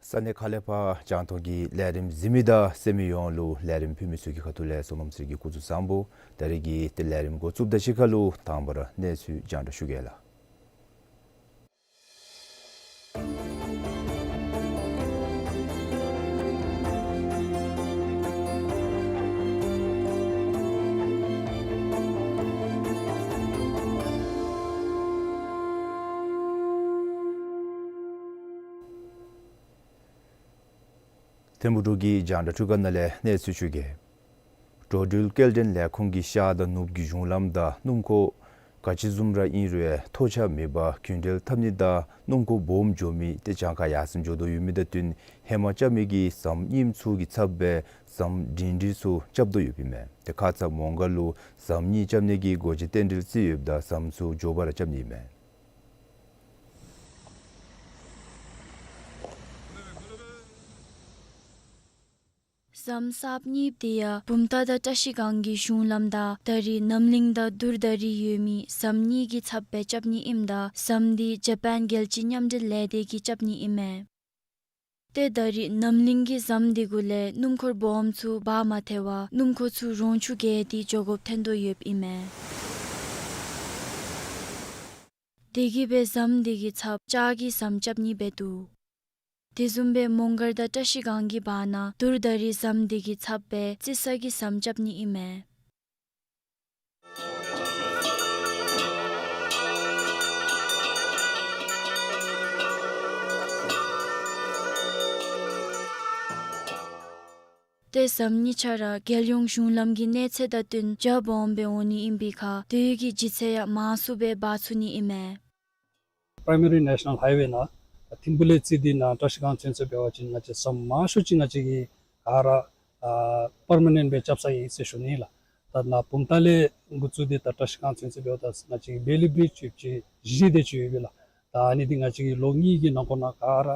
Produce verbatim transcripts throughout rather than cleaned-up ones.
ས་གནས་ཁག་ལས་ཕར་རྒྱང་མཐོང་གི་ལས་རིམ་གཟིགས་མི་དང་གསན་མི་ཡོངས་ལུ་ལས་རིམ་ཕུལ་མི་ཚུ་གི་ཁ་ཐུག་ལས་བསོད་ནམས་ཚེ་རིང་གིས་སྐུ་གཟུགས་བཟང་པོ། ད་རིས་ཀྱི་ཏེ་ལས་རིམ་འགོ་བཙུགསཔ་ད་གཅིག་ཁར་ལུ་དང་པ་ར་གནས་ཚུལ་རྒྱང་བསྒྲགས་ཞུ་གེ་ལགས། ཐིམ་ཕུག་འབྲུག་གི་རྒྱང་བསྒྲགས་འཕྲུལ་ཁང་ནང་ལས་གནས་ཚུལ་ཞུ་གེ། འགྲོ་འགྲུལ་སྐྱེལ་འདྲེན་ལས་ཁུངས་ཀྱིས་ཤར་དང་ནུབ་ཀྱི་གཞུང་ལམ་དང་སྣུམ་འཁོར་ག་ཅི་བཟུམ་ར་ཨིན་རུང་ཐོགས་ཆགས་མེད་པར་རྒྱུན་འགྲུལ་འཐབ་ནི་དང་སྣུམ་འཁོར་སྦོམ་འགྱོ་མི་ཏེ་གྱངས་ཁ་ཡར་སེང་འགྱོ་དོ་ཡོད་མི་དང་བསྟུན་ཧེ་མ་རྐྱབ་མི་གི་ཟམ་རྙིངམ་ཚུ་གི་ཚབ་སྦེ་ཟམ་སྒྲིང་སྒྲིང་ཚུ་རྐྱབ་དོ་ཡོདཔ་ཨིན་མས། ཏེ་ཁ་ཙ་མོང་སྒར་ལུ་ཟམ་གཉིས་རྐྱབ་ནི་གི་སྒོ་འབྱེད་རྟེན་འབྲེལ་རྩིས་ཡོདཔ་ད་ཟམ་ཚུ་མགྱོགས་པ་ར་རྐྱབ་ནི་ཨིན་མས། ཟམ་གསརཔ་གཉིས་དེ་ཡང་བུམ་ཐང་དང་བཀྲ་ཤིས་སྒང་གི་གཞུང་ལམ་དང་ད་རིས་ནམ་གླིང་དང་དུར་ད་རི་ཡོད་མི་ཟམ་གཉིས་ཀྱི་ཚབ་སྦེ་རྐྱབ་ནི་ཨིནམ་ད་ཟམ་དེ་ཇ་པཱན་རྒྱལ་སྤྱིའི་མཉམ་འབྲེལ་ལས་སྡེ་གིས་རྐྱབ་ནི་ཨིན་མས། ཏེ་ད་རིས་ནམ་གླིང་གི་ཟམ་དེ་གུ་ལས་སྣུམ་འཁོར་སྦོམ་ཚུ་འབག་མ་ཐལ་བར་སྣུམ་འཁོར་ཚུ་རོང་ཆུ་བརྒལ་ཏེ་འགྱོ་དགོཔ་ཐོན་དོ་ཡོདཔ་ཨིན་མས། དེ་གིས་སྦེ་ཟམ་དེ་གི་ཚབ་ལྕགས་ཀྱི་ཟམ་རྐྱབ་ནི་འབད་འདུག། དེ་བཟུམ་སྦེ་མོང་སྒར་དང་བཀྲ་ཤིས་སྒང་གི་བར་ན་དུར་ད་རི་ཟམ་དེ་གི་ཚབ་སྦེ་རྩི་ས་གི་ཟམ་རྐྱབ་ནི་ཨིན་མས། ཏེ་ཟམ་གཉིས་ཆ་ར་རྒྱལ་ཡོངས་གཞུང་ལམ་གྱི་གནས་ཚད་དང་བསྟུན་རྒྱ་སྦོམ་སྦེ་འོང་ནི་ཨིན་པའི་ཁར་དེ་གི་ལྗིད་ཚད་ཡང་མང་སུ་སྦེ་འབག་ཚུགས་ནི་ཨིན་མས། Primary National Highway ནང་ཐིམ་ཕུག་ལས་རྩིས་ཏེ་ནཱ་བཀྲ་ཤིས་སྒང་ཚུན་ཚོད་འབད་བ་ཅིན་ང་བཅས་ཟམ་མང་ཤོས་ཅིག་ང་བཅས་ཀྱིས་ག་ར་ཨ་པར་མ་ནེནཊ་སྦེ་རྐྱབ་ཚར་ཡི་ཟེར་ཞུ་ནི་ལགས། ད་ནཱ་བུམ་ཐང་ལས་འགོ་བཙུགས་ཏེ་ད་བཀྲ་ཤིས་སྒང་ཚུན་ཚོད་འབདཝ་ད་ང་བཅས་ཀྱི་བེ་ལི་བིརིཇ་ཡོདཔ་ཅིག་བཞི་དེ་ཅིག་ཡོད་པས་ལགས། ད་ཨ་ནི་འདི་ང་བཅས་ཀྱིས་ལོ་གཉིས་ཀྱི་ནང་འཁོད་ནང་ག་ར་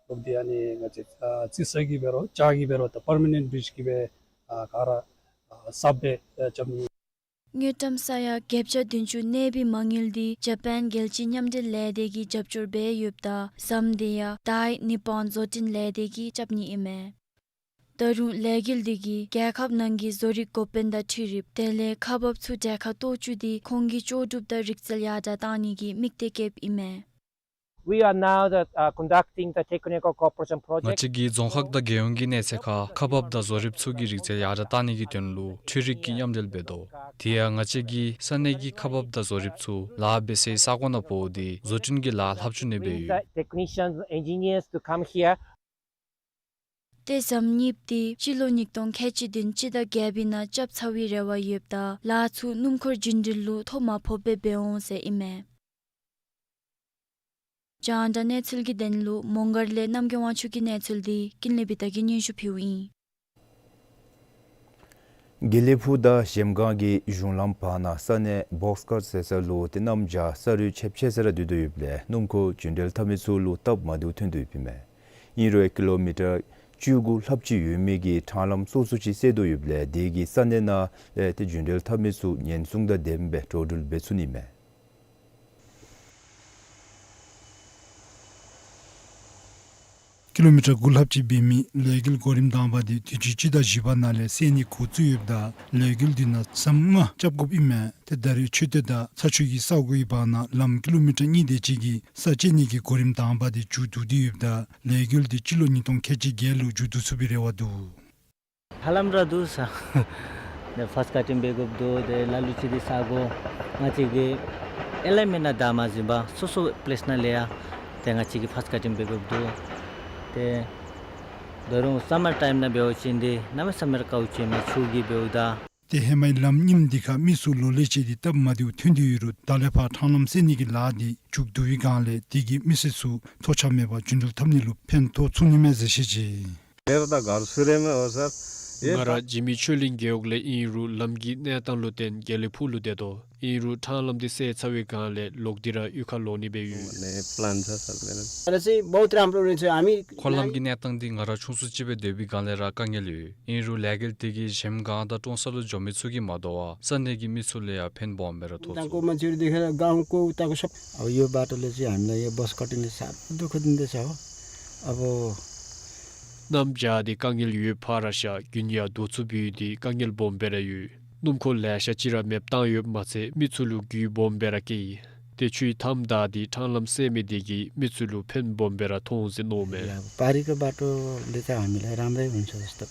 ལོག་སྟེ་ཨ་ནི་ང་བཅས་ཨ་རྩི་ས་གི་འབད་རུང་ལྕགས་ཀྱི་འབད་རུང་ད་པར་མ་ནེནཊ་བིརིཇ་གི་སྦེ་ཨ་ག་ར་ཨ་གསརཔ་སྦེ་ཨ་རྐྱབ་ནི། དངུལ་ཀྲམ་ས་ཡ་བརྒྱད་བརྒྱ་བདུན་ཅུ་གནས་པའི་མ་དངུལ་འདི་ཇ་པཱན་རྒྱལ་སྤྱིའི་མཉམ་འབྲེལ་ལས་སྡེ་གིས་རྒྱབ་སྐྱོར་འབད་ཡོདཔ་ད་ཟམ་དེ་ཡང་ཏཱའི་ནི་པཱོན་བཟོ་སྐྲུན་ལས་སྡེ་གིས་རྐྱབ་ནི་ཨིན་མས། ད་རུང་ལས་འགུལ་འདི་གིས་རྒྱལ་ཁབ་ནང་གི་བཟོ་རིག་འགོ་དཔོན་དང་འཕྲུལ་རིགཔ་དེ་ལས་ཁག་འབགཔ་ཚུ་གྲལ་ཁར་གཏོགས་བཅུག་སྟེ་ཁོང་གི་ལྕོགས་གྲུབ་དང་རིག་རྩལ་ཡར་དྲག་གཏང་ནི་གི་དམིགས་གཏད་བསྐྱེདཔ་ཨིན་མས། We are now the, uh, conducting the technical cooperation project. ང་བཅས་ཀྱིས་རྫོང་ཁག་དང་རྒྱལ་ཡོངས་ཀྱི་གནས་ཚད་ཁར་ཁག་འབགཔ་དང་བཟོ་རིགཔ་ཚུ་གི་རིག་རྩལ་ཡར་དྲག་གཏང་ནི་གི་དོན་ལུ་འཕྲུལ་རིག་གི་མཉམ་འབྲེལ་འབད་དོ། དེ་ཡང་ང་བཅས་ཀྱིས་ས་གནས་ཀྱི་ཁག་འབགཔ་དང་བཟོ་རིགཔ་ཚུ་ལཱ་འབད་སའི་ས་གོ་ནང་འབོ་སྟེ་བཟོ་སྐྲུན་གྱི་ལཱ་ལྷབ་བཅུག་ནི་འབད་ཡོད། Bring the technicians, engineers to come here. ཏེ་ཟམ་གཉིས་དེ་སྤྱི་ལོ་ཉིས་སྟོང་ཁལ་གཅིག་བདུན་སྤྱི་ཟླ་བརྒྱད་པའི་ནང་རྐྱབ་ཚར་བའི་རེ་བ་ཡོདཔ་ད་ལཱ་ཚུ་སྣུམ་འཁོར་རྒྱུན་འགྲུལ་ལུ་ཐོ་མ་ཕོགཔ་སྦེ་འབད་འོང་ཟེར་ཨིན་མས། རྒྱང་བསྒྲགས་གནས་ཚུལ་གྱི་དོན་ལུ་མོང་སྒར་ལས་རྣམ་རྒྱལ་དབང་ཕྱུག་གི་གནས་ཚུལ་འདི་ཀུན་ལེགས་བི་ཏ་གིས་སྙན་ཞུ་ཕུལཝ་ཨིན། དགེ་ལེགས་ཕུག་དང་གཞལམ་སྒང་གི་གཞུང་ལམ་བར་ན་ས་གནས་བོགས་ཀཊ་ཟེར་ས་ལུ་ཏེ་གནམ་བྱཱར་ས་རུད་ཆེབ་ཆེ་ས་ར་སྡོད་དོ་ཡོདཔ་ལས་སྣུམ་འཁོར་རྒྱུན་འགྲུལ་འཐབ་མི་ཚུ་ལུ་སྟབས་མ་བདེཝ་ཐོན་དོ་ཡོདཔ་ཨིན་མས། ཨིན་རུང་ཀི་ལོ་མི་ཊར་བཅུ་དགུ་ལྷགཔ་ཅིག་ཡོད་མི་གི་ཕྲང་ལམ་སོ་སོ་ཅིག་བསལ་དོ་ཡོདཔ་ལས་དེ་གིས་ས་གནས་ནང་ལས་ཏེ་རྒྱུན་འགྲུལ་འཐབ་མི་ཚུ་ཉེན་སྲུང་དང་ལྡནམ་སྦེ་འགྲོ་འགྲུལ་འབད་ཚུགས་ནི་མས། ཀི་ལོ་མི་ཊར་དགུ་ལྷགཔ་ཅིག་འབད་མི་ལས་འགུལ་གོ་རིམ་དང་པ་དེ་དུས་ཅི་སྤྱི་ཟླ་བཞི་པ་ནང་ལས་སེལ་ནི་འགོ་བཙུགས་ཡོདཔ་ད་ལས་འགུལ་དེ་ནང་ཟམ་ལྔ་རྐྱབ་དགོཔ་ཨིན་མས། ཏེ་ད་རེས་མཆོད་རྟེན་དང་ཚ་མཆོད་ཀྱི་ས་གོ་གི་བར་ན་ལམ་ཀི་ལོ་མི་ཊར་གཉིས་དེ་ཅིག་གི་ས་བཅད་ནི་གི་གོ་རིམ་དང་པ་དེ་མཇུག་བསྡུ་སྟེ་ཡོདཔ་ད་ལས་འགུལ་དེ་སྤྱི་ལོ་ཉིས་སྟོང་ཁལ་གཅིག་བརྒྱད་ལུ་མཇུག་བསྡུ་ཚུགས་པའི་རེ་བ་འདུག། ཧ་ལམ་ར་འདུག་ས། ཏེ་ཕཱསཊ་ཀ་ཊིང་འབད་དགོཔ་འདུག། ཏེ་ལ་ལུ་ཅིག་འདི་ས་གོ་ང་བཅས་ཀྱི་ཨེ་ལའིན་མེནཊ་ནང་བདའ་མ་ཟུན་པར་སོ་སོ་པེ་ལེསི་ནང་ལས་ཡང་ཏེ་ང་བཅས་ཀྱིས་ཕཱསཊ་ཀ་ཊིང་འབད་དགོཔ་འདུག། ཏེ་ད་རུང་སམ་མར་ཊའིམ་ནང་འབད་བ་ཅིན་འདི་གནམ་མེད་ས་མེད་ར་དཀའཝ་སྤྱད་མས། ཆུ་གིས་འབདཝ་ད། ཏེ་ཧེ་མའི་ལམ་རྙིངམ་འདི་ཁར་མི་ཚུ་ལོ་ལས་བཅད་དེ་སྟབས་མ་བདེཝ་ཐོན་ཏེ་ཡོད་རུང་ད་ལས་ཕར་ཕྲང་ལམ་སེལ་ནི་གི་ལཱ་འདི་མཇུག་བསྡུ་བའི་སྒང་ལས་དེ་གིས་མི་སེར་ཚུ་ཐོགས་ཆགས་མེད་པར་རྒྱུ་འགྲུལ་འཐབ་ནི་ལུ་ཕན་ཐོགས་ཚུགས་ནི་མས་ཟེར་བཤད་ཅི། मेरा तो घर सूरे में हो सर। ये ང་ར་འཇིགས་མེད་ཆོས་གླིང་རྒེད་འོག་ལས་ཨིན་རུང་ལམ་གྱི་གནས་སྟངས་ལུ་བརྟེན་དགེ་ལེགས་ཕུག་ལུ་སྡོད་དོ། ཨིན་རུང་ཕྲང་ལམ་འདི་སེལ་ཚར་བའི་སྒང་ལས་ལོག་སྟེ་ར་གཡུས་ཁར་ལོག་ནི་སྦེ་ཡོད། नहीं, प्लान था सर मेरा। अरे सही, बहुत राम प्रोविडेंस है, आमी ཁོ་ལམ་གྱི་གནས་སྟངས་འདི་ང་ར་ཆུང་སུ་ཅིག་སྦེ་སྡོད་པའི་སྒང་ལས་ར་དཀའ་ངལ་ཡོད། ཨིན་རུང་ལས་འགུལ་དེ་གིས་གཞལམ་སྒང་དང་ཀྲོང་གསར་ལུ་འགྱོ་མི་ཚུ་གིས་མ་དོ་བར་ས་གནས་ཀྱི་མི་ཚུ་ལུ་ཡང་ཕན་སྦོམ་སྦེ་ར་ཐོགས་ཚུགས། गांव को मजदूर देखेगा, गांव को ताको सब। अब यो बाटोले चाहिँ हामीलाई यो बस कटिङले साह्रो दुःख दिँदैछ हो। अब གནམ་བྱཱར་ཏེ་དཀའ་ངལ་ཡོདཔ་འཕར་ཤག། རྒྱུན་ཡང་སྡོད་ཚུགས་པའི་ཡུལ་འདི་དཀའ་ངལ་སྦོམ་སྦེ་ར་ཡོད། སྣུམ་འཁོར་ལེ་ཤ་ཅིག་ར་མེདཔ་བཏང་ཡོདཔ་མ་ཚད་མི་ཚུ་ལུ་རྒུད་སྦོམ་སྦེ་ར་བཀལ་ཡི། ཏེ་ཆུའི་མཐའམ་བདའ་སྟེ་ཕྲང་ལམ་སེལ་མི་དེ་གིས་མི་ཚུ་ལུ་ཕན་སྦོམ་སྦེ་ར་ཐོགས་འོང་ཟེར་མནོཝ་མས། या, पारीको बाटोले चाहिँ हामीलाई राम्रै हुन्छ जस्तो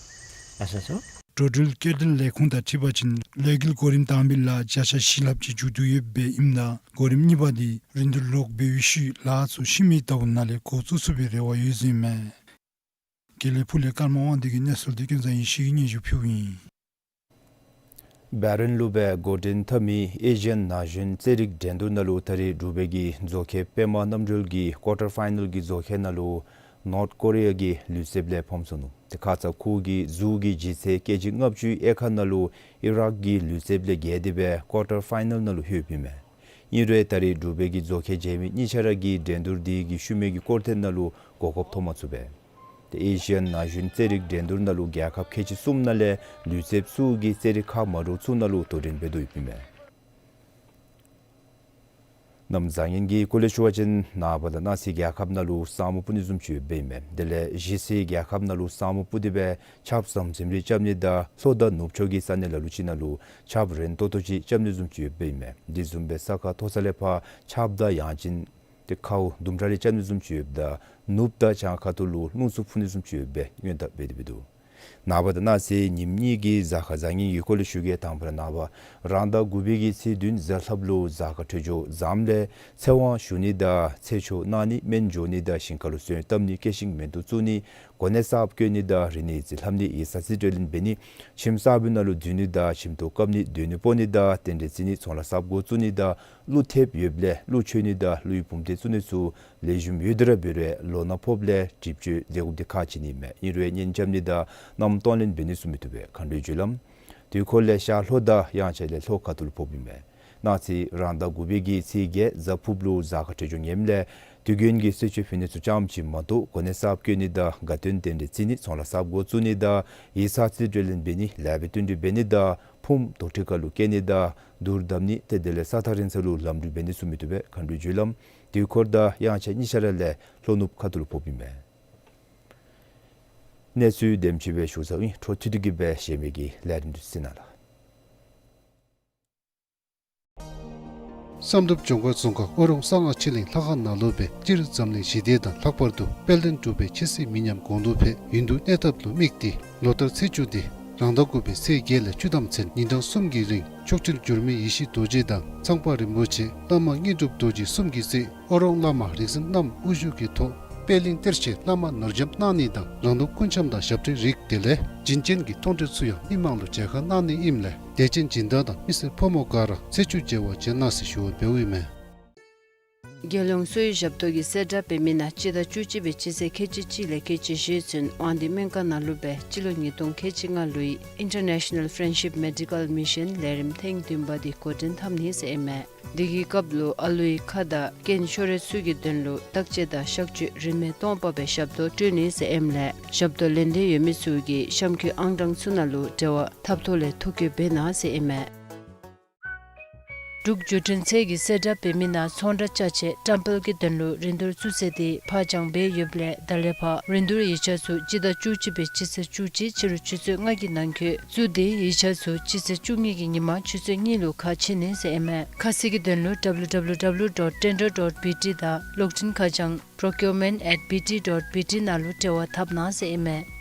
आशा छ। འགྲོ་འགྲུལ་སྐྱེལ་འདྲེན་ལས་ཁུངས་དང་འཁྲིལ་བ་ཅིན་ལས་འགུལ་གོ་རིམ་དང་པའི་ལཱ་བརྒྱ་ཆ་བཞི་ལྷགཔ་ཅིག་མཇུག་བསྡུ་ཡོདཔ་སྦེ་ཨིནམ་ད་གོ་རིམ་གཉིས་པ་དེ་རིན་བསྡུར་ལོག་འབད་བའི་ཤུལ་ལཱ་ཚུ་ཤུལ་མའི་ཟླཝ་ནང་ལས་འགོ་བཙུགས་ཚུགས་པའི་རེ་བ་ཡོད་ཟེར་ཨིན་མས། དགེ་ལེགས་ཕུག་ལས་ཀརྨ་དབང་འདུས་ཀྱི་གནས་ཚུལ་དེ་ཀུན་བཟང་ཡེ་ཤེས་ཀྱིས་སྙན་ཞུ་ཕུལཝ་ཨིན། སྦེ་རིན་ལུ་སྦེ་འགོ་འདྲེན་འཐབ་མི་ཨེ་ཤི་ཡན་ན་གཞོན་རྩེད་རིགས་འགྲན་བསྡུར་ནང་ལུ་ད་རེས་འབྲུག་པའི་གི་རྫོང་ཁྱབ་པདྨ་རྣམ་གྲོལ་གྱི་ཀོར་ཊར་ཕའི་ནཱལ་གྱི་རྫོང་ཁྱབ་ནང་ལུ་ནོརཐ་ཀོ་རི་ཡ་གི་ལུས་རྩལཔ་ལས་ཕམ་སོ་ནུག། ཏེ་ཁ་ཙ་ཁོ་གིས་གཟུགས་ཀྱི་ལྗིད་ཚད་ཀེ་ཇི་ལྔ་བཅུའི་དབྱེ་ཁག་ནང་ལུ་ཨི་རཱག་གི་ལུས་རྩལཔ་ལས་རྒྱལ་ཏེ་སྦེ་ཀོར་ཊར་ཕའི་ནཱལ་ནང་ལུ་ལྷོདཔ་ཨིན་མས། ཨིན་རུང་ད་རེས་འབྲུག་པའི་གི་རྫོང་ཁྱབ་འཇལ་མི་གཉིས་ཆ་ར་གིས་འགྲན་བསྡུར་དེ་གི་ཤུལ་མའི་གི་སྐོར་ཐེངས་ནང་ལུ་གོ་སྐབས་ཐོབ་མ་ཚུགས་པས། ཏེ་ཨེ་ཤི་ཡན་ན་གཞོན་རྩེད་རིགས་འགྲན་བསྡུར་ནང་ལུ་རྒྱལ་ཁབ་ཁལ་གཅིག་གསུམ་ནང་ལས་ལུས་རྩལཔ་ཚུ་གིས་རྩེད་རིགས་ཁག་མ་འདྲཝ་ཚུ་ནང་ལུ་དོ་འགྲན་འབད་དོ་ཡོདཔ་ཨིན་མས། གནམ་བཟང་ངན་གྱི་སྐོར་ལས་ཞུ་བ་ཅིན་ནངས་པ་དང་གནངས་ཚེ་རྒྱལ་ཁབ་ནང་ལུ་ས་སྨུག་སྤུབ་ནི་བཟུམ་ཅིག་ཡོདཔ་ཨིན་མས། དེ་ལས་གཞེས་ཚེ་རྒྱལ་ཁབ་ནང་ལུ་ས་སྨུག་སྤུབ་སྟེ་སྦེ་ཆརཔ་ཟམ་ཟིམ་རེ་རྐྱབ་ནི་དང་ལྷོ་དང་ནུབ་ཕྱོགས་ཀྱི་ས་གནས་ལ་ལུ་ཅིག་ནང་ལུ་ཆརཔ་རན་ཏོག་ཏོ་ཅིག་རྐྱབ་ནི་བཟུམ་ཅིག་ཡོདཔ་ཨིན་མས། དེ་བཟུམ་སྦེ་ས་ཁ་མཐོ་ས་ལས་ཕར་ཆརཔ་དང་ཡང་ཅིན་ཏེ་ཁཝ་དུམ་གྲ་རེ་རྐྱབ་ནི་བཟུམ་ཅིག་ཡོདཔ་ད་ནུབ་དང་བྱང་ཁ་ཐུག་ལུ་རླུང་འཚུབ་འཕུ་ནི་བཟུམ་ཅིག་ཡོདཔ་སྦེ་སྔོན་བརྡ་འབད་དེ་འབད་དོ། ནངས་པ་དང་གནངས་ཚེ་ཉིནམ་གཉིས་ཀྱི་གཟའ་ཁར་བཟང་ངན་གྱི་སྐོར་ལས་ཞུ་གེ། དང་པ་ར་ནངས་པ་རང་ཟླ་དགུ་པའི་གི་ཚེས་བདུན་གཟའ་ལྷགཔ་ལུ་གཟའ་སྐར་འཕྲོད་སྦྱོར་བཟངམ་ལས་ཚེ་དབང་ཞུ་ནི་དང་ཚེ་ཆོག་གནང་ནི་སྨན་འཇོག་ནི་དང་ཞིང་ཁ་ལུ་སོན་བཏབ་ནི་སྐྱེད་ཤིང་མེ་ཏོག་བཙུགས་ནི་གོ་གནས་གསརཔ་བསྐོ་ནི་དང་རིག་གནས་རྩིས་ལྷབ་ནི་ཡིག་ཚང་རྩིས་སྤྲོད་ལེན་འབད་ནི་ཁྱིམ་གསར་པའི་ནང་ལུ་འཛུལ་ནི་དང་ཁྱིམ་ཐོག་བཀབ་ནི་སྡོད་གནས་སྤོ་ནི་དང་རྟེན་འབྲེལ་རྩིས་ནི་ཚོང་ལཱ་གསརཔ་འགོ་བཙུགས་ནི་དང་ཀླུ་ཐེབས་ཡོདཔ་ལས་ཀླུ་མཆོད་ནི་དང་ཀླུའི་བུམ་སྡེ་བཙུགས་ནི་ཚུ་ལེགས་ཤོམ་ཡོད་དེ་ར་འབད་རུང་ལོ་ན་ཕོགཔ་ལས་སྒྲིབ་བཅོས་མཛད་དགོཔ་འདི་ཁག་ཆེ་ནི་མས། ཨིན་རུང་གཉེན་རྐྱབ་ནི་དང་མནའམ་གཏོང་ལེན་འབད་ནི་ཚུ་མི་བཏུབ་པས། མཁའ་འགྲོའི་རྒྱུ་ལམ། དུས་འཁོར་ལས་ཤར་ལྷོ་དང་དབྱངས་འཆར་ལས་ལྷོ་ཁ་ཐུག་ལུ་ཕོགཔ་ཨིན་མས། གནངས་ཚེ་རང་ཟླ་དགུ་པའི་གི་ཚེས་བརྒྱད་གཟའ་ཕུརཔ་ལུ་གཟའ་སྐར་འཕྲོད་སྦྱོར་ངནམ་ལས་དུས་རྒྱུན་གྱི་གསོལ་མཆོད་ཕུལ་ནི་ཚུ་ཙམ་ཅིག་མ་གཏོགས་གོ་གནས་གསརཔ་བསྐོ་ནི་དང་དགའ་སྟོན་རྟེན་འབྲེལ་རྩིས་ནི་ཚོང་ལཱ་གསརཔ་འགོ་བཙུགས་ནི་དང་ཡིག་ཚང་རྩིས་སྤྲོད་ལེན་འབད་ནི་ལེགས་པའི་བསྟུན་གྲོས་འབད་ནི་དང་ཕུངམ་དོག་ཁྲི་ཁ་ལུ་བསྐྱལ་ནི་དང་དུར་བརྡབ་ནི་ཏེ་དེ་ལས་ས་ཐག་རིང་ས་ལུ་ལམ་འགྲུལ་འབད་ནི་ཚུ་མི་བཏུབ་པས། མཁའ་འགྲོའི་རྒྱུ་ལམ། དུས་འཁོར་དང་དབྱངས་འཆར་གཉིས་ཆ་ར་ལས་ལྷོ་ནུབ་ཁ་ཐུག་ལུ་ཕོགཔ་ཨིན་མས། གནས་ཚུལ་དེམ་ཅིག་སྦེ་ཞུ་ཚརཝ་ཨིན། འཕྲོ་མཐུད་དེ་གི་སྦེ་གཞན་མི་གི་ལས་རིམ་འདི་ཚུ་གཟིགས་གནང་ལགས། བསམ་གྲུབ་ལྗོངས་མཁར་རྫོང་ཁག་ཨོ་རོང་གསང་སྔགས་ཆོས་གླིང་ལྷ་ཁང་ནང་ལུ་སྦེ་སྤྱིར་འཛམ་གླིང་ཞི་བདེ་དང་ལྷག་པར་དུ་དཔལ་ལྡན་འབྲུག་པའི་ཆོས་སྲིད་མི་ཉམས་གོང་དུ་འཕེལ་ཡུན་དུ་གནས་ཐབས་ལུ་དམིགས་ཏེ་ལོ་ལྟར་ཚེས་བཅུ་སྟེ་རང་ཟླ་དགུ་པའི་ཚེས་བརྒྱད་ལས་བཅུ་ཐམ་ཚུན་ཉིན་གྲངས་གསུམ་གྱི་རིང་མཆོག་སྤྲུལ་འགྱུར་མེད་ཡེ་ཤེས་རྡོ་རྗེ་དང་ཚངས་པ་རིན་པོ་ཆེ་བླ་མ་དངོས་གྲུབ་རྡོ་རྗེ་གསུམ་གྱིས་གཙོས་ཨོ་རོང་བླ་མ་རིག་འཛིན་རྣམས་དབུ་བཞུགས་ཀྱི་ཐོག་པད་གླིང་གཏེར་ཆེན་བླ་མ་ནོར་རྒྱམ་གནང་ནི་དང་རང་གདོང་སྐུ་འཆམ་དང་ཞབས་ཁྲའི་རིགས་དེ་ལས་བྱིན་ཅན་གྱི་མཐོང་གྲོལ་ཚུ་ཡང་མི་མང་ལུ་མཇལ་ཁ་གནང་ནི་ཨིནམ་ལས་དད་ཅན་སྦྱིན་བདག་དང་མི་སེར་ཕོ་མོ་ག་ར་ཚེས་བཅུ་མཇལ་བར་བྱོན་གནང་ཟེར་ཞུ་བ་འབདཝ་ཨིན་མས། རྒྱལ་ཡོངས་གསོ་བའི་ཞབས་ཏོག་གི་གསལ་བསྒྲགས་འབད་མི་ནང་སྤྱི་ཟླ་བཅུ་གཅིག་པའི་སྤྱི་ཚེས་ཁལ་གཅིག་གཅིག་ལས་ཁལ་གཅིག་བཞི་ཚུན་དབང་འདུས་སྨན་ཁང་ནང་ལུ་སྦེ་སྤྱི་ལོ་ཉིས་སྟོང་ཁལ་གཅིག་ལྔ་ལོའི་International Friendship Medical Mission ལས་རིམ་ཐེངས་བདུན་པ་འདི་འགོ་འདྲེན་འཐབ་ནི་ཟེར་ཨིན་མས། འདི་གི་སྐབས་ལུ་ཨ་ལུའི་ཁ་དང་རྐན་ཤོར་ར་ཚུ་གི་དོན་ལུ་བརྟག་དཔྱད་དང་གཤག་བཅོས་རིན་མེད་སྟོང་པ་སྦེ་ཞབས་ཏོག་སྤྲོད་ནི་ཟེར་ཨིནམ་ལས་ཞབས་ཏོག་ལེན་འདོད་ཡོད་མི་ཚུ་གིས་གཤམ་འཁོད་ཨང་གྲངས་ཚུ་ནང་ལུ་འབྲེལ་བ་འཐབ་ཐོག་ལས་ཐོ་བཀོད་འབད་གནང་ཟེར་ཨིན་མས། འབྲུག་བརྒྱུད་འཕྲིན་ཚད་ཀྱི་གསལ་བསྒྲགས་འབད་མི་ནང་ཚོང་བསྒྲགས་ཅ་ཆས་བཀྲམ་སྤེལ་གྱི་དོན་ལུ་རིན་བསྡུར་བཙུགས་ཚེས་དེ་ཕར་འགྱངས་འབད་ཡོདཔ་ལས་ད་ལས་ཕར་རིན་བསྡུར་ཡིག་ཆ་ཚུ་སྤྱི་ཟླ་བཅུ་གཅིག་པའི་སྤྱི་ཚེས་བཅུ་གཅིག་ཕྱི་རུ་ཆུ་ཚོད་ལྔ་གི་ནང་འཁོད་བཙུགས་ཏེ་ཡིག་ཆ་ཚུ་སྤྱི་ཚེས་བཅུ་གཉིས་ཀྱི་ཉིན་མ་ཆུ་ཚོད་གཉིས་ལུ་ཁ་ཕྱེ་ནི་ཟེར་ཨིན་མས། ཁ་གསལ་གྱི་དོན་ལུ་W W W dot tender dot B T དང་གློག་འཕྲིན་ཁ་བྱང་procurement at B T dot B T ནང་ལུ་འབྲེལ་བ་འཐབ་གནང་ཟེར་ཨིན་མས།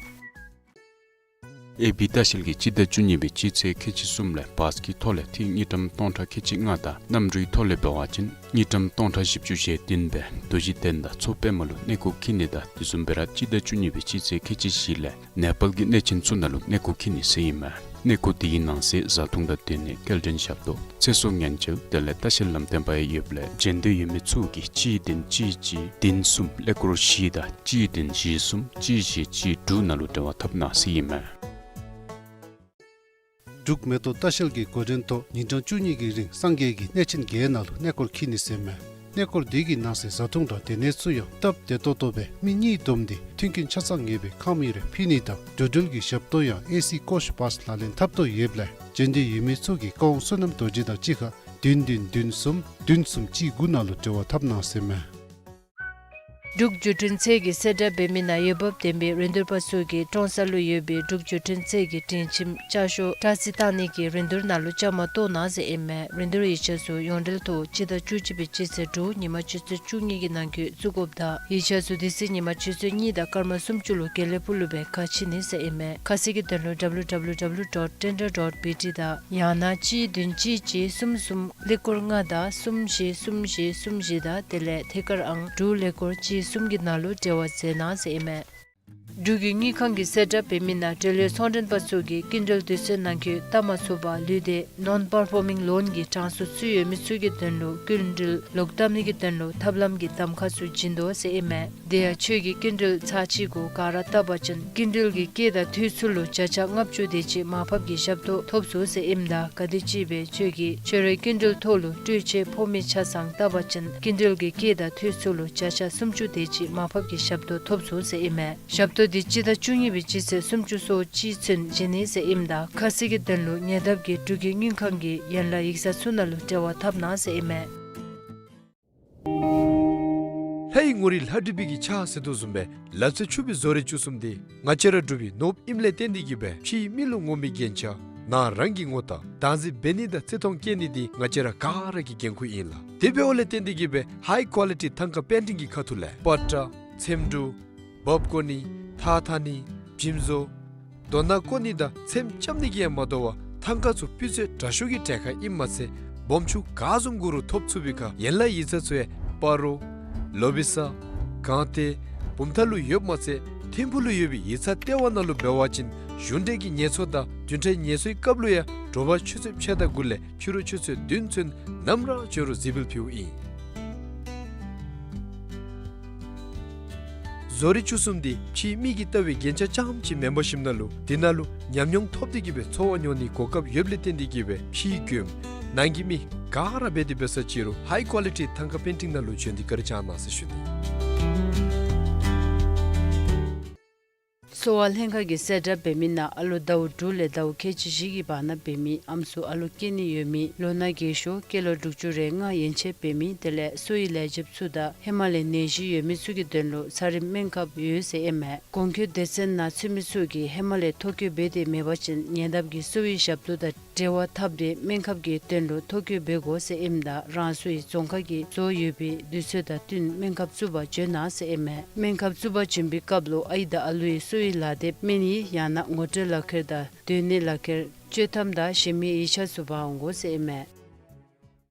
ཨེ་བི་ལྟ་བཤལ་གྱིས་སྤྱི་ཟླ་བཅུ་གཉིས་པའི་སྤྱི་ཚེས་ཁལ་གཅིག་གསུམ་ལས་བཱས་ཀྱི་ཐོག་ལས་ཐིག་དངུལ་ཀྲམ་སྟོང་ཕྲག་ཁལ་གཅིག་ལྔ་དང་གནམ་གྲུའི་ཐོག་ལས་འབད་བ་ཅིན་དངུལ་ཀྲམ་སྟོང་ཕྲག་བཞི་བཅུ་ཞེ་བདུན་སྦེ་རྡོ་རྗེ་གདན་དང་མཚོ་པདྨ་ལུ་གནས་སྐོར་འཁྱིད་ནི་དང་དེ་བཟུམ་སྦེ་ར་སྤྱི་ཟླ་བཅུ་གཉིས་པའི་སྤྱི་ཚེས་ཁལ་གཅིག་བཞི་ལས་ནེ་པཱལ་གྱི་གནས་ཆེན་ཚུ་ནང་ལུ་གནས་སྐོར་འཁྱིད་ནི་ཟེར་ཨིན་མས། གནས་སྐོར་དེའི་ནང་གསེས་བཟའ་འཐུང་དང་སྡོད་གནས་སྐྱེལ་འདྲེན་ཞབས་ཏོག་ཚེ་སྲོག་ཉེན་བཅོལ་དེ་ལས་ལྟ་བཤལ་ལམ་སྟོན་པ་ཡང་ཡོདཔ་ལས་འབྱོན་འདོད་ཡོད་མི་ཚུ་གིས་གཅིག་བདུན་གཅིག་གཅིག་བདུན་གསུམ་ཀླད་ཀོར་བཞི་དང་གཅིག་བདུན་བཞི་གསུམ་གཅིག་བཞི་གཅིག་དྲུག་ནང་ལུ་འབྲེལ་བ་འཐབ་གནང་ཟེར་ཨིན་མས། འབྲུག་མེ་ཏོག་ལྟ་བཤལ་གྱིས་འགོ་འདྲེན་ཐོག་ཉིན་གྲངས་བཅུ་གཉིས་ཀྱི་རིང་སངས་རྒྱས་ཀྱི་གནས་ཆེན་བརྒྱད་ནང་ལུ་གནས་སྐོར་འཁྱིད་ནི་ཟེར་ཨིན་མས། གནས་སྐོར་དེ་གི་ནང་གསེས་བཟའ་འཐུང་དང་སྡོད་གནས་ཚུ་ཡང་སྟབས་བདེ་ཏོག་ཏོ་སྦེ་མི་གཉིས་བསྡོམས་ཏེ་མཐུན་རྐྱེན་ཆ་ཚང་ངེས་པའི་ཁང་མིག་རེ་ཕུལ་ནི་དང་འགྲོ་འགྲུལ་གྱི་ཞབས་ཏོག་ཡང་ཨེ་སི་ཀོཆ་བཱས་ལག་ལེན་འཐབ་དོ་ཡོདཔ་ལས་འབྱོན་འདོད་ཡོད་མི་ཚུ་གིས་ཀ་ཝང་བསོད་ནམས་རྡོ་རྗེ་དང་གཅིག་ཁར་བདུན་བདུན་བདུན་གསུམ་བདུན་གསུམ་གཅིག་དགུ་ནང་ལུ་འབྲེལ་བ་འཐབ་གནང་ཟེར་ཨིན་མས། འབྲུག་བརྒྱུད་འཕྲིན་ཚད་ཀྱི་གསལ་བསྒྲགས་འབད་མི་ནང་འོས་འབབ་ལྡན་པའི་རིན་བསྡུར་པ་ཚུ་གིས་ཀྲོང་གསར་ལུ་ཡོད་པའི་འབྲུག་བརྒྱུད་འཕྲིན་ཚད་ཀྱི་སྒྲིང་ཁྱིམ་ལྕགས་ཤོག་དྲ་ཚིགས་བཏང་ནི་གི་རིན་བསྡུར་ནང་ལུ་བཅའ་མར་གཏོགས་གནང་ཟེར་ཨིན་མས། རིན་བསྡུར་ཡིག་ཆ་ཚུ་ཡོངས་འབྲེལ་ཐོག་སྤྱི་ཟླ་བཅུ་གཅིག་པའི་སྤྱི་ཚེས་དྲུག་ཉིན་མ་ཆུ་ཚོད་བཅུ་གཉིས་ཀྱི་ནང་འཁོད་བཙུགས་དགོཔ་དང་ཡིག་ཆ་ཚུ་དེ་ཚེ་ཉིན་མ་ཆུ་ཚོད་གཉིས་དང་སྐར་མ་སུམ་ཅུ་ལུ་དགེ་ལེགས་ཕུག་ལུ་སྦེ་ཁ་ཕྱེ་ནི་ཟེར་ཨིན་མས། ཁ་གསལ་གྱི་དོན་ལུ་W W W dot tender dot B T དང་ཡང་ན་གཅིག་བདུན་གཅིག་གཅིག་གསུམ་གསུམ་ཀླད་ཀོར་ལྔ་དང་གསུམ་བཞི་གསུམ་བཞི་གསུམ་བཞི་དང་དེ་ལས་ཐད་ཀར་ཨང་དྲུག་ཀླད་ཀོར་གཅིག་གསུམ་གྱི་ནང་ལུ་འབྲེལ་བ་མཛད་གནང་ཟེར་ཨིན་མས། འབྲུག་གི་དངུལ་ཁང་གི་གསལ་བསྒྲགས་འབད་མི་ནང་འབྲེལ་ཡོད་ཚོང་མགྲོན་པ་ཚུ་གིས་སྐྱིན་འགྲུལ་དུས་ཚོད་ནང་འཁོད་བཏབ་མ་ཚུགས་པར་ལུས་ཏེ་ནོན་པར་ཕོར་མིང་ལོན་གྱི་གྲངས་སུ་ཚུད་ཡོད་མི་ཚུ་གི་དོན་ལུ་སྐྱིན་འགྲུལ་ལོག་བཏབ་ནི་གི་དོན་ལུ་ཐབས་ལམ་གྱི་གདམ་ཁ་ཚུ་བྱིན་དོ་ཟེར་ཨིན་མས། དེ་ཡང་ཁྱོད་ཀྱིས་སྐྱིན་འགྲུལ་ཚར་གཅིག་གུ་ག་ར་བཏབ་པ་ཅིན་སྐྱིན་འགྲུལ་གྱི་སྐྱེད་དང་འཐུས་ཚུ་ལུ་བརྒྱ་ཆ་ལྔ་བཅུ་དེ་ཅིག་མར་ཕབ་ཀྱི་ཞབས་ཏོག་ཐོབ་ཚུགས་ཟེར་ཨིནམ་ད་ག་དེམ་ཅིག་སྦེ་ཁྱོད་ཀྱིས་ཁྱོད་རའི་སྐྱིན་འགྲུལ་ཐོག་ལུ་སྤྲོད་ཆས་ཕོག་མི་ཆ་ཚང་བཏབ་པ་ཅིན་སྐྱིན་འགྲུལ་གྱི་སྐྱེད་དང་འཐུས་ཚུ་ལུ་བརྒྱ་ཆ་སུམ་ཅུ་དེ་ཅིག་མར་ཕབ་ཀྱི་ཞབས་ཏོག་ཐོབ་ཚུགས་ཟེར་ཨིན་མས། ཞབས་ཏོག་འདི་སྤྱི་ཟླ་བཅུ་གཉིས་པའི་སྤྱི་ཚེས་སུམ་ཅུ་སོ་གཅིག་ཚུན་བྱིན་ནི་ཟེར་ཨིནམ་ད་ཁ་གསལ་གྱི་དོན་ལུ་ཉེ་འདབས་ཀྱི་འབྲུག་གི་དངུལ་ཁང་གི་ཡན་ལག་ཡིག་ཚང་ཚུ་ནང་ལུ་འབྲེལ་བ་འཐབ་གནང་ཟེར་ཨིན་མས། ལྷའི་ངོ་རིས་ལྷ་བྲིས་པའི་གི་ཕྱག་ཟེར་དོ་བཟུམ་སྦེ་ལག་རྩལ་ཕྱུག་པའི་བཟོ་རིག་བཅུ་གསུམ་འདི་ང་བཅས་ར་འབྲུག་པའི་ནོར་བུ་ཨིནམ་ལས་བརྟེན་ཏེ་གིས་སྦེ་ཕྱིའི་མི་ལུ་ངོམ་པའི་རྒྱན་ཆ་ནང་རང་གི་ངོ་རྟགས་བདག་འཛིན་འབད་ནི་དང་བརྩི་མཐོང་བསྐྱེད་ནི་འདི་ང་བཅས་ར་ག་ར་གི་འགན་ཁུར་ཨིན་ལགས། དེ་འབདཝ་ལས་བརྟེན་ཏེ་གིས་སྦེ་ཧའི་ཀོ་ལི་ཊི་ཐང་ཀ་པེན་ཊིང་གི་ཁ་ཐུག་ལས་པ་ཏྲ་ཚེམ་དྲུབ་འབག་བཀོ་ནི་ཐགས་འཐག་ནི་འཇིམ་བཟོ་རྡོ་ནག་བརྐོ་ནི་དང་ཚེམ་རྐྱབ་ནི་གིས་ཡང་མ་དོ་བར་ཐང་ཀ་ཚུ་སྤུས་ཚད་དྲག་ཤོས་ཀྱི་གྲལ་ཁར་ཨིནམ་མ་ཚད་སྦོམ་ཆུང་ག་བཟུམ་དགོ་རུང་ཐོབ་ཚུགས་པའི་ཁར་ཡན་ལག་ཡིག་ཚང་ཚུ་ཡང་སྤ་རོ་ལོ་བི་ས་སྒང་སྟེང་བུམ་ཐང་ལུ་ཡོདཔ་མ་ཚད་ཐིམ་ཕུག་ལུ་ཡོད་པའི་ཡིག་ཚང་ལྟེ་བ་ནང་ལུ་འབད་བ་ཅིན་གཞུང་འབྲེལ་གྱི་ངལ་གསོ་དང་བདུན་ཕྲག་ངལ་གསོའི་སྐབས་ལུ་ཡང་དྲོ་པ་ཆུ་ཚོད་ཕྱེད་དང་དགུ་ལས་ཕྱི་རུ་ཆུ་ཚོད་བདུན་ཚུན་ནམ་ར་འབྱོན་རུང་གཟིགས་འབུལ་ཕུལཝ་ཨིན། བཟོ་རིག་བཅུ་གསུམ་འདི་ཕྱིའི་མི་གིས་བལྟ་བའི་རྒྱན་ཆ་རྐྱངམ་ཅིག་མེན་པར་ཞིནམ་ལས་འདི་ནང་ལུ་ཉམས་མྱོང་ཐོབ་སྟེ་གིས་སྦེ་འཚོ་བ་མྱོང་ནིའི་གོ་སྐབས་ཡོདཔ་ལས་བརྟེན་ཏེ་གིས་སྦེ་ཕྱིའི་མགྱོནམ་ནང་གི་མི་ག་ར་འབད་དེ་འབད་ས་ཅི་རུང་ཧའི་ཀོ་ལི་ཊི་ཐང་ཀ་པེན་ཊིང་ནང་ལུ་བྱོན་ཏེ་བཀའ་དྲིན་བསྐྱང་གནང་ཟེར་ཞུ་ནི། གསོ་བ་ལྷན་ཁག་གི་གསལ་བསྒྲགས་འབད་མི་ནང་ཨ་ལོ་ཟླཝ་དྲུག་ལས་ཟླཝ་ཁལ་གཅིག་བཞི་གི་བར་ན་འབད་མི་ཨམ་སྲུ་ཨ་ལོ་སྐྱེ་ནི་ཡོད་མི་ལོ་ན་རྒས་ཤོས་སྐྱེས་ལོ་དྲུག་ཅུ་རེ་ལྔ་ཡན་ཆད་འབད་མི་དེ་ལས་གསོ་བའི་ལས་བྱེདཔ་ཚུ་དང་ཧེ་མ་ལས་ནད་གཞི་ཡོད་མི་ཚུ་གི་དོན་ལུ་ཚད་རིམས་སྨན་ཁབ་ཡོད་ཟེར་ཨིན་མས། གོང་འཁོད་སྡེ་ཚན་ནང་ཚུད་མི་ཚུ་གིས་ཧེ་མ་ལས་ཐོ་བཀོད་འབད་དེ་མེད་པ་ཅིན་ཉེ་འདབས་ཀྱི་གསོ་བའི་ཞབས་ཏོག་དང་འབྲེལ་བ་འཐབ་སྟེ་སྨན་ཁབ་ཀྱི་དོན་ལུ་ཐོ་བཀོད་འབད་དགོ་ཟེར་ཨིནམ་ད་རང་སོའི་རྫོང་ཁག་གིས་བཟོ་ཡོད་པའི་དུས་ཚོད་དང་བསྟུན་སྨན་ཁབ་བཙུགས་པར་བྱོན་གནང་ཟེར་ཨིན་མས། སྨན་ཁབ་བཙུགས་པར་བྱོན་པའི་སྐབས་ལུ་ཨའི་དང་ཨ་ལུའི་གསོ་བའི་ལག་དེབ་སྨན་ཡིག་ཡང་ན་ངོ་སྤྲོད་ལག་ཁྱེར་དང་སྡོད་གནས་ལག་ཁྱེར་བཅོལ་ཐམ་དང་གཞན་མི་ཡིག་ཆ་ཚུ་འབག་འོང་དགོ་ཟེར་ཨིན་མས།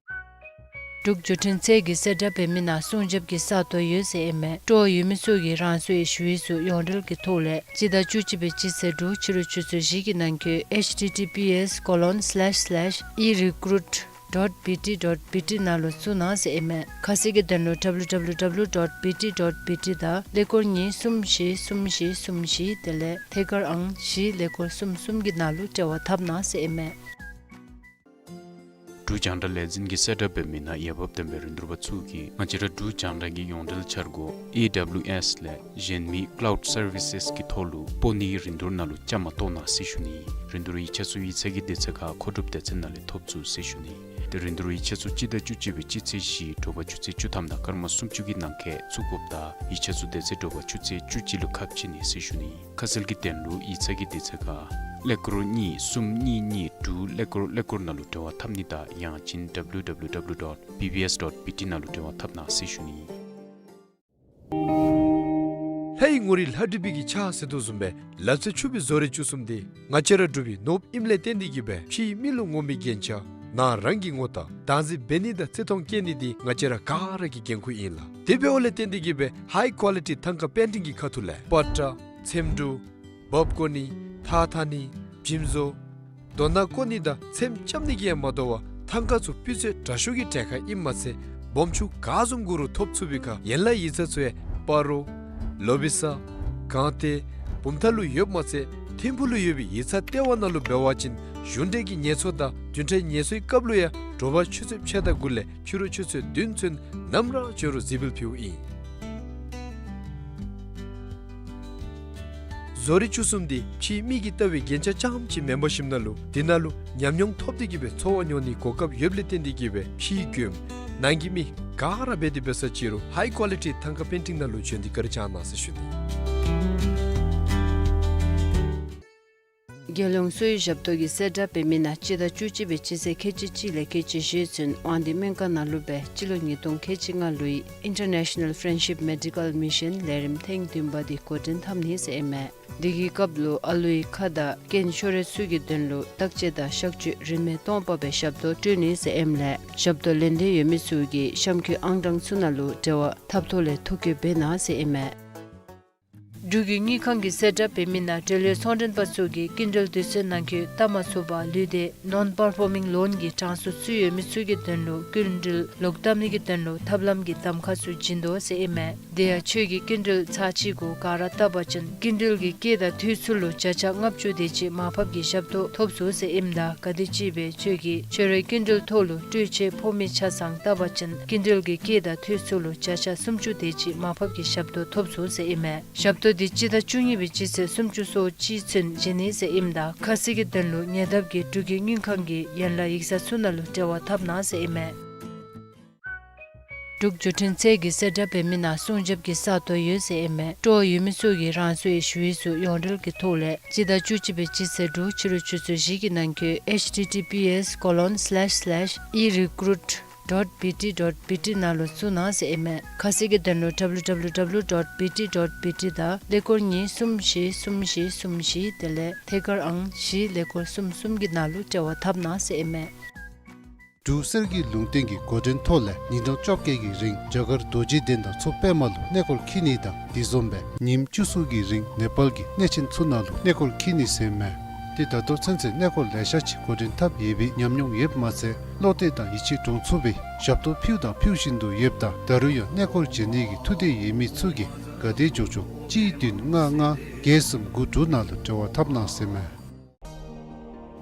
འབྲུག་བརྒྱུད་འཕྲིན་ཚད་ཀྱི་གསལ་བསྒྲགས་འབད་མི་ནང་སྲུང་སྐྱོབ་ཀྱི་ས་སྟོང་ཡོད་ཟེར་ཨིན་མས། སྤྲོ་བ་ཡོད་མི་ཚུ་གིས་རང་སོའི་ཞུ་ཡིག་ཚུ་ཡོངས་འབྲེལ་གྱི་ཐོག་ལས་སྤྱི་ཟླ་བཅུ་གཅིག་པའི་སྤྱི་ཚེས་དྲུག་ཕྱི་རུ་ཆུ་ཚོད་བཞི་གི་ནང་འཁོད་H T T P S colon slash slash e recruit dot B T dot B T ནང་ལུ་བཙུགས་གནང་ཟེར་ཨིན་མས། ཁ་གསལ་གྱི་དོན་ལུ་W W W dot B T dot B T དང་ཀླད་ཀོར་གཉིས་གསུམ་བཞི་གསུམ་བཞི་གསུམ་བཞི་དེ་ལས་ཐད་ཀར་ཨང་བཞི་ཀླད་ཀོར་གསུམ་གསུམ་གྱི་ནང་ལུ་འབྲེལ་བ་འཐབ་གནང་ཟེར་ཨིན་མས། འབྲུག་རྒྱང་བསྒྲགས་ལས་འཛིན་གྱི་གསལ་བསྒྲགས་འབད་མི་ནང་འོས་འབབ་ལྡན་པའི་རིན་བསྡུར་པ་ཚུ་གིས་ང་བཅས་ར་འབྲུག་རྒྱང་བསྒྲགས་ཀྱི་ཡོངས་འབྲེལ་འཆར་སྒོ་ཨེ་ཌབ་ལིའུ་ཨེསི་ལས་གཞན་མི་ཀ་ལའུཌ་སར་བི་སེསི་གི་ཐོག་ལུ་སྤོ་ནིའི་རིན་བསྡུར་ནང་ལུ་བཅའ་མར་གཏོགས་གནང་ཟེར་ཞུ་ནི། རིན་བསྡུར་ཡིག་ཆ་ཚུ་ཡིག་ཚང་གི་དུས་ཚོད་ཁར་མཁོ་སྒྲུབ་སྡེ་ཚན་ནང་ལས་ཐོབ་ཚུགས་ཟེར་ཞུ་ནི། རིན་བསྡུར་ཡིག་ཆ་ཚུ་སྤྱི་ཟླ་བཅུ་གཅིག་པའི་སྤྱི་ཚེས་བཞི་དྲོ་པ་ཆུ་ཚོད་བཅུ་ཐམ་དང་སྐར་མ་སུམ་ཅུ་གི་ནང་འཁོད་བཙུགས་དགོཔ་ད་ཡིག་ཆ་ཚུ་དེ་ཚེ་དྲོ་པ་ཆུ་ཚོད་བཅུ་གཅིག་ལུ་ཁ་ཕྱེ་ནི་ཟེར་ཞུ་ནི། ཁ་གསལ་གྱི་དོན་ལུ་ཡིག་ཚང་གི་དུས་ཚོད་ཁར་ཀླད་ཀོར་གཉིས་གསུམ་གཉིས་གཉིས་དྲུག་ཀླད་ཀོར་ཀླད་ཀོར་ནང་ལུ་འབྲེལ་བ་འཐབ་ནི་དང་ཡང་ཅིན་W W W dot B B S dot B T ནང་ལུ་འབྲེལ་བ་འཐབ་གནང་ཟེར་ཞུ་ནི། ལྷའི་ངོ་རིས་ལྷ་བྲིས་པའི་གི་ཕྱག་ཟེར་དོ་བཟུམ་སྦེ་ལ་རྩེ་ཆུ་བོའི་བཟོ་རིག་བཅུ་གསུམ་འདི་ང་བཅས་ར་འབྲུག་པའི་ནོར་བུ་ཨིནམ་ལས་བརྟེན་ཏེ་གིས་སྦེ་ཕྱིའི་མི་ལུ་ངོམ་པའི་རྒྱན་ཆ་ནང་རང་གི་ངོ་རྟགས་བདག་འཛིན་འབད་ནི་དང་བརྩི་མཐོང་བསྐྱེད་ནི་འདི་ང་བཅས་ར་ག་ར་གི་འགན་ཁུར་ཨིན་ལགས། དེ་འབདཝ་ལས་བརྟེན་ཏེ་གིས་སྦེ་ཧའི་ཀོ་ལི་ཊི་ཐང་ཀ་པེན་ཊིང་གི་ཁ་ཐུག་ལས་པ་ཏྲ་ཚེམ་དྲུབ་འབག་གོ་ནི་ཐགས་འཐག་ནི་འཇིམ་བཟོ་རྡོ་ནག་བརྐོ་ནི་དང་ཚེམ་རྐྱབ་ནི་གིས་ཡང་མ་དོ་བར་ཐང་ཀ་ཚུ་སྤུས་ཚད་དྲག་ཤོས་ཀྱི་གྲལ་ཁར་ཨིནམ་མ་ཚད་སྦོམ་ཆུང་ག་བཟུམ་དགོ་རུང་ཐོབ་ཚུགས་པའི་ཁར་ཡན་ལག་ཡིག་ཚང་ཚུ་ཡང་སྤ་རོ་ལོ་བི་ས་སྒང་སྟེང་བུམ་ཐང་ལུ་ཡོདཔ་མ་ཚད་ཐིམ་ཕུག་ལུ་ཡོད་པའི་ཡིག་ཚང་ལྟེ་བ་ནང་ལུ་འབད་བ་ཅིན་གཞུང་འབྲེལ་གྱི་ངལ་གསོ་དང་བདུན་ཕྲག་ངལ་གསོའི་སྐབས་ལུ་ཡང་དྲོ་པ་ཆུ་ཚོད་ཕྱེད་དང་དགུ་ལས་ཕྱི་རུ་ཆུ་ཚོད་བདུན་ཚུན་ནམ་ར་བྱོན་རུང་གཟིགས་འབུལ་ཕུལཝ་ཨིན། བཟོ་རིག་བཅུ་གསུམ་འདི་ཕྱིའི་མི་གིས་བལྟ་བའི་རྒྱན་ཆ་རྐྱངམ་ཅིག་མེན་པར་ཞིནམ་ལས་འདི་ནང་ལུ་ཉམས་མྱོང་ཐོབ་སྟེ་གིས་སྦེ་འཚོ་བ་མྱོང་ནིའི་གོ་སྐབས་ཡོདཔ་ལས་བརྟེན་ཏེ་གིས་སྦེ་ཕྱིའི་མགྱོནམ་ནང་གི་མི་ག་ར་འབད་དེ་འབད་ས་ཅིག་རུང་ཧའི་ཀོ་ལི་ཊི་ཐང་ཀ་པེན་ཊིང་ནང་ལུ་བྱོན་ཏེ་བཀའ་དྲིན་བསྐྱང་གནང་ཟེར་ཞུ་ནི། རྒྱལ་ཡོངས་གསོ་བའི་ཞབས་ཏོག་གི་གསལ་བསྒྲགས་འབད་མི་ནང་སྤྱི་ཟླ་བཅུ་གཅིག་པའི་སྤྱི་ཚེས་ཁལ་གཅིག་གཅིག་ལས་ཁལ་གཅིག་བཞི་ཚུན་དབང་འདུས་སྨན་ཁང་ནང་ལུ་སྦེ་སྤྱི་ལོ་ཉིས་སྟོང་ཁལ་གཅིག་ལྔ་ལོའི་International Friendship Medical Mission ལས་རིམ་ཐེངས་བདུན་པ་འདི་འགོ་འདྲེན་འཐབ་ནི་ཟེར་ཨིན་མས། འདི་གི་སྐབས་ལུ་ཨ་ལུའི་ཁ་དང་རྐན་ཤོར་ར་ཚུ་གི་དོན་ལུ་བརྟག་དཔྱད་དང་གཤག་བཅོས་རིན་མེད་སྟོང་པ་སྦེ་ཞབས་ཏོག་སྤྲོད་ནི་ཟེར་ཨིནམ་ལས་ཞབས་ཏོག་ལེན་འདོད་ཡོད་མི་ཚུ་གིས་གཤམ་འཁོད་ཨང་གྲངས་ཚུ་ནང་ལུ་འབྲེལ་བ་འཐབ་ཐོག་ལས་ཐོ་བཀོད་འབད་གནང་ཟེར་ཨིན་མས། འབྲུག་གི་དངུལ་ཁང་གི་གསལ་བསྒྲགས་འབད་མི་ནང་འབྲེལ་ཡོད་ཚོང་མགྲོན་པ་ཚུ་གིས་སྐྱིན་འགྲུལ་དུས་ཚོད་ནང་འཁོད་བཏབ་མ་ཚུགས་པར་ལུས་ཏེ་Non-Performing Loan གི་གྲངས་སུ་ཚུད་ཡོད་མི་ཚུ་གི་དོན་ལུ་སྐྱིན་འགྲུལ་ལོག་བཏབ་ནི་གི་དོན་ལུ་ཐབས་ལམ་གྱི་གདམ་ཁ་ཚུ་བྱིན་དོ་ཟེར་ཨིན་མས། དེ་ཡང་ཁྱོད་ཀྱིས་སྐྱིན་འགྲུལ་ཚར་གཅིག་གུ་ག་ར་བཏབ་པ་ཅིན་སྐྱིན་འགྲུལ་གྱི་སྐྱེད་དང་འཐུས་ཚུ་ལུ་བརྒྱ་ཆ་ལྔ་བཅུ་དེ་ཅིག་མར་ཕབ་ཀྱི་ཞབས་ཏོག་ཐོབ་ཚུགས་ཟེར་ཨིནམ་ད་ག་དེམ་ཅིག་སྦེ་ཁྱོད་ཀྱིས་ཁྱོད་རའི་སྐྱིན་འགྲུལ་ཐོག་ལུ་སྤྲོད་ཆས་ཕོགས་མི་ཆ་ཚང་བཏབ་པ་ཅིན་སྐྱིན་འགྲུལ་གྱི་སྐྱེད་དང་འཐུས་ཚུ་ལུ་བརྒྱ་ཆ་སུམ་ཅུ་དེ་ཅིག་མར་ཕབ་ཀྱི་ཞབས་ཏོག་ཐོབ་ཚུགས་ཟེར་ཨིན་མས། ཞབས་ཏོག་འདི་སྤྱི་ཟླ་བཅུ་གཉིས་པའི་སྤྱི་ཚེས་སུམ་ཅུ་སོ་གཅིག་ཚུན་བྱིན་ནི་ཟེར་ཨིནམ་ད་ཁ་གསལ་གྱི་དོན་ལུ་ཉེ་འདབས་ཀྱི་འབྲུག་གི་དངུལ་ཁང་གི་ཡན་ལག་ཡིག་ཚང་ཚུ་ནང་ལུ་འབྲེལ་བ་འཐབ་གནང་ཟེར་ཨིན་མས། འབྲུག་བརྒྱུད་འཕྲིན་ཚད་ཀྱི་གསལ་བསྒྲགས་འབད་མི་ནང་སྲུང་སྐྱོབ་ཀྱི་ས་སྟོང་ཡོད་ཟེར་ཨིན་མས། སྤྲོ་བ་ཡོད་མི་ཚུ་གིས་རང་སོའི་ཞུ་ཡིག་ཚུ་ཡོངས་འབྲེལ་གྱི་ཐོག་ལས་སྤྱི་ཟླ་བཅུ་གཅིག་པའི་སྤྱི་ཚེས་དྲུག་ཕྱི་རུ་ཆུ་ཚོད་བཞི་གི་ནང་འཁོད་H T T P S colon slash slash e recruit dot B T dot B T ནང་ལུ་བཙུགས་གནང་ཟེར་ཨིན་མས། ཁ་གསལ་གྱི་དོན་ལུ་W W W dot B T dot B T དང་ཀླད་ཀོར་གཉིས་གསུམ་བཞི་གསུམ་བཞི་གསུམ་བཞི་དེ་ལས་ཐད་ཀར་ཨང་བཞི་ཀླད་ཀོར་གསུམ་གསུམ་གྱི་ནང་ལུ་འབྲེལ་བ་འཐབ་གནང་ཟེར་ཨིན་མས། འབྲུག་གསེར་གྱི་ལུང་བསྟན་གྱི་འགོ་འདྲེན་ཐོག་ལས་ཉིན་གྲངས་བཅོ་བརྒྱད་ཀྱི་རིང་རྒྱ་གར་རྡོ་རྗེ་གདན་དང་མཚོ་པདྨ་ལུ་གནས་སྐོར་འཁྱིད་ནི་དང་དེ་བཟུམ་སྦེ་ཉིནམ་བཅུ་གསུམ་གྱི་རིང་ནེ་པཱལ་གྱི་གནས་ཆེན་ཚུ་ནང་ལུ་གནས་སྐོར་འཁྱིད་ནི་ཟེར་ཨིན་མས། ཏེ་ད་ལྟོ་ཚུན་ཚོད་གནས་སྐོར་ལེ་ཤ་ཅིག་འགོ་འདྲེན་འཐབ་ཡོད་པའི་ཉམས་མྱོང་ཡོདཔ་མ་ཚད་བློ་གཏད་དང་ཡིད་ཆེས་འདྲོངས་ཚུགས་པའི་ཞབས་ཏོག་ཕུལ་དང་ཕུལ་བཞིན་དུ་ཡོདཔ་ད་ད་རུང་ཡང་གནས་སྐོར་བྱོན་ནི་གི་ཐུགས་འདོད་ཡོད་མི་ཚུ་གིས་ག་དེ་མགྱོགས་མགྱོགས་གཅིག་བདུན་ལྔ་ལྔ་བརྒྱད་གསུམ་དགུ་དྲུག་ནང་ལུ་འབྲེལ་བ་འཐབ་གནང་ཟེར་ཨིན་མས།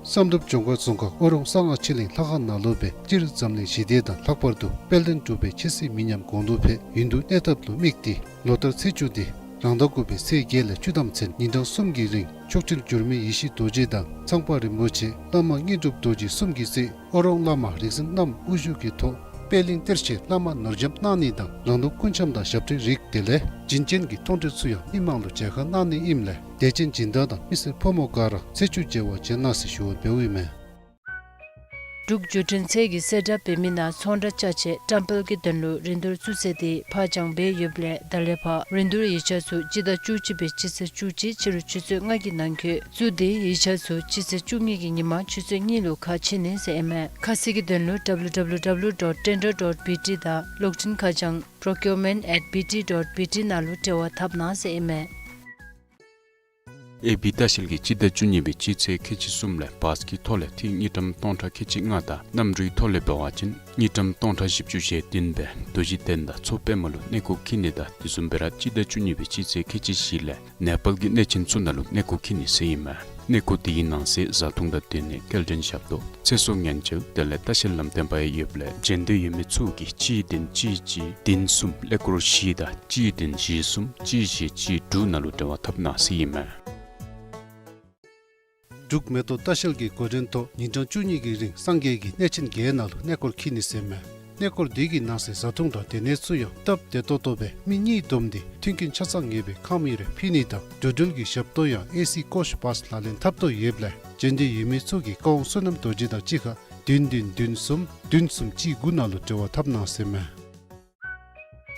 བསམ་གྲུབ་ལྗོངས་མཁར་རྫོང་ཁག་ཨོ་རོང་གསང་སྔགས་ཆོས་གླིང་ལྷ་ཁང་ནང་ལུ་སྦེ་སྤྱིར་འཛམ་གླིང་ཞི་བདེ་དང་ལྷག་པར་དུ་དཔལ་ལྡན་འབྲུག་པའི་ཆོས་སྲིད་མི་ཉམས་གོང་དུ་འཕེལ་ཡུན་དུ་གནས་ཐབས་ལུ་དམིགས་ཏེ་ལོ་ལྟར་ཚེས་བཅུ་འདི་རང་ཟླ་དགུ་པའི་ཚེས་བརྒྱད་ལས་བཅུ་ཐམ་ཚུན་ཉིན་གྲངས་གསུམ་གྱི་རིང་མཆོག་སྤྲུལ་འགྱུར་མེད་ཡེ་ཤེས་རྡོ་རྗེ་དང་ཚངས་པ་རིན་པོ་ཆེ་བླ་མ་དངོས་གྲུབ་རྡོ་རྗེ་གསུམ་གྱི་སྲས་ཨོ་རོང་བླ་མ་རིག་འཛིན་རྣམ་དབུ་བཞུགས་ཀྱི་ཐོག་པད་གླིང་གཏེར་ཆེན་བླ་མ་ནོར་རྒྱམ་གནང་ནི་དང་རང་གདོང་སྐུ་འཆམ་དང་ཞབས་ཁྲའི་རིགས་དེ་ལས་བྱིན་ཅན་གྱི་མཐོང་གྲོལ་ཚུ་ཡང་མི་མང་ལུ་མཇལ་ཁ་གནང་ནི་ཨིནམ་ལས་དད་ཅན་སྦྱིན་བདག་དང་མི་སེར་ཕོ་མོ་ག་ར་ཚེས་བཅུ་མཇལ་བར་བྱོན་གནང་ཟེར་ཞུ་བ་འབདཝ་ཨིན་མས། འབྲུག་བརྒྱུད་འཕྲིན་ཚད་ཀྱི་གསལ་བསྒྲགས་འབད་མི་ནང་ཚོང་བསྒྲགས་ཅ་ཆས་བཀྲམ་སྤེལ་གྱི་དོན་ལུ་རིན་བསྡུར་བཙུགས་ཚེས་འདི་ཕར་འགྱངས་འབད་ཡོདཔ་ལས་ད་ལས་ཕར་རིན་བསྡུར་ཡིག་ཆ་ཚུ་སྤྱི་ཟླ་བཅུ་གཅིག་པའི་སྤྱི་ཚེས་བཅུ་གཅིག་ཕྱི་རུ་ཆུ་ཚོད་ལྔ་གི་ནང་འཁོད་བཙུགས་ཏེ་ཡིག་ཆ་ཚུ་སྤྱི་ཚེས་བཅུ་གཉིས་ཀྱི་ཉིན་མ་ཆུ་ཚོད་གཉིས་ལུ་ཁ་ཕྱེ་ནི་ཟེར་ཨིན་མས། ཁ་གསལ་གྱི་དོན་ལུ་W W W dot tender dot B T དང་གློག་འཕྲིན་ཁ་བྱང་procurement at B T dot B T ནང་ལུ་འབྲེལ་བ་འཐབ་གནང་ཟེར་ཨིན་མས། ཨེ་བི་ལྟ་བཤལ་གྱིས་སྤྱི་ཟླ་བཅུ་གཉིས་པའི་སྤྱི་ཚེས་ཁལ་གཅིག་གསུམ་ལས་བཱས་ཀྱི་ཐོག་ལས་ཐིག་དངུལ་ཀྲམ་སྟོང་ཕྲག་ཁལ་གཅིག་ལྔ་དང་གནམ་གྲུའི་ཐོག་ལས་འབད་བ་ཅིན་དངུལ་ཀྲམ་སྟོང་ཕྲག་བཞི་བཅུ་ཞེ་བདུན་སྦེ་རྡོ་རྗེ་གདན་དང་མཚོ་པདྨ་ལུ་གནས་སྐོར་འཁྱིད་ནི་དང་དེ་བཟུམ་སྦེ་ར་སྤྱི་ཟླ་བཅུ་གཉིས་པའི་སྤྱི་ཚེས་ཁལ་གཅིག་བཞི་ལས་ནེ་པཱལ་གྱི་གནས་ཆེན་ཚུ་ནང་ལུ་གནས་སྐོར་འཁྱིད་ནི་ཟེར་ཨིན་མས། གནས་སྐོར་དེའི་ནང་གསེས་བཟའ་འཐུང་དང་སྡོད་གནས་སྐྱེལ་འདྲེན་ཞབས་ཏོག་ཚེ་སྲོག་ཉེན་བཅོལ་དེ་ལས་ལྟ་བཤལ་ལམ་སྟོན་པ་ཡང་ཡོདཔ་ལས་མཇལ་འདོད་ཡོད་མི་ཚུ་གིས་གཅིག་བདུན་གཅིག་གཅིག་བདུན་གསུམ་ཀླད་ཀོར་བཞི་དང་གཅིག་བདུན་བཞི་གསུམ་གཅིག་བཞི་གཅིག་དྲུག་ནང་ལུ་འབྲེལ་བ་འཐབ་གནང་ཟེར་ཨིན་མས། འབྲུག་མེ་ཏོག་ལྟ་བཤལ་གྱི་འགོ་འདྲེན་ཐོག་ཉིན་གྲངས་བཅུ་གཉིས་ཀྱི་རིང་སངས་རྒྱས་ཀྱི་གནས་ཆེན་བརྒྱད་ནང་ལུ་གནས་སྐོར་འཁྱིད་ནི་ཟེར་མས། གནས་སྐོར་འདི་གི་ནང་གསེས་བཟའ་འཐུང་དང་སྡོད་གནས་ཚུ་ཡང་སྟབས་བདེ་ཏོག་ཏོ་སྦེ་མི་གཉིས་བསྡོམས་ཏེ་མཐུན་རྐྱེན་ཆ་ཚང་ངེས་པའི་ཁང་མིག་རེ་ཕུལ་ནི་དང་འགྲོ་འགྲུལ་གྱི་ཞབས་ཏོག་ཡང་ཨེ་སི་ཀོཆ་བཱསི་ལག་ལེན་འཐབ་ཐོག་ཡོདཔ་ལས་འབྱོན་འདོད་ཡོད་མི་ཚུ་གིས་བཀའ་དབང་བསོད་ནམས་རྡོ་རྗེ་དང་གཅིག་ཁར་བདུན་བདུན་བདུན་གསུམ་བདུན་གསུམ་གཅིག་དགུ་ནང་ལུ་འབྲེལ་བ་འཐབ་གནང་ཟེར་མས།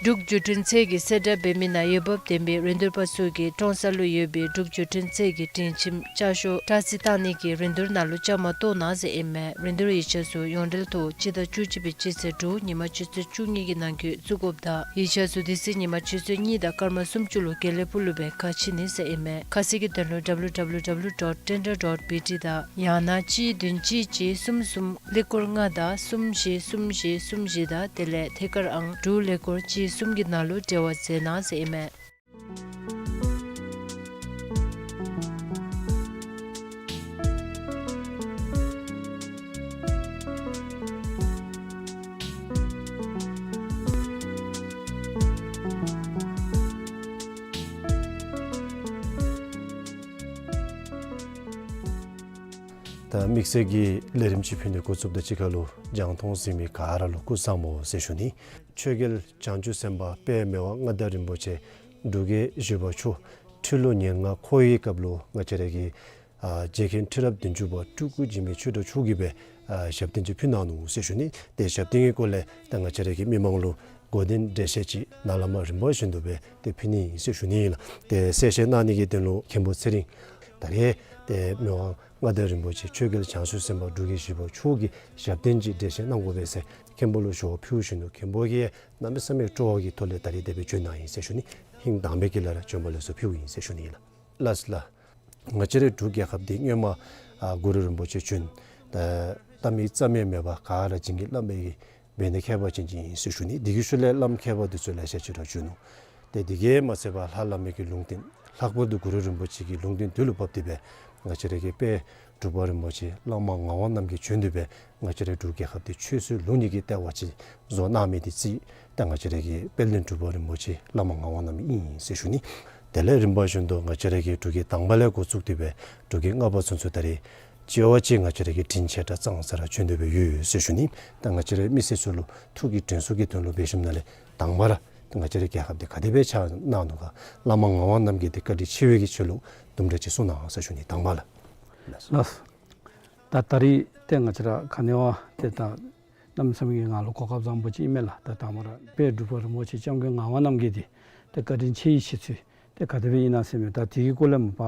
འབྲུག་བརྒྱུད་འཕྲིན་ཚད་ཀྱི་གསལ་བསྒྲགས་འབད་མི་ནང་འོས་འབབ་ལྡན་པའི་རིན་བསྡུར་པ་ཚུ་གིས་ཀྲོང་གསར་ལུ་ཡོད་པའི་འབྲུག་བརྒྱུད་འཕྲིན་ཚད་ཀྱི་སྒྲིང་ཁྱིམ་ལྕགས་ཤོག་སྐྲ་རྩི་བཏང་ནི་གི་རིན་བསྡུར་ནང་ལུ་བཅའ་མར་གཏོགས་གནང་ཟེར་ཨིན་མས། རིན་བསྡུར་ཡིག་ཆ་ཚུ་ཡོངས་འབྲེལ་ཐོག་སྤྱི་ཟླ་བཅུ་གཅིག་པའི་སྤྱི་ཚེས་དྲུག་ཉིན་མ་ཆུ་ཚོད་བཅུ་གཉིས་ཀྱི་ནང་འཁོད་བཙུགས་དགོཔ་དང་ཡིག་ཆ་ཚུ་དེ་ཚེ་ཉིན་མ་ཆུ་ཚོད་གཉིས་དང་སྐར་མ་སུམ་ཅུ་ལུ་དགེ་ལེགས་ཕུག་ལུ་སྦེ་ཁ་ཕྱེ་ནི་ཟེར་ཨིན་མས། ཁ་གསལ་གྱི་དོན་ལུ་W W W dot tender dot B T དང་ཡང་ན་གཅིག་བདུན་གཅིག་གཅིག་གསུམ་གསུམ་ཀླད་ཀོར་ལྔ་དང་གསུམ་བཞི་གསུམ་བཞི་གསུམ་བཞི་དང་དེ་ལས་ཐད་ཀར་ཨང་དྲུག་ཀླད་ཀོར་གཅིག་གསུམ་གྱི་ནང་ལུ་འབྲེལ་བ་མཛད་གནང་ཟེར་ཨིན་མས། ད་དམིགས་བསལ་གྱི་ལས་རིམ་ཅིག་ཕུལ་ནི་འགོ་བཙུགསཔ་དང་གཅིག་ཁར་ལུ་རྒྱང་མཐོང་གཟིགས་མི་ག་ར་ལུ་སྐུ་གཟུགས་བཟང་པོ་ཟེར་ཞུ་ནི། ཆོས་རྒྱལ་བྱང་ཆུབ་སེམས་དཔའ་དཔལ་མི་དབང་མངའ་བདག་རིན་པོ་ཆེ་འབྲུག་རྒྱལ་བཞི་པ་མཆོག་ཁྲི་ལོ་ཉེར་ལྔ་འཁོར་བའི་སྐབས་ལུ་ང་བཅས་ར་གི་ཨ་རྗེ་མཁན་ཁྲི་རབས་བདུན་ཅུ་པ་སྤྲུལ་སྐུ་འཇིགས་མེད་ཆོས་གྲགས་མཆོག་གིས་སྦེ་ཨ་ཞབས་བརྟན་ཅིག་ཕུལ་གནང་ནུག་ཟེར་ཞུ་ནི། ཏེ་ཞབས་བརྟན་གྱི་སྐོར་ལས་ད་ང་བཅས་ར་གི་མི་མང་ལུ་གོ་བརྡའི་འགྲེལ་བཤད་ཅིག་ནཱ་ལས་མར་རིམ་པ་བཞིན་དུ་སྦེ་ཏེ་ཕུལ་ནི་ཨིན་ཟེར་ཞུ་ནི་ཨིན་ལགས། ཏེ་གསལ་བཤད་གནང་ནི་གི་དོན་ལུ་མཁན་པོ་ཚེ་རིང་ད་རེས་ཏེ་མི་དབང་མངའ་བདག་རིན་པོ་ཆེ་ཆོས་རྒྱལ་བྱང་ཆུབ་སེམས་དཔའ་འབྲུག་རྒྱལ་བཞི་པ་མཆོག་གི་ཞབས་བརྟན་གྱི་འགྲེལ་བཤད་གནང་དགོ་པས་ཟེར་མཁན་པོ་ལུ་ཞུ་བ་ཕུལ་ཞིནམ་ལས་མཁན་པོ་གིས་གནམ་མེད་ས་མེད་སྤྲོ་བ་གི་ཐོག་ལས་ད་རེས་དེ་སྦེ་བྱོན་གནང་ཡི་ཟེར་ཞུ་ནི། ཧིང་དྭངས་པའི་དཀྱིལ་ལས་ར་བྱོན་པ་ལེགས་སོ་ཕུལཝ་ཨིན་ཟེར་ཞུ་ནི་ཨིན་ལགས། ལགས་སོ་ལགས། ང་བཅས་རའི་འབྲུག་རྒྱལ་ཁབ་འདི་སྔོན་མ་ཨ་གུ་རུ་རིན་པོ་ཆེ་བྱོན་ད་ད་མི་རྩ་མེད་མེད་པར་ག་ར་བྱིན་གྱིས་བརླབས་པའི་གི་འབད་ནི་མཁས་པ་ཅན་ཅིག་ཨིན་ཟེར་ཞུ་ནི། དེ་གི་ཤུལ་ལས་བླམ་མཁས་པ་འདི་ཚུ་ལེ་ཤ་ཅིག་ར་བྱོན་ནུག། ཏེ་དེ་གིས་མ་ཚད་པར་ལྷ་བླ་མའི་གི་ལུང་བསྟན་ལྷག་པར་དུ་གུ་རུ་རིན་པོ་ཆེ་གི་ལུང་བསྟན་དུས་ལུ་བབས་ཏེ་སྦེ་ང་བཅས་ར་གི་དཔལ་འབྲུག་པ་རིན་པོ་ཆེ་བླ་མ་ངག་དབང་རྣམ་རྒྱལ་བྱོན་ཏེ་སྦེ་ང་བཅས་རའི་འབྲུག་རྒྱལ་ཁབ་འདི་ཆོས་སྲིད་ལུགས་གཉིས་ཀྱི་ལྟེ་བ་ཅིག་བཟོ་གནང་མི་འདི་རྩིས་ད་ང་བཅས་ར་གི་དཔལ་ལྡན་འབྲུག་པ་རིན་པོ་ཆེ་བླ་མ་ངག་དབང་རྣམ་རྒྱལ་ཨིན་ཟེར་ཞུ་ནི། དེ་ལས་རིམ་པ་བཞིན་དུ་ང་བཅས་ར་གི་འབྲུག་རྒྱལ་དང་པ་ལས་འགོ་བཙུགས་ཏེ་སྦེ་འབྲུག་རྒྱལ་ལྔ་པ་ཚུན་ཚོད་ད་རེས་ཅིག་བ་ཅིག་ང་བཅས་ར་གི་དྲིན་ཆེ་དྲགས་ཙང་ཙ་ར་བྱོན་ཏེ་སྦེ་ཡོད་ཟེར་ཞུ་ནི། ད་ང་བཅས་རའི་མི་སེར་ཚུ་ལུ་ཐུགས་ཀྱི་དྲན་གསོ་གི་དོན་ལུ་འབད་ཞིནམ་ལས་དང་པ་ར་ང་བཅས་རའི་རྒྱལ་ཁབ་འདི་ག་དེ་སྦེ་ཆགས་གནང་ནུག་ག། བླ་མ་ངག་དབང་རྣམ་རྒྱལ་འདི་བཀའ་དྲིན་ཆེ་བའི་གི་ཆེད་ལུ་དུམ་གྲ་ཅིག་གསུང་གནང་ཟེར་ཞུ་ནི། དང་པ་ལགས། ལགས། ད་ད་རེས་ཏེ་ང་བཅས་ར་ག་ནི་བ་ཏེ་ད་གནམ་མེད་ས་མེད་ཀྱི་ང་ལུ་གོ་སྐབས་བཟང་པོ་ཅིག་ཨིན་མས་ལགས། ད་དང་པ་ར་དཔལ་འབྲུག་པ་རིན་པོ་ཆེ་སྐྱབས་མགོན་ངག་དབང་རྣམ་རྒྱལ་འདི་ཏེ་བཀའ་དྲིན་ཆེ་བའི་ཆེ་ཚུལ་ཏེ་ག་དེ་སྦེ་ཨིན་ན་ཟེར་མི་ད་དེ་གི་སྐོར་ལས་མ་པ་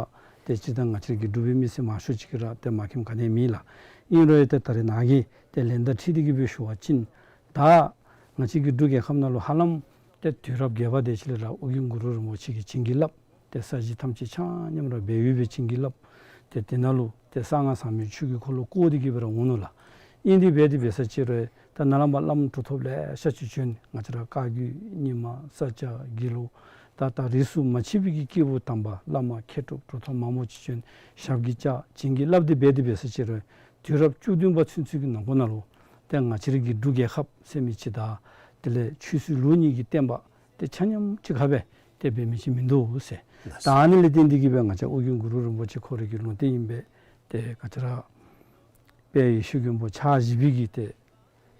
ཏེ་སྤྱིར་བཏང་ང་བཅས་ར་གི་འབྲུག་པའི་མི་སེར་མང་ཤོས་ཅིག་གིས་ར་ཏེ་མ་མཁྱེནམ་ག་ནི་མེད་ལགས། ཨིན་རུང་ཡང་ཏེ་ད་རེས་ནཱ་གིས་ཏེ་ལན་དང་འཁྲིལ་ཏེ་གི་སྦེ་ཞུ་བ་ཅིན་ད་ང་བཅས་ཀྱི་འབྲུག་རྒྱལ་ཁབ་ནང་ལུ་ཧ་ལམ་ཏེ་དུས་རབས་བརྒྱད་པ་དེ་ཅིག་ལས་ར་ཨོ་རྒྱན་གུ་རུ་རིན་པོ་ཆེ་གིས་བྱིན་གྱིས་བརླབས། ཏེ་ས་གཞི་ཐམས་ཅད་ཆ་མཉམ་ར་སྦས་ཡུལ་སྦེ་བྱིན་གྱིས་བརླབས། ཏེ་དེ་ནང་ལུ་ཏེ་གསང་སྔགས་ཟབ་མོའི་ཆོས་ཀྱི་འཁོར་ལོ་བསྐོར་ཏེ་གི་སྦེ་ར་འོང་ནུག་ལགས། ཨིན་དེ་སྦེ་དེ་སྦེ་ས་ཅིག་རུང་ད་ནཱ་ལས་མར་བླམ་གྲུབ་ཐོབ་ལེ་ཤ་ཅིག་བྱོན། ང་བཅས་ར་བཀའ་བརྒྱུད་རྙིང་མ་ས་སྐྱ་དགེ་ལུགས་ད་ད་རིས་སུ་མ་ཆད་པའི་གི་སྐྱེས་བུ་དམ་པ་བླ་མ་མཁས་གྲུབ་གྲུབ་ཐོབ་མང་པོ་ཅིག་བྱོན། ཞབས་ཀྱིས་བཅགས་བྱིན་གྱིས་བརླབས་ཏེ་སྦེ་དེ་སྦེ་ས་ཅིག་རུང་དུས་རབས་བཅུ་བདུན་པ་ཚུན་ཚོད་ཀྱི་ནང་འཁོད་ནང་ལུ་ཏེ་ང་བཅས་ར་གི་འབྲུག་རྒྱལ་ཁབ་ཟེར་མི་ཅིག་དང་དེ་ལས་ཆོས་སྲིད་ལུགས་གཉིས་ཀྱི་བསྟན་པ་ཏེ་ཆ་མཉམ་གཅིག་ཁར་སྦེ་ཏེ་འབད་མི་ཅིག་མིན་འདུག་ཟེར། ད་ཨ་ནི་ལས་བརྟེན་ཏེ་གི་སྦེ་ང་བཅས་ཨོ་རྒྱན་གུ་རུ་རིན་པོ་ཆེ་ཁོ་རའི་གི་ལུང་བསྟན་ཨིན་པས། ཏེ་ང་བཅས་ར་དཔལ་ཡེ་ཤེས་མགོན་པོ་ཕྱག་བཞི་པའི་གི་ཏེ་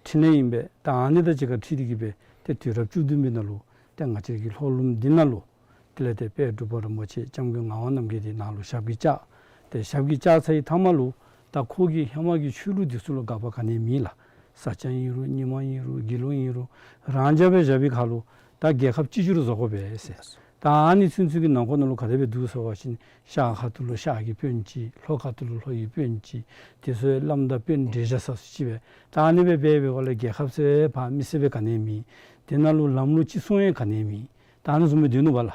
ཕྲིན་ལས་ཨིན་པས། ད་ཨ་ནི་དང་གཅིག་ཁར་འཁྲིལ་ཏེ་གི་སྦེ་ཏེ་དུས་རབས་བཅུ་བདུན་པའི་ནང་ལུ་ཏེ་ང་བཅས་ཀྱི་ལྷོ་ལུངམ་འདི་ནང་ལུ་དེ་ལས་ཏེ་དཔལ་འབྲུག་པ་རིན་པོ་ཆེ་སྐྱབས་མགོན་ངག་དབང་རྣམ་རྒྱལ་འདི་ནཱ་ལུ་ཞབས་ཀྱིས་བཅགས། ཏེ་ཞབས་ཀྱིས་བཅགས་ཚར་བའི་མཐའ་མ་ལུ་ད་ཁོ་གིས་ཧེ་མ་གི་ཆོས་ལུགས་འདི་ཚུ་ལུ་དགག་པ་ག་ནི་མེད་ལགས། ས་སྐྱ་ཨིན་རུང་རྙིང་མ་ཨིན་རུང་དགེ་ལུགས་ཨིན་རུང་རང་འཇགས་སྦེ་བཞག་པའི་ཁར་ལུ་ད་རྒྱལ་ཁབ་གཅིག་གྱུར་བཟོ་དགོ་པས་ཟེར། ད་ཨ་ནི་ཚུན་ཚོད་ཀྱི་ནང་འཁོད་ནང་ལུ་ག་དེ་སྦེ་འདུག་ཟེར་བ་ཅིན་ཤར་ཁ་ཐུག་ལུ་ཤར་གྱི་དཔོན་ཅིག། ལྷོ་ཁ་ཐུག་ལུ་ལྷོ་གི་དཔོན་ཅིག། དེ་ཚུ་བླམ་དང་དཔོན་འབྲེལ་བཞག་ས་སུ་ཅིག་སྦེ་ད་ཨ་ནི་སྦེ་འབད་འབད་བ་ལས་རྒྱལ་ཁབ་ཟེར་ཕར་མི་སེར་སྦེ་ག་ནི་མེད། དེ་ནང་ལུ་ལམ་ལུགས་ཅིག་སྲུང་ཡང་ག་ནི་མེད། ད་ཨ་ནི་བཟུམ་སྦེ་སྡོད་ནུག་པ་ལགས།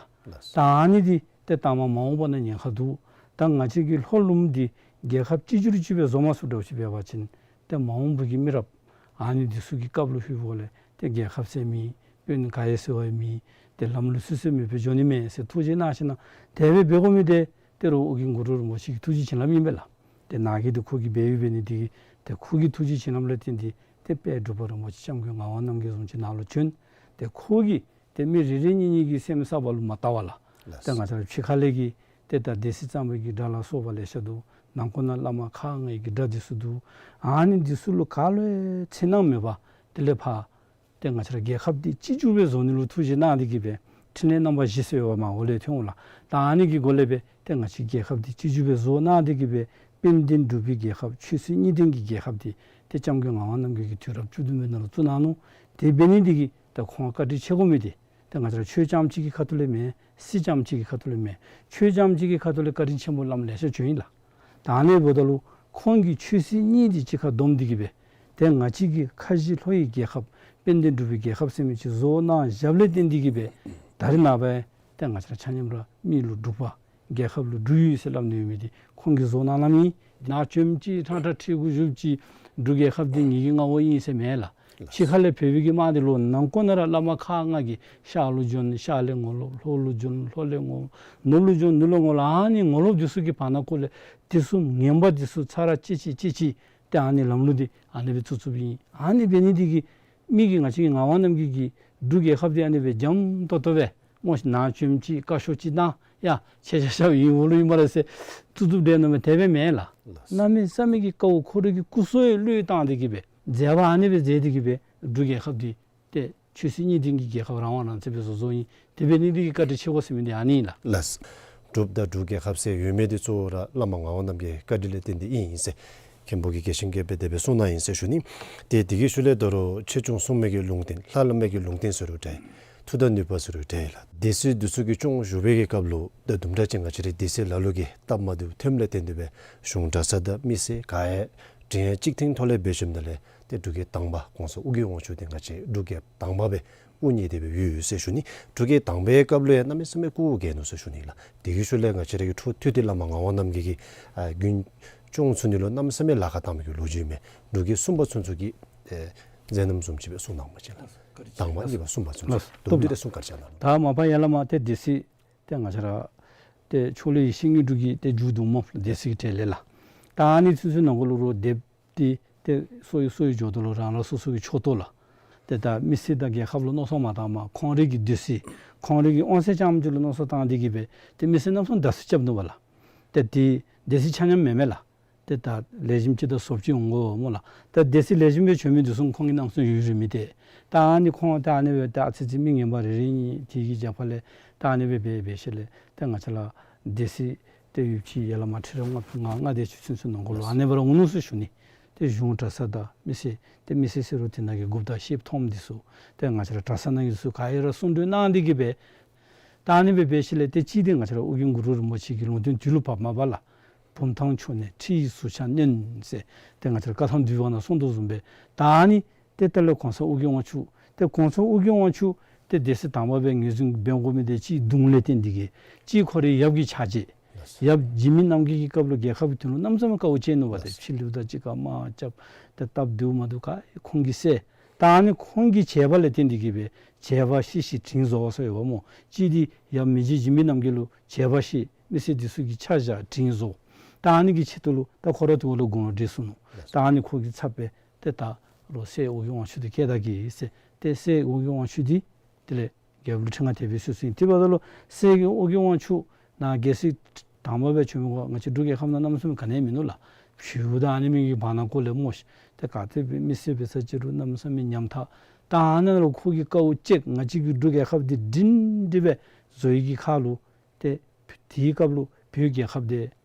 ད་ཨ་ནི་འདི་ཏེ་ད་མ་མ་འོངས་པ་ནང་ཉེན་ཁ་འདུག། ད་ང་བཅས་ཀྱི་ལྷོ་ལུངམ་འདི་རྒྱལ་ཁབ་གཅིག་གྱུར་ཅིག་སྦེ་བཟོ་མ་ཚུགསཔ་འདྲཝ་ཅིག་འབད་བ་ཅིན་ཏེ་མ་འོངས་པ་གི་མི་རབས་ཨ་ནི་འདི་ཚུ་གི་སྐབས་ལུ་ལྷོདཔ་ལས་ཏེ་རྒྱལ་ཁབ་ཟེར་མེད། དཔོན་ག་ཡང་ཟེར་བ་ཡང་མེད། ཏེ་ལམ་ལུགས་སུ་ཟེར་མེད་པར་འགྱོ་ནི་མས་ཟེར་ཐུགས་རྗེ་གནང་ཞིནམ་ལས་དེ་སྦེ་འབད་དགོ་མི་འདི་ཏེ་རུང་ཨོ་རྒྱན་གུ་རུ་རིན་པོ་ཆེ་གི་ཐུགས་རྗེ་བྱིན་རླབས་ཨིན་པས་ལགས། ཏེ་ནཱ་གིས་ཏེ་ཁོ་གིས་འབད་ཡོད་འབད་ནི་འདི་གིས་ཏེ་ཁོ་གི་ཐུགས་རྗེ་བྱིན་རླབས་ལས་བརྟེན་ཏེ་ཏེ་དཔལ་འབྲུག་པ་རིན་པོ་ཆེ་སྐྱབས་མགོན་ངག་དབང་རྣམ་རྒྱལ་བཟུམ་ཅིག་ནཱ་ལུ་བྱོན། ཏེ་ཁོ་གིས་ཏེ་མི་རེ་རེ་གཉིས་གཉིས་ཀྱི་སེམས་བསམ་པ་ལུ་མ་བལྟ་བར་ལགས། ལགས། ཏེ་ང་བཅས་ར་ཕྱི་ཁ་ལས་ཀྱི་ཏེ་ད་སྡེ་སྲིད་གཙང་པའི་གི་དགྲ་ལ་སོགས་པ་ལེ་ཤ་འདུག། ནང་འཁོད་ནང་བླ་མ་ཁག་ལྔའི་གི་གྲྭ་འདི་ཚུ་འདུག། ཨ་ནི་འདི་ཚུ་ལུ་ག་ལུ་ཡང་འཚེར་སྣང་མེད་པར་དེ་ལས་ཕར་ཏེ་ང་བཅས་ར་རྒྱལ་ཁབ་འདི་གཅིག་གྱུར་སྦེ་བཟོ་ནི་ལུ་ཐུགས་བཞེད་གནང་སྟེ་གི་སྦེ་འཕྲིན་ལས་རྣམ་པ་བཞི་ཟེར་བ་མར་འོག་ལས་ཐོན་འོང་ལགས། ད་ཨ་ནི་གི་སྒོ་ལས་སྦེ་ཏེ་ང་བཅས་རྒྱལ་ཁབ་འདི་གཅིག་གྱུར་སྦེ་བཟོ་གནང་སྟེ་གི་སྦེ་དཔལ་ལྡན་འབྲུག་པའི་རྒྱལ་ཁབ་ཆོས་སྲིད་གཉིས་ལྡན་གྱི་རྒྱལ་ཁབ་འདི་ཏེ་སྐྱབས་མགོན་ངག་དབང་རྣམ་རྒྱལ་གྱིས་དུས་རབས་བཅུ་བདུན་པའི་ནང་ལུ་བཙུགས་གནང་ནུག། དེ་འབད་ནི་འདི་གིས་ད་ཁོང་བཀའ་དྲིན་ཆེ་དགོ་མི་འདི་ཏེ་ང་བཅས་ར་ཆོས་རྐྱངམ་གཅིག་གི་ཁ་ཐུག་ལས་མེན། སྲིད་རྐྱངམ་གཅིག་གི་ཁ་ཐུག་ལས་མེན། ཆོས་རྐྱངམ་གཅིག་གི་ཁ་ཐུག་ལས་བཀའ་དྲིན་ཆེན་པོ་བླམ་ལེ་ཤ་བྱོན་ཡི་ལགས། ད་ཨ་ནི་འབདཝ་ད་ལུ་ཁོང་གིས་ཆོས་སྲིད་གཉིས་འདི་གཅིག་ཁར་བསྡོམས་ཏེ་གི་སྦེ་ཏེ་ང་བཅས་ཀྱི་ཁ་བཞི་ལྷོ་ཡི་རྒྱལ་ཁབ་དཔལ་ལྡན་འབྲུག་པའི་རྒྱལ་ཁབ་ཟེར་མི་ཅིག་བཟོ་གནང་བཞགཔ་ལས་བརྟེན་ཏེ་གི་སྦེ་ད་རེས་ནངས་པ་ཡང་ཏེ་ང་བཅས་ར་ཆ་མཉམ་ར་མི་ལུ་འབྲུག་པ་རྒྱལ་ཁབ་ལུ་འབྲུག་ཡོད་ཟེར་སླབ་ནི་ཡོད་མི་འདི་ཁོང་གིས་བཟོ་གནང་གནངམ་ཨིན། ནག་ཅོམ་ཅིག་ཁྲང་ཁྲ་ཁྲི་གུ་བཞུགས་ཅི། འབྲུག་རྒྱལ་ཁབ་འདི་ངེ་གི་མངའ་འོག་ཨིན་ཟེར་མེན་ལགས། ཕྱི་ཁ་ལས་བོད་པའི་གི་དམག་འདི་ལོག་ནང་འཁོད་ནང་ར་བླ་མ་ཁག་ལྔ་གིས་ཤར་ལུ་བྱོན་ཤར་ལས་ངོ་ལོག། ལྷོ་ལུ་བྱོན་ལྷོ་ལས་ངོ་ལོག། ནུབ་ལུ་བྱོན་ནུབ་ལས་ངོ་ལོག། ཨ་ནི་ངོ་ལོགཔ་འདི་ཚུ་གི་བར་ན་ཀོ་ལས་འདི་ཚུ་ངན་པ་འདི་ཚུ་ཚར་ར་བཅད་ཅི་བཅད་ཅི། ཏེ་ཨ་ནི་ལམ་ལུགས་འདི་ཨ་ནི་སྦེ་བཙུགས་བཙུགསཔ་ཨིན། ཨ་ནི་འབད་ནི་འདི་གིས་མི་གིས་ང་བཅས་ཀྱི་ངག་དབང་རྣམ་རྒྱལ་གྱིས་འབྲུག་རྒྱལ་ཁབ་འདི་ཨ་ནི་སྦེ་འཇམ་ཏོག་ཏོ་སྦེ་སྨོ་ཤིག་ནག་ཅོམ་ཅིག་བཀའ་ཤོག་ཅིག་གནང་ཡ་ཁྱེད་ཆ་ཁྱབ་ཨིན་འོང་ལོ་ཨིན་སྨ་རེ་ཟེར་བཙུགས་བཙུགསཔ་འདྲས་མནོཝ་མས། དེ་སྦེ་མེན་ལགས། གནམ་མེད་ས་མེད་ཀྱི་དཀའཝ་ཁོ་རའི་གི་སྐུ་སྲོག་ཡང་བློས་བཏང་སྟེ་གི་སྦེ་མཛད་པ་ཨ་ནི་སྦེ་མཛད་དེ་གི་སྦེ་འབྲུག་རྒྱལ་ཁབ་འདི་ཏེ་ཆོས་སྲིད་གཉིས་ལྡན་གྱི་རྒྱལ་ཁབ་རང་དབང་རང་བཙན་སྦེ་བཟོ་བཟོཝ་ཨིན། དེ་འབད་ནི་འདི་གིས་བཀའ་དྲིན་ཆེ་དགོ་ཟེར་མི་འདི་ཨ་ནི་ཨིན་ལགས། ལགས། འབྲུག་དང་འབྲུག་རྒྱལ་ཁབ་ཟེར་ཡོད་མི་འདི་གཙོ་བོ་ར་བླ་མ་ངག་དབང་རྣམ་རྒྱལ་བཀའ་དྲིན་ལས་བརྟེན་ཏེ་ཨིན་ཟེར་མཁན་པོ་གིས་རྒྱས་ཤིང་རྒྱས་པར་དེ་སྦེ་གསུངས་གནང་ཡི་ཟེར་ཞུ་ནི། ཏེ་དེ་གི་ཤུལ་ལས་ད་རུང་ཆེ་ཆུང་གསུམ་མའི་གི་ལུང་བསྟན་ལྷ་བླ་མའི་གི་ལུང་བསྟན་ཟེར་རུང་འདྲ། མཐུ་དང་ནུས་པ་ཟེར་རུང་འདྲ་ལགས། སྡེ་སྲིད་འདི་ཚུ་གིས་སྐྱོང་བཞུགས་པའི་གི་སྐབས་ལུ་ད་དུམ་གྲ་ཅིག་ང་བཅས་རའི་སྡེ་སྲིད་ལ་ལུ་གིས་སྟབས་མ་བདེཝ་ཐོནམ་ལས་བརྟེན་ཏེ་སྦེ་གཞུང་གྲྭ་ཚང་དང་མི་སེར་ག་ཡང་འགྲན་ཡ་གཅིག་མཐུན་ཐོག་ལས་འབད་ཞིནམ་ལས་ཏེ་འབྲུག་རྒྱལ་དང་པ་གོང་ས་ཨོ་རྒྱན་དབང་ཕྱུག་འདི་ང་བཅས་འབྲུག་རྒྱལ་དང་པ་སྦེ་དབུ་བརྙེས་ཏེ་སྦེ་ཡོད་ཡོད་ཟེར་ཞུ་ནི། འབྲུག་རྒྱལ་དང་པའི་སྐབས་ལུ་ཡང་གནམ་མེད་ས་མེད་སྐུ་བགྲེས་ནུག་ཟེར་ཞུ་ནི་ལགས། དེ་གི་ཤུལ་ལས་ང་བཅས་ར་གི་འཕྲོ་མཐུད་དེ་བླ་མ་ངག་དབང་རྣམ་རྒྱལ་གྱིས་ཨ་རྒྱུན་སྐྱོང་ཚུགས་ནི་ལུ་གནམ་མེད་ས་མེད་ལཱ་ཁག་བཏང་མི་གི་ལོ་རྒྱུས་མས། འབྲུག་རྒྱལ་གསུམ་པ་ཚུན་ཚོད་ཀྱི་ཨེ་མཛད་རྣམ་བཟུམ་ཅིག་སྦེ་གསུང་གནང་བ་ཅིན་ལགས། དང་པ་གཉིས་པ་གསུམ་པ་ཚུན་ཚོད་ལགས། དུམ་གྲ་རེ་གསུང་བཀའ་དྲིན་བསྐྱང་གནང་། ད་མ་པ་ཡ་བླ་མ་ཏེ་སྡེ་སྲིད་ཏེ་ང་བཅས་ར་ཏེ་ཕྱོགས་ལས་ཡེ་ཤེས་དངོས་གྲུབ་ཀྱིས་ཏེ་མཇུག་བསྡུཝ་སྨོ། སྡེ་སྲིད་ཀྱི་གྲལ་ལས་ལགས། ད་ཨ་ནི་ཚུན་ཚོད་ནང་འཁོད་ལུ་རུང་སྡེ་པ་འདི་ཏེ་སོ་ཡི་སོ་ཡི་འགྱོ་དོ་ལོ་རང་རང་སོ་སོ་གི་ཕྱོགས་གཏོགས་ལགས། ཏེ་ད་མི་སེར་དང་རྒྱལ་ཁབ་ལུ་མནོ་བསམ་མ་བཏངམ་ཁོང་རའི་གི་སྡེ་སྲིད་ཁོང་རའི་གི་དབང་ཚད་རྐྱངམ་ཅིག་ལུ་མནོ་བསམ་བཏང་སྟེ་གི་སྦེ་ཏེ་མི་སེར་རྣམ་གསུམ་བརྡབ་གསིག་རྐྱབ་ནུག་པ་ལགས། ཏེ་དེ་སྡེ་སྲིད་ཆ་མཉམ་མེན་མས་ལགས། ཏེ་ད་ལེགས་ཤོམ་ཅིག་དང་ཟོགཔ་ཅིག་འོང་དགོ་སྨོ་ལགས། ད་སྡེ་སྲིད་ལེགས་ཤོམ་སྦེ་བྱོན་མི་འདི་ཚུ་ཁོང་གི་རྣམ་གསུམ་ཡོད་རིགས་མི་འདི། ད་ཨ་ནི་ཁོང་ད་ཨ་ནི་སྦེ་ད་ཨ་ཙི་ཙི་མི་ངན་པ་རེ་རེ་གཉིས་དེ་གི་རྒྱབ་ཁ་ལས་ད་ཨ་ནི་སྦེ་འབད་འབད་ཞིནམ་ལས་ཏེ་ང་བཅས་ར་སྡེ་སྲིད་ཏེ་ཡོདཔ་ཅིག་ཡར་ལས་མར་ཁྲི་རབས་ལྔ་པ་ལྔ་ལྔ་དེ་ཅིག་ཚུན་ཚོད་ནང་འཁོད་ལུ་ཨ་ནི་སྦེ་ར་འོང་ནུག་ཟེར་ཞུ་ནི། ཏེ་གཞུང་གྲྭ་ཚང་དང་མི་སེར་ཏེ་མི་སེར་ཟེར་རུང་དེ་ནང་གི་འགོ་དཔོན་ཤེསཔ་མཐོནམ་འདི་ཚུ་ཏེ་ང་བཅས་ར་གྲྭ་ཚང་ནང་གི་འདི་ཚུ་ག་ཡ་ར་གསུང་གྲོས་གནང་སྟེ་གི་སྦེ་ད་ཨ་ནི་སྦེ་འབད་ཞིནམ་ལས་ཏེ་གཅིག་འདི་ང་བཅས་ར་ཨོ་རྒྱན་གུ་རུ་རིན་པོ་ཆེ་གི་ལུང་བསྟན་དུས་ལུ་བབ་མ་བབ་ལགས། བུམ་ཐང་ཕྱོགས་ནས་ཁྲི་ཡི་ཟུར་ཆ་མནན་ཟེར་ཏེ་ང་བཅས་ར་བཀའ་ཐང་འདུས་པ་ནང་གསུངས་དོ་བཟུམ་སྦེ་ད་ཨ་ནི་ཏེ་ད་ལས་གོང་ས་ཨོ་རྒྱན་དབང་ཕྱུག་ཏེ་གོང་ས་ཨོ་རྒྱན་དབང་ཕྱུག་ཏེ་སྡེ་སྲིད་དང་པ་སྦེ་ངོས་འཛིན་འབད་དགོ་མི་འདི་གཅིག་གདུང་ལས་བརྟེན་ཏེ་གི་གཅིག་ཁོ་རའི་ཡབ་ཀྱི་ཕྱག་རྗེས། ཡབ་འཇིགས་མེད་རྣམ་རྒྱལ་གྱི་སྐབས་ལུ་རྒྱལ་ཁབ་ཀྱི་དོན་ལུ་གནམ་མེད་ས་མེད་དཀའཝ་སྤྱད་ནུག་པ། ཏེ་ཕྱི་གླིངཔ་དང་གཅིག་ཁར་དམག་རྐྱབ་ཏེ་སྟབས་བདེཝ་མ་བདེཝ་ག་ཁོང་གིས་སེལ། ད་ཨ་ནི་ཁོང་གི་བྱས་པ་ལས་བརྟེན་ཏེ་གི་སྦེ་བྱས་པ་བཤད་བཤད་དྲིན་གཟོ་བ་ཟེར་ཡོདཔ་སྨོ། གཅིག་འདི་ཡབ་མི་རྗེ་འཇིགས་མེད་རྣམ་རྒྱལ་ལུ་བྱས་པ་བཤད་མི་སེར་འདི་ཚུ་གིས་ཆ་བཞག་དྲིན་གཟོ། ད་ཨ་ནི་གི་ཆེད་དུ་ལུ་ད་ཁོ་ར་དེ་བ་ལུ་དགུང་ལོ་བགྲེས་སོ་ནུག། ད་ཨ་ནི་ཁོ་གི་ཚབ་སྦེ་ཏེ་ད་རུང་སྲས་ཨོ་རྒྱན་དབང་ཕྱུག་འདི་བསྐོ་ད་གེ་ཟེར་ཏེ་སྲས་ཨོ་རྒྱན་དབང་ཕྱུག་འདི་དེ་ལས་རྒྱལཔོ་ལུ་ཁྲི་མངའ་དེ་སྦེ་གསོལ་གསོལཝ་ཨིན། དེ་འབདཝ་ད་ལུ་སྲས་ཀྱི་ཨོ་རྒྱན་དབང་ཕྱུག་ནཱ་རྒྱལ་སྲིད་དང་པ་སྦེ་བྱོན་མི་གོ་ང་བཅས་འབྲུག་རྒྱལ་ཁབ་ནང་གནམ་མེད་ས་མེད་ག་ནི་ཡང་མིན་ནུག་ལགས། བྱུས་དང་ཨ་ནི་མི་གི་བར་ན་ཀོ་ལས་སྨོ་ཤིག། ཏེ་ག་ཏེ་སྦེ་མི་སེར་འབད་ས་ཅིག་རུང་གནམ་མེད་ས་མེད་ཉམ་ཐག། ད་ཨ་ནཱ་ལུ་ཁོ་གིས་དཀའཝ་སྤྱད་ང་བཅས་ཀྱི་འབྲུག་རྒྱལ་ཁབ་འདི་སྒྲིང་སྒྲི་སྦེ་བཟོ་ཡི་གི་ཁར་ལུ་ཏེ་དེའི་སྐབས་ལུ་བོད་རྒྱལ་ཁབ་འདི་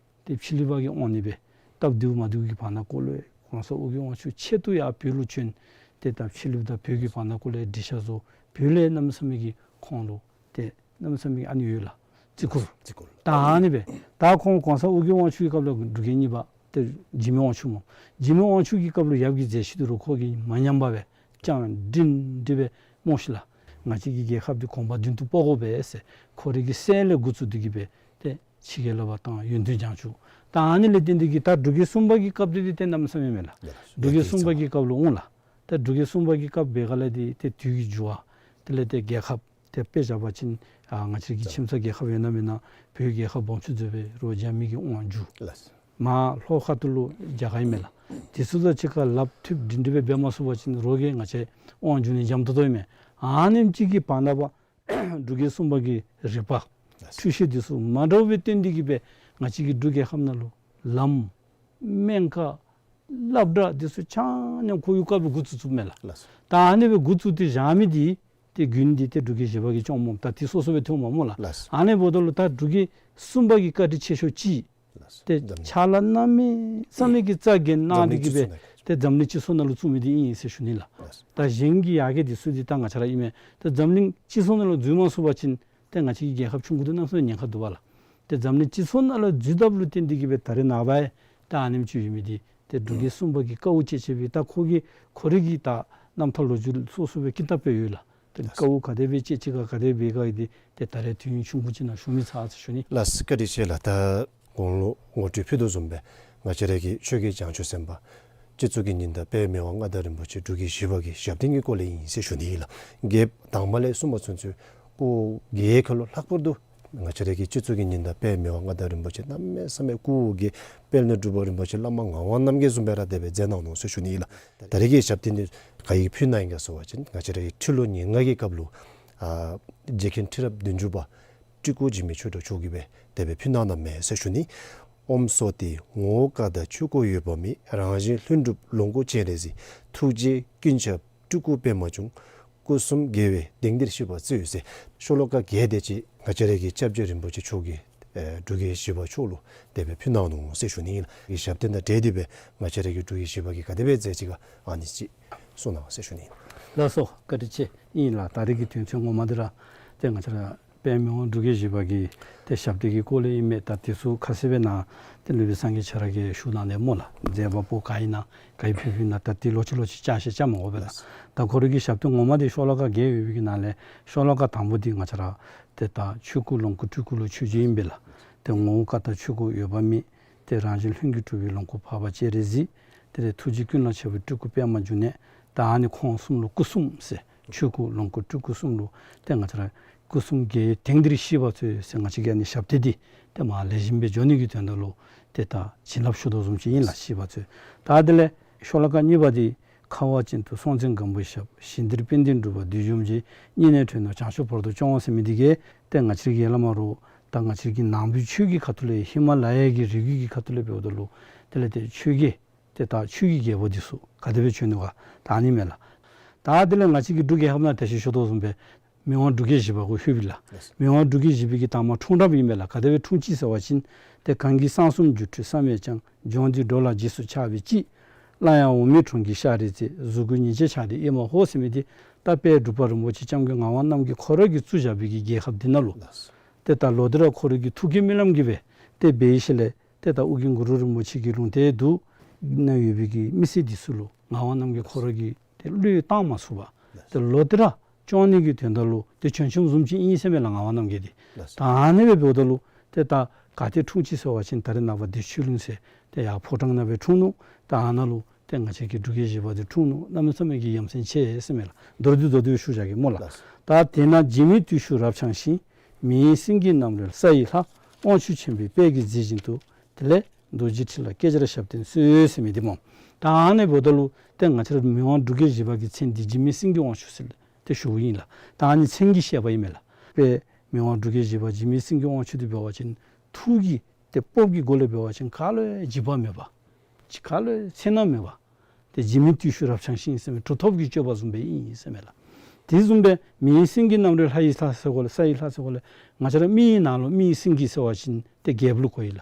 ཏེ་ཕྱི་གླིངཔ་གིས་དབང་ནི་སྦེ་སྟབས་བདེཝ་མ་བདེཝ་གི་བར་ན་ཀོ་ལུ་གོང་ས་ཨོ་རྒྱན་དབང་ཕྱུག་ཆེད་དུ་ཡར་བོད་ལུ་བྱོན། ཏེ་ད་ཕྱི་གླིངཔ་དང་བོད་ཀྱི་བར་ན་ཀོ་ལས་འགྲིག་ཤ་བཟོ། བོད་ལས་གནམ་མེད་ས་མེད་ཀྱི་ཁོང་ལུ་ཏེ་གནམ་མེད་ས་མེད་ཀྱི་ཨ་ནི་ཡོད་ལགས། བརྩི་བཀུར། བརྩི་བཀུར། ད་ཨ་ནི་སྦེ་ད་ཁོང་གོང་ས་ཨོ་རྒྱན་དབང་ཕྱུག་གི་སྐབས་ལུ་འབྲུག་རྒྱལ་གཉིས་པ་ཏེ་འཇིགས་མེད་དབང་ཕྱུག་སྨོ། འཇིགས་མེད་དབང་ཕྱུག་གི་སྐབས་ལུ་ཡབ་ཀྱི་མཛད་ཤུལ་དེ་རུང་ཁོ་གིས་མ་ཉམས་པར་སྦེ་བཅིངས་འགྲིམ་འདི་སྦེ་སྨོ་ཤིག་ལགས། ང་བཅས་ཀྱི་རྒྱལ་ཁབ་འདི་གོང་འཕེལ་མདུན་དུ་སྤོ་དགོ་པས་ཟེར་ཁོ་རའི་གི་སྲས་ལས་འགོ་བཙུགས་ཏེ་གི་སྦེ་ཏེ་ཕྱི་རྒྱལ་ལུ་ཕར་བཏང་ཡོན་ཏན་སྦྱང་བཅུག། ད་ཨ་ནི་ལས་བརྟེན་ཏེ་གི་ད་འབྲུག་རྒྱལ་གསུམ་པ་གི་སྐབས་འདི་ཏེ་གནམ་མེད་ས་མེད་མེན་ལགས། ཡ་ལགས། འབྲུག་རྒྱལ་གསུམ་པ་གི་སྐབས་ལུ་འོང་ལགས། ད་འབྲུག་རྒྱལ་གསུམ་པ་གི་སྐབས་འབད་ག་ལས་ཏེ་ཏེ་དུས་ཀྱི་འགྱུར་བ་དེ་ལས་ཏེ་རྒྱལ་ཁབ་ཏེ་དཔེ་བཞག་པ་ཅིན་ཨ་ང་བཅས་ཀྱི་ཁྱིམ་ཚང་རྒྱལ་ཁབ་ཡོད་ན་མེན་ན་བོད་རྒྱལ་ཁབ་སྦོམ་ཆུང་བཟོ་སྦེ་རོགས་རྒྱ་མི་གི་དབང་བསྒྱུར། ལགས། མར་ལྷོ་ཁ་ཐུག་ལུ་རྒྱ་གར་ཨིན་མས་ལགས། དེ་ཚུ་དང་གཅིག་ཁར་ལགཔ་མཐུད་སྒྲིང་སྒྲི་སྦེ་འབད་མ་ཚུགས་པ་ཅིན་རོགས་ཀྱིས་ང་བཅས་དབང་བསྒྱུར་ནི་འཇམ་ཏོང་ཏོ་ཨིན་མས། ཨ་ནེམ་ཅིག་གི་བར་ན་པ་འབྲུག་རྒྱལ་གསུམ་པ་གི་རིག་པ་འཁྲུལ་ཤེས་འདི་ཚུ་མ་འདྲཝ་སྦེ་བཏོན་ཏེ་གི་སྦེ་ང་བཅས་ཀྱི་འབྲུག་རྒྱལ་ཁབ་ནང་ལུ་ལམ་ སྨན་ཁང་སློབ་གྲྭ་འདི་ཚུ་ཆ་མཉམ་ཁོ་གིས་དཀའ་བའི་འགོ་བཙུགས་བཙུགསཔ་མས་ལགས། ལགས་སོ། ད་ཨ་ནི་སྦེ་འགོ་བཙུགས་ཏེ་བཞག་མི་འདི་ཏེ་དགུན་འདི་ཏེ་འབྲུག་རྒྱལ་བཞི་པ་གིས་སྐྱོངམ་མས། ད་དེ་སོ་སོ་སྦེ་ཐོནམ་མས་སྨོ་ལགས། ལགས་སོ། ཨ་ནི་འབདཝ་ད་ལུ་ད་འབྲུག་རྒྱལ་གསུམ་པ་གི་བཀའ་དྲིན་ཆེ་ཤོས་ཅིག་ལགས་སོ། ཏེ་འཛམ་གླིང་ཕྱག་ལཱ་གནམ་མེད་ས་མེད་ཀྱི་རྩ་འགེངས་གནང་འཛམ་གླིང་སྤྱི་ཚོགས་ནང་ཏེ་འཛམ་གླིང་སྤྱི་ཚོགས་ནང་ལུ་བཙུགས་མི་འདི་ཨིན་ཟེར་ཞུ་ནི་ལགས། ལགས་སོ། ད་གཞན་གྱི་ཡར་རྒྱས་འདི་ཚུ་འདི་ད་ང་བཅས་ར་ཨིན་མས། ད་འཛམ་གླིང་སྤྱི་ཚོགས་ནང་ལུ་འཛུལ་མ་ཚུགས་པ་ཅིན་ཏེ་ང་བཅས་ཀྱི་རྒྱལ་ཁབ་ཆུང་ཀུ་འདི་གནམ་མེད་ས་མེད་ཉེན་ཁ་འདུག་པ་ལགས། ཏེ་འཛམ་གླིང་སྤྱི་ཚོགས་ནང་ལུ་འཛུལ་དཔ་ལུ་བརྟེན་ཏེ་གིས་སྦེ་ད་རེས་ནངས་པ་ད་ཨ་ནེམ་ཅིག་ཡོད་མི་འདི་ཏེ་འབྲུག་རྒྱལ་གསུམ་པ་གིས་དཀའཝ་སྤྱད་སྤྱད་པའི་ད་ཁོ་གིས་ཁོ་རའི་གི་ད་རྣམ་ཐར་ལོ་རྒྱུས་སོ་སོ་སྦེ་ཀི་ཏབ་སྦེ་ཡོད་ལགས། ཏེ་དཀའཝ་ག་དེ་སྦེ་སྤྱད་ཅི་ག་ག་དེ་སྦེ་ག་འདི་ཏེ་ད་རེས་དུས་ཡུན་ཆུང་ཀུ་ཅིག་ནང་ཞུ་མི་ཚར་ཟེར་ཞུ་ནི། ལགས་སོ། བཀའ་དྲིན་ཆེ་ལགས། ད་གོང་ལུ་ངོ་སྤྲོད་ཕུལ་དོ་བཟུམ་སྦེ་ང་བཅས་ར་གི་ཆོས་རྒྱལ་བྱང་ཆུབ་སེམས་དཔའ་སྤྱི་གཙུག་གི་ཉི་ཟླ་དཔལ་མི་དབང་མངའ་བདག་རིན་པོ་ཆེ་འབྲུག་རྒྱལ་བཞི་པ་གི་ཞབས་བརྟན་གྱི་སྐོར་ལས་ཨིན་ཟེར་ཞུ་ནི་ཨིན་ལགས། རྒྱལཔོ་དང་པ་ལས་གསུངས་པ་ཚུན་ཚོད་སྐུ་བགྲེས་ཁ་ལུ་ལྷག་པར་དུ་ང་བཅས་ར་གི་སྤྱི་གཙུག་གི་ཉི་ཟླ་དཔལ་མི་དབང་མངའ་བདག་རིན་པོ་ཆེ་གནམ་མེད་ས་མེད་སྐུ་བགྲེས། དཔལ་ནཱ་འབྲུག་པ་རིན་པོ་ཆེ་བླ་མ་ངག་དབང་རྣམ་རྒྱལ་བཟུམ་སྦེ་ར་དེ་སྦེ་མཛད་གནང་ནུག་ཟེར་ཞུ་ནི་ཨིན་ལགས། ད་རེས་ཀྱི་ཞབས་བརྟན་འདི་ག་གིས་ཕུལ་གནང་ཡི་ག་ཟེར་བ་ཅིན་ང་བཅས་ར་གི་ཁྲི་ལོ་ཉེར་ལྔ་གི་སྐབས་ལུ་ཨ་རྗེ་མཁན་ཁྲི་རབས་བདུན་ཅུ་པ་སྤྲུལ་སྐུ་འཇིགས་མེད་ཆོས་གྲགས་མཆོག་གིས་སྦེ་དེ་སྦེ་ཕུལ་གནང་གནངམ་མས་ཟེར་ཞུ་ནི། ཨོཾ་སྭསྟི། ངོ་བོ་ཀ་དག་ཆོས་སྐུ་འོད་དཔག་མེད། རང་བཞིན་ལྷུན་གྲུབ་ལོངས་སྐུ་སྤྱན་རས་གཟིགས། ཐུགས་རྗེའི་ཀུན་ཁྱབ་སྤྲུལ་སྐུ་པདྨ་འབྱུང་། སྐུ་གསུམ་རྒྱལ་བའི་གདིང་འདིར་གཤེགས་པ་སྩོལ་ཟེར་ཤོ་ལོ་ཀ་བརྒྱད་དེ་ཅིག་ང་བཅས་ར་གི་སྐྱབས་རྗེ་རིན་པོ་ཆེ་མཆོག་གིས་ཨེ་འབྲུག་རྒྱལ་བཞི་པ་མཆོག་ལུ་དེ་སྦེ་ཕུལ་གནང་ནུག་ཟེར་ཞུ་ནི་ཨིན་ལགས། གི་ཞབས་བརྟན་དང་འབྲེལ་ཏེ་སྦེ་ང་བཅས་ར་གི་འབྲུག་རྒྱལ་བཞི་པ་གིས་ག་དེ་སྦེ་མཛད་ཅི་ག་ཨ་ནི་ཅིག་གསུང་གནང་ཟེར་ཞུ་ནི་ཨིན། ལགས་སོ། བཀའ་དྲིན་ཆེ་ཨིན་ལགས། ད་རེས་ཀྱི་དོན་ཚན་ངོ་མ་འདི་ར་ཏེ་ང་བཅས་ར་དཔལ་མི་དབང་འབྲུག་རྒྱལ་བཞི་པ་གི་ཏེ་ཞབས་བརྟན་གྱི་སྐོར་ལས་ཨིན་མས། ད་དེ་ཚུ་ཁ་གསལ་སྦེ་ནཱ་ཏེ་སློབ་དཔོན་སངས་རྒྱས་ཁྱོད་ར་གིས་ཞུ་གནང་ནི་སྨོ་ལགས། མཛད་པ་པོ་ག་ཨིན་ན་ག་གིས་ཕུལ་ཕུལཝ་ཨིན་ན་ད་དེ་ལོག་ཅི་ལོག་ཅི་བཅའ་ཤེས་བཅའ་མ་དགོ་པས་ལགས། ད་ཁོ་རའི་གི་ཞབས་བརྟན་ངོ་མ་འདི་ཤོ་ལོ་ཀ་བརྒྱད་ཡོད་པའི་གི་ནང་ལས་ཤོ་ལོ་ཀ་དང་པོ་འདི་ང་བཅས་ར་ཏེ་ད་ཆོས་སྐུ་ལོངས་སྐུ་སྤྲུལ་སྐུ་ལུ་མཆོད་བརྗོད་ཨིན་པས་ལགས། ཏེ་ངོ་བོ་ཀ་དག་ཆོས་སྐུ་འོད་དཔག་མེད། ཏེ་རང་བཞིན་ལྷུན་གྱིས་གྲུབ་པའི་ལོངས་སྐུ་འཕགས་པ་སྤྱན་རས་གཟིགས། ཏེ་ཐུགས་རྗེ་ཀུན་ལ་ཁྱབ་པའི་སྤྲུལ་སྐུ་པདྨ་འབྱུང་གནས། ད་ཨ་ནི་ཁོང་གསུམ་ལུ་སྐུ་གསུམ་ཟེར་ཆོས་སྐུ་ལོངས་སྐུ་སྤྲུལ་སྐུ་གསུམ་ལུ་ཏེ་ང་བཅས་ར་སྐུ་གསུམ་རྒྱལ་བའི་གདིང་འདིར་གཤེགས་པ་སྩོལ་ཟེར་ང་བཅས་ཀྱིས་ཨ་ནི་ཞབས་བརྟན་འདི་ཏེ་མར་ལེགས་ཤོམ་སྦེ་འགྱོ་ནི་གི་དོན་དག་ལུ་ཏེ་ད་བྱིན་རླབས་ཞུ་དོ་བཟུམ་ཅིག་ཨིན་ལགས། གཤེགས་པ་སྩོལ། ད་དེ་ལས་ཤོ་ལོ་ཀ་གཉིས་པ་འདི་ཁ་བ་ཅན་དུ་སྲོང་བཙན་སྒམ་པོའི་ཞབས། ཞིང་འདིར་དཔལ་ལྡན་འབྲུག་པ་བདུད་འཇོམས་ཀྱིས། སྙིང་ནས་ཁྲོས་ནས་བྱང་ཕྱོགས་བར་དུ་སྐྱོང་ཟེར་མི་འདི་གིས་ཏེ་ང་བཅས་ཀྱི་བླ་མ་རུ་ད་ང་བཅས་ཀྱི་ནང་པའི་ཆོས་ཀྱི་ཁ་ཐུག་ལས་ཧི་མ་ལ་ཡ་གི་རི་རྒྱུད་ཀྱི་ཁ་ཐུག་ལས་འབདཝ་ད་ལུ་དེ་ལས་ཏེ་ཆོས་རྒྱལ་ཏེ་ད་ཆོས་ཀྱི་རྒྱལ་པོ་འདི་ཚུ་ག་དེ་སྦེ་བྱོན་ནུག་ག་ད་ཨ་ནི་མས་ལགས། ད་དེ་ལས་ང་བཅས་ཀྱི་འབྲུག་རྒྱལ་ཁབ་ནང་ད་ཅི་ཞུ་དོ་བཟུམ་སྦེ་མི་དབང་འབྲུག་རྒྱལ་བཞི་པ་གུ་ལྷོད་པས་ལགས། མི་དབང་འབྲུག་རྒྱལ་བཞི་པའི་གི་དང་པ་འཁྲུངས་རབས་ཨིན་པས་ལགས། ག་དེ་སྦེ་འཁྲུངས་ཅི་ཟེར་བ་ཅིན་ཏེ་གང་གིས་གསང་གསུམ་སྒྱུ་འཕྲུལ་བསམ་ཡས་ཀྱང་། ལྗོངས་འདིའི་འགྲོ་ལ་རྗེས་སུ་ཆགས་པའི་དཔྱིད། སླར་ཡང་འོག་མིན་གྲོང་ཁྱེར་ཤར་རིའི་རྩེ། གཟུགས་སྐུ་ཉིན་བྱེད་ཆགས་ཏེ་ཨེ་མ་ཧོ་ཟེར་མི་འདི་ད་དཔལ་འབྲུག་པ་རིན་པོ་ཆེ་སྐྱབས་མགོན་ངག་དབང་རྣམ་རྒྱལ་ཁོ་ར་གིས་བཙུགས་བཞག་པའི་གི་རྒྱལ་ཁབ་འདི་ནང་ལུ་ཏེ་ད་ལོག་སྟེ་ར་ཁོ་རའི་གི་ཐུགས་ཀྱི་རྨི་ལམ་གྱིས་སྦེ་ཏེ་འབད་ཞིནམ་ལས་ཏེ་ད་ཨོ་རྒྱན་གུ་རུ་རིན་པོ་ཆེ་གི་ལུང་བསྟན་དུ་ནང་ཡོད་པའི་གི་མི་སེར་འདི་ཚུ་ལུ་ངག་དབང་རྣམ་རྒྱལ་ཁོ་ར་གིས་ཏེ་བློས་བཏང་མ་ཚུགས་པར་ཏེ་ལོག་སྟེ་ར་སྐྱོང་ནི་གི་དོན་དག་ལུ་ཏེ་བྱོན་བྱོནམ་བཟུམ་ཅིག་ཨིན་ཟེར་མས་ལགས་ངག་དབང་རྣམ་རྒྱལ་འདི། ལགས་སོ། ད་ཨ་ནི་སྦེ་འབདཝ་ད་ལུ་ཏེ་ད་ག་ཏེ་འཁྲུངས་ཅི་ཟེར་བ་ཅིན་ད་རེས་ནངས་པ་བདེ་ཆོས་གླིང་ཟེར་ཏེ་ཡར་ཕོ་བྲང་ནང་སྦེ་འཁྲུངས་ནུག། ད་ཨ་ནཱ་ལུ་ཏེ་ང་བཅས་ཀྱི་འབྲུག་རྒྱལ་བཞི་པ་འདི་འཁྲུངས་ནུག། གནམ་མེད་ས་མེད་ཀྱི་ཡ་མཚན་ཆེ་ཟེར་མས་ལགས། མདོར་བསྡུས་མདོར་བསྡུས་ཞུ་བཞག་གེ་སྨོ་ལགས། ལགས་སོ། ད་དེ་ན་འཇིགས་མེད་བརྟུལ་ཞུགས་རབ་འཆང་ཞིང་། མི་ཡི་སེང་གེའི་རྣམ་རོལ་ས་ཡི་ལྷ། དབང་ཕྱུག་ཆེན་པོའི་དཔལ་གྱིས་མཛེས་བཞིན་དུ། དེ་ལས་རྡོ་རྗེ་ཁྲི་ལ་བསྐྱལ་བྱར་ཞབས་བརྟན་གསོལ་ཟེར་མི་འདི་སྨོ། ད་ཨ་ནི་འབདཝ་ད་ལུ་ཏེ་ང་བཅས་ར་མི་དབང་འབྲུག་རྒྱལ་བཞི་པ་གི་མཚན་འདི་འཇིགས་མེད་སེང་གེ་དབང་ཕྱུག་ཟེར་ཏེ་ཞུཝ་ཨིན་ལགས། ད་ཨ་ནི་མཚན་གྱི་བཤད་པ་ཨིན་མས་ལགས། དཔལ་མི་དབང་འབྲུག་རྒྱལ་བཞི་པ་འཇིགས་མེད་སེང་གེ་དབང་ཕྱུག་འདི་འབད་བ་ཅིན་ཐུགས་ཀྱི་ཏེ་སྤོབས་ཀྱི་སྒོ་ལས་འབད་བ་ཅིན་ག་ལུ་ཡང་འཇིགས་པ་མེད་པ། ག་ལུ་ཡང་འཚེར་སྣང་མེད་པ། ཏེ་འཇིགས་མེད་བརྟུལ་ཞུགས་རབ་འཆང་ཞིང་ཟེར་མི་གྲུབ་ཐོབ་ཀྱི་སྤྱོད་པ་བཟུམ་སྦེ་ཨིན་ཟེར་མས་ལགས། དེ་བཟུམ་སྦེ་མི་ཡི་སེང་གེའི་རྣམ་རོལ་ལྷ་ཡི་ལྷ་ཟེར་གོ་ལས་ས་ཡི་ལྷ་ཟེར་གོ་ལས་ང་བཅས་ར་མི་ཡི་ནང་ལུ་མི་ཡི་སེང་གེ་ཟེར་བ་ཅིན་ཏེ་རྒྱལཔོ་ལུ་གོཝ་ཨིན་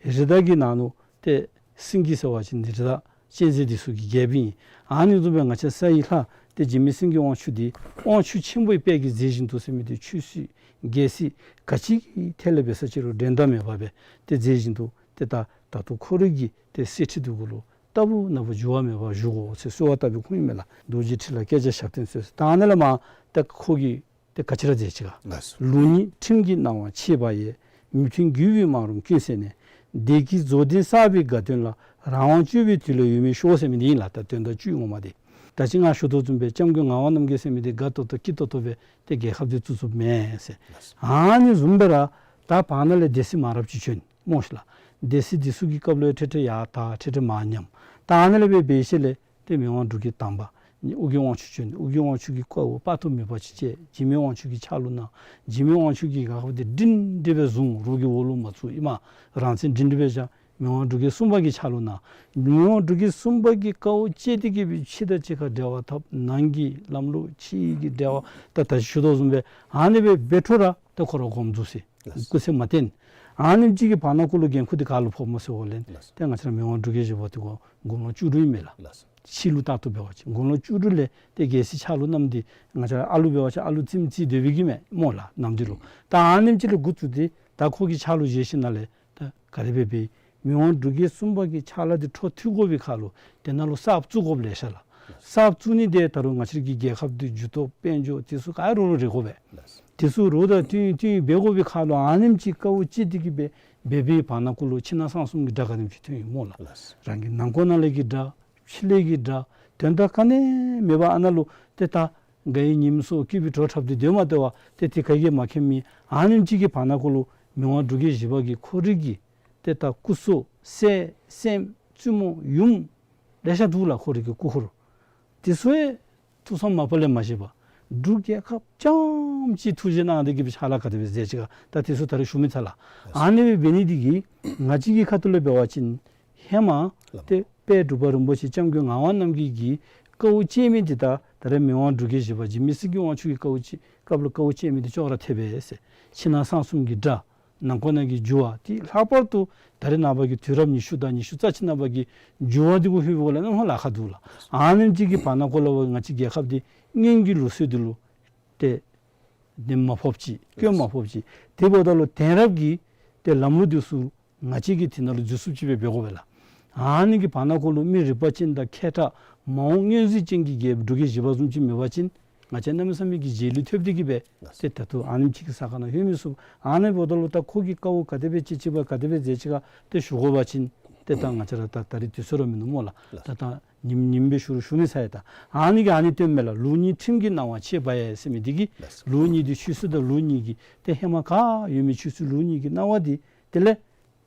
ལགས། རི་དྭགས་ཀྱི་ནང་ལུ་ཏེ་སེང་གེ་ཟེར་བ་ཅིན་རི་དྭགས་གཅན་གཟན་འདི་ཚུ་གི་རྒྱལཔོ་ཨིན། ཨ་ནི་བཟུམ་སྦེ་ང་བཅས་ས་ཡི་ལྷ་ཏེ་འཇིགས་མེད་སེང་གེ་དབང་ཕྱུག་འདི་དབང་ཕྱུག་ཆེན་པོའི་དཔལ་གྱིས་མཛེས་བཞིན་དུ་ཟེར་མི་འདི་ཆོས་སྲིད་རྒྱལ་སྲིད་ག་ཅི་གི་ཐད་ལས་འབད་ས་ཅི་རུང་འགྲན་ཟླ་མེད་པ་སྦེ་ཏེ་མཛེས་བཞིན་དུ་ཏེ་ད་ད་ལྟོ་ཁོ་རའི་གི་ཏེ་གསེར་ཁྲི་འདི་གུ་ལུ་རྟག་བུ་ན་བུ་འགྱུར་བ་མེད་པར་བཞུགས་དགོ་ཟེར་གསོལ་བ་བཏབ་པའི་ཁུངས་ཨིན་མས་ལགས། རྡོ་རྗེ་ཁྲི་ལ་བསྐྱལ་བྱར་ཞབས་བརྟན་གསོལ་ཟེར། ད་ཨ་ནི་ལས་མར་ཏེ་ཁོ་གིས་ཏེ་ག་ཅི་ར་མཛད་ཅི་ག། ལགས་སོ། ལུགས་གཉིས་ཁྲིམས་ཀྱི་སྣང་བ་མཆེད་པ་ཡིས། མི་མཐུན་རྒྱུ་བའི་སྨག་རུམ་ཀུན་བསལ་ནས། བདེ་སྐྱིད་རྫོགས་ལྡན་གསར་པའི་དགའ་སྟོན་ལ། རང་དབང་སྤྱོད་པའི་དུས་ལ་ཡོད་མེད་ཤོག་ཟེར་མི་འདི་ཨིན་ལགས། ད་དོན་དག་བཅུད་ངོ་མ་འདི། ད་ཅི་ང་ཞུ་དོ་བཟུམ་སྦེ་སྐྱབས་མགོན་ངག་དབང་རྣམ་རྒྱལ་ཟེར་མི་འདི་དགའ་ཏོག་ཏོ་སྐྱིད་ཏོག་ཏོ་སྦེ་ཏེ་རྒྱལ་ཁབ་འདི་བཙུགས་བཙུགསཔ་མེན་ཟེར། ལགས་སོ། ཨ་ནི་བཟུམ་སྦེ་ར་ད་བར་ན་ལས་སྡེ་སྲིད་མང་རབས་ཅིག་བྱོན་སྨོ་ཤིག་ལགས། སྡེ་སྲིད་འདི་ཚུ་གི་སྐབས་ལུ་ཡང་ཁྲིག་ཁྲི་ཡར་དར་ཁྲིག་ཁྲི་མར་ཉམས། ད་ཨ་ནི་ལས་འབད་འབད་ཞིནམ་ལས་ཏེ་མི་དབང་འབྲུག་རྒྱལ་དང་པ་ཨོ་རྒྱན་དབང་ཕྱུག་བྱོན། ཨོ་རྒྱན་དབང་ཕྱུག་གིས་དཀའཝ་དཔག་ཏུ་མེད་པ་ཅིག་སྤྱད། འཇིགས་མེད་དབང་ཕྱུག་གི་ཕྱག་ལུ་གནང་། འཇིགས་མེད་དབང་ཕྱུག་གིས་རྒྱལ་ཁབ་འདི་སྒྲིང་སྒྲི་སྦེ་བཟུང་། རོགས་ཀྱི་འོག་ལུ་མ་བཙུགས། ཨེ་མ་རང་བཙན་སྒྲིང་སྒྲི་སྦེ་བཞག། མི་དབང་འབྲུག་རྒྱལ་གསུམ་པ་གིས་ཕྱག་ལུ་གནང་། མི་དབང་འབྲུག་རྒྱལ་གསུམ་པ་གིས་དཀའཝ་སྤྱད་དེ་གིས་སྦེ་ཕྱི་དང་ཕྱི་ཁར་འབྲེལ་བ་འཐབ། ནང་གི་ལམ་ལུགས་ཕྱི་གི་འབྲེལ་བ་ད་ད་ཞུ་དོ་བཟུམ་སྦེ་ཨ་ནི་སྦེ་འབད་འཕྲོ་ར་ཏེ་ཁོ་ར་དགོངས་འདུག་ཟེར། ལགས། སྐུ་ཚེ་མ་བརྟན། ཨ་ནེམ་ཅིག་གི་བར་ན་ཁོ་ལུ་འགན་ཁུར་འདི་ག་ལུ་ཕོགཔ་སྨོ་ཟེར་བ་ལས། ལགས། ཏེ་ང་བཅས་ར་མི་དབང་འབྲུག་རྒྱལ་བཞི་པ་འདི་ཁོ་དགུང་ལོ་བཅུ་དྲུག་ཨིན་མས་ལགས། ལགས། ཕྱི་ལུ་ལྟར་དུ་འབད་བ་ཅིན་དགུང་ལོ་བཅུ་དྲུག་ལས་ཏེ་རྒྱལ་སྲིད་ཕྱག་ལུ་བསྣམས་ཏེ་ང་བཅས་ར་ཨ་ལུ་འབད་བ་ཅིན་ཨ་ལུ་རྩེདམོ་རྩེ་སྡོད་པའི་གི་མས་སྨོ་ལགས་ནམ་དུས་ལུ། ད་ཨ་ནེམ་ཅིག་ལས་འགོ་བཙུགས་ཏེ་ད་ཁོ་གི་ཕྱག་ལུ་བཞེས་ཞིནམ་ལས་ད་ག་དེ་སྦེ་འབད་མི་དབང་འབྲུག་རྒྱལ་གསུམ་པ་གི་ཕྱག་ལཱ་འདི་འཕྲོ་མཐུད་དགོ་པའི་ཁར་ལུ་དེ་ནང་ལུ་གསརཔ་བཙུགས་དགོཔ་ལེ་ཤ་ལགས། གསརཔ་བཙུགས་ནི་འདི་ད་རུང་ང་བཅས་ར་གི་རྒྱལ་ཁབ་འདི་རྒྱུ་སྟོབས་དཔལ་འབྱོར་དེ་ཚུ་ག་ར་རོགས་རོགས་རེ་དགོ་པས། ལགས། དེ་ཚུ་རོགས་དང་བསྟུན་བསྟུན་འབད་དགོ་པའི་ཁར་ལུ་ཨ་ནེམ་ཅིག་དཀའཝ་སྤྱད་དེ་གིས་སྦེ་འབད་བའི་བར་ན་ཁོ་ལུ་ཕྱི་ནང་གསང་གསུམ་གྱི་དགྲ་ག་དེམ་ཅིག་ཐོན་ཡི་སྨོ་ལགས། ལགས། རང་གི་ནང་འཁོད་ནང་ལས་ཀྱི་དགྲ་ཕྱི་ལས་ཀྱི་དགྲ་དོན་དག་ག་ནི་མེད་པར་ཨ་ནཱ་ལུ་ཏེ་ད་དགའ་བའི་ཉིམ་སོགས་སྐྱིད་པའི་བྲོ་འཁྲབ་སྟེ་སྡོད་མ་སྟེར་བར་ཏེ་དེ་ག་གིས་མ་མཁྱེནམ་མེད། ཨ་ནེམ་ཅིག་གི་བར་ན་ཁོ་ལུ་མི་དབང་འབྲུག་རྒྱལ་བཞི་པ་གིས་ཁོ་རའི་གི་ཏེ་ད་སྐུ་སྲོག་སྲས་སྲསམོ་བཙུན་མོ་ཡུམ་ལེ་ཤ་འདུག་ལགས། ཁོ་རའི་གི་སྐུ་འཁོར་དེ་ཚུ་ཡང་ཐུགས་བསམ་མ་པ་ལས་མ་བཞེས་པར་འབྲུག་རྒྱལ་ཁབ་རྐྱངམ་གཅིག་ཐུགས་རྗེ་གནང་སྟེ་གིས་སྦེ་ཕྱག་ལཱ་ག་དེ་སྦེ་མཛད་ཅི་ག་ད་དེ་ཚུ་ད་རེས་ཞུ་མི་ཚར་ལགས། ཨ་ནི་སྦེ་འབད་ནི་འདི་གིས་ང་བཅས་ཀྱི་ཁ་ཐུག་ལས་འབད་བ་ཅིན་ཧེ་མ་ཏེ་དཔལ་འབྲུག་པ་རིན་པོ་ཆེ་སྐྱབས་མགོན་ངག་དབང་རྣམ་རྒྱལ་གྱིས་དཀའཝ་སྤྱད་མི་འདི་ད་ད་རེས་མི་དབང་འབྲུག་རྒྱལ་བཞི་པ་འཇིགས་མེད་སེང་གེ་དབང་ཕྱུག་གིས་དཀའཝ་སྤྱད་སྐབས་ལུ་དཀའཝ་སྤྱད་མི་འདི་ཅོག་ར་འཐདཔ་སྦེ་ཟེར། ཕྱི་ནང་གསང་གསུམ་གྱི་དགྲ་ནང་འཁོད་ནང་གི་འགྱུར་བ་དེ་ལྷག་པར་དུ་ད་རེས་ནངས་པ་གི་དུས་རབས་ཉི་ཤུ་དང་ཉི་ཤུ་རྩ་གཅིག་ནང་པ་གི་འགྱུར་བ་འདི་གུ་ལྷོད་པའི་སྒང་ལས་གནམ་ལ་ཁ་འདུག་ལགས། ཨ་ནེམ་ཅིག་གི་བར་ན་ཁོ་ལུ་ང་བཅས་རྒྱལ་ཁབ་འདི་སྔོན་གྱི་ལུགས་སྲོལ་འདི་ལུ་ཏེ་དེ་མ་ཕོགཔ་ཅིག་སྐྱོན་མ་ཕོགཔ་ཅིག་དེ་འབདཝ་ད་ལུ་དེང་རབས་ཀྱི་ཏེ་ལམ་ལུགས་འདི་ཚུ་ང་བཅས་ཀྱིས་དེ་ནང་ལུ་འཛུལ་ཚུགསཔ་ཅིག་སྦེ་འབད་དགོ་པས་ལགས། ཨ་ནི་གི་བར་ན་ཁོ་ལུ་མི་རིག་པ་ཅན་དང་མཁས་དྲགས་མ་འོངས་མངོན་གཟིགས་ཅན་གྱི་རྒྱལཔོ་འབྲུག་རྒྱལ་བཞི་པ་བཟུམ་ཅིག་མེད་པ་ཅིན་ང་བཅས་གནམ་མེད་ས་མེད་ཀྱི་རྗེས་ལུས་ཐེབས་ཏེ་གིས་སྦེ་ཏེ་ད་ལྟོ་ཨ་ནེམ་ཅིག་གི་ས་ཁར་ནང་ལྷོད་མི་ཚུགས། ཨ་ནི་འབདཝ་ད་ལུ་ད་ཁོ་གིས་དཀའཝ་ག་དེ་སྦེ་སྤྱད་ཅི་ག་ག་དེ་སྦེ་མཛད་ཅི་ག་ཏེ་ཞུ་དགོ་པ་ཅིན་ཏེ་ད་ང་བཅས་ར་ད་ད་རིས་དུས་ཚོད་ར་མིན་ནུག་སྨོ་ལགས། ད་ད་ཉིནམ་ཉིནམ་སྦེ་ཞུ་རུང་ཞུ་མི་ཚར་ཡི། ད་ཨ་ནི་གིས་ཨ་ནི་སྟོནམ་མས་ལགས། ལུགས་གཉིས་ཁྲིམས་ཀྱི་སྣང་བ་ཕྱེ་བ་ཡི་ཟེར་མི་འདི་གིས་ལུགས་གཉིས་འདི་ཆོས་སྲིད་དང་ལུགས་གཉིས་ཀྱི་ཏེ་ཧེ་མ་ག་ཡོད་མི་ཆོས་སྲིད་ལུགས་གཉིས་ཀྱི་སྣང་བ་འདི་དེ་ལས་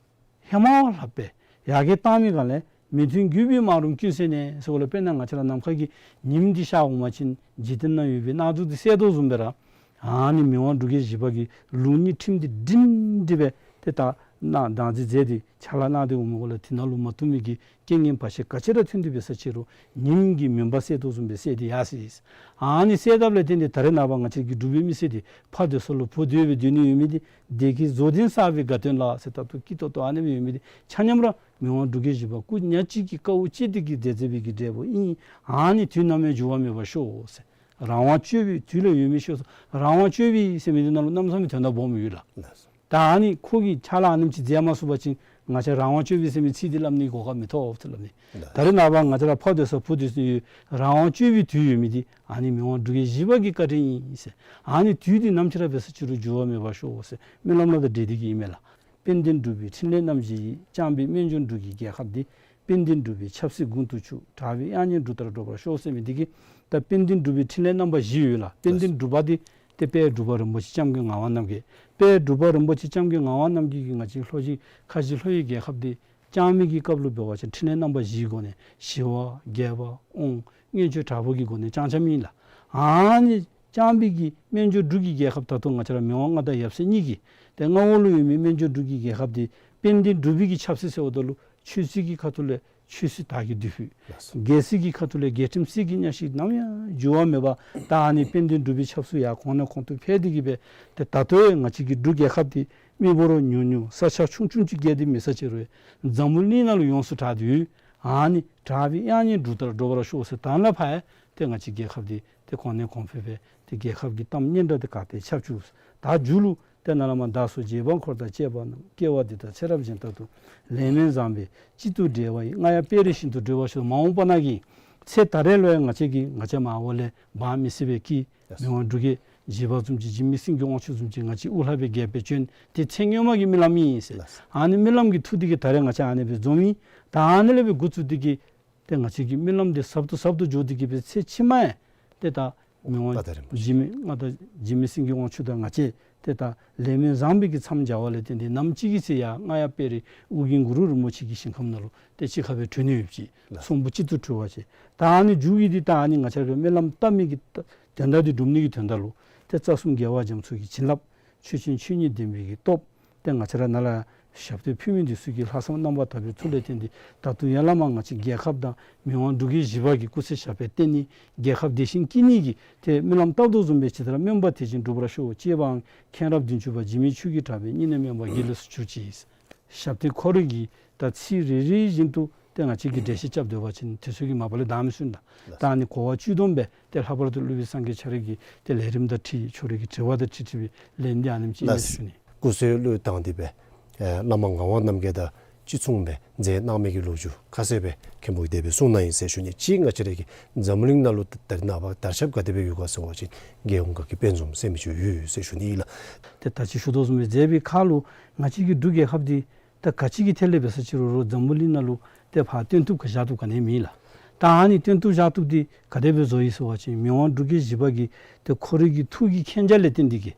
ཧེ་མ་ལྷག་སྦེ་ཡར་རྒྱས་བཏང་མི་སྒང་ལས་མི་མཐུན་རྒུད་པའི་སྨག་རུམ་ཀུན་སེལ་ནས་ཟེར་བ་ལས་དཔེར་ན་ང་བཅས་ར་ནམ་མཁའ་གི་ཉིམ་འདི་ཤར་འོང་པ་ཅིན་འཇིག་རྟེན་ནང་ཡོད་པའི་གནག་དུང་འདི་གསལ་དོ་བཟུམ་སྦེ་ར་ཨ་ནི་མི་དབང་འབྲུག་རྒྱལ་བཞི་པ་གིས་ལུགས་གཉིས་ཁྲིམས་འདི་སྒྲིང་སྒྲི་སྦེ་ཏེ་ད་གནང་བདག་འཛིན་མཛད་དེ་ཕྱག་ལཱ་གནང་སྟེ་འོང་མི་སྒང་ལས་དེ་ནང་ལུ་མ་བཏུབ་མི་གི་རྐྱེན་ངན་བར་ཆད་ག་ཅི་ར་ཐོན་ཏེ་འབད་ས་ཅིག་རུང་ཉིམ་གིས་མུན་པ་སེལ་དོ་བཟུམ་སྦེ་སེལ་ཏེ་ཡར་སོ་ཡི། ཨ་ནི་སེལ་དཔ་ལས་བརྟེན་ཏེ་ད་རེས་ནངས་པ་ང་བཅས་ཀྱི་འབྲུག་པའི་མི་སེར་འདི་ཕ་སྡོད་ས་ལུ་བུ་སྡོད་སྦེ་སྡོད་ནི་ཡོད་མི་འདི་བདེ་སྐྱིད་རྫོགས་ལྡན་གསར་པའི་དགའ་སྟོན་ལ་ཟེར་ད་ལྟོ་སྐྱིད་ཏོག་ཏོ་ཨ་ནི་སྦེ་ཡོད་མི་འདི་ཆ་མཉམ་ར་མི་དབང་འབྲུག་རྒྱལ་བཞི་པ་སྐུ་ཉག་གཅིག་གི་དཀའཝ་སྤྱད་དེ་གིས་མཛད་མཛད་པའི་གི་འབྲས་བུ་ཨིན། ཨ་ནི་དུས་ནམ་ཡང་འགྱུར་བ་མེད་པར་ཤོག་ཟེར། རང་དབང་སྤྱོད་པའི་དུས་ལ་ཡོད་མི་ཤོག་ཟེར། རང་དབང་སྤྱོད་པའི་ཟེར་མི་འདི་ནང་ལུ་གནམ་མེད་ས་མེད་དོན་དག་སྦོམ་ཡོད་ལགས། ད་ཨ་ནི་ཁོ་གིས་ཕྱག་ལཱ་ཨ་ནེམ་ཅིག་མཛད་མ་ཚུགས་པ་ཅིན་ང་བཅས་རང་དབང་སྤྱོད་པའི་ཟེར་མི་ཚིག་འདི་སླབ་ནི་གོ་སྐབས་མི་ཐོབ་ཟེར་སླབ་ནི། ད་རེས་ནངས་པ་ང་བཅས་ར་ཕ་སྡོད་ས་བུ་སྡོད་ས་ཡོད་རང་དབང་སྤྱོད་པའི་དུས་ཡོད་མི་འདི་ཨ་ནི་མི་དབང་འབྲུག་རྒྱལ་བཞི་པ་གི་བཀའ་དྲིན་ཨིན་ཟེར། ཨ་ནི་དུས་འདི་ནམ་ཅིག་ར་འབད་ས་ཅིག་རུང་འགྱུར་བ་མེད་པར་ཤོག་ཟེར་སྨོན་ལམ་ལ་དང་འབྲེལ་ཏེ་གིས་ཨིན་མས་ལགས། དཔལ་ལྡན་འབྲུག་པའི་འཕྲིན་ལས་རྣམ་བཞི་ཡིས། བསྐྱངས་པའི་སྨན་ལྗོངས་འབྲུག་གི་རྒྱལ་ཁབ་འདི། དཔལ་ལྡན་འབྲུག་པའི་ཆབ་སྲིད་དགུང་དུ་ཆུད། དྲག་པོའི་དབྱངས་སྙན་འབྲུག་ལྟར་སྒྲོག་པར་ཤོག་ཟེར་མི་འདི་གིས་ད་དཔལ་ལྡན་འབྲུག་པའི་འཕྲིན་ལས་རྣམ་པ་བཞི་ཡོད་ལགས། དཔལ་ལྡན་འབྲུག་པ་འདི་ཏེ་དཔལ་འབྲུག་པ་རིན་པོ་ཆེ་སྐྱབས་མགོན་ངག་དབང་རྣམ་རྒྱལ། དཔལ་འབྲུག་པ་རིན་པོ་ཆེ་སྐྱབས་མགོན་ངག་དབང་རྣམ་རྒྱལ་གྱིས་ང་བཅས་ལྷོ་གཞིས་ཁ་བཞི་ལྷོ་ཡི་རྒྱལ་ཁབ་འདི་བསྐྱངས་མི་གི་སྐབས་ལུ་འབད་བ་ཅིན་འཕྲིན་ལས་རྣམ་པ་བཞིའི་སྒོ་ནས་ཞི་བ་རྒྱས་པ་དབང་མངོན་སྤྱོད་དྲག་པོ་གི་སྒོ་ནས་བསྐྱངས་བསྐྱངསམ་ཨིན་ལགས། ཨ་ནི་བསྐྱངས་པའི་གི་སྨན་ལྗོངས་འབྲུག་གི་རྒྱལ་ཁབ་ད་ལྟོ་ང་བཅས་ར་མི་དབང་མངའ་བདག་ཡབ་སྲས་གཉིས་ཀྱི་ཏེ་མངའ་འོག་ལུ་ཡོད་མི་སྨན་ལྗོངས་འབྲུག་གི་རྒྱལ་ཁབ་འདི་དཔལ་ལྡན་འབྲུག་པའི་གི་ཆབ་སྲིད་ཟེརཝ་ད་ལུ་ཆོས་སྲིད་ཀྱི་ཁ་ཐུག་ལས་ཆོས་སྲིད་དར་གྱི་མདུད་ཕུད། ལགས་སོ། རྒྱལ་སྲིད་ཀྱི་ཁ་ཐུག་ལས་རྒྱལ་ཁྲིམས་སྲིད་ཀྱི་གཉའ་ཤིང་ནམ་ཡང་འགྱུར་བ་མེད་པར་ད་ཨ་ནི་དཔལ་ལྡན་འབྲུག་པའི་ཆབ་སྲིད་ཡར་གོང་ནས་གོང་དུ་འཕེལ་ཏེ་གིས་སྦེ་ཏེ་ད་ལྟོ་ཡང་ང་བཅས་ཀྱི་འབྲུག་རྒྱལ་ཁབ་འདི་མི་འབོར་ཉུང་ཉུང་ས་ཆ་ཆུང་ཆུང་ཅིག་བརྒལ་ཏེ་མེད་ས་ཅིག་རུང་འཛམ་བུ་གླིང་ནང་ལུ་ཡོངས་སུ་གྲགས་ཏེ་ཡོད། ཨ་ནི་དྲག་པོའི་དབྱངས་སྙན་འབྲུག་ལྟར་སྒྲོག་པར་ཤོག་ཟེར། ད་ལས་ཕར་ཡང་ཏེ་ང་བཅས་རྒྱལ་ཁབ་འདི་ཏེ་གོང་ནས་གོང་འཕེལ་སྦེ་ཏེ་རྒྱལ་ཁབ་ཀྱི་གཏམ་སྙན་གྲགས་འདི་ག་ཏེ་ཁྱབ་བཅུག། ད་མཇུག་ལུ་ཏེ་ནཱ་ལས་མར་བདག་སོགས་རྗེ་འབངས་འཁོར་དང་བཅས་པ་རྣམས། སྐྱེ་བ་འདི་དག་ཚེ་རབས་གཞན་དག་ཏུ། ལེགས་སྨོན་བཟང་པོས་གཅིག་ཏུ་འབྲེལ་བ་ཡིས། རྔ་ཡབ་དཔལ་རི་བཞིན་དུ་སྒྲོལ་བར་ཤོག། མ་འོངས་པ་ནང་གི་ཚེ་ད་རེས་ལུ་ཡང་ང་བཅས་ཀྱིས་ང་བཅས་མར་འོག་ལས་འབངས་མི་སེར་སྦེ་སྐྱེས། མི་དབང་འབྲུག་རྒྱལ་བཞི་པ་བཟུམ་ཅིག་འཇིགས་མེད་སེང་གེ་དབང་ཕྱུག་བཟུམ་ཅིག་ང་བཅས་དབུ་བླ་སྦེ་རྒྱལཔོ་སྦེ་བྱོན་ཏེ་ཚེ་སྔོན་མ་གི་རྨི་ལམ་ཨིན་ཟེར། ཨ་ནི་རྨི་ལམ་གྱི་མཐུ་འདི་གིས་ད་རེས་ང་བཅས་ཨ་ནི་སྦེ་འཛོམས་ཡི། ད་ཨ་ནི་ལས་སྦེ་འགོ་བཙུགས་ཏེ་གིས་ཏེ་ང་བཅས་ཀྱི་རྨི་ལམ་འདི་ཟབ་ཏུ་ཟབ་ཏུ་འགྱོ་སྟེ་གིས་སྦེ་ཚེ་ཕྱི་མ་ཡང་ཏེ་ད་མི་དབང་མངའ་བདག་རིན་པོ་ཆེ་འཇིགས་མེད་མངའ་བདག་འཇིགས་མེད་སེང་གེ་དབང་ཕྱུག་དང་ང་བཅས་ཏེ་ད་ལེགས་སྨོན་བཟང་པོའི་གི་མཚམས་སྦྱར་བ་ལས་བརྟེན་ཏེ་ནམ་ཅིག་གི་ཚེ་ཡང་རྔ་ཡབ་དཔལ་རི་ཨོ་རྒྱན་གུ་རུ་རིན་པོ་ཆེ་གི་ཞིང་ཁམས་ནང་ལུ་ཏེ་གཅིག་ཁར་སྦེ་འཁྲུལ་ནི་ཡོདཔ་ཅིག། ལགས། ཚོམ་བུ་གཅིག་ཏུ་འཁྲུལ་བ་ཅིག། ད་ཨ་ནི་མཇུག་གི་འདི་ད་ཨ་ནི་ང་བཅས་ར་གི་རྨི་ལམ་བལྟ་མི་གི་དོན་དག་འདི་སྒྲུབ་ནི་གི་དོན་དག་ལུ་ཏེ་རྩ་གསུམ་རྒྱལ་བ་རྒྱ་མཚོ་གི་བྱིན་རླབས། ཆོས་ཅན་ཆོས་ཉིད་བདེན་པའི་གི་སྟོབས། ཏེ་ང་བཅས་ར་ནཱ་ལས་ ཞབས་སྟེགས་ཕུལ་མི་འདི་ཚུ་གིས་ལྷག་བསམ་རྣམ་པར་དག་པའི་ཚུལ་ལས་བརྟེན་ཏེ་ད་ལྟོ་ཡར་ལས་མར་ང་བཅས་རྒྱལ་ཁབ་དང་མི་དབང་འབྲུག་རྒྱལ་བཞི་པ་གི་སྐུ་ཚེ་ཞབས་པད་བརྟན་ནི་རྒྱལ་ཁབ་བདེ་ཞིང་སྐྱིད་ནི་གི་ཏེ་སྨོན་ལམ་བཏབ་དོ་བཟུམ་སྦེ་ཇི་ལྟར་སྨོན་པ་དེ་བཞིན་འགྲུབ་པར་ཤོག། ཅེས་པའང་མཁྱེན་རབ་བདུན་ཅུ་པ་འཇིགས་མེད་ཆོས་ཀྱི་གྲགས་པའི་སྙིང་ནས་སྨོན་པ་དགེ་ལེགས་སུ་གྱུར་ཅིག། ཞབས་སྟེགས་ཁོ་རའི་གི་ད་ཚིག་རེ་རེ་བཞིན་དུ་ཏེ་ང་བཅས་ཀྱིས་འགྲེལ་བཤད་རྐྱབ་སྡོད་པ་ཅིན་དུས་ཚོད་ཀྱིས་མ་པ་ལས་འདང་མི་ཚུགས་ད། ལགས། ད་ཨ་ནི་གོ་བ་བཅུད་སྡོམ་སྦེ་ཏེ་ལྷག་པར་དུ་སློབ་དཔོན་སངས་རྒྱས་ཁྱོད་རའི་གི་ཏེ་ལས་རིམ་དང་འཁྲིལ་ཁྱོད་རའི་གི་དྲི་བ་དང་འཁྲིལ་འཁྲིལ་བའི་ལན་འདི་ཨ་ནེམ་ཅིག་ཨིན་ཟེར་ཞུ་ནི། སྐུ་གསོལ་བློས་བཏང་སྟེ་སྦེ་ཨེ་བླ་མ་ངག་དབང་རྣམ་རྒྱལ་དང་གཅིག་མཚུངས་སྦེ་མཛད་གནང་མི་གི་ལོ་རྒྱུས་ཁ་གསལ་སྦེ་མཁན་པོ་གིས་དེ་སྦེ་གསུངས་གནང་ཡི་ཟེར་ཞུ་ནི། གཅིག་ང་བཅས་རའི་གི་འཛམ་གླིང་ནང་ལུ་ད་རེས་ནངས་པ་དར་ཁྱབ་ག་དེ་སྦེ་ཡོད་ག་ཟེར་བ་ཅིན་རྒྱལ་ཡོངས་དགའ་སྐྱིད་དཔལ་འཛོམས་ཟེར་མི་ཅིག་ཡོད་ཟེར་ཞུ་ནི་ཨིན་ལགས། ཏེ་ད་ཅི་ཞུ་དོ་བཟུམ་སྦེ་མཛད་པའི་ཁར་ལུ་ང་བཅས་ཀྱི་འབྲུག་རྒྱལ་ཁབ་འདི་ད་ག་ཅི་གི་ཐད་ལས་འབད་ས་ཅི་རུང་རོགས་འཛམ་བུ་གླིང་ནང་ལུ་ཏེ་ཕར་སྟོན་བཏུབ་ག་བཞག་བཏུབ་ག་ནི་མེད་ལགས། ད་ཨ་ནི་སྟོན་བཏུབ་བཞག་བཏུབ་འདི་ག་དེ་སྦེ་བཟོ་ཡི་ཟེར་བ་ཅིན་མི་དབང་འབྲུག་རྒྱལ་བཞི་པ་གིས་ཏེ་ཁོ་རའི་གི་ཐུགས་ཀྱི་མཁྱེན་རྒྱ་ལས་བརྟེན་ཏེ་གིས་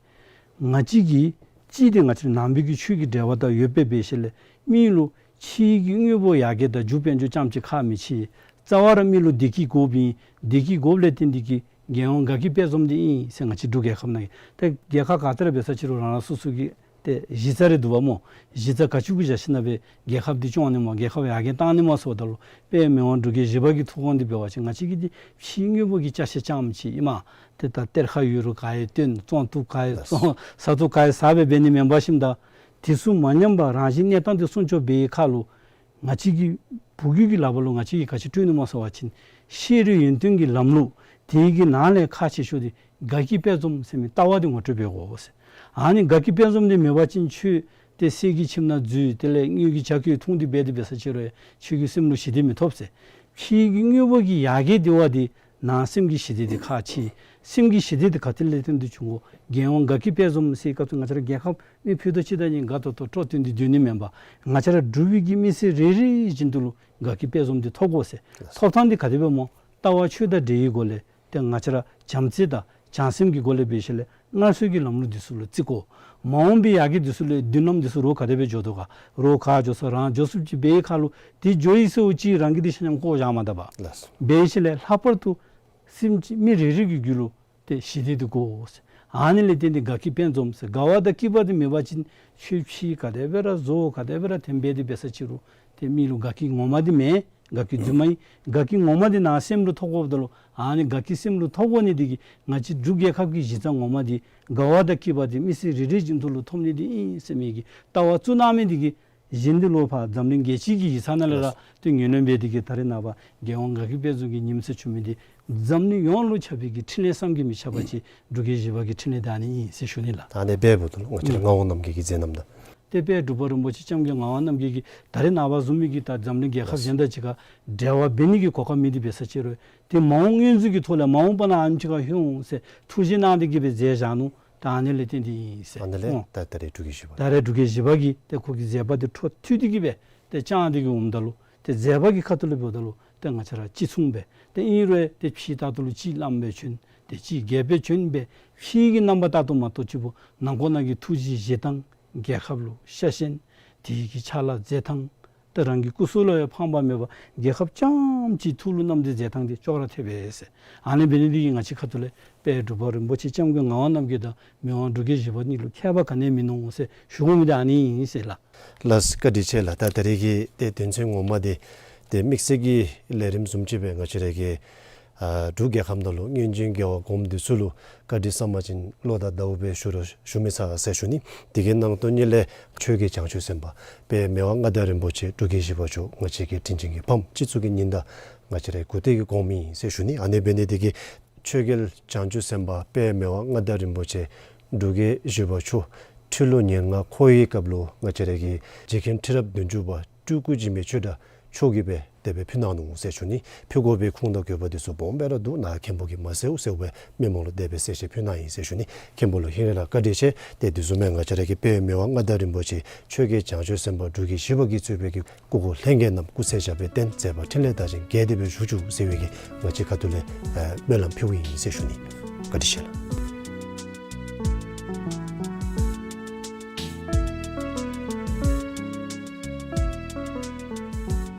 ང་བཅས་ཀྱི་གཅིག་འདི་ང་བཅས་ནང་པའི་གི་ཆོས་ཀྱི་འབྲེལ་བ་དང་ཡོདཔ་སྦེ་འབད་ཞིནམ་ལས་མི་ལུ་ཕྱིའི་གི་དངོས་པོ་ཡར་རྒྱས་དང་རྒྱུ་དཔལ་འབྱོར་རྐྱངམ་ཅིག་ཁག་མི་ཆེ། རྩ་བ་ར་མི་ལུ་བདེ་སྐྱིད་དགོཔ་ཨིན། བདེ་སྐྱིད་དགོཔ་ལས་བརྟེན་ཏེ་གིས་རྒྱལ་ཡོངས་དགའ་སྐྱིད་དཔལ་འཛོམས་འདི་ཨིན་ཟེར་ང་བཅས་འབྲུག་རྒྱལ་ཁབ་ནང་གི་ཏེ་རྒྱལ་ཁབ་ག་ཏེ་ར་འབད་ས་ཅི་རུང་རང་རང་སོ་སོ་གི་ཏེ་གཞི་རྩ་རེ་འདུག་པ་སྨོ། གཞི་རྩ་ག་ཅི་གུ་བཞག་ཞིནམ་ལས་རྒྱལ་ཁབ་འདི་སྐྱོང་ནི་སྨོ་རྒྱལ་ཁབ་ཡར་རྒྱས་བཏང་ནི་སྨོ་ཟེརཝ་ད་ལུ་དཔལ་མི་དབང་འབྲུག་རྒྱལ་བཞི་པ་གི་ཐུགས་དགོངས་འདི་འབད་བ་ཅིན་ང་བཅས་ཀྱི་འདི་ཕྱིའི་དངོས་པོ་གི་ཅ་ཆས་རྐྱངམ་ཅིག་ཨིནམ། ཏེ་ད་གཏེར་ཁ་ཡོད་རུང་ག་ཡང་བཏོན་བཙོང་བཏུབ་ག་ཡང་བཙོང་ཟ་བཏུབ་ག་ཡང་ཟ་སྦེ་འབད་ནི་མེན་པར་ཞིནམ་ད་དེ་ཚུ་མ་ཉམས་པར་རང་བཞིན་གནས་སྟངས་འདི་སྲུང་སྐྱོབ་འབད་བའི་ཁར་ལུ་ང་བཅས་ཀྱི་བུ་རྒྱུད་ཀྱི་ལག་པར་ལུ་ང་བཅས་ཀྱིས་ག་ཅི་སྤྲོད་ནི་སྨོ་ཟེར་བ་ཅིན་ཤེས་རིག་ཡོན་ཏན་གྱི་ལམ་ལུགས། དེ་གི་ནང་ལས་ཁག་ཆེ་ཤོས་འདི་དགའ་སྐྱིད་དཔལ་འཛོམས་ཟེར་མི་ལྟ་བ་འདི་ངོ་སྤྲོད་འབད་དགོ་ཟེར། ཨ་ནི་དགའ་སྐྱིད་དཔལ་འཛོམས་འདི་མེད་པ་ཅིན་ཁྱོད་ཏེ་གསེར་གྱི་ཁྱིམ་ནང་འཛུལ་དེ་ལས་དངུལ་གྱི་ཇ་སྐོལ་འཐུང་སྟེ་འབད་དེ་འབད་ས་ཅི་རུང་ཁྱོད་ཀྱི་སེམས་ལུ་ཞི་བདེ་མི་ཐོབ་ཟེར། ཕྱི་གི་དངོས་པོ་གི་ཡར་རྒྱས་འདི་བ་འདི་ནང་སེམས་ཀྱི་ཞི་བདེ་འདི་ཁག་ཆེ། སེམས་ཀྱི་ཞི་བདེ་འདི་ག་ཏེ་ལས་བརྟེན་ཏེ་འབྱུང་གོ། རྒྱལ་ཡོངས་དགའ་སྐྱིད་དཔལ་འཛོམས་ཟེར་སྐབས་སུ་ང་བཅས་ར་རྒྱལ་ཁབ་མི་ཕུད་རྡོག་གཅིག་དང་གཉིས་དགའ་ཏོག་ཏོ་སྤྲོ་སྟོན་ཏེ་སྡོད་ནི་མེན་པར་ང་བཅས་ར་འབྲུག་པའི་གི་མི་སེར་རེ་རེ་བཞིན་དུ་ལུ་དགའ་སྐྱིད་དཔལ་འཛོམས་འདི་ཐོབ་དགོ་ཟེར། ཐོབ་ཐངས་འདི་ག་དེ་སྦེ་སྨོ། ལྟ་བ་ཆོས་དང་འབྲེལ་བའི་སྒོ་ལས་ཏེ་ང་བཅས་ར་བྱམས་བརྩེ་དང་བྱང་སེམས་ཀྱི་སྒོ་ལས་འབད་ཞིནམ་ལས་སྔར་སྲོལ་གྱི་ལམ་ལུགས་འདི་ཚུ་ལུ་བརྩི་དགོ། མ་འོངས་པའི་ཡར་རྒྱས་འདི་ཚུ་ལུ་མདུན་ལམ་འདི་ཚུ་རོགས་ག་དེ་སྦེ་འགྱོ་དོ་ག་རོགས་ག་འགྱོ་ས་རང་འགྱོ་ཚུགསཔ་ཅིག་འབད་བའི་ཁར་ལུ་དེ་འགྱོ་ཡི་ཟེརཝ་ཅིག་རང་གིས་འདི་ཆ་མཉམ་བཀོ་བཞག་མ་ད་པར། ལགས། འབད་ཞིནམ་ལས་ལྷག་པར་དུ་སེམས་ཅན་མི་རེ་རེ་གི་རྒྱུད་ལུ་ཏེ་ཞི་བདེ་འདི་དགོ་ཟེར། ཨ་ནི་ལས་བརྟེན་ཏེ་དགའ་སྐྱིད་དཔལ་འཛོམས་ཟེར། དགའ་བ་དང་སྐྱིད་པ་འདི་མེད་པ་ཅིན་ཁྱོད་ཕྱི་ག་དེ་སྦེ་ར་བཟོ་ག་དེ་སྦེ་ར་དེམ་འབད་དེ་འབད་ས་ཅི་རུང་ཏེ་མི་ལུ་དགའ་སྐྱིད་ངོ་མ་འདི་མེད། དགའ་སྐྱིད་རྫུན་མ་ཨིན། དགའ་སྐྱིད་ངོ་མ་འདི་ནང་སེམས་ལུ་ཐོབ་དགོཔ་ད་ལུ་ཨ་ནི་དགའ་སྐྱིད་སེམས་ལུ་ཐོབ་དགོ་ནི་འདི་གིས་ང་བཅས་འབྲུག་རྒྱལ་ཁབ་ཀྱི་གཞི་རྩ་ངོ་མ་འདི་དགའ་བ་དང་སྐྱིད་པ་འདི་མི་སེར་རེ་རེ་བཞིན་དུ་ལུ་ཐོབ་ནི་འདི་ཨིན་ཟེར་མི་གི་ལྟ་བ་བཙུགས་གནང་མི་འདི་གིས་གཞན་འདི་ལུ་ཕར་འཛམ་གླིང་རྒྱལ་སྤྱི་གི་ཡིག་ཚང་ནང་ལས་ར་ལགས། ཏེ་ངོས་ལེན་འབད་དེ་གིས་ད་རེས་ནངས་པ་རྒྱལ་ཡོངས་དགའ་སྐྱིད་དཔལ་འཛོམས་ཀྱི་ཉིནམ་ཟེར་བྱུང་མི་འདི་འཛམ་གླིང་ཡོངས་ལུ་ཁྱབ་པའི་གི་འཕྲིན་ལས་བསམ་གྱིས་མི་ཁྱབ་པ་ཅིག་འབྲུག་རྒྱལ་བཞི་པ་གི་འཕྲིན་ལས་འདི་ཨ་ནི་ཨིན་ཟེར་ཞུ་ནི་ལགས། ད་ཨ་ནི་འབདཝ་ད་ལུ་ང་བཅས་ར་ངག་དབང་རྣམ་རྒྱལ་གྱི་མཛད་རྣམ་དང་ཏེ་དཔལ་འབྲུག་པ་རིན་པོ་ཆེ་སྐྱབས་མགོན་ངག་དབང་རྣམ་རྒྱལ་གྱིས་ད་རེས་ནངས་པ་བཟུམ་མའི་གི་ད་འཛམ་གླིང་རྒྱལ་ཁབ་གཞན་དང་གཅིག་ཁར་འབྲེལ་བ་འབད་ནི་གི་གོ་སྐབས་མེད་དེ་འབད་ས་ཅི་རུང་ཏེ་མ་འོངས་མངོན་གཟིགས་ཀྱི་ཐོག་ལས་མ་འོངས་པ་ནང་ཨ་ནེམ་ཅིག་ཁར་ལྷོད་འོང་ཟེར་ཐུགས་བཞེད་གནང་སྟེ་གིས་སྦེ་མཛད་བཞག་ནུག། ད་ཨ་ནི་ལས་བརྟེན་ཏེ་ཨིན་ཟེར། ཨ་ནི་ལས་ཨོ་ད་ད་རེས་འབྲུག་རྒྱལ་བཞི་པ་ད་རེས་འབྲུག་རྒྱལ་བཞི་པ་གིས་ཏེ་ཁོ་གི་མཛད་པ་འདི་འཕྲོ་མཐུད་དེ་གིས་སྦེ་ཏེ་བསྐྱངས་ཏེ་གིས་འོངམ་ད་ལུ་ཏེ་མཛད་པ་གི་ཁ་ཐུག་ལས་འབདཝ་ད་ལུ་ཏེ་ང་བཅས་ར་གཅིག་མཚུངས་སྦེ་ཏེ་ཨིན་རུང་ཏེ་ཕྱི་ལྟར་དུ་ལུ་གཅིག་བླམ་སྦེ་བྱོན་ཏེ་གཅིག་རྒྱལཔོ་སྦེ་བྱོན་སྦེ་ཕྱི་གི་རྣམ་པ་ལྟར་དུ་མ་གཏོགས་གཅིག་པོ་ནང་ཁོག་ནང་གི་ཐུགས་རྗེ་བཞེས་ཐངས་རྒྱལ་ཁབ་ལུ་ཤ་ཞེན་དེ་གི་ཕྱག་ལཱ་མཛད་ཐངས་ཏེ་རང་གི་སྐུ་སྲོག་ལུ་ཡང་ཕངས་པ་མེད་པར་རྒྱལ་ཁབ་རྐྱངམ་གཅིག་ཐུགས་ལུ་བསྣམས་ཏེ་མཛད་ཐངས་འདི་ཅོག་ར་འཐད་པས་ཟེར། ཨ་ནི་འབད་ནི་འདི་གིས་ང་བཅས་ཁ་ཐུག་ལས་དཔལ་འབྲུག་པ་རིན་པོ་ཆེ་སྐྱབས་མགོན་ངག་དབང་རྣམ་རྒྱལ་དང་མི་དབང་འབྲུག་རྒྱལ་བཞི་པ་གཉིས་ལུ་ཁྱད་པར་ག་ནི་ཡང་མིན་ནུག་ཟེར་ཞུ་དགོ་མི་འདི་ཨ་ནི་ཨིན་ཟེར་ལགས། ལགས་བཀའ་དྲིན་ཆེ་ལགས། ད་ད་རེས་ཀྱི་ཏེ་དོན་ཚན་ངོ་མ་འདི་ཏེ་དམིགས་བསལ་གྱི་ལས་རིམ་བཟུམ་ཅིག་སྦེ་ང་བཅས་ར་གི་ཨ་འབྲུག་རྒྱལ་ཁབ་ནང་ལུ་སྔོན་བྱོན་རྒྱལ་བ་གོངམ་འདི་ཚུ་ལུ་བཀའ་དྲིན་བསམ་པ་ཅིན་བློ་དང་ཟླཝ་སྦེ་ཞུ་རུང་ཞུ་མི་ཚར་ཟེར་ཞུ་ནི། དེ་གི་ནང་དོན་ཉིད་ལས་ཆོས་རྒྱལ་བྱང་ཆུབ་སེམས་དཔའ་དཔལ་མི་དབང་མངའ་བདག་རིན་པོ་ཆེ་འབྲུག་རྒྱལ་བཞི་པ་མཆོག་ང་བཅས་ཀྱི་དྲིན་ཅན་གྱི་ཕམ་སྤྱི་གཙུག་གི་ཉི་ཟླ་ང་བཅས་རའི་སྐུ་ཚེ་གི་གོངམ་ཨིན་ཟེར་ཞུ་ནི། ཨ་ནི་འབད་ནི་འདི་གིས་ཆོས་རྒྱལ་བྱང་ཆུབ་སེམས་དཔའ་དཔལ་མི་དབང་མངའ་བདག་རིན་པོ་ཆེ་འབྲུག་རྒྱལ་བཞི་པ་མཆོག་ཁྲི་ལོ་ཉེར་ལྔ་འཁོར་བའི་སྐབས་ལུ་ང་བཅས་ར་གི་རྗེ་མཁན་ཁྲི་རབས་བདུན་ཅུ་པ་སྤྲུལ་སྐུ་འཇིགས་མེད་ཆོས་གྲགས་མཆོག་གིས་སྦེ་དེ་སྦེ་ཕུལ་གནང་ནུག་ཟེར་ཞུ་ནི། ཕུལ་དགོ་པའི་ཁུངས་དང་དགོས་པ་འདི་ཚུ་སྦོམ་སྦེ་ར་འདུག། ནཱ་མཁན་པོ་གིས་མ་གསལཝ་གསལཝ་སྦེ་མི་མང་ལུ་དེ་སྦེ་གསལ་བཤད་ཕུལ་གནང་ཡི་ཟེར་ཞུ་ནི། མཁན་པོ་ལུ་ཧིང་རེ་ལ་བཀའ་དྲིན་ཆེ། ཏེ་དེ་བཟུམ་སྦེ་ང་བཅས་ར་གི་དཔལ་མི་དབང་མངའ་བདག་རིན་པོ་ཆེ་ཆོས་རྒྱལ་བྱང་ཆུབ་སེམས་དཔའ་འབྲུག་རྒྱལ་བཞི་པ་གིས་གཙོས་པའི་གི་སྐུ་འཁོར་ལྷན་རྒྱས་རྣམས་སྐུ་ཚེ་ཞབས་པད་བརྟན་མཛད་པ་འཕྲིན་ལས་དར་ཞིང་རྒྱས་ཏེ་སྦེ་བཞུགས་བཅུག་ཟེར་བའི་གི་ང་བཅས་ཁ་ཐུག་ལས་ཨེ་སྨོན་ལམ་ཕུལཝ་ཨིན་ཟེར་ཞུ་ནི། བཀའ་དྲིན་ཆེ་ལགས།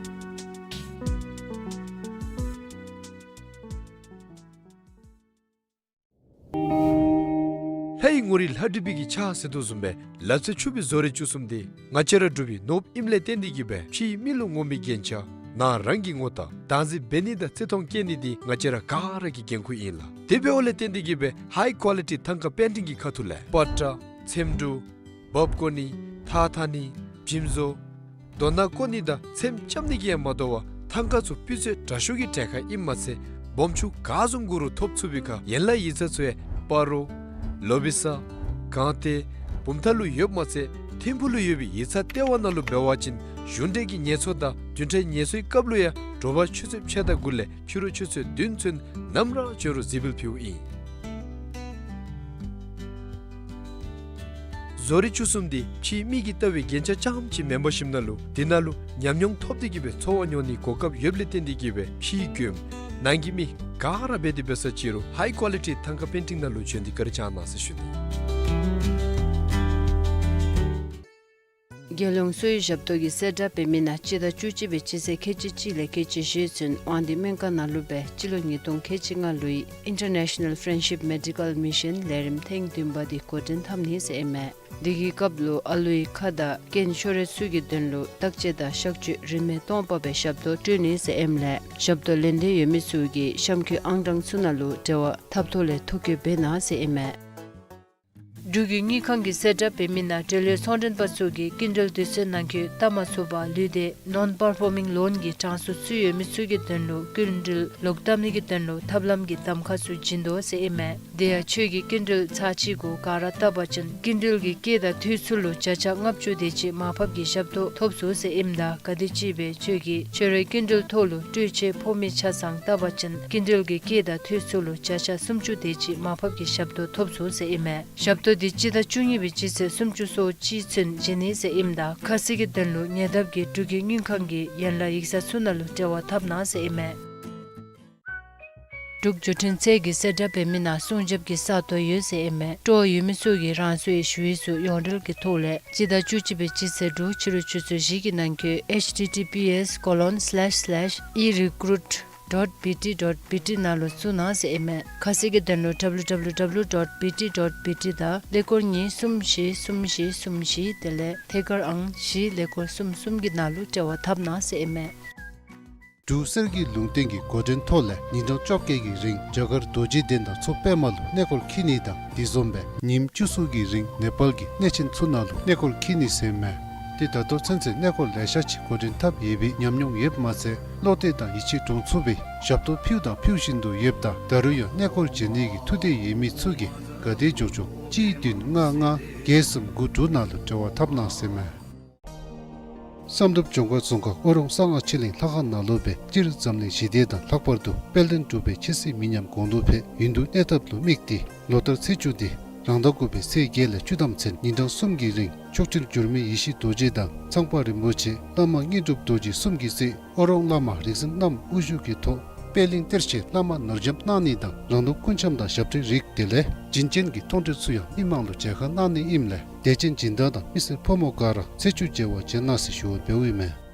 ལྷའི་ ངོ་རིས་ལྷ་བྲིས་པའི་གི་ཕྱག་ཟེར་དོ་བཟུམ་སྦེ་ལ་རྩེ་ཕྱུག་པའི་བཟོ་རིག་བཅུ་གསུམ་འདི་ང་བཅས་ར་འབྲུག་པའི་ནོར་བུ་ཨིནམ་ལས་བརྟེན་ཏེ་གིས་སྦེ་ཕྱིའི་མི་ལུ་ངོམ་པའི་རྒྱན་ཆ་ནང་རང་གི་ངོ་རྟགས་བདག་འཛིན་འབད་ནི་དང་བརྩི་མཐོང་བསྐྱེད་ནི་འདི་ང་བཅས་ར་ག་ར་གི་འགན་ཁུར་ཨིན་ལགས། དེ་འབདཝ་ལས་བརྟེན་ཏེ་གིས་སྦེ་ཧའི་ཀོ་ལི་ཊི་ཐང་ཀ་པེན་ཊིང་གི་ཁ་ཐུག་ལས་པ་ཏྲ་ཚེམ་དྲུབ་འབག་བརྐོ་ནི་ཐགས་འཐག་ནི་བྱེམ་བཟོ་རྡོ་ནང་བརྐོ་ནི་དང་ཚེམ་རྐྱབ་ནི་གིས་ཡང་མ་དོ་བར་ཐང་ཀ་ཚུ་སྤུས་ཚད་དྲག་ཤོས་ཀྱི་གྲལ་ཁར་ཨིནམ་མ་ཚད་སྦོམ་ཆུང་ག་བཟུམ་དགོ་རུང་ཐོབ་ཚུགས་པའི་ཁར་ཡན་ལག་ཡིག་ཚང་ཚུ་ཡང་སྤ་རོ་ལོ་བི་ས་སྒང་སྟེང་བུམ་ཐང་ལུ་ཡོདཔ་མ་ཚད་ཐིམ་ཕུག་ལུ་ཡོད་པའི་ཡིག་ཚང་ལྟེ་བ་ནང་ལུ་འབད་བ་ཅིན་གཞུང་འབྲེལ་གྱི་ངལ་འཚོ་དང་བདུན་ཕྲག་ངལ་འཚོའི་སྐབས་ལུ་ཡང་དྲོ་པ་ཆུ་ཚོད་ཕྱེད་དང་དགུ་ལས་ཕྱི་རུ་ཆུ་ཚོད་བདུན་ཚུན་ནམ་ར་བྱོན་རུང་གཟིགས་འབུལ་ཕུལཝ་ཨིན། བཟོ་རིག་བཅུ་གསུམ་འདི་ཕྱིའི་མི་གིས་བལྟ་བའི་རྒྱན་ཆ་རྐྱངམ་ཅིག་མེན་པར་ཞིནམ་ལས་འདི་ནང་ལུ་ཉམས་མྱོང་ཐོབ་སྟེ་གིས་སྦེ་འཚོ་བ་འཁྱོལ་ནིའི་གོ་སྐབས་ཡོདཔ་ལས་བརྟེན་ཏེ་གིས་སྦེ་ཕྱིའི་མགྱོནམ་ནང་གི་མི་ག་ར་འབད་དེ་འབད་ས་ཅིག་རུང་ཧའི་ཀོ་ལི་ཊི་ཐང་ཀ་པེན་ཊིང་ནང་ལུ་བྱོན་ཏེ་བཀའ་དྲིན་བསྐྱང་གནང་ཟེར་ཞུ་ནི། རྒྱལ་ཡོངས་གསོ་བའི་ཞབས་ཏོག་གི་གསལ་བསྒྲགས་འབད་མི་ནང་སྤྱི་ཟླ་བཅུ་གཅིག་པའི་སྤྱི་ཚེས་ཁལ་གཅིག་གཅིག་ལས་ཁལ་གཅིག་བཞི་ཚུན་དབང་འདུས་སྨན་ཁང་ནང་ལུ་སྦེ་སྤྱི་ལོ་ཉིས་སྟོང་ཁལ་གཅིག་ལྔ་ལོའི་International Friendship Medical Mission ལས་རིམ་ཐེངས་བདུན་པ་འདི་འགོ་འདྲེན་འཐབ་ནི་ཟེར་ཨིན་མས། འདི་གི་སྐབས་ལུ་ཨ་ལུའི་ཁ་དང་རྐན་ཤོར་བའི་ཚུ་གི་དོན་ལུ་བརྟག་དཔྱད་དང་གཤག་བཅོས་རིན་མེད་སྟོང་པ་སྦེ་ཞབས་ཏོག་སྤྲོད་ནི་ཟེར་ཨིནམ་ལས་ཞབས་ཏོག་ལེན་འདོད་ཡོད་མི་ཚུ་གིས་གཤམ་འཁོད་ཨང་གྲངས་ཚུ་ནང་ལུ་འབྲེལ་བ་འཐབ་ཐོག་ལས་ཐོ་བཀོད་འབད་གནང་ཟེར་ཨིན་མས། འབྲུག་གི་དངུལ་ཁང་གི་གསལ་བསྒྲགས་འབད་མི་ནང་འབྲེལ་ཡོད་ཚོང་མགྲོན་པ་ཚུ་གིས་སྐྱིན་འགྲུལ་དུས་ཚོད་ནང་འཁོད་བཏབ་མ་ཚུགས་པར་ལུས་ཏེ་Non-Performing Loan གི་གྲངས་སུ་ཚུད་ཡོད་མི་ཚུ་གི་དོན་ལུ་སྐྱིན་འགྲུལ་ལོག་བཏབ་ནི་གི་དོན་ལུ་ཐབས་ལམ་གྱི་གདམ་ཁ་ཚུ་བྱིན་དོ་ཟེར་ཨིན་མས། དེ་ཡང་ཁྱོད་ཀྱིས་སྐྱིན་འགྲུལ་ཚར་གཅིག་གུ་ག་ར་བཏབ་པ་ཅིན་སྐྱིན་འགྲུལ་གྱི་སྐྱེད་དང་འཐུས་ཚུ་ལུ་བརྒྱ་ཆ་ལྔ་བཅུ་དེ་ཅིག་མར་ཕབ་ཀྱི་ཞབས་ཏོག་ཐོབ་ཚུགས་ཟེར་ཨིནམ་ད་ག་དེམ་ཅིག་སྦེ་ཁྱོད་ཀྱིས་ཁྱོད་རའི་སྐྱིན་འགྲུལ་ཐོག་ལུ་སྤྲོད་ཆེ་ཕོག་མི་ཆ་ཚང་བཏབ་པ་ཅིན་སྐྱིན་འགྲུལ་གྱི་སྐྱེད་དང་འཐུས་ཚུ་ལུ་བརྒྱ་ཆ་སུམ་ཅུ་དེ་ཅིག་མར་ཕབ་ཀྱི་ཞབས་ཏོག་ཐོབ་ཚུགས་ཟེར་ཨིན་མས། ཞབས་ཏོག་འདི་སྤྱི་ཟླ་བཅུ་གཉིས་པའི་སྤྱི་ཚེས་སུམ་ཅུ་སོ་གཅིག་ཚུན་བྱིན་ནི་ཟེར་ཨིནམ་ད་ཁ་གསལ་གྱི་དོན་ལུ་ཉེ་འདབས་ཀྱི་འབྲུག་གི་དངུལ་ཁང་གི་ཡན་ལག་ཡིག་ཚང་ཚུ་ནང་ལུ་འབྲེལ་བ་འཐབ་གནང་ཟེར་ཨིན་མས། འབྲུག་བརྒྱུད་འཕྲིན་ཚད་ཀྱི་གསལ་བསྒྲགས་འབད་མི་ནང་སྲུང་སྐྱོབ་ཀྱི་ས་སྟོང་ཡོད་ཟེར་ཨིན་མས། སྤྲོ་བ་ཡོད་མི་ཚུ་གིས་རང་སོའི་ཞུ་ཡིག་ཚུ་ཡོངས་འབྲེལ་གྱི་ཐོག་ལས་སྤྱི་ཟླ་བཅུ་གཅིག་པའི་སྤྱི་ཚེས་དྲུག་ཕྱི་རུ་ཆུ་ཚོད་བཞི་གི་ནང་འཁོད་H T T P S colon slash slash e recruit dot B T dot B T ནང་ལུ་བཙུགས་གནང་ཟེར་ཨིན་མས། ཁ་གསལ་གྱི་དོན་ལུ་W W W dot B T dot B T དང་ཀླད་ཀོར་གཉིས་གསུམ་བཞི་གསུམ་བཞི་གསུམ་བཞི་དེ་ལས་ཐད་ཀར་ཨང་བཞི་ཀླད་ཀོར་གསུམ་གསུམ་གྱི་ནང་ལུ་འབྲེལ་བ་འཐབ་གནང་ཟེར་ཨིན་མས། འབྲུག་གསེར་གྱི་ལུང་བསྟན་གྱི་འགོ་འདྲེན་ཐོག་ལས་ཉིན་གྲངས་བཅོ་བརྒྱད་ཀྱི་རིང་རྒྱ་གར་རྡོ་རྗེ་གདན་དང་མཚོ་པདྨ་ལུ་གནས་སྐོར་འཁྱིད་ནི་དང་དེ་བཟུམ་སྦེ་ཉིནམ་བཅུ་གསུམ་གྱི་རིང་ནེ་པཱལ་གྱི་གནས་ཆེན་ཚུ་ནང་ལུ་གནས་སྐོར་འཁྱིད་ནི་ཟེར་ཨིན་མས། ཏེ་ད་ལྟོ་ཚུན་ཚོད་གནས་སྐོར་ལེ་ཤ་ཅིག་འགོ་འདྲེན་འཐབ་ཡོད་པའི་ཉམས་མྱོང་ཡོདཔ་མ་ཚད་བློ་གཏད་དང་ཡིད་ཆེས་འདྲོངས་ཚུགས་པའི་ཞབས་ཏོག་ཕུལཝ་དང་ཕུལ་བཞིན་དུ་ཡོདཔ་ད་ད་རུང་ཡང་གནས་སྐོར་བྱོན་ནི་གི་ཐུགས་འདོད་ཡོད་མི་ཚུ་གིས་ག་དེ་མགྱོགས་མགྱོགས་གཅིག་བདུན་ལྔ་ལྔ་བརྒྱད་གསུམ་དགུ་དྲུག་ནང་ལུ་འབྲེལ་བ་འཐབ་གནང་ཟེར་ཨིན་མས། བསམ་གྲུབ་ལྗོངས་མཁར་རྫོང་ཁག་ཨོ་རོང་གསང་སྔགས་ཆོས་གླིང་ལྷ་ཁང་ནང་ལུ་སྦེ་སྤྱིར་འཛམ་གླིང་ཞི་བདེ་དང་ལྷག་པར་དུ་དཔལ་ལྡན་འབྲུག་པའི་ཆོས་སྲིད་མི་ཉམས་གོང་དུ་འཕེལ་ཡུན་དུ་གནས་ཐབས་ལུ་དམིགས་ཏེ་ལོ་ལྟར་ཚེས་བཅུ་འདི་རང་ཟླ་དགུ་པའི་ཚེས་བརྒྱད་ལས་བཅུ་ཐམ་ཚུན་ཉིན་གྲངས་གསུམ་གྱི་རིང་མཆོག་སྤྲུལ་འགྱུར་མེད་ཡེ་ཤེས་རྡོ་རྗེ་དང་ཚངས་པ་རིན་པོ་ཆེ་བླ་མ་དངོས་གྲུབ་རྡོ་རྗེ་གསུམ་གྱིས་གཙོས་ཨོ་རོང་བླ་མ་རིག་འཛིན་རྣམས་དབུ་བཞུགས་ཀྱི་ཐོག་པད་གླིང་གཏེར་ཆོས་བླ་མ་ནོར་རྒྱམ་གནང་ནི་དང་རང་གདོང་སྐུ་འཆམ་དང་ཞབས་ཁྲའི་རིགས་དེ་ལས་བྱིན་ཅན་གྱི་མཐོང་གྲོལ་ཚུ་ཡང་མི་མང་ལུ་མཇལ་ཁ་གནང་ནི་ཨིནམ་ལས་དད་ཅན་སྦྱིན་བདག་དང་མི་སེར་ཕོ་མོ་ག་ར་ཚེས་བཅུ་མཇལ་བར་བྱོན་གནང་ཟེར་ཞུ་བ་འབདཝ་ཨིན་མས།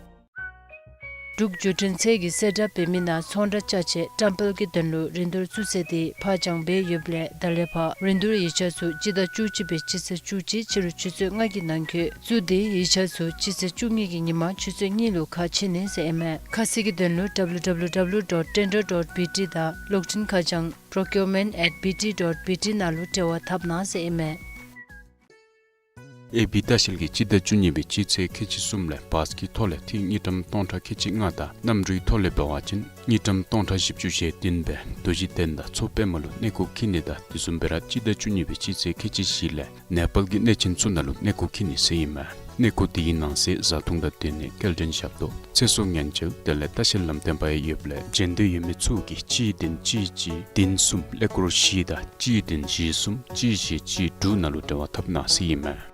འབྲུག་བརྒྱུད་འཕྲིན་ཚད་ཀྱི་གསལ་བསྒྲགས་འབད་མི་ནང་ཚོང་བསྒྲགས་ཅ་ཆས་བཀྲམ་སྤེལ་གྱི་དོན་ལུ་རིན་བསྡུར་བཙུགས་ཚེས་འདི་ཕར་འགྱངས་འབད་ཡོདཔ་ལས་ད་ལས་ཕར་རིན་བསྡུར་ཡིག་ཆ་ཚུ་སྤྱི་ཟླ་བཅུ་གཅིག་པའི་སྤྱི་ཚེས་བཅུ་གཅིག་ཕྱི་རུ་ཆུ་ཚོད་ལྔ་གི་ནང་འཁོད་བཙུགས་ཏེ་ཡིག་ཆ་ཚུ་སྤྱི་ཚེས་བཅུ་གཉིས་ཀྱི་ཉིན་མ་ཆུ་ཚོད་གཉིས་ལུ་ཁ་ཕྱེ་ནི་ཟེར་ཨིན་མས། ཁ་གསལ་གྱི་དོན་ལུ་W W W dot tender dot B T དང་གློག་འཕྲིན་ཁ་བྱང་procurement at B T dot B T ནང་ལུ་འབྲེལ་བ་འཐབ་གནང་ཟེར་ཨིན་མས། ཨེ་བི་ལྟ་བཤལ་གྱིས་སྤྱི་ཟླ་བཅུ་གཉིས་པའི་སྤྱི་ཚེས་ཁལ་གཅིག་གསུམ་ལས་བཱས་ཀྱི་ཐོག་ལས་ཐིག་དངུལ་ཀྲམ་སྟོང་ཕྲག་ཁལ་གཅིག་ལྔ་དང་གནམ་གྲུའི་ཐོག་ལས་འབད་བ་ཅིན་དངུལ་ཀྲམ་སྟོང་ཕྲག་བཞི་བཅུ་ཞེ་བདུན་སྦེ་རྡོ་རྗེ་གདན་དང་མཚོ་པདྨ་ལུ་གནས་སྐོར་འཁྱིད་ནི་དང་དེ་བཟུམ་སྦེ་ར་སྤྱི་ཟླ་བཅུ་གཉིས་པའི་སྤྱི་ཚེས་ཁལ་གཅིག་བཞི་ལས་ནེ་པཱལ་གྱི་གནས་ཆེན་ཚུ་ནང་ལུ་གནས་སྐོར་འཁྱིད་ནི་ཟེར་ཨིན་མས། གནས་སྐོར་འདི་གི་ནང་གསེས་བཟའ་འཐུང་དང་སྡོད་གནས་སྐྱེལ་འདྲེན་ཞབས་ཏོག་ཚེ་སྲོག་ཉེན་བཅོལ་དེ་ལས་ལྟ་བཤལ་ལམ་སྟོན་པ་ཡང་ཡོདཔ་ལས་བྱོན་འདོད་ཡོད་མི་ཚུ་གིས་གཅིག་བདུན་གཅིག་གཅིག་བདུན་གསུམ་ཀླད་ཀོར་བཞི་དང་གཅིག་བདུན་བཞི་གསུམ་གཅིག་བཞི་གཅིག་དྲུག་ནང་ལུ་འབྲེལ་བ་འཐབ་གནང་ཟེར་ཨིན་མས།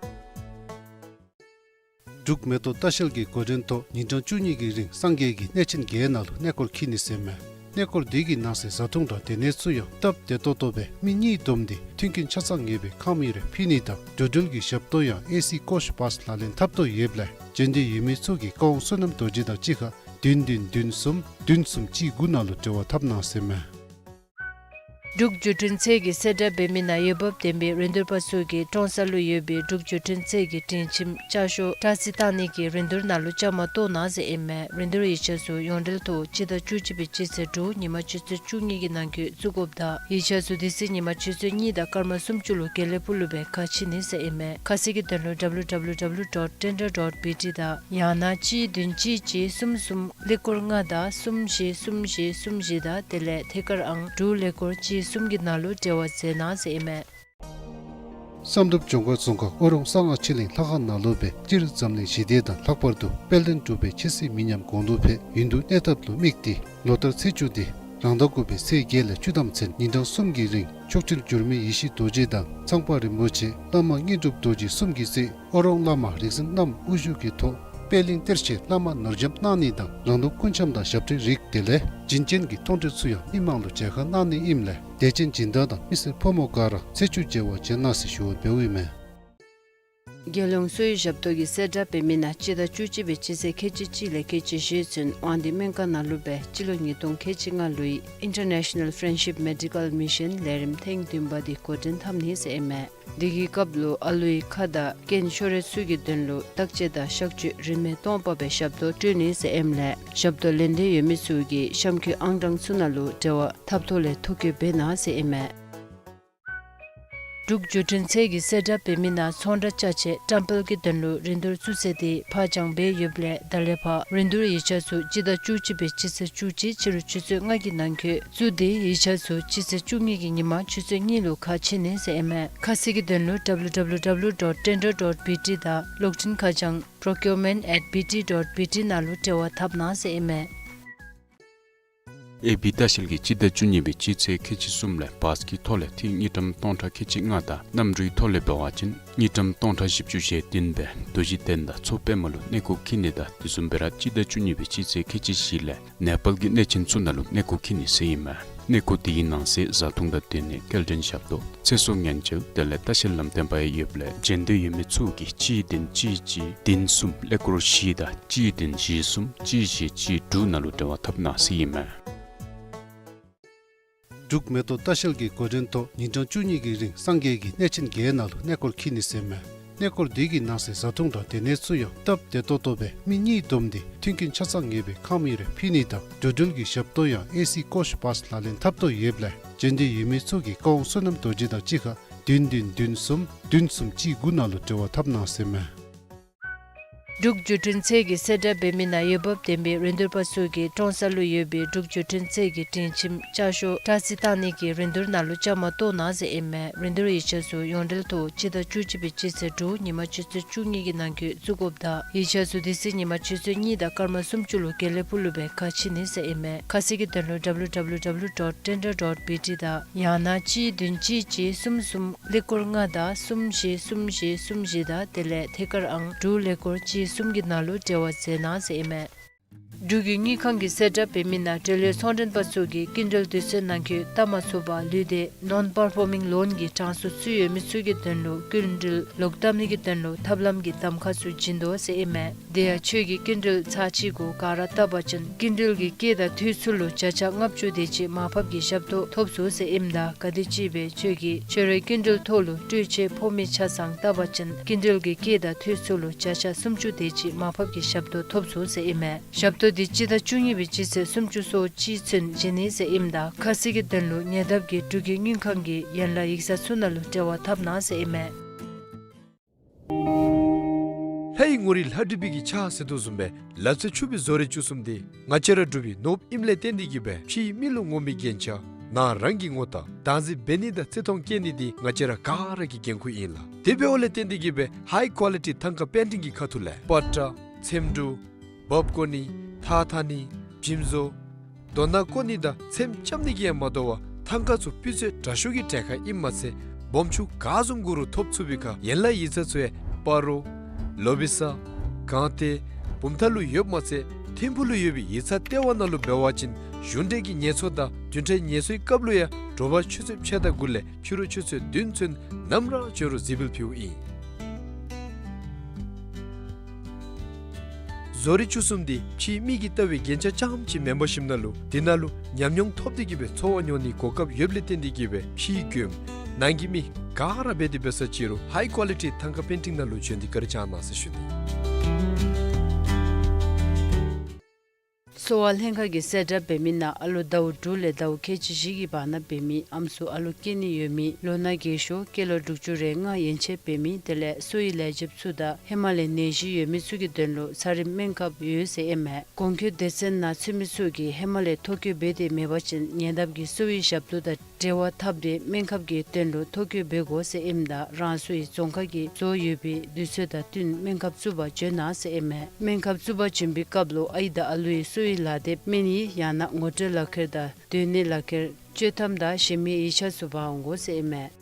འབྲུག་མེ་ཏོག་ལྟ་བཤལ་གྱི་འགོ་འདྲེན་ཐོག་ཉིན་གྲངས་བཅུ་གཉིས་ཀྱི་རིང་སངས་རྒྱས་ཀྱི་གནས་ཆེན་བརྒྱད་ནང་ལུ་གནས་སྐོར་འཁྱིད་ནི་ཟེར་ཨིན་མས། གནས་སྐོར་འདི་གི་ནང་གསེས་བཟའ་འཐུང་དང་སྡོད་གནས་ཚུ་ཡང་སྟབས་བདེ་ཏོག་ཏོ་སྦེ་མི་གཉིས་བསྡོམས་ཏེ་མཐུན་རྐྱེན་ཆ་ཚང་ངེས་པའི་ཁང་མིག་རེ་ཕུལ་ནི་དང་འགྲོ་འགྲུལ་གྱི་ཞབས་ཏོག་ཡང་ཨེ་སི་ཀོཆ་བཱས་ལག་ལེན་འཐབ་དོ་ཡོདཔ་ལས་བྱོན་འདོད་ཡོད་མི་ཚུ་གིས་བཀའ་དབང་བསོད་ནམས་རྡོ་རྗེ་དང་གཅིག་ཁར་བདུན་བདུན་བདུན་གསུམ་བདུན་གསུམ་གཅིག་དགུ་ནང་ལུ་འབྲེལ་བ་འཐབ་གནང་ཟེར་ཨིན་མས། འབྲུག་བརྒྱུད་འཕྲིན་ཚད་ཀྱི་གསལ་བསྒྲགས་འབད་མི་ནང་འོས་འབབ་ལྡན་པའི་རིན་བསྡུར་པ་ཚུ་གིས་ཀྲོང་གསར་ལུ་ཡོད་པའི་འབྲུག་བརྒྱུད་འཕྲིན་ཚད་ཀྱི་སྒྲིང་ཁྱིམ་ལྕགས་ཤོག་སྤྲོད་རྩིས་བཏང་ནི་གི་རིན་བསྡུར་ནང་ལུ་བཅའ་མར་གཏོགས་གནང་ཟེར་ཨིན་མས། རིན་བསྡུར་ཡིག་ཆ་ཚུ་ཡོངས་འབྲེལ་ཐོག་སྤྱི་ཟླ་བཅུ་གཅིག་པའི་སྤྱི་ཚེས་དྲུག་ཉིན་མ་ཆུ་ཚོད་བཅུ་གཉིས་ཀྱི་ནང་འཁོད་བཙུགས་དགོཔ་དང་ཡིག་ཆ་ཚུ་དེ་ཚེ་ཉིན་མ་ཆུ་ཚོད་གཉིས་དང་སྐར་མ་སུམ་ཅུ་ལུ་དགེ་ལེགས་ཕུག་ལུ་སྦེ་ཁ་ཕྱེ་ནི་ཟེར་ཨིན་མས། ཁ་གསལ་གྱི་དོན་ལུ་W W W dot tender dot B T དང་ཡང་ན་གཅིག་བདུན་གཅིག་གཅིག་གསུམ་གསུམ་ཀླད་ཀོར་ལྔ་དང་གསུམ་བཞི་གསུམ་བཞི་གསུམ་བཞི་དང་དེ་ལས་ཐད་ཀར་ཨང་དྲུག་ཀླད་ཀོར་གཅིག་གསུམ་གྱི་ནང་ལུ་འབྲེལ་བ་མཛད་གནང་ཟེར་ཨིན་མས། བསམ་གྲུབ་ལྗོངས་མཁར་རྫོང་ཁག་ཨོ་རོང་གསང་སྔགས་ཆོས་གླིང་ལྷ་ཁང་ནང་ལུ་སྦེ་སྤྱིར་འཛམ་གླིང་ཞི་བདེ་དང་ལྷག་པར་དུ་དཔལ་ལྡན་འབྲུག་པའི་ཆོས་སྲིད་མི་ཉམས་གོང་དུ་འཕེལ་ཡུན་དུ་གནས་ཐབས་ལུ་དམིགས་ཏེ་ལོ་ལྟར་ཚེས་བཅུ་སྟེ་རང་ཟླ་དགུ་པའི་ཚེས་བརྒྱད་ལས་བཅུ་ཐམ་ཚུན་ཉིན་གྲངས་གསུམ་གྱི་རིང་མཆོག་སྤྲུལ་འགྱུར་མེད་ཡེ་ཤེས་རྡོ་རྗེ་དང་ཚངས་པ་རིན་པོ་ཆེ་བླ་མ་དངོས་གྲུབ་རྡོ་རྗེ་གསུམ་གྱིས་གཙོས་ཨོ་རོང་བླ་མ་རིག་འཛིན་རྣམས་དབུ་བཞུགས་ཀྱི་ཐོག་པད་གླིང་གཏེར་ཆེན་བླ་མ་ནོར་རྒྱམ་གནང་ནི་དང་རང་གདོང་སྐུ་འཆམ་དང་ཞབས་ཁྲའི་རིགས་དེ་ལས་བྱིན་ཅན་གྱི་མཐོང་གྲོལ་ཚུ་ཡང་མི་མང་ལུ་མཇལ་ཁ་གནང་ནི་ཨིནམ་ལས་དད་ཅན་སྦྱིན་བདག་དང་མི་སེར་ཕོ་མོ་ག་ར་ཚེས་བཅུ་མཇལ་བར་བྱོན་གནང་ཟེར་ཞུ་བ་འབདཝ་ཨིན་མས། རྒྱལ་ཡོངས་གསོ་བའི་ཞབས་ཏོག་གི་གསལ་བསྒྲགས་འབད་མི་ནང་སྤྱི་ཟླ་བཅུ་གཅིག་པའི་སྤྱི་ཚེས་ཁལ་གཅིག་གཅིག་ལས་ཁལ་གཅིག་བཞི་ཚུན་དབང་འདུས་སྨན་ཁང་ནང་ལུ་སྦེ་སྤྱི་ལོ་ཉིས་སྟོང་ཁལ་གཅིག་ལྔ་ལོའི་International Friendship Medical Mission ལས་རིམ་ཐེངས་བདུན་པ་འདི་འགོ་འདྲེན་འཐབ་ནི་ཟེར་ཨིན་མས། འདི་གི་སྐབས་ལུ་ཨ་ལུའི་ཁ་དང་རྐན་ཤོར་རིགས་ཚུ་གི་དོན་ལུ་བརྟག་དཔྱད་དང་གཤག་བཅོས་རིན་མེད་སྟོང་པ་སྦེ་ཞབས་ཏོག་སྤྲོད་ནི་ཟེར་ཨིནམ་ལས་ཞབས་ཏོག་ལེན་འདོད་ཡོད་མི་ཚུ་གིས་གཤམ་འཁོད་ཨང་གྲངས་ཚུ་ནང་ལུ་འབྲེལ་བ་འཐབ་ཐོག་ལས་ཐོ་བཀོད་འབད་གནང་ཟེར་ཨིན་མས། འབྲུག་བརྒྱུད་འཕྲིན་ཚད་ཀྱི་གསལ་བསྒྲགས་འབད་མི་ནང་ཚོང་བསྒྲགས་ཅ་ཆས་བཀྲམ་སྤེལ་གྱི་དོན་ལུ་རིན་བསྡུར་བཙུགས་ཚེས་འདི་ཕར་འགྱངས་འབད་ཡོདཔ་ལས་ད་ལས་ཕར་རིན་བསྡུར་ཡིག་ཆ་ཚུ་སྤྱི་ཟླ་བཅུ་གཅིག་པའི་སྤྱི་ཚེས་བཅུ་གཅིག་ཕྱི་རུ་ཆུ་ཚོད་ལྔ་གི་ནང་འཁོད་བཙུགས་ཏེ་ཡིག་ཆ་ཚུ་སྤྱི་ཚེས་བཅུ་གཉིས་ཀྱི་ཉིན་མ་ཆུ་ཚོད་གཉིས་ལུ་ཁ་ཕྱེ་ནི་ཟེར་ཨིན་མས། ཁ་གསལ་གྱི་དོན་ལུ W W W dot tender dot B T དང་གློག་འཕྲིན་ཁ་བྱང་procurement at B T dot B T ནང་ལུ་འབྲེལ་བ་འཐབ་གནང་ཟེར་ཨིན་མས། ཨེ་བི་ལྟ་བཤལ་གྱིས་སྤྱི་ཟླ་བཅུ་གཉིས་པའི་སྤྱི་ཚེས་ཁལ་གཅིག་གསུམ་ལས་བཱས་ཀྱི་ཐོག་ལས་ཏི་རུ་དངུལ་ཀྲམ་སྟོང་ཕྲག་ཁལ་གཅིག་ལྔ་དང་གནམ་གྲུའི་ཐོག་ལས་འབད་བ་ཅིན་དངུལ་ཀྲམ་སྟོང་ཕྲག་བཞི་བཅུ་ཞེ་བདུན་སྦེ་རྡོ་རྗེ་གདན་དང་མཚོ་པདྨ་ལུ་གནས་སྐོར་འཁྱིད་ནི་དང་དེ་བཟུམ་སྦེ་ར་སྤྱི་ཟླ་བཅུ་གཉིས་པའི་སྤྱི་ཚེས་ཁལ་གཅིག་བཞི་ལས་ནེ་པཱལ་གྱི་གནས་ཆེན་ཚུ་ནང་ལུ་གནས་སྐོར་འཁྱིད་ནི་ཟེར་ཨིན་མས། གནས་སྐོར་དེ་གི་ནང་གསེས་བཟའ་འཐུང་དང་སྡོད་གནས་སྐྱེལ་འདྲེན་ཞབས་ཏོག་ཚེ་སྲོག་ཉེན་བཅོལ་དེ་ལས་ལྟ་བཤལ་ལམ་སྟོན་པ་ཡང་ཡོདཔ་ལས་བྱོན་འདོད་ཡོད་མི་ཚུ་གིས་གཅིག་བདུན་གཅིག་གཅིག་བདུན་གསུམ་ཀླད་ཀོར་བཞི་དང་གཅིག་བདུན་བཞི་གསུམ་གཅིག་བཞི་གཅིག་དྲུག་ནང་ལུ་འབྲེལ་བ་འཐབ་གནང་ཟེར་ཨིན་མས། འབྲུག་མེ་ཏོག་ལྟ་བཤལ་གྱི་འགོ་འདྲེན་ཐོག་ཉིན་གྲངས་བཅུ་གཉིས་ཀྱི་རིང་སངས་རྒྱས་ཀྱི་གནས་ཆེན་བརྒྱད་ནང་ལུ་གནས་སྐོར་འཁྱིད་ནི་ཟེར་ཨིན་མས། གནས་སྐོར་འདི་གི་ནང་གསེས་བཟའ་འཐུང་དང་སྡོད་གནས་ཚུ་ཡང་སྟབས་བདེ་ཏོག་ཏོ་སྦེ་མི་གཉིས་བསྡོམས་ཏེ་མཐུན་རྐྱེན་ཆ་ཚང་ངེས་པའི་ཁང་མིག་རེ་ཕུལ་ནི་དང་འགྲོ་འགྲུལ་གྱི་ཞབས་ཏོག་ཡང་ཨེ་སི་ཀོཆ་བཱས་ལག་ལེན་འཐབ་དོ་ཡོདཔ་ལས་བྱོན་འདོད་ཡོད་མི་ཚུ་གིས་བཀའ་དབང་བསོད་ནམས་རྡོ་རྗེ་དང་གཅིག་ཁར་བདུན་བདུན་བདུན་གསུམ་བདུན་གསུམ་གཅིག་དགུ་ནང་ལུ་འབྲེལ་བ་འཐབ་གནང་ཟེར་ཨིན་མས། འབྲུག་བརྒྱུད་འཕྲིན་ཚད་ཀྱི་གསལ་བསྒྲགས་འབད་མི་ནང་འོས་འབབ་ལྡན་པའི་རིན་བསྡུར་པ་ཚུ་གིས་ཀྲོང་གསར་ལུ་ཡོད་པའི་འབྲུག་བརྒྱུད་འཕྲིན་ཚད་ཀྱི་སྒྲིང་ཁྱིམ་ལྕགས་ཤོག་སྤྲོད་རྩིས་བཏང་ནི་གི་རིན་བསྡུར་ནང་ལུ་བཅའ་མར་གཏོགས་གནང་ཟེར་ཨིན་མས། རིན་བསྡུར་ཡིག་ཆ་ཚུ་ཡོངས་འབྲེལ་ཐོག་སྤྱི་ཟླ་བཅུ་གཅིག་པའི་སྤྱི་ཚེས་དྲུག་ཉིན་མ་ཆུ་ཚོད་བཅུ་གཉིས་ཀྱི་ནང་འཁོད་བཙུགས་དགོཔ་དང་ཡིག་ཆ་ཚུ་དེ་ཚེ་ཉིན་མ་ཆུ་ཚོད་གཉིས་དང་སྐར་མ་སུམ་ཅུ་ལུ་དགེ་ལེགས་ཕུག་ལུ་སྦེ་ཁ་ཕྱེ་ནི་ཟེར་ཨིན་མས། ཁ་གསལ་གྱི་དོན་ལུ་W W W dot tender dot B T དང་ཡང་ན་གཅིག་བདུན་གཅིག་གཅིག་གསུམ་གསུམ་ཀླད་ཀོར་ལྔ་དང་གསུམ་བཞི་གསུམ་བཞི་གསུམ་བཞི་དང་དེ་ལས་ཐད་ཀར་ཨང་དྲུག་ཀླད་ཀོར་གཅིག་གསུམ་གྱི་ནང་ལུ་འབྲེལ་བ་མཛད་གནང་ཟེར་ཨིན་མས། འབྲུག་གི་དངུལ་ཁང་གི་གསལ་བསྒྲགས་འབད་མི་ནང་འབྲེལ་ཡོད་ཚོང་མགྲོན་པ་ཚུ་གིས་སྐྱིན་འགྲུལ་དུས་ཚོད་ནང་འཁོད་བཏབ་མ་ཚུགས་པར་ལུས་ཏེ་non performing loan གི་གྲངས་སུ་ཚུད་ཡོད་མི་ཚུ་གི་དོན་ལུ་སྐྱིན་འགྲུལ་ལོག་བཏབ་ནི་གི་དོན་ལུ་ཐབས་ལམ་གྱི་གདམ་ཁ་ཚུ་བྱིན་དོ་ཟེར་ཨིན་མས། དེ་ཡང་ཁྱོད་ཀྱིས་སྐྱིན་འགྲུལ་ཚར་གཅིག་གུ་ག་ར་བཏབ་པ་ཅིན་སྐྱིན་འགྲུལ་གྱི་སྐྱེད་དང་འཐུས་ཚུ་ལུ་བརྒྱ་ཆ་ལྔ་བཅུ་དེ་ཅིག་མར་ཕབ་ཀྱི་ཞབས་ཏོག་ཐོབ་ཚུགས་ཟེར་ཨིནམ་ད་ག་དེམ་ཅིག་སྦེ་ཁྱོད་ཀྱིས་ཁྱོད་རའི་སྐྱིན་འགྲུལ་ཐོག་ལུ་སྤྲོད་ཆེད་ཕོགས་མི་ཆ་ཚང་བཏབ་པ་ཅིན་སྐྱིན་འགྲུལ་གྱི་སྐྱེད་དང་འཐུས་ཚུ་ལུ་བརྒྱ་ཆ་སུམ་ཅུ་དེ་ཅིག་མར་ཕབ་ཀྱི་ཞབས་ཏོག་ཐོབ་ཚུགས་ཟེར་ཨིན་མས། ཞབས་ཏོག་འདི་སྤྱི་ཟླ་བཅུ་གཉིས་པའི་སྤྱི་ཚེས་སུམ་ཅུ་སོ་གཅིག་ཚུན་བྱིན་ནི་ཟེར་ཨིནམ་ད་ཁ་གསལ་གྱི་དོན་ལུ་ཉེ་འདབས་ཀྱི་འབྲུག་གི་དངུལ་ཁང་གི་ཡན་ལག་ཡིག་ཚང་ཚུ་ནང་ལུ་འབྲེལ་བ་འཐབ་གནང་ཟེར་ཨིན་མས། ལྷ་ཡི་ངོ་རིས་ལྷ་བྲིས་པའི་གི་ཕྱག་ཟེར་དོ་བཟུམ་སྦེ་ལབ་ཚེ་ཆུ་བོའི་བཟོ་རིག་བཅུ་གསུམ་འདི་ང་བཅས་ར་འབྲུག་པའི་ནོར་བུ་ཨིནམ་ལས་བརྟེན་ཏེ་གིས་སྦེ་ཕྱིའི་མི་ལུ་ངོམ་པའི་རྒྱན་ཆ་ནང་རང་གི་ངོ་རྟགས་བདག་འཛིན་འབད་ནི་དང་བརྩི་མཐོང་བསྐྱེད་ནི་འདི་ང་བཅས་ར་ག་ར་གི་འགན་ཁུར་ཨིན་ལགས། དེ་འབདཝ་ལས་བརྟེན་ཏེ་གིས་སྦེ་ཧའི་ཀོ་ལི་ཊི་ཐང་ཀ་པེན་ཊིང་གི་ཁ་ཐུག་ལས་པ་ཏྲ་ཚེམ་དྲུབ་འབག་བཀོ་ནི་ཐགས་འཐག་ནི་བྱིམ་བཟོ་རྡོ་ནག་བརྐོ་ནི་དང་ཚེམ་རྐྱབ་ནི་གིས་ཡང་མ་དོ་བར་ཐང་ཀ་ཚུ་སྤུས་ཚད་དྲག་ཤོས་ཀྱི་གྲལ་ཁར་ཨིནམ་མ་ཚད་སྦོམ་ཆུང་ག་བཟུམ་དགོ་རུང་ཐོབ་ཚུགས་པའི་ཁར་ཡན་ལག་ཡིག་ཚང་ཚུ་ཡང་སྤ་རོ་ལོ་བི་ས་སྒང་སྟེང་བུམ་ཐང་ལུ་ཡོདཔ་མ་ཚད་ཐིམ་ཕུག་ལུ་ཡོད་པའི་ཡིག་ཚང་ལྟེ་བ་ནང་ལུ་འབད་བ་ཅིན་གཞུང་འབྲེལ་གྱི་ངལ་གསོ་དང་བདུན་ཕྲག་ངལ་གསོའི་སྐབས་ལུ་ཡང་དྲོ་པ་ཆུ་ཚོད་ཕྱེད་དང་དགུ་ལས་ཕྱི་རུ་ཆུ་ཚོད་བདུན་ཚུན་ནམ་ར་བྱོན་རུང་གཟིགས་འབུལ་ཕུལཝ་ཨིན། བཟོ་རིག་བཅུ་གསུམ་འདི་ཕྱིའི་མིག་གིས་བལྟ་བའི་རྒྱན་ཆ་རྐྱངམ་ཅིག་མེན་པར་ཞིནམ་ན་ལུ་དེ་ནང་ལུ་ཉམས་མྱོང་ཐོབ་སྟེ་གི་སྦེ་ཚོར་བ་མྱོང་ནིའི་གོ་སྐབས་ཡོདཔ་ལས་བརྟེན་ཏེ་གི་སྦེ་ཕྱིའི་མགྱོནམ་ནང་གི་མི་ག་ར་འབད་དེ་འབད་ས་ཅིག་རུང་ཧའི་ཀོ་ལི་ཊི་ཐང་ཀ་པེན་ཊིང་ནང་ལུ་བྱོན་ཏེ་བཀའ་དྲིན་བསྐྱང་གནང་ཟེར་ཞུ་ནི། གསོ་བ་ལྷན་ཁག་གིས་གསལ་བསྒྲགས་འབད་མི་ནང་ཨ་ལོ་ཟླཝ་དྲུག་ལས་ཟླཝ་ཁལ་གཅིག་བཞི་གི་བར་ན་འབད་མི་ཨམ་སྲུ་ཨ་ལོ་སྐྱེ་ནི་ཡོད་མི་ལོ་ན་རྒས་ཤོས་སྐྱེས་ལོ་དྲུག་ཅུ་རེ་ལྔ་ཡན་ཆད་འབད་མི་དེ་ལས་གསོ་བའི་ལས་བྱེདཔ་ཚུ་དང་ཧེ་མ་ལས་ནད་གཞི་ཡོད་མི་ཚུ་གི་དོན་ལུ་ཚ་རིམས་སྨན་ཁབ་ཡོད་ཟེར་ཨིན་མས། གོང་འཁོད་སྡེ་ཚན་ནང་ཚུད་མི་ཚུ་གིས་ཧེ་མ་ལས་ཐོ་བཀོད་འབད་དེ་མེད་པ་ཅིན་ཉེ་འདབས་ཀྱི་གསོ་བའི་ཞབས་ཏོག་དང་འབྲེལ་བ་འཐབ་སྟེ་སྨན་ཁབ་ཀྱི་དོན་ལུ་ཐོ་བཀོད་འབད་དགོ་ཟེར་ཨིནམ་ད་རང་སོའི་རྫོང་ཁག་གིས་བཟོ་ཡོད་པའི་དུས་ཚོད་དང་བསྟུན་སྨན་ཁབ་བཙུགས་པར་བྱོན་གནང་ཟེར་ཨིན་མས། སྨན་ཁབ་བཙུགས་པར་བྱོན་པའི་སྐབས་ལུ་ཨའི་དང་ཨ་ལུའི་གསོ་བའི་ལག་དེབ་སྨན་ཡིག་ཡང་ན་ངོ་སྤྲོད་ལག་ཁྱེར་དང་སྡོད་གནས་ལག་ཁྱེར་བཅོས་ཐམ་དང་གཞན་མི་ཡིག་ཆ་ཚུ་འབག་འོང་དགོ་ཟེར་ཨིན་མས།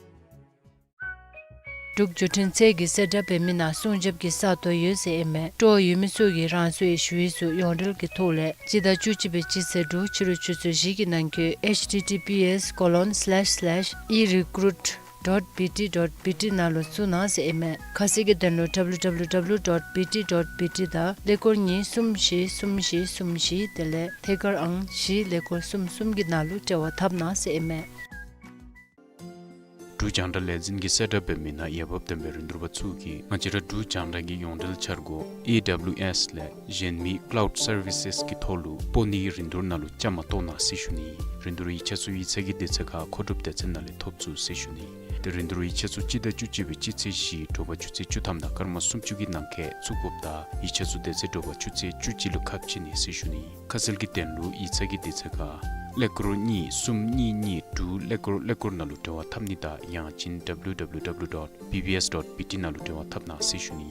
འབྲུག་བརྒྱུད་འཕྲིན་ཚད་ཀྱིས་གསལ་བསྒྲགས་འབད་མི་ནང་སྲུང་སྐྱོབ་ཀྱི་ས་སྟོང་ཡོད་ཟེར་ཨིན་མས། སྤྲོ་བ་ཡོད་མི་ཚུ་གིས་རང་སོའི་ཞུ་ཡིག་ཚུ་ཡོངས་འབྲེལ་གྱི་ཐོག་ལས་སྤྱི་ཟླ་བཅུ་གཅིག་པའི་སྤྱི་ཚེས་དྲུག་ཕྱི་རུ་ཆུ་ཚོད་བཞི་གི་ནང་འཁོད་ཨེཆ་ཊི་ཊི་པི་ཨེསི་ཀོ་ལོན་སི་ལེཤ་སི་ལེཤ་ཨི་རི་ཀུ་རུཊ་ཌོཊ་བི་ཊི་ཌོཊ་བི་ཊི་ནང་ལུ་བཙུགས་གནང་ཟེར་ཨིན་མས། ཁ་གསལ་གྱི་དོན་ལུ་ཌབ་ལུ་ཌབ་ལུ་ཌབ་ལུ་ཌོཊ་བི་ཊི་ཌོཊ་བི་ཊི་དང་ཀླད་ཀོར་གཉིས་གསུམ་བཞི་གསུམ་བཞི་གསུམ་བཞི་དེ་ལས་ཐད་ཀར་ཨང་བཞི་ཀླད་ཀོར་གསུམ་གསུམ་གྱི་ནང་ལུ་འབྲེལ་བ་འཐབ་གནང་ཟེར་ཨིན་མས། འབྲུག་རྒྱང་བསྒྲགས་ལས་འཛིན་གྱིས་གསལ་བསྒྲགས་འབད་མི་ནང་འོས་འབབ་ལྡན་པའི་རིན་བསྡུར་པ་ཚུ་གིས་ང་བཅས་ར་འབྲུག་རྒྱང་བསྒྲགས་ཀྱི་ཡོངས་འབྲེལ་འཆར་སྒོ་ཨེ་ཌབ་ལུ་ཨེསི་ལས་གཞན་མི་ཀ་ལའུཌ་སར་བི་སེསི་གི་ཐོག་ལུ་སྤོ་ནིའི་རིན་བསྡུར་ནང་ལུ་བཅའ་མར་གཏོགས་གནང་ཟེར་ཞུ་ནི། རིན་བསྡུར་ཡིག་ཆ་ཚུ་ཡིག་ཚང་གི་དུས་ཚོད་ཁར་མཁོ་སྒྲུབ་སྡེ་ཚན་ནང་ལས་ཐོབ་ཚུགས་ཟེར་ཞུ་ནི། ཏེ་རིན་བསྡུར་ཡིག་ཆ་ཚུ་སྤྱི་ཟླ་བཅུ་གཅིག་པའི་སྤྱི་ཚེས་བཞི་དྲོ་པ་ཆུ་ཚོད་བཅུ་ཐམ་དང་སྐར་མ་སུམ་ཅུ་གི་ནང་འཁོད་བཙུགས་དགོཔ་དང་ཡིག་ཆ་ཚུ་དེ་ཚེ་དྲོ་པ་ཆུ་ཚོད་བཅུ་གཅིག་ལུ་ཁ་ཕྱེ་ནི་ཟེར་ཞུ་ནི། ཁ་གསལ་གྱི་དོན་ལུ་ཡིག་ཚང་གི་དུས་ཚོད་ཁར་ཀླད་ཀོར་གཉིས་གསུམ་གཉིས་གཉིས་དྲུག་ཀླད་ཀོར་ཀླད་ཀོར་ནང་ལུ་འབྲེལ་བ་འཐབ་ནི་དང་ཡང་ཅིན་ཌབ་ལུ་ཌབ་ལུ་ཌབ་ལུ་ཌོཊ་བི་བི་ཨེསི་ཌོཊ་བི་ཊི་ནང་ལུ་འབྲེལ་བ་འཐབ་གནང་ཟེར་ཞུ་ནི།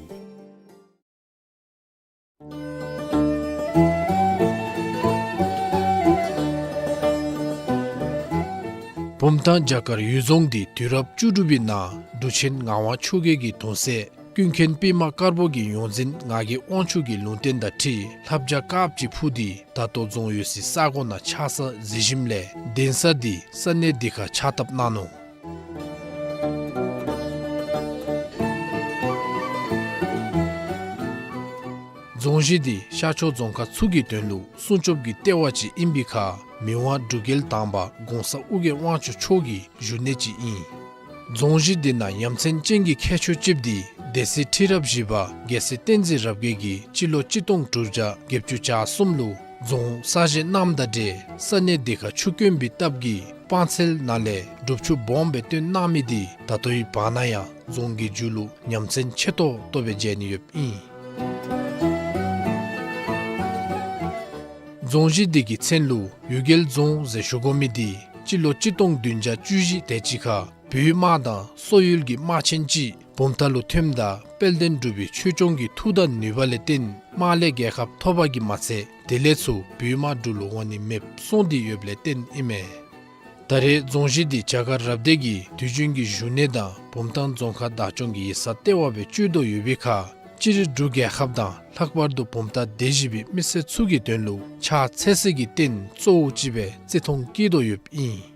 བུམ་ཐང་བྱ་དཀར་གཡུལ་རྫོང་འདི་དུས་རབས་བཅུ་དྲུག་པའི་ནང་འབྲུག་ཆེན་ངག་དབང་ཆོས་རྒྱལ་གྱི་གདུང་སྲས་ཀུན་མཁྱེན་པདྨ་དཀར་པོ་གི་ཡོངས་འཛིན་ངག་གི་དབང་ཕྱུག་གི་ལུང་བསྟན་དང་འཁྲིལ་ལྷ་བྱ་དཀརཔོ་ཅིག་འཕུར་ཏེ་ད་ལྟོ་རྫོང་ཡོད་སའི་ས་གོ་ནང་ཆགས་ས་གཟིགས་ཞིནམ་ལས་གདན་ས་འདི་ས་གནས་འདི་ཁར་ཕྱག་བཏབ་གནང་ནུག། རྫོང་གཞི་འདི་ཤར་ཕྱོགས་རྫོང་ཁག་ཚུ་གི་དོན་ལུ་སྲུང་སྐྱོབ་ཀྱི་ལྟེ་བ་ཅིག་ཨིན་པའི་ཁར་མི་དབང་འབྲུག་རྒྱལ་དང་པ་གོང་ས་ཨོ་རྒྱན་དབང་ཕྱུག་མཆོག་གི་བཞུགས་གནས་ཅིག་ཨིན། རྫོང་གཞི་འདི་ནང་ཡ་མཚན་ཅན་གྱི་ཁྱད་ཆོས་ཅིག་འདི་སྡེ་སྲིད་ཁྲི་རབས་བཞི་པ་རྒྱལ་སྲས་བསྟན་འཛིན་རབ་རྒྱས་ཀྱིས་སྤྱི་ལོ་གཅིག་སྟོང་དྲུག་བརྒྱ་བརྒྱད་ཅུ་གྱ་གསུམ་ལུ་རྫོང་གསར་བཞེངས་གནངམ་དང་འབྲེལ་ས་གནས་འདི་ཁར་ཆུ་དཀོན་པའི་སྟབས་ཀྱིས་སྤང་ཚལ་ནང་ལས་སྒྲུབ་ཆུ་སྦོམ་སྦེ་བཏོན་གནང་མི་འདི་ད་ལྟོའི་བར་ན་ཡང་རྫོང་གི་མཇུག་ལུ་ཡ་མཚན་ཆེ་ཏོག་ཏོ་སྦེ་མཇལ་ནི་ཡོདཔ་ཨིན། རྫོང་གཞི་འདི་གི་མཚན་ལུ་གཡུལ་རྒྱལ་རྫོང་ཟེར་ཞུ་དགོ་མི་འདི་སྤྱི་ལོ་གཅིག་སྟོང་བདུན་བརྒྱ་བཅུ་བཞི་དེ་ཅིག་ཁར་བོད་དམག་དང་སོག་ཡུལ་གྱི་དམག་ཆེན་ཅིག་བུམ་ཐང་ལུ་ཐོནམ་ད་དཔལ་ལྡན་འབྲུག་པའི་ཆོས་སྐྱོང་གི་མཐུ་དང་ནུས་པ་ལས་བརྟེན་དམག་ལས་རྒྱལ་ཁ་ཐོབ་པ་གིས་མ་ཚད་དེ་ལས་ཚུར་བོད་དམག་འབྲུག་ལུ་འོང་ནི་མེདཔ་སོང་སྟེ་ཡོདཔ་ལས་བརྟེན་ཨིན་མས། ད་རེས་རྫོང་གཞི་འདི་བྱ་དཀར་རབ་སྡེ་གི་དུས་རྒྱུན་གྱི་བཞུགས་གནས་དང་བུམ་ཐང་རྫོང་ཁག་བདག་སྐྱོང་གི་ཡིག་ཚང་ལྟེ་བ་སྦེ་སྤྱོད་དོ་ཡོད་པའི་ཁར་སྤྱིར་འབྲུག་རྒྱལ་ཁབ་དང་ལྷག་པར་དུ་བུམ་ཐང་སྡེ་བཞི་པའི་མི་སེར་ཚུ་གི་དོན་ལུ་ཕྱག་འཚལ་སའི་རྟེན་གཙོ་བོ་ཅིག་སྦེ་བརྩི་མཐོང་བསྐྱེད་དོ་ཡོདཔ་ཨིན།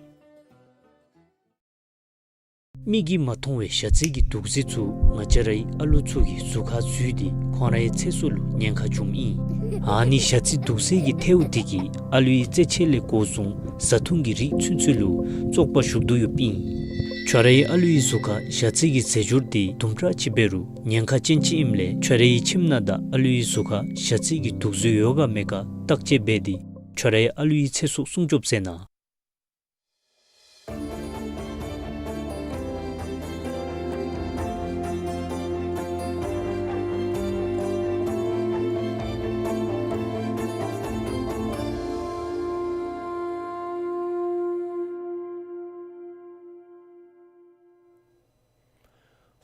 མིག་གིས་མ་མཐོང་བའི་ཞ་རྩི་གི་དུག་རྫས་ཚུ་ང་བཅས་རའི་ཨ་ལུ་ཚུ་གི་གཟུགས་ཁར་འཛུལ་ཏེ་ཁོང་རའི་ཚེ་སྲོག་ལུ་ཉེན་ཁ་འབྱུངམ་ཨིན། ཨ་ནི་ཞ་རྩི་དུག་རྫས་ཀྱི་ཐལཝ་འདི་གིས་ཨ་ལུའི་རྩེད་ཆས་ལས་འགོ་བཟུང་བཟའ་འཐུང་གི་རིགས་ཚུན་ཚོད་ལུ་བཙོག་པ་ཞུགས་དོ་ཡོདཔ་ཨིན། ཁྱོད་རའི་ཨ་ལུའི་གཟུགས་ཁར་ཞ་རྩི་གི་རྫས་སྦྱོར་འདི་དུམ་གྲ་ཅིག་འབད་རུང་ཉེན་ཁ་ཅན་ཅིག་ཨིནམ་ལས་ཁྱོད་རའི་ཁྱིམ་ནང་དང་ཨ་ལུའི་གཟུགས་ཁར་ཞ་རྩི་གི་དུག་རྫས་ཡོད་ག་མེད་ག་བརྟག་དཔྱད་འབད་དེ་ཁྱོད་རའི་ཨ་ལུའི་ཚེ་སྲོག་སྲུང་སྐྱོབ་མཛད་གནང་།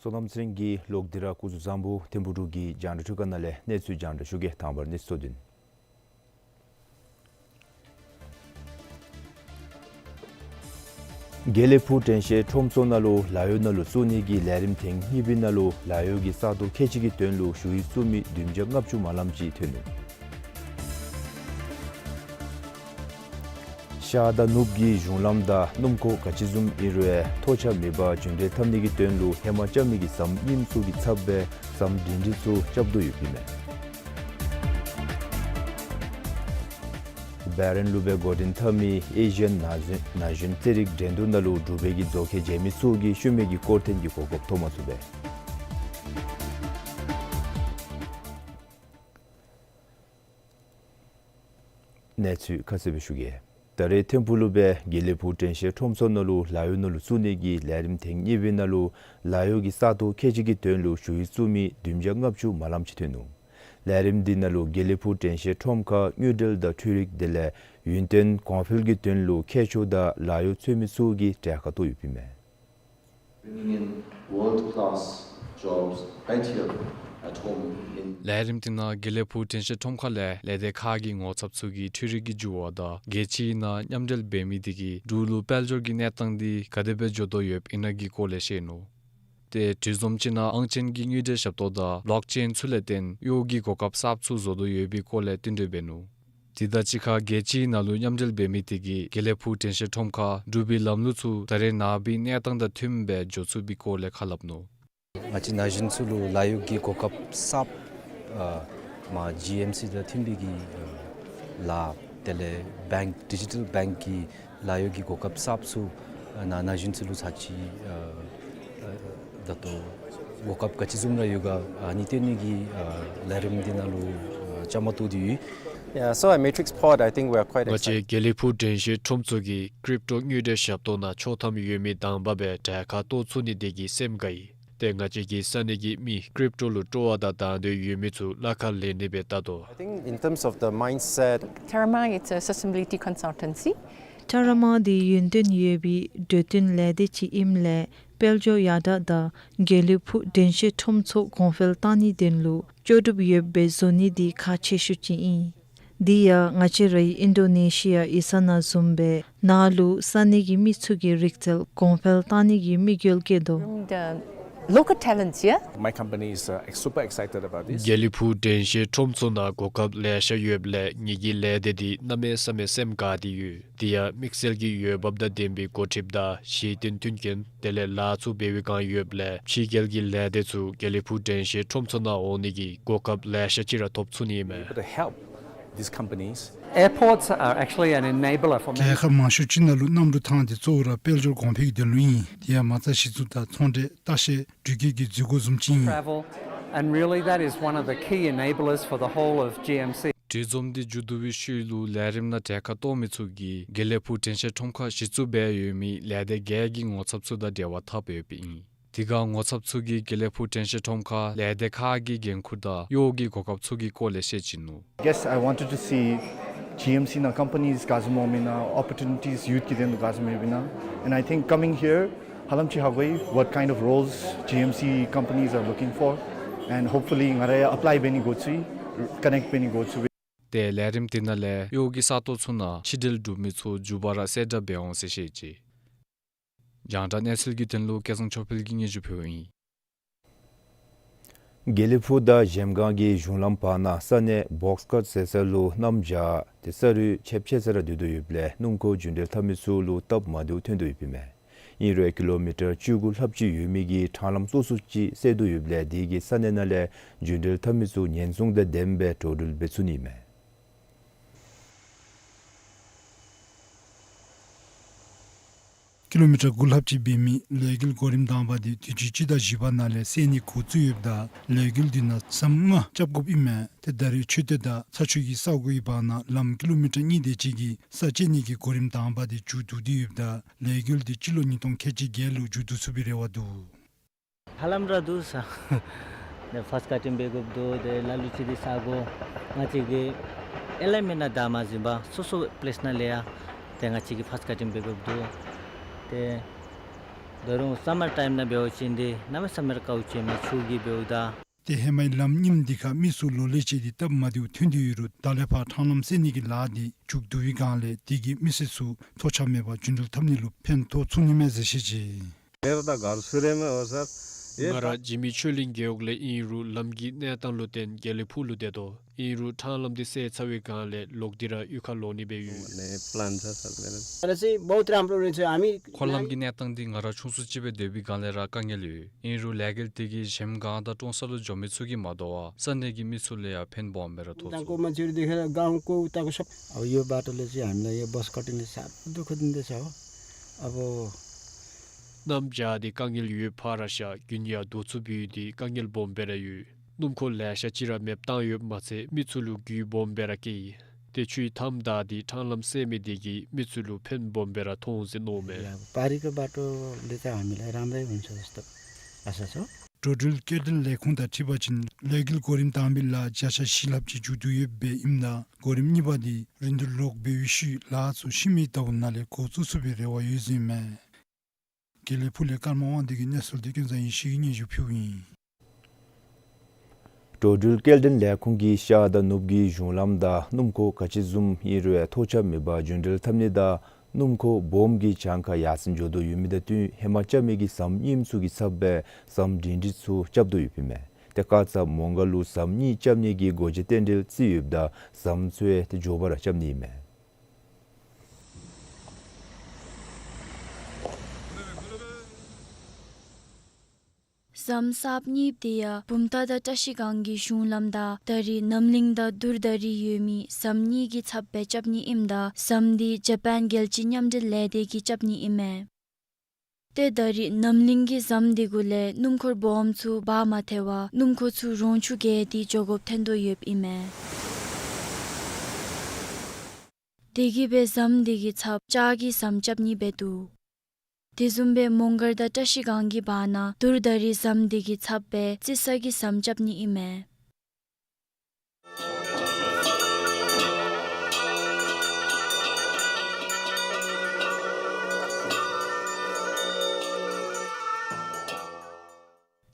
བསོད་ནམས་ཚེ་རིང་གིས་ལོག་སྟེ་ར་སྐུ་གཟུགས་བཟང་པོ། ཐིམ་ཕུག་འབྲུག་གི་རྒྱང་བསྒྲགས་ཁྲི་ཀ་ནང་ལས་གནས་ཚུལ་རྒྱང་བསྒྲགས་ཞུ་གེ། དང་པ་ར་གནས་ཚུལ་གཙོ་དོན། དགེ་ལེགས་ཕུག་དྲན་ཤེས་ཁྲོམ་ཚོགས་ནང་ལུ་ལཱ་གཡོག་ནང་ལུ་བཙུགས་ནི་གི་ལས་རིམ་ཐེངས་གཉིས་པའི་ནང་ལུ་ལཱ་གཡོག་གི་ས་སྟོང་ཁལ་གཅིག་གི་དོན་ལུ་ཞུ་ཡིག་བཙུགས་མི་བདུན་བརྒྱ་ལྔ་བཅུ་མ་ལངམ་ཅིག་ཐོན་ནུག། ཤར་དང་ནུབ་ཀྱི་གཞུང་ལམ་དང་སྣུམ་འཁོར་ག་ཅི་བཟུམ་ཨིན་རུང་ཐོགས་ཆགས་མེད་པར་རྒྱུན་འགྲུལ་འཐབ་ནི་གི་དོན་ལུ་ཧེ་མ་རྐྱབ་མི་གི་ཟམ་རྙིངམ་ཚུ་གི་ཚབ་སྦེ་ཟམ་སྒྲིང་སྒྲི་ཚུ་རྐྱབ་དོ་ཡོདཔ་ཨིན་མས། བྷ་རེན་ལུ་སྦེ་འགོ་འདྲེན་འཐབ་མི་ཨེ་ཤི་ཡན་ན་གཞོན་ན་གཞོན་རྩེད་རིགས་འགྲན་བསྡུར་ནང་ལུ་འབྲུག་པའི་གི་རྫོང་ཁྱེར་འཇལ་མི་ཚུ་གིས་ཤུལ་མའི་གི་སྐོར་ཐེངས་ཀྱི་གོ་སྐབས་ཐོབ་མ་ཚུགས་པས། གནས་ཚུལ་ཁ་གསལ་སྦེ་ཞུ་གེ། ད་རེས་ཐིམ་ཕུག་ལུ་སྦེ་དགེ་ལེགས་ཕུག་དྲན་ཤེས་ཁྲོམ་ཚོགས་ནང་ལུ་ལཱ་གཡོག་ནང་ལུ་བཙུགས་ནི་གི་ལས་རིམ་ཐེངས་གཉིས་པའི་ནང་ལུ་ལཱ་གཡོག་གི་ས་སྟོང་ཁལ་གཅིག་གི་དོན་ལུ་ཞུ་ཡིག་བཙུགས་མི་བདུན་བརྒྱ་ལྔ་བཅུ་མ་ལམ་ཅིག་ཐོན་ནུག། ལས་རིམ་འདི་ནང་ལུ་དགེ་ལེགས་ཕུག་དྲན་ཤེས་ཁྲོམ་ཁར་དངུལ་འབྲེལ་དང་འཕྲུལ་རིག་དེ་ལས་ཡུན་བརྟན་གོང་འཕེལ་གྱི་དོན་ལུ་མཁས་མཆོག་དང་ལཱ་གཡོག་འཚོལ་མི་ཚུ་གིས་གྲལ་ཁར་གཏོགས་ཡོདཔ་ཨིན་མས། Bringing in world-class jobs right here at home in ལས་རིམ་འདི་ནང་དགེ་ལེགས་ཕུག་དྲན་ཤེས་ཁྲོམ་ཁ་ལས་ལས་སྡེ་ཁག་གི་ངོ་ཚབ་ཚུ་གིས་འཕྲུལ་རིག་གི་འགྱུར་བ་དང་རྒྱལ་སྤྱིའི་ནང་མཉམ་འབྲེལ་འབད་མི་དེ་གིས་འབྲུག་ལུ་དཔལ་འབྱོར་གྱི་གནས་སྟངས་འདི་ག་དེ་སྦེ་འགྱོ་དོ་ཡོདཔ་ཨིན་ན་གི་སྐོར་ལས་བཤད་ནུག། ཏེ་དུས་འཛོམས་ཅིག་ནང་ཨང་ཅན་གྱི་དངུལ་འབྲེལ་ཞབས་ཏོག་དང་བློག་ཅེན་ཚུ་ལས་བརྟེན་གཡོག་གི་གོ་སྐབས་གསརཔ་ཚུ་བཟོ་དོ་ཡོད་པའི་སྐོར་ལས་བསྟུན་གྲོས་འབད་ནུག། དེ་དང་གཅིག་ཁར་རྒྱལ་སྤྱིའི་ནང་ལུ་མཉམ་འབྲེལ་འབད་མི་དེ་གིས་དགེ་ལེགས་ཕུག་དྲན་ཤེས་ཁྲོམ་ཁར་འབྲུག་པའི་ལམ་ལུགས་ཚུ་ད་རེས་ནངས་པའི་གནས་སྟངས་དང་མཐུནམ་སྦེ་འགྱོ་ཚུགས་པའི་སྐོར་ལས་ཁ་སླབ་ནུག། ང་བཅས་ན་གཞོན་ཚུ་ལུ་ལཱ་གཡོག་གི་གོ་སྐབས་གསརཔ་ཨ་མ་ཇི་ཨེམ་སི་དང་མཐུན་པའི་གི་ཨ་ལཱ་དེ་ལས་བེངཀ་ཌི་ཇི་ཊལ་བེངཀ་གི་ལཱ་གཡོག་གི་གོ་སྐབས་གསརཔ་ཚུ་ཨ་ན་ན་གཞོན་ཚུ་ལུ་ཚར་གཅིག་ཨ་ཨ་ད་ལྟོ་གོ་སྐབས་ག་ཅི་བཟུམ་ར་ཡོད་ག་ཨ་ནི་སྟོན་ནི་གི་ཨ་ལས་རིམ་འདི་ནང་ལུ་ཨ་བཅའ་མར་གཏོགས་ཏེ་ཡོད། Yeah, so at Matrix Pod, I think we are quite ང་བཅས་excited. དགེ་ལེགས་ཕུག་དྲན་ཤེས་ཁྲོམ་ཚོགས་ཀྱིས་ཀྲིབ་ཊོ་དངུལ་འབྲེལ་ཞབས་ཏོག་ནང་ཆོག་ཐམ་ཡོད་མི་དང་པ་སྦེ་གྲལ་ཁར་གཏོགས་ཚུགས་ནི་དེ་གིས་སེམས་དགའ་ཡི། ཏེ་ང་བཅས་ཀྱི་ས་གནས་ཀྱི་མི་ཀྲིབ་ཊོ་ལུ་སྤྲོ་བ་དང་དང་འདོད་ཡོད་མི་ཚུ་གླ་ཁར་ལེན་ནི་སྦེ་བལྟ་དོ། I think in terms of the mindset, Terama, it's a sustainability consultancy. ཊ་ར་མ་འདི་ཡུན་བརྟན་ཡོད་པའི་འབྲུག་བརྟན་ལས་སྡེ་ཅིག་ཨིནམ་ལས་དཔལ་འབྱོར་ཡར་དྲག་དང་དགེ་ལེགས་ཕུག་དྲན་ཤེས་ཁྲོམ་ཚོགས་གོང་འཕེལ་བཏང་ནིའི་དོན་ལུ་ལྕོགས་གྲུབ་ཡོདཔ་སྦེ་བཟོ་ནི་འདི་ཁག་ཆེ་ཤོས་ཅིག་ཨིན། འདི་ཡང་ང་བཅས་རའི་ཨིན་ཌོ་ནེ་ཤི་ཡ་ཨི་ས་ན་བཟུམ་སྦེ་ནཱ་ལུ་ས་གནས་ཀྱི་མི་ཚུ་གི་རིག་རྩལ་གོང་འཕེལ་བཏང་ནི་གི་དམིགས་ཡུལ་བསྐྱེད་དོ། The local talents here. My company is, uh, ex- super excited about this. དགེ་ལེགས་ཕུག་དྲན་ཤེས་ཁྲོམ་ཚོགས་ནང་གོ་སྐབས་ལེ་ཤ་ཡོདཔ་ལས་ངེ་གི་ལས་སྡེ་འདི་གནམ་མེད་ས་མེད་སེམས་དགའ་སྟེ་ཡོད། དེ་ཡང་དམིགས་བསལ་གྱི་འོས་འབབ་དང་ལྡན་པའི་འགོ་ཁྲིདཔ་དང་གཞི་རྟེན་མཐུན་རྐྱེན་དེ་ལས་ལཱ་ཚུ་འབད་བའི་བསྒང་ཡོདཔ་ལས་ཕྱི་རྒྱལ་གྱི་ལས་སྡེ་ཚུ་དགེ་ལེགས་ཕུག་དྲན་ཤེས་ཁྲོམ་ཚོགས་ནང་འོང་ནི་གི་གོ་སྐབས་ལེ་ཤ་ཅིག་ར་ཐོབ་ཚུགས་ནི་ཨིན་མས། Able to help these companies. Airports are actually an enabler for many. རྒྱལ་ཁབ་མང་ཤོས་ཅིག་ནང་ལུ་གནམ་གྲུ་ཐང་འདི་གཙོ་བོ་ར་དཔལ་འབྱོར་གོང་འཕེལ་གྱི་དོན་ལུ་ཨིན། དེ་ཡང་མ་རྩ་གཞི་བཙུགས་དང་ཚོང་འབྲེལ་ལྟ་བཤལ་འགྲུལ་སྐྱེལ་གྱི་འཛུལ་སྒོ་བཟུམ་ཅིག་ཨིན། Travel, and really that is one of the key enablers for the whole of G M C. དུས་འཛོམས་འདི་མཇུག་བསྡུ་བའི་ཤུལ་ལུ་ལས་རིམ་ནང་གྲལ་ཁར་གཏོགས་མི་ཚུ་གིས་དགེ་ལེགས་ཕུག་དྲན་ཤེས་ཁྲོམ་ཁར་གཞི་བཙུགས་འབད་ཡོད་མི་ལས་སྡེ་བརྒྱད་ཀྱི་ངོ་ཚབ་ཚུ་དང་འབྲེལ་བ་འཐབ་ཡོདཔ་ཨིན། དེ་སྒང་ངོ་ཚབ་ཚུ་གིས་དགེ་ལེགས་ཕུག་དྲན་ཤེས་ཁྲོམ་ཁར་ལས་སྡེ་ཁག་གི་འགན་ཁུར་དང་གཡོག་གི་གོ་སྐབས་ཚུ་གི་སྐོར་ལས་བཤད་བྱིན་ནུག། Guess I wanted to see G M C ནང་companies ག་བཟུམ་འོང་མེན་ན། Opportunities youth ཀྱི་དོན་ལུ་ག་བཟུམ་ཡོད་མེན་ན། And I think coming here ཧ་ལམ་ཅིག་ཧ་གོ་ཡི། What kind of roles G M C companies are looking for, and hopefully ང་ར་ཡང་ཨེཔ་ལའི་འབད་ནི་འགོ་བཙུགས་ཡི། ཀ་ནེཀཊ་འབད་ནི་འགོ་བཙུགས་ཡི། ཏེ་ལས་རིམ་དེ་ནང་ལས་གཡོག་གི་ས་སྟོང་ཚུ་ནང་ཕྱི་འབྲེལ་གྲུབ་མི་ཚུ་མཇུག་པ་ར་གསལ་བསྒྲགས་འབད་འོང་ཟེར་བཤད་ཅི། རྒྱང་བསྒྲགས་གནས་ཚུལ་གྱི་དོན་ལུ་སྐལ་བཟང་ཆོས་འཕེལ་གྱིས་སྙན་ཞུ་ཕུལཝ་ཨིན། དགེ་ལེགས་ཕུག་དང་གཞལམ་སྒང་གི་གཞུང་ལམ་བར་ན་ས་གནས་བོགས་ཀཊ་ཟེར་ས་ལུ་གནམ་བྱཱར་ཏེ་ས་རུད་ཆརཔ་ཆེ་ས་ར་སྡོད་དོ་ཡོདཔ་ལས་སྣུམ་འཁོར་རྒྱུན་འགྲུལ་འཐབ་མི་ཚུ་ལུ་སྟབས་མ་བདེཝ་ཐོན་དོ་ཡོདཔ་ཨིན་མས། ཨིན་རུང་ཀི་ལོ་མི་ཊར་བཅུ་དགུ་ལྷགཔ་ཅིག་ཡོད་མི་གི་ཕྲང་ལམ་སོ་སོ་ཅིག་སེལ་དོ་ཡོདཔ་ལས་དེ་གིས་ས་གནས་ནང་ལས་རྒྱུན་འགྲུལ་འཐབ་མི་ཚུ་ཉེན་སྲུང་དང་ལྡནམ་སྦེ་འགྲོ་འགྲུལ་འབད་ཚུགས་ནི་ཨིན་མས། ཀི་ལོ་མི་ཊར་དགུ་ལྷགཔ་ཅིག་འབད་མི་ལས་འགུལ་གོ་རིམ་དང་པ་དེ་དུས་ཅི་སྤྱི་ཟླ་བཞི་པ་ནང་ལས་སེལ་ནི་འགོ་བཙུགས་ཡོདཔ་ད་ལས་འགུལ་དེ་ནང་ཟམ་ལྔ་རྐྱབ་དགོཔ་ཨིན་མས། ཏེ་ད་རེས་མཆོད་རྟེན་དང་ཚ་ཆུ་གི་ས་གོ་གི་བར་ན་ལམ་ཀི་ལོ་མི་ཊར་གཉིས་དེ་ཅིག་གི་ས་བཅད་ནི་གི་གོ་རིམ་དང་པ་དེ་མཇུག་བསྡུ་སྟེ་ཡོདཔ་ད་ལས་འགུལ་དེ་སྤྱི་ལོ་ཉིས་སྟོང་ཁལ་གཅིག་བརྒྱད་ལུ་མཇུག་བསྡུ་ཚུགས་པའི་རེ་བ་འདུག། ཧ་ལམ་ར་འདུག་ས། ནི་ཕཱསཊ་ཀ་ཊིང་འབད་དགོཔ་འདུག། ཏེ་ལ་ལུ་ཅིག་འདི་ས་གོ་ང་བཅས་ཀྱི་ཨེ་ལའི་མེནཊ་ནང་བདའ་མ་བཟུང་པར་སོ་སོ་པི་ལེསི་ནང་ལས་ཡང་ཏེ་ང་བཅས་ཀྱིས་ཕཱསཊ་ཀ་ཊིང་འབད་དགོཔ་འདུག། ཏེ་ད་རུང་སམ་མར་ཊའིམ་ནང་འབད་བ་ཅིན་འདི་གནམ་མེད་ས་མེད་དཀའཝ་སྤྱད་མི་ཆུ་གིས་འབདཝ་ད། ཏེ་ཧེ་མའི་ལམ་རྙིངམ་འདི་ཁར་མི་ཚུ་ལོ་ལེགས་བྱས་ཏེ་སྟབས་མ་བདེཝ་ཐོན་ཏེ་ཡོད་རུང་ད་ལས་ཕར་ཕྲང་ལམ་སེལ་ནི་གི་ལཱ་འདི་མཇུག་བསྡུ་བའི་སྒང་ལས་དེ་གིས་མི་སེར་ཚུ་ཐོགས་ཆགས་མེད་པར་རྒྱུན་འགྲུལ་འཐབ་ནི་ལུ་ཕན་ཐོགས་ཚུགས་ནི་མས་ཟེར་བཤད་ཅི། मेरा तो घर सूरे में हो सर, ང་ར་འཇིགས་མེད་ཆོས་གླིང་རྒེད་འོག་ལས་ཨིན་རུང་ལམ་གྱི་གནས་སྟངས་ལུ་བརྟེན་དགེ་ལེགས་ཕུག་ལུ་སྡོད་དོ། ཨིན་རུང་ཁྲང་ལམ་འདི་བསལ་ཚར་བའི་སྒང་ལས་ལོག་སྟེ་ར་གཡུས་ཁར་ལོག་ནི་སྦེ་ཡོད། འཁོར་ལམ་གྱི་གནས་སྟངས་འདི་ང་ར་ཆུང་སུ་ཅིག་སྦེ་སྡོད་པའི་སྒང་ལས་ར་དཀའ་ངལ་ཡོད། ཨིན་རུང་ལས་འགུལ་འདི་གིས་གཞལམ་སྒང་དང་ཀྲོང་གསར་ལུ་འགྱོ་མི་ཚུ་གིས་མ་དོ་བར་ས་གནས་ཀྱི་མི་ཚུ་ལུ་ཡང་ཕན་སྦོམ་སྦེ་ར་ཐོགས་ཚུགས། अब यो बाटोले चाहिँ हामीलाई यो बस कटिने साह्रो दुःख दिँदैछ हो। अब གནམ་བྱཱར་ཏེ་དཀའ་ངལ་ཡོདཔ་ར་ཤ་རྒྱུན་ཡང་རྡོ་ཚུ་བུད་དེ་དཀའ་ངལ་སྦོམ་སྦེ་ར་ཡོད། སྣུམ་འཁོར་ལེ་ཤ་ཅིག་ར་མེདཔ་བཏང་ཡོདཔ་མ་ཚད་མི་ཚུ་ལུ་རྒུད་སྦོམ་སྦེ་ར་བཀལ་ཡི། ཏེ་ཆུའི་མཐའམ་བདའ་སྟེ་ཁྲང་ལམ་བསལ་མི་འདི་གིས་མི་ཚུ་ལུ་ཕན་སྦོམ་སྦེ་ར་ཐོགས་འོང་ཟེར་མནོཝ་མས། यो पारीको बाटोले चाहिँ हामीलाई राम्रै हुन्छ जस्तो आशा छ। འགྲོ་འགྲུལ་སྐྱེལ་འདྲེན་ལས་ཁུངས་དང་འཁྲིལ་བ་ཅིན་ལས་འགུལ་གོ་རིམ་དང་པའི་ལཱ་བརྒྱ་ཆ་བཞི་ལྷགཔ་ཅིག་མཇུག་བསྡུ་ཡོདཔ་ཨིནམ་ད་གོ་རིམ་གཉིས་པ་འདི་རིན་བསྡུར་ལོག་འབད་བའི་ཤུལ་ལཱ་ཚུ་ཤི་མེད་རྟགས་བུ་ནང་ལས་འགོ་བཙུགས་ཚུགས་པའི་རེ་བ་ཡོད་ཟེར་ཨིན་མས། དགེ་ལེགས་ཕུག་ལས་ཀརྨ་དབང་འདུས་ཀྱི་གནས་ཚུལ་འདི་ཀུན་བཟང་ཡེ་ཤེས་ཀྱིས་སྙན་ཞུ་ཕུལཝ་ཨིན། འགྲོ་འགྲུལ་སྐྱེལ་འདྲེན་ལས་ཁུངས་ཀྱིས་ཤར་དང་ནུབ་ཀྱི་གཞུང་ལམ་དང་སྣུམ་འཁོར་ག་ཅི་བཟུམ་ཨིན་རུང་ཐོགས་ཆགས་མེད་པར་རྒྱུན་འགྲུལ་འཐབ་ནི་དང་སྣུམ་འཁོར་སྦོམ་གྱི་གྱངས་ཁ་ཡར་སེང་འགྱོ་དོ་ཡོད་མི་དང་བསྟུན་ཧེ་མ་རྐྱབ་མི་གི་ཟམ་རྙིངམ་ཚུ་གི་ཚབ་སྦེ་ཟམ་སྒྲིང་སྒྲི་ཚུ་རྐྱབ་དོ་ཡོདཔ་ཨིན་མས། ཏེ་ཁ་ཙ་མོང་སྒར་ལུ་ཟམ་གཉིས་རྐྱབ་ནི་གི་སྒོ་འབྱེད་རྟེན་འབྲེལ་རྩིས་ཡོདཔ་ད་ཟམ་ཚུ་ཡང་ཏེ་མགྱོགས་པ་ར་རྐྱབ་ནི་ཨིན་མས། ཟམ་གསརཔ་གཉིས་དེ་ཡང་བུམ་ཐང་དང་བཀྲ་ཤིས་སྒང་གི་གཞུང་ལམ་དང་ད་རིས་རྣམ་གླིང་དང་དུར་ད་རི་ཡོད་མི་ཟམ་གཉིས་ཀྱི་ཚབ་སྦེ་རྐྱབ་ནི་ཨིནམ་ད་ཟམ་འདི་ཇ་པཱན་རྒྱལ་སྤྱིའི་མཉམ་འབྲེལ་ལས་སྡེ་གིས་རྐྱབ་ནི་ཨིན་མས། ཏེ་ད་རིས་རྣམ་གླིང་གི་ཟམ་འདི་གུ་ལས་སྣུམ་འཁོར་སྦོམ་ཚུ་འབག་མ་ཐལ་བར་སྣུམ་འཁོར་ཚུ་རོང་ཆུ་བརྒལ་ཏེ་འགྱོ་དགོཔ་ཐོན་དོ་ཡོདཔ་ཨིན་མས། དེ་གིས་སྦེ་ཟམ་འདི་གི་ཚབ་ལྕགས་ཀྱི་ཟམ་རྐྱབ་ནི་འབད་འདུག། དེ་བཟུམ་སྦེ་མོང་སྒར་དང་བཀྲ་ཤིས་སྒང་གི་བར་ན་དུར་ད་རི་ཟམ་འདི་གི་ཚབ་སྦེ་རྩི་ས་གི་ཟམ་རྐྱབ་ནི་ཨིན་མས།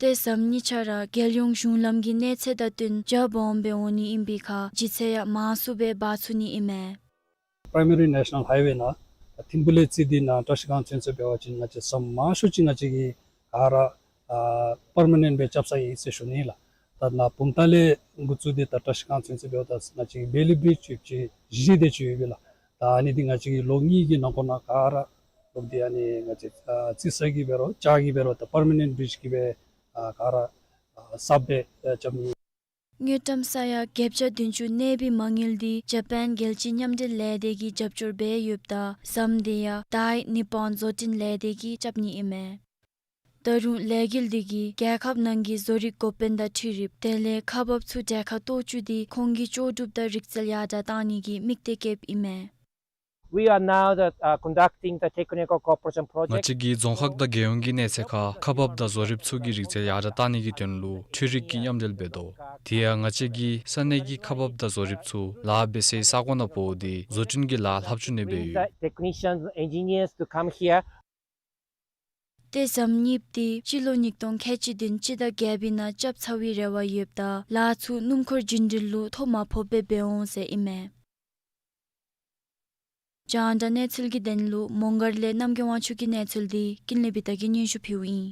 ཏེ་ཟམ་གཉིས་ཆ་ར་རྒྱལ་ཡོངས་གཞུང་ལམ་གྱི་གནས་ཚད་དང་བསྟུན་རྒྱ་སྦོམ་སྦེ་འོང་ནི་ཨིན་པའི་ཁར་ལྗིད་ཚད་ཡང་མང་སུ་སྦེ་འབག་ཚུགས་ནི་ཨིན་མས། Primary National Highway ནང་ཐིམ་ཕུག་ལས་རྩིས་ཏེ་ནཱ་བཀྲ་ཤིས་སྒང་ཚུན་ཚོད་འབད་བ་ཅིན་ང་བཅས་ཟམ་མང་ཤོས་ཅིག་ང་བཅས་ཀྱི་ག་ར་ཨ་པར་མ་ནེནཊ་སྦེ་རྐྱབ་ཚར་ཡི་ཟེར་ཞུ་ནི་ལགས། ད་ནཱ་བུམ་ཐང་ལས་འགོ་བཙུགས་ཏེ་ད་བཀྲ་ཤིས་སྒང་ཚུན་ཚོད་འབདཝ་ད་ང་བཅས་ཀྱི་བེ་ལི་བིརིཇ་ཡོདཔ་ཅིག་བཞི་དེ་ཅིག་ཡོད་པས་ལགས། ད་ཨ་ནི་འདི་ང་བཅས་ཀྱིས་ལོ་གཉིས་ཀྱི་ནང་འཁོད་ནང་ག་ར་ལོག་སྟེ་ཨ་ནི་ང་བཅས་ཨ་རྩི་ས་གི་འབད་རུང་ལྕགས་ཀྱི་འབད་རུང་ད་པར་མ་ནེནཊ་བིརིཇ་གི་སྦེ་ཨ་ག་ར་ཨ་གསརཔ་སྦེ་ཨ་རྐྱབ་ནི། དངུལ་ཀྲམ་ས་ཡ་བརྒྱད་བརྒྱ་བདུན་ཅུ་གནས་པའི་མ་དངུལ་འདི་ཇ་པཱན་རྒྱལ་སྤྱིའི་མཉམ་འབྲེལ་ལས་སྡེ་གིས་རྒྱབ་སྐྱོར་འབད་ཡོདཔ་ད་ཟམ་འདི་ཡང་ཏཱའི་ནི་པཱོན་བཟོ་སྐྲུན་ལས་སྡེ་གིས་རྐྱབ་ནི་ཨིན་མས། ད་རུང་ལས་འགུལ་འདི་གིས་རྒྱལ་ཁབ་ནང་གི་བཟོ་རིག་འགོ་དཔོན་དང་འཕྲུལ་རིགཔ་དེ་ལས་ཁག་འབགཔ་ཚུ་གྲལ་ཁར་གཏོགས་བཅུག་སྟེ་ཁོང་གི་ལྕོགས་གྲུབ་དང་རིག་རྩལ་ཡར་དྲག་གཏང་ནི་གི་དམིགས་གཏད་བསྐྱེདཔ་ཨིན་མས། We are now the, uh, conducting the technical cooperation ང project. བཅས་ཀྱིས་རྫོང་ཁག་དང་རྒྱལ་ཡོངས་ཀྱི་གནས་ཚད་ཁར་ཁག་འབགཔ་དང་བཟོ་རིགཔ་ཚུ་གི་རིག་རྩལ་ཡར་དྲག་གཏང་ནི་གི་དོན་ལུ་འཕྲུལ་རིག་གི་མཉམ་འབྲེལ་འབད་དོ། དེ་ཡང་ང་བཅས་ཀྱིས་ས་གནས་ཀྱི་ཁག་འབགཔ་དང་བཟོ་རིགཔ་ཚུ་ལཱ་འབད་སའི་ས་གོ་ནང་འབོ་སྟེ་བཟོ་སྐྲུན་གྱི་ལཱ་ལྷབ་བཅུག་ནི་འབད་ཡོད། Bring the technicians, engineers to come here. ཏེ་ཟམ་གཉིས་པོ་དེ་སྤྱི་ལོ་ཉིས་སྟོང་ཁལ་གཅིག་བདུན་སྤྱི་ཟླ་བརྒྱད་པའི་ནང་རྐྱབ་ཚར་བའི་རེ་བ་ཡོདཔ་ད་ལཱ་ཚུ་སྣུམ་འཁོར་རྒྱུན་འགྲུལ་ལུ་ཐོ་མ་ཕོགཔ་སྦེ་འབད་འོང་ཟེར་ཨིན་མས། རྒྱང་བསྒྲགས་གནས་ཚུལ་གྱི་དོན་ལུ་མོང་སྒར་ལས་རྣམ་རྒྱལ་དབང་ཕྱུག་གི་གནས་ཚུལ་འདི་ཀུན་ལེགས་བི་ཏ་གིས་སྙན་ཞུ་ཕུལཝ་ཨིན།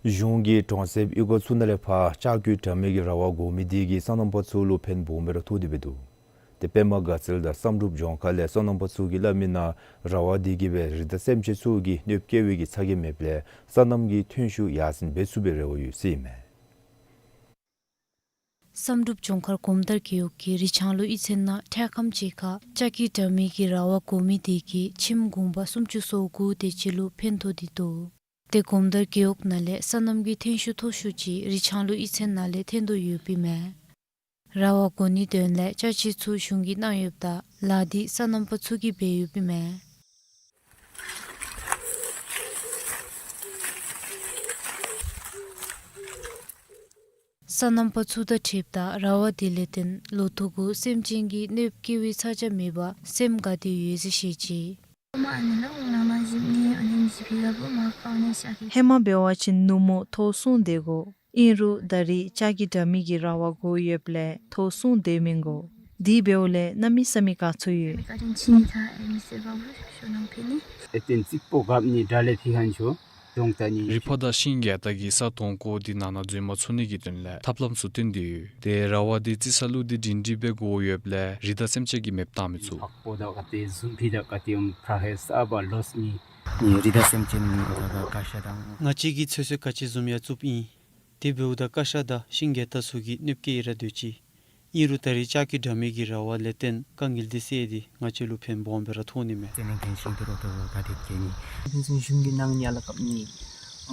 གཞུང་གིས་གྲོང་གསེབ་གཡུས་སྒོ་ཚུ་ནང་ལས་ཕར་ལྕགས་ཀྱུ་དྲ་མིག་གི་ར་བ་བསྒོར་མི་དེ་གིས་སོ་ནམ་པ་ཚུ་ལུ་ཕན་སྦོམ་སྦེ་ར་ཐོགས་ཏེ་འབད་འདུག། ཏེ་པདྨ་དགའ་ཚལ་དང་བསམ་གྲུབ་ལྗོངས་མཁར་ལས་སོ་ནམ་པ་ཚུ་གིས་སླབ་མི་ནང་ར་བ་དེ་གིས་སྦེ་རི་དྭགས་སེམས་ཅན་ཚུ་གི་གནོདཔ་བཀལ་བའི་གི་ཚ་གྱང་མེདཔ་ལས་སོ་ནམ་གྱི་ཐོན་ཤུགས་ཡར་སེང་འབད་ཚུགས་པའི་རེ་བ་ཡོད་ཟེར་ཨིན་མས། བསམ་གྲུབ་ལྗོངས་མཁར་གོམ་དར་རྒེད་འོག་གི་རི་ལྕང་ལོ་གཡུས་ཚན་ནང་འཕྲལ་ཁམས་ཅིག་ཁར་ལྕགས་ཀྱི་དྲ་མིག་གི་ར་བ་བསྒོར་མི་དེ་གིས་ཁྱིམ་གུང་པ་སུམ་ཅུ་སོ་དགུ་དེ་ཅིག་ལུ་ཕན་ཐོགས་ཏེ་འདུག། ཏེ་གོམ་དར་རྒེད་འོག་ནང་ལས་སོ་ནམ་གྱི་ཐོན་ཤུགས་མཐོ་ཤོས་ཅིག་རི་ལྕང་ལོ་གཡུས་ཚན་ནང་ལས་ཐོན་དོ་ཡོདཔ་ཨིན་མས། ར་བ་བསྒོར་ནིའི་དོན་ལས་ཅ་ཆས་ཚུ་གཞུང་གིས་གནང་ཡོདཔ་ད་ལཱ་འདི་སོ་ནམ་པ་ཚུ་གིས་འབད་ཡོདཔ་ཨིན་མས། སོ་ནམ་པ་ཚུ་དང་འཁྲིལཝ་ད་ར་བ་དེ་ལས་བརྟེན་ལོ་ཐོག་གུ་སེམས་ཅན་གྱི་གནོདཔ་བཀལ་བའི་ཚ་གྱང་མེད་པར་སེམས་དགའ་སྟེ་ཡོད་ཟེར་བཤད་ཅི། ཧེ་མ་འབད་བ་ཅིན་ནུབ་མོ་མཐོ་སོང་སྟེ་དགོ། ཨིན་རུང་ད་རིས་ལྕགས་ཀྱི་དྲ་མིག་གི་ར་བ་བསྒོར་ཡོདཔ་ལས་མཐོ་སོང་སྟེ་མི་དགོ། དེ་འབདཝ་ལས་གནམ་མེད་ས་མེད་དགའ་ཚོར་ཡོད། ཨེ་ཏེན་ཙིག་པོ་གབ་ནི་དྲག་ལས་ཕི་ཁན་ཆོ། རི་ཕག་དང་ཤིང་རྒྱལ་ཐ་གིས་ས་དོང་ཀོ་འདི་ནང་ན་འཛུལ་མ་ཚུགས་ནི་གི་དོན་ལས་ཐབས་ལམ་ཚུ་བཏོན་ཏེ་ཡོད། ཏེ་ར་བ་འདི་རྩི་ས་ལུ་འདི་སྒྲིང་སྒྲི་སྦེ་བསྒོར་ཡོདཔ་ལས་རི་དྭགས་སེམས་ཅན་གྱིས་མེདཔ་བཏང་མི་ཚུགས། ནི་རི་དྭགས་སེམས་ཅན་ནི་ད་བཀའ་ཤག་དང་། ང་བཅས་ཀྱིས་ཚོད་བསྲེ་ག་ཅི་བཟུམ་ཡང་བཙུགསཔ་ཨིན། དེ་འབདཝ་ད་བཀའ་ཤག་དང་ཤིང་རྒྱལ་ཐ་ཚུ་གིས་གནོདཔ་བཀལ་ར་སྡོད་ཅི། ཨིན་རུང་ད་རེས་ལྕགས་ཀྱི་དྲ་མིག་གི་ར་བ་ལས་བརྟེན་དཀའ་ངལ་འདི་སེལ་ཏེ་ང་བཅས་ལུ་ཕན་སྦོམ་སྦེ་ར་ཐོགས་ནི་མས། ཕན་ཤིང་དུ་རོ་ཏོ་ག་དེ་གེ་ནི། ཕན་ཤིང་གཞུང་གི་ནང་ཉ་ལ་ཀབ་ནི།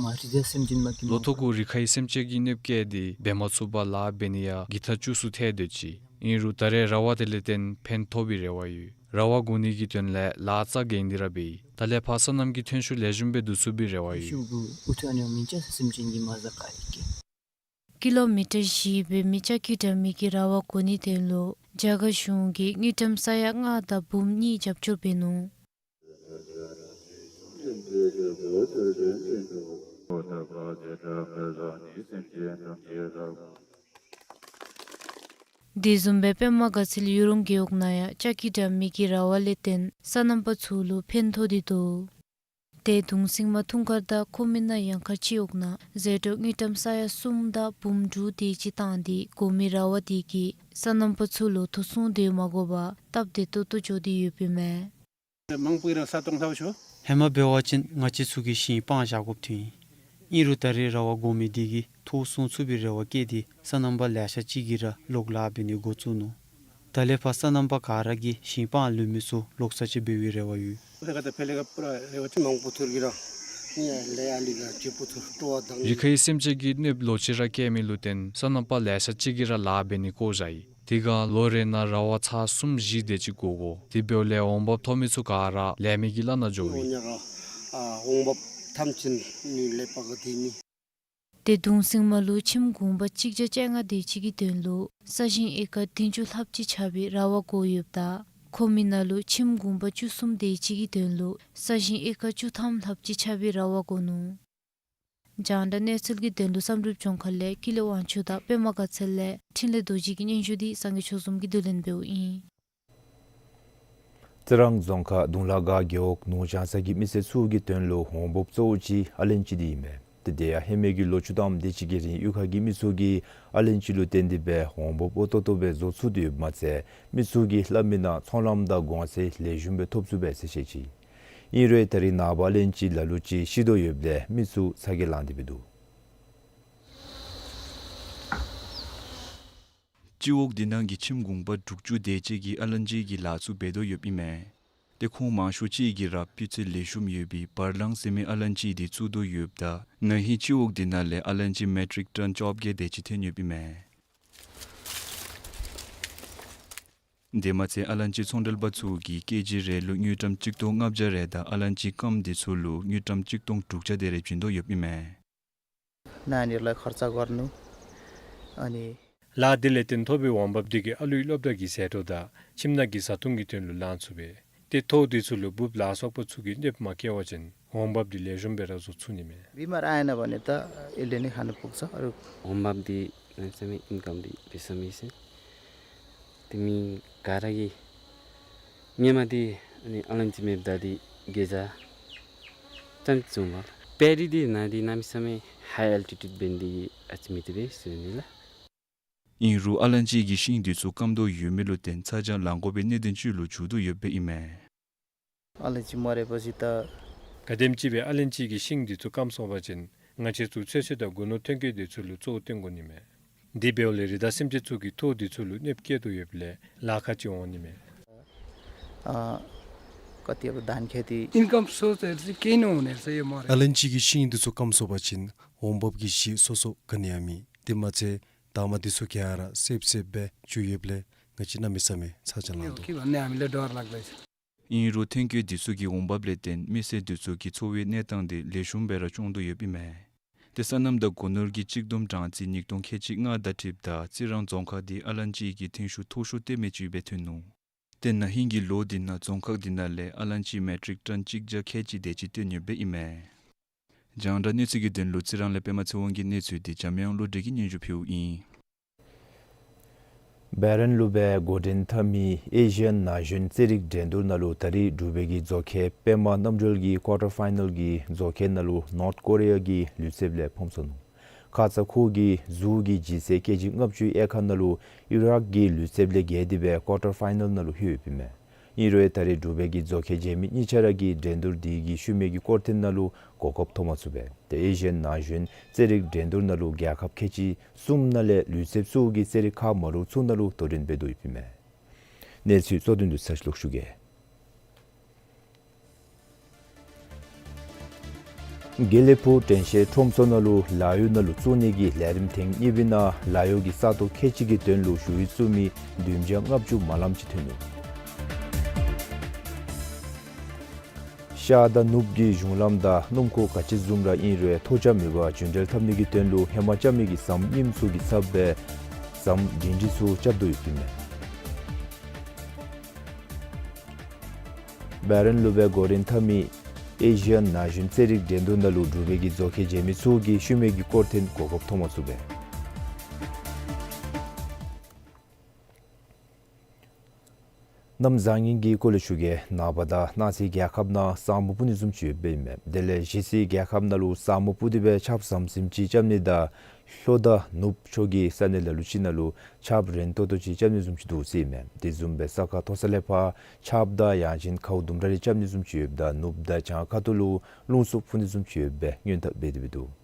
མ་རི་དྭགས་སེམས་ཅན་མ་གི་ལོ་ཐོག་གུ་རི་ཁའི་སེམས་ཅན་གྱིས་གནོདཔ་བཀལ་ཏེ་འབད་མ་ཚུགས་པར་ལཱ་འབད་ནི་ཡང་གི་ཐ་བཅུ་གསུམ་ཐལ་སྡོད་ཅི། ཨིན་རུང་ད་རེས་ར་བ་དེ་ལས་བརྟེན་ཕན་ཐོགས་པའི་རེ་བ་ཡོད། ར་བ་བསྒོར་ནི་གི་དོན་ལས་ལཱ་རྩ་འགེངས་ཏེ་ར་འབད་ཡི། ད་ལས་ཕར་སོ་ནམ་གྱི་ཐོན་ཤུགས་ལེགས་ཤོམ་སྦེ་བསྡུ་ཚུགས་པའི་རེ་བ་ཡོད། ཤུགས་གུ་ཨུ་ཐུ་ཨ་ནི་མི་ཅ་སེམས་ཅན་གྱི་མ་ཟ་ཀ་ཡི་ཀེ། ཀི་ལོ་མི་ཊར་བཞི་སྦེ་མི་ལྕགས་ཀྱི་དྲ་མིག་གི་ར་བ་བསྒོར་ནིའི་དོན་ལུ་རྒྱ་གར་གཞུང་གིས་དངུལ་ཀྲམ་ས་ཡ་ལྔ་དང་འབུམ་གཉིས་རྒྱབ་སྐྱོར་འབད་ནུག། དེ་བཟུམ་སྦེ་པདྨ་དགའ་ཚལ་གཡུ་རོང་རྒེད་འོག་ནང་ཡང་ལྕགས་ཀྱི་དྲ་མིག་གི་ར་བ་ལས་བརྟེན་སོ་ནམ་པ་ཚུ་ལུ་ཕན་ཐོགས་ཏེ་འདུག། ཏེ་གདུང་སེང་མ་ཐུང་དཀར་དང་ཁོ་མི་ན་གཡང་དཀར་སྤྱི་འོག་ནང་ཟད་འགྲོ་དངུལ་ཀྲམ་ས་ཡ་གསུམ་དང་འབུམ་དྲུག་དེ་ཅིག་བཏང་སྟེ་བསྒོར་མི་ར་བ་དེ་གིས་སོ་ནམ་པ་ཚུ་ལུ་ཐོག་སྲུང་དེ་མ་དགོ་པར་སྟབས་བདེ་ཏོག་ཏོ་འགྱོ་སྟེ་ཡོདཔ་ཨིན་མས། མང་པོ་རང་ས་སྟོང་ཐལཝ་ཤོ། ཧེ་མ་འབད་བ་ཅིན་ང་བཅས་ཚུ་གིས་ཤིང་སྤང་བཞག་དགོཔ་ཐོན་ཡི། ཨིན་རུང་ད་རེས་ར་བ་བསྒོར་མི་དེ་གིས་ཐོག་སྲུང་ཚུགས་པའི་རེ་བ་བསྐྱེད་དེ་སོ་ནམ་པ་ལེ་ཤ་ཅིག་གིས་ར་ལོག་ལཱ་འབད་ནི་འགོ་བཙུགས་ནུག། ད་ལས་ཕར་སོ་ནམ་པ་ག་ར་གིས་ཤིང་སྤང་ལུ་མི་ཚུ་ལོག་ས་ཅིག་འབད་བའི་རེ་བ་ཡོད། རི་ཁའི་སེམས་ཅན་གྱིས་གནོདཔ་ལོག་ཅི་ར་བཀལ་མི་ལུ་བརྟེན་སོ་ནམ་པ་ལེ་ཤ་ཅིག་གིས་ར་ལཱ་འབད་ནི་བཀོ་བཞག་ཡི། དེ་སྒང་ལོ་རེ་ནང་ར་བ་ཚར་གསུམ་བཞི་དེ་ཅིག་བསྒོར་དགོ། དེ་འབདཝ་ལས་འོང་འབབ་ཐོབ་མི་ཚུ་ག་ར་ལས་མེད་ཀྱི་ལཱ་ནང་འགྱོ་ཡི། ཏེ་གདུང་སེང་མ་ལུ་ཁྱིམ་གུང་པ་གཅིག་བརྒྱ་བཅོ་ལྔ་དེ་ཅིག་གི་དོན་ལུ་ས་ཞིང་ཨེ་ཀར་བདུན་ཅུ་ལྷགཔ་ཅིག་ཆགས་པའི་ར་བ་བསྒོར་ཡོདཔ་ད་ཁོ་མི་ན་ལུ་ཁྱིམ་གུང་པ་བཅུ་གསུམ་དེ་ཅིག་གི་དོན་ལུ་ས་ཞིང་ཨེ་ཀར་བཅུ་ཐམ་ལྷགཔ་ཅིག་ཆགས་པའི་ར་བ་བསྒོར་ནུག། རྒྱང་བསྒྲགས་གནས་ཚུལ་གྱི་དོན་ལུ་བསམ་གྲུབ་ལྗོངས་མཁར་ལས་ཀུན་ལེགས་དབང་ཕྱུག་དང་པདྨ་དགའ་ཚལ་ལས་འཕྲིན་ལས་རྡོ་རྗེ་གི་སྙན་ཞུ་འདི་སངས་རྒྱས་ཆོས་འཛོམས་ཀྱིས་བསྡུ་ལེན་འབདཝ་ཨིན། རྩི་རང་རྫོང་ཁག་གདུང་ལ་དགའ་རྒེད་འོག་ནོར་བྱང་ས་གི་མི་སེར་ཚུ་གི་དོན་ལུ་འོང་འབབ་གཙོ་བོ་ཅིག་ཨ་ལན་ཅི་འདི་ཨིན་མས། ཏེ་དེ་ཡང་ཧེ་མའི་གི་ལོ་བཅུ་ཐམ་དེ་ཅིག་གི་རིང་གཡུས་ཁ་གི་མི་ཚུ་གིས་ཨ་ལན་ཅི་ལུ་བརྟེན་ཏེ་སྦེ་འོང་འབབ་འོས་ཏོག་ཏོ་སྦེ་བཟོ་ཚུགས་ཏེ་ཡོདཔ་མ་ཚད་མི་ཚུ་གིས་ལྷབ་མི་ནང་ཚོང་ལམ་དང་གོང་ཚད་ལེགས་ཤོམ་སྦེ་ཐོབ་ཚུགས་པས་ཟེར་བཤད་ཅི། ཨིན་རུང་ད་རེས་ནངས་པ་ཨ་ལན་ཅི་ལ་ལུ་ཅིག་ཤི་དོ་ཡོདཔ་ལས་མི་ཚུ་ཚ་གྱང་ལང་སྟེ་སྦེ་འདུག། སྤྱི་འོག་འདི་ནང་གི་ཁྱིམ་གུང་པ་དྲུག་ཅུ་དེ་ཅིག་གིས་ཨ་ལན་ཅི་གི་ལཱ་ཚུ་འབད་དོ་ཡོདཔ་ཨིན་མས། ཏེ་ཁོང་མང་ཤོས་ཅིག་གིས་ར་སྤུས་ཚད་ལེགས་ཤོམ་ཡོད་པའི་བར་ལང་ཟེར་མི་ཨ་ལན་ཅི་འདི་བཙུགས་དོ་ཡོདཔ་ད་ན་ཧིང་སྤྱི་འོག་འདི་ནང་ལས་ཨ་ལན་ཅི་མེ་ཊིག་ཊོན་བཅོ་བརྒྱད་དེ་ཅིག་ཐོན་ཡོདཔ་ཨིན་མས། དེ་མ་ཚད་ཨ་ལན་ཅི་ཚོང་འབྲེལ་པ་ཚུ་གིས་ཀེ་ཇི་རེ་ལུ་དངུལ་ཀྲམ་གཅིག་སྟོང་ལྔ་བརྒྱ་རེ་དང་ཨ་ལན་ཅི་སྐམ་འདི་ཚུ་ལུ་དངུལ་ཀྲམ་གཅིག་སྟོང་དྲུག་བརྒྱ་དེ་རེ་བྱིན་དོ་ཡོདཔ་ཨིན་མས། ན་ནི་ལ་ཁར་ཙ་གོར་ནུ་ཨ་ནི་ལཱ་འདི་ལས་བརྟེན་ཐོབ་པའི་འོང་འབབ་འདི་གིས་ཨ་ལུའི་སློབ་གྲྭ་གི་ཟད་འགྲོ་དང་ཁྱིམ་ནང་གི་བཟའ་འཐུང་གི་དོན་ལུ་ལང་ཚུགས་པས། ཏེ་ཐོག་འདི་ཚུ་ལུ་འབུཔ་ལ་སོགས་པ་ཚུ་གིས་གནོདཔ་མ་བཀལ་བ་ཅིན་འོང་འབབ་འདི་ལེགས་ཤོམ་སྦེ་ར་བཟོ་ཚུགས་ནི་མས། བི་མ་ར་ཨ་ཡ་ན་བ་ནི་ད་ཨེ་ལེ་ནི་ཧ་ནི་ཕུག་ས་རུ། འོང་འབབ་འདི་ནམ་ཡང་མེད། ཨིན་ཀམ་འདི་འབད་ས་མེད་ཟེར། ཏེ་མི་ག་ར་གིས་ཧེ་མ་འདི་ཨ་ནི་ཨ་ལན་ཅི་མེདཔ་ད་འདི་གེ་ཛ་ཙམ་བཙུགས་མས། པེ་རི་འདི་ནཱ་འདི་གནམ་མེད་ས་མེད་ཧའི་ཨལ་ཊི་ཊུཌ་འབད་ནི་འདི་གིས་ཨ་ཙི་མི་བཏུབ་པས་ཟེར་ནི་ལགས། ཨིན་རུང་ཨ་ལན་ཅི་གི་ཤིང་འདི་ཚུ་སྐམ་དོ་ཡོད་མི་ལུ་བརྟེན་ཚ་གྱང་ལང་དགོ་པའི་གནད་དོན་ཅིག་ལུ་འགྱུར་དོ་ཡོདཔ་ཨིན་མས། ཨ་ལན་ཅི་མ་རེ་བ་ཟི་ད། ག་དེམ་ཅིག་སྦེ་ཨ་ལན་ཅི་གི་ཤིང་འདི་ཚུ་སྐམ་སོང་པ་ཅིན་ང་བཅས་ཚུ་ཚོད་བསྲེ་དང་སྒོ་ནོར་ཐོན་སྐྱེད་འདི་ཚུ་ལུ་གཙོ་བོ་བཏོན་དགོ་ནི་མས། དེ་འབདཝ་ལས་རི་དྭགས་སེམས་ཅན་ཚུ་གིས་ཐོག་འདི་ཚུ་ལུ་གནོདཔ་བཀལ་དོ་ཡོདཔ་ལས་ལཱ་ཁག་ཅིག་འོང་ནི་མས། ཨ་ཀ་ཏི་བ་དན་ཁེ་ཏི་ཨིན་ཀམ་སོ་སོ་ཨེ་ཀེ་ནོ་ནེ་སེ་ཡེ་མ་རེ། ཨ་ལན་ཅི་གི་ཤིང་འདི་ཚུ་སྐམ་སོང་པ་ཅིན་འོང་འབབ་ཀྱི་གཞི་སོ་སོ་ག་ནི་ཡང་མེད། དེ་མ་ཚད་འདབ་མ་འདི་ཚུ་ག་ར་སེབ་སེབ་སྦེ་བཙུགས་ཡོདཔ་ལས་ང་བཅས་གནམ་མེད་ས་མེད་ཚ་གྱང་ལང་དོ། ཨིན་རུང་ཐོན་སྐྱེད་འདི་ཚུ་གི་འོང་འབབ་ལས་བརྟེན་མི་སེར་འདི་ཚུ་གི་འཚོ་བའི་གནས་སྟངས་འདི་ལེགས་ཤོམ་སྦེ་ར་སྐྱོང་དོ་ཡོདཔ་ཨིན་མས། ཏེ་སོ་ནམ་དང་སྒོ་ནོར་གྱི་གཅིག་བསྡོམས་གྲངས་རྩིས་ཉིས་སྟོང་ཁལ་གཅིག་ལྔ་དང་འཁྲིལཝ་ད་རྩི་རང་རྫོང་ཁག་འདི་ཨ་ལན་ཅི་གི་ཐོན་ཤུགས་མཐོ་ཤོས་སྟོད་སྨད་ཅིག་སྦེ་ཐོན་ནུག། ཏེ་ན་ཧིང་གི་ལོ་འདི་ནང་རྫོང་ཁག་འདི་ནང་ལས་ཨ་ལན་ཅི་མེ་ཊིག་ཊོན་གཅིག་བརྒྱ་ཁལ་གཅིག་དེ་ཅིག་བཏོན་ཡོདཔ་ཨིན་མས། རྒྱང་བསྒྲགས་གནས་ཚུལ་གྱི་དོན་ལུ་རྩི་རང་ལས་པདྨ་ཚེ་དབང་གི་གནས་ཚུལ་འདི་འཇམ་དབྱངས་བློ་གྲོས་ཀྱིས་སྙན་ཞུ་ཕུལཝ་ཨིན། སྦེ་རན་ལུ་སྦེ་འགོ་འདྲེན་འཐབ་མི་ཨེ་ཤི་ཡན་ན་གཞོན་རྩེད་རིགས་འགྲན་བསྡུར་ནང་ལུ་ད་རིས་འབྲུག་པའི་གི་མཛོ་ཁལ་པདྨ་རྣམ་གྲོལ་གྱིས་ཀོར་ཊར་ཕའི་ནཱལ་གྱི་མཛོ་ཁལ་ནང་ལུ་ནོརཐ་ཀོ་རི་ཡ་གི་ལུས་རྩལཔ་ལས་ཕམ་སོ་ནུག། ཁ་ཙ་ཁོ་གིས་གཟུགས་ཀྱི་ལྗིད་ཚད་ཀེ་ཇི་ལྔ་བཅུ་ཨེ་ཁ་ནང་ལུ་ཨི་རག་གི་ལུས་རྩལཔ་ལས་རྒྱལ་ཏེ་སྦེ་ཀོར་ཊར་ཕའི་ནཱལ་ནང་ལུ་ལྷོད་ཡོདཔ་ཨིན་མས། ཨིན་རུང་ད་རིས་འབྲུག་པའི་གི་མཛོ་ཁལ་རྗེས་མི་གཉིས་ཆ་ར་གིས་འགྲན་བསྡུར་འདི་གི་ཤུལ་མའི་གི་སྐོར་ཐེངས་ནང་ལུ་གོ་སྐབས་ཐོབ་མ་ཚུགས་པས། ཏེ་ཨེ་ཤི་ཡན་ན་གཞོན་རྩེད་རིགས་འགྲན་བསྡུར་ནང་ལུ་རྒྱལ་ཁབ་ཁལ་གཅིག་གསུམ་ནང་ལས་ལུས་རྩལཔ་ཚུ་གིས་རྩེད་རིགས་ཁག་མ་འདྲཝ་ཚུ་ནང་ལུ་དོ་འགྲན་འབད་དོ་ཡོདཔ་ཨིན་མས། གནས་ཚུལ་གཙོ་དོན་འདི་ཚུ་ཞུ་གེ། དགེ་ལེགས་ཕུག་དྲན་ཤེས་ཁྲོམ་ཚོགས་ནང་ལུ་ལཱ་གཡོག་ནང་ལུ་བཙུགས་ནི་གི་ལས་རིམ་ཐེངས་གཉིས་པའི་ནང་ལཱ་གཡོག་གི་ས་སྟོང་ཁལ་གཅིག་གི་དོན་ལུ་ཞུ་ཡིག་བཙུགས་མི་བདུན་བརྒྱ་ལྔ་བཅུ་མ་ལངམ་ཅིག་ཐོན་ནུག། ཤར་དང་ནུབ་ཀྱི་གཞུང་ལམ་དང་སྣུམ་འཁོར་ག་ཅི་བཟུམ་ར་ཨིན་རུང་ཐོགས་ཆགས་མེད་པར་རྒྱུན་འགྲུལ་འཐབ་ནི་གི་དོན་ལུ་ཧེ་མ་རྐྱབ་མི་གི་ཟམ་རྙིངམ་ཚུ་གི་ཚབ་སྦེ་ཟམ་སྒྲིང་སྒྲི་ཚུ་རྐྱབ་དོ་ཡོདཔ་ཨིན་མས། སྦེ་རན་ལུ་སྦེ་འགོ་འདྲེན་འཐབ་མི་ཨེ་ཤི་ཡན་ན་གཞོན་རྩེད་རིགས་འགྲན་བསྡུར་ནང་ལུ་འབྲུག་པའི་གི་མཛོ་ཁལ་རྗེས་མི་ཚུ་གིས་ཤུལ་མའི་གི་སྐོར་ཐེངས་གོ་སྐབས་ཐོབ་མ་ཚུགས་པས། གནམ་བཟང་ངན་གྱི་སྐོར་ལས་ཞུ་གེ། ནངས་པ་དང་གནངས་ཚེ་རྒྱལ་ཁབ་ནང་ས་སྨུག་སྤུབ་ནི་བཟུམ་ཅིག་ཡོདཔ་ཨིན་མས། དེ་ལས་གཞེས་ཚེ་རྒྱལ་ཁབ་ནང་ལུ་ས་སྨུག་སྤུབ་སྟེ་སྦེ་ཆརཔ་ཟམ་ཟིམ་ཅིག་རྐྱབ་ནི་དང་ལྷོ་དང་ནུབ་ཕྱོགས་ཀྱི་ས་གནས་ལ་ལུ་ཅིག་ནང་ལུ་ཆརཔ་རན་ཏོག་ཏོ་ཅིག་རྐྱབ་ནི་བཟུམ་ཅིག་འདུག་ཟེར་ཨིན་མས། དེ་བཟུམ་སྦེ་ས་ཁ་མཐོ་ས་ལས་ཕར་ཆརཔ་དང་ཡང་ཅིན་ཁཝ་ལྡུམ་ར་རེ་རྐྱབ་ནི་བཟུམ་ཅིག་ཡོདཔ་དང་ནུབ་དང་བྱང་ཁ་ཐུག་ལུ་རླུང་འཚུབ་འཕུ་ནི་བཟུམ་ཅིག་ཡོདཔ་སྦེ་སྔོན་དཔག་འབད་དེ་སྦེ་འདུག།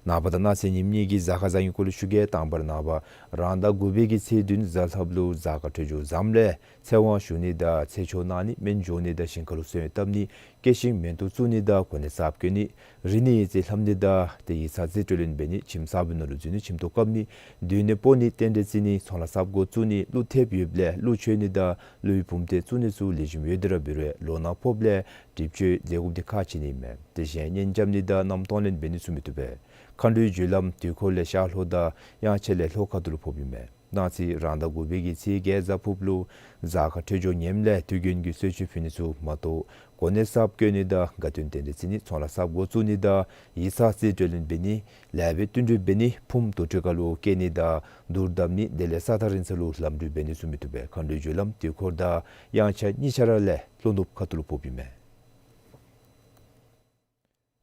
ནངས་པ་དང་གནངས་ཚེ་ཉིནམ་གཉིས་ཀྱི་གཟའ་སྐར་བཟང་ངན་སྐོར་ལས་ཞུ་གེ། དང་པ་ར་ནངས་པ་རང་ཟླ་དགུ་པའི་གི་ཚེས་བདུན་གཟའ་ལྷགཔ་ལུ་གཟའ་སྐར་འཕྲོད་སྦྱོར་བཟངམ་ལས་ཚེ་དབང་ཞུ་ནི་དང་ཚེ་ཆོག་གནང་ནི་སྨན་འཇོག་ནི་དང་ཞིང་ཁ་ལུ་སོན་བཏབ་ནི་སྐྱེ་ཤིང་མེ་ཏོག་བཙུགས་ནི་དང་གོ་གནས་གསརཔ་བཀོད་ནི་རིག་གནས་ཡིག་རྩིས་ལྷབ་ནི་དང་ཏེ་ཡིག་ཚང་རྩིས་སྤྲོད་ལེན་འབད་ནི་ཁྱིམ་གསརཔ་ནང་ལུ་འཛུལ་ནི་ཁྱིམ་ཐོག་བཀབ་ནི་སྡོད་གནས་སྤོ་ནི་རྟེན་འབྲེལ་བརྩི་ནི་ཚོང་ལཱ་གསརཔ་འགོ་བཙུགས་ནི་ཀླུ་ཐེབས་ཡོདཔ་ལས་ཀླུ་མཆོད་ནི་དང་ཀླུའི་བུམ་གཏེར་བཙུགས་ནི་ཚུ་ལེགས་ཤོམ་ཡོད་དེ་ར་འབད་རུང་ལོ་ན་ཕོགཔ་ལས་གྲིབ་བཅོས་མཛད་དགོཔ་འདི་ཁག་ཆེ་ནི་ཨིན་མས། དེ་བཞིན་གཉེན་རྐྱབ་ནི་དང་མནའམ་གཏོང་ལེན་འབད་ནི་ཚུ་མི་བཏུབ་པས། མཁའ་འགྲོའི་རྒྱུ་ལམ་དུས་འཁོར་ལས་ཤར་ལྷོ་དང་དབྱངས་འཆར་ལས་ལྷོ་ཁ་ཐུག་ལུ་ཕོགཔ་ཨིན་མས། གནངས་ཚེ་རང་ཟླ་དགུ་པའི་གི་ཚེས་བརྒྱད་གཟའ་ཕུརཔ་ལུ་གཟའ་སྐར་འཕྲོད་སྦྱོར་ངནམ་ལས་དུས་རྒྱུན་གྱི་གསོལ་མཆོད་ཕུལ་ནི་ཚུ་མ་གཏོགས་གོ་གནས་གསརཔ་བཀོད་ནི་དང་དགའ་སྟོན་རྟེན་འབྲེལ་བརྩི་ནི་ཚོང་ལཱ་གསརཔ་འགོ་བཙུགས་ནི་དང་ཡིག་ཚང་རྩིས་སྤྲོད་ལེན་འབད་ནི་ལེགས་པའི་བསྟུན་གྲོས་འབད་ནི་ཕུངམ་དུར་ཁྲོད་ཁ་ལུ་བསྐྱལ་ནི་དང་དུར་བརྡབ་ནི་དེ་ལས་ས་ཐག་རིང་ས་ལུ་ལམ་འགྲུལ་འབད་ནི་ཚུ་མི་བཏུབ་པས། མཁའ་འགྲོའི་རྒྱུ་ལམ་དུས་འཁོར་དང་དབྱངས་འཆར་གཉིས་ཆ་ར་ལས་ལྷོ་ནུབ་ཁ་ཐུག་ལུ་ཕོགཔ་ཨིན་མས།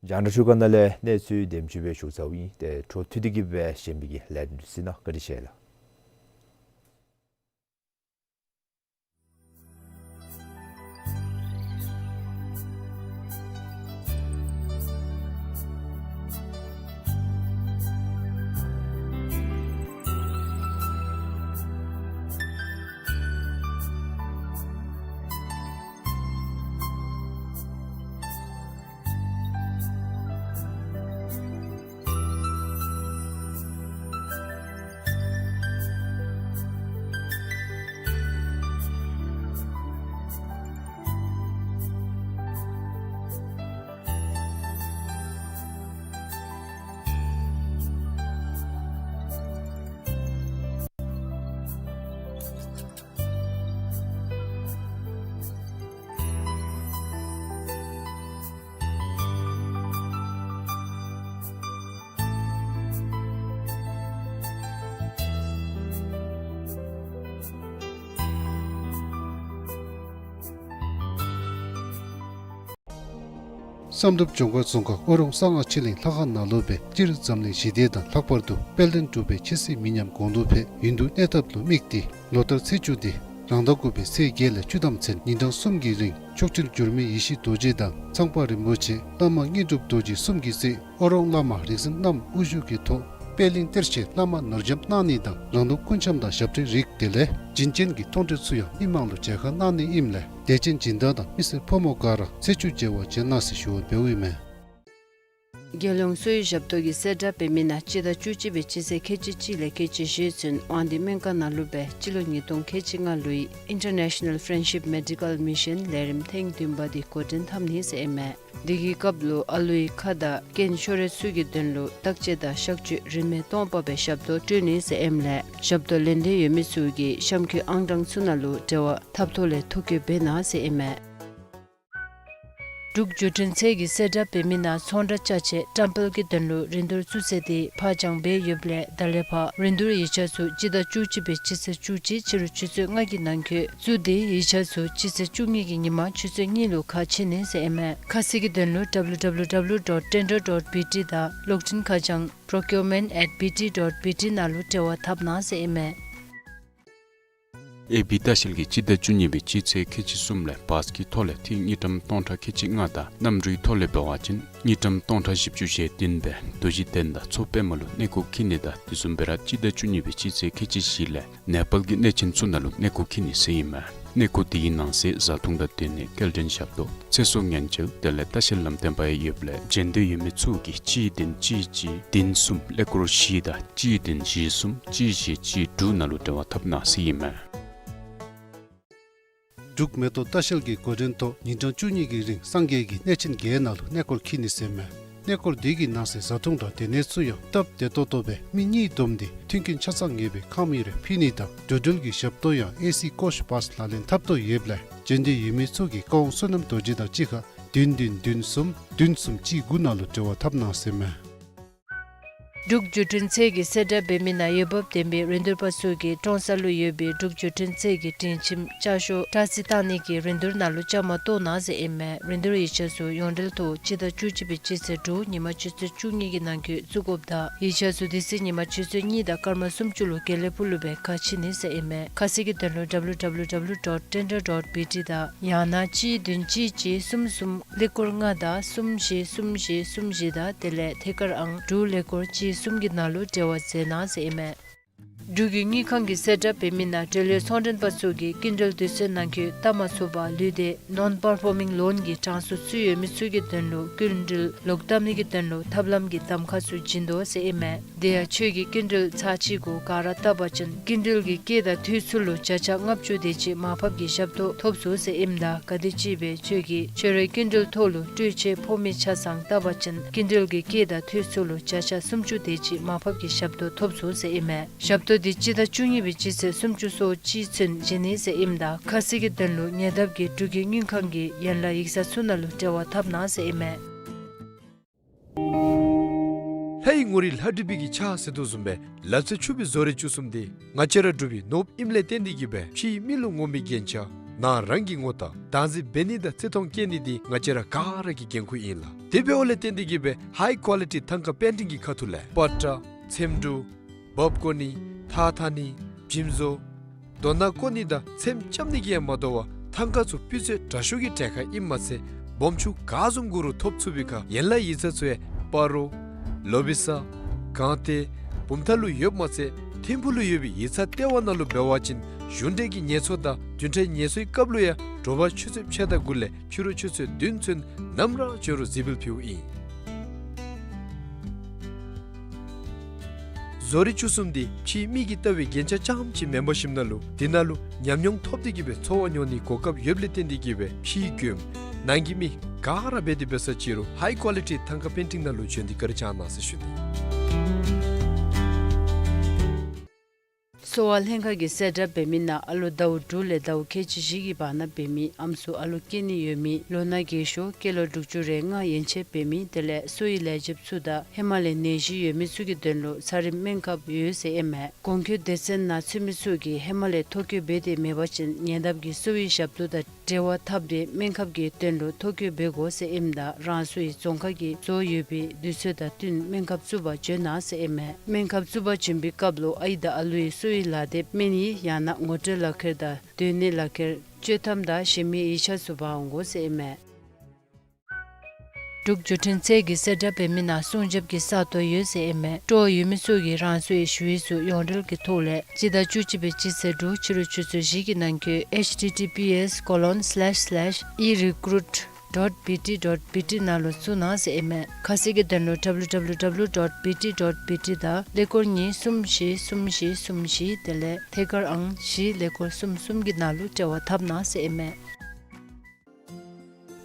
རྒྱང་བསྒྲགས་ཤོག་ཁང་ནང་ལས་གནས་ཚུལ་དེམ་ཅིག་སྦེ་ཞུ་ཚརཝ་ཨིན། ཏེ་འཕྲོ་མཐུད་དེ་གི་སྦེ་གཞན་པའི་གི་ལས་རིམ་འདི་ཚུ་ནང་བཀའ་དྲིན་ཆེ་ལགས། བསམ་གྲུབ་ལྗོངས་མཁར་རྫོང་ཁག་ཨོ་རོང་གསང་སྔགས་ཆོས་གླིང་ལྷ་ཁང་ནང་ལུ་སྦེ་སྤྱིར་འཛམ་གླིང་ཞི་བདེ་དང་ལྷག་པར་དུ་དཔལ་ལྡན་འབྲུག་པའི་ཆོས་སྲིད་མི་ཉམས་གོང་དུ་འཕེལ་ཡུན་དུ་གནས་ཐབས་ལུ་དམིགས་ཏེ་ལོ་ལྟར་ཚེས་བཅུ་སྟེ་རང་ཟླ་དགུ་པའི་ཚེས་བརྒྱད་ལས་བཅུ་ཐམ་ཚུན་ཉིན་གྲངས་གསུམ་གྱི་རིང་མཆོག་སྤྲུལ་འགྱུར་མེད་ཡེ་ཤེས་རྡོ་རྗེ་དང་ཚངས་པ་རིན་པོ་ཆེ་བླ་མ་དངོས་གྲུབ་རྡོ་རྗེ་གསུམ་གྱི་སྲས་ཨོ་རོང་བླ་མ་རིག་འཛིན་རྣམ་དབུ་བཞུགས་ཀྱི་ཐོག་པད་གླིང་གཏེར་ཆོས་བླ་མ་ནོར་རྒྱམ་གནང་ནི་དང་རང་གདོང་སྐུ་འཆམ་དང་ཞབས་ཁྲའི་རིགས་དེ་ལས་བྱིན་ཅན་གྱི་མཐོང་གྲོལ་ཚུ་ཡང་མི་མང་ལུ་མཇལ་ཁ་གནང་ནི་ཨིནམ་ལས་དད་ཅན་སྦྱིན་བདག་དང་མི་སེར་ཕོ་མོ་ག་ར་ཚེས་བཅུ་མཇལ་བར་བྱོན་གནང་ཟེར་ཞུ་བ་འབདཝ་ཨིན་མས། རྒྱལ་ཡོངས་གསོ་བའི་ཞབས་ཏོག་གི་གསལ་བསྒྲགས་འབད་མི་ནང་སྤྱི་ཟླ་བཅུ་གཅིག་པའི་སྤྱི་ཚེས་ཁལ་གཅིག་གཅིག་ལས་ཁལ་གཅིག་བཞི་ཚུན་དབང་འདུས་སྨན་ཁང་ནང་ལུ་སྦེ་སྤྱི་ལོ་ཉིས་སྟོང་ཁལ་གཅིག་ལྔ་ལོའི་International Friendship Medical Mission ལས་རིམ་ཐེངས་བདུན་པ་འདི་འགོ་འདྲེན་འཐབ་ནི་ཟེར་ཨིན་མས། འདི་གི་སྐབས་ལུ་ཨ་ལུའི་ཁ་དང་རྐན་ཤོར་ཡོདཔ་ཚུ་གི་དོན་ལུ་བརྟག་དཔྱད་དང་གཤག་བཅོས་རིན་མེད་སྟོང་པ་སྦེ་ཞབས་ཏོག་སྤྲོད་ནི་ཟེར་ཨིནམ་ལས་ཞབས་ཏོག་ལེན་འདོད་ཡོད་མི་ཚུ་གིས་གཤམ་འཁོད་ཨང་གྲངས་ཚུ་ནང་ལུ་འབྲེལ་བ་འཐབ་ཐོག་ལས་ཐོ་བཀོད་འབད་གནང་ཟེར་ཨིན་མས། འབྲུག་བརྒྱུད་འཕྲིན་ཚད་ཀྱི་གསལ་བསྒྲགས་འབད་མི་ནང་ཚོང་བསྒྲགས་ཅ་ཆས་བཀྲམ་སྤེལ་གྱི་དོན་ལུ་རིན་བསྡུར་བཙུགས་ཚེས་དེ་ཕར་འགྱངས་འབད་ཡོདཔ་ལས་ད་ལས་ཕར་རིན་བསྡུར་ཡིག་ཆ་ཚུ་སྤྱི་ཟླ་བཅུ་གཅིག་པའི་སྤྱི་ཚེས་བཅུ་གཅིག་ཕྱི་རུ་ཆུ་ཚོད་ལྔ་གི་ནང་འཁོད་བཙུགས་ཏེ་ཡིག་ཆ་ཚུ་སྤྱི་ཚེས་བཅུ་གཉིས་ཀྱི་ཉིན་མ་ཆུ་ཚོད་གཉིས་ལུ་ཁ་ཕྱེ་ནི་ཟེར་ཨིན་མས། ཁ་གསལ་གྱི་དོན་ལུ་W W W dot tender dot B T དང་གློག་འཕྲིན་ཁ་བྱང་procurement at B T dot B T ནང་ལུ་འབྲེལ་བ་འཐབ་གནང་ཟེར་ཨིན་མས། ཨེ་བི་ལྟ་བཤལ་གྱིས་སྤྱི་ཟླ་བཅུ་གཉིས་པའི་སྤྱི་ཚེས་ཁལ་གཅིག་གསུམ་ལས་བཱས་ཀྱི་ཐོག་ལས་ཐིག་དངུལ་ཀྲམ་སྟོང་ཕྲག་ཁལ་གཅིག་ལྔ་དང་གནམ་གྲུའི་ཐོག་ལས་འབད་བ་ཅིན་དངུལ་ཀྲམ་སྟོང་ཕྲག་བཞི་བཅུ་ཞེ་བདུན་སྦེ་རྡོ་རྗེ་གདན་དང་མཚོ་པདྨ་ལུ་གནས་སྐོར་འཁྱིད་ནི་དང་དེ་བཟུམ་སྦེ་ར་སྤྱི་ཟླ་བཅུ་གཉིས་པའི་སྤྱི་ཚེས་ཁལ་གཅིག་བཞི་ལས་ནེ་པཱལ་གྱི་གནས་ཆེན་ཚུ་ནང་ལུ་གནས་སྐོར་འཁྱིད་ནི་ཟེར་ཨིན་མས། གནས་སྐོར་དེའི་ནང་གསེས་བཟའ་འཐུང་དང་སྡོད་གནས་སྐྱེལ་འདྲེན་ཞབས་ཏོག་ཚེ་སྲོག་ཉེན་བཅོལ་དེ་ལས་ལྟ་བཤལ་ལམ་སྟོན་པ་ཡང་ཡོདཔ་ལས་འབྱོན་འདོད་ཡོད་མི་ཚུ་གིས་གཅིག་བདུན་གཅིག་གཅིག་བདུན་གསུམ་ཀླད་ཀོར་བཞི་དང་གཅིག་བདུན་བཞི་གསུམ་གཅིག་བཞི་གཅིག་དྲུག་ནང་ལུ་འབྲེལ་བ་འཐབ་གནང་ཟེར་ཨིན་མས། འབྲུག་མེ་ཏོག་ལྟ་བཤལ་གྱིས་འགོ་འདྲེན་ཐོག་ཉིན་གྲངས་བཅུ་གཉིས་ཀྱི་རིང་སངས་རྒྱས་ཀྱི་གནས་ཆེན་བརྒྱད་ནང་ལུ་གནས་སྐོར་འཁྱིད་ནི་ཟེར་ཨིན་མས། གནས་སྐོར་དེ་གི་ནང་གསེས་བཟའ་འཐུང་དང་སྡོད་གནས་ཚུ་ཡང་སྟབས་བདེ་ཏོག་ཏོ་སྦེ་མི་གཉིས་བསྡོམས་ཏེ་མཐུན་རྐྱེན་ཆ་ཚང་ངེས་པའི་ཁང་མིག་རེ་ཕུལ་ནི་དང་འགྲོ་འགྲུལ་གྱི་ཞབས་ཏོག་ཡང་ཨེ་སི་ཀོཆ་བཱས་ལག་ལེན་འཐབ་དོ་ཡོདཔ་ལས་འབྱོན་འདོད་ཡོད་མི་ཚུ་གིས་ཀ་ཝང་བསོད་ནམས་རྡོ་རྗེ་དང་གཅིག་ཁར་བདུན་བདུན་བདུན་གསུམ་བདུན་གསུམ་གཅིག་དགུ་ནང་ལུ་འབྲེལ་བ་འཐབ་གནང་ཟེར་ཨིན་མས། འབྲུག་བརྒྱུད་འཕྲིན་ཚད་ཀྱི་གསལ་བསྒྲགས་འབད་མི་ནང་འོས་འབབ་ལྡན་པའི་རིན་བསྡུར་པ་ཚུ་གིས་ཀྲོང་གསར་ལུ་ཡོད་པའི་འབྲུག་བརྒྱུད་འཕྲིན་ཚད་ཀྱི་སྒྲིང་ཁྱིམ་ལྕགས་ཤོག་དྲ་ཚིགས་བཏང་ནི་གི་རིན་བསྡུར་ནང་ལུ་བཅའ་མར་གཏོགས་གནང་ཟེར་ཨིན་མས། རིན་བསྡུར་ཡིག་ཆ་ཚུ་ཡོངས་འབྲེལ་ཐོག་སྤྱི་ཟླ་བཅུ་གཅིག་པའི་སྤྱི་ཚེས་དྲུག་ཉིན་མ་ཆུ་ཚོད་བཅུ་གཉིས་ཀྱི་ནང་འཁོད་བཙུགས་དགོཔ་དང་ཡིག་ཆ་ཚུ་དེ་ཚེ་ཉིན་མ་ཆུ་ཚོད་གཉིས་དང་སྐར་མ་སུམ་ཅུ་ལུ་དགེ་ལེགས་ཕུག་ལུ་སྦེ་ཁ་ཕྱེ་ནི་ཟེར་ཨིན་མས། ཁ་གསལ་གྱི་དོན་ལུ་W W W dot tender dot B T དང་ཡང་ན་གཅིག་བདུན་གཅིག་གཅིག་གསུམ་གསུམ་ཀླད་ཀོར་ལྔ་དང་གསུམ་བཞི་གསུམ་བཞི་གསུམ་བཞི་དང་དེ་ལས་ཐད་ཀར་ཨང་དྲུག་ཀླད་ཀོར་གཅིག་གསུམ་གྱི་ནང་ལུ་འབྲེལ་བ་མཛད་གནང་ཟེར་ཨིན་མས། འབྲུག་གི་དངུལ་ཁང་གི་གསལ་བསྒྲགས་འབད་མི་ནང་འབྲེལ་ཡོད་ཚོང་མགྲོན་པ་ཚུ་གིས་སྐྱིན་འགྲུལ་དུས་ཚོད་ནང་འཁོད་བཏབ་མ་ཚུགས་པར་ལུས་ཏེ་ནོན་པར་ཕོར་མིང་ལོན་གྱི་གྲངས་སུ་ཚུད་ཡོད་མི་ཚུ་གི་དོན་ལུ་སྐྱིན་འགྲུལ་ལོག་བཏབ་ནི་གི་དོན་ལུ་ཐབས་ལམ་གྱི་གདམ་ཁ་ཚུ་བྱིན་དོ་ཟེར་ཨིན་མས། དེ་ཡང་ཁྱོད་ཀྱིས་སྐྱིན་འགྲུལ་ཚར་གཅིག་གུ་ག་ར་བཏབ་པ་ཅིན་སྐྱིན་འགྲུལ་གྱི་སྐྱེད་དང་འཐུས་ཚུ་ལུ་བརྒྱ་ཆ་ལྔ་བཅུ་དེ་ཅིག་མར་ཕབ་ཀྱི་ཞབས་ཏོག་ཐོབ་ཚུགས་ཟེར་ཨིནམ་ད་ག་དེམ་ཅིག་སྦེ་ཁྱོད་ཀྱིས་ཁྱོད་རའི་སྐྱིན་འགྲུལ་ཐོག་ལུ་སྤྲོད་ཆས་ཕོག་མི་ཆ་ཚང་བཏབ་པ་ཅིན་སྐྱིན་འགྲུལ་གྱི་སྐྱེད་དང་འཐུས་ཚུ་ལུ་བརྒྱ་ཆ་སུམ་ཅུ་དེ་ཅིག་མར་ཕབ་ཀྱི་ཞབས་ཏོག་ཐོབ་ཚུགས་ཟེར་ཨིན་མས། ཞབས་ཏོག་འདི་སྤྱི་ཟླ་བཅུ་གཉིས་པའི་སྤྱི་ཚེས་སུམ་ཅུ་སོ་གཅིག་ཚུན་བྱིན་ནི་ཟེར་ཨིནམ་ད་ཁ་གསལ་གྱི་དོན་ལུ་ཉེ་འདབས་ཀྱི་འབྲུག་གི་དངུལ་ཁང་གི་ཡན་ལག་ཡིག་ཚང་ཚུ་ནང་ལུ་འབྲེལ་བ་འཐབ་གནང་ཟེར་ཨིན་མས། ལྷའི་ངོ་རིས་ལྷ་བྲིས་པའི་གི་ཕྱག་ཟེར་དོ་བཟུམ་སྦེ་ལ་རྩེ་ཆུ་སྦིས་བཟོ་རིག་བཅུ་གསུམ་འདི་ང་བཅས་ར་འབྲུག་པའི་ནོར་བུ་ཨིནམ་ལས་བརྟེན་ཏེ་གིས་སྦེ་ཕྱིའི་མི་ལུ་ངོམ་པའི་རྒྱན་ཆ་ནང་རང་གི་ངོ་རྟགས་བདག་འཛིན་འབད་ནི་དང་བརྩི་མཐོང་བསྐྱེད་ནི་འདི་ང་བཅས་ར་ག་ར་གི་འགན་ཁུར་ཨིན་ལགས། དེ་འབདཝ་ལས་བརྟེན་ཏེ་གིས་སྦེ་ཧའི་ཀོ་ལི་ཊི་ཐང་ཀ་པེན་ཊིང་གི་ཁ་ཐུག་ལས་པ་ཏྲ་ཚེམ་དྲུབ་འབག་བཀོ་ནི་ཐགས་འཐག་ནི་འཇིམ་བཟོ་རྡོ་ནག་བརྐོ་ནི་དང་ཚེམ་རྐྱབ་ནི་གིས་ཡང་མ་དོ་བར་ཐང་ཀ་ཚུ་སྤུས་ཚད་དྲག་ཤོས་ཀྱི་གྲལ་ཁར་ཨིནམ་མ་ཚད་སྦོམ་ཆུང་ག་བཟུམ་དགོ་རུང་ཐོབ་ཚུགས་པའི་ཁར་ཡན་ལག་ཡིག་ཚང་ཚུ་ཡང་སྤ་རོ་ལོ་བི་ས་གངས་ཏེ་བུམ་ཐང་ལུ་ཡོདཔ་མ་ཚད་ཐིམ་ཕུག་ལུ་ཡོད་པའི་ཡིག་ཚང་ལྟེ་བ་ནང་ལུ་འབད་བ་ཅིན་གཞུང་འབྲེལ་གྱི་ངལ་གསོ་དང་བདུན་ཕྲག་ངལ་གསོའི་སྐབས་ལུ་ཡང་དྲོ་པ་ཆུ་ཚོད་ཕྱེད་དང་དགུ་ལས་ཕྱི་རུ་ཆུ་ཚོད་བདུན་ཚུན་ནམ་ར་འབྱོན་རུང་གཟིགས་འབུལ་ཕུལཝ་ཨིན། བཟོ་རིག་བཅུ་གསུམ་འདི་ཕྱིའི་མི་གིས་ལྟ་བའི་རྒྱན་ཆ་རྐྱངམ་ཅིག་མེན་པར་ཞིནམ་ལས་འདི་ནང་ལུ་ཉམས་མྱོང་ཐོབ་སྟེ་གིས་སྦེ་འཚོ་བ་མྱོང་ནིའི་གོ་སྐབས་ཡོདཔ་ལས་བརྟེན་ཏེ་གིས་སྦེ་ཕྱིའི་མགྱོནམ་ནང་གི་མི་ག་ར་འབད་དེ་འབད་ས་ཅི་རུང་ཧའི་ཀོ་ལི་ཊི་ཐང་ཀ་པེན་ཊིང་ནང་ལུ་བྱོན་ཏེ་བཀའ་དྲིན་བསྐྱང་གནང་ཟེར་ཞུ་ནི། གསོ་བ་ལྷན་ཁག་གི་གསལ་བསྒྲགས་འབད་མི་ནང་ཨ་ལོ་ཟླཝ་དྲུག་ལས་ཟླཝ་ཁལ་གཅིག་བཞི་གི་བར་ན་འབད་མི་ཨམ་སྲུ་ཨ་ལོ་སྐྱེ་ནི་ཡོད་མི་ལོ་ན་རྒས་ཤོས་སྐྱེས་ལོ་དྲུག་ཅུ་རེ་ལྔ་ཡན་ཆད་འབད་མི་དེ་ལས་གསོ་བའི་ལས་བྱེདཔ་ཚུ་དང་ཧེ་མ་ལས་ནད་གཞི་ཡོད་མི་ཚུ་གི་དོན་ལུ་ཚད་རིམས་སྨན་ཁབ་ཡོད་ཟེར་ཨིན་མས། གོང་འཁོད་སྡེ་ཚན་ནང་ཚུད་མི་ཚུ་གིས་ཧེ་མ་ལས་ཐོ་བཀོད་འབད་དེ་མེད་པ་ཅིན་ཉེ་འདབས་ཀྱི་གསོ་བའི་ཞབས་ཏོག་དང་འབྲེལ་བ་འཐབ་སྟེ་སྨན་ཁབ་ཀྱི་དོན་ལུ་ཐོ་བཀོད་འབད་དགོ་ཟེར་ཨིནམ་ད་རང་སོའི་རྫོང་ཁག་གིས་བཟོ་ཡོད་པའི་དུས་ཚོད་དང་བསྟུན་སྨན་ཁབ་བཙུགས་པར་བྱོན་གནང་ཟེར་ཨིན་མས། སྨན་ཁབ་བཙུགས་པར་བྱོན་པའི་སྐབས་ལུ་ཨའི་དང་ཨ་ལུའི་གསོ་བའི་ལག་དེབ་སྨན་ཡིག་ཡང་ན་ངོ་སྤྲོད་ལག་ཁྱེར་དང་སྡོད་གནས་ལག་ཁྱེར་བཅོལ་ཐམ་དང་གཞན་མི་ཡིག་ཆ་ཚུ་འབག་འོང་དགོ་ཟེར་ཨིན་མས། འབྲུག་བརྒྱུད་འཕྲིན་ཚད་ཀྱི་གསལ་བསྒྲགས་འབད་མི་ནང་སྲུང་སྐྱོབ་ཀྱི་ས་སྟོང་ཡོད་ཟེར་ཨིན་མས། སྤྲོ་བ་ཡོད་མི་ཚུ་གིས་རང་སོའི་ཞུ་ཡིག་ཚུ་ཡོངས་འབྲེལ་གྱི་ཐོག་ལས་སྤྱི་ཟླ་བཅུ་གཅིག་པའི་སྤྱི་ཚེས་དྲུག་ཕྱི་རུ་ཆུ་ཚོད་བཞི་གི་ནང་འཁོད་H T T P S colon slash slash e recruit dot B T dot B T ནང་ལུ་བཙུགས་གནང་ཟེར་ཨིན་མས། ཁ་གསལ་གྱི་དོན་ལུ་W W W dot B T dot B T དང་ཀླད་ཀོར་གཉིས་གསུམ་བཞི་གསུམ་བཞི་གསུམ་བཞི་དེ་ལས་ཐད་ཀར་ཨང་བཞི་ཀླད་ཀོར་གསུམ་གསུམ་གྱི་ནང་ལུ་འབྲེལ་བ་འཐབ་གནང་ཟེར་ཨིན་མས།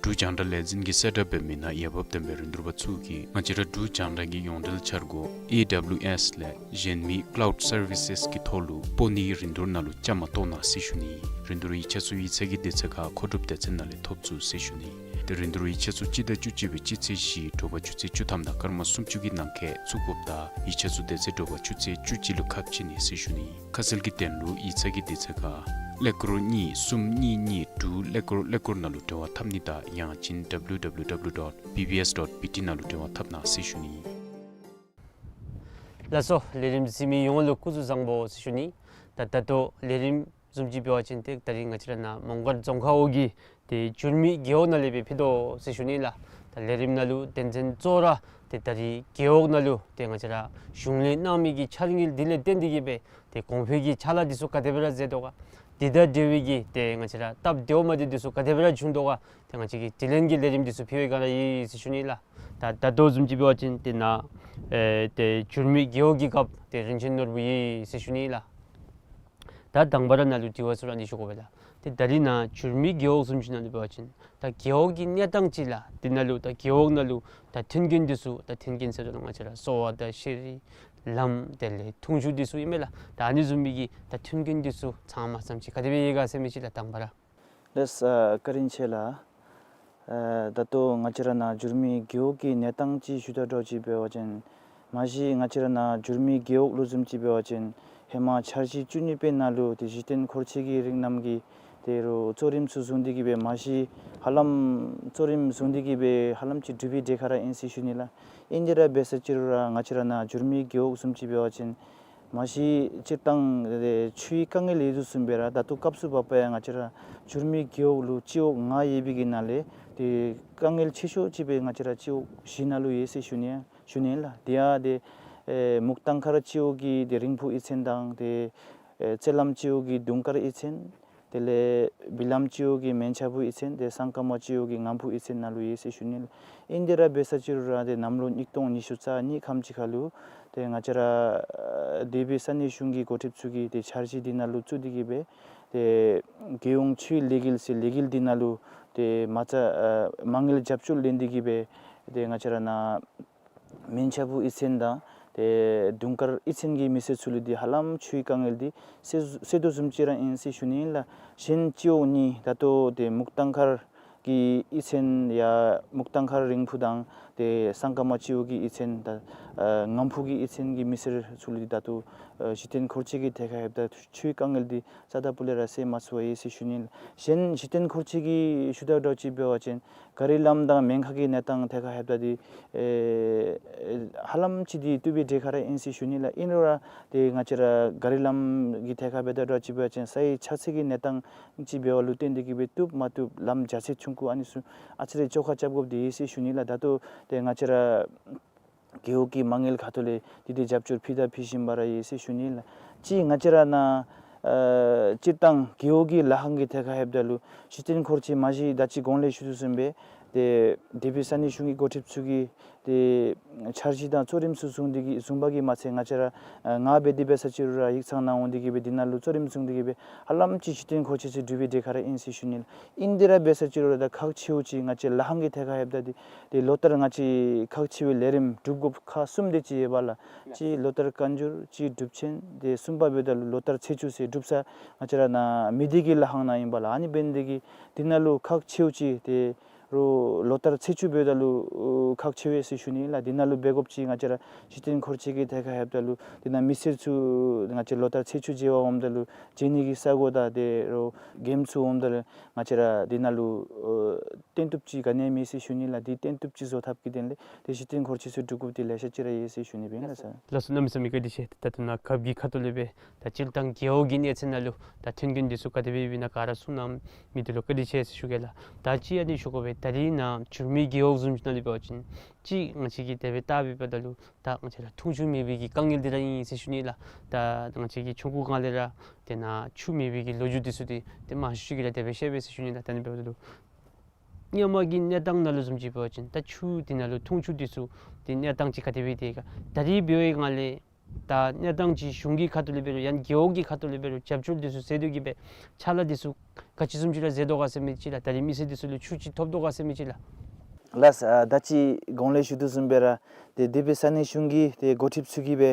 འབྲུག་རྒྱང་བསྒྲགས་ལས་འཛིན་གྱི་གསལ་བསྒྲགས་འབད་མི་ནང་འོས་འབབ་ལྡན་པའི་རིན་བསྡུར་པ་ཚུ་གིས་ང་བཅས་ར་འབྲུག་རྒྱང་བསྒྲགས་ཀྱི་ཡོངས་འབྲེལ་འཆར་སྒོ་A W S ལས་གཞན་མི་ཀླའུཌ་སར་བི་སེས་ཀྱི་ཐོག་ལུ་སྤོ་ནིའི་རིན་བསྡུར་ནང་ལུ་བཅའ་མར་གཏོགས་གནང་ཟེར་ཞུ་ནི། རིན་བསྡུར་ཡིག་ཆ་ཚུ་ཡིག་ཚང་གི་དུས་ཚོད་ཁར་མཁོ་སྒྲུབ་སྡེ་ཚན་ནང་ལས་ཐོབ་ཚུགས་ཟེར་ཞུ་ནི། ཏེ་རིན་བསྡུར་ཡིག་ཆ་ཚུ་སྤྱི་ཟླ་བཅུ་གཅིག་པའི་སྤྱི་ཚེས་བཞི་དྲོ་པ་ཆུ་ཚོད་བཅུ་ཐམ་དང་སྐར་མ་སུམ་ཅུ་གི་ནང་འཁོད་བཙུགས་དགོཔ་དང་ཡིག་ཆ་ཚུ་དེ་ཚེ་དྲོ་པ་ཆུ་ཚོད་བཅུ་གཅིག་ལུ་ཁ་ཕྱེ་ནི་ཟེར་ཞུ་ནི། ཁ་གསལ་གྱི་དོན་ལུ་ཡིག་ཚང་གི་དུས་ཚོད་ཁར་ཀླད་ཀོར་གཉིས་གསུམ་གཉིས་གཉིས་དྲུག་ཀླད་ཀོར་ཀླད་ཀོར་ནང་ལུ་འབྲེལ་བ་འཐབ་ནི་དང་ཡང་ཅིན་W W W dot B B S dot B T ནང་ལུ་འབྲེལ་བ་འཐབ་གནང་ཟེར་ཞུ་ནི། ལགས་སོ། ལས་རིམ་གཟིགས་མི་ཡོངས་ལུ་སྐུ་གཟུགས་བཟང་པོ་ཟེར་ཞུ་ནི། ད་ད་ལྟོ་ལས་རིམ་བཟུམ་ཅིག་འབད་བ་ཅིན་ཏེ་ད་རིས་ང་བཅས་ར་ནཱ་མོང་སྒར་རྫོང་ཁག་འོག་གི་ཏེ་འགྱུར་མེད་རྒེད་འོག་ནང་ལས་སྦེ་ཕུལ་དོ་ཟེར་ཞུ་ནི་ལགས། ད་ལས་རིམ་ནང་ལུ་དོན་ཚན་གཙོ་བོ་ར་ཏེ་ད་རིས་རྒེད་འོག་ནང་ལུ་ཏེ་ང་བཅས་ར་གཞུང་ལས་གནང་མི་གི་འཆར་དངུལ་འདི་ལས་བརྟེན་ཏེ་གིས་སྦེ་ཏེ་གོང་འཕེལ་གྱི་ཕྱག་ལཱ་འདི་ཚུ་ག་དེ་སྦེ་ར་མཛད་དོ་ག། དེ་དང་འབྲེལ་བའི་གི་ཏེ་ང་བཅས་ར་སྟབས་བདེཝ་མ་བདེཝ་འདི་ཚུ་ག་དེ་སྦེ་ར་བྱུང་དོ་ག། ཏེ་ང་བཅས་ཀྱིས་དྲི་ལན་གྱི་ལས་རིམ་འདི་ཚུ་ཕུལ་བའི་སྒང་ར་ཨིན་ཟེར་ཞུ་ནི་ལགས། ད་ད་ལྟོ་བཟུམ་ཅིག་འབད་བ་ཅིན་ཏེ་ནཱ་ཨེ་ཏེ་འགྱུར་མེད་རྒེད་འོག་གི་རྒཔོ་ཏེ་རིན་ཆེན་ནོར་བུ་ཨིན་ཟེར་ཞུ་ནི་ལགས། ད་དང་པ་ར་ནཱ་ལུ་དྲི་བ་ཚུ་ར་ཨ་ནི་ཞུ་དགོ་པས་ལགས། ཏེ་ད་རིས་ནཱ་འགྱུར་མེད་རྒེད་འོག་བཟུམ་ཅིག་ནང་ལུ་འབད་བ་ཅིན་ད་རྒེད་འོག་གི་གནས་སྟངས་ཅིག་ལགས། དེ་ནང་ལུ་ད་རྒེད་འོག་ནང་ལུ་ད་མཐུན་རྐྱེན་འདི་ཚུ་ད་མཐུན་རྐྱེན་ཟེར་དོ་ང་བཅས་ར་གསོ་བ་དང་ཤེས་རིག་ལམ་དེ་ལས་འཐུང་ཆུ་འདི་ཚུ་ཨིན་མས་ལགས། ད་ཨ་ནི་བཟུམ་མའི་གི་ད་མཐུན་རྐྱེན་འདི་ཚུ་ཚང་མ་ཙམ་ཅིག་ག་དེ་སྦེ་ཡོད་ག་ཟེར་མི་ཅིག་ལགས་དང་པ་ར། ལགས་སོ། བཀའ་དྲིན་ཆེ་ལགས། ཨ་ད་ལྟོ་ང་བཅས་ར་ནཱ་འགྱུར་མེད་རྒེད་འོག་གི་གནས་སྟངས་ཅིག་ཞུ་དགོཔ་འདྲཝ་ཅིག་འབད་བ་ཅིན་མ་གཞི་ང་བཅས་ར་ནཱ་འགྱུར་མེད་རྒེད་འོག་ལུ་བཟུམ་ཅིག་འབད་བ་ཅིན་ཧེ་མ་འཆར་གཞི་བཅུ་གཉིས་པའི་ནང་ལུ་ཏེ་གཞི་རྟེན་འཁོར་ཆེ་གི་རིང་རྣམ་གྱི་ཏེ་རུང་གཙོ་རིམ་ཚུ་བཟུང་སྟེ་གིས་སྦེ་མ་གཞི་ཧ་ལམ་གཙོ་རིམ་བཟུང་སྟེ་གིས་སྦེ་ཧ་ལམ་ཅིག་གྲུབ་པའི་གྲས་ཁར་ར་ཨིན་ཟེར་ཞུ་ནི་ལགས། ཨིན་དེ་ར་འབད་ས་ཅིག་རུང་ར་ང་བཅས་ར་ནཱ་འགྱུར་མེད་རྒེད་འོག་བཟུམ་ཅིག་འབད་བ་ཅིན་མ་གཞི་སྤྱིར་བཏང་ཆུའི་དཀའ་ངལ་ཡོད་དོ་བཟུམ་སྦེ་ར་ད་ལྟོ་སྐབས་སུ་བབ་པ་ཡང་ང་བཅས་ར་འགྱུར་མེད་རྒེད་འོག་ལུ་སྤྱི་འོག་ལྔ་ཡོད་པའི་གི་ནང་ལས་ཏེ་དཀའ་ངལ་ཆེ་ཤོས་ཅིག་སྦེ་ང་བཅས་ར་སྤྱི་འོག་བཞི་ནང་ལུ་ཡོད་ཟེར་ཞུ་ནི་ཡང་ཞུ་ནི་ལགས། དེ་ཡང་ཏེ་ཨེ་མུག་ཐང་མཁར་སྤྱི་འོག་གི་ཏེ་རིང་ཕུ་གཡུས་ཚན་དང་ཏེ་ཨེ་རྩེ་ལམ་སྤྱི་འོག་གི་དུང་དཀར་གཡུས་ཚན། དེ་ལས་བི་ལམ་སྤྱི་འོག་གི་མན་ཆ་བུ་གཡུས་ཚན། ཏེ་སང་ཀ་མ་སྤྱི་འོག་གི་ངམ་ཕུ་གཡུས་ཚན་ནང་ལུ་ཡོད་ཟེར་ཞུ་ནི་ལགས། ཨིན་དེ་ར་འབད་ས་ཅིག་རུང་ར་ཏེ་གནམ་ལོ་ཉིས་སྟོང་ཉི་ཤུ་རྩ་གཉིས་ཁམས་ཅིག་ཁར་ལུ་ཏེ་ང་བཅས་ར་ཨ་དེ་སྦེ་ས་གནས་གཞུང་གི་འགོ་ཁྲིདཔ་ཚུ་གིས་ཏེ་འཆར་གཞི་འདི་ནང་ལུ་བཙུགས་ཏེ་གིས་སྦེ་ཏེ་རྒྱལ་ཡོངས་ཆུའི་ལས་འགུལ་ཟེར་ལས་འགུལ་འདི་ནང་ལུ་ཏེ་མ་རྩ་ཨ་མ་དངུལ་རྒྱབ་སྐྱོར་ལེན་ཏེ་གིས་སྦེ་ཏེ་ང་བཅས་ར་ནཱ་མན་ཆ་བུ་གཡུས་ཚན་དང་ཏེ་དུང་དཀར་གཡུས་ཚན་གྱི་མི་སེར་ཚུ་ལུ་འདི་ཧ་ལམ་ཆུའི་དཀའ་ངལ་འདི་སེལ་སེལ་དོ་བཟུམ་ཅིག་ར་ཨིན་ཟེར་ཞུ་ནི་ཨིན་ལགས། གཞན་སྤྱི་འོག་གཉིས་ད་ལྟོ་ཏེ་མུག་ཐང་མཁར་གྱི་གཡུས་ཚན་ཡང་མུག་ཐང་མཁར་རིང་ཕུ་དང་ཏེ་སང་ཀ་མ་སྤྱི་འོག་གི་གཡུས་ཚན་དང་ཨ་ངམ་ཕུ་གི་གཡུས་ཚན་གྱི་མི་སེར་ཚུ་ལུ་འདི་ད་ལྟོ་ཨ་གཞི་རྟེན་འཁོར་ཆེ་གི་ཐད་ཁར་ལྷོདཔ་ད་ཆུའི་དཀའ་ངལ་འདི་རྩ་དང་པོ་ལས་ར་སེལ་མ་ཚུགས་པས་ཟེར་ཞུ་ནི་ལགས། གཞན་གཞི་རྟེན་འཁོར་ཆེ་གི་ཞུ་དགོཔ་འདྲཝ་ཅིག་འབད་བ་ཅིན་ག་རི་ལམ་དང་སྨན་ཁང་གི་གནས་སྟངས་ཐད་ཁར་ལྷོདཔ་ད་འདི་ཨེ་ཧ་ལམ་ཅིག་འདི་བཏུབ་པའི་གྲས་ཁར་ར་ཨིན་ཟེར་ཞུ་ནི་ལགས། ཨིན་རུང་ར་ཏེ་ང་བཅས་ར་ག་རི་ལམ་གྱི་ཐད་ཁར་འབདཝ་འདྲཝ་ཅིག་འབད་བ་ཅིན་ས་ཡི་ཆགས་ཚད་ཀྱི་གནས་སྟངས་ཅིག་འབདཝ་ལུ་བརྟེན་ཏེ་གིས་སྦེ་བཏུབ་མ་བཏུབ་ལམ་རྒྱ་ཚད་ཆུང་ཀུ་ཨ་ནི་ཚུ་ཨ་ཙི་རེ་བཅོ་ཁ་རྐྱབ་དགོཔ་འདི་ཡོད་ཟེར་ཞུ་ནི་ལགས། ད་ལྟོ་ཏེ་ང་བཅས་ར་རྒེད་འོག་གི་མ་དངུལ་ཁ་ཐུག་ལས་འདི་འདི་རྒྱབ་སྐྱོར་ཕུལ་དང་ཕུལ་བཞིན་པ་ར་ཡོད་ཟེར་ཞུ་ནི་ལགས། ཅིག་ང་བཅས་ར་ནཱ་ཨ་སྤྱིར་བཏང་རྒེད་འོག་གི་ལཱ་ཁང་གི་ཐད་ཁར་ལྷོདཔ་ད་ལུ་གཞི་རྟེན་འཁོར་ཆེ་མ་གཞི་ད་ཅི་གོང་ལས་ཞུ་དོ་བཟུམ་སྦེ་ཏེ་དེ་སྦེ་ས་གནས་གཞུང་གི་འགོ་ཁྲིདཔ་ཚུ་གིས་ཏེ་འཆར་གཞི་དང་གཙོ་རིམ་ཚུ་བཟུང་སྟེ་གིས་བཟུང་པ་གིས་མ་ཚད་ང་བཅས་ར་ཨ་ང་འབད་དེ་འབད་ས་ཅིག་རུང་ར་ཡིག་ཚང་ནང་འོང་སྟེ་གིས་སྦེ་འདི་ནང་ལུ་གཙོ་རིམ་བཟུང་སྟེ་གིས་སྦེ་ཧ་ལམ་ཅིག་གཞི་རྟེན་འཁོར་ཆེ་ཚུ་གྲུབ་པའི་གྲས་ཁར་ར་ཨིན་ཟེར་ཞུ་ནི་ལགས། ཨིན་དེ་ར་འབད་ས་ཅིག་རུང་ར་ད་ཁག་ཆེཝ་ཅིག་ང་བཅས་ལཱ་ཁང་གི་ཐད་ཁར་ལྷོདཔ་ད་འདི་ཏེ་ལོ་ལྟར་ང་བཅས་ཁག་ཆེ་བའི་ལས་རིམ་སྒྲུབ་དགོཔ་ཁག་གསུམ་དེ་ཅིག་ཡོད་པ་ལགས། གཅིག་ལོ་ལྟར་བཀའ་འགྱུར། གཅིག་སྒྲུབ་ཆེན། ཏེ་གསུམ་པ་འབདཝ་ད་ལུ་ལོ་ལྟར་ཚེས་བཅུ་ཟེར་སྒྲུབ་ས་ང་བཅས་ར་ནཱ་མི་སྡེ་གི་ལཱ་ཁང་ནང་ཨིན་པ་ལགས། ཨ་ནི་འབད་ནི་དེ་གིས་འདི་ནང་ལུ་ཁག་ཆེཝ་ཅིག་ཏེ་རུང་ལོ་ལྟར་ཚེས་བཅུ་འབདཝ་ད་ལུ་ཁག་ཆེ་བས་ཟེར་ཞུ་ནི་ལགས། འདི་ནང་ལུ་འབད་དགོཔ་ཅིག་ང་བཅས་ར་གཞི་རྟེན་འཁོར་ཆེ་གི་ཐད་ཁར་ལྷོདཔ་ད་ལུ་འདི་ནང་མི་སེར་ཚུ་ང་བཅས་ལོ་ལྟར་ཚེས་བཅུ་མཇལ་བར་འོངམ་ད་ལུ་མཇལ་ནི་གི་ས་གོ་དང་ཏེ་རུང་གེམ་ཚུ་འོངམ་ད་ལུ་ང་བཅས་ར་འདི་ནང་ལུ་ཨ་སྟོན་ཐུབ་ཅིག་ག་ནི་ཡང་མེད་ཟེར་ཞུ་ནི་ལགས། འདི་སྟོན་ཐུབ་ཅིག་བཟོ་ཐབས་ཀྱི་དོན་ལས་ཏེ་གཞི་རྟེན་འཁོར་ཆེ་ཚུ་སྒྲུབ་དགོཔ་འདི་ལེ་ཤ་ཅིག་ར་ཡོད་ཟེར་ཞུ་ནི་སྦེ་ཨིན་ལགས་སོ། ལགས་སོ། གནམ་མེད་ས་མེད་བཀའ་དྲིན་ཆེ། ད་ལྟོ་ནཱ་རྒཔོ་གི་ཁ་ཐུག་ལས་སྦེ་ད་སྤྱིར་བཏང་རྒེད་འོག་གི་གནས་ཚད་ནང་ལུ་ད་མཐུན་རྐྱེན་འདི་ཚུ་ག་དེ་སྦེ་ཡོདཔ་ཨིན་ན་ག་ར་གསུང་གནང་མི་འདི་ལུ་བཀའ་དྲིན་ཆེ་ཟེར་ཞུ་གེ་ལགས། ད་ཅི་ཨ་ནི་ཞུ་དགོ་པས། ད་རིས་ནཱ་འགྱུར་མེད་རྒེད་འོག་བཟུམ་ཅིག་ནང་ལུ་འབད་བ་ཅིན་ཅིག་ང་བཅས་ཀྱིས་དེ་སྦེ་བལྟ་འབདཝ་ད་ལུ་ད་ང་བཅས་ར་འཐུང་ཆུ་མེད་པའི་གི་དཀའ་ངལ་འདི་ར་ཨིན་ཟེར་ཞུ་ནི་ལགས། ད་ང་བཅས་ཀྱིས་ཆུང་ཀུ་སྒང་ལས་ར་ཏེ་ནཱ་ཆུ་མེད་པའི་གི་ལོ་རྒྱུས་འདི་ཚུ་འདི་ཏེ་མང་ཤོས་ཅིག་གིས་ར་དེ་སྦེ་ཤེས་པས་ཟེར་ཞུ་ནི་ལགས། ད་ཨ་ནི་འབདཝ་ད་ལུ་སྔོན་མ་གི་གནས་སྟངས་ནང་ལུ་བཟུམ་ཅིག་འབད་བ་ཅིན་ད་ཆུ་འདི་ནང་ལུ་འཐུང་ཆུ་འདི་ཚུ་འདི་གནས་སྟངས་ཅིག་ག་དེ་སྦེ་ཡོད་དེ་ག། ད་རིས་འབད་བའི་སྒང་ལས་ད་གནས་སྟངས་ཅིག་གཞུང་གི་ཁ་ཐུག་ལས་འབད་རུང་ཡང་རྒེད་འོག་གི་ཁ་ཐུག་ལས་འབད་རུང་རྒྱབ་སྐྱོར་འདི་ཚུ་མཛད་དེ་གིས་སྦེ་ཕྱག་ལཱ་འདི་ཚུ་ག་ཅི་བཟུམ་ཅིག་ར་མཛད་དོ་ག་ཟེར་མི་ཅིག་ལགས། ད་རིས་མི་སེར་འདི་ཚུ་ལུ་ཆུ་ཅིག་ཐོབ་དོ་ག་ཟེར་མི་ཅིག་ལགས། ལགས་སོ། ཨ་ད་ཅི་གོང་ལས་ཞུ་དོ་བཟུམ་སྦེ་ར་ཏེ་དེ་སྦེ་ས་གནས་གཞུང་གི་ཏེ་འགོ་ཁྲིདཔ་ཚུ་གིས་སྦེ་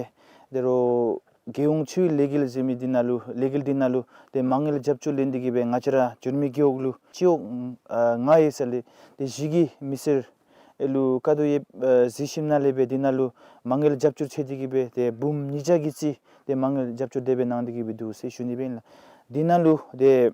ཏེ་རུང་ རྒྱལ་ཡོངས་ཆུའི་ལས་འགུལ་ཟེར་མི་འདི་ནང་ལུ་ལས་འགུལ་འདི་ནང་ལུ་ཏེ་མ་དངུལ་རྒྱབ་སྐྱོར་ལེན་ཏེ་གི་སྦེ་ང་བཅས་ར་འགྱུར་མེད་རྒེད་འོག་ལུ་སྤྱི་འོག་ཨ་ལྔ་ཡོད་ས་ལས་ཏེ་བཞི་གི་མི་སེར་ལུ་དཀའ་སྡུག་ཡོདཔ་ཨ་གཟིགས་ཞིནམ་ལས་སྦེ་འདི་ནང་ལུ་མ་དངུལ་རྒྱབ་སྐྱོར་འབད་དེ་གི་སྦེ་ཏེ་འབུམ་ཉིས་བརྒྱ་གི་རྩིས་ཏེ་མ་དངུལ་རྒྱབ་སྐྱོར་དེ་སྦེ་གནང་སྟེ་གི་སྦེ་འདུག་ཟེར་ཞུ་ནི་སྦེ་ཨིན་ལགས། འདི་ནང་ལུ་ཏེ་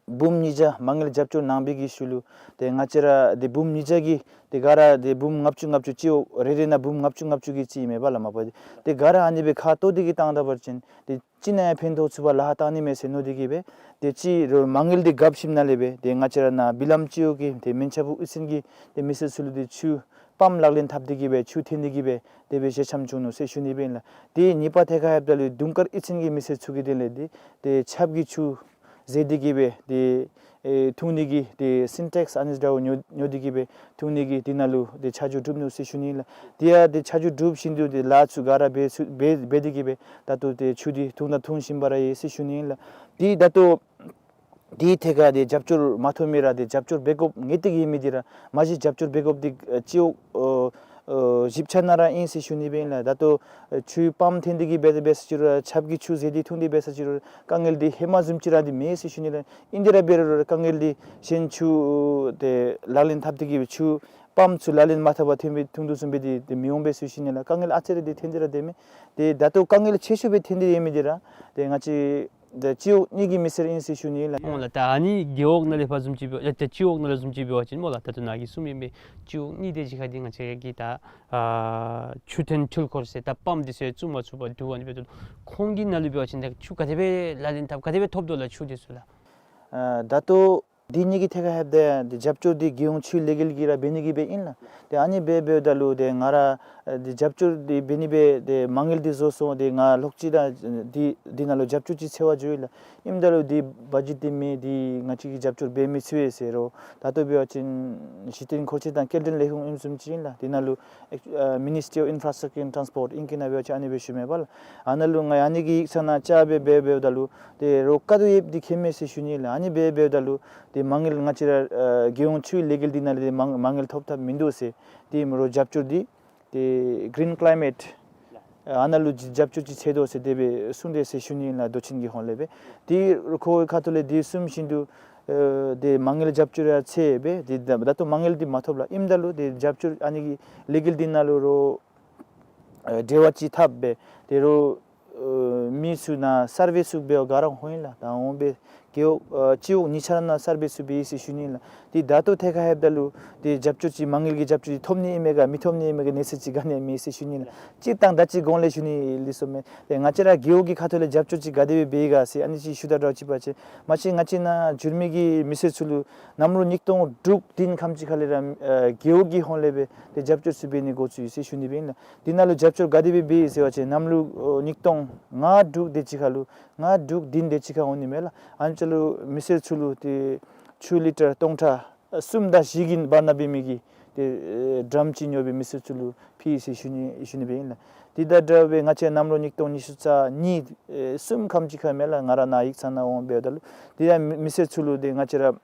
འབུམ་ཉིས་བརྒྱ་མ་དངུལ་རྒྱབ་སྐྱོར་གནང་བའི་གི་ཤུལ་ལུ་ཏེ་ང་བཅས་ར་ཏེ་འབུམ་ཉིས་བརྒྱ་གི་ཏེ་ག་ར་ཏེ་འབུམ་ལྔ་བཅུ་ལྔ་བཅུ་སྤྱི་འོག་རེ་རེ་ནང་འབུམ་ལྔ་བཅུ་ལྔ་བཅུ་གི་རྩིས་ཨིན་མས་པ་ལགས། མ་པ་ཏེ་ག་ར་ཨ་ནི་སྦེ་ཁ་གཏོགས་ཏེ་གི་བཏང་ད་པ་ཅིན་ཏེ་ཅིག་ནང་ཡང་ཕན་ཐོགས་ཚུགས་པར་ལཱ་ཁག་བཏང་ནི་མས་ཟེར་མནོ་སྟེ་གི་སྦེ་ཏེ་ཅིག་རོགས་མ་དངུལ་འདི་རྒཔ་ཞིནམ་ལས་སྦེ་ཏེ་ང་བཅས་ར་ནཱ་བི་ལམ་སྤྱི་འོག་གི་ཏེ་མིན་ཆབ་ཕུག་དབུས་ཚན་གྱི་ཏེ་མི་སེར་ཚུ་ལུ་ཏེ་ཆུ་པམཔ་ལག་ལེན་འཐབ་སྟེ་གི་སྦེ་ཆུ་འཐེན་ཏེ་གི་སྦེ་དེ་སྦེ་བཞེས་མཚམས་བྱུང་ནུག་ཟེར་ཞུ་ནི་སྦེ་ཨིན་ལགས། ཏེ་གཉིས་པ་ཐད་ཁར་ལྷོདཔ་ད་ལུ་དུང་དཀར་དབུས་ཚན་གྱི་མི་སེར་ཚུ་གི་དོན་ལས་འདི་ཏེ་ཆབ་ཀྱི་ཆུ་བཟོ་སྟེ་གི་སྦེ་ཏེ་ཨེ་འཐུང་ནི་གི་ཏེ་སིན་ཊེགསི་ཨ་ནི་འདྲཝ་ཉོ་ཉོ་སྟེ་གི་སྦེ་འཐུང་ནི་གི་འདི་ནང་ལུ་ཏེ་ཆ་འཇོག་གྲུབ་ནུག་ཟེར་ཞུ་ནི་ལགས། ཏེ་ཡང་ཏེ་ཆ་འཇོག་གྲུབ་ཞིནམ་ད་ཏེ་ལཱ་ཚུ་ག་ར་འབད་ཚུ་འབད་འབད་དེ་གི་སྦེ་ད་ལྟོ་ཏེ་ཆུ་འདི་འཐུང་དང་འཐུང་བཞིན་པ་ར་ཡོད་ཟེར་ཞུ་ནི་ལགས། ཏེ་ད་ལྟོ་དེའི་ཐད་ཁར་ཏེ་རྒྱབ་སྐྱོར་མ་ཐོབ་མི་ར་ཏེ་རྒྱབ་སྐྱོར་འབད་དགོཔ་ངེས་ཏིག་ཨིན་མི་འདི་ར་མ་གཞི་རྒྱབ་སྐྱོར་འབད་དགོཔ་འདི་ཨེ་སྤྱི་འོག་ཨོ་ཨོ་བཞི་ཆ་ནང་ར་ཨིན་ཟེར་ཞུ་ནི་སྦེ་ཨིན་ལགས། ད་ལྟོ་ཨེ་ཆུའི་པམཔ་འཐེན་ཏེ་གི་སྦེ་འབད་ས་ཅི་རུང་ཆབ་ཀྱི་ཆུ་བཟོ་སྟེ་འཐུང་སྟེ་འབད་ས་ཅི་རུང་དཀའ་ངལ་འདི་ཧེ་མ་བཟུམ་ཅིག་ར་འདི་མེད་ཟེར་ཞུ་ནི་ལགས། ཨིན་དེ་ར་འབད་རུང་དཀའ་ངལ་འདི་གཞན་ཆུ་ཏེ་ལག་ལེན་འཐབ་སྟེ་གི་ཆུ་པམཔ་ཚུ་ལག་ལེན་མ་འཐབ་པར་འཐེན་སྦེ་འཐུང་དོ་བཟུམ་སྦེ་འདི་འདི་མི་འོང་པས་ཟེར་ཞུ་ནི་ལགས། དཀའ་ངལ་ཨ་ཙི་རེ་འདི་འཐོན་ཏེ་ར་སྡོད་མས། ཏེ་ད་ལྟོ་དཀའ་ངལ་ཆེ་ཤོས་སྦེ་འཐོན་ཏེ་ཡོད་མི་འདི་ར་ཏེ་ང་བཅས་ཏེ་སྤྱི་འོག་གཉིས་ཀྱི་མི་སེར་ཨིན་ཟེར་ཞུ་ནི་ལགས། སྨོ་ལགས། ད་ཨ་ནི་རྒེད་འོག་ནང་ལས་ཕར་བཟུམ་ཅིག་འབད་ཡ་ཏེ་སྤྱི་འོག་ནང་ལས་བཟུམ་ཅིག་འབད་བ་ཅིན་སྨོ་ལགས། ད་ལྟོ་ནཱ་གིས་གསུངམ་ཨིན་པས། སྤྱི་འོག་གཉིས་དེ་ཅིག་ཁར་འདི་ང་བཅས་ཀྱི་ད་ཨ་ཆུ་འཐེན་འཕྲུལ་འཁོར་ཟེར་ད་པམཔ་འདི་ཚུ་བཙུགས་མ་ཚུགས་པར་འདུག། ཨ་ནི་འབདཝ་ད་ཁོང་གི་ནང་ལུ་འབད་བ་ཅིན་ད་ཆུ་ག་དེ་སྦེ་ལག་ལེན་འཐབ་ག་དེ་སྦེ་ཐོབ་དོ་ལགས་ཆུ་འདི་ཚུ་ལགས། ཨ་ད་ལྟོ་འདི་གཉིས་ཀྱི་ཐད་ཁར་ལྷོདཔ་ད་ཏེ་རྒྱབ་སྐྱོར་འདི་རྒྱལ་ཡོངས་ཆུའི་ལས་འགུལ་གྱིས་ར་འབད་ནི་གི་སྦེ་ཨིན་ལགས། ཏེ་ཨ་ནི་སྦེ་འབདཝ་ད་ལུ་ཏེ་ང་ར་ཨ་ཏེ་རྒྱབ་སྐྱོར་འདི་འབད་ནི་སྦེ་ཏེ་མ་དངུལ་འདི་བཟོ་སོང་། ཏེ་ང་ལོག་ཅི་ར་འདི་འདི་ནང་ལུ་རྒྱབ་སྐྱོར་ཅིག་འཚོལ་བར་འགྱོ་ཡི་ལགས། ཨིནམ་ད་ལུ་འདི་བ་ཇེཊ་འདི་མེད། འདི་ང་བཅས་ཀྱིས་རྒྱབ་སྐྱོར་འབད་མི་ཚུགས་པས་ཟེར་རུང་ད་ལྟོ་འབད་བ་ཅིན་གཞི་རྟེན་འཁོར་ཆེན་དང་སྐྱེལ་འདྲེན་ལས་ཁུངས་ཨིནམ་བཟུམ་ཅིག་ཨིན་ལགས། འདི་ནང་ལུ་ཨེག་ཨ་Ministry of Infrastructure and Transport ཨིང་སྐད་ནང་འབད་བ་ཅིན་ཨ་ནི་སྦེ་ཞུ་མས་པ་ལགས། ཨ་ནཱ་ལུ་ང་ཨ་ནི་གི་ཡིག་ཚང་ནང་བཅར་སྦེ་འབད་འབདཝ་ད་ལུ་ཏེ་རོགས་དཀའ་སྡུག་ཡོདཔ་འདི་མཁྱེན་མས་ཟེར་ཞུ་ནི་ལགས། ཨ་ནི་སྦེ་འབདཝ་ད་ལུ་ཏེ་མ་དངུལ་ང་བཅས་ར་ཨ་རྒྱལ་ཡོངས་ཆུའི་ལས་འགུལ་འདི་ནང་ལས་ཏེ་མ་མ་དངུལ་ཐོབ་ཐབས་མིན་འདུག་ཟེར། ཏེ་མོ་རོགས་རྒྱབ་སྐྱོར་འདི་ཏེ་གི་རིན་ཀི་ལའི་མེཊ་ཨ་ནཱ་ལུ་རྒྱབ་སྐྱོར་ཅིག་འཚོལ་དོ་ཟེར་དེ་སྦེ་གསུངས་དེས་ཟེར་ཞུ་ནི་ལགས། མདོ་ཆེན་གྱི་ཧོངས་ལས་སྦེ་ཏེ་ཁོ་གི་ཁ་ཐུག་ལས་འདི་གསུངས་བཞིན་དུ་ཨེ་ཏེ་མ་དངུལ་རྒྱབ་སྐྱོར་ཡང་འཚོལ་སྦེ་ཏེ་ད་ད་ལྟོ་མ་དངུལ་འདི་མ་ཐོབ་ལགས། ཨིནམ་ད་ལུ་ཏེ་རྒྱབ་སྐྱོར་ཨ་ནི་གི་ལས་འགུལ་འདི་ནང་ལུ་རོགས་ཨེ་འབྲེལ་བ་ཅིག་འཐབ་སྦེ་ཏེ་རོགས་ཨེ་མི་ཚུ་ནཱ་སར་ཝེ་ཚུ་འབདཝ་ག་ར་འོང་ཡི་ལགས། ད་འོང་སྦེ་རྒེད་འོག་ཨེ་སྤྱི་འོག་གཉིས་ཆ་ར་ནང་སར་ཝེ་ཚུ་འབད་ཡི་ཟེར་ཞུ་ནི་ལགས། ཏེ་ད་ལྟོ་ཐད་ཁར་ལྷོདཔ་ད་ལུ་ཏེ་རྒྱབ་སྐྱོར་ཅིག་མ་དངུལ་གྱི་རྒྱབ་སྐྱོར་ཅིག་ཐོབ་ནི་ཨིན་མས་ག་མི་ཐོབ་ནི་ཨིན་མས་ག་གནས་ཚུལ་ཅིག་ག་ནི་མེད་ཟེར་ཞུ་ནི་ལགས། སྤྱིར་བཏང་ད་ཅི་གོང་ལས་ཞུ་ནི་ལེགས་སོ་མས། ཏེ་ང་བཅས་ར་རྒེད་འོག་གི་ཁ་ཐུག་ལས་རྒྱབ་སྐྱོར་ཅིག་ག་དེ་སྦེ་འབད་ཡི་ག་ཟེར་ཨ་ནི་ཅིག་ཞུ་དགོཔ་འདྲཝ་ཅིག་འབད་བ་ཅིན་མ་གཞི་ང་བཅས་ནཱ་འགྱུར་མེད་ཀྱི་མི་སེར་ཚུ་ལུ་གནམ་ལོ་ཉིས་སྟོང་དྲུག་བདུན་ཁམས་ཅིག་ཁ་ལས་ར་ཨེ་རྒེད་འོག་གི་ཧོངས་ལས་སྦེ་ཏེ་རྒྱབ་སྐྱོར་ཚུ་འབད་ནི་འགོ་བཙུགས་ཡི་ཟེར་ཞུ་ནི་སྦེ་ཨིན་ལགས། འདི་ནང་ལུ་རྒྱབ་སྐྱོར་ག་དེ་སྦེ་འབད་ཡི་ཟེར་བ་ཅིན་གནམ་ལོ་ཨོ་ཉིས་སྟོང་ལྔ་དྲུག་དེ་ཅིག་ཁར་ལུ་ལྔ་དྲུག་བདུན་དེ་ཅིག་ཁར་འོང་ནི་མས་ལགས། ཨ་ནི་ཅིག་ལུ་མི་སེར་ཚུ་ལུ་ཏེ་ཆུ་ལི་ཊར་སྟོང་ཕྲག་གསུམ་དང་བཞི་གི་བར་ན་འབད་མི་གི་ཏེ་ཨེ་ཌམ་ཅིག་ཉོ་སྦེ་མི་སེར་ཚུ་ལུ་ཕུལ་ཡི་ཟེར་ཞུ་ནི་ཞུ་ནི་སྦེ་ཨིན་ལགས། དེ་དང་འདྲ་བའི་ང་བཅས་གནམ་ལོ་ཉིས་སྟོང་ཉི་ཤུ་རྩ་གཉིས་ཨེ་གསུམ་ཁམས་ཅིག་ཁར་མས་ལགས། ང་ར་ནཱ་ཡིག་ཚང་ནང་འོང་འབདཝ་ད་ལུ་དེ་ཡང་མི་མི་སེར་ཚུ་ལུ་ཏེ་ང་བཅས་ར་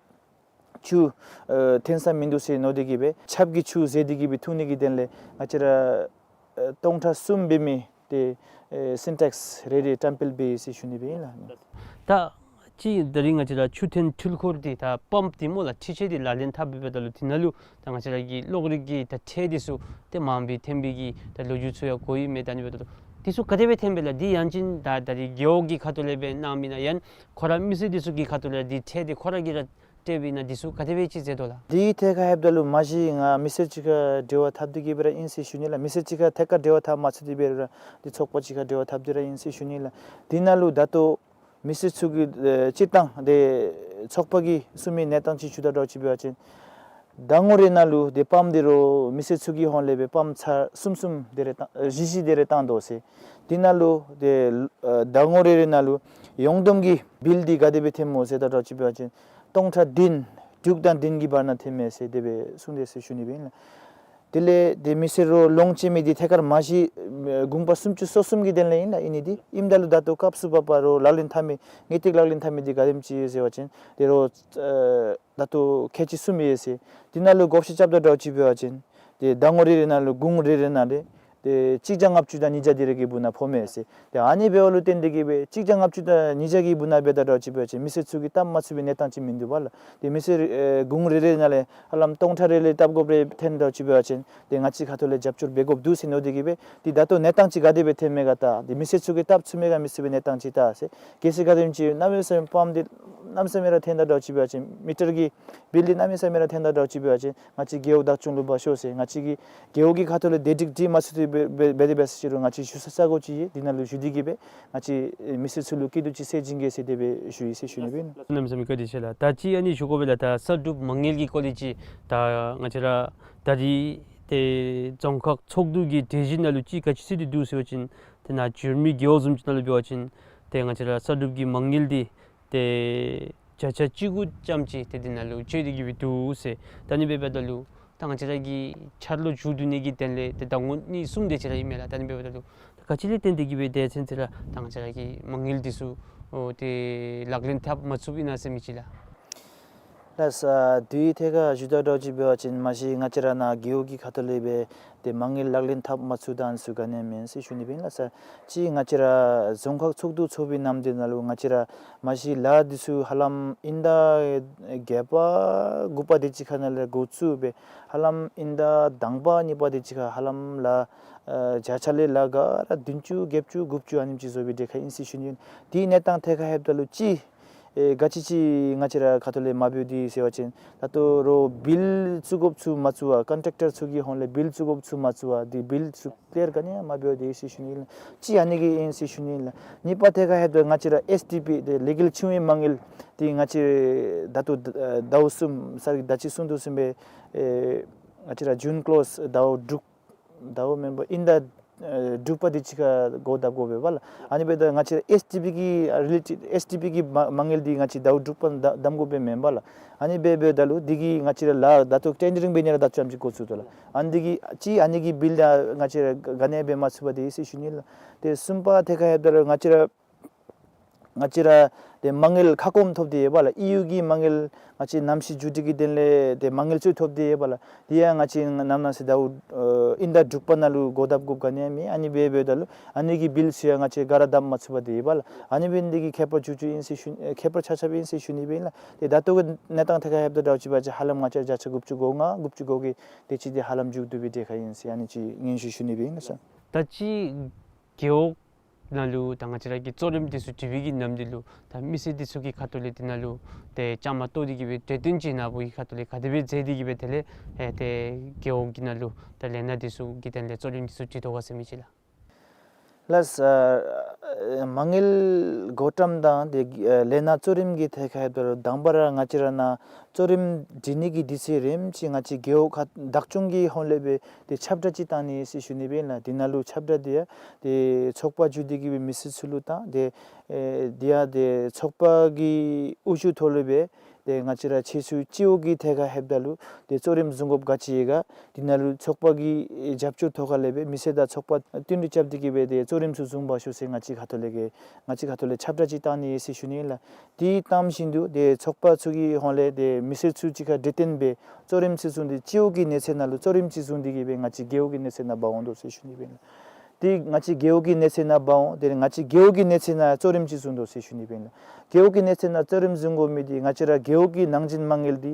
ཆུ་ཨེ་འཐེན་ས་མིན་འདུག་ཟེར་མནོ་སྟེ་གི་སྦེ་ཆབ་ཀྱི་ཆུ་བཟོ་སྟེ་གི་སྦེ་འཐུང་ནི་གི་དོན་ལས་ང་བཅས་ར་ཨེ་སྟོང་ཕྲག་གསུམ་འབད་མི་ཏེ་ཨེ་སིན་ཊེགསི་རེ་རེ་བཀྲམ་སྤེལ་འབད་ཡི་ཟེར་ཞུ་ནི་སྦེ་ཨིན་ལགས། ད་ཅི་ད་རིས་ང་བཅས་ར་ཆུ་འཐེན་འཕྲུལ་འཁོར་འདི་ད་པམཔ་འདི་སྨོ་ལགས་འཕྲུལ་ཆས་འདི་ལག་ལེན་འཐབ་འབདཝ་ད་ལུ་འདི་ནང་ལུ་ད་ང་བཅས་ར་གི་གློག་རིག་གི་ད་ཁྲལ་འདི་ཚུ་ཏེ་མང་པོ་འཐེན་པའི་གི་ད་ལོ་རྒྱུས་ཚུ་ཡང་གོ་ཡི་མས། ད་ཨ་ནི་འབདཝ་ད་ལུ་འདི་ཚུ་ག་དེ་སྦེ་འཐེན་པས་ལགས། འདི་ཡང་ཅིན་ད་ད་རིས་རྒེད་འོག་གི་ཁ་ཐུག་ལས་སྦེ་གནངམ་ཨིན་ན་ཡང་ཁོ་ར་མི་སེར་འདི་ཚུ་གི་ཁ་ཐུག་ལས་འདི་ཁྲལ་འདི་ཁོ་ར་གིས་ར་སྤྲོདཔ་ཨིན་ན་འདི་ཚུ་ག་དེ་སྦེ་ཅིག་མཛད་དོ་ལགས། དེའི་ཐད་ཁར་ལྷོདཔ་ད་ལུ་མ་གཞི་ང་མི་སེར་ཅིག་ཁར་འབྲེལ་བ་འཐབ་སྟེ་གི་སྦེ་ར་ཨིན་ཟེར་ཞུ་ནི་ལགས། མི་སེར་ཅིག་ཁར་ཐད་ཀར་འབྲེལ་བ་འཐབ་མ་ཚུགས་ཏེ་འབད་རུང་ར་འདི་ཚོགས་པ་ཅིག་ཁར་འབྲེལ་བ་འཐབ་སྟེ་ར་ཨིན་ཟེར་ཞུ་ནི་ལགས། འདི་ནང་ལུ་ད་ལྟོ་མི་སེར་ཚུ་གི་ཨེ་སྤྱིར་བཏང་ཏེ་ཚོགས་པ་གིས་གསུང་མི་གནས་སྟངས་ཅིག་ཞུ་དགོཔ་འདྲཝ་ཅིག་འབད་བ་ཅིན་ཟླ་ངོ་རེ་ནང་ལུ་ཏེ་པམཔ་འདི་རོགས་མི་སེར་ཚུ་གི་ཧོངས་ལས་སྦེ་པམཔ་ཚར་གསུམ་གསུམ་དེ་རེ་བཏང་ཨེ་བཞི་བཞི་དེ་རེ་བཏང་དོ་ཟེར། འདི་ནང་ལུ་ཏེ་ཨེ་ཟླ་ངོ་རེ་རེ་ནང་ལུ་ཡོངས་བསྡོམས་ཀྱི་བིལ་འདི་ག་དེ་སྦེ་འཐེནམ་སྨོ་ཟེར་དགོཔ་འདྲཝ་ཅིག་འབད་བ་ཅིན་སྟོང་ཕྲག་བདུན་དྲུག་དང་བདུན་གྱི་བར་ན་འཐེནམ་མས་ཟེར་དེ་སྦེ་གསུངས་དེས་ཟེར་ཞུ་ནི་སྦེ་ཨིན་ལགས། དེ་ལས་ཏེ་མི་སེར་རོགས་ལོངས་སྤྱོད་མི་འདི་ཐད་ཀར་མ་གཞི་ཨེ་དགོངས་པ་སུམ་ཅུ་སོ་གསུམ་གྱི་དོན་ལས་ཨིན་ལགས། ཨིན་ནི་འདི་ཨིནམ་ད་ལུ་ད་ལྟོ་སྐབས་སུ་བབ་པ་རོགས་ལག་ལེན་འཐབ་མི་ངེས་ཏིག་ལག་ལེན་འཐབ་མི་འདི་ག་དེམ་ཅིག་ཟེར་བ་ཅིན་ཏེ་རོགས་ཨེ་ད་ལྟོ་ཁལ་གཅིག་གསུམ་ཡོད་ཟེར། འདི་ནང་ལུ་བགོ་བཤའ་རྐྱབ་དགོཔ་འདྲཝ་ཅིག་འབད་བ་ཅིན་ཏེ་ཟླ་ངོ་རེ་རེ་ནང་ལུ་དགུང་རེ་རེ་ནང་ལས་ ཏེ་གཅིག་བརྒྱ་ལྔ་བཅུ་དང་ཉིས་བརྒྱ་དེ་རེ་གི་སྦུག་ན་ཕོགཔ་མས་ཟེར། ཏེ་ཨ་ནི་འབདཝ་ལུ་བརྟེན་ཏེ་གིས་སྦེ་གཅིག་བརྒྱ་ལྔ་བཅུ་དང་ཉིས་བརྒྱ་གི་སྦུག་ན་འབད་ད་འདྲཝ་ཅིག་འབད་བ་ཅིན་མི་སེར་ཚུ་གིས་སྟབས་མ་ཚུགས་པའི་གནས་སྟངས་ཅིག་མིན་འདུག་པ་ལགས། ཏེ་མི་སེར་ཨེ་གུང་རེ་རེ་ནང་ལས་ཧ་ལམ་སྟོང་ཕྲག་རེ་ལས་བཏབ་དགོཔ་རེ་ཐོན་འདྲཝ་ཅིག་འབད་བ་ཅིན་ཏེ་ང་བཅས་ཁ་ཐུག་ལས་རྒྱབ་སྐྱོར་འབད་དགོཔ་འདུག་ཟེར་མནོ་སྟེ་གིས་སྦེ་ཏེ་ད་ལྟོ་གནས་སྟངས་ཅིག་ག་དེ་སྦེ་ཐོནམ་མས་ག་ད་ཏེ་མི་སེར་ཚུ་གིས་སྟབས་ཚུགས་མས་ག་མི་ཚུགས་པའི་གནས་སྟངས་ཅིག་ད་ཟེར། གལ་སྲིད་ག་དེམ་ཅིག་གནམ་མེད་ས་མེད་དཔའམ་འདི་གནམ་མེད་ས་མེད་ར་ཐོན་ད་འདྲཝ་ཅིག་འབད་བ་ཅིན་མི་ཊར་གྱི་བིལ་འདི་གནམ་མེད་ས་མེད་ར་ཐོན་ད་འདྲཝ་ཅིག་འབད་བ་ཅིན་ང་བཅས་རྒེད་འོག་བདག་སྐྱོང་ལུ་འབག་ཤོག་ཟེར། ང་བཅས་ཀྱི་རྒེད་འོག་གི་ཁ་ཐུག་ལས་བདེ་སྒྲིག་འདི་མ་ཚུགས་ཏེ་འབད་འབད་འབད་དེ་འབད་ཟེར་ཅི་རུང་ང་བཅས་ཞུ་ས་ས་གོ་ཅིག་ཡོད། འདི་ནང་ལུ་ཞུ་སྟེ་གིས་སྦེ་ང་བཅས་མི་སེར་ཚུ་ལུ་སྐྱིད་སྡུག་ཅིག་བསལ་བྱིན་གེ་ཟེར་དེ་སྦེ་ཞུ་ཡི་ཟེར་ཞུ་ནི་སྦེ་ཨིན། གནམ་མེད་ས་མེད་བཀའ་དྲིན་ཆེ་ལགས། ད་ཅི་ཨ་ནི་ཞུ་དགོ་པས་ལགས། ད་གསར་སྒྲུབ་མ་དངུལ་གྱི་སྐོར་ལས་ཅིག་ད་ང་བཅས་ར་ད་འདི་ཏེ་རྫོང་ཁག་ཚོགས་འདུ་གི་གྲོས་གཞི་ནང་ལུ་ཅིག་ག་ཅི་གསུངས་ཏེ་འདུག་ཟེར་བ་ཅིན་ཏེ་ནཱ་འགྱུར་མེད་རྒེད་འོག་བཟུམ་ཅིག་ནང་ལུ་འབད་བ་ཅིན་ཏེ་ང་བཅས་ར་གསར་སྒྲུབ་ཀྱི་མ་དངུལ་འདི་ཏེ་བརྒྱ་ཆ་བཅུ་དགུ་ཙམ་ཅིག་ཏེ་འདི་ནང་ལུ་སྤྱོད་དེ་གིས་སྦེ་འདུག་ཟེར། ད་ཨ་ནི་སྦེ་འབདཝ་ད་ལུ་ད་ང་བཅས་ར་གི་འཆར་ལོ་མཇུག་བསྡུ་ནི་གི་དོན་ལས་ཏེ་ཟླ་ངོ་གཉིས་གསུམ་དེ་ཅིག་ར་ཨིན་མས་ལགས། ད་ཨ་ནི་སྦེ་འབདཝ་ད་ལུ་ད་ག་ཅི་ལས་བརྟེན་ཏེ་གིས་སྦེ་དེ་ཚུན་ཚོད་ར་ད་ང་བཅས་ར་གི་མ་དངུལ་འདི་ཚུ་ཨོ་ཏེ་ལག་ལེན་འཐབ་མ་ཚུགསཔ་ཨིན་ན་ཟེར་མི་ཅིག་ལགས། ལགས་སོ། དེའི་ཐད་ཁར་ཞུ་དགོ་འདྲཝ་ཅིག་འབད་བ་ཅིན་མ་གཞི་ང་བཅས་ར་ནཱ་རྒེད་འོག་གི་ཁ་ཐུག་ལས་སྦེ་ཏེ་མ་དངུལ་ལག་ལེན་འཐབ་མ་ཚུགས་ད་ཨ་ནི་ཚུ་ག་ནི་མེན་ཟེར་ཞུ་ནི་སྦེ་ཨིན་ལགས་སོ། ཅིག་ང་བཅས་ར་རྫོང་ཁག་ཚོགས་འདུ་ཚོགས་པའི་ནམ་དེ་ནང་ལུ་ང་བཅས་ར་མ་གཞི་ལཱ་འདི་ཚུ་ཧ་ལམ་དབྱིན་ཟླ་བརྒྱད་པ་དགུ་པ་དེ་ཅིག་ཁར་ནང་ལས་འགོ་བཙུགས་སྦེ་ཧ་ལམ་དབྱིན་ཟླ་དང་པ་གཉིས་པ་དེ་ཅིག་ཁར་ཧ་ལམ་ལཱ་ཨ་བརྒྱ་ཆ་ལས་ལཱ་ག་ར་བདུན་ཅུ་བརྒྱད་ཅུ་དགུ་བཅུ་ཨ་ནེམ་ཅིག་བཟོ་བའི་གྲས་ཁར་ཨིན་ཟེར་ཞུ་ནི། དེའི་གནས་སྟངས་ཐད་ཁར་ལྷོདཔ་ད་ལུ་ཅིག་ཨེ་ག་ཅི་ཅིག་ང་བཅས་ར་ཁ་ཐུག་ལས་མ་འབདཝ་འདི་ཟེར་བ་ཅིན་ད་ལྟོ་རོགས་བིལ་བཙུགས་དགོཔ་ཚུ་མ་བཙུགས་པར་ཀོན་ཊེག་ཊར་ཚུ་གི་ཧོངས་ལས་བིལ་བཙུགས་དགོཔ་ཚུ་མ་བཙུགས་པར་འདི་བིལ་ཚུ་ཀླི་ཡར་ག་ནི་ཡང་མ་འབདཝ་འདི་ཟེར་ཞུ་ནི་ལགས། ཅིག་ཨ་ནི་གིས་ཨིན་ཟེར་ཞུ་ནི་ལགས། གཉིས་པ་ཐད་ཁར་ལྷོདཔ་ད་ང་བཅས་ར་ཨེས་ཌི་པི་ཏེ་ལི་གལ་འཆིང་བའི་མ་དངུལ་འདི་ང་བཅས་ད་ལྟོ་ཟླཝ་གསུམ་ས་ད་ཅི་གསུང་དོ་བཟུམ་སྦེ་ཨེ་ང་བཅས་ར་ཇུན་ཀློསི་ཟླཝ་དྲུག་ཟླཝ་མེན་པར་དབྱིན་ཟླ་ཨེ་དྲུག་པ་དེ་ཅིག་ཁར་འགོ་བསྡམ་དགོ་པས་པ་ལགས། ཨ་ནི་འབདཝ་ད་ང་བཅས་ཨེས་ཌི་པི་གི་རི་ལེ་ཊེཌ་ཨེས་ཌི་པི་གི་མ་མ་དངུལ་འདི་ང་བཅས་ཟླཝ་དྲུག་པ་བསྡམ་དགོ་པས་མེན་པ་ལགས། ཨ་ནི་འབད་འབདཝ་ད་ལུ་འདི་གིས་ང་བཅས་ར་ལཱ་ད་ལྟོ་ཊེན་ཌརིང་འབད་ནི་ར་ད་ལྟོ་ཙམ་ཅིག་འགོ་བཙུགས་དོ་ལགས། ཨ་ནི་འདི་གིས་ཅིག་ཨ་ནི་གིས་བིལ་ཡང་ང་བཅས་ར་ག་ནི་ཡང་འབད་མ་ཚུགས་པར་འདི་ཟེར་ཞུ་ནི་ལགས། ཏེ་གསུམ་པ་ཐད་ཁར་ལྷོདཔ་ད་ལུ་ང་བཅས་ར་ང་བཅས་ར་ཏེ་མ་དངུལ་ཁ་སྐོམ་ཐོབ་སྟེ་ཡོད་པ་ལགས། ཨི་ཡུ་གི་མ་དངུལ་ང་བཅས་གནམ་གཤིས་འགྱུར་འགྲོས་ཀྱི་དོན་ལས་ཏེ་མ་དངུལ་ཚུ་ཐོབ་སྟེ་ཡོད་པ་ལགས། དེ་ཡང་ང་བཅས་ནམ་ནངས་སི་ཟླཝ་ཨེ་དབྱིན་ཟླ་དྲུག་པ་ནང་ལུ་འགོ་བསྡམ་དགོཔ་ག་ནི་ཡང་མེད། ཨ་ནི་འབད་འབདཝ་ད་ལུ་ཨ་ནི་གི་བིལ་ཚུ་ཡང་ང་བཅས་ག་ར་བསྡམ་མ་ཚུགས་པར་སྡོད་ཡོད་པ་ལགས། ཨ་ནི་འབད་ནི་འདི་གིས་ཁྱད་པར་ཅིག་ཅིག་ཨིན་ཟེར་ཞུ་ཨེ་ཁྱད་པར་ཆགས་ཆགསཔ་ཨིན་ཟེར་ཞུ་ནི་སྦེ་ཨིན་ལགས། ཏེ་ད་ལྟོ་གི་གནས་སྟངས་ཐད་ཁར་ལྷོདཔ་ད་འདྲཝ་ཅིག་འབད་བ་ཅིན་ཧ་ལམ་ང་བཅས་ར་བརྒྱ་ཆ་དགུ་བཅུ་གོ་ལྔ་དགུ་བཅུ་གོ་དགུ་དེ་ཅིག་འདི་ཧ་ལམ་མཇུག་བསྡུ་བའི་གྲས་ཁར་ཨིན་ཟེར་ཨ་ནི་ཅིག་སྙན་ཞུ་ཞུ་ནི་སྦེ་ཨིན་ལགས་སོ། ད་ཅི་རྒེད་འོག་ནང་ལུ་ད་ང་བཅས་ར་གི་གཙོ་རིམ་འདི་ཚུ་སྒྲིག་པའི་གི་ནམ་འདི་ལུ་ད་མི་སེར་འདི་ཚུ་གི་ཁ་ཐུག་ལས་འདི་ནང་ལུ་ཏེ་བཅའ་མར་གཏོགས་ཏེ་གིས་སྦེ་གྲོས་བསྟུན་ཅིག་ནཱ་བུ་གི་ཁ་ཐུག་ལས་ག་དེ་སྦེ་མཛད་དེ་གིས་སྦེ་དེ་ལས་ཨེ་ཏེ་རྒེད་འོག་གི་ནང་ལུ་ད་ལས་སྣ་འདི་ཚུ་གི་དོན་ལས་གཙོ་རིམ་འདི་ཚུ་སྒྲིག་དོ་ག་ཟེར་མི་ཅིག་ལགས། ལགས་སོ། ཨ་མ་དངུལ་བགོ་བཀྲམ་དང་ཏེ་ཨ་ལས་སྣ་གཙོ་རིམ་གྱི་ཐད་ཁར་ལྷོདཔ་ད་ལུ་དང་པ་ར་ང་བཅས་ར་ནཱ་གཙོ་རིམ་སྒྲིག་ནི་གི་དུས་ཚོད་རནམ་ཅིག་ང་བཅས་རྒེད་འོག་ཁག་བདག་སྐྱོང་གི་ཧོངས་ལས་སྦེ་ཏེ་ཁྱབ་བསྒྲགས་ཅིག་བཏང་ནི་ཟེར་ཞུ་ནི་སྦེ་ཨིན་ལགས། འདི་ནང་ལུ་ཁྱབ་བསྒྲགས་འདི་ཡང་ཏེ་ཚོགས་པ་བཙུགས་ཏེ་གིས་སྦེ་མི་སེར་ཚུ་ལུ་དང་ཏེ་ཨེ་འདི་ཡང་ཏེ་ཚོགས་པ་གི་དབུ་བཞུགས་ཐོག་ལས་སྦེ་ཏེ་ང་བཅས་ར་ཆེ་ཆུང་སྤྱི་འོག་གི་ཐད་ཁར་ལྷོདཔ་ད་ལུ་ཏེ་གཙོ་རིམ་བཟུང་དགོཔ་ག་ཅི་ཡོད་ག་འདི་ནང་ལུ་ཚོགས་པ་གི་རྒྱབ་སྐྱོར་ཐོག་ཁར་ལས་སྦེ་མི་སེར་དང་ཚོགས་པ་བསྟུན་གྲོས་རྐྱབ་སྟེ་གིས་སྦེ་ཏེ་གཙོ་རིམ་ཚུ་བཟུང་འབག་ཤོག་ཟེར་ང་བཅས་ཁ་ཐུག་ལས་ཀྱི་ང་བཅས་ཁ་ཐུག་ལས་ཁྱབ་བསྒྲགས་ཅིག་བཏང་ནི་ཟེར་ཞུ་ནི་ཨིན་ལགས། དེ་དང་བཞིན་དུ་ཏེ་ཚོགས་པ་ཚུ་གི་ཧོངས་ལས་ཏེ་མི་སེར་ཚུ་གཅིག་ཁར་གྲོས་བསྟུན་འབད་གཙོ་རིམ་ཅིག་བཟུང་སྟེ་སྤྱི་འོག་གི་གནས་ཚད་ནང་ལུ་གཙོ་རིམ་ཅིག་བཟུང་སྟེ་གིས་སྦེ་ང་བཅས་རྒེད་འོག་གི་གནས་ཚད་ནང་འབག་འོང་དོ་ཟེར་ཞུ་ནི་ཨིན་ལགས། ཏེ་ང་བཅས་རྒེད་འོག་གི་གནས་ཚད་ནང་འབག་འོང་། ཏེ་ང་བཅས་རྒེད་འོག་གི་གནས་ཚད་ནང་གཙོ་རིམ་ཅིག་བཟུང་དོ་ཟེར་ཞུ་ནི་ཨིན་ལགས། རྒེད་འོག་གི་གནས་ཚད་ནང་གཙོ་རིམ་བཟུང་དགོ་མི་འདི་ང་བཅས་ར་རྒེད་འོག་གི་ནང་འཛིན་མ་དངུལ་འདི་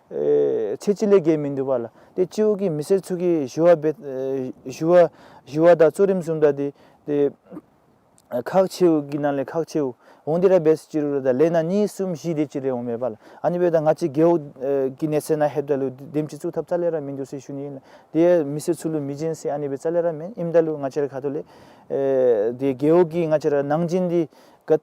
ཨེ་ཚད་གཅིག་ལས་བརྒལ་མིན་འདུག་པ་ལགས། ཏེ་སྤྱི་འོག་གི་མི་སེར་ཚུ་གིས་ཞུ་བ་འབད་ཨེ་ཞུ་བ་ཞུ་བ་དང་གཙོ་རིམ་བཟུང་ད་འདི་ཏེ་ཨ་ཁག་ཆེཝ་གི་ནང་ལས་ཁག་ཆེཝ་འོང་སྟེ་ར་འབད་ཟེར་ཅི་རུང་ར་ད་ལས་སྣ་གཉིས་གསུམ་བཞི་དེ་ཅིག་རེ་འོང་མས་པ་ལགས། ཨ་ནི་འབདཝ་ད་ང་བཅས་རྒེད་འོག་ཨེ་གི་གནས་ཚད་ནང་ལྷོདཔ་ད་ལུ་དེམ་ཅིག་བཙུགས་ཐབས་རྩ་ལས་ར་མིན་འདུག་ཟེར་ཞུ་ནི་ཨིན་ལགས། ཏེ་མི་སེར་ཚུ་ལུ་མི་བྱིན་ཟེར་ཨ་ནི་སྦེ་རྩ་ལས་ར་མེན། ཨིནམ་ད་ལུ་ང་བཅས་ར་ཁ་ཐུག་ལས་ཨེ་ཏེ་རྒེད་འོག་གི་ང་བཅས་ར་ནང་འཛིན་འདི་ག་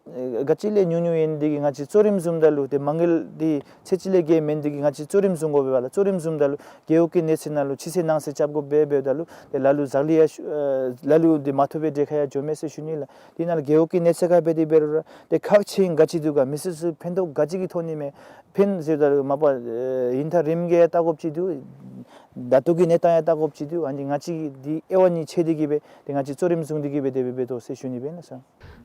ག་ཅི་ལས་ཉུང་ཉུང་ཨིན་འདི་གིས་ང་བཅས་གཙོ་རིམ་བཟུངམ་ད་ལུ་ཏེ་མ་དངུལ་འདི་ཚད་གཅིག་ལས་བརྒལ་མེན་འདི་གིས་ང་བཅས་གཙོ་རིམ་བཟུང་དགོ་པས་པ་ལགས། གཙོ་རིམ་བཟུངམ་ད་ལུ་རྒེད་འོག་གི་གནས་ཚད་ནང་ལུ་ཕྱི་ཚེས་ནང་གསེས་རྐྱབ་དགོཔ་འབད་འབདཝ་ད་ལུ་ཏེ་ལ་ལུ་ཟག་ལུས་ཡང་ཤུ་ཨ་ལ་ལུ་འདི་མ་ཐོབ་པའི་གྲས་ཁར་ཡང་འགྱོ་མས་ཟེར་ཞུ་ནི་ལགས། དེ་ནང་ལུ་རྒེད་འོག་གི་གནས་ཚད་ཁར་འབད་དེ་འབད་རུང་ར་ཏེ་ཁག་ཆེ་ཨིན་ག་ཅི་འདུག་ག་མི་སེར་ཚུ་ཕན་ཐོགས་ག་ཅི་གི་ཐོག་ནི་མས། ཕན་ཟེརཝ་ད་ལུ་མ་པ་ཨེ་ཡིན་ད་རིམ་གྱིས་ཡང་བལྟ་དགོཔ་ཅིག་འདུག། ད་ལྟོ་གི་གནས་སྟངས་ཡང་བལྟ་དགོཔ་ཅིག་འདུག། ཨ་ནི་ང་བཅས་འདི་དབྱེ་བ་གཉིས་ཕྱེ་སྟེ་གིས་སྦེ་ཏེ་ང་བཅས་གཙོ་རིམ་བཟུང་སྟེ་གིས་སྦེ་དེ་སྦེ་འབད་དོ་ཟེར་ཞུ་ནི་སྦེ་ཨིན་ལགས་སོ།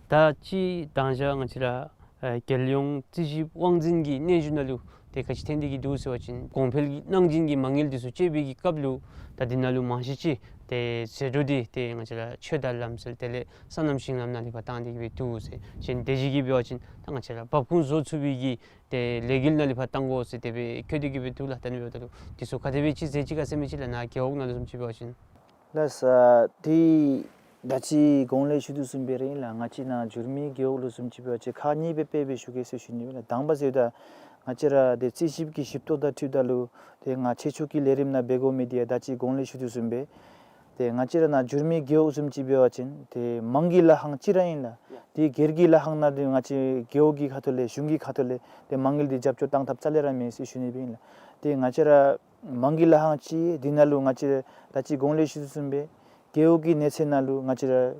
ད་ཅི་དང་ཞག་ང་བཅས་ར་ཨེ་རྒྱལ་ཡོངས་རྩིས་ཞིབ་དབང་འཛིན་གྱི་སྙན་ཞུ་ནང་ལུ་ ཏེ་ག་ཅི་འཐོན་ཏེ་གི་འདུག་ཟེར་བ་ཅིན་གོང་འཕེལ་གནང་བཞིན་གྱི་མ་དངུལ་འདི་ཚུ་སྤྱོད་པའི་གི་སྐབས་ལུ་ད་འདི་ནང་ལུ་མང་ཤོས་ཅིག་ཏེ་ཟད་འགྲོ་འདི་ཏེ་ང་བཅས་ར་ཆོས་དང་ལམ་སྲོལ་དེ་ལས་སོ་ནམ་ཞིང་ལམ་ནང་ལུ་ཕར་བཏང་སྟེ་གི་སྦེ་འདུག་ཟེར། གཞན་དེ་ཅིག་གིས་འབད་བ་ཅིན་ད་ང་བཅས་ར་འབབ་ཁུངས་བཟོ་ཚུགས་པའི་གི་ཏེ་ལས་འགུལ་ནང་ལུ་ཕར་བཏང་དགོ་ཟེར་དེ་སྦེ་བཀོད་དེ་གི་སྦེ་འདུག་ལགས། ད་ཨ་ནི་འབདཝ་ད་ལུ་འདི་ཚུ་ག་དེ་སྦེ་ཅིག་ཟེར་ཅི་ག་ཟེར་མི་ཅིག་ལགས། ནཱ་རྒེད་འོག་ནང་ལུ་བཟུམ་ཅིག་འབད་བ་ཅིན། ལགས་སོ། ཏེ་ད་ཅི་གོང་ལས་ཞུ་དོ་བཟུམ་སྦེ་ར་ཨིན་ལགས། ང་བཅས་ནཱ་འགྱུར་མེད་རྒེད་འོག་ལུ་བཟུམ་ཅིག་འབད་བ་ཅིན་ཁག་གཉིས་སྦེ་དཔེ་སྦེ་ཞུ་གེ་ཟེར་ཞུ་ནི་ཨིན་ལགས། དང་པ་ཟེརཝ་ད་ང་བཅས་ར་ཏེ་རྩིས་ཞིབ་ཀྱི་ཞིབ་རྟོག་དང་འཁྲིལཝ་ད་ལུ་ཏེ་ང་ཆེ་ཕྱོགས་ཀྱི་ལས་རིམ་ནང་འབད་དགོ་མི་འདི་ཡང་ད་ཅི་གོང་ལས་ཞུ་དོ་བཟུམ་སྦེ་ཏེ་ང་བཅས་ར་ནཱ་འགྱུར་མེད་རྒེད་འོག་བཟུམ་ཅིག་འབད་བ་ཅིན་ཏེ་མང་གི་ལཱ་ཁང་གཅིག་ར་ཨིན་ལགས། ཏེ་སྒེར་གྱི་ལཱ་ཁང་ནང་འདི་ང་བཅས་རྒེད་འོག་གི་ཁ་ཐུག་ལས་གཞུང་གི་ཁ་ཐུག་ལས་ཏེ་མ་དངུལ་འདི་རྒྱབ་སྐྱོར་བཏང་ཐབས་རྩ་ལས་ར་མེད་ཟེར་ཞུ་ནི་སྦེ་ཨིན་ལགས། ཏེ་ང་བཅས་ར་མང་གི་ལཱ་ཁང་གཅིག་འདི་ནང་ལུ་ང་བཅས་ད་ཅི་གོང་ལས་ཞུ་དོ་བཟུམ་སྦེ་རྒེད་འོག་གི་གནས་ཚད་ནང་ལུ་ང་བཅས་ར་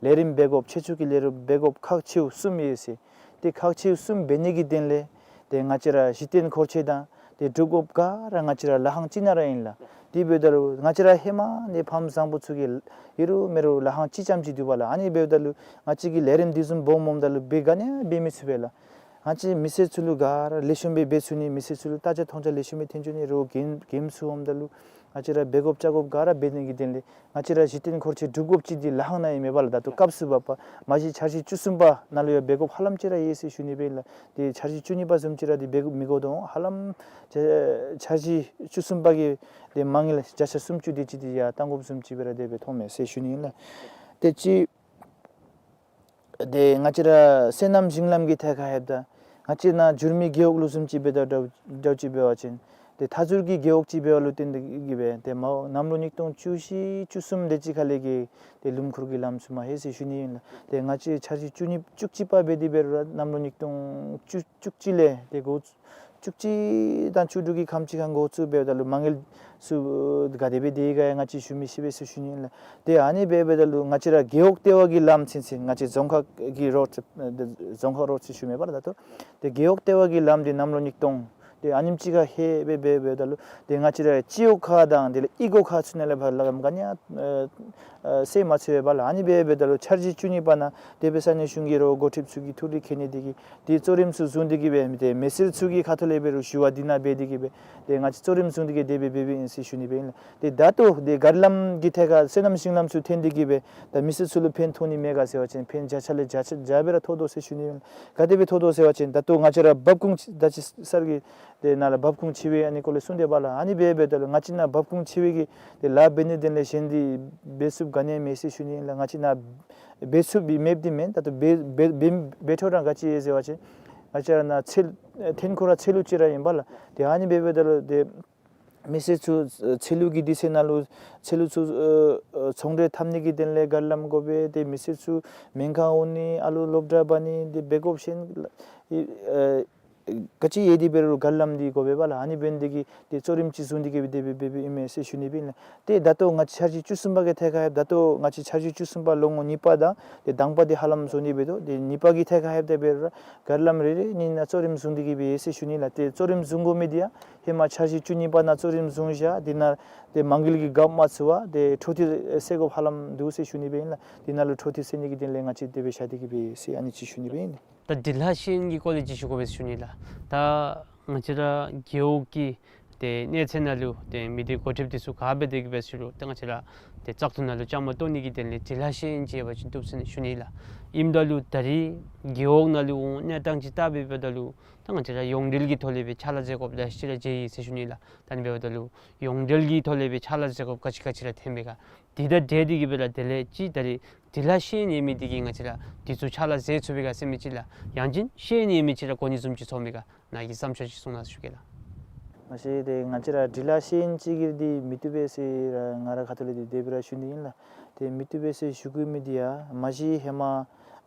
ལས་རིམ་འབད་དགོཔ་ཆེ་ཕྱོགས་ཀྱི་ལས་རིམ་འབད་དགོཔ་ཁག་ཆེཝ་གསུམ་ཡོད་ཟེར། ཏེ་ཁག་ཆེཝ་གསུམ་འབད་ནི་གི་དོན་ལས་ཏེ་ང་བཅས་ར་གཞི་རྟེན་འཁོར་ཆས་དང་ཏེ་སྒྲུབ་དགོཔ་ག་ར་ང་བཅས་ར་ལཱ་ཁང་གཅིག་ནང་ར་ཨིན་ལགས། དེ་འབདཝ་ད་ལུ་ང་བཅས་ར་ཧེ་མ་ནས་ཕམ་བཟང་པོ་ཚུ་གིས་ཨིན་རུང་མེན་རུང་ལཱ་ཁང་གཅིག་རྐྱངམ་ཅིག་འདུག་པ་ལགས། ཨ་ནི་འབདཝ་ད་ལུ་ང་བཅས་ཀྱིས་ལས་རིམ་འདི་བཟུམ་སྦོམ་འོངམ་ད་ལུ་འབད་ག་ནི་ཡང་འབད་མི་ཚུགས་པས་ལགས། ང་བཅས་མི་སེར་ཚུ་ལུ་ག་ར་ལེགས་ཤོམ་སྦེ་འབད་ཚུགས་ནི། མི་སེར་ཚུ་ལུ་ལྟ་རྒྱ་མཐོང་རྒྱ་ལེགས་ཤོམ་སྦེ་འཐོན་ཚུགས་ནི། རོགས་འགན་འགན་ཚུ་འོངམ་ད་ལུ་ང་བཅས་ར་འབད་དགོཔ་བཅའ་དགོཔ་ག་ར་འབད་ནི་གི་དོན་ལས་ང་བཅས་ར་གཞི་རྟེན་འཁོར་ཆས་སྒྲུབ་དགོཔ་ཅིག་འདི་ལཱ་ཁང་ནང་ཨིན་མས་པ་ལགས། ད་ལྟོ་སྐབས་སུ་བབ་པ་མ་གཞི་འཆར་གཞི་བཅུ་གསུམ་པ་ནང་ལུ་ཡང་འབད་དགོཔ་ཧ་ལམ་ཅིག་ར་ཡོད་ཟེར་ཞུ་ནི་སྦེ་ཨིན་ལགས། ཏེ་འཆར་གཞི་བཅུ་གཉིས་པ་བཟུམ་ཅིག་ར་འདི་འབད་དགོཔ་མི་དགོ་དོ་ཧ་ལམ་འཆར་གཞི་བཅུ་གསུམ་པ་གི་ཏེ་མ་དངུལ་བརྒྱ་ཆ་སུམ་ཅུ་དེ་ཅིག་འདི་ཡར་བཏང་དགོཔ་བཟུམ་ཅིག་སྦེ་ར་དེ་སྦེ་མཐོངམ་མས་ཟེར་ཞུ་ནི་ཨིན་ལགས། ཏེ་ཅིག་ཏེ་ང་བཅས་ར་སོ་ནམ་ཞིང་ལམ་གྱི་ཐད་ཁར་ལྷོདཔ་ད་ང་བཅས་ནཱ་འགྱུར་མེད་རྒེད་འོག་ལུ་བཟུམ་ཅིག་འབདཝ་ད་འདྲཝ་ཅིག་འབད་བ་ཅིན་ཏེ་མཐའ་ཟུར་གྱི་རྒེད་འོག་ཅིག་འབདཝ་ལུ་བརྟེན་ཏེ་གི་སྦེ་ཏེ་མ་གནམ་ལོ་ཉིས་སྟོང་བཅུ་བཞི་བཅུ་གསུམ་དེ་ཅིག་ཁ་ལས་ཀྱི་ཏེ་ལུང་ཁུར་གྱི་ལམ་ཚུ་མ་ལྷོད་ཟེར་ཞུ་ནི་ཨིན་ལགས། ཏེ་ང་བཅས་འཆར་གཞི་བཅུ་གཉིས་བཅུ་གཅིག་པ་འབད་དེ་འབད་རུང་ར་གནམ་ལོ་ཉིས་སྟོང་བཅུ་བཅུ་གཅིག་ལས་ཏེ་འགོ་བཅུ་གཅིག་དང་བཅུ་དྲུག་གི་ཁམས་ཅིག་ཁར་འགོ་བཙུགས་འབདཝ་ད་ལུ་མ་དངུལ་ཚུ་ག་དེ་སྦེ་དེ་ག་ཡང་ང་བཅས་ཞུ་མི་ཤེས་པས་ཟེར་ཞུ་ནི་ཨིན་ལགས། ཏེ་ཨ་ནི་སྦེ་འབདཝ་ད་ལུ་ང་བཅས་ར་རྒེད་འོག་ལྟེ་བ་གི་ལམ་ཚུན་ཚོད་ང་བཅས་རྫོང་ཁག་གི་རོཌ་རྫོང་ཁག་རོཌ་ཟེར་ཞུ་མས་པ་ལགས། ད་ལྟོ་ཏེ་རྒེད་འོག་ལྟེ་བ་གི་ལམ་འདི་གནམ་ལོ་ཉིས་སྟོང་ཏེ་ཨ་ནེམ་ཅིག་ཁར་ལྷོད་སྦེ་འབད་འབདཝ་ད་ལུ་ཏེ་ང་བཅས་ར་སྤྱི་འོག་ཁག་དང་དེ་ལས་གཡུས་སྒོ་ཁག་ཚུ་ནང་ལས་ཕར་ལམ་ག་ནི་ཡང་ཨ་ཨ་སེལ་མ་ཚུགས་པས་ལགས། ཨ་ནི་སྦེ་འབདཝ་ད་ལུ་འཆར་གཞི་བཅུ་གཉིས་པ་ནང་དེ་སྦེ་ས་གནས་གཞུང་གི་རོགས་འགོ་ཁྲིདཔ་ཚུ་གིས་ཐུགས་རེ་བསྐྱེད་ནི་དེ་གིས་ཏེ་གཙོ་རིམ་ཚུ་བཟུང་སྟེ་གི་སྦེ་མི་ཏེ་མི་སེར་ཚུ་གི་ཁ་ཐུག་ལས་འབད་རུང་ཞུ་བ་འདི་ནང་འབད་དེ་གི་སྦེ་ཏེ་ང་བཅས་གཙོ་རིམ་བཟུང་སྟེ་གི་དེ་སྦེ་འབད་འབདཝ་ཨིན་ཟེར་ཞུ་ནི་སྦེ་ཨིན་ལགས། ཏེ་ད་ལྟོ་ཏེ་ག་ར་ལམ་གྱི་ཐད་ཁར་སོ་ནམ་ཞིང་ལམ་ཚུ་འཐོན་ཏེ་གི་སྦེ་ད་མི་སེར་ཚུ་ལུ་ཕན་ཐོགས་ནི་མེད་ག་ཟེར་བ་ཅིན་ཕན་བརྒྱ་ཆ་ལས་བརྒྱ་ཆ་བརྒྱ་སྦེ་ར་ཐོགས་དོ་ཟེར་ཞུ་ནི་ཨིན་ལགས། ག་དེ་སྦེ་ཐོགས་དོ་ཟེར་བ་ཅིན་ད་ལྟོ་ང་བཅས་ར་འབབ་ཁུངས་ད་ཅི་སར་གྱིས་ཏེ་ནཱ་ལས་འབབ་ཁུངས་ཆེ་བའི་ཨ་ནི་སྐོར་ལས་གསུངས་ཏེ་པ་ལགས། ཨ་ནི་སྦེ་འབདཝ་ད་ལུ་ང་བཅས་ནཱ་འབབ་ཁུངས་ཆེ་བའི་གི་ཏེ་ལཱ་འབད་ནི་དོན་ལས་གཞན་འདི་འབད་ཚུགསཔ་ག་ནི་ཡང་མེད་ཟེར་ཞུ་ནི་ཨིན་ལགས། ང་བཅས་ནཱ་འབད་ཚུགསཔ་མེདཔ་འདི་མེན། ད་ལྟོ་འབད་འབད་འབད་འབད་འཕྲོ་ར་ག་ཅི་ཡོད་ཟེར་བ་ཅིན་ང་བཅས་ར་ནཱ་ཚལ་འཐོན་ཁུངས་ར་ཚལ་ལུ་ཅིག་ར་ཨིན་པ་ལགས། ཏེ་ཨ་ནི་སྦེ་འབདཝ་ད་ལུ་ཏེ་མི་སེར་ཚུ་ཚལ་ལུ་གི་དུས་ཚོད་ནང་ལུ་ཚལ་ལུ་ཚུ་ཨ་ཨ་ཚོང་འབྲེལ་འཐབ་ནི་གི་དོན་ལས་ག་ར་ལམ་དགོ་པས། ཏེ་མི་སེར་ཚུ་སྨན་ཁང་འོང་ནི་ཨ་ལུ་སློབ་གྲྭ་འབག་ནི་ཏེ་འབད་དགོཔ་གཞན་ཨ་ག་ཅི་ཡོད་དེ་འབད་རུང་ག་ར་ལམ་འདི་དགོ་པས་པ་ལགས། ཨ་ནི་འབད་ནི་དེ་གིས་ཏེ་གཙོ་རིམ་ཅིག་བཟུང་སྟེ་གི་སྦེ་དེ་སྦེ་འབད་འབདཝ་ཨིན་མས་ཟེར་ཞུ་ནི་སྦེ་ཨིན་ལགས། ཏེ་ད་ལྟོ་ང་བཅས་འཆར་གཞི་བཅུ་གསུམ་པ་གི་ཐད་ཁར་ལྷོདཔ་ད་ད་ལྟོ་ང་བཅས་འཆར་གཞི་བཅུ་གསུམ་པ་ལོ་ངོ་གཉིས་པ་དང་ཏེ་དང་པ་འདི་ཧ་ལམ་བཟོ་ནི་འབད་དོ། ཏེ་གཉིས་པ་གི་ཐད་ཁར་ལྷོདཔ་ད་འབད་རུང་ར་ག་ར་ལམ་རེ་རེ་གཉིས་གཉིས་ནང་གཙོ་རིམ་བཟུང་སྟེ་གི་སྦེ་ཡོད་ཟེར་ཞུ་ནི་ལགས། ཏེ་གཙོ་རིམ་བཟུང་དགོ་མི་འདི་ཡང་ཧེ་མ་འཆར་གཞི་བཅུ་གཉིས་པ་ནང་གཙོ་རིམ་བཟུང་བཞག། འདི་ནང་ཏེ་མ་དངུལ་གྱི་རྒཔོ་མ་ཚུད་པར་ཏེ་འཕྲོ་མཐུད་སེལ་དགོཔ་ཧ་ལམ་འདུག་ཟེར་ཞུ་ནི་སྦེ་ཨིན་ལགས། འདི་ནང་ལུ་འཕྲོ་མཐུད་སེལ་ནི་གི་དོན་ལས་ང་བཅས་དེ་སྦེ་བཞག་སྟེ་གི་སྦེ་ཡོད་ཟེར་ཨ་ནི་ཅིག་ཞུ་ནི་སྦེ་ཨིན་ལགས། ད་འབྲི་ལྷག་ཤེས་ཡོན་གྱི་སྐོར་ལས་ཅིག་ཞུ་དགོ་པས་ཟེར་ཞུ་ནི་ལགས། ད་ང་བཅས་ར་རྒེད་འོག་གི་ཏེ་གནས་ཚད་ནང་ལུ་ཏེ་མི་སྡེ་འགོ་ཁྲིདཔ་འདི་ཚུ་ག་འབད་དེ་གི་སྦེ་ཟེར་རུང་ད་ང་བཅས་ར་ཏེ་བཙག་འཐུ་ནང་ལུ་བཅའ་མར་གཏོགས་ནི་གི་དོན་ལས་འབྲི་ལྷག་ཤེས་ཡོན་ཅིག་ཡོད་པ་ཅིན་བཏུབ་ཟེར་ནི་ཞུ་ནི་ལགས། ཨིནམ་ད་ལུ་ད་རེས་རྒེད་འོག་ནང་ལུ་འོང་གནས་སྟངས་ཅིག་བལྟ་སྦེ་འབདཝ་ད་ལུ་ད་ང་བཅས་ར་ཡོངས་འབྲེལ་གྱི་ཐོག་ལས་སྦེ་ཕྱག་ལཱ་མཛད་དགོཔ་ལེ་ཤ་ཅིག་ར་མཇལ་ཡི་ཟེར་ཞུ་ནི་ལགས། ད་ཨ་ནི་འབདཝ་ད་ལུ་ཡོངས་འབྲེལ་གྱི་ཐོག་ལས་སྦེ་ཕྱག་ལཱ་མཛད་དགོཔ་ག་ཅི་ག་ཅི་ར་འཐོན་མས་ག། དེ་དང་འབྲེལ་ཏེ་གི་སྦེ་ར་དེ་ལས་ཅིག་ད་རེས་འབྲི་ལྷག་ཤེས་ཡོན་ཡོད་མི་འདི་གིས་ང་བཅས་ར་འདི་ཚུ་ཕྱག་ལཱ་མཛད་ཚུགས་པས་ག་ཟེར་མི་ཅིག་ལགས། ཡང་ཅིན་ཤེས་ཡོན་ཡོད་མི་ཅིག་ར་དགོ་ནི་བཟུམ་ཅིག་ཚོར་མས་ག། ནཱ་གི་བསམ་འཆར་ཅིག་གསུང་གནང་ཞུ་གེ་ལགས། མ་གཞི་ཏེ་ང་བཅས་ར་འབྲི་ལྷག་ཤེས་ཡོན་ཅིག་གིས་འདི་མི་བཏུབ་པས་ཟེར་ར་ང་ར་ཁ་ཐུག་ལས་འདི་དེ་སྦེ་ར་ཞུ་ནི་ཨིན་ལགས། ཏེ་མི་བཏུབ་པས་ཟེར་ཞུ་དགོ་མི་འདི་ཡང་མ་གཞི་ཧེ་མ་ཨ་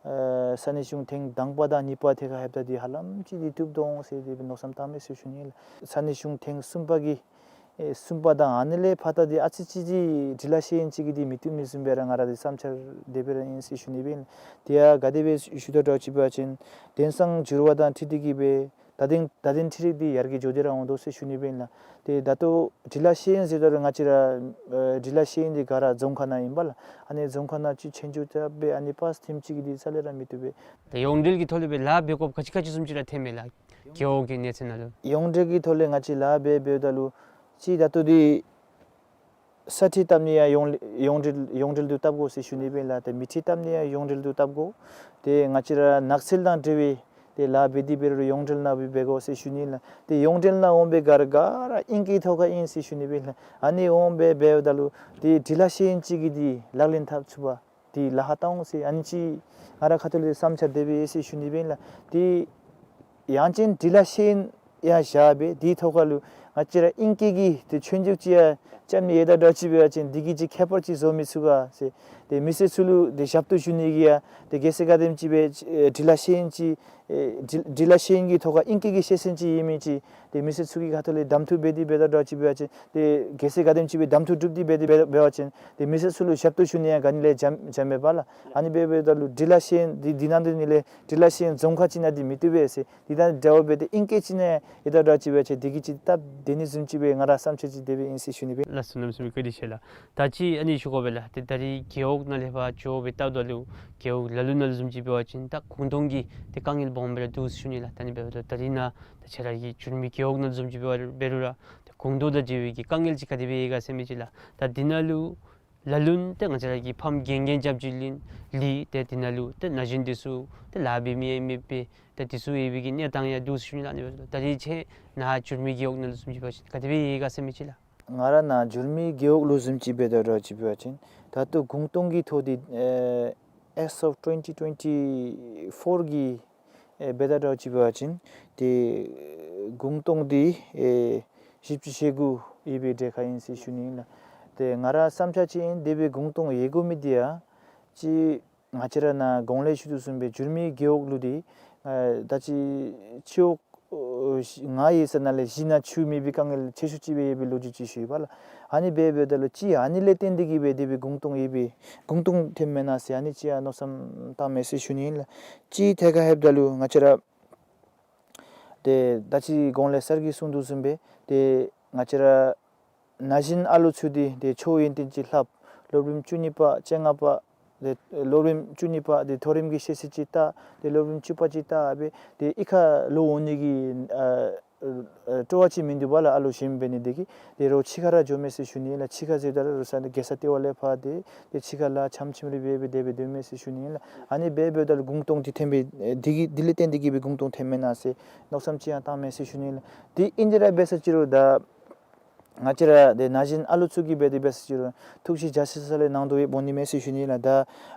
ས་གནས་གཞུང་ཐེངས་དང་པ་དང་གཉིས་པ་ཐད་ཁར་ལྷོདཔ་ད་འདི་ཧ་ལམ་ཅིག་འདི་བཏུབ་དོ་འོང་ཟེར་དེ་སྦེ་མནོ་བསམ་བཏང་མས་ཟེར་ཞུ་ནི་ཨིན་ལགས། ས་གནས་གཞུང་ཐེངས་གསུམ་པ་གི་ཨེ་གསུམ་པ་དང་ཨ་ནི་ལས་ཕར་ད་འདི་ཨ་ཙི་ཅིག་ཅིག་འབྲི་ལྷག་ཤེས་ཡོན་ཅིག་གིས་འདི་མི་བཏུབ་ནི་བཟུམ་སྦེ་ར་ང་ར་འདི་བསམ་འཆར་དེ་སྦེ་ར་ཨིན་ཟེར་ཞུ་ནི་སྦེ་ཨིན། དེ་ཡང་ག་དེ་སྦེ་ཞུ་དོ་འདྲཝ་ཅིག་འབད་བ་ཅིན་དེང་སང་འགྱུར་བ་དང་འཁྲིལ་ཏེ་གི་སྦེ་ད་ཐེངས་ད་ཐེངས་འཕྲུལ་རིག་འདི་ཡར་རྒྱས་འགྱོ་སྟེ་ར་འོང་དོ་ཟེར་ཞུ་ནི་སྦེ་ཨིན་ལགས། ཏེ་ད་ལྟོ་འབྲི་ལྷག་ཤེས་ཡོན་ཟེརཝ་ད་ལུ་ང་བཅས་ར་ཨེ་འབྲི་ལྷག་ཤེས་ཡོན་འདི་ག་ར་རྫོང་ཁག་ནང་ཨིན་པ་ལགས། ཨ་ནི་རྫོང་ཁག་ནང་ཅིག་ཆོས་རྒྱུགས་རྐྱབ་སྦེ་ཨ་ནི་པཱས་ཐེངས་ཅིག་གིས་འདི་རྩ་ལས་ར་མི་བཏུབ་པས། ཏེ་ཡོངས་འབྲེལ་གྱི་ཐོག་ལས་སྦེ་ལཱ་འབད་དགོཔ་ག་ཅི་ག་ཅི་བཟུམ་ཅིག་ར་འཐོན་མས་ལགས། རྒེད་འོག་གི་གནས་ཚད་ནང་ལུ་ཡོངས་འབྲེལ་གྱི་ཐོག་ལས་ང་བཅས་ལཱ་འབད་འབདཝ་ད་ལུ་ཅིག་ད་ལྟོ་འདི་ས་ཁྲི་བཏབ་ནི་ཡང་ཡོངས་ཡོངས་འབྲེལ་ཡོངས་འབྲེལ་དུ་བཏབ་དགོ་ཟེར་ཞུ་ནི་སྦེ་ལགས། ཏེ་མེ་ཁྲི་བཏབ་ནི་ཡང་ཡོངས་འབྲེལ་དུ་བཏབ་དགོ། ཏེ་ང་བཅས་ར་ནགས་ཚལ་དང་འབྲེལ་བའི་ཏེ་ལཱ་འབད་དེ་འབད་རུང་ཡོངས་འབྲེལ་ནང་སྦེ་འབད་དགོ་ཟེར་ཞུ་ནི་ལགས། ཏེ་ཡོངས་འབྲེལ་ནང་འོང་སྦེ་ག་ར་ག་ར་ཨིང་སྐད་ཐོག་ཁར་ཨིན་ཟེར་ཞུ་ནི་སྦེ་ལགས། ཨ་ནི་འོང་སྦེ་འབདཝ་ད་ལུ་ཏེ་འབྲི་ལྷག་ཤེས་ཡོན་ཅིག་གིས་འདི་ལག་ལེན་འཐབ་ཚུགས་པར་ཏེ་ལཱ་ཁག་བཏང་འོང་ཟེར་ཨ་ནི་ཅིག་ང་ར་ཁ་ཐུག་ལས་བསམ་འཆར་དེ་སྦེ་ཡོད་ཟེར་ཞུ་ནི་སྦེ་ལགས། ཏེ་ཡང་ཅིན་འབྲི་ལྷག་ཤེས་ཡོན་ཡང་བཞག་སྦེ་དེའི་ཐོག་ཁར་ལུ་ང་བཅས་ར་ཨིང་སྐད་ཀྱི་ཏེ་ཆོས་རྒྱུགས་ཅིག་ཡང་རྐྱབ་ནི་ཡོད་ད་འདྲཝ་ཅིག་འབད་བ་ཅིན་དེ་གིས་ཅིག་ཁྱད་པར་ཅིག་བཟོ་མི་ཚུགས་ག་ཟེར། ཏེ་མི་སེར་ཚུ་ལུ་ཏེ་ཞབས་ཏོག་ཞུ་ནི་གི་ཡང་ཏེ་གལ་སྲིད་ག་དེམ་ཅིག་སྦེ་ཨེ་འབྲི་ལྷག་ཤེས་ཡོན་ཅིག་ཨེ་འབྲི་འབྲི་ལྷག་ཤེས་ཡོན་གྱི་ཐོག་ཁར་ཨིང་སྐད་ཀྱི་ཤེས་ཚད་ཅིག་ཡོད་མི་ཅིག་ཏེ་མི་སེར་ཚུ་གི་ཁ་ཐུག་ལས་གདམ་འཐུ་འབད་དེ་འབད་ད་འདྲཝ་ཅིག་འབད་བ་ཅིན་ཏེ་གལ་སྲིད་ག་དེམ་ཅིག་སྦེ་གདམ་འཐུ་གྲུབ་སྟེ་འབད་དེ་འབད་འབད་བ་ཅིན་ཏེ་མི་སེར་ཚུ་ལུ་ཞབས་ཏོག་ཞུ་ནི་ཡང་ག་ནི་ལས་འཇམ་འཇམ་མས་པ་ལགས། ཨ་ནི་འབད་འབདཝ་ད་ལུ་འབྲི་ལྷག་ཤེས་ཡོན་འདི་འདི་ནང་འདི་ནི་ལས་འབྲི་ལྷག་ཤེས་ཡོན་འཛོམས་ཁ་ཅིག་ནང་འདི་མི་བཏུབ་པས་ཟེར། འདི་དང་འདྲཝ་སྦེ་ཏེ་ཨིང་སྐད་ཅིག་ནང་ཡོད་ད་འདྲཝ་ཅིག་འབད་བ་ཅིན་དེ་གིས་ཅིག་སྟབས་བདེ་ནི་བཟུམ་ཅིག་སྦེ་ང་ར་བསམ་འཆར་ཅིག་དེ་སྦེ་ཨིན་ཟེར་ཞུ་ནི་སྦེ། ལགས་སོ། གནམ་མེད་ས་མེད་བཀའ་དྲིན་ཆེ་ལགས། ད་ཅི་ཨ་ནི་ཞུ་དགོ་པས་ལགས། ཏེ་ད་རིས་རྒེད་འོག་ནང་ལས་ཕར་འགྱོ་སྦེ་བལྟཝ་ད་ལུ་རྒེད་འོག་ལ་ལུ་ནང་ལུ་བཟུམ་ཅིག་འབད་བ་ཅིན་ད་གུང་སྟོང་གི་ཏེ་དཀའ་ངལ་སྦོམ་སྦེ་ར་འདུག་ཟེར་ཞུ་ནི་ལགས། ད་ཨ་ནི་འབདཝ་ད་ད་རིས་ནཱ་ད་ཁྱེད་ར་གི་འགྱུར་མེད་རྒེད་འོག་ནང་ལུ་བཟུམ་ཅིག་འབད་བ་འབད་རུང་ར་ཏེ་གུང་སྟོང་དང་འབྲེལ་བའི་གི་དཀའ་ངལ་ཅིག་ག་དེ་སྦེ་ཡོད་ག་ཟེར་མི་ཅིག་ལགས། ད་འདི་ནང་ལུ་ལ་ལུ་ནང་ཏེ་ང་བཅས་ར་གི་ཕམ་རྒན་རྒས་རྐྱབ་ཅིག་ལུ་ལུ་ཏེ་འདི་ནང་ལུ་ཏེ་ན་གཞོན་འདི་ཚུ་ཏེ་ལཱ་འབད་མི་ཡང་མེད་པས། ཏེ་འདི་ཚུ་ཡོད་པའི་གི་གནས་སྟངས་ཡང་འདུག་ཟེར་ཞུ་ནི་ལགས། ཨ་ནི་འབདཝ་ད་ད་རིས་ཁྱེད་ནཱ་འགྱུར་མེད་རྒེད་འོག་ནང་ལུ་བཟུམ་ཅིག་འབད་བ་ཅིན་ག་དེ་སྦེ་ཡོད་ག་ཟེར་མི་ཅིག་ལགས། ང་ར་ནཱ་འགྱུར་མེད་རྒེད་འོག་ལུ་བཟུམ་ཅིག་འབད་ད་འདྲཝ་ཅིག་འབད་བ་ཅིན་ད་ལྟོ་གུང་སྟོང་གི་ཐོག་འདི་ཨེ་as of twenty twenty-four གི་ཨེ་འབད་ད་འདྲཝ་ཅིག་འབད་བ་ཅིན་ཏེ་གུང་སྟོང་འདི་ཨེ་བཞི་བཅུ་ཞེ་དགུ་ཡོད་པའི་གྲས་ཁར་ཨིན་ཟེར་ཞུ་ནི་ཨིན་ལགས། ཏེ་ང་ར་བསམ་འཆར་ཅིག་ཨིན། དེ་སྦེ་གུང་སྟོང་ཡོད་དགོ་མི་འདི་ཡང་ཅིག་ང་བཅས་ར་ནཱ་གོང་ལས་ཞུ་དོ་བཟུམ་སྦེ་འགྱུར་མེད་རྒེད་འོག་ལུ་འདི་ཨེ་ད་ཅི་སྤྱི་འོག་ཨོ་ང་ཡོད་ས་ནང་ལས་གཞི་ནང་ཆུ་མེད་པའི་དཀའ་ངལ་ཆེ་ཤོས་ཅིག་སྦེ་ཡོད་པའི་ལོ་རྒྱུས་ཅིག་ཞུ་ཡི་པ་ལགས། ཨ་ནི་འབད་འབདཝ་ད་ལུ་ཅིག་ཨ་ནི་ལས་བརྟེན་ཏེ་གིས་སྦེ་དེ་སྦེ་གུང་སྟོང་ཡོད་པའི་གུང་སྟོང་ཐོནམ་མེན་ན་ཟེར་ཨ་ནི་ཅིག་ཡང་མནོ་བསམ་བཏངམ་མས་ཟེར་ཞུ་ནི་ཨིན་ལགས། ཅིག་ཐད་ཁར་ལྷོདཔ་ད་ལུ་ང་བཅས་ར་ཏེ་ད་ཅི་གོང་ལས་སར་གྱིས་གསུང་དོ་བཟུམ་སྦེ་ཏེ་ང་བཅས་ར་ན་གཞོན་ཨ་ལུ་ཚུ་འདི་ཏེ་ཆོས་ཡོན་ཏན་ཅིག་ལྷབ། སློབ་རིམ་བཅུ་གཉིས་པ་བཅོ་ལྔ་པ་ཏེ་སློབ་རིམ་བཅུ་གཉིས་པ་ཏེ་མཐོ་རིམ་གྱི་ཤེས་ཚད་ཅིག་བལྟ། ཏེ་སློབ་རིམ་བཅུ་པ་ཅིག་བལྟ་སྦེ་ཏེ་གཡུས་ཁར་ལོག་འོང་ནི་གི་ཨ་ཨ་སྤྲོ་བ་ཅིག་མིན་འདུག་པ་ལགས། ཨ་ལོ་གཞོནམ་འབད་ནི་དེ་གིས། ཏེ་རོགས་ཕྱི་ཁར་ར་འགྱོཝ་མས་ཟེར་ཞུ་ནི་ལགས། ཕྱི་ཁར་ཟེརཝ་ད་ར་རོགས་ས་ནི་རྒྱལ་ས་ལྟེ་བ་ལས་ཕར་ཏེ་ཏེ་ཕྱི་ཁར་ལཱ་འཆམ་འཆམ་རེ་འབད་སྦེ་དེ་སྦེ་སྡོདཔ་མས་ཟེར་ཞུ་ནི་ལགས། ཨ་ནི་འབད་འབདཝ་ད་ལུ་གུང་སྟོང་འདི་ཐོནམ་སྦེ་ཨེ་འདི་གིས་འདི་ལས་བརྟེན་ཏེ་གིས་སྦེ་གུང་སྟོང་ཐོནམ་མེན་ན་ཟེར་མནོ་བསམ་ཅིག་ཡང་བཏངམ་མས་ཟེར་ཞུ་ནི་ལགས། ཏེ་ཨིན་དེ་ར་འབད་ས་ཅིག་རུང་ད་ང་བཅས་ར་ཏེ་ན་གཞོན་ཨ་ལུ་ཚུ་གིས་འབད་དེ་འབད་ས་ཅིག་རུང་ཐུགས་ཤི་རྒྱ་ཆེ་ས་ལས་ནང་དོག་ཡོདཔ་འོང་ནི་མས་ཟེར་ཞུ་ནི་ལགས། ད་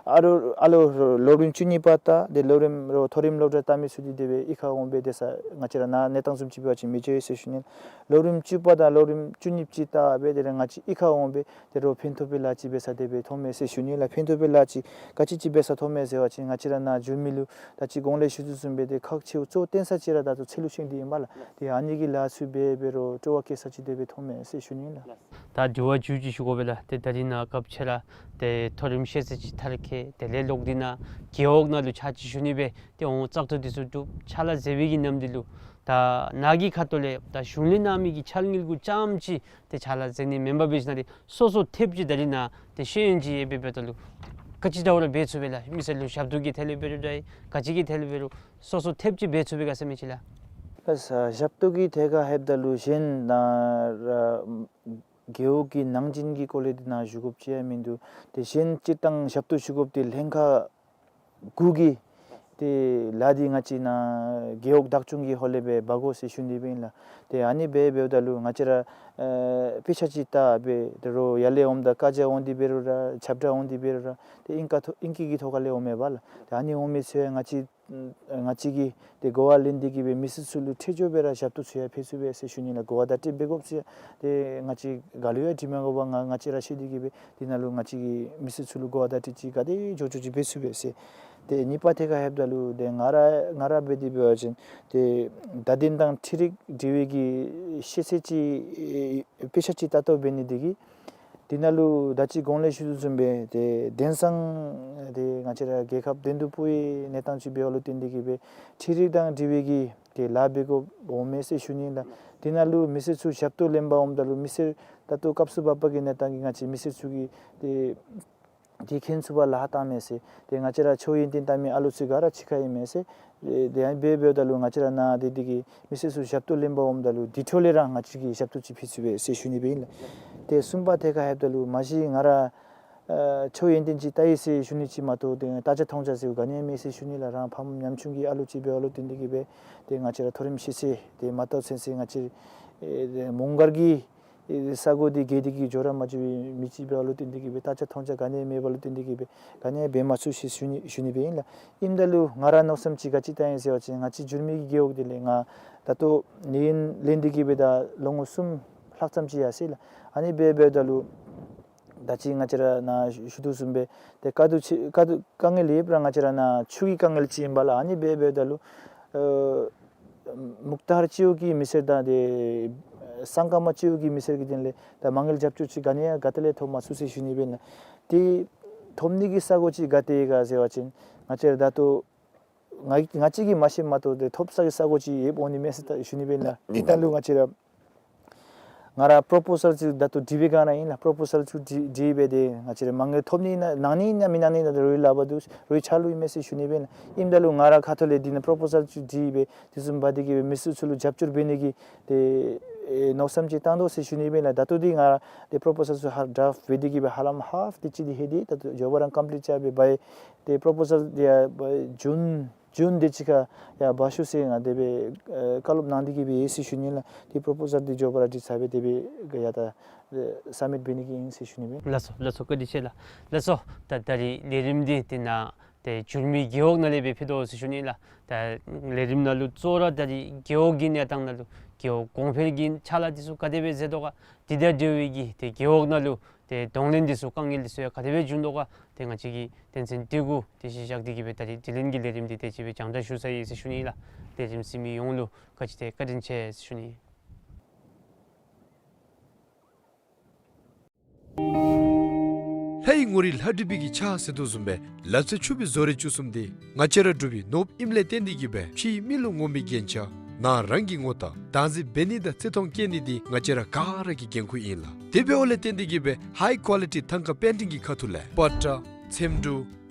ཨ་རོ་ཨ་ལོ་རོ་སློབ་རིམ་བཅུ་གཉིས་པ་བལྟ་ཏེ་སློབ་རིམ་རོགས་མཐོ་རིམ་སློབ་གྲྭ་བལྟ་མི་ཚུ་འདི་དེ་སྦེ་གཡུས་ཁར་འོང་སྦེ་སྡོད་ས་ང་བཅས་ར་ནཱ་གནས་སྟངས་བཟུམ་ཅིག་འབད་བ་ཅིན་མི་འགྱོ་ཟེར་ཞུ་ནི་ལགས། སློབ་རིམ་བཅུ་པ་དང་སློབ་རིམ་བཅུ་གཉིས་ཅིག་བལྟ་སྦེ་དེ་ལས་ང་བཅས་གཡུས་ཁར་འོང་སྦེ་ཏེ་རོགས་ཕན་ཐོགས་པའི་ལཱ་ཅིག་འབད་ས་དེ་སྦེ་མཐོངམ་མས་ཟེར་ཞུ་ནི་ལགས། ཕན་ཐོགས་པའི་ལཱ་ཅིག་ག་ཅི་ཅིག་འབད་ས་མཐོངམ་མས་ཟེར་བ་ཅིན་ང་བཅས་ར་ནཱ་འགྱུར་མེད་ལུ་ད་ཅི་གོང་ལས་ཞུ་དོ་བཟུམ་སྦེ་ཏེ་ཁག་ཆེཝ་གཙོ་བོ་བཏོན་ས་ཅིག་ར་ད་ལྟོ་ཚལ་ལུ་ཤིང་འདི་ཨིན་པ་ལགས། ཏེ་ཨ་ནི་གི་ལཱ་ཚུ་འབད་འབད་རུང་སྤྲོ་བ་བསྐྱེད་ས་ཅིག་དེ་སྦེ་མཐོངམ་མས་ཟེར་ཞུ་ནི་ལགས། ད་དྲི་བ་མཇུག་ཅིག་ཞུ་དགོ་པས་ལགས། ཏེ་ད་རིས་ནཱ་སྐབས་ཅིག་ར་ཏེ་མཐོ་རིམ་ཤེས་ཚད་ཅིག་མཐར་འཁྱོལ་དེ་ལས་ལོག་སྟེ་ནཱ་རྒེད་འོག་ནང་ལུ་ཕྱག་ཕྱིད་ཞུ་ནི་སྦེ་ཏེ་འོང་བཙག་འཐུ་འདི་ཚུ་གྲུབ་ཕྱག་ལཱ་མཛད་པའི་གི་ནམ་འདི་ལུ་ད་ནཱ་གི་ཁ་ཐུག་ལས་ད་གཞུང་ལས་གནང་མི་གི་འཆར་དངུལ་གུ་རྐྱངམ་ཅིག་ཏེ་ཕྱག་ལཱ་མཛད་ནི་མེན་པར་འབད་ཞིནམ་ལས་སོ་སོ་ཐེབས་ཅིག་ད་རིས་ནཱ་ཏེ་ཤེས་ཡོན་ཅིག་ཡོད་པའི་འབདཝ་ད་ལུ་ག་ཅི་འདྲཝ་ར་འབད་ཚུགས་པས་ལགས། མི་སེར་ལུ་ཞབས་ཏོག་གི་ཐད་ལས་འབད་རུང་འདྲ་ག་ཅི་གི་ཐད་ལས་འབད་རུང་སོ་སོ་ཐེབས་ཅིག་འབད་ཚུགས་པས་ག་ཟེར་མི་ཅིག་ལགས། ལགས་སོ། ཞབས་ཏོག་གི་ཐད་ཁར་ལྷོདཔ་ད་ལུ་གཞན་ནཱ་ར་རྒེད་འོག་གི་ནང་འཛིང་གི་སྐོར་ལས་འདི་ནཱ་ཞུ་དགོཔ་ཅིག་ཡང་མིན་འདུག། ཏེ་གཞན་སྤྱིར་བཏང་ཞབས་ཏོག་ཞུ་དགོཔ་འདི་ལྷན་ཁག་དགུ་གི་ཏེ་ལཱ་འདི་ང་བཅས་ནཱ་རྒེད་འོག་བདག་སྐྱོང་གི་ཧོང་ལས་སྦེ་འབག་དགོ་ཟེར་ཞུ་ནི་སྦེ་ཨིན་ལགས། ཏེ་ཨ་ནི་སྦེ་འབདཝ་ད་ལུ་ང་བཅས་ར་ཨེ་དཔེ་ཆ་ཅིག་བལྟ་སྦེ་ཏེ་རོགས་ཡར་ལས་འོངམ་ད་བཀའ་རྒྱ་འོང་སྟེ་འབད་རུང་ར་ཁྱབ་བསྒྲགས་འོང་སྟེ་འབད་རུང་ར་ཏེ་ཨིང་སྐད་ཐོག་ཨིང་སྐད་ཀྱི་ཐོག་ཁ་ལས་འོངམ་མས་པ་ལགས། ཏེ་ཨ་ནི་འོང་མི་ཚུ་ཡང་ང་བཅས་ང་བཅས་ཀྱིས་ཏེ་གོ་བ་ལེན་ཏེ་གིས་སྦེ་མི་སེར་ཚུ་ལུ་འཕྲལ་མགྱོགས་སྦེ་ར་ཞབས་ཏོག་ཚུ་ཡང་ཕུལ་ཚུགས་པས་ཟེར་ཞུ་ནི་ལགས། གོ་བ་བརྡ་སྤྲོད་འབད་དགོཔ་ཚུ་ཡང་ཏེ་ང་བཅས་ག་ལུ་ཡང་དྲི་མ་དགོ་པར་ང་ང་བཅས་ར་ཤེས་ཏེ་གིས་སྦེ་འདི་ནང་ལུ་ང་བཅས་ཀྱིས་མི་སེར་ཚུ་ལུ་གོ་བ་བརྡ་སྤྲོད་ཅིག་ག་དེ་མགྱོགས་མགྱོགས་ཅིག་འབད་ཚུགས་པས་ཟེར། ཏེ་གཉིས་པ་ཐད་ཁར་ལྷོདཔ་ད་ལུ་ཏེ་ང་ར་ང་ར་འབད་དེ་འབད་བ་ཅིན་ཏེ་བརྡ་དོན་དང་འཕྲུལ་རིག་འབྲེལ་བའི་གི་ཤེས་ཚད་ཅིག་དཔེ་ཆ་ཅིག་བལྟ་དོ་འབད་ནི་དེ་གིས་འདི་ནང་ལུ་ད་ཅི་གོང་ལས་ཞུ་དོ་བཟུམ་སྦེ་ཏེ་དེང་སང་ཏེ་ང་བཅས་ར་རྒྱལ་ཁབ་བདེ་སྡུག་ཕུག་པའི་གནས་སྟངས་ཅིག་འབདཝ་ལུ་བརྟེན་ཏེ་གིས་སྦེ་འཕྲུལ་རིག་དང་འབྲེལ་བའི་གི་ཏེ་ལཱ་འབད་དགོཔ་འོང་མས་ཟེར་ཞུ་ནི་ལགས། འདི་ནང་ལུ་མི་སེར་ཚུ་ཞབས་ཏོག་ལེན་པར་འོངམ་ད་ལུ་མི་སེར་ད་ལྟོ་སྐབས་སུ་བབ་པ་གི་གནས་སྟངས་ཀྱིས་ང་བཅས་མི་སེར་ཚུ་གི་ཏེ་ དེ་མཁྱེན་ཚུགས་པར་ལཱ་བཏང་མས་ཟེར། ཏེ་ང་བཅས་ར་ཆོས་ཡོན་ཏན་བཏང་མི་ཨ་ལུ་ཚུ་ག་ར་གཅིག་ཁར་ཨིན་མས་ཟེར། ཨེ་དེ་ཡང་འབད་འབདཝ་ད་ལུ་ང་བཅས་ར་ནཱ་དེ་དེ་གི་མི་སེར་ཚུ་ཞབས་ཏོག་ལེན་པར་འོངམ་ད་ལུ་དེ་འཕྲོ་ལས་ར་ང་བཅས་ཀྱིས་ཞབས་ཏོག་ཅིག་ཕུལ་ཚུགས་པས་ཟེར་ཞུ་ནི་སྦེ་ཨིན་ལགས། ཏེ་གསུམ་པ་ཐད་ཁར་ལྷོདཔ་ད་ལུ་མ་གཞི་ང་ར་ཨ་ཆོས་ཡོན་ཏན་ཅིག་བལྟ་ཡི་ཟེར་ཞུ་ནི་ཅིག་མ་གཏོགས་ཏེ་ལྟ་རྒྱ་མཐོང་རྒྱ་ཟེར་ག་ནི་ཡང་མེད་ཟེར་ཞུ་ནི་ལགས། རང་ཕམ་ཉམ་ཆུང་གི་ཨ་ལུ་ཅིག་འབདཝ་ལུ་བརྟེན་ཏེ་གིས་སྦེ་ཏེ་ང་བཅས་ར་མཐོ་རིམ་ཤེས་ཚད་དེ་མ་བཏབ་ཚུན་ཚོད་ང་བཅས་ཨེ་མོང་སྒར་གྱི་ཨེ་ས་གོ་འདི་བརྒལ་ཏེ་གིས་འགྱོ་ར་མ་འགྱོ་བའི་མི་ཅིག་འབདཝ་ལུ་བརྟེན་ཏེ་གིས་སྦེ་ལྟ་རྒྱ་མཐོང་རྒྱ་ག་ནི་ཡང་མེདཔ་ལུ་བརྟེན་ཏེ་གིས་སྦེ་ག་ནི་ཡང་འབད་མ་ཚུགས་ཟེར་ཞུ་ནི་ཞུ་ནི་སྦེ་ཨིན་ལགས། ཨིནམ་ད་ལུ་ང་ར་མནོ་བསམ་ཅིག་ག་ཅི་བཏང་ཡི་ཟེར་བ་ཅིན་ང་བཅས་འགྱུར་མེད་ཀྱི་རྒེད་འོག་འདི་ལས་ང་ད་ལྟོ་ནད་ཡམས་ལངས་ཏེ་གིས་སྦེ་ད་ལོ་ངོ་གསུམ་ལྷག་ཙམ་ཅིག་ཡར་སོ་ཡི་ལགས། ཨ་ནི་འབད་འབདཝ་ད་ལུ་ད་ཅི་ང་བཅས་ར་ནཱ་ཞུ་དོ་བཟུམ་སྦེ་ཏེ་དཀའ་སྡུག་ཆེ་དཀའ་སྡུག་དཀའ་ངལ་ཡོདཔ་ར་ང་བཅས་ར་ནཱ་ཆུ་གི་དཀའ་ངལ་ཅིག་ཨིན་པས་ལགས། ཨ་ནི་འབད་འབདཝ་ད་ལུ་ཨ་མུག་ཐར་སྤྱི་འོག་གི་མི་སེར་དང་ཏེ་སང་ཀ་མ་སྤྱི་འོག་གི་མི་སེར་གྱི་དོན་ལས་ད་མ་དངུལ་རྒྱབ་སྐྱོར་ཅིག་ག་ནི་ཡང་ག་ཏེ་ལས་ཐོབ་མ་ཚུགས་ཟེར་ཞུ་ནི་སྦེ་ཨིན་ལགས། ཏེ་ཐོབ་ནི་གི་ས་གོ་ཅིག་ག་ཏེ་ཡོད་ག་ཟེར་བ་ཅིན་ང་བཅས་ར་ད་ལྟོ་ང་ང་བཅས་ཀྱིས་མ་ཤེས་མ་གཏོགས་ཏེ་ཐོབ་ས་གི་ས་གོ་ཅིག་ཡོདཔ་འོང་ནི་མས་ཟེར་ད་ཞུ་ནི་སྦེ་ཨིན་ལགས། ཨིན་ད་ལུ་ང་བཅས་ར་ང་ར་པོརོ་པོ་ཟལ་ཅིག་ད་ལྟོ་བྲིས་པའི་སྒང་ར་ཨིན་ལགས། པོརོ་པོ་ཟལ་ཅིག་བྲིས་བྲིས་སྦེ་ཏེ་ང་བཅས་ར་མ་དངུལ་ཐོབ་ནི་ཨིན་ན་གནང་ནི་ཨིན་ན་མི་གནང་ནི་ཨིན་ན་ད་རུང་ལཱ་འབད་དོ་རུང་ཆ་ལུ་ཨིན་མས་ཟེར་ཞུ་ནི་སྦེ་ཨིན་ལགས། ཨིནམ་ད་ལུ་ང་ར་ཁ་ཐུག་ལས་འདི་ནང་པོརོ་པོ་ཟལ་ཅིག་བྲིས་སྦེ་དེ་བཟུམ་འབད་དེ་གིས་སྦེ་མི་སེར་ཚུ་ལུ་རྒྱབ་སྐྱོར་འབད་ནི་གི་ཏེ་ཨེ་མནོ་བསམ་ཅིག་བཏང་དོ་ཟེར་ཞུ་ནི་སྦེ་ཨིན་ལགས། ད་ལྟོ་འདི་ང་ར་ཏེ་པོརོ་པོ་ཟལ་ཚུ་ཧ་ཌ་རཱཕཊ་འབད་དེ་གིས་སྦེ་ཧ་ལམ་ཧཱཕ་དེ་ཅིག་འདི་ལྷོད་དེ་ད་ལྟོ་མགྱོགས་པ་ར་ཀམ་པི་ལིཊ་རྐྱབ་སྦེ་འབད་ཡི། ཏེ་པོརོ་པོ་ཟལ་འདི་ཡང་འབད་ཇུན་ཇུན་དེ་ཅིག་ཁར་ཡར་འབག་ཤོག་ཟེར་ང་དེ་སྦེ་ཨེ་བཀའ་སློབ་གནང་སྟེ་གིས་སྦེ་ཡོད་ཟེར་ཞུ་ནི་ལགས། ཏེ་པོརོ་པོ་ཟལ་འདི་མགྱོགས་པ་ར་འདི་ཚར་སྦེ་དེ་སྦེ་ག་ཡ་ད་ཨེ་སབ་མིཊ་འབད་ནི་གི་ཨིན་ཟེར་ཞུ་ནི་སྦེ། ལགས་སོ་ལགས་སོ། བཀའ་དྲིན་ཆེ་ལགས། ལགས་སོ། ད་ད་རིས་ལས་རིམ་འདི་འདི་ནང་ཏེ་འགྱུར་མེད་རྒེད་འོག་ནང་ལས་སྦེ་ཕུལ་དོ་ཟེར་ཞུ་ནི་ལགས། ད་ལས་རིམ་ནང་ལུ་གཙོ་བོ་ར་ད་རིས་རྒེད་འོག་གི་གནས་སྟངས་ནང་ལུ་རྒེད་འོག་གོང་འཕེལ་གྱི་ཕྱག་ལཱ་འདི་ཚུ་ག་དེ་སྦེ་མཛད་དོ་ག། དེ་དང་འབྲེལ་བའི་གི་ཏེ་རྒེད་འོག་ནང་ལུ་ཏེ་གདོང་ལེན་འདི་ཚུ་དཀའ་ངལ་འདི་ཚུ་ཡང་ག་དེ་སྦེ་བྱུང་དོ་ག། ཏེ་ང་བཅས་ཀྱིས་དོན་ཚན་འདི་གུ་ཏེ་གཞི་བཞག་སྟེ་གིས་སྦེ་ད་རིས་དྲི་ལན་གྱི་ལས་རིམ་འདི་དེ་ཅིག་སྦེ་རྒྱང་བསྒྲགས་ཞུ་ཚར་ཡི་ཟེར་ཞུ་ནི་ལགས། ལས་རིམ་གཟིགས་མི་ཡོངས་ལུ་ག་ཅི་ཏེ་བཀའ་དྲིན་ཆེ་ཟེར་ཞུ་ནི། ལྷའི་ངོ་རིས་ལྷ་བྲིས་པའི་གི་ཕྱག་ཟེར་དོ་བཟུམ་སྦེ་ལ་རྩེ་ཆུ་སྦིས་བཟོ་རིག་བཅུ་གསུམ་འདི་ང་བཅས་ར་འབྲུག་པའི་ནོར་བུ་ཨིནམ་ལས་བརྟེན་ཏེ་གིས་སྦེ་ཕྱིའི་མི་ལུ་ངོམ་པའི་རྒྱན་ཆ་ནང་རང་གི་ངོ་རྟགས་བདག་འཛིན་འབད་ནི་དང་བརྩི་མཐོང་བསྐྱེད་ནི་འདི་ང་བཅས་ར་ག་ར་གི་འགན་ཁུར་ཨིན་ལགས། དེ་འབདཝ་ལས་བརྟེན་ཏེ་གིས་སྦེ་ཧའི་ཀོ་ལི་ཊི་ཐང་ཀ་པེན་ཊིང་གི་ཁ་ཐུག་ལས་པ་ཏྲ་ཚེམ་དྲུབ་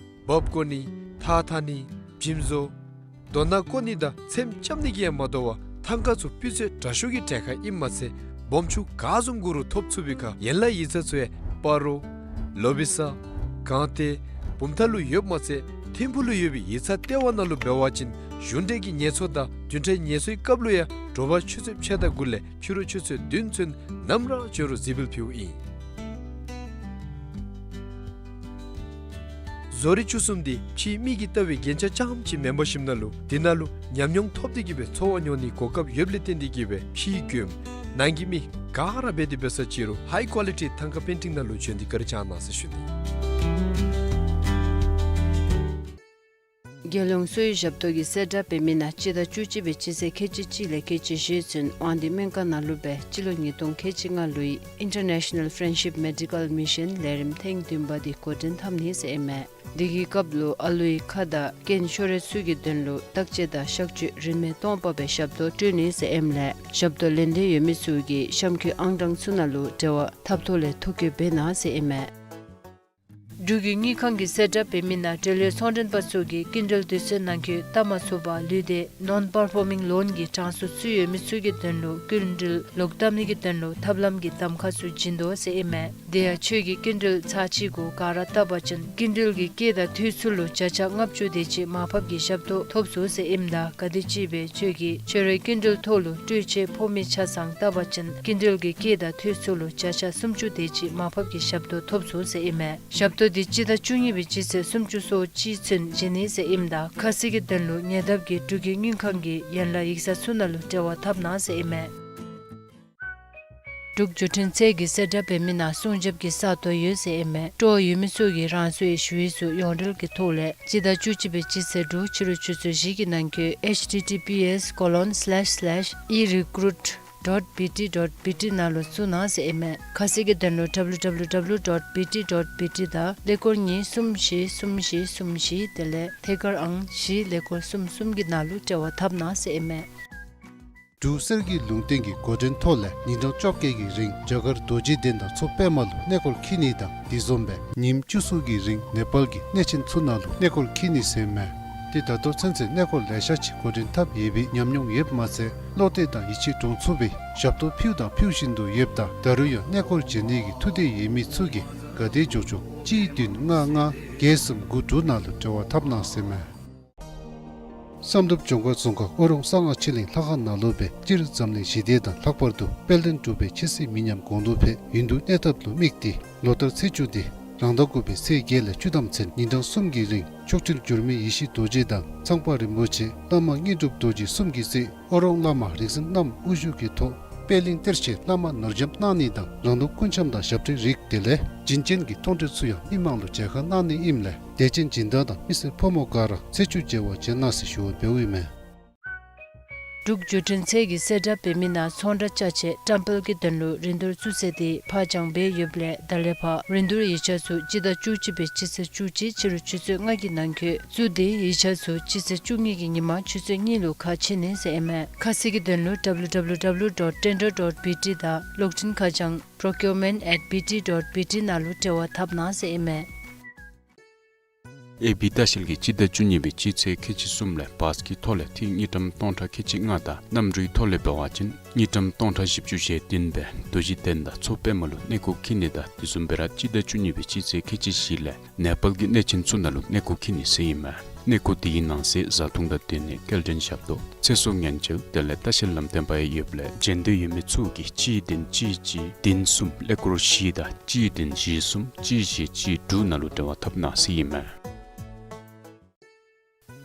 འབག་བཀོ་ནི་ཐགས་འཐག་ནི་འཇིམ་བཟོ་རྡོ་ནག་བརྐོ་ནི་དང་ཚེམ་རྐྱབ་ནི་གིས་ཡང་མ་དོ་བར་ཐང་ཀ་ཚུ་སྤུས་ཚད་དྲག་ཤོས་ཀྱི་གྲལ་ཁར་ཨིནམ་མ་ཚད་སྦོམ་ཆུང་ག་བཟུམ་དགོ་རུང་ཐོབ་ཚུགས་པའི་ཁར་ཡན་ལག་ཡིག་ཚང་ཚུ་ཡང་སྤ་རོ་ལོ་བི་ས་གངས་ཏེ་བུམ་ཐང་ལུ་ཡོདཔ་མ་ཚད་ཐིམ་ཕུག་ལུ་ཡོད་པའི་ཡིག་ཚང་ལྟེ་བ་ནང་ལུ་འབད་བ་ཅིན་གཞུང་འབྲེལ་གྱི་ངལ་འཚོ་དང་བདུན་ཕྲག་ངལ་འཚོའི་སྐབས་ལུ་ཡང་དྲོ་པ་ཆུ་ཚོད་ཕྱེད་དང་དགུ་ལས་ཕྱི་རུ་ཆུ་ཚོད་བདུན་ཚུན་ནམ་ར་འབྱོན་རུང་གཟིགས་འབུལ་ཕུལཝ་ཨིན། བཟོ་རིག་བཅུ་གསུམ་འདི་ཕྱིའི་མི་གིས་བལྟ་བའི་རྒྱན་ཆ་རྐྱངམ་ཅིག་མེན་པར་ཞིནམ་ལས་འདི་ནང་ལུ་ཉམས་མྱོང་ཐོབ་སྟེ་གིས་སྦེ་འཚོ་བ་མྱོང་ནིའི་གོ་སྐབས་ཡོདཔ་ལས་བརྟེན་ཏེ་གིས་སྦེ་ཕྱིའི་མགྱོནམ་ནང་གི་མི་ག་ར་འབད་དེ་འབད་ས་ཅིག་རུང་ཧའི་ཀོ་ལི་ཊི་ཐང་ཀ་པེན་ཊིང་ནང་ལུ་བྱོན་ཏེ་བཀའ་དྲིན་བསྐྱང་གནང་ཟེར་ཞུ་ནི། རྒྱལ་ཡོངས་གསོ་བའི་ཞབས་ཏོག་གི་གསལ་བསྒྲགས་འབད་མི་ནང་སྤྱི་ཟླ་བཅུ་གཅིག་པའི་སྤྱི་ཚེས་ཁལ་གཅིག་གཅིག་ལས་ཁལ་གཅིག་བཞི་ཚུན་དབང་འདུས་སྨན་ཁང་ནང་ལུ་སྦེ་སྤྱི་ལོ་ཉིས་སྟོང་ཁལ་གཅིག་ལྔ་ལོའི་International Friendship Medical Mission ལས་རིམ་ཐེངས་བདུན་པ་འདི་འགོ་འདྲེན་འཐབ་ནི་ཟེར་ཨིན་མས། འདི་གི་སྐབས་ལུ་ཨ་ལུའི་ཁ་དང་རྐན་ཤོར་ར་ཚུ་གི་དོན་ལུ་བརྟག་དཔྱད་དང་གཤག་བཅོས་རིན་མེད་སྟོང་པ་སྦེ་ཞབས་ཏོག་སྤྲོད་ནི་ཟེར་ཨིནམ་ལས་ཞབས་ཏོག་ལེན་འདོད་ཡོད་མི་ཚུ་གིས་གཤམ་འཁོད་ཨང་གྲངས་ཚུ་ནང་ལུ་འབྲེལ་བ་འཐབ་ཐོག་ལས་ཐོ་བཀོད་འབད་གནང་ཟེར་ཨིན་མས། འབྲུག་གི་དངུལ་ཁང་གི་གསལ་བསྒྲགས་འབད་མི་ནང་འབྲེལ་ཡོད་ཚོང་མགྲོན་པ་ཚུ་གིས་སྐྱིན་འགྲུལ་དུས་ཚོད་ནང་འཁོད་བཏབ་མ་ཚུགས་པར་ལུས་ཏེ་non performing loan གི་གྲངས་སུ་ཚུད་ཡོད་མི་ཚུ་གི་དོན་ལུ་སྐྱིན་འགྲུལ་ལོག་བཏབ་ནི་གི་དོན་ལུ་ཐབས་ལམ་གྱི་གདམ་ཁ་ཚུ་བྱིན་དོ་ཟེར་ཨིན་མས། དེ་ཡང་ཁྱོད་ཀྱིས་སྐྱིན་འགྲུལ་ཚར་གཅིག་གུ་ག་ར་བཏབ་པ་ཅིན་སྐྱིན་འགྲུལ་གྱི་སྐྱེད་དང་འཐུས་ཚུ་ལུ་བརྒྱ་ཆ་ལྔ་བཅུ་དེ་ཅིག་མར་ཕབ་ཀྱི་ཞབས་ཏོག་ཐོབ་ཚུགས་ཟེར་ཨིནམ་ད་ག་དེམ་ཅིག་སྦེ་ཁྱོད་ཀྱིས་ཁྱོད་རའི་སྐྱིན་འགྲུལ་ཐོག་ལུ་སྤྲོད་ཆེད་ཕོག་མི་ཆ་ཚང་བཏབ་པ་ཅིན་སྐྱིན་འགྲུལ་གྱི་སྐྱེད་དང་འཐུས་ཚུ་ལུ་བརྒྱ་ཆ་སུམ་ཅུ་དེ་ཅིག་མར་ཕབ་ཀྱི་ཞབས་ཏོག་ཐོབ་ཚུགས་ཟེར་ཨིན་མས། ཞབས་ཏོག་འདི་སྤྱི་ཟླ་བཅུ་གཉིས་པའི་སྤྱི་ཚེས་སུམ་ཅུ་སོ་གཅིག་ཚུན་བྱིན་ནི་ཟེར་ཨིནམ་ད་ཁ་གསལ་གྱི་དོན་ལུ་ཉེ་འདབས་ཀྱི་འབྲུག་གི་དངུལ་ཁང་གི་ཡན་ལག་ཡིག་ཚང་ཚུ་ནང་ལུ་འབྲེལ་བ་འཐབ་གནང་ཟེར་ཨིན་མས། འབྲུག་བརྒྱུད་འཕྲིན་ཚད་ཀྱི་གསལ་བསྒྲགས་འབད་མི་ནང་སྲུང་སྐྱོབ་ཀྱི་ས་སྟོང་ཡོད་ཟེར་ཨིན་མས། སྤྲོ་བ་ཡོད་མི་ཚུ་གིས་རང་སོའི་ཞུ་ཡིག་ཚུ་ཡོངས་འབྲེལ་གྱི་ཐོག་ལས་སྤྱི་ཟླ་བཅུ་གཅིག་པའི་སྤྱི་ཚེས་དྲུག་ཕྱི་རུ་ཆུ་ཚོད་བཞི་གི་ནང་འཁོད་H T T P S colon slash slash e recruit dot B T dot B T ནང་ལུ་བཙུགས་གནང་ཟེར་ཨིན་མས། ཁ་གསལ་གྱི་དོན་ལུ་W W W dot B T dot B T དང་ཀླད་ཀོར་གཉིས་གསུམ་བཞི་གསུམ་བཞི་གསུམ་བཞི་དེ་ལས་ཐད་ཀར་ཨང་བཞི་ཀླད་ཀོར་གསུམ་གསུམ་གྱི་ནང་ལུ་འབྲེལ་བ་འཐབ་གནང་ཟེར་ཨིན་མས། འབྲུག་གསེར་གྱི་ལུང་བསྟན་གྱི་འགོ་འདྲེན་ཐོག་ལས་ཉིན་གྲངས་བཅོ་བརྒྱད་ཀྱི་རིང་རྒྱ་གར་རྡོ་རྗེ་གདན་དང་མཚོ་པདྨ་ལུ་གནས་སྐོར་འཁྱིད་ནི་དང་དེ་བཟུམ་སྦེ་ཉིནམ་བཅུ་གསུམ་གྱི་རིང་ནེ་པཱལ་གྱི་གནས་ཆེན་ཚུ་ནང་ལུ་གནས་སྐོར་འཁྱིད་ནི་ཟེར་མས། ཏེ་ད་ལྟོ་ཚུན་ཚོད་གནས་སྐོར་ལེ་ཤ་ཅིག་འགོ་འདྲེན་འཐབ་ཡོད་པའི་ཉམས་མྱོང་ཡོདཔ་མ་ཚད་བློ་གཏད་དང་ཡིད་ཆེས་འདྲོངས་ཚུགས་པའི་ཞབས་ཏོག་ཕུལཝ་དང་ཕུལ་བཞིན་དུ་ཡོདཔ་ད་ད་རུང་ཡང་གནས་སྐོར་མཇལ་ནི་གི་ཐུགས་འདོད་ཡོད་མི་ཚུ་གིས་ག་དེ་མགྱོགས་མགྱོགས་གཅིག་བདུན་ལྔ་ལྔ་བརྒྱད་གསུམ་དགུ་དྲུག་ནང་ལུ་འབྲེལ་བ་འཐབ་གནང་ཟེར་མས། བསམ་གྲུབ་ལྗོངས་མཁར་རྫོང་ཁག་ཨོ་རོང་གསང་སྔགས་ཆོས་གླིང་ལྷ་ཁང་ནང་ལུ་སྦེ་སྤྱིར་འཛམ་གླིང་ཞི་བདེ་དང་ལྷག་པར་དུ་དཔལ་ལྡན་འབྲུག་པའི་ཆོས་སྲིད་མི་ཉམས་གོང་དུ་འཕེལ་ཡུན་དུ་གནས་ཐབས་ལུ་དམིགས་ཏེ་ལོ་ལྟར་ཚེས་བཅུ་སྟེ་རང་ཟླ་དགུ་པའི་ཚེས་བརྒྱད་ལས་བཅུ་ཐམ་ཚུན་ཉིན་གྲངས་གསུམ་གྱི་རིང་མཆོག་སྤྲུལ་འགྱུར་མེད་ཡེ་ཤེས་རྡོ་རྗེ་དང་ཚངས་པ་རིན་པོ་ཆེ་བླ་མ་དངོས་གྲུབ་རྡོ་རྗེ་གསུམ་གྱིས་གཙོས་ཨོ་རོང་བླ་མ་རིག་འཛིན་རྣམ་དབུ་བཞུགས་ཀྱི་ཐོག་པད་གླིང་གཏེར་ཆོས་བླ་མ་ནོར་རྒྱམ་གནང་ནི་དང་རང་ལུགས་སྐུ་འཆམ་དང་ཞབས་ཁྲའི་རིགས་དེ་ལས་བྱིན་ཅན་གྱི་མཐོང་གྲོལ་ཚུ་ཡང་མི་མང་ལུ་མཇལ་ཁ་གནང་ནི་ཨིནམ་ལས་དད་ཅན་སྦྱིན་བདག་དང་མི་སེར་ཕོ་མོ་ག་ར་ཚེས་བཅུ་མཇལ་བར་བྱོན་གནང་ཟེར་ཞུ་བ་འབདཝ་ཨིན་མས། འབྲུག་བརྒྱུད་འཕྲིན་ཚད་ཀྱི་གསལ་བསྒྲགས་འབད་མི་ནང་ཚོང་བསྒྲགས་ཅ་ཆས་བཀྲམ་སྤེལ་གྱི་དོན་ལུ་རིན་བསྡུར་བཙུགས་ཚེས་དེ་ཕར་འགྱངས་འབད་ཡོདཔ་ལས་ད་ལས་ཕར་རིན་བསྡུར་ཡིག་ཆ་ཚུ་སྤྱི་ཟླ་བཅུ་གཅིག་པའི་སྤྱི་ཚེས་བཅུ་གཅིག་ཕྱི་རུ་ཆུ་ཚོད་ལྔ་གི་ནང་འཁོད་བཙུགས་ཏེ་ཡིག་ཆ་ཚུ་སྤྱི་ཚེས་བཅུ་གཉིས་ཀྱི་ཉིན་མ་ཆུ་ཚོད་གཉིས་ལུ་ཁ་ཕྱེ་ནི་ཟེར་ཨིན་མས། ཁ་གསལ་གྱི་དོན་ལུ་W W W dot tender dot B T དང་གློག་འཕྲིན་ཁ་བྱང་procurement at B T dot B T ནང་ལུ་འབྲེལ་བ་འཐབ་གནང་ཟེར་ཨིན་མས། ཨེ་བི་ལྟ་བཤལ་གྱིས་སྤྱི་ཟླ་བཅུ་གཉིས་པའི་སྤྱི་ཚེས་ཁལ་གཅིག་གསུམ་ལས་བཱས་ཀྱི་ཐོག་ལས་ཐིག་དངུལ་ཀྲམ་སྟོང་ཕྲག་ཁལ་གཅིག་ལྔ་དང་གནམ་གྲུའི་ཐོག་ལས་འབད་བ་ཅིན་དངུལ་ཀྲམ་སྟོང་ཕྲག་བཞི་བཅུ་ཞེ་བདུན་སྦེ་རྡོ་རྗེ་གདན་དང་མཚོ་པདྨ་ལུ་གནས་སྐོར་འཁྱིད་ནི་དང་དེ་བཟུམ་སྦེ་ར་སྤྱི་ཟླ་བཅུ་གཉིས་པའི་སྤྱི་ཚེས་ཁལ་གཅིག་བཞི་ལས་ནེ་པཱལ་གྱི་གནས་ཆེན་ཚུ་ནང་ལུ་གནས་སྐོར་འཁྱིད་ནི་ཟེར་ཨིན་མས། གནས་སྐོར་དེ་གི་ནང་གསེས་བཟའ་འཐུང་དང་སྡོད་གནས་སྐྱེལ་འདྲེན་ཞབས་ཏོག་ཚེ་སྲོག་ཉེན་བཅོལ་དེ་ལས་ལྟ་བཤལ་ལམ་སྟོན་པ་ཡང་ཡོདཔ་ལས་མཇལ་འདོད་ཡོད་མི་ཚུ་གིས་གཅིག་བདུན་གཅིག་གཅིག་བདུན་གསུམ་ཀླད་ཀོར་བཞི་དང་གཅིག་བདུན་བཞི་གསུམ་གཅིག་བཞི་གཅིག་དྲུག་ནང་ལུ་འབྲེལ་བ་འཐབ་གནང་ཟེར་ཨིན་མས།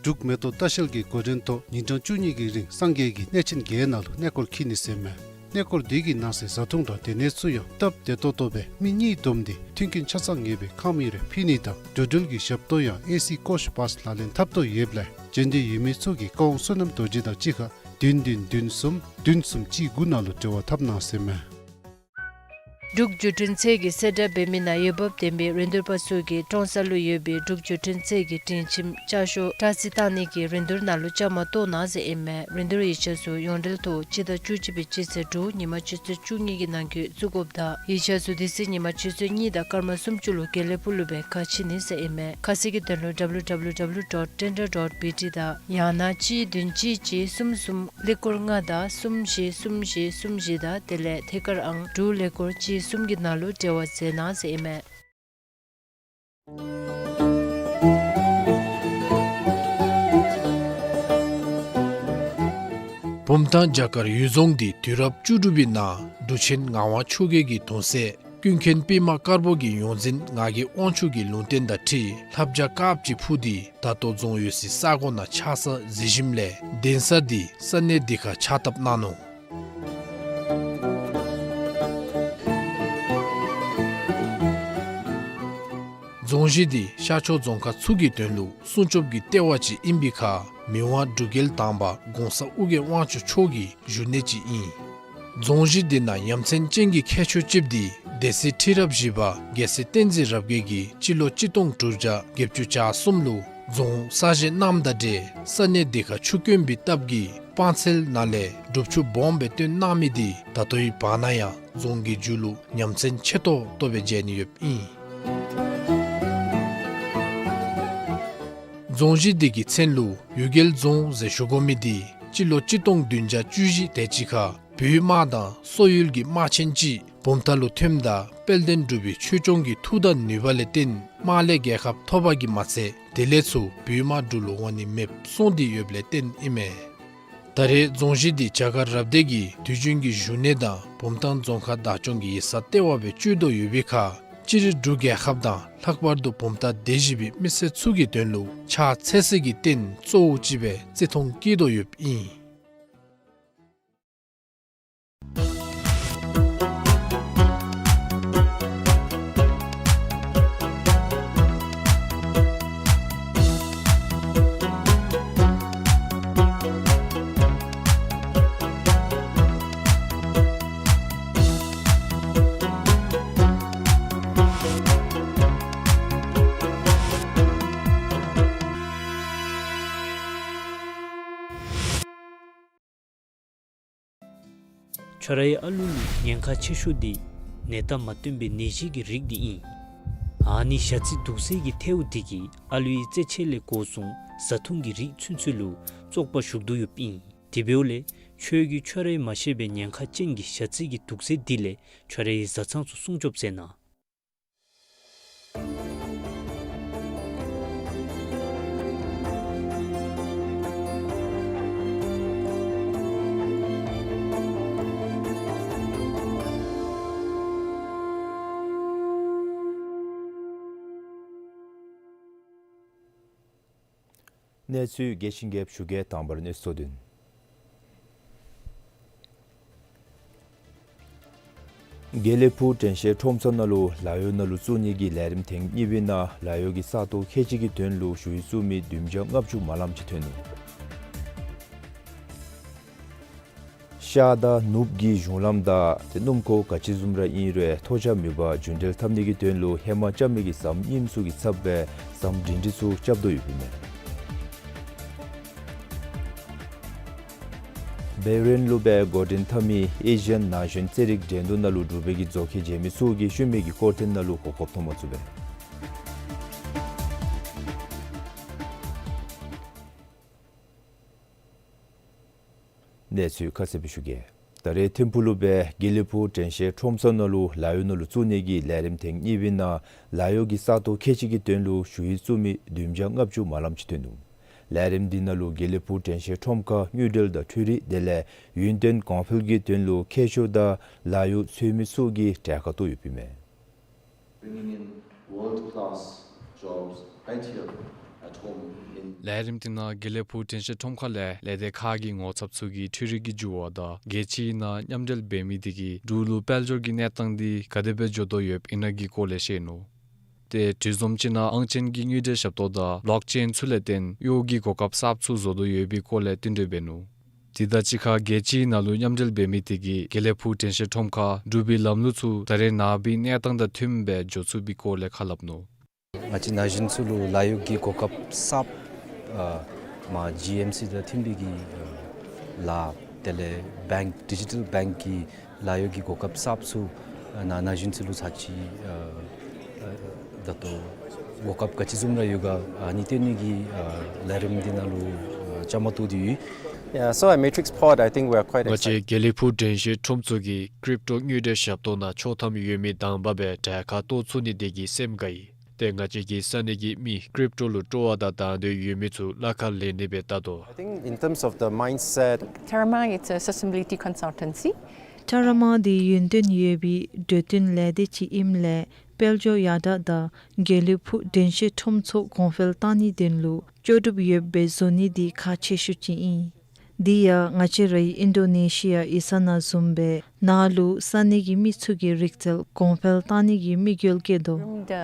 འབྲུག་མེ་ཏོག་ལྟ་བཤལ་གྱི་འགོ་འདྲེན་ཐོག་ཉིན་གྲངས་བཅུ་གཉིས་ཀྱི་རིང་སངས་རྒྱས་ཀྱི་གནས་ཆེན་བརྒྱད་ནང་ལུ་གནས་སྐོར་འཁྱིད་ནི་ཟེར་མས། གནས་སྐོར་དེ་གི་ནང་གསེས་བཟའ་འཐུང་དང་སྡོད་གནས་ཚུ་ཡང་སྟབས་བདེ་ཏོག་ཏོ་སྦེ་མི་གཉིས་བསྡོམས་ཏེ་མཐུན་རྐྱེན་ཆ་ཚང་ཡོད་པའི་ཁང་མིག་རེ་ཕུལ་ནི་དང་འགྲོ་འགྲུལ་གྱི་ཞབས་ཏོག་ཡང་ཨེ་སི་ཀོ་ཤ་བཱས་ལག་ལེན་འཐབ་དོ་ཡོདཔ་ལས་མཇལ་འདོད་ཡོད་མི་ཚུ་གིས་བཀའ་དབང་བསོད་ནམས་རྡོ་རྗེ་དང་གཅིག་ཁར་བདུན་བདུན་བདུན་གསུམ་བདུན་གསུམ་གཅིག་དགུ་ནང་ལུ་འབྲེལ་བ་འཐབ་གནང་ཟེར་མས། འབྲུག་བརྒྱུད་འཕྲིན་ཚད་ཀྱི་གསལ་བསྒྲགས་འབད་མི་ནང་འོས་འབབ་ལྡན་པའི་རིན་བསྡུར་པ་ཚུ་གིས་ཀྲོང་གསར་ལུ་ཡོད་པའི་འབྲུག་བརྒྱུད་འཕྲིན་ཚད་ཀྱི་སྒྲིང་ཁྱིམ་ལྕགས་ཤོག་དྲ་ཚིགས་བཏང་ནི་གི་རིན་བསྡུར་ནང་ལུ་བཅའ་མར་གཏོགས་གནང་ཟེར་ཨིན་མས། རིན་བསྡུར་ཡིག་ཆ་ཚུ་ཡོངས་འབྲེལ་ཐོག་སྤྱི་ཟླ་བཅུ་གཅིག་པའི་སྤྱི་ཚེས་དྲུག་ཉིན་མ་ཆུ་ཚོད་བཅུ་གཉིས་ཀྱི་ནང་འཁོད་བཙུགས་དགོཔ་ད་ཡིག་ཆ་ཚུ་དེ་ཚེ་ཉིན་མ་ཆུ་ཚོད་གཉིས་དང་སྐར་མ་སུམ་ཅུ་ལུ་དགེ་ལེགས་ཕུག་ལུ་སྦེ་ཁ་ཕྱེ་ནི་ཟེར་ཨིན་མས། ཁ་གསལ་གྱི་དོན་ལུ་W W W dot tender dot B T དང་ཡང་ན་གཅིག་བདུན་གཅིག་གཅིག་གསུམ་གསུམ་ཀླད་ཀོར་ལྔ་དང་གསུམ་བཞི་གསུམ་བཞི་གསུམ་བཞི་དང་དེ་ལས་ཐད་ཀར་ཨང་དྲུག་ཀླད་ཀོར་གཅིག་གསུམ་གྱི་ནང་ལུ་འབྲེལ་བ་མཛད་གནང་ཟེར་ཨིན་མས། བུམ་ཐང་རྒྱ་གར་ཡུལ་རྫོང་འདི་དུས་རབས་བཅུ་དྲུག་པའི་ནང་འབྲུག་ཆེན་ངག་དབང་ཆོས་རྒྱལ་གྱི་གདུང་སྲས་ཀུན་མཁྱེན་པདྨ་དཀར་པོ་གི་ཡོངས་འཛིན་ངག་གི་དབང་ཕྱུག་གི་ལུང་བསྟན་དང་འཁྲིལ་ལྷ་བྱ་དཀརཔོ་ཅིག་འཕུར་ཏེ་ད་ལྟོ་རྫོང་ཡོད་སའི་ས་གོ་ནང་ཆགས་ས་གཟིགས་ཞིནམ་ལས་གདན་ས་འདི་ས་གནས་འདི་ཁར་ཕྱག་བཏབ་གནང་ནུག། རྫོང་གཞི་འདི་ཤར་ཕྱོགས་རྫོང་ཁག་ཚུ་གི་དོན་ལུ་སྲུང་སྐྱོབ་ཀྱི་ལྟེ་བ་ཅིག་ཨིན་པའི་ཁར་མི་དབང་འབྲུག་རྒྱལ་དང་པ་གོང་ས་ཨོ་རྒྱན་དབང་ཕྱུག་མཆོག་གི་བཞུགས་གནས་ཅིག་ཨིན། རྫོང་གཞི་འདི་ནང་ཡ་མཚན་ཅན་གྱི་ཁྱད་ཆོས་ཅིག་འདི་སྡེ་སྲིད་ཁྲི་རབས་བཞི་པ་རྒྱལ་སྲས་བསྟན་འཛིན་རབ་རྒྱས་ཀྱིས་སྤྱི་ལོ་གཅིག་སྟོང་དྲུག་བརྒྱ་བརྒྱད་ཅུ་གྱ་གསུམ་ལུ་རྫོང་གསར་བཞེངས་གནངམ་དང་འབྲེལ་ས་གནས་འདི་ཁར་ཆུ་དཀོན་པའི་སྟབས་ཀྱིས་སྤང་ཚལ་ནང་ལས་སྒྲུབ་ཆུ་སྦོམ་སྦེ་བཏོན་གནང་མི་འདི་ད་ལྟོའི་བར་ན་ཡང་རྫོང་གི་མཇུག་ལུ་ཡ་མཚན་ཆེ་ཏོག་ཏོ་སྦེ་མཇལ་ནི་ཡོདཔ་ཨིན། རྫོང་གཞི་འདི་གི་མཚན་ལུ་གཡུལ་རྒྱལ་རྫོང་ཟེར་ཞུ་དགོ་མི་འདི་སྤྱི་ལོ་གཅིག་སྟོང་བདུན་བརྒྱ་བཅུ་བཞི་དེ་ཅིག་ཁར་བོད་དམག་དང་སོག་ཡུལ་གྱི་དམག་ཆེན་ཅིག་བུམ་ཐང་ལུ་ཐོནམ་ད་དཔལ་ལྡན་འབྲུག་པའི་ཆོས་སྐྱོང་གི་མཐུ་དང་ནུས་པ་ལས་བརྟེན་དམག་ལས་རྒྱལ་ཁ་ཐོབ་པ་གིས་མ་ཚད་དེ་ལས་ཚུར་བོད་དམག་འབྲུག་ལུ་འོང་ནི་མེདཔ་སོང་སྟེ་ཡོདཔ་ལས་བརྟེན་ཨིན་མས། ད་རེས་རྫོང་གཞི་འདི་རྒྱ་གར་རབ་སྡེ་གི་དུས་རྒྱུན་གྱི་བཞུགས་གནས་དང་བུམ་ཐང་རྫོང་ཁག་བདག་སྐྱོང་གི་ཡིག་ཚང་ལྟེ་བ་སྦེ་སྤྱོད་དོ་ཡོད་པའི་ཁར་སྤྱིར་འབྲུག་རྒྱལ་ཁབ་དང་ལྷག་པར་དུ་བུམ་ཐང་སྡེ་བཞི་པའི་མི་སེར་ཚུ་གི་དོན་ལུ་ཕྱག་འཚལ་སའི་རྟེན་གཙོ་བོ་ཅིག་སྦེ་བརྩི་མཐོང་བསྐྱེད་དོ་ཡོདཔ་ཨིན། ཁྱོད་རའི་ཨ་ལུ་ལུ་ཉེན་ཁ་ཆེ་ཤོས་འདི་ནད་རྟགས་མ་སྟོན་པའི་ནད་གཞི་གི་རིགས་འདི་ཨིན། ཨ་ནི་ཞ་རྩི་དུག་རྫས་ཀྱི་ཐལཝ་འདི་གིས་ཨ་ལུའི་རྩེད་ཆས་ལས་འགོ་བཟུང་བཟའ་འཐུང་གི་རིགས་ཚུན་ཚོད་ལུ་བཙོག་པ་ཞུགས་དོ་ཡོདཔ་ཨིན། དེ་འབདཝ་ལས་ཁྱོད་ཀྱིས་ཁྱོད་རའི་མ་ཤེས་པའི་ཉེན་ཁ་ཅན་གྱི་ཞ་རྩི་གི་དུག་རྫས་འདི་ལས་ཁྱོད་རའི་བཟའ་ཚང་ཚུ་སྲུང་སྐྱོབ་མཛད་གནང་། གནས་ཚུལ་རྒྱས་ཤིང་རྒྱསཔ་ཞུ་གེ། དང་པ་ར་གནས་ཚུལ་དོན། དགེ་ལེགས་ཕུག་དྲན་ཤེས་ཁྲོམ་ཚོགས་ནང་ལུ་ལཱ་གཡོག་ནང་ལུ་བཙུགས་ནི་གི་ལས་རིམ་ཐེངས་གཉིས་པའི་ནང་ལཱ་གཡོག་གི་ས་སྟོང་ཁལ་གཅིག་གི་དོན་ལུ་ཞུ་ཡིག་བཙུགས་མི་བདུན་བརྒྱ་ལྔ་བཅུ་མ་ལངམ་ཅིག་ཐོན་ནུག། ཤར་དང་ནུབ་ཀྱི་གཞུང་ལམ་དང་ཏེ་སྣུམ་འཁོར་ག་ཅི་བཟུམ་ར་ཨིན་རུང་ཐོགས་ཆགས་མེད་པར་རྒྱུན་འགྲུལ་འཐབ་ནི་གི་དོན་ལུ་ཧེ་མ་རྐྱབ་མི་གི་ཟམ་རྙིངམ་ཚུ་གི་ཚབ་སྦེ་ཟམ་སྒྲིང་སྒྲི་ཚུ་རྐྱབ་དོ་ཡོདཔ་ཨིན་མས། བེ་རེན་ལུ་སྦེ་འགོ་འདྲེན་འཐབ་མི་ཨེ་ཤི་ཡན་ན་གཞོན་རྩེད་རིགས་འགྲན་བསྡུར་ནང་ལུ་འབྲུག་པའི་གི་མཛོག་ཁལ་འཇལ་མི་ཚུ་གིས་ཤུལ་མའི་གི་སྐོར་ཐེངས་ནང་ལུ་གོ་སྐབས་ཐོབ་མ་ཚུགས་པས། གནས་ཚུལ་ཁ་གསལ་སྦེ་ཞུ་གེ། ད་རེས་ཐིམ་ཕུག་ལུ་སྦེ་དགེ་ལེགས་ཕུག་དྲན་ཤེས་ཁྲོམ་ཚོགས་ནང་ལུ་ལཱ་གཡོག་ནང་ལུ་བཙུགས་ནི་གི་ལས་རིམ་ཐེངས་གཉིས་པའི་ནང་ལཱ་གཡོག་གི་ས་སྟོང་ཁལ་གཅིག་གི་དོན་ལུ་ཞུ་ཡིག་བཙུགས་མི་བདུན་བརྒྱ་ལྔ་བཅུ་མ་ལངམ་ཅིག་ཐོན་ནུག། ལས་རིམ་འདི་ནང་ལུ་དགེ་ལེགས་ཕུག་དྲན་ཤེས་ཁྲོམ་ཁར་དངུལ་འབྲེལ་དང་འཕྲུལ་རིག་དེ་ལས་ཡུན་བརྟན་གོང་འཕེལ་གྱི་དོན་ལུ་མཁས་མཆོག་དང་ལཱ་གཡོག་འཚོལ་མི་ཚུ་གིས་གྲལ་ཁར་གཏོགས་ཡོདཔ་ཨིན་མས། Bringing in world-class jobs right here at home in ལས་རིམ་འདི་ནང་དགེ་ལེགས་ཕུག་དྲན་ཤེས་ཁྲོམ་ཁ་ལས་ལས་སྡེ་ཁག་གི་ངོ་ཚབ་ཚུ་གིས་འཕྲུལ་རིག་གི་འགྱུར་བ་དང་རྒྱལ་སྤྱིའི་ནང་མཉམ་འབྲེལ་འབད་མི་དེ་གིས་འབྲུག་ལུ་དཔལ་འབྱོར་གྱི་གནས་སྟངས་འདི་ག་དེ་སྦེ་འགྱོ་དོ་ཡོདཔ་ཨིན་ན་གི་སྐོར་ལས་བཤད་ནུག། ཏེ་དུས་འཛོམས་ཅིག་ནང་ཨང་ཅན་གྱི་དངུལ་འབྲེལ་ཞབས་ཏོག་དང་བློག་ཅེན་ཚུ་ལས་བརྟེན་གཡོག་གི་གོ་སྐབས་གསརཔ་ཚུ་བཟོ་དོ་ཡོད་པའི་སྐོར་ལས་བསྟུན་གྲོས་འབད་ནུག། དེ་དང་གཅིག་ཁར་རྒྱལ་སྤྱིའི་ནང་ལུ་མཉམ་འབྲེལ་འབད་མི་དེ་གིས་དགེ་ལེགས་ཕུག་དྲན་ཤེས་ཁྲོམ་ཁར་འབྲུག་པའི་ལམ་ལུགས་ཚུ་ད་རེས་ནངས་པའི་གནས་སྟངས་དང་མཐུནམ་སྦེ་འགྱོ་ཚུགས་པའི་སྐོར་ལས་ཁ་སླབ་ནུག། ང་བཅས་ན་གཞོན་ཚུ་ལུ་ལཱ་གཡོག་གི་གོ་སྐབས་གསརཔ་ཨ་མ་ཇི་ཨེམ་སི་དང་མཐུན་པའི་གི་ཨ་ལཱ་དེ་ལས་བེངཀ་ཌི་ཇི་ཊལ་བེངཀ་གི་ལཱ་གཡོག་གི་གོ་སྐབས་གསརཔ་ཚུ་ཨ་ན་ན་གཞོན་ཚུ་ལུ་ཚར་གཅིག་ཨ་ཨ་ད་ལྟོ་གོ་སྐབས་ག་ཅི་བཟུམ་ར་ཡོད་ག་ཨ་ནི་སྟོན་ནི་གི་ཨ་ལས་རིམ་འདི་ནང་ལུ་ཨ་བཅའ་མར་གཏོགས་ཏེ་ཡོད། Yeah, so at Matrix Pod, I think we are quite ང་བཅས་excited. དགེ་ལེགས་ཕུག་དྲན་ཤེས་ཁྲོམ་ཚོགས་ཀྱིས་ཀྲིབ་ཊོ་དངུལ་འབྲེལ་ཞབས་ཏོག་ནང་ཆོག་ཐམ་ཡོད་མི་དང་པ་སྦེ་གྲལ་ཁར་གཏོགས་ཚུགས་ནི་དེ་གིས་སེམས་དགའ་ཡི། ཏེ་ང་བཅས་ཀྱི་ས་གནས་ཀྱི་མི་ཀྲིབ་ཊོ་ལུ་སྤྲོ་བ་དང་དང་འདོད་ཡོད་མི་ཚུ་གླ་ཁར་ལེན་ནི་སྦེ་བལྟ་དོ། I think in terms of the mindset, Terramar, it's a sustainability consultancy. ཊ་ར་མ་འདི་ཡུན་བརྟན་ཡོད་པའི་འབྲུག་སྟོད་ལས་སྡེ་ཅིག་ཨིནམ་ལས་དཔལ་འབྱོར་ཡར་དྲག་དང་དགེ་ལེགས་ཕུག་དྲན་ཤེས་ཁྲོམ་ཚོགས་གོང་འཕེལ་བཏང་ནིའི་དོན་ལུ་ལྕོགས་གྲུབ་ཡོདཔ་སྦེ་བཟོ་ནི་འདི་ཁག་ཆེ་ཤོས་ཅིག་ཨིན། དེ་ཡང་ང་བཅས་རའི་ཨིན་ཌོ་ནེ་ཤི་ཡ་ཨི་ས་ན་བཟུམ་སྦེ་ནཱ་ལུ་ས་གནས་ཀྱི་མི་ཚུ་གི་རིག་རྩལ་གོང་འཕེལ་བཏང་ནི་གི་དམིགས་ཡུལ་བསྐྱེད་དོ། From the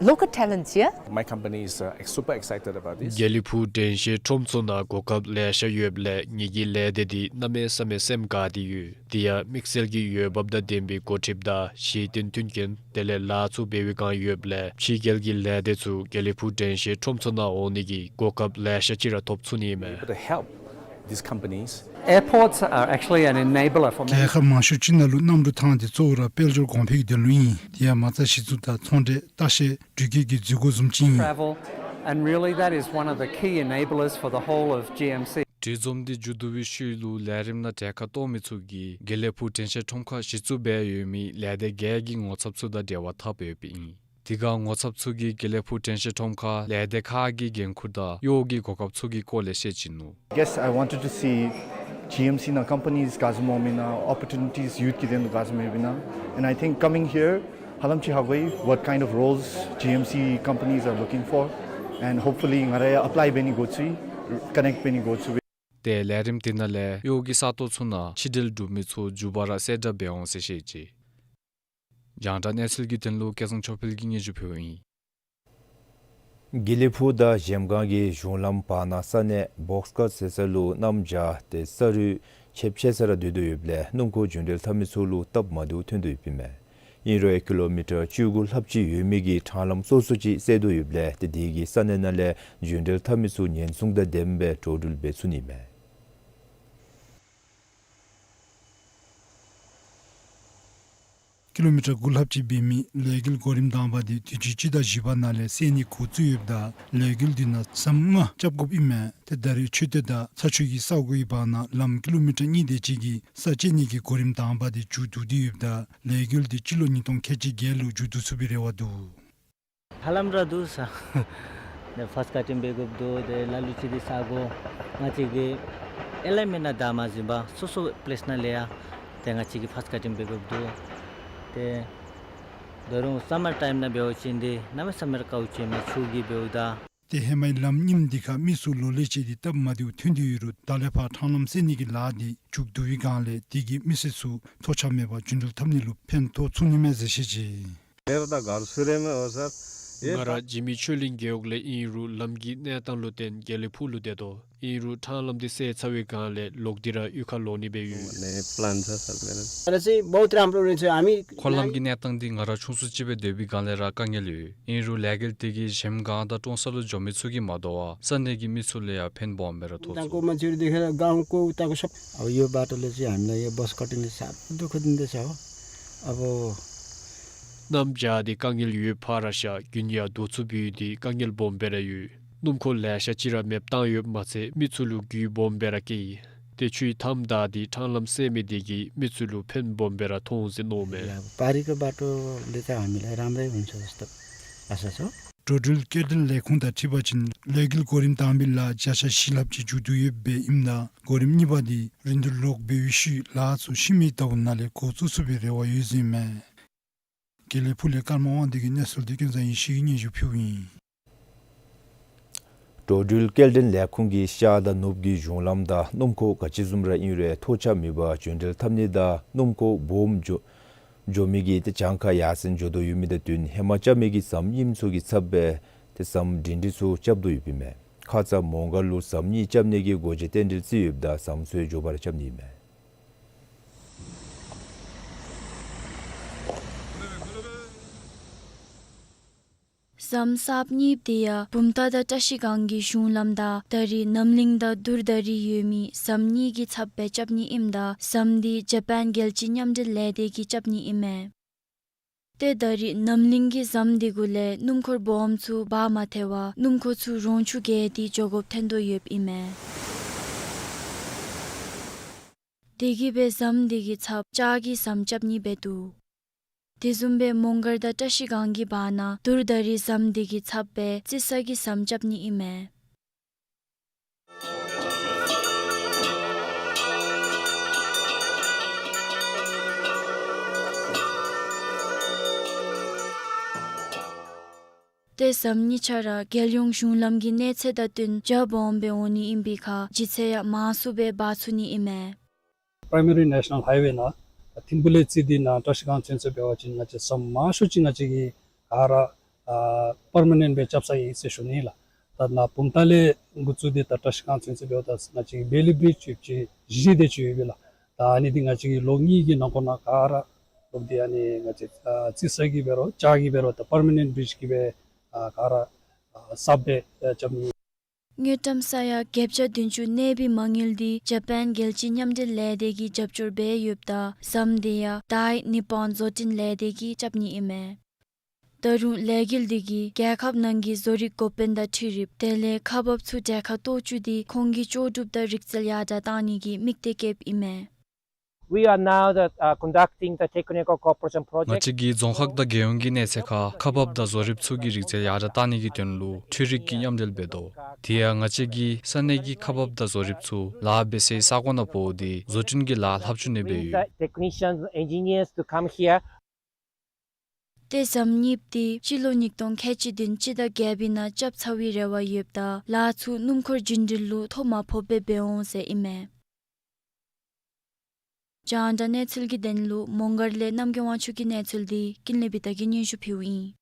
local talents here. My company is, uh, super excited about this. དགེ་ལེགས་ཕུག་དྲན་ཤེས་ཁྲོམ་ཚོགས་ནང་གོ་སྐབས་ལེ་ཤ་ཡོདཔ་ལས་ངེ་གི་ལས་སྡེ་འདི་གནམ་མེད་ས་མེད་སེམས་དགའ་སྟེ་ཡོད། དེ་ཡང་དམིགས་བསལ་གྱི་འོས་འབབ་དང་ལྡན་པའི་འགོ་ཁྲིདཔ་དང་གཞི་རྟེན་མཐུན་རྐྱེན་དེ་ལས་ལཱ་ཚུ་འབད་བའི་སྒང་ཡོདཔ་ལས་ཕྱི་རྒྱལ་གྱི་ལས་སྡེ་ཚུ་དགེ་ལེགས་ཕུག་དྲན་ཤེས་ཁྲོམ་ཚོགས་ནང་འོང་ནི་གི་གོ་སྐབས་ལེ་ཤ་ཅིག་ར་ཐོབ་ཚུགས་ནི་མས། Able to help these companies. Airports are actually an enabler for many རྒྱལ་ཁབ་མང་ཤོས་ཅིག་ནང་ལུ་གནམ་གྲུ་ཐང་འདི་གཙོ་བོ་ར་དཔལ་འབྱོར་གོང་འཕེལ་གྱི་དོན་ལུ་ཨིན། དེ་ཡང་མ་རྩ་གཞི་བཙུགས་དང་ཚོང་འབྲེལ་ལྟ་བཤལ་འགྲུལ་སྐྱེལ་གྱི་འཛུལ་སྒོ་བཟུམ་ཅིག་ཨིན། Travel, and really that is one of the key enablers for the whole of G M C. དུས་འཛོམས་འདི་མཇུག་བསྡུ་བའི་ཤུལ་ལུ་ལས་རིམ་ནང་གྲལ་ཁར་གཏོགས་མི་ཚུ་གིས་དགེ་ལེགས་ཕུག་དྲན་ཤེས་ཁྲོམ་ཁར་གཞི་བཙུགས་འབད་ཡོད་མི་ལས་སྡེ་བརྒྱད་ཀྱི་ངོ་ཚབ་ཚུ་དང་འབྲེལ་བ་འཐབ་ཡོདཔ་ཨིན། དེ་ཁར་ངོ་ཚབ་ཚུ་གིས་དགེ་ལེགས་ཕུག་དྲན་ཤེས་ཁྲོམ་ཁར་ལས་སྡེ་ཁག་གི་འགན་ཁུར་དང་གཡོག་གི་གོ་སྐབས་ཚུ་གི་སྐོར་ལས་བཤད་ཅི་ནུག། Yes, I wanted to see G M C ནང་companies ག་བཟུམ་འོང་མི་ན། Opportunities youth ཀྱི་དོན་ལུ་ག་བཟུམ་ཡོད་མི་ན། And I think coming here, ཧ་ལམ་ཅིག་ཧ་གོ་ཡི། What kind of roles G M C companies are looking for, and hopefully ང་ར་ཡང་ཨེཔ་ལའི་འབད་ནི་འགོ་བཙུགས་ཡི། ཀ་ནེཀཊ་འབད་ནི་འགོ་བཙུགས་ཡི། ཏེ་ལས་རིམ་དེ་ནང་ལས་གཡོག་གི་ས་སྟོང་ཚུ་ནང་ཕྱི་འབྲེལ་གྲུབ་མི་ཚུ་མཇུག་པ་ར་གསལ་བསྒྲགས་འབད་འོང་ཟེར་བཤད་ཅི། རྒྱང་བསྒྲགས་གནས་ཚུལ་གྱི་དོན་ལུ་སྐལ་བཟང་ཆོས་འཕེལ་གྱིས་སྙན་ཞུ་ཕུལཝ་ཨིན། དགེ་ལེགས་ཕུག་དང་གཞལམ་སྒང་གི་གཞུང་ལམ་བར་ན་ས་གནས་བོགས་ཀཊ་ཟེར་ས་ལུ་གནམ་བྱཱར་ཏེ་ས་རུད་ཆརཔ་ཆེ་ས་ར་སྡོད་དོ་ཡོདཔ་ལས་སྣུམ་འཁོར་རྒྱུན་འགྲུལ་འཐབ་མི་ཚུ་ལུ་སྟབས་མ་བདེཝ་ཐོན་དོ་ཡོདཔ་ཨིན་མས། ཨིན་རུང་ཀི་ལོ་མི་ཊར་བཅུ་དགུ་ལྷགཔ་ཅིག་ཡོད་མི་གི་ཕྲང་ལམ་སོ་སོ་ཅིག་བསལ་དོ་ཡོདཔ་ལས་ཏེ་དེ་གིས་ས་གནས་ནང་ལས་རྒྱུན་འགྲུལ་འཐབ་མི་ཚུ་ཉེན་སྲུང་དང་ལྡནམ་སྦེ་འགྲོ་འགྲུལ་འབད་ཚུགས་ནི་མས། ཀི་ལོ་མི་ཊར་དགུ་ལྷགཔ་ཅིག་འབད་མི་ལས་འགུལ་གོ་རིམ་དང་པ་དེ་དུས་ཅི་སྤྱི་ཟླ་བཞི་པ་ནང་ལས་སེལ་ནི་འགོ་བཙུགས་ཡོདཔ་ད་ལས་འགུལ་དེ་ནང་ཟམ་ལྔ་རྐྱབ་དགོཔ་ཨིན་མས། ཏེ་ད་རེས་མཆོད་རྟེན་དང་ཚ་མཆོད་ཀྱི་ས་གོའི་བར་ན་ལམ་ཀི་ལོ་མི་ཊར་གཉིས་དེ་ཅིག་གི་ས་བཅད་ནི་གི་གོ་རིམ་དང་པ་དེ་མཇུག་བསྡུ་སྟེ་ཡོདཔ་ད་ལས་འགུལ་དེ་སྤྱི་ལོ་ཉིས་སྟོང་ཁལ་གཅིག་བརྒྱད་ལུ་མཇུག་བསྡུ་ཚུགས་པའི་རེ་བ་འདུག། ཧ་ལམ་ར་འདུག་ས། ཏེ་ཕཱསཊ་ཀ་ཊིང་འབད་དགོཔ་འདུག། ཏེ་ལ་ལུ་ཅིག་འདི་ས་གོ་ང་བཅས་ཀྱི་ཨེ་ལའིན་མེནཊ་ནང་བདའ་མ་ཟུན་པར་སོ་སོ་པི་ལེསི་ནང་ལས་ཡང་ཏེ་ང་བཅས་ཀྱིས་ཕཱསཊ་ཀ་ཊིང་འབད་དགོཔ་འདུག། ཏེ་ད་རུང་སམ་མར་ཊའིམ་ནང་འབད་བ་ཅིན་འདི་གནམ་མེད་ས་མེད་ར་དཀའཝ་སྤྱད་མས། ཆུ་གིས་འབདཝ་ད། ཏེ་ཧེ་མའི་ལམ་རྙིངམ་འདི་ཁར་མི་ཚུ་ལོ་ལས་བཅད་དེ་སྟབས་མ་བདེཝ་ཐོན་ཏེ་ཡོད་རུང་ད་ལས་ཕར་ཕྲང་ལམ་སེལ་ནི་གི་ལཱ་འདི་མཇུག་བསྡུ་བའི་སྒང་ལས་དེ་གིས་མི་སེར་ཚུ་ཐོགས་ཆགས་མེད་པར་རྒྱུན་འགྲུལ་འཐབ་ནི་ལུ་ཕན་ཐོགས་ཚུགས་ནི་མས་ཟེར་བཤད་ཅི། ང་ར་རྗེ་མི་ཆོས་གླིང་རྒེད་འོག་ལས་ཨིན་རུང་ལམ་གྱི་གནས་སྟངས་ལུ་བརྟེན་དགེ་ལེགས་ཕུག་ལུ་སྡོད་དོ། ཨིན་རུང་ཕྲང་ལམ་འདི་སེལ་ཚར་བའི་སྒང་ལས་ལོག་སྟེ་ར་གཡུས་ཁར་ལོག་ནི་སྦེ་ཡོད། འཁོར་ལམ་གྱི་གནས་སྟངས་འདི་ང་ར་ཆུང་སུ་ཅིག་སྦེ་སྡོད་པའི་སྒང་ལས་ར་དཀའ་ངལ་ཡོད། ཨིན་རུང་ལས་འགུལ་དེ་གིས་གཞལམ་སྒང་དང་ཀྲོང་གསར་ལུ་འགྱོ་མི་ཚུ་གིས་མ་དོ་བར་ས་གནས་ཀྱི་མི་ཚུ་ལུ་ཡང་ཕན་སྦོམ་སྦེ་ར་ཐོགས་ཚུགས། अब यो बाटोले चाहिँ हामीलाई यो बस कटिने साह्रो दुःख दिँदैछ हो। अब གནམ་བྱཱར་ཏེ་དཀའ་ངལ་ཡོདཔ་ར་ཤ་རྒྱུན་ཡང་སྡོད་ཚུགས་པའི་ཏེ་དཀའ་ངལ་སྦོམ་སྦེ་ར་ཡོད། སྣུམ་འཁོར་ལེ་ཤ་ཅིག་ར་མེདཔ་བཏང་ཡོདཔ་མ་ཚད་མི་ཚུ་ལུ་རྒུད་སྦོམ་སྦེ་ར་བཀལ་ཡི། ཏེ་ཆུའི་མཐའམ་བདའ་སྟེ་ཕྲང་ལམ་སེལ་མི་དེ་གིས་མི་ཚུ་ལུ་ཕན་སྦོམ་སྦེ་ར་ཐོགས་འོང་ཟེར་མནོཝ་མས། यो पारीको बाटोले चाहिँ हामीलाई राम्रै हुन्छ जस्तो आशा छ। འགྲོ་འགྲུལ་སྐྱེལ་འདྲེན་ལས་ཁུངས་དང་འཁྲིལ་བ་ཅིན་ལས་འགུལ་གོ་རིམ་དང་པའི་ལཱ་བརྒྱ་ཆ་བཞི་ལྷགཔ་ཅིག་མཇུག་བསྡུ་ཡོདཔ་སྦེ་ཨིནམ་ད་གོ་རིམ་གཉིས་པ་དེ་རིན་བསྡུར་ལོག་འབད་བའི་ཤུལ་ལཱ་ཚུ་ཤུལ་མའི་ཟླཝ་ནང་ལས་འགོ་བཙུགས་ཚུགས་པའི་རེ་བ་ཡོད་ཟེར་ཨིན་མས། དགེ་ལེགས་ཕུག་ལས་ཀརྨ་དབང་འདུས་ཀྱི་གནས་ཚུལ་དེ་ཀུན་བཟང་ཡེ་ཤེས་ཀྱིས་སྙན་ཞུ་ཕུལཝ་ཨིན། འགྲོ་འགྲུལ་སྐྱེལ་འདྲེན་ལས་ཁུངས་ཀྱིས་ཤར་དང་ནུབ་ཀྱི་གཞུང་ལམ་དང་སྣུམ་འཁོར་ག་ཅི་བཟུམ་ར་ཨིན་རུང་ཐོགས་ཆགས་མེད་པར་རྒྱུན་འགྲུལ་འཐབ་ནི་དང་སྣུམ་འཁོར་སྦོམ་འགྱོ་འགྱོ་མི་གི་ཏེ་གྱངས་ཁ་ཡར་སེང་འགྱོ་དོ་ཡོད་མི་དང་བསྟུན་ཧེ་མ་རྐྱབ་མི་གི་ཟམ་རྙིངམ་ཚུ་གི་ཚབ་སྦེ་ཏེ་ཟམ་སྒྲིང་སྒྲི་ཚུ་རྐྱབ་དོ་ཡོདཔ་ཨིན་མས། ཁ་ཙ་མོང་སྒར་ལུ་ཟམ་གཉིས་རྐྱབ་ནི་གི་སྒོ་འབྱེད་རྟེན་འབྲེལ་བརྩི་ཡོདཔ་ད་ཟམ་ཚུ་ཡང་མགྱོགས་པ་ར་རྐྱབ་ནི་ཨིན་མས། ཟམ་གསརཔ་གཉིས་པོ་དེ་ཡང་བུམ་ཐང་དང་བཀྲ་ཤིས་སྒང་གི་གཞུང་ལམ་དང་ད་རེས་རྣམ་གླིང་དང་དུར་ད་རི་ཡོད་མི་ཟམ་གཉིས་ཀྱི་ཚབ་སྦེ་རྐྱབ་ནི་ཨིནམ་ད་ཟམ་འདི་ཇ་པཱན་རྒྱལ་སྤྱི་མཉམ་འབྲེལ་ལས་སྡེ་གིས་རྐྱབ་ནི་ཨིན་མས། ཏེ་ད་རེས་རྣམ་གླིང་གི་ཟམ་འདི་གུ་ལས་སྣུམ་འཁོར་སྦོམ་ཚུ་འབག་མ་ཐལ་བར་སྣུམ་འཁོར་ཚུ་རོང་ཆུ་བརྒལ་ཏེ་འགྱོ་དགོཔ་ཐོན་དོ་ཡོདཔ་ཨིན་མས། དེ་གིས་སྦེ་ཟམ་འདི་གི་ཚབ་ལྕགས་ཀྱི་ཟམ་རྐྱབ་ནི་སྦེ་འདུག། དེ་བཟུམ་སྦེ་མོང་སྒར་དང་བཀྲ་ཤིས་སྒང་གི་བར་ན་དུར་ད་རི་ཟམ་འདི་གི་ཚབ་སྦེ་རྩི་ས་གི་ཟམ་རྐྱབ་ནི་ཨིན་མས། ཏེ་ཟམ་གཉིས་ཆ་ར་རྒྱལ་ཡོངས་གཞུང་ལམ་གྱི་གནས་ཚད་དང་བསྟུན་རྒྱ་སྦོམ་སྦེ་འོང་ནི་ཨིན་པའི་ཁར་ལྗིད་ཚད་ཡང་མང་སུ་སྦེ་འབག་ཚུགས་ནི་ཨིན་མས། Primary National Highway ནང་ཐིམ་ཕུག་ལས་བརྩིས་ཏེ་ནཱ་བཀྲ་ཤིས་སྒང་ཚུན་ཚོད་འབད་བ་ཅིན་ང་བཅས་ཟམ་མང་ཤོས་ཅིག་ང་བཅས་ཀྱིས་ག་ར་ཨ་པར་མ་ནེནཊ་སྦེ་རྐྱབ་ཚར་ཡི་ཟེར་ཞུ་ནི་ལགས། ད་ནཱ་བུམ་ཐང་ལས་འགོ་བཙུགས་ཏེ་ད་བཀྲ་ཤིས་སྒང་ཚུན་ཚོད་འབདཝ་ད་ང་བཅས་ཀྱི་བེ་ལི་བིརིཇ་ཡོདཔ་ཅིག་བཞི་དེ་ཅིག་ཡོད་པས་ལགས། ད་ཨ་ནི་འདི་ང་བཅས་ཀྱིས་ལོ་གཉིས་ཀྱི་ནང་འཁོད་ནང་ག་ར་ལོག་སྟེ་ཨ་ནི་ང་བཅས་ཨ་རྩི་ས་གི་འབད་རུང་ལྕགས་ཀྱི་འབད་རུང་ད་པར་མ་ནེནཊ་བིརིཇ་གི་སྦེ་ཨ་ག་ར་ཨ་གསརཔ་སྦེ་ཨ་རྐྱབ་ནི། དངུལ་ཀྲམ་ས་ཡ་བརྒྱད་བརྒྱ་བདུན་ཅུ་གནས་པའི་མ་དངུལ་འདི་ཇ་པཱན་རྒྱལ་སྤྱི་མཉམ་འབྲེལ་ལས་སྡེ་གིས་རྒྱབ་སྐྱོར་འབད་ཡོདཔ་ད་ཟམ་འདི་ཡང་ཌའི་ནི་པཱོན་བཟོ་སྐྲུན་ལས་སྡེ་གིས་རྐྱབ་ནི་ཨིན་མས། ད་རུང་ལས་འགུལ་འདི་གིས་རྒྱལ་ཁབ་ནང་གི་བཟོ་རིག་འགོ་དཔོན་དང་འཕྲུལ་རིགཔ་དེ་ལས་ཁག་འབགཔ་ཚུ་གྲལ་ཁར་གཏོགས་བཅུག་སྟེ་ཁོང་གི་ལྕོགས་གྲུབ་དང་རིག་རྩལ་ཡར་དྲག་གཏང་ནི་གི་དམིགས་གཏད་བསྐྱེདཔ་ཨིན་མས། We are now the, uh, conducting the technical cooperation ང project. བཅས་ཀྱིས་རྫོང་ཁག་དང་རྒྱལ་ཡོངས་ཀྱི་གནས་ཚད་ཁར་ཁག་འབགཔ་དང་བཟོ་རིགཔ་ཚུ་གི་རིག་རྩལ་ཡར་དྲག་གཏང་ནི་གི་དོན་ལུ་འཕྲུལ་རིག་གི་མཉམ་འབྲེལ་འབད་དོ། དེ་ཡང་ང་བཅས་ཀྱིས་ས་གནས་ཀྱི་ཁག་འབགཔ་དང་བཟོ་རིགཔ་ཚུ་ལཱ་འབད་སའི་ས་གོ་ནང་འབོ་སྟེ་བཟོ་སྐྲུན་གྱི་ལཱ་ལྷབ་བཅུག་ནི་འབད་ཡོད། Bring the technicians, engineers to come here. ཏེ་ཟམ་གཉིས་པོ་དེ་སྤྱི་ལོ་ཉིས་སྟོང་ཁལ་གཅིག་བདུན་སྤྱི་ཟླ་བརྒྱད་པའི་ནང་རྐྱབ་ཚར་བའི་རེ་བ་ཡོདཔ་ད་ལཱ་ཚུ་སྣུམ་འཁོར་རྒྱུན་འགྲུལ་ལུ་ཐོ་མ་ཕོགཔ་སྦེ་འབད་འོང་ཟེར་ཨིན་མས། རྒྱང་བསྒྲགས་གནས་ཚུལ་གྱི་དོན་ལུ་མོང་སྒར་ལས་རྣམ་རྒྱལ་དབང་ཕྱུག་གི་གནས་ཚུལ་འདི་ཀུན་ལེགས་བི་ཏ་གིས་སྙན་ཞུ་ཕུལཝ་ཨིན།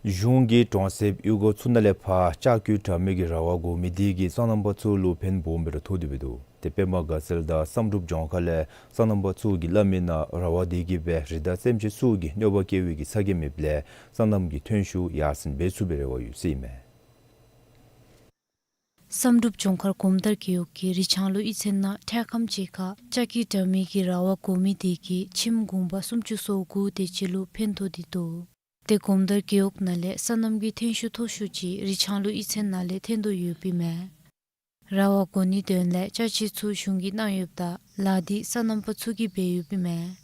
གཞུང་གིས་གྲོང་གསེབ་གཡུས་སྒོ་ཚུ་ནང་ལས་ཕར་ལྕགས་ཀྱུ་དྲ་མིག་གི་ར་བ་བསྒོར་མི་དེ་གིས་སོ་ནམ་པ་ཚུ་ལུ་ཕན་སྦོམ་སྦེ་ར་ཐོགས་ཏེ་འདུག། ཏེ་པདྨ་དགའ་ཚལ་དང་བསམ་གྲུབ་ལྗོངས་མཁར་ལས་སོ་ནམ་པ་ཚུ་གིས་སླབ་མིའི་ནང་ར་བ་དེ་གིས་སྦེ་རི་དྭགས་སེམས་ཅན་ཚུ་གི་གནོད་པ་བཀལ་བའི་གི་ཚ་གྱང་མེདཔ་ལས་སོ་ནམ་གྱི་ཐོན་ཤུགས་ཡར་སེང་འབད་ཚུགས་པའི་རེ་བ་ཡོད་ཟེར་ཨིན་མས། བསམ་གྲུབ་ལྗོངས་མཁར་གོམ་དར་རྒེད་འོག་གི་རི་ལྗང་ལུ་གཡུས་ཚན་ནང་འཕྲལ་ཁམས་ཅིག་ཁར་ལྕགས་ཀྱི་དྲ་མིག་གི་ར་བ་བསྒོར་མི་དེ་གིས་ཁྱིམ་གུང་པ་སུམ་ཅུ་སོ་དགུ་དེ་ཅིག་ལུ་ཕན་ཐོགས་ཏེ་འདུག། དེ་གོམ་དར་རྒེད་འོག་ནང་ལས་སོ་ནམ་གྱི་ཐོན་ཤུགས་མཐོ་ཤོས་ཅིག་རི་ལྗང་ལུ་གཡུས་ཚན་ནང་ལས་ཐོན་དོ་ཡོདཔ་ཨིན་མས། ར་བ་བསྒོར་ནིའི་དོན་ལས་ཅ་ཆས་ཚུ་གཞུང་གིས་གནང་ཡོདཔ་ད་ལཱ་འདི་སོ་ནམ་པ་ཚུ་གིས་འབད་ཡོདཔ་ཨིན་མས།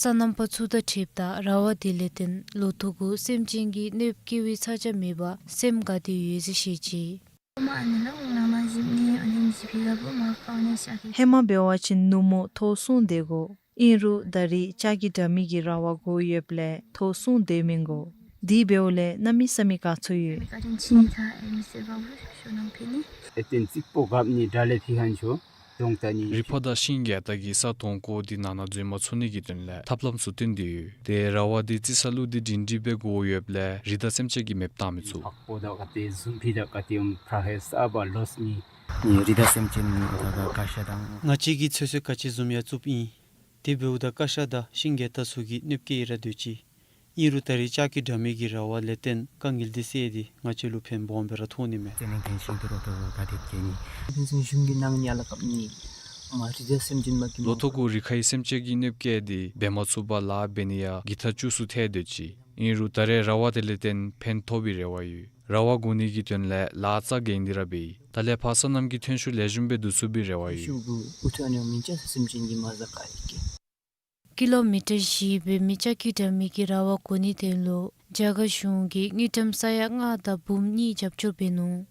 སོ་ནམ་པ་ཚུ་དང་འཁྲིལཝ་ད་ར་བ་དེ་ལས་བརྟེན་ལོ་ཐོག་གུ་སེམས་ཅན་གྱི་གནོདཔ་བཀལ་བའི་ཚ་གྱང་མེད་པར་སེམས་དགའ་སྟེ་ཡོད་ཟེར་བཤད་ཅི། ཧེ་མ་འབད་བ་ཅིན་ནུབ་མོ་ཐོག་སྲུང་སྡོད་དགོ། ཨིན་རུང་ད་རེས་ལྕགས་ཀྱི་དྲ་མིག་གི་ར་བ་བསྒོར་ཡོདཔ་ལས་ཐོག་སྲུང་སྡོད་མི་དགོ། དེ་འབདཝ་ལས་གནམ་མེད་ས་མེད་དགའ་ཚོར་ཡོད། ཨེ་ཏེན་ཙིག་པོ་གབ་ནི་དགྲ་ལས་ཕི་ཧན་ཆོ་དོང་ཏ་ནི། རི་ཕག་དང་ཤིང་རྒྱལ་ཏ་གིས་ས་དོང་བརྐོ་སྟེ་ནང་ན་འཛུལ་མ་ཚུགས་ནི་གི་དོན་ལས་ཐབས་ལམ་ཚུ་བཏོན་ཏེ་ཡོད། ཏེ་ར་བ་འདི་རྩི་ས་ལུ་འདི་སྒྲིང་སྒྲིང་སྦེ་བསྒོར་ཡོདཔ་ལས་རི་དྭགས་སེམས་ཅན་གྱིས་མེདཔ་བཏང་མི་ཚུགས། ཨག་པོ་དང་ག་ཏེ་ཟུམ་ཕི་དང་ག་ཏེ་ཡུམ་ཕྲ་ཧེ་ས་བ་ལོས་ནི། ནི་རི་དྭགས་སེམས་ཅན་ནི་ག་ད་ག་ཀ་ཤ་དང་། ང་བཅས་ཀྱིས་ཚོད་བསྲེ་ག་ཅི་བཟུམ་ཡང་བཙུགསཔ་ཨིན། དེ་འབདཝ་ད་ཀ་ཤ་དང་ཤིང་རྒྱལ་ཏ་ཚུ་གིས་གནོདཔ་བཀལ་ར་སྡོད་ཅི། ཨིན་རུང་ད་རེས་ལྕགས་ཀྱི་དྲ་མིག་གི་ར་བ་ལས་བརྟེན་དཀའ་ངལ་འདི་སེལ་ཏེ་ང་བཅས་ལུ་ཕན་སྦོམ་སྦེ་ར་ཐོགས་ནི་མས། ཏེ་ནེ་གན་ཤིང་ཏེ་རོ་ཏོ་ག་དེ་གེ་ནི། ཕན་ཚུན་གཞུང་གི་ནང་ཡར་ལ་བཀབ་ནི། མ་རི་དྭགས་སེམས་ཅན་མ་གི་ལོ་ཐོག་གུ་རི་ཁའི་སེམས་ཅན་གྱིས་གནོདཔ་བཀལ་ཏེ་འབད་མ་ཚུགས་པར་ལཱ་འབད་ནི་ཡང་གི་ཐ་བཅུ་གསུམ་ཐལ་སྡོད་ཅི། ཨིན་རུང་ད་རེས་ར་བ་དེ་ལས་བརྟེན་ཕན་ཐོགས་པའི་རེ་བ་ཡོད། ར་བ་བསྒོར་ནི་གི་དོན་ལས་ལཱ་རྩ་འགེངས་ཏེ་ར་འབད་ཡི། ད་ལས་ཕར་སོ་ནམ་གྱི་ཐོན་ཤུགས་ལེགས་ཤོམ་སྦེ་བསྡུ་ཚུགས་པའི་རེ་བ་ཡོད། ཤུགས་གུ་ཨུ་ཐུ་ཨ་ནི་མི་ཅ་སེམས་ཅན་གྱི་མ་ཟ་ཀ་ཡི་ཀེ། ཀི་ལོ་མི་ཊར་བཞི་འབད་མི་ལྕགས་ཀྱི་དྲ་མིག་གི་ར་བ་བསྒོར་ནིའི་དོན་ལུ་རྒྱ་གར་གཞུང་གིས་དངུལ་ཀྲམ་ས་ཡ་ལྔ་དང་འབུམ་གཉིས་རྒྱབ་སྐྱོར་འབད་ནུག།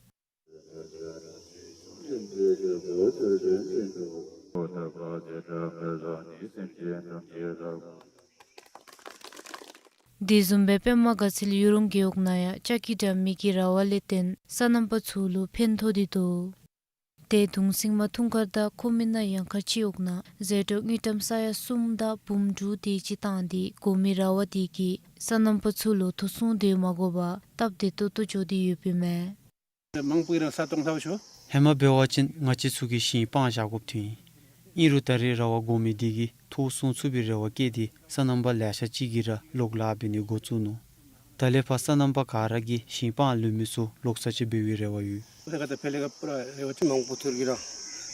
དེ་བཟུམ་སྦེ་པདྨ་དགའ་ཚལ་ཡུ་རོང་རྒེད་འོག་ནང་ཡང་ལྕགས་ཀྱི་དྲ་མིག་གི་ར་བ་ལས་བརྟེན་སོ་ནམ་པ་ཚུ་ལུ་ཕན་ཐོགས་ཏེ་འདུག། ཏེ་གདུང་སེང་མ་ཐུང་དཀར་དང་ཁོ་མི་ནང་ཡང་ཁ་ཅིག་འོག་ནང་ཟད་འགྲོ་དངུལ་ཀྲམ་ས་ཡ་གསུམ་དང་འབུམ་དྲུག་དེ་ཅིག་བཏང་སྟེ་བསྒོར་མི་ར་བ་དེ་གིས་སོ་ནམ་པ་ཚུ་ལུ་ཐོག་སྲུང་སྡོད་མ་དགོ་པར་སྟབས་བདེ་ཏོག་ཏོ་འགྱོ་སྟེ་ཡོདཔ་ཨིན་མས། མང་པོ་ར་ས་སྟོང་ཐལཝ་ཤོ། ཧེ་མ་འབད་བ་ཅིན་ང་བཅས་ཚུ་གིས་ཤིང་སྤང་བཞག་དགོཔ་ཐོན་ཡི། ཨིན་རུང་ད་རེས་ར་བ་བསྒོར་མི་དེ་གིས་ཐོག་སྲུང་ཚུགས་པའི་རེ་བ་བསྐྱེད་དེ་སོ་ནམ་པ་ལེ་ཤ་ཅིག་གིས་ར་ལོག་ལཱ་འབད་ནི་འགོ་བཙུགས་ནུག། ད་ལས་ཕར་སོ་ནམ་པ་ག་ར་གིས་ཤིང་སྤང་ལུས་མི་ཚུ་ལོག་ས་ཅིག་འབད་བའི་རེ་བ་ཡོད། ལས་ཀ་ད་ཕེ་ལས་ཀ་པུ་ར་རེ་བ་ཅིན་མང་པོ་ཐུར་གི་ར་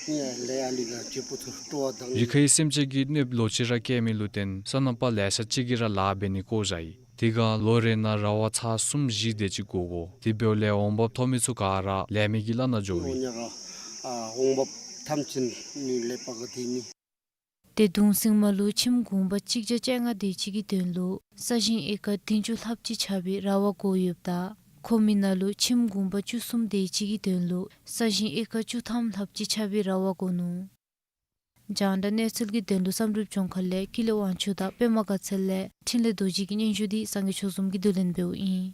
ནི་ལས་ཡ་ལི་ག་ཇེ་པུ་ཐུར་སྤྲོ་བ་དང་། རི་ཁའི་སེམས་ཅན་གྱིས་གནོདཔ་ལོག་ཅི་ར་བཀལ་མི་ལུ་བརྟེན་སོ་ནམ་པ་ལེ་ཤ་ཅིག་གིས་ར་ལཱ་འབད་ནི་བཀོ་བཞག་ཡི། དེ་སྒང་ལོ་རེ་ནང་ར་བ་ཚར་གསུམ་བཞི་དེ་ཅིག་བསྒོར་དགོ། དེ་འབདཝ་ལས་འོང་འབབ་ཐོབ་མི་ཚུ་ག་ར་ལས་མེད་ཀྱི་ལཱ་ནང་འགྱོ་ཡི། འོང་འབབ་ཐམས་ཅད་ནི་ལས་པ་ག་དེ་ནི། ཏེ་གདུང་སེང་མ་ལུ་ཁྱིམ་གུང་པ་གཅིག་བརྒྱ་བཅོ་ལྔ་དེ་ཅིག་གི་དོན་ལུ་ས་ཞིང་ཨེ་ཀར་བདུན་ཅུ་ལྷགཔ་ཅིག་ཆགས་པའི་ར་བ་བསྒོར་ཡོདཔ་ད་ཁོ་མི་ནང་ལུ་ཁྱིམ་གུང་པ་བཅུ་གསུམ་དེ་ཅིག་གི་དོན་ལུ་ས་ཞིང་ཨེ་ཀར་བཅུ་ཐམ་ལྷགཔ་ཅིག་ཆགས་པའི་ར་བ་བསྒོར་ནུག། རྒྱང་བསྒྲགས་གནས་ཚུལ་གྱི་དོན་ལུ་བསམ་གྲུབ་ལྗོངས་མཁར་ལས་ཀུན་ལེགས་དབང་ཕྱུག་དང་པདྨ་དགའ་ཚལ་ལས་འཕྲིན་ལས་རྡོ་རྗེ་གི་སྙན་ཞུ་འདི་སངས་རྒྱས་ཆོས་འཛོམས་ཀྱིས་བསྡུ་ལེན་འབདཝ་ཨིན།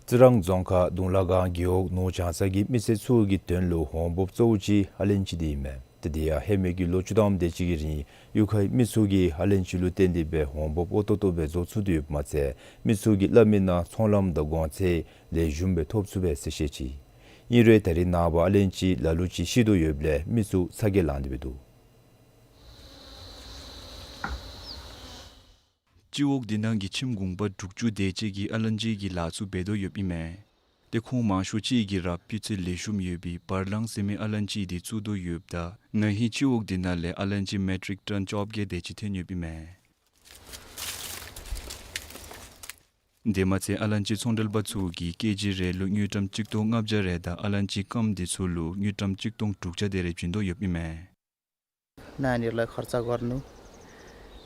རྩི་རང་རྫོང་ཁག་གདུང་ལ་སྒང་རྒེད་འོག་ནོར་བྱང་ས་གི་མི་སེར་ཚུ་གི་དོན་ལུ་འོང་འབབ་གཙོ་བོ་ཅིག་ཨ་ལན་ཅི་འདི་ཨིན་མས། ཏེ་དེ་ཡང་ཧེ་མའི་གི་ལོ་བཅུ་ཐམ་དེ་ཅིག་གི་རིང་གཡུས་ཁའི་མི་ཚུ་གིས་ཨ་ལན་ཅི་ལུ་བརྟེན་ཏེ་སྦེ་འོང་འབབ་འོས་ཏོག་ཏོ་སྦེ་བཟོ་ཚུགས་ཏེ་ཡོདཔ་མ་ཚད་མི་ཚུ་གིས་སླབ་མི་ནང་ཚོང་ལམ་དང་གོང་ཚད་ལེགས་ཤོམ་སྦེ་ཐོབ་ཚུགས་པས་ཟེར་བཤད་ཅི། ཨིན་རུང་ད་རེས་ནངས་པ་ཨ་ལན་ཅི་ལ་ལུ་ཅིག་ཤི་དོ་ཡོདཔ་ལས་མི་ཚུ་ཚ་གྱང་ལང་སྟེ་སྦེ་འདུག། སྤྱི་འོག་འདི་ནང་གི་ཁྱིམ་གུང་པ་དྲུག་ཅུ་དེ་ཅིག་གིས་ཨ་ལན་ཅི་གི་ལཱ་ཚུ་འབད་དོ་ཡོདཔ་ཨིན་མས། ཏེ་ཁོང་མང་ཤོས་ཅིག་གིས་ར་སྤུས་ཚད་ལེགས་ཤོམ་ཡོད་པའི་བར་ལང་ཟེར་མི་ཨ་ལན་ཅི་འདི་བཙུགས་དོ་ཡོདཔ་ད་ན་ཧིང་སྤྱི་འོག་འདི་ནང་ལས་ཨ་ལན་ཅི་མེ་ཊིག་ཊོན་བཅོ་བརྒྱད་དེ་ཅིག་ཐོན་ཡོདཔ་ཨིན་མས། དེ་མ་ཚད་ཨ་ལན་ཅི་ཚོང་འབྲེལ་པ་ཚུ་གིས་ཀེ་ཇི་རེ་ལུ་དངུལ་ཀྲམ་གཅིག་སྟོང་ལྔ་བརྒྱ་རེ་དང་ཨ་ལན་ཅི་སྐམ་འདི་ཚུ་ལུ་དངུལ་ཀྲམ་གཅིག་སྟོང་དྲུག་བརྒྱ་དེ་རེ་བྱིན་དོ་ཡོདཔ་ཨིན་མས། नानीहरूलाई खर्च गर्नु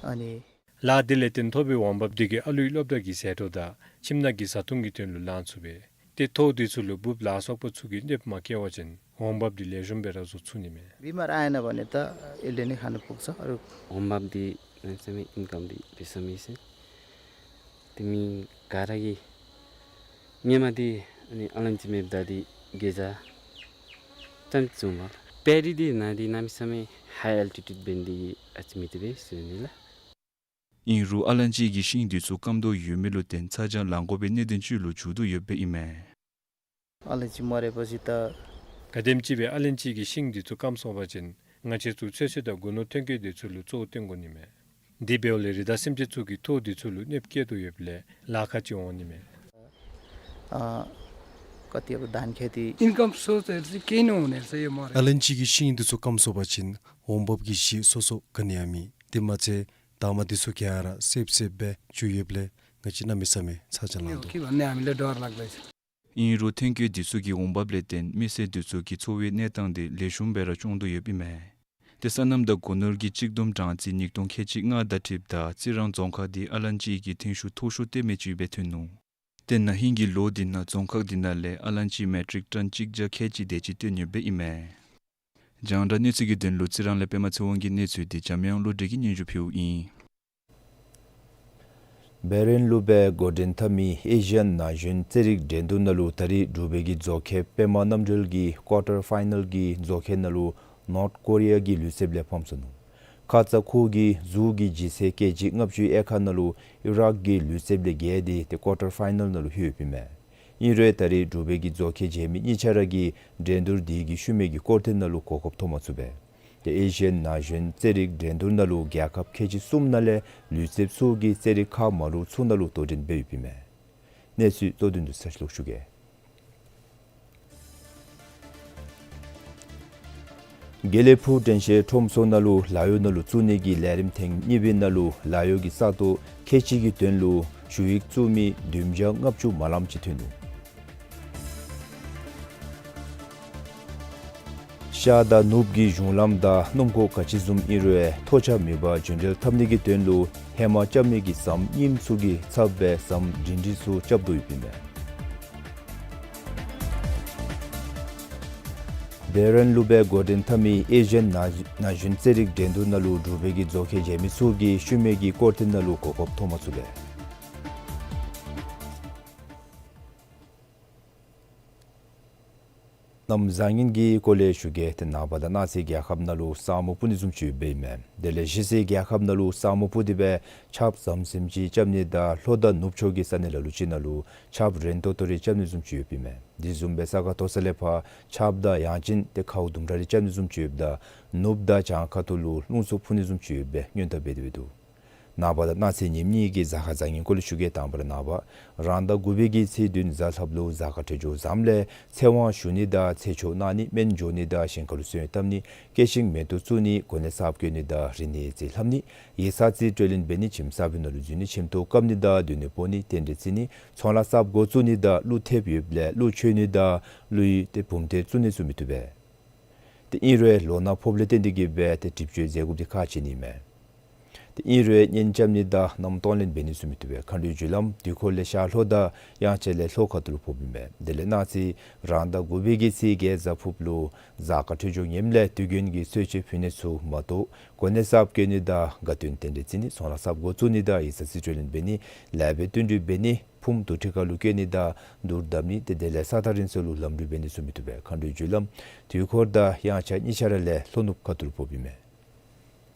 अनि ལཱ་འདི་ལས་བརྟེན་ཐོབ་པའི་འོང་འབབ་འདི་གིས་ཨ་ལུའི་སློབ་གྲྭ་གི་ཟད་འགྲོ་དང་ཁྱིམ་ནང་གི་བཟའ་འཐུང་གི་དོན་ལུ་ལང་ཚུགས་པས། ཏེ་ཐོག་འདི་ཚུ་ལུ་འབུཔ་ལ་སོགས་པ་ཚུ་གིས་གནོདཔ་མ་བཀལ་བ་ཅིན་འོང་འབབ་འདི་ལེགས་ཤོམ་སྦེ་ར་བཟོ་ཚུགས་ནི་མས། बिमार आएन भने त यसले नै खानु पुग्छ। अरू འོང་འབབ་འདི་གནམ་མེད་ས་མེད་ཨིན་ཀམ་འདི་འབད་ས་མེད་ཟེར། དེ་མི་ག་ར་གིས་ཧེ་མ་འདི་ཨ་ནི་ཨ་ལན་ཅི་མེདཔ་ད་འདི་དགེ་རྩ་ཙམ་བྱུང་བ། དཔེ་རིགས་འདི་ནང་འདི་གནམ་མེད་ས་མེད་ཧའི་ཨལ་ཊི་ཊུཌ་འབད་ནི་འདི་ཨ་ཙི་མི་བཏུབ་པས་ཟེར་ནི་ལགས། ཨིན་རུང་ཨ་ལན་ཅི་གི་ཤིང་འདི་ཚུ་སྐམ་དོ་ཡོད་མི་ལུ་བརྟེན་ཚ་གྱང་ལང་དགོ་པའི་གནད་དོན་ཅིག་ལུ་འགྱུར་དོ་ཡོདཔ་ཨིན་མས། अलैँची मरेपछि त ག་དེམ་ཅིག་སྦེ་ཨ་ལན་ཅི་གི་ཤིང་འདི་ཚུ་སྐམ་སོང་བ་ཅིན་ང་བཅས་ཚུ་ཚོད་བསྲེ་དང་སྒོ་ནོར་ཐོན་སྐྱེད་འདི་ཚུ་ལུ་གཙོ་བོ་བཏོན་དགོ་ནི་མས། དེ་འབདཝ་ལས་རི་དྭགས་སེམས་ཅན་ཚུ་གི་ཐོག་འདི་ཚུ་ལུ་གནོདཔ་བཀལ་དོ་ཡོདཔ་ལས་ལཱ་ཁག་ཅིག་འོང་ནི་མས། ཨ་ཀ་ཏི་ཡ་བ་དན་ཁེ་ཏི་ཨིན་ཀམ་སོརསི་ཟེར་ཅིག་བཀལ་ནི་འོང་ནི་ཟེར་ཡོད་སྨ་རེ། ཨ་ལན་ཅི་གི་ཤིང་འདི་ཚུ་སྐམ་སོང་པ་ཅིན་འོང་འབབ་ཀྱི་གཞི་སོ་སོ་ག་ནི་ཡང་མེད། དེ་མ་ཚད་འདབ་མ་འདི་ཚུ་ག་ར་སེབ་སེབ་སྦེ་བྱུང་ཡོདཔ་ལས་ང་བཅས་གནམ་མེད་ས་མེད་ཚ་གྱང་ལང་དོ། ཁྱེད་ལ་གནམ་མེད་ལས་འགྲོ་བར་ལག་ལས། ཨིན་རུང་ཐོན་སྐྱེད་འདི་ཚུ་གི་འོང་འབབ་ལས་བརྟེན་མི་སེར་འདི་ཚུ་གི་འཚོ་བའི་གནས་སྟངས་དེ་ལེགས་ཤོམ་སྦེ་ར་སྐྱོང་དོ་ཡོདཔ་ཨིན་མས། ཏེ་སོ་ནམ་དང་སྒོ་ནོར་གྱི་གཅིག་བསྡོམས་གྲངས་རྩིས་ཉིས་སྟོང་ཁལ་གཅིག་ལྔ་དང་འཁྲིལཝ་ད་རྩི་རང་རྫོང་ཁག་འདི་ཨ་ལན་ཅི་གི་ཐོན་ཤུགས་མཐོ་ཤོས་སྟོད་སྨད་ཅིག་སྦེ་ཐོན་ནུག། ཏེ་ན་ཧིང་གི་ལོ་འདི་ནང་རྫོང་ཁག་འདི་ནང་ལས་ཨ་ལན་ཅི་མེ་ཊིག་ཊོན་གཅིག་བརྒྱ་ཁལ་གཅིག་དེ་ཅིག་བཏོན་ཡོདཔ་ཨིན་མས། རྒྱང་བསྒྲགས་གནས་ཚུལ་གྱི་དོན་ལུ་རྩི་རང་ལས་པདྨ་ཚེ་དབང་གི་གནས་ཚུལ་འདི་འཇམ་དབྱངས་བློ་གྲོས་ཀྱིས་སྙན་ཞུ་ཕུལཝ་ཨིན། སྦེ་རེན་ལུ་སྦེ་འགོ་འདྲེན་འཐབ་མི་ཨེ་ཤི་ཡན་ན་གཞོན་རྩེད་རིགས་འགྲན་བསྡུར་ནང་ལུ་ད་རིས་འབྲུག་པའི་གི་རྫོང་ཁྱབ་པདྨ་རྣམ་གྲོལ་གྱིས་ཀོར་ཊར་ཕའི་ནཱལ་གྱི་རྫོང་ཁྱབ་ནང་ལུ་ནོརཐ་ཀོ་རི་ཡ་གི་ལུས་རྩལཔ་ལས་ཕམ་སོ་ནུག། ཁ་ཙ་ཁོ་གིས་གཟུགས་ཀྱི་ལྗིད་ཚད་ཀེ་ཇི་ལྔ་བཅུ་ཨེ་ཁ་ནང་ལུ་ཨི་རཱག་གི་ལུས་རྩལཔ་ལས་རྒྱལ་ཏེ་ཏེ་ཀོར་ཊར་ཕའི་ནཱལ་ནང་ལུ་ལྷོད་ཡོདཔ་ཨིན་མས། ཨིན་རུང་ད་རིས་འབྲུག་པའི་གི་རྫོང་ཁྱབ་རྗེས་མི་གཉིས་ཆ་ར་གིས་འགྲན་བསྡུར་འདི་གི་ཤུལ་མའི་གི་སྐོར་ཐེངས་ནང་ལུ་གོ་སྐབས་ཐོབ་མ་ཚུགས་པས། ཏེ་ཨེ་ཤི་ཡན་ན་གཞོན་རྩེད་རིགས་འགྲན་བསྡུར་ནང་ལུ་རྒྱལ་ཁབ་ཁལ་གཅིག་གསུམ་ནང་ལས་ལུས་རྩལཔ་ཚུ་གིས་རྩེད་རིགས་ཁག་མ་འདྲཝ་ཚུ་ནང་ལུ་དོ་འགྲན་འབད་ཡོདཔ་ཨིན་མས། གནས་ཚུལ་གཙོ་དོན་དུ་ཚར་ཅིག་ལོག་ཞུ་གེ། དགེ་ལེགས་ཕུག་དྲན་ཤེས་ཁྲོམ་ཚོགས་ནང་ལུ་ལཱ་གཡོག་ནང་ལུ་བཙུགས་ནི་གི་ལས་རིམ་ཐེངས་གཉིས་པའི་ནང་ལུ་ལཱ་གཡོག་གི་ས་སྟོང་ཁལ་གཅིག་གི་དོན་ལུ་ཞུ་ཡིག་བཙུགས་མི་བདུན་བརྒྱ་ལྔ་བཅུ་མ་ལངམ་ཅིག་ཐོན་ནུག། ཤར་དང་ནུབ་ཀྱི་གཞུང་ལམ་དང་སྣུམ་འཁོར་ག་ཅི་བཟུམ་ཨིན་རུང་ཐོགས་ཆགས་མེད་པར་རྒྱུན་འགྲུལ་འཐབ་ནི་གི་དོན་ལུ་ཧེ་མ་རྐྱབ་མི་གི་ཟམ་རྙིངམ་ཚུ་གི་ཚབ་སྦེ་ཟམ་སྒྲིང་སྒྲིང་ཚུ་རྐྱབ་དོ་ཡོདཔ་ཨིན་མས། སྦེ་རེན་ལུ་སྦེ་འགོ་འདྲེན་འཐབ་མི་ཨེ་ཤི་ཡན་ན་གཞོན་རྩེད་རིགས་འགྲན་བསྡུར་ནང་ལུ་འབྲུག་པའི་གི་རྫོང་ཁྱབ་རྗེས་མི་ཚུ་གིས་ཤུལ་མའི་གི་སྐོར་ཐེངས་ནང་ལུ་གོ་སྐབས་ཐོབ་མ་ཚུགས་པས། གནམ་བཟང་ངན་གྱི་སྐོར་ལས་ཞུ་གེ། ཏེ་ནངས་པ་དང་གནངས་ཚེ་རྒྱལ་ཁབ་ནང་ལུ་ས་སྨུག་སྤུབ་ནི་བཟུམ་ཅིག་ཡོདཔ་ཨིན་མས། དེ་ལས་གཞེས་ཚེ་རྒྱལ་ཁབ་ནང་ལུ་ས་སྨུག་སྤུབ་སྟེ་སྦེ་ཆརཔ་ཟམ་ཟིམ་ཅིག་རྐྱབ་ནི་དང་ལྷོ་དང་ནུབ་ཕྱོགས་ཀྱི་ས་གནས་ལ་ལུ་ཅིག་ནང་ལུ་ཆརཔ་རན་ཏོག་ཏོ་རེ་རྐྱབ་ནི་བཟུམ་ཅིག་ཡོདཔ་ཨིན་མས། དེ་བཟུམ་སྦེ་ས་ག་མཐོ་ས་ལས་ཕར་ཆརཔ་དང་ཡང་ཅིན་ཏེ་ཁཝ་དུམ་གྲ་རེ་རྐྱབ་ནི་བཟུམ་ཅིག་ཡོདཔ་ད་ནུབ་དང་བྱང་ཁ་ཐུག་ལུ་རླུང་འཚུབ་འཕུ་ནི་བཟུམ་ཅིག་ཡོདཔ་སྦེ་སྔོན་བརྡ་འབད་དེ་འབད་འདུག། ནངས་པ་དང་གནངས་ཚེ་ཉིནམ་གཉིས་ཀྱི་གཟའ་སྐར་བཟང་ངན་སྐོར་ལས་ཞུ་གེ། དང་པ་ར་ནངས་པ་རང་ཟླ་དགུ་པའི་གི་ཚེས་བདུན་གཟའ་ལྷགཔ་ལུ་གཟའ་སྐར་འཕྲོད་སྦྱོར་བཟངམ་ལས་ཚེ་དབང་ཞུ་ནི་དང་ཚེ་ཆོག་གནང་ནི་སྨན་འཇོག་ནི་དང་ཞིང་ཁ་ལུ་སོན་བཏབ་ནི་སྐྱེད་ཤིང་མེ་ཏོག་བཙུགས་ནི་གོ་གནས་གསརཔ་བཀོད་ནི་དང་རིག་གནས་རྩིས་ལྷབ་ནི་ཡིག་ཚང་རྩིས་སྤྲོད་ལེན་འབད་ནི་ཁྱིམ་གསརཔ་ནང་ལུ་འཛུལ་ནི་ཁྱིམ་ཐོག་བཀབ་ནི་དང་སྡོད་གནས་སྤོ་ནི་རྟེན་འབྲེལ་བརྩི་ནི་ཚོང་ལཱ་གསརཔ་འགོ་བཙུགས་ནི་དང་ཀླུ་ཐེབས་ཡོདཔ་ལས་ཀླུ་མཆོད་ནི་དང་ཀླུའི་ཏེ་བུམ་ཐེབས་བཙུགས་ནི་ཚུ་མི་བཏུབ་པས། ཏེ་ཨིན་རུང་ལོ་ན་ཕོགཔ་ལས་བརྟེན་ཏེ་གིས་སྦེ་ཏེ་སྒྲིབ་སྦྱོང་མཛད་དགོཔ་འདི་ཁག་ཆེ་ནི་མས། ཏེ་ཨིན་རུང་གཉེན་རྐྱབ་ནི་དང་མནའམ་གཏོང་ལེན་འབད་ནི་ཚུ་མི་བཏུབ་པས། མཁའ་འགྲོའི་རྒྱུ་ལམ་དུས་འཁོར་ལས་ཤར་ལྷོ་དང་དབྱངས་འཆར་ལས་ལྷོ་ཁ་ཐུག་ལུ་ཕོགཔ་ཨིན་མས། དེ་ལས་གནངས་ཚེ་རང་ཟླ་དགུ་པའི་གི་ཚེས་བརྒྱད་གཟའ་ཕུརཔ་ལུ་གཟའ་སྐར་འཕྲོད་སྦྱོར་ངནམ་ལས་དུས་རྒྱུན་གྱི་གསོལ་མཆོད་ཕུལ་ནི་ཚུ་མ་གཏོགས་གོ་གནས་གསརཔ་བཀོད་ནི་དང་དགའ་སྟོན་རྟེན་འབྲེལ་བརྩི་ནི་ཚོང་ལཱ་གསརཔ་འགོ་བཙུགས་ནི་དང་ཡིག་ཚང་རྩིས་སྤྲོད་ལེན་འབད་ནི་ལེགས་པའི་བསྟུན་གྲོས་འབད་ནི་ཕུངམ་དུར་ཁྲོད་ཁ་ལུ་བཀལ་ནི་དང་དུར་བརྡབ་ནི་ཏེ་དེ་ལས་ས་ཐག་རིང་སུ་ལུ་ལམ་འགྲུལ་འབད་ནི་ཚུ་མི་བཏུབ་པས། མཁའ་འགྲོའི་རྒྱུ་ལམ་དུས་འཁོར་དང་དབྱངས་འཆར་གཉིས་ཆ་ར་ལས་ལྷོ་ནུབ་ཁ་ཐུག་ལུ་ཕོགཔ་ཨིན་མས།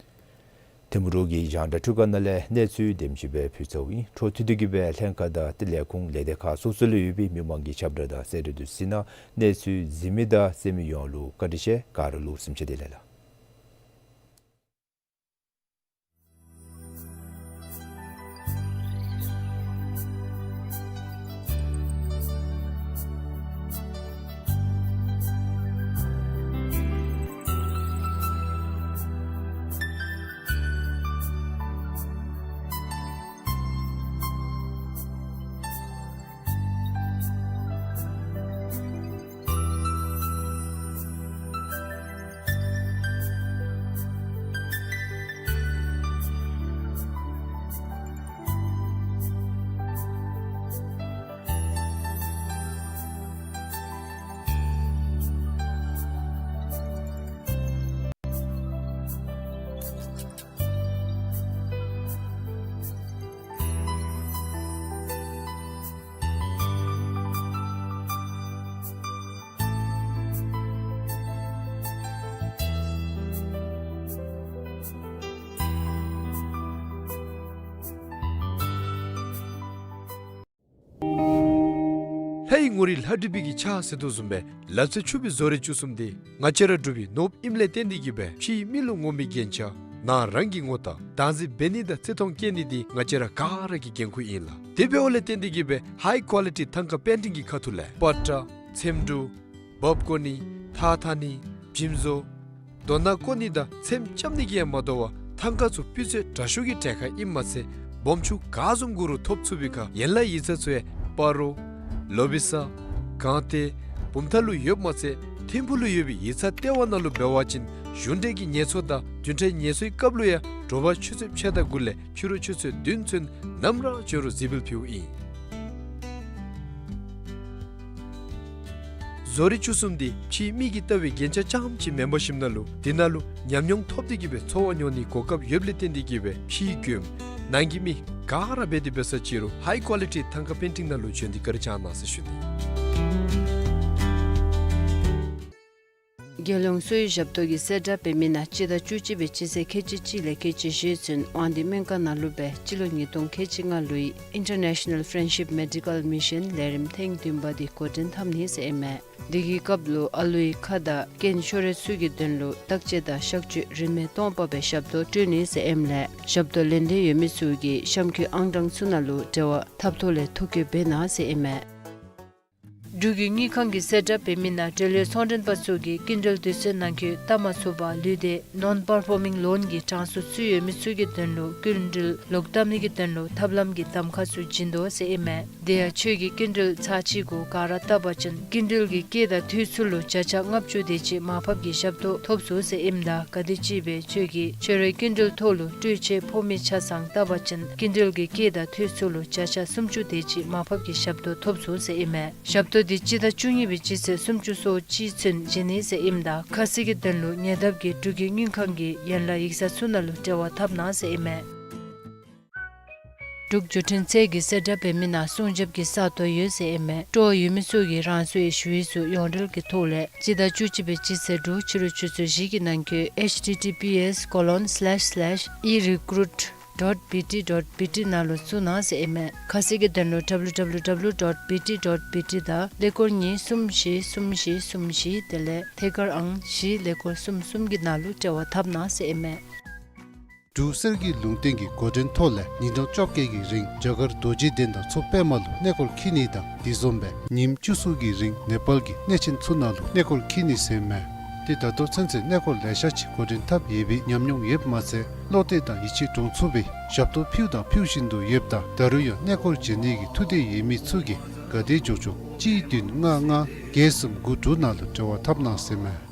ཐིམ་ཕུ་རོགས་ཀྱི་རྒྱང་བསྒྲགས་འཕྲུལ་ཁང་ནང་ལས་གནས་ཚུལ་དེམ་ཅིག་སྦེ་ཕུལ་ཚརཝ་ཨིན། འཕྲོ་མཐུད་དེ་གིས་སྦེ་ལྷན་ཁག་དང་ཏེ་ལས་ཁུངས་ལས་སྡེ་ཁག་སོ་སོ་ལུ་ཡོད་པའི་མི་མང་གི་ཁྱབ་བསྒྲགས་དང་གསལ་འགྲེལ་དེ་ཚུ་གཟིགས་གནང་། གནས་ཚུལ་གཟིགས་མི་དང་གསན་མི་ཡོངས་ལུ་བཀའ་དྲིན་ཆེ། ག་ར་ལུ་བསམ་ཤེས་བདེ་ལེགས་ལགས། ལྷ་ཡི་ངོ་རིས་ལྷ་བྲིས་པའི་གི་ཕྱག་ཟེར་དོ་བཟུམ་སྦེ་ལག་རྩལ་ཕྱུག་པའི་བཟོ་རིག་བཅུ་གསུམ་འདི་ང་བཅས་ར་འབྲུག་པའི་ནོར་བུ་ཨིནམ་ལས་བརྟེན་ཏེ་གིས་སྦེ་ཕྱིའི་མི་ལུ་ངོམ་པའི་རྒྱན་ཆ་ ནཱ་རང་གི་ངོ་རྟགས་བདག་འཛིན་འབད་ནི་དང་བརྩི་མཐོང་བསྐྱེད་ནི་འདི་ང་བཅས་ར་ག་ར་གི་འགན་ཁུར་ཨིན་ལགས། དེ་འབདཝ་ལས་བརྟེན་ཏེ་གིས་སྦེ་ཧའི་ཀོ་ལི་ཊི་ཐང་ཀ་པེན་ཊིང་གི་ཁ་ཐུག་ལས་པ་ཏྲ་ཚེམ་དྲུབ་འབག་བཀོ་ནི་ཐགས་འཐག་ནི་འཇིམ་བཟོ་རྡོ་ནག་བཀོ་ནི་དང་ཚེམ་རྐྱབ་ནི་གིས་ཡང་མ་དོ་བར་ཐང་ཀ་ཚུ་སྤུས་ཚད་དྲག་ཤོས་ཀྱི་གྲལ་ཁར་ཨིནམ་མ་ཚད་སྦོམ་ཆུང་ག་བཟུམ་དགོ་རུང་ཐོབ་ཚུགས་པའི་ཁར་ཡན་ལག་ཡིག་ཚང་ཚུ་ཡང་སྤ་རོ་ལོ་བི་ས་གངས་ཏེ་བུམ་ཐང་ལུ་ཡོདཔ་མ་ཚད་ཐིམ་ཕུག་ལུ་ཡོད་པའི་ཡིག་ཚང་ལྟེ་བ་ནང་ལུ་འབད་བ་ཅིན་གཞུང་འབྲེལ་གྱི་ངལ་གསོ་དང་བདུན་ཕྲག་ངལ་གསོའི་སྐབས་ལུ་ཡང་དྲོ་པ་ཆུ་ཚོད་ཕྱེད་དང་དགུ་ལས་ཕྱི་རུ་ཆུ་ཚོད་བདུན་ཚུན་ནམ་ར་བྱོན་རུང་གཟིགས་འབུལ་ཕུལཝ་ཨིན། བཟོ་རིག་བཅུ་གསུམ་འདི་ཕྱིའི་མིག་གིས་བལྟ་བའི་རྒྱན་ཆ་རྐྱངམ་ཅིག་མེན་པར་ཞིནམ་ལས་འདི་ནང་ལུ་ཉམས་མྱོང་ཐོབ་སྟེ་གིས་སྦེ་འཚོ་བ་མྱོང་ནིའི་གོ་སྐབས་ཡོདཔ་ལས་བརྟེན་ཏེ་གིས་སྦེ་ཕྱིའི་མགྱོནམ་ནང་གི་མི་ག་ར་འབད་དེ་འབད་ས་ཅིག་རུང་ཧའི་ཀོ་ལི་ཊི་ཐང་ཀ་པེན་ཊིང་ནང་ལུ་བྱོན་ཏེ་བཀའ་དྲིན་བསྐྱང་གནང་ཟེར་ཞུ་ནི། རྒྱལ་ཡོངས་གསོ་བའི་ཞབས་ཏོག་གི་གསལ་བསྒྲགས་འབད་མི་ནང་སྤྱི་ཟླ་བཅུ་གཅིག་པའི་སྤྱི་ཚེས་ཁལ་གཅིག་གཅིག་ལས་ཁལ་གཅིག་བཞི་ཚུན་དབང་འདུས་སྨན་ཁང་ནང་ལུ་སྦེ་སྤྱི་ལོ་ཉིས་སྟོང་ཁལ་གཅིག་ལྔ་ལོའི་International Friendship Medical Mission ལས་རིམ་ཐེངས་བདུན་པ་འདི་འགོ་འདྲེན་འཐབ་ནི་ཟེར་ཨིན་མས། འདི་གི་སྐབས་ལུ་ཨ་ལུའི་ཁ་དང་རྐན་ཤོར་ར་ཚུ་གི་དོན་ལུ་བརྟག་དཔྱད་དང་གཤག་བཅོས་རིན་མེད་སྟོང་པ་སྦེ་ཞབས་ཏོག་སྤྲོད་ནི་ཟེར་ཨིནམ་ལས་ཞབས་ཏོག་ལེན་འདོད་ཡོད་མི་ཚུ་གིས་གཤམ་འཁོད་ཨང་གྲངས་ཚུ་ནང་ལུ་འབྲེལ་བ་འཐབ་ཐོག་ལས་ཐོ་བཀོད་འབད་གནང་ཟེར་ཨིན་མས། འབྲུག་གི་དངུལ་ཁང་གི་གསལ་བསྒྲགས་འབད་མི་ནང་འབྲེལ་ཡོད་ཚོང་མགྲོན་པ་ཚུ་གིས་སྐྱིན་འགྲུལ་དུས་ཚོད་ནང་འཁོད་བཏབ་མ་ཚུགས་པར་ལུས་ཏེ་Non-Performing Loan གི་གྲངས་སུ་ཚུད་ཡོད་མི་ཚུ་གི་དོན་ལུ་སྐྱིན་འགྲུལ་ལོག་བཏབ་ནི་གི་དོན་ལུ་ཐབས་ལམ་གྱི་གདམ་ཁ་ཚུ་བྱིན་དོ་ཟེར་ཨིན་མས། དེ་ཡང་ཁྱོད་ཀྱིས་སྐྱིན་འགྲུལ་ཚར་གཅིག་གུ་ག་ར་བཏབ་པ་ཅིན་སྐྱིན་འགྲུལ་གྱི་སྐྱེད་དང་འཐུས་ཚུ་ལུ་བརྒྱ་ཆ་ལྔ་བཅུ་དེ་ཅིག་མར་ཕབ་ཀྱི་ཞབས་ཏོག་ཐོབ་ཚུགས་ཟེར་ཨིནམ་ད་ག་དེམ་ཅིག་སྦེ་ཁྱོད་ཀྱིས་ཁྱོད་རའི་སྐྱིན་འགྲུལ་ཐོག་ལུ་སྤྲོད་ཆས་ཕོ་མི་ཆ་ཚང་བཏབ་པ་ཅིན་སྐྱིན་འགྲུལ་གྱི་སྐྱེད་དང་འཐུས་ཚུ་ལུ་བརྒྱ་ཆ་སུམ་ཅུ་དེ་ཅིག་མར་ཕབ་ཀྱི་ཞབས་ཏོག་ཐོབ་ཚུགས་ཟེར་ཨིན་མས། ཞབས་ཏོག་འདི་སྤྱི་ཟླ་བཅུ་གཉིས་པའི་སྤྱི་ཚེས་སུམ་ཅུ་སོ་གཅིག་ཚུན་བྱིན་ནི་ཟེར་ཨིནམ་ད་ཁ་གསལ་གྱི་དོན་ལུ་ཉེ་འདབས་ཀྱི་འབྲུག་གི་དངུལ་ཁང་གི་ཡན་ལག་ཡིག་ཚང་ཚུ་ནང་ལུ་འབྲེལ་བ་འཐབ་གནང་ཟེར་ཨིན་མས། འབྲུག་བརྒྱུད་འཕྲིན་ཚད་ཀྱི་གསལ་བསྒྲགས་འབད་མི་ནང་སྲུང་སྐྱོབ་ཀྱི་ས་སྟོང་ཡོད་ཟེར་ཨིན་མས། སྤྲོ་བ་ཡོད་མི་ཚུ་གིས་རང་སོའི་ཞུ་ཡིག་ཚུ་ཡོངས་འབྲེལ་གྱི་ཐོག་ལས་སྤྱི་ཟླ་བཅུ་གཅིག་པའི་སྤྱི་ཚེས་དྲུག་ཕྱི་རུ་ཆུ་ཚོད་བཞི་གི་ནང་འཁོད་H T T P S colon slash slash e recruit dot B T dot B T ནང་ལུ་བཙུགས་གནང་ཟེར་ཨིན་མས། ཁ་གསལ་གྱི་དོན་ལུ་W W W dot B T dot B T དང་ཀླད་ཀོར་གཉིས་གསུམ་བཞི་གསུམ་བཞི་གསུམ་བཞི་དེ་ལས་ཐད་ཀར་ཨང་བཞི་ཀླད་ཀོར་གསུམ་གསུམ་གྱི་ནང་ལུ་འབྲེལ་བ་འཐབ་གནང་ཟེར་ཨིན་མས། འབྲུག་གསེར་གྱི་ལུང་བསྟན་གྱི་འགོ་འདྲེན་ཐོག་ལས་ཉིན་གྲངས་བཅོ་བརྒྱད་ཀྱི་རིང་རྒྱ་གར་རྡོ་རྗེ་གདན་དང་མཚོ་པདྨ་ལུ་གནས་སྐོར་འཁྱིད་ནི་དང་དེ་བཟུམ་སྦེ་ཉིནམ་བཅུ་གསུམ་གྱི་རིང་ནེ་པཱལ་གྱི་གནས་ཆེན་ཚུ་ནང་ལུ་གནས་སྐོར་འཁྱིད་ནི་ཟེར་ཨིན་མས། ཏེ་ད་ལྟོ་ཚུན་ཚོད་གནས་སྐོར་ལེ་ཤ་ཅིག་འགོ་འདྲེན་འཐབ་ཡོད་པའི་ཉམས་མྱོང་ཡོདཔ་མ་ཚད་བློ་གཏད་དང་ཡིད་ཆེས་འདྲོངས་ཚུགས་པའི་ཞབས་ཏོག་ཕུལ་དང་ཕུལ་བཞིན་དུ་ཡོདཔ་ད་ད་རུང་ཡང་གནས་སྐོར་བྱོན་ནི་གི་ཐུགས་འདོད་ཡོད་མི་ཚུ་གིས་ག་དེ་མགྱོགས་མགྱོགས་གཅིག་བདུན་ལྔ་ལྔ་བརྒྱད་གསུམ་དགུ་དྲུག་ནང་ལུ་འབྲེལ་བ་འཐབ་གནང་ཟེར་ཨིན་མས།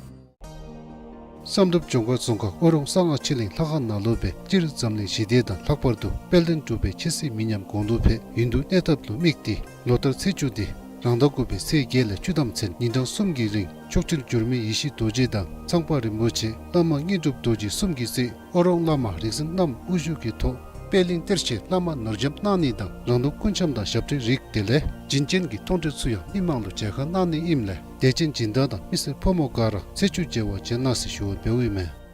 བསམ་གྲུབ་ལྗོངས་མཁར་རྫོང་ཁག་ཨོ་རོང་གསང་སྔགས་ཕྱི་གླིང་ལྷ་ཁང་ནང་ལུ་སྦེ་སྤྱིར་འཛམ་གླིང་ཞི་བདེ་དང་ལྷག་པར་དུ་དཔལ་ལྡན་འབྲུག་པའི་ཆོས་སྲིད་མི་ཉམས་གོང་ལུ་འཕེལ་ཡུན་དུ་གནས་ཐབས་ལུ་དམིགས་ཏེ་ལོ་ལྟར་ཚེས་བཅུ་འདི་རང་ཟླ་དགུ་པའི་ཚེས་བརྒྱད་ལས་བཅུ་ཐམ་ཚུན་ཉིན་གྲངས་གསུམ་གྱི་རིང་མཆོག་སྤྲུལ་འགྱུར་མེད་ཡེ་ཤེས་རྡོ་རྗེ་དང་ཚངས་པ་རིན་པོ་ཆེ་བླ་མ་དངོས་གྲུབ་རྡོ་རྗེ་གསུམ་གྱི་སྲས་ཨོ་རོང་བླ་མ་རིག་འཛིན་རྣམ་དབུ་བཞུགས་ཀྱི་ཐོག་པད་གླིང་གཏེར་ཆོས་བླ་མ་ནོར་རྒྱམ་གནང་ནི་དང་རང་ལུགས་སྐུ་འཆམ་དང་ཞབས་ཁྲའི་རིགས་དེ་ལས་བྱིན་ཅན་གྱི་མཐོང་གྲོལ་ཚུ་ཡང་མི་མང་ལུ་མཇལ་ཁ་གནང་ནི་ཨིནམ་ལས་དད་ཅན་སྦྱིན་བདག་དང་མི་སེར་ཕོ་མོ་ག་ར་ཚེས་བཅུ་མཇལ་བར་བྱོན་གནང་ཟེར་ཞུ་བ་འབདཝ་ཨིན་མས།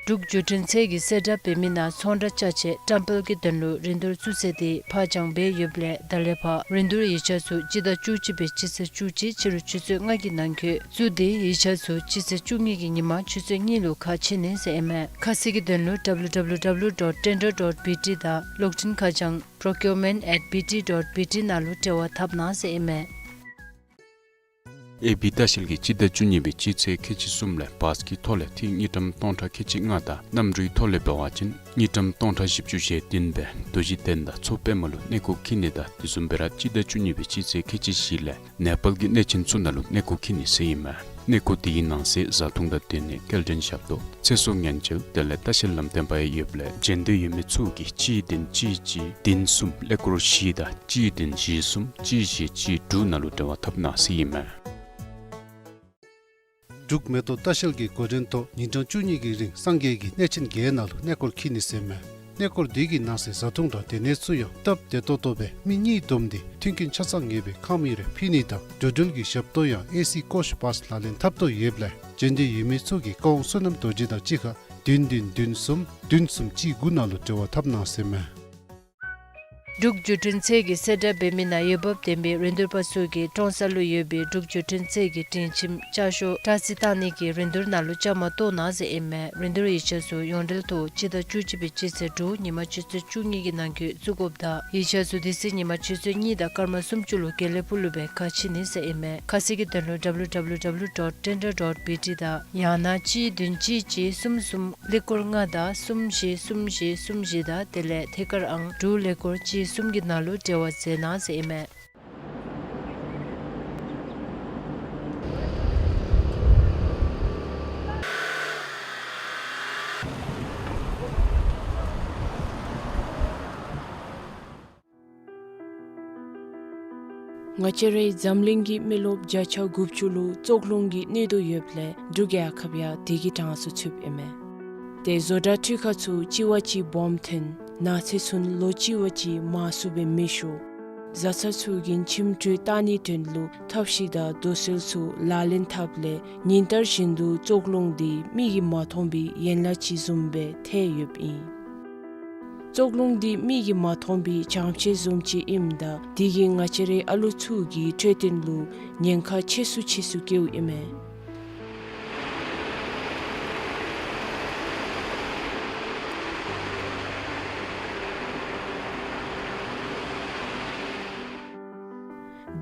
འབྲུག་བརྒྱུད་འཕྲིན་ཚད་ཀྱི་གསལ་བསྒྲགས་འབད་མི་ནང་ཚོང་བསྒྲགས་ཅ་ཆས་བཀྲམ་སྤེལ་གྱི་དོན་ལུ་རིན་བསྡུར་བཙུགས་ཚེས་འདི་ཕར་འགྱངས་འབད་ཡོདཔ་ལས་ད་ལས་ཕར་རིན་བསྡུར་ཡིག་ཆ་ཚུ་སྤྱི་ཟླ་བཅུ་གཅིག་པའི་སྤྱི་ཚེས་བཅུ་གཅིག་ཕྱི་རུ་ཆུ་ཚོད་ལྔ་གི་ནང་འཁོད་བཙུགས་ཏེ་ཡིག་ཆ་ཚུ་སྤྱི་ཚེས་བཅུ་གཉིས་ཀྱི་ཉིན་མ་ཆུ་ཚོད་གཉིས་ལུ་ཁ་ཕྱེ་ནི་ཟེར་ཨིན་མས། ཁ་གསལ་གྱི་དོན་ལུ་W W W dot tender dot B T དང་གློག་འཕྲིན་ཁ་བྱང་procurement at B T dot B T ནང་ལུ་འབྲེལ་བ་འཐབ་གནང་ཟེར་ཨིན་མས། ཨེ་བི་ལྟ་བཤལ་གྱིས་སྤྱི་ཟླ་བཅུ་གཉིས་པའི་སྤྱི་ཚེས་ཁལ་གཅིག་གསུམ་ལས་བཱས་ཀྱི་ཐོག་ལས་ཐིག་དངུལ་ཀྲམ་སྟོང་ཕྲག་ཁལ་གཅིག་ལྔ་དང་གནམ་གྲུའི་ཐོག་ལས་འབད་བ་ཅིན་དངུལ་ཀྲམ་སྟོང་ཕྲག་བཞི་བཅུ་ཞེ་བདུན་སྦེ་རྡོ་རྗེ་གདན་དང་མཚོ་པདྨ་ལུ་གནས་སྐོར་འཁྱིད་ནི་དང་དེ་བཟུམ་སྦེ་ར་སྤྱི་ཟླ་བཅུ་གཉིས་པའི་སྤྱི་ཚེས་ཁལ་གཅིག་བཞི་ལས་ནེ་པཱལ་གྱི་གནས་ཆེན་ཚུ་ནང་ལུ་གནས་སྐོར་འཁྱིད་ནི་ཟེར་ཨིན་མས། གནས་སྐོར་དེའི་ནང་གསེས་བཟའ་འཐུང་དང་སྡོད་གནས་སྐྱེལ་འདྲེན་ཞབས་ཏོག་ཚེ་སྲོག་ཉེན་བཅོལ་དེ་ལས་ལྟ་བཤལ་ལམ་སྟོན་པ་ཡང་ཡོདཔ་ལས་མཇལ་འདོད་ཡོད་མི་ཚུ་གིས་གཅིག་བདུན་གཅིག་གཅིག་བདུན་གསུམ་ཀླད་ཀོར་བཞི་དང་གཅིག་བདུན་བཞི་གསུམ་གཅིག་བཞི་གཅིག་དྲུག་ནང་ལུ་འབྲེལ་བ་འཐབ་གནང་ཟེར་ཨིན་མས། འབྲུག་མེ་ཏོག་ལྟ་བཤལ་གྱི་འགོ་འདྲེན་ཐོག་ཉིན་གྲངས་བཅུ་གཉིས་ཀྱི་རིང་སངས་རྒྱས་ཀྱི་གནས་ཆེན་བརྒྱད་ནང་ལུ་གནས་སྐོར་འཁྱིད་ནི་ཟེར་ཨིན་མས། གནས་སྐོར་འདི་གི་ནང་གསེས་བཟའ་འཐུང་དང་སྡོད་གནས་ཚུ་ཡང་སྟབས་བདེ་ཏོག་ཏོ་སྦེ་མི་གཉིས་བསྡོམས་ཏེ་མཐུན་རྐྱེན་ཆ་ཚང་ཡོད་པའི་ཁང་མིག་རེ་ཕུལ་ནི་དང་འགྲོ་འགྲུལ་གྱི་ཞབས་ཏོག་ཡང་ཨེ་སི་ཀོ་ཤ་བཱས་ལག་ལེན་འཐབ་དོ་ཡོདཔ་ལས་མཇལ་འདོད་ཡོད་མི་ཚུ་གིས་བཀའ་དབང་བསོད་ནམས་རྡོ་རྗེ་དང་གཅིག་ཁར་བདུན་བདུན་བདུན་གསུམ་བདུན་གསུམ་གཅིག་དགུ་ནང་ལུ་འབྲེལ་བ་འཐབ་གནང་ཟེར་ཨིན་མས། འབྲུག་བརྒྱུད་འཕྲིན་ཚད་ཀྱིས་གསལ་བསྒྲགས་འབད་མི་ནང་འོས་འབབ་ལྡན་པའི་རིན་བསྡུར་པ་ཚུ་གིས་ཀྲོང་གསར་ལུ་ཡོད་པའི་འབྲུག་བརྒྱུད་འཕྲིན་ཚད་ཀྱི་སྒྲིང་ཁྱིམ་ལྕགས་ཤོག་དྲ་ཚིགས་བཏང་ནི་གི་རིན་བསྡུར་ནང་ལུ་བཅའ་མར་གཏོགས་གནང་ཟེར་ཨིན་མས། རིན་བསྡུར་ཡིག་ཆ་ཚུ་ཡོངས་འབྲེལ་ཐོག་སྤྱི་ཟླ་བཅུ་གཅིག་པའི་སྤྱི་ཚེས་དྲུག་ཉིན་མ་ཆུ་ཚོད་བཅུ་གཉིས་ཀྱི་ནང་འཁོད་བཙུགས་དགོཔ་དང་ཡིག་ཆ་ཚུ་དེ་ཚེ་ཉིན་མ་ཆུ་ཚོད་གཉིས་དང་སྐར་མ་སུམ་ཅུ་ལུ་དགེ་ལེགས་ཕུག་ལུ་སྦེ་ཁ་ཕྱེ་ནི་ཟེར་ཨིན་མས། ཁ་གསལ་གྱི་དོན་ལུ་W W W dot tender dot B T དང་ཡང་ན་གཅིག་བདུན་གཅིག་གཅིག་གསུམ་གསུམ་ཀླད་ཀོར་ལྔ་དང་གསུམ་བཞི་གསུམ་བཞི་གསུམ་བཞི་དང་དེ་ལས་ཐད་ཀར་ཨང་དྲུག་ཀླད་ཀོར་གཅིག་གསུམ་གྱི་ནང་ལུ་འབྲེལ་བ་མཛད་གནང་ཟེར་ཨིན་མས། ང་བཅས་རའི་འཛམ་གླིང་གི་མི་རློབས་བརྒྱ་ཆ་དགུ་བཅུ་ལུ་བཙོག་རླུང་གི་གནོད་འདུ་ཡོདཔ་ལས་འབྲུག་རྒྱལ་ཁབ་ཡང་དེ་གི་གྲངས་སུ་ཚུདཔ་ཨིན་མས། ཏེ་བཟོ་གྲྭ་འཕྲུལ་ཁང་ཚུ་གཅིག་བ་གཅིག་སྦོམ་ཐོན་ནགས་ཚལ་ཚུ་ལོ་གཅིག་བ་གཅིག་མར་སུ་སྦེ་མི་ཤོར། བཟའ་ཚང་ཚུ་གི་ཁྱིམ་དྲོད་བཏང་ནིའི་དོན་ལུ་ཐབས་ཤེས་དང་རྡོ་སོལ་ཚུ་ལག་ལེན་འཐབ་ལས་ཉིན་ལྟར་བཞིན་དུ་བཙོག་རླུང་འདི་མིག་གིས་མ་མཐོང་བའི་ཡན་ལག་ཅིག་བཟུམ་སྦེ་ཐལ་ཡོདཔ་ཨིན། བཙོག་རླུང་འདི་མིག་གིས་མ་མཐོང་བའི་བྱང་ཕྱེད་བཟུམ་ཅིག་ཨིནམ་ད་དེ་གིས་ང་བཅས་རའི་ཨ་ལོ་ཚུ་གི་འཕྲོད་བསྟེན་ལུ་ཉེན་ཁ་ཆེ་སུ་ཆེ་སུ་བཀལཝ་ཨིན་མས།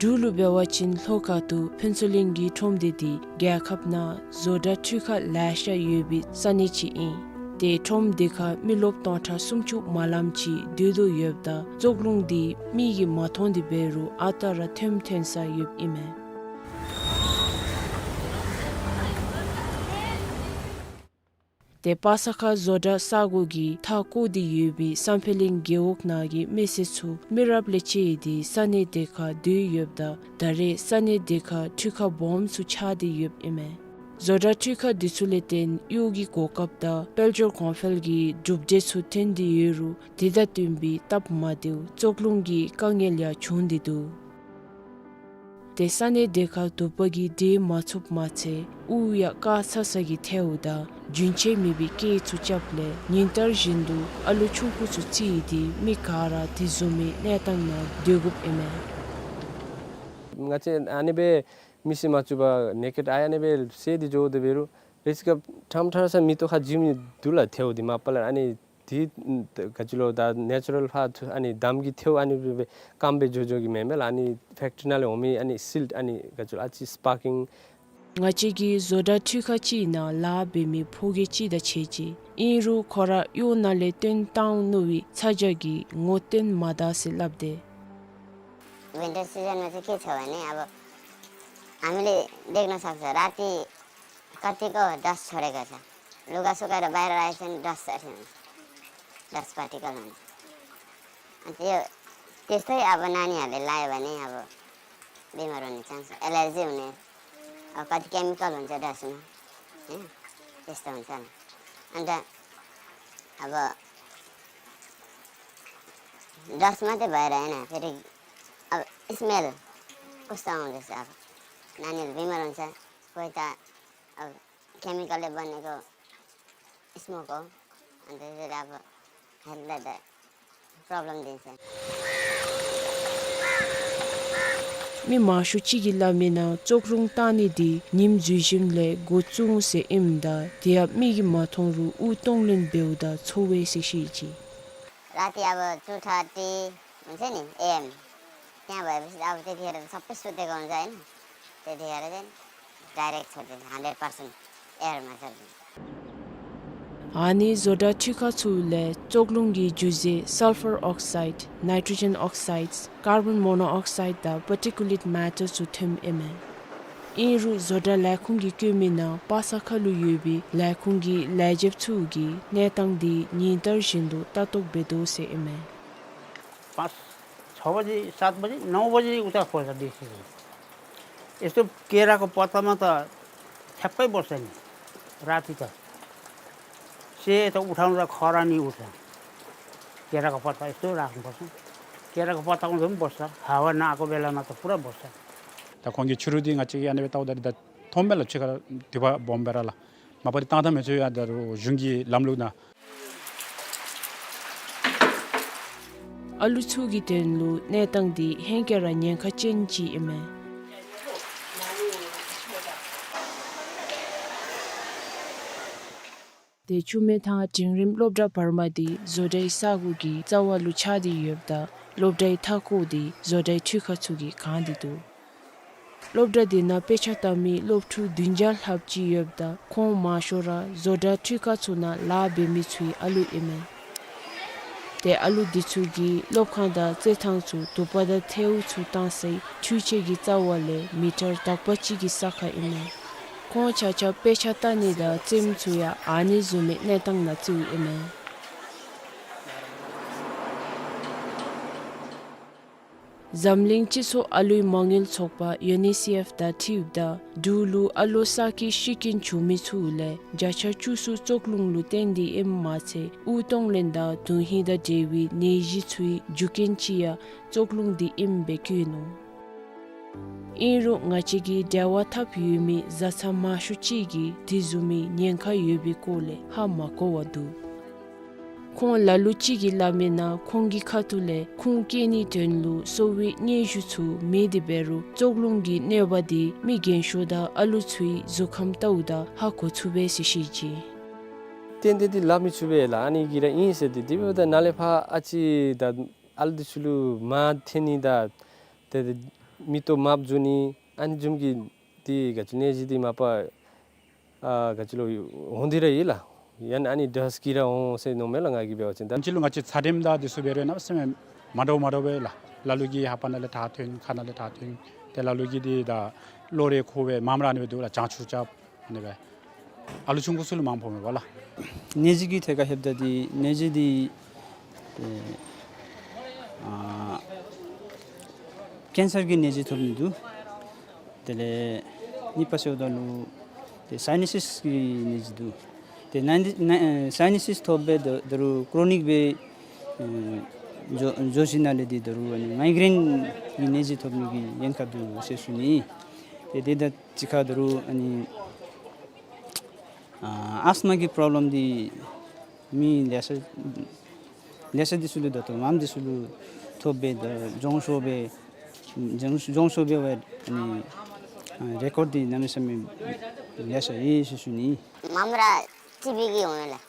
འབྲུག་ལུ་འབད་བ་ཅིན་ལྷོ་ཁ་ཐུག་ཕུན་ཚོགས་གླིང་གི་ཁྲོམ་སྡེ་འདི་རྒྱལ་ཁབ་ནང་བཟོ་གྲྭ་འཕྲུལ་ཁང་ལེ་ཤ་ཡོད་པའི་ས་གནས་ཅིག་ཨིན། ཏེ་ཁྲོམ་སྡེ་ཁར་མི་རློབས་སྟོང་ཕྲག་སུམ་ཅུ་མ་ལམ་ཅིག་སྡོད་དོ་ཡོདཔ་ད་བཙོག་རླུང་འདི་མིག་གིས་མ་མཐོང་སྟེ་འབད་རུང་ཨ་རྟག་ར་ཐོནམ་ཐོན་ས་ཡོདཔ་ཨིན་མས། ཏེ་པ་ས་ཁ་བཟོ་གྲྭ་ས་གོ་གིས་མཐའ་བསྐོར་ཏེ་ཡོད་པའི་བསམ་འཕེལ་གླིང་རྒེད་འོག་ནང་གི་མི་སེར་ཚུ་མི་རབས་ལས་བཅད་དེ་ས་གནས་དེ་ཁར་སྡོད་ཡོདཔ་ད་ད་རེས་ས་གནས་དེ་ཁར་འཕྲུལ་ཁང་སྦོམ་ཚུ་ཆགས་ཏེ་ཡོདཔ་ཨིན་མས། བཟོ་གྲྭ་འཕྲུལ་ཁང་འདི་ཚུ་ལས་བརྟེན་གཡོག་གི་གོ་སྐབས་དང་དཔལ་འབྱོར་གོང་འཕེལ་གྱི་གྲུབ་འབྲས་ཚུ་ཐོན་ཏེ་ཡོད་རུང་དེ་དང་བསྟུན་པའི་སྟབས་མ་བདེཝ་བཙོག་རླུང་གི་དཀའ་ངལ་ཡང་བྱུང་སྟེ་འདུག། ཏེ་ས་གནས་དེ་ཁར་དུ་པ་གིས་འདྲེས་མ་ཚུགསཔ་མ་ཚད་དབུགས་ཡང་དཀའ་ཚ་ཚ་གིས་ཐལཝ་ད་རྒྱུན་ཆད་མེད་པའི་སྐད་ཚུ་རྐྱབ་ལས་ཉིན་ལྟར་བཞིན་དུ་ཨ་ལོ་ཆུང་ཀུ་ཚུ་རྩིས་ཏེ་མི་ག་ར་དེ་བཟུམ་མའི་གནས་སྟངས་ནང་སྡོད་དགོཔ་ཨིན་མས། ང་བཅས་ཨ་ནི་སྦེ་མིག་ཤེལ་མ་བཙུགས་པར་ནེ་ཀེཌ་ཨའི་ཨ་ནི་སྦེ་གསལ་ཏེ་འགྱོ་དེ་འབད་རུང་རེ་ཅིག་ཁར་ཁྲམ་ཁྲ་ས་མེ་ཏོག་ཁར་འགྱིམ་ནི་འདུག་ལགས། ཐལཝ་འདི་མ་པ་ལས་ཨ་ནི་འདི་ག་ཅི་ལོ་ད་ནེ་ཅུ་རཱལ་ཕར་ཨ་ནི་འདམ་གྱི་ཐལཝ་ཨ་ནི་སྦེ་སྐམ་སྦེ་འགྱོ་འགྱོ་གི་མེན་མས་ལགས། ཨ་ནི་ཕེཀ་ཊི་རི་ནང་ལས་འོང་མི་ཨ་ནི་སིལཊ་ཨ་ནི་ག་ཅི་ལོ་ཨ་ཙི་སི་པར་ཀིང་། ང་བཅས་ཀྱི་བཟོ་གྲྭ་འཕྲུལ་ཁང་ཅིག་ནང་ལཱ་འབད་མི་ཕོ་རྒས་ཅིག་དང་ཕྱད་ཅི། ཨིན་རུང་ཁོ་ར་གཡོག་ནང་ལས་བཏོན་བཏང་ནུག་པའི་ཚ་གྱང་གིས་ངོ་བསྟོད་མ་ད་ཟེར་སླབ་དེས། विन्टर सिजनमा चाहिँ के छ भने अब हामीले देख्न सक्छ, राति कतिको डस्ट छोडेको छ। लुगासुघाहरू बाहिर राखेको छ भने डस्ट अथवा हुन्छ, डस्ट पार्टिकल हुन्छ। अनि त्यो, त्यस्तै अब नानीहरूले लायो भने अब बिमार हुने चान्स, एलर्जी हुने, अब कति केमिकल हुन्छ डस्टमा, होइन, त्यस्तो हुन्छ। अन्त अब डस्ट मात्रै भएर होइन, फेरि अब स्मेल कस्तो आउँदैछ, अब नानीहरू बिमार हुन्छ, कोही त अब केमिकलले बनेको स्मोक हो, अनि त्यसैले अब हेल्थलाई त प्रब्लम दिन्छ। མི་མང་ཤོས་ཅིག་གིས་སླབ་མི་ནང་བཙོག་རླུང་བཏང་ནི་འདི་ཉིམ་འཛུལ་ཞིནམ་ལས་འགོ་བཙུགས་འོང་ཟེར་ཨིནམ་ད་དེ་ཡང་མིག་གིས་མ་མཐོང་རུང་དབུགས་གཏོང་ལེན་འབདཝ་ད་ཚོར་བས་ཟེར་བཤད་ཅི། राति अब टू थर्टी हुन्छ नि, एएम, त्यहाँ भएपछि अब त्यतिखेर त सबै सुतेको हुन्छ, होइन? त्यतिखेर चाहिँ डाइरेक्ट छोडिदिन्छ, हन्ड्रेड पर्सेन्ट एयरमा छोडिदिन्छ। ཨ་ནི་བཟོ་གྲྭ་འཕྲུལ་ཁང་ཚུ་ལས་བཙོག་རླུང་གི་རྒྱུ་རྫས་སལ་ཕར་ཨོག་སའིཌ་ནའི་ཊྲོ་ཇེན་ཨོག་སའིཌ་ཀར་བཱན་མོ་ནོ་ཨོག་སའིཌ་དང་པར་ཊི་ཀུ་ལེཊ་མེ་ཊར་ཚུ་ཐོནམ་ཨིན་མས། ཨིན་རུང་བཟོ་གྲྭ་ལས་ཁུངས་ཀྱིས་བཀོད་མི་ནང་པ་ས་ཁ་ལུ་ཡོད་པའི་ལས་ཁུངས་ཀྱི་ལས་བྱེདཔ་ཚུ་གིས་གནས་སྟངས་འདི་ཉིན་ལྟར་བཞིན་དུ་ལྟ་རྟོག་འབད་དོ་ཟེར་ཨིན་མས། पाँच, छ बजी, सात बजी, नौ बजी उता खोज्छ देसी। यस्तो केराको पत्तामा त ठ्याप्पै बस्छ नि राति त। सेतो उठाउँदा खरानी उठ्छ। केराको पत्ता यस्तो राख्नुपर्छ। केराको पत्ता उठाउँदा पनि बस्छ। हावा नआएको बेलामा त पुरा बस्छ। ད་ཁོང་གིས་ཕྱི་རུ་འདི་ང་བཅས་ཀྱིས་ཨ་ནི་སྦེ་བལྟཝ་ད་འདི་ད་མཐོངམ་མས་ལགས། ཕྱི་ཁར་དུ་བ་སྦོམ་སྦེ་ར་ལགས། མ་པ་འདི་བཏང་ཐངས་མི་ཚུ་ཡང་ད་རུང་གཞུང་གི་ལམ་ལུགས་ནང་། ཨ་ལུ་ཚུ་གི་དོན་ལུ་གནས་སྟངས་འདི་ཧེང་སྐལ་ར་ཉེན་ཁ་ཅན་ཅིག་ཨིན་མས། ཏེ་ཆུ་སྨད་ཐང་འབྲིང་རིམ་སློབ་གྲྭ་བར་མ་འདི་བཟོ་གྲྭའི་ས་སྒོ་གི་རྩ་བ་ལུ་ཆགས་ཏེ་ཡོདཔ་ད་སློབ་གྲྭའི་མཐའ་འཁོར་འདི་བཟོ་གྲྭའི་འཕྲུལ་ཁང་ཚུ་གིས་གང་སྟེ་འདུག། སློབ་གྲྭ་འདི་ནང་དཔེ་ཆ་ལྟ་མི་སློབ་ཕྲུག་བདུན་བརྒྱ་ལྷགཔ་ཅིག་ཡོདཔ་ད་ཁོང་མང་ཤོས་ར་བཟོ་གྲྭ་འཕྲུལ་ཁང་ཚུ་ནང་ལཱ་འབད་མི་ཚུའི་ཨ་ལུ་ཨིན་མས། ཏེ་ཨ་ལུ་འདི་ཚུ་གིས་སློབ་ཁང་དང་རྩེད་ཐང་ཚུ་དུ་པ་དང་ཐལཝ་ཚུ་བཏང་སའི་འཕྲུལ་ཆས་ཀྱི་རྩ་བ་ལས་མི་ཊར་དག་པ་ཅིག་གི་ས་ཁར་ཨིན་མས། ཁོང་ཆ་ཁྱབ་དཔེ་ཆ་ལྟ་ནི་དང་རྩེདམོ་ཚུ་ཡང་ཨ་ནི་བཟུམ་མའི་གནས་སྟངས་ནང་རྩིཝ་ཨིན་མས། འཛམ་གླིང་སྤྱི་ཚོགས་ཨ་ལུའི་མ་དངུལ་ཚོགས་པ་ཡུ་ནི་སི་ཨེཕ་དང་འཁྲིལཝ་ད་འབྲུག་ལུ་ཨ་ལོ་གསར་སྐྱེས་ཤི་རྐྱེན་བྱུང་མི་ཚུ་ལས་བརྒྱ་ཆ་བཅུ་གསུམ་བཙོག་རླུང་ལུ་བརྟེན་ཏེ་ཨིནམ་མ་ཚད་དབུགས་གཏོང་ལེན་དང་དོན་ཧིང་དང་འབྲེལ་བའི་ནད་གཞི་ཚུའི་རྒྱུ་རྐྱེན་ཅིག་ཡང་བཙོག་རླུང་འདི་ཨིནམ་སྦེ་བཀོད་ནུག། ཨིན་རུང་ང་བཅས་ཀྱིས་འབྲེལ་བ་འཐབ་ཡོད་མི་བཟའ་ཚང་མང་ཤོས་ཅིག་གིས་དེ་བཟུམ་མའི་ཉེན་ཁ་ཡོད་པའི་སྐོར་ལས་ཧ་མ་གོ་བར་འདུག། ཁོང་ལ་ལུ་ཅིག་གིས་སླབ་མིའི་ནང་ཁོང་གི་ཁ་ཐུག་ལས་ཁུངས་སྐྱེལ་ནིའི་དོན་ལུ་གསོ་བའི་སྙན་ཞུ་ཚུ་མེད་དེ་འབད་རུང་བཙོག་རླུང་གི་གནོད་པ་འདི་མི་རྒན་ཤོས་དང་ཨ་ལུ་ཚུའི་གཟུགས་ཁམས་ལྟཝ་ད་ཧ་གོ་ཚུགས་པས་ཟེར་བཤད་ཅི། ཏན་ཏན་འདི་སླབ་མི་ཚུགས་པས་ལགས། ཨ་ནི་གི་ར་ཨིན་ཟེར་ཏེ་དེ་འབདཝ་ད་ནཱ་ལས་ཕར་ཨ་ཙི་ད་ཨ་ལུ་འདི་ཚུ་ལུ་མར་འཐེན་ནི་དང་ཏེ་མིག་ཏོ་དམརཔོ་འགྱོ་ནི་ཨ་ནི་བཟུམ་གྱི་འདི་ག་ཅི་ནད་གཞི་འདི་མ་པ་ཨ་ག་ཅི་ལོ་འོང་སྟེ་ར་ཡོད་ལགས། ཡང་ན་ཨ་ནི་ཌསཊ་གིས་ར་འོང་ཟེར་མནོཝ་མས་ལགས། ང་གིས་འབད་བ་ཅིན་ད་ཕྱི་ལུ་ང་བཅས་ཚ་དྲོད་དང་འདི་ཚུ་འབད་རུང་གནམ་མེད་ས་མེད་མ་འདྲཝ་མ་འདྲཝ་སྦེ་ལགས། ལ་ལུ་གིས་ལྷ་པ་ནང་ལས་ཐག་ཐོན་ཁ་ནང་ལས་ཐག་ཐོན། ཏེ་ལ་ལུ་གིས་འདི་ད་གློ་རེ་ཁུ་བའི་མངམ་ར་ཨ་ནི་སྦེ་འདུག་ལགས། བྱང་ཆུབ་རྐྱབ་ཨ་ནི་སྦེ། ཨ་ལུ་ཆུང་ཀུ་ཚུ་ལུ་མངམ་ཕོག་མས་པ་ལགས། ནད་གཞི་གི་ཐད་ཁར་ལྷོདཔ་ད་འདི་ནད་གཞི་འདི་ཨེ་ཨ་ཀེན་སར་གྱི་ནད་གཞི་ཐོབ་ནི་འདུག། དེ་ལས་གཉིས་པ་ཟེརཝ་ད་ལུ་ཏེ་སའི་ནཱ་སིས་ཀྱི་ནད་གཞི་འདུག། ཏེ་ནཱ་ནཱ་ཨེ་སའི་ནཱ་སིས་ཐོབ་སྦེ་ད་ད་རུང་ཀྲོ་ནིག་སྦེ་ཨེ་འགྱོ་འགྱོ་ཞིནམ་ལས་འདི་ད་རུང་ཨ་ནི་མའི་གྲེན་གྱི་ནད་གཞི་ཐོབ་ནི་གི་ཉེན་ཁ་འདུག་ཟེར་ཞུ་ནི། ཏེ་དེ་དང་གཅིག་ཁར་ད་རུང་ཨ་ནི་ཨ་ཨས་མ་གི་པྲོབ་ལེམ་འདི་མི་ལེ་ཤ་ལེ་ཤ་འདི་ཚུ་ལུ་ད་ལྟོ་མངམ་འདི་ཚུ་ལུ་ཐོབ་སྦེ་ད་རྫོང་ཤོར་སྦེ་རྫོང་རྫོང་ཤོར་སྦེ་འབད་ཨ་ནི་ཨ་རེ་ཀོཌ་འདི་གནམ་མེད་ས་མེད་ལེ་ཤ་ཡོད་ཟེར་ཞུ་ནི། མངམ་ར་ཊི་བི་གིས་འོང་ཡི་ལགས།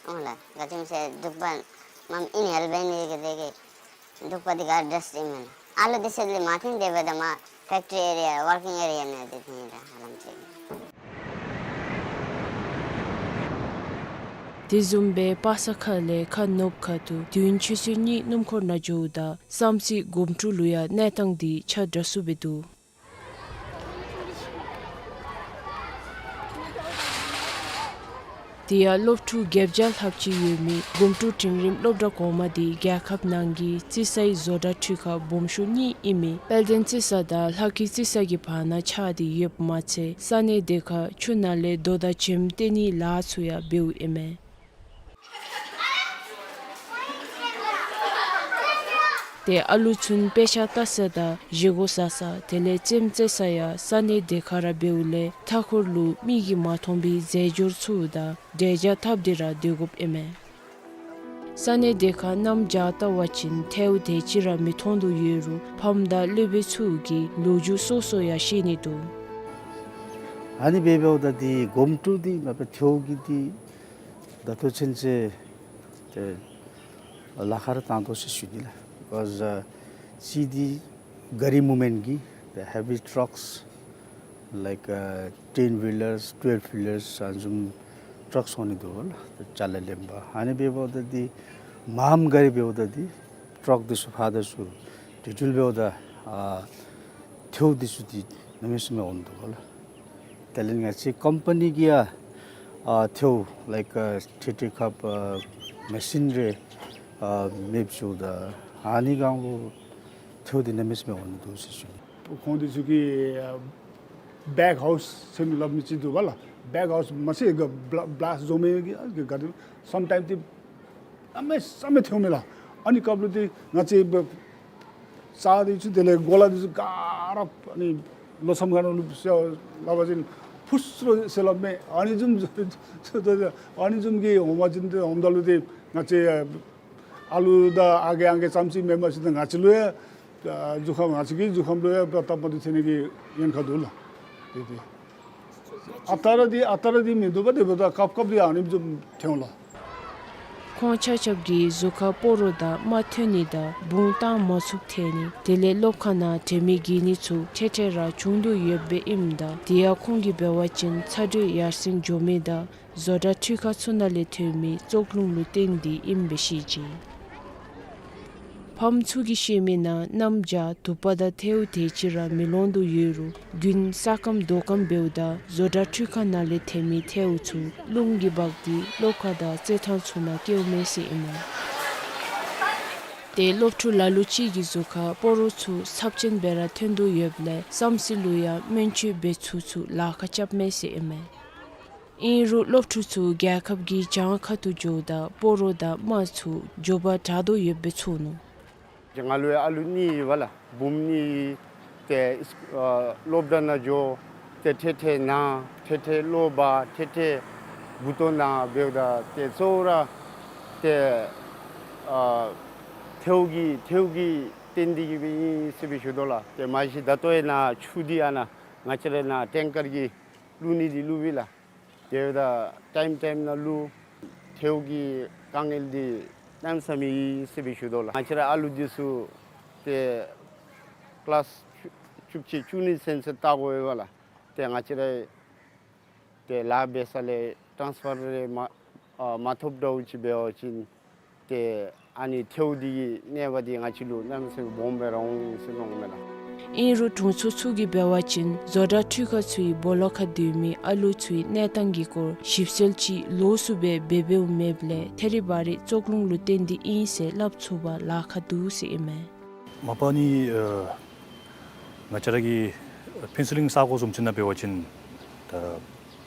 འོང་ལགས། ག་ཅི་སྨོ་ཟེར་གདུག་པ་མངམ་ཨིན་ཧེལ་འབད་ནི་གི་དེ་གིས་གདུག་པ་འདི་ག་ཌསཊ་ཨིན་མས་ལགས། ཨ་ལོ་འདི་ཚུ་ལས་མར་འཐེན་ཏེ་འབདཝ་ད་མར་ཕེཀ་ཊི་རི་ཨེ་རི་ཡ་ཝར་ཀིང་ཨེ་རི་ཡ་ནང་འདི་འཐེན་ཡི་ལགས། ཧ་ལམ་ཅིག། དེ་བཟུམ་སྦེ་པ་སངས་ཁ་ལས་ཁ་ནུབ་ཁ་ཐུག་དུས་ཡུན་ཆུ་ཚོད་གཉིས་སྣུམ་འཁོར་ནང་འགྱོཝ་ད་བསམ་རྩེ་སྒོམ་ཀྲུག་ལུ་ཡང་གནས་སྟངས་འདི་ཆ་འདྲ་ཚུ་སྦེ་འདུག། དེ་ཡང་སློབ་ཕྲུག་བརྒྱད་བརྒྱ་ལྷགཔ་ཅིག་ཡོད་མི་སྒོམ་ཀྲུག་འབྲིང་རིམ་སློབ་གྲྭ་གོང་མ་འདི་རྒྱལ་ཁབ་ནང་གི་རྩེད་སའི་བཟོ་གྲྭ་འཕྲུལ་ཁང་སྦོམ་ཤོས་གཉིས་ཨིན་མི་དཔལ་ལྡན་རྩེད་ས་དང་ལྷ་སྐྱིད་རྩེད་ས་གི་བར་ན་ཆགས་ཏེ་ཡོདཔ་མ་ཚད་ས་གནས་དེ་ཁར་ཆུ་ནང་ལས་རྡོ་དང་བྱེམ་སྟོན་ནིའི་ལཱ་ཚུ་ཡང་འབདཝ་ཨིན་མས། ཏེ་ཨ་ལུ་ཚུན་དཔེ་ཆ་ལྟ་ས་དང་བཞེས་སྒོ་བཟའ་ས་དེ་ལས་རྩེདམོ་རྩེ་ས་ཡང་ས་གནས་དེ་ཁར་ར་འབདཝ་ལས་མཐའ་འཁོར་ལུ་མིག་གིས་མ་མཐོང་བའི་རྫས་སྦྱོར་ཚུ་དང་འབྲས་བྱ་བཏབ་སྟེ་ར་སྡོད་དགོཔ་ཨིན་མས། ས་གནས་དེ་ཁར་གནམ་བྱཱར་བལྟ་བ་ཅིན་ཐལཝ་དེ་ཅིག་ར་མི་མཐོང་དོ་ཡོད་རུང་ཕམ་དང་སློབ་དཔོན་ཚུ་གིས་ལོ་རྒྱུས་སོ་སོ་ཡང་ཤེས་ནི་འདུག། ཨ་ནི་འབད་འབདཝ་ད་འདི་སྒོམ་ཀྲུག་འདི་མ་པ་ཐལཝ་གི་འདི་ད་ལྟོ་ཚུན་ཚོད་ཏེ་ལཱ་ཁག་ར་བཏང་དོ་ཟེར་ཞུ་ནི་ལགས། Because ཨ་གཅིག་འདི་ག་རི་མུབ་མེནཊ་གི་the heavy trucks like ཨ་ten wheelers, twelve wheelers ཨ་ནི་བཟུམ་ཊརཀ་འོང་ནི་འདུག་ལགས། ཅ་ལ་ལེན་པར་ཨ་ནི་འབད་འབདཝ་ད་འདི་མངམ་ག་རི་འབདཝ་ད་འདི་ཊརཀ་འདི་ཚུ་ཕར་དང་ཚུར་དེ་འཕྲོ་འབདཝ་ད་ཨ་ཐལཝ་འདི་ཚུ་འདི་གནམ་མེད་ས་མེད་འོང་ནི་འདུག་ལགས། དེ་ལས་ང་བཅས་ཀམ་པ་ནི་གིས་ཡང་ཨ་ཐལཝ་ལའིཀ་ཨ་ཁྲིག་ཁྲི་ཁབ་ཨ་མེ་ཤིན་རེ་ཨ་མེདཔ་བཟོཝ་ད་ཨ་ནི་གང་ལུ་ཐལཝ་འདི་གནམ་མེད་ས་མེད་འོང་ནི་འདུག་ཟེར་ཞུ་ནི། ཁོང་འདི་ཚུ་གིས་ཨ་བེག་ཧའུསི་ཟེར་མི་སླབ་མི་ཅིག་འདུག་པ་ལགས། བེག་ཧའུསི་མ་ཚད་ག་བླ་བླཱསཊ་བཟོ་མི་གི་ཨ་ག་དེ་སམ་ཊའིམ་འདི་གནམ་མེད་ས་མེད་ཐལཝ་མས་ལགས། ཨ་ནི་སྐབས་ལུ་འདི་ང་བཅས་རྩྭ་འདི་ཚུ་དེ་ལས་གོ་ལ་འདི་ཚུ་ག་ར་ཨ་ནི་ལོ་མཚམས་ཁ་ནང་ལུ་སླབ་པ་ཅིན་ཕུ་སུ་རུ་ཟེར་སླབ་མས། ཨ་ནི་བཟུམ་ཨ་ནི་བཟུམ་གྱི་འོང་པ་ཅིན་འདི་འོངམ་ད་ལུ་འདི་ང་བཅས་ ཨ་ལུ་དང་ཨ་རྒས་ཨང་རྒས་ཙམ་ཅིག་མེན་པར་ཅིག་ད་ང་བཅས་ལུ་ཡང་ཨ་གཟུགས་ཁམས་ང་བཅས་ཀྱི་གཟུགས་ཁམས་ལུ་ཡང་སྟབས་མ་བདེཝ་ཐོན་ནི་གི་ཉེན་ཁ་འདུག་ལགས། དེ་དེ་ཨ་རྟག་ར་འདི་ཨ་རྟག་ར་འདི་མིན་འདུག་པ། དེ་འབདཝ་ད་སྐབས་སྐབས་འདི་ཨ་ནེམ་ཅིག་ཐོན་ལགས། ཁོང་ཆ་ཁྱབ་ཀྱིས་གཟུགས་ཁར་སྤོ་རོ་དང་རྨ་ཐོན་ནི་དང་བུང་བཏང་མ་ཚུགསཔ་ཐལ་ནི་དེ་ལས་སློབ་ཁང་ནང་དྲན་མེད་འགྱེལ་ནི་ཚུ་འཕྲལ་འཕྲལ་ར་བྱུང་དོ་ཡོདཔ་ཨིནམ་ད་དེ་ཡང་ཁོང་གིས་འབད་བ་ཅིན་ཚ་དྲོད་ཡར་སེང་འགྱོ་མི་དང་བཟོ་གྲྭ་འཕྲུལ་ཁང་ཚུ་ནང་ལས་ཐོན་མི་བཙོག་རླུང་ལུ་བརྟེན་ཏེ་ཨིནམ་སྦེ་བཤད་ཅི། ཕམ་ཚུ་གིས་བཤད་མི་ནང་གནམ་བྱཱར་དུ་པ་དང་ཐལཝ་དེ་ཅིག་ར་མི་ལོང་དོ་ཡོད་རུང་དགུན་ས་སྐམ་རྡོ་སྐམ་འབདཝ་ད་བཟོ་གྲྭ་འཕྲུལ་ཁང་ནང་ལས་ཐོན་མི་ཐལཝ་ཚུ་རླུང་གིས་འབག་སྟེ་སློབ་ཁང་དང་རྩེད་ཐང་ཚུ་ནང་བཀལཝ་མས་ཟེར་ཨིན་མས། ཏེ་སློབ་ཕྲུག་ལ་ལུ་ཅིག་གི་གཟུགས་ཁར་སྤོ་རོ་ཚུ་ཚབས་ཆེན་སྦེ་ར་ཐོན་དོ་ཡོདཔ་ལས་བསམ་རྩེ་ལུ་ཡང་སྨན་བཅོས་འབད་ཚུགས་ཚུགས་ལཱ་ཁག་རྐྱབ་མས་ཟེར་ཨིན་མས། ཨིན་རུང་སློབ་ཕྲུག་ཚུ་རྒྱལ་ཁབ་ཀྱི་གྱངས་ཁ་ཐུག་འགྱོཝ་ད་སྤོ་རོ་དང་རྨ་ཚུ་མགྱོགས་པར་དྲག་དོ་ཡོདཔ་སྦེ་ཚོར་ནུག། ང་ལུ་ཡང་ཨ་ལུ་གཉིས་ཡོད་པ་ལགས། བུམོ་གཉིས་ཏེ་ཨ་སློབ་གྲྭ་ནང་འགྱོ། ཏེ་འཕྲལ་འཕྲལ་ན་འཕྲལ་འཕྲལ་གློ་བ་འཕྲལ་འཕྲལ་མགུ་ཏོ་ན་འབདཝ་ད་ཏེ་གཙོ་བོ་ར་ཏེ་ཨ་ཐལཝ་གི་ཐལཝ་གི་བརྟེན་ཏེ་གིས་སྦེ་ཨིན་ཟེར་སྦེ་ཞུ་དོ་ལགས། ཏེ་མ་གཞི་ད་ལྟོ་ཡང་ནཱ་ཆུ་འདི་ཨ་ནཱ་ང་བཅས་ར་ནཱ་ཊེང་ཀར་གྱིས་བླུག་ནི་འདི་བླུག་པས་ལགས། དེ་འབདཝ་ད་ཊའིམ་ཊའིམ་ནང་བླུག། ཐལཝ་གི་དཀའ་ངལ་འདི་གནམ་མེད་ས་མེད་ཡོད་ཟེར་སྦེ་ཞུ་དོ་ལགས། ང་བཅས་ར་ཨ་ལུ་འདི་ཚུ་ཏེ་ཀི་ལཱསི་བཅུ་གཅིག་བཅུ་གཉིས་ཚུན་ཚོད་ལྟ་དགོ་པས་ལགས། ཏེ་ང་བཅས་ར་ཏེ་ལཱ་འབད་ས་ལས་ཊཱནསི་ཕར་རེ་མ་ཨ་མ་ཐོབ་འདྲཝ་ཅིག་འབད་བ་ཅིན་ཏེ་ཨ་ནི་ཐལཝ་འདི་གི་གནོད་པ་འདི་ང་བཅས་ལུ་གནམ་མེད་ས་མེད་སྦོམ་སྦེ་ར་འོང་ཟེར་མནོཝ་མས་ལགས། ཨིན་རུང་དྲུང་འཚོ་ཚུ་གིས་འབད་བ་ཅིན་བཟོ་གྲྭ་འཕྲུལ་ཁང་ཚུའི་སྦོ་ལོགས་ཁར་སྡོད་མི་ཨ་ལུ་ཚུའི་གནས་སྟངས་ཀྱི་སྐོར་ཞིབ་འཚོལ་ཅིག་ལོགས་སུ་སྦེ་འབད་འབདཝ་མེདཔ་ལས་ཐད་རི་བ་རི་བཙོག་རླུང་ལུ་བརྟེན་ཏེ་ཨིན་ཟེར་སླབ་ཚུགས་པར་ལཱ་ཁག་འདུག་ཟེར་ཨིན་མས། མ་པ་ནི་ཨ་ང་བཅས་ར་གི་ཕུན་ཚོགས་གླིང་ས་གོ་བཟུམ་ཅིག་ནང་འབད་བ་ཅིན་ད་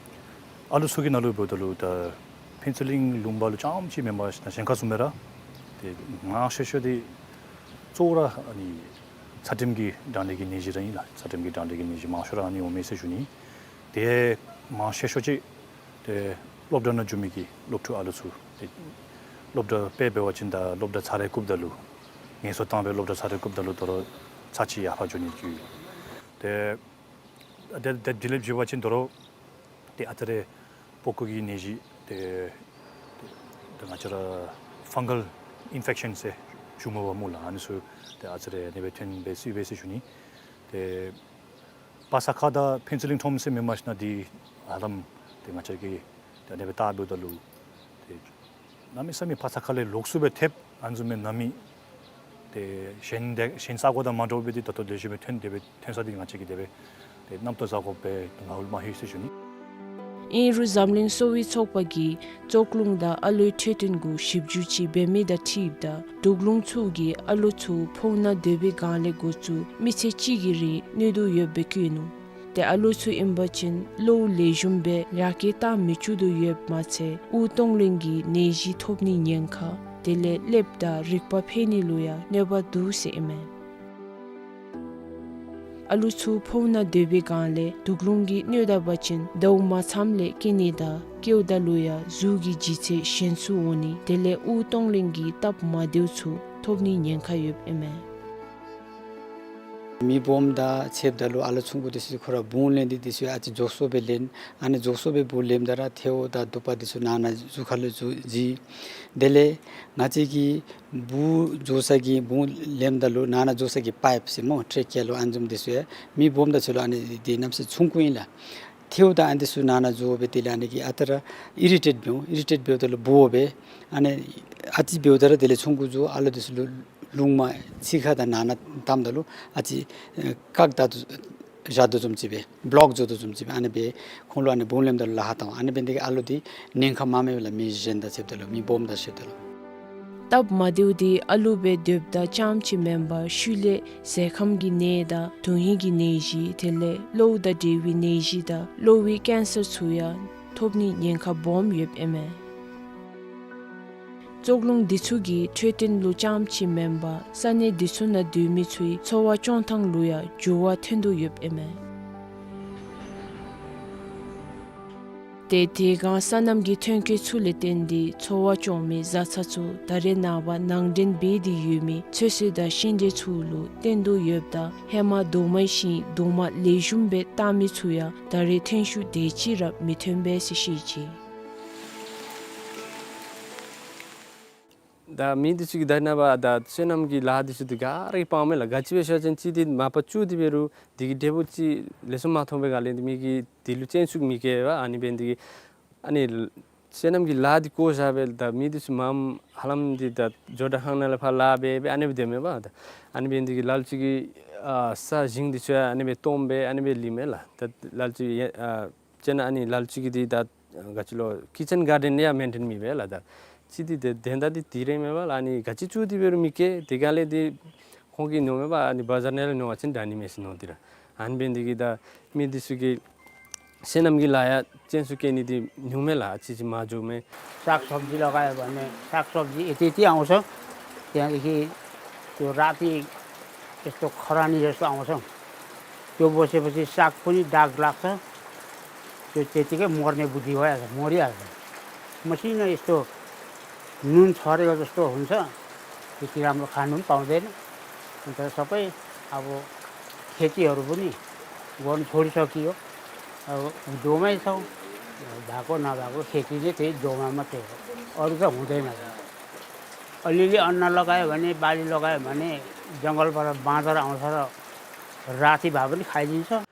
ཨ་ལུ་ཚུ་གི་ནང་ལུ་འབདཝ་ད་ལུ་ད་ཕུན་ཚོགས་གླིང་ལུང་པ་ལུ་རྐྱངམ་ཅིག་མེན་པར་ནཱ་གཞན་ཁར་བཟུམ་སྦེ་ར་ཏེ་མང་ཤོས་ཤོས་འདི་གཙོ་བོ་ར་ཨ་ནི་ཚད་རིམས་ཀྱི་གྲང་ལྷད་ཀྱི་ནད་གཞི་ར་ཨིན་ལགས། ཚད་རིམས་ཀྱི་གྲང་ལྷད་ཀྱི་ནད་གཞི་མང་ཤོས་ར་ཨ་ནི་འོང་མས་ཟེར་ཞུ་ནི། ཏེ་མང་ཤོས་ཤོས་ཅིག་ཏེ་སློབ་གྲྭ་ནང་འགྱོ་མི་གི་སློབ་ཕྲུག་ཨ་ལུ་ཚུ་ཏེ་སློབ་གྲྭ་དཔེ་འབད་བ་ཅིན་ད་སློབ་གྲྭ་ཚར་རེ་བཀུགཔ་ད་ལུ་ངལ་གསོ་བཏང་སྦེ་སློབ་གྲྭ་ཚར་རེ་བཀུགཔ་ད་ལུ་དོ་རུང་ཚར་གཅིག་ཡར་འཕར་འགྱོ་ནི་ཅིག་ཏེ་ཏེ་དེ་དེ་ལས་བརྒྱུད་པ་ཅིན་དོ་རུང་ཏེ་ཨ་ཙི་རེ་པགས་ཀོ་གི་ནད་གཞི་ཏེ་ཏེ་ང་བཅས་ར་ཕང་གཱལ་ཨིན་ཕེག་ཤཱན་ཟེར་ཞུཝ་མས་པ་སྨོ་ལགས། ཨ་ནི་ཚུ་ཏེ་ཨ་ཙི་རེ་ཨ་ནི་སྦེ་ཐོན་སྦེ་སྲིད་པས་ཟེར་ཞུ་ནི། ཏེ་པ་ས་ཁ་དང་ཕུན་ཚོགས་གླིང་ཁྲོམ་ཟེར་མི་མ་གཞི་ནང་འདི་ཧ་ལམ་ཏེ་ང་བཅས་ཀྱིས་ཏེ་ཨ་ནི་སྦེ་བལྟ་འབདཝ་ད་ལུ་ཏེ་གནམ་མེད་ས་མེད་པ་ས་ཁ་ལས་ལོགས་སུ་སྦེ་ཐེབས། ཨ་ནི་བཟུམ་མའི་ནང་མི་ཏེ་གཞན་དེ་གཞན་ས་གོ་དང་མ་འདྲཝ་སྦེ་འདི་ད་ལྟོ་ལེགས་ཤོམ་སྦེ་ཐོན་ཏེ་སྦེ་ཐོན་ས་འདི་ང་བཅས་ཀྱིས་དེ་སྦེ་ཏེ་རྣམ་རྟོག་བཟའ་དགོཔ་སྦེ་ང་ཧུལ་མ་ཧུལ་ཟེར་ཞུ་ནི། ཨིན་རུང་འཛམ་གླིང་གསོ་བའི་ཚོགས་པ་གིས་བཙོག་རླུང་དང་ཨ་ལུའི་འཕྲོད་བསྟེན་གུ་ཞིབ་འཇུག་ཅིག་འབད་མི་དང་འཁྲིལཝ་ད་དུག་རླུང་ཚུ་གིས་ཨ་ལུ་ཚུ་ཕོཝ་ནང་སྡོད་པའི་སྒང་ལས་འགོ་བཙུགས་མི་ཚེ་གཅིག་གི་རིང་གནོད་དོ་ཡོདཔ་སྦེ་བཀོད་ནུག། ཏེ་ཨ་ལུ་ཚུ་ཨིན་པ་ཅིན་གློཝ་ལེགས་ཤོམ་སྦེ་ཡར་སྐྱེད་བཏང་མི་བཅུག་དོ་ཡོདཔ་མ་ཚད་དབུགས་གཏོང་ལེན་གྱི་ནད་གཞི་ཐོབ་ནིའི་ཉེན་ཁ་དེ་ལས་ཀླདཔ་དང་རིག་པ་འཕེལ་ནི་ལུ་ཡང་གནོད་པ་འདུག་ཟེར་ཨིན་མས། ཨ་ལུ་ཚུ་ཕོཝ་ནང་སྡོད་པའི་སྒང་ལས་དུག་རླུང་གིས་གནོད་ད་པ་ཅིན་ཟླཝ་མ་ཚངམ་ལས་སྐྱེ་ནི་དང་སྐྱེཝ་ད་ལུ་ཡང་གཟུགས་ཀྱི་ལྗིད་ཚད་ཞན་སུ་འོང་ནི་དེ་ལས་དབུགས་གཏོང་ལེན་གྱི་སྟབས་མ་བདེཝ་ཚུ་ཐོབ་ནིའི་ཉེན་ཁ་ཡོདཔ་ཨིན་མས། མི་སྦོམ་དང་ཕྱདཔ་ད་ལུ་ཨ་ལོ་ཆུང་ཀུ་འདི་ཚུ་ཁོ་ར་བུང་ལེན་འདི་འདི་ཚུ་ཨ་ཙི་མགྱོགས་སུ་སྦེ་ལེན། ཨ་ནི་མགྱོགས་སུ་སྦེ་བུ་ལེནམ་ད་ར་ཐལཝ་དང་དུ་པ་འདི་ཚུ་ནང་ན་གཟུགས་ཁ་ལུ་འཛུལ་འཛུལ། དེ་ལས་ང་བཅས་ཀྱི་བུ་འགྱོ་ས་གི་བུང་ལེནམ་ད་ལུ་ནང་ན་འགྱོ་ས་གི་པའིཔ་ཟེར་སྨོ་ཊེ་ཀི་ཡ་ལུ་ཨ་ནི་བཟུམ་འདི་ཚུ་ཡང་མི་སྦོམ་དང་ཕྱད་ལུ་ཨ་ནི་འདི་གནམ་མེད་ས་མེད་ཆུང་ཀུ་ཨིན་ལགས། ཐལཝ་དང་ཨ་ནི་འདི་ཚུ་ནང་ན་འཛུལ་སྦེ་དེ་ལས་ཨ་ནི་གིས་ཨ་རྟག་ར་ཨི་རི་ཊེཊ་འབདཝ་ཨི་རི་ཊེཊ་འབདཝ་ད་ལུ་བུ་སྦེ་ཨ་ནི་ཨ་ཙི་འབདཝ་ད་ར་དེ་ལས་ཆུང་ཀུ་འགྱོ་ཨ་ལོ་འདི་ཚུ་ལུ་རླུང་མ་ཕྱི་ཁ་དང་ནང་ན་བསྡམས་ད་ལུ་ཨ་ཙི་ཨེ་བཀག་ད་བཞག་དོ་བཟུམ་ཅིག་སྦེ་བློག་འགྱོ་དོ་བཟུམ་ཅིག་སྦེ་ཨ་ནི་སྦེ་ཁོང་ལུ་ཨ་ནི་བུང་ལེནམ་ད་ལུ་ལཱ་ཁག་བཏང་། ཨ་ནི་འབད་ནི་དེ་གིས་ཨ་ལོ་འདི་ཉེན་ཁ་མངམ་མས་ལགས། མི་གཞན་དང་ཕྱདཔ་ད་ལུ་མི་སྦོམ་དང་ཕྱདཔ་ད་ལུ། སྟབས་མ་བདེཝ་འདི་ཨ་ལུ་སྦེ་སྡོདཔ་ད་རྐྱངམ་ཅིག་མེན་པར་ཤུལ་ལས་ཟས་ཁམས་ཀྱི་ནད་དང་དོན་ཧིང་གི་ནད་གཞི་དེ་ལས་གློཝ་དང་འབྲེལ་བའི་ནད་གཞི་དང་གློ་བའི་ཀེན་སར་ཚུ་ཡང་ཐོབ་ནིའི་ཉེན་ཁ་སྦོམ་ཡོདཔ་ཨིན་མས། བཙོག་རླུང་འདི་ཚུ་གིས་འཕྲོད་བསྟེན་ལུ་རྐྱངམ་ཅིག་མེན་པར་ས་གནས་འདི་ཚུ་ནང་སྡོད་མི་ཚུའི་འཚོ་བ་སྐྱོང་ཐངས་ལུ་ཡང་འགྱུར་བ་ཐོན་དོ་ཡོདཔ་ཨིན་མས། ཏེ་དེ་སྒང་སོ་ནམ་གྱི་ཐོན་སྐྱེད་ཚུ་ལས་བརྟེན་ཏེ་འཚོ་བ་སྐྱོང་མི་བཟའ་ཚང་ཚུ་ད་རེས་ནངས་པ་ནང་འདྲེན་འབད་དེ་ཡོད་མི་ཚོད་བསྲེ་དང་ཤིང་འབྲས་ཚུ་ལུ་བརྟེན་དོ་ཡོདཔ་ད་ཧེ་མ་རྡོག་མའི་ཤིང་རྡོག་མ་ལེགས་ཤོམ་སྦེ་བཏགས་མི་ཚུ་ཡང་ད་རེས་ཐོན་ཤུགས་དེ་ཅིག་ར་མི་ཐོན་པས་ཟེར་བཤད་ཅི། ད་མི་འདི་ཚུ་གིས་ད་ནངས་པ་ད་སོ་ནམ་གྱི་ལཱ་འདི་ཚུ་འདི་ག་ར་གིས་སྤང་མས་ལགས། ག་ཅི་སྦེ་ཟེར་བ་ཅིན་གཅིག་འདི་མ་པ་བཙུགས་ཏེ་འབད་རུང་དེ་གི་འབྲས་བུ་ཅིག་ལེགས་ཤོམ་མ་ཐོབ་པའི་སྒང་ལས་འདི་མི་གིས་དེ་ལུ་སྤྱན་ཟུག་མི་བསྐྱེད་པས། ཨ་ནི་འབད་ནི་འདི་གིས་ཨ་ནི་སོ་ནམ་གྱི་ལཱ་འདི་བཀོ་བཞག་སྦེ་ད་མི་འདི་ཚུ་མངམ་ཧ་ལམ་འདི་ད་ཇོ་བྲག་ཁང་ནང་ལས་ཕར་ལཱ་འབད་སྦེ་ཨ་ནི་སྦེ་སྡོད་མས་པ། ད་ཨ་ནི་འབད་ནི་འདི་གིས་ལ་ལུ་ཅིག་གིས་ཨ་ས་ཞིང་འདི་ཚུ་ཡང་ཨ་ནི་སྦེ་སྟོངམ་སྦེ་ཨ་ནི་སྦེ་ལུས་མས་ལགས། ད་ལ་ལུ་ཅིག་ཡ་ཨ་ཅེ་ན་ཨ་ནི་ལ་ལུ་ཅིག་གིས་འདི་ད་ག་ཅི་ལོ་ཀི་ཅན་གཱར་ཌེན་ཡང་མེན་ཊེན་མེད་པས་ལགས། ད་ཅིག་འདི་དེ་དོན་དག་འདི་དེ་ར་མས་པ་ལགས། ཨ་ནི་ག་ཅི་བཙུགས་ཏེ་འབད་རུང་མི་སྐྱེ། དེ་སྒང་ལས་འདི་ཁོང་གིས་མནོཝ་མས་པ། ཨ་ནི་བ་ཛར་ནང་ལས་ཉོ་བ་ཅིན་དྲག་ནི་མས་ཟེར་མནོ་སྟེ་ར། ཨ་ནི་འབད་ནི་འདི་གིས་ད་མི་འདི་ཚུ་གིས་སོ་ནམ་གྱི་ལཱ་ཡང་སྤྱན་ཟུག་བསྐྱེད་ནི་འདི་ཉུང་མས་ལགས། ཨ་ཙི་ཙི་མར་འགྱོཝ་མས། सागसब्जी लगायो भने सागसब्जी यति यति आउँछ। त्यहाँदेखि त्यो राति यस्तो खरानी जस्तो आउँछ। त्यो बसेपछि साग पनि दाग लाग्छ। त्यो त्यतिकै मर्ने बुद्धि भइहाल्छ, मरिहाल्छ। मसिनो यस्तो नुन छरेको जस्तो हुन्छ, त्यति राम्रो खानु पनि पाउँदैन। अन्त सबै अब खेतीहरू पनि गर्नु छोडिसकियो। अब हिउँदोमै छौँ, भएको नभएको खेती चाहिँ त्यही हिउँदोमा मात्रै हो, अरू त हुँदैन। अलिअलि अन्न लगायो भने, बाली लगायो भने जङ्गलबाट बाँदर आउँछ र राति भए पनि खाइदिन्छ।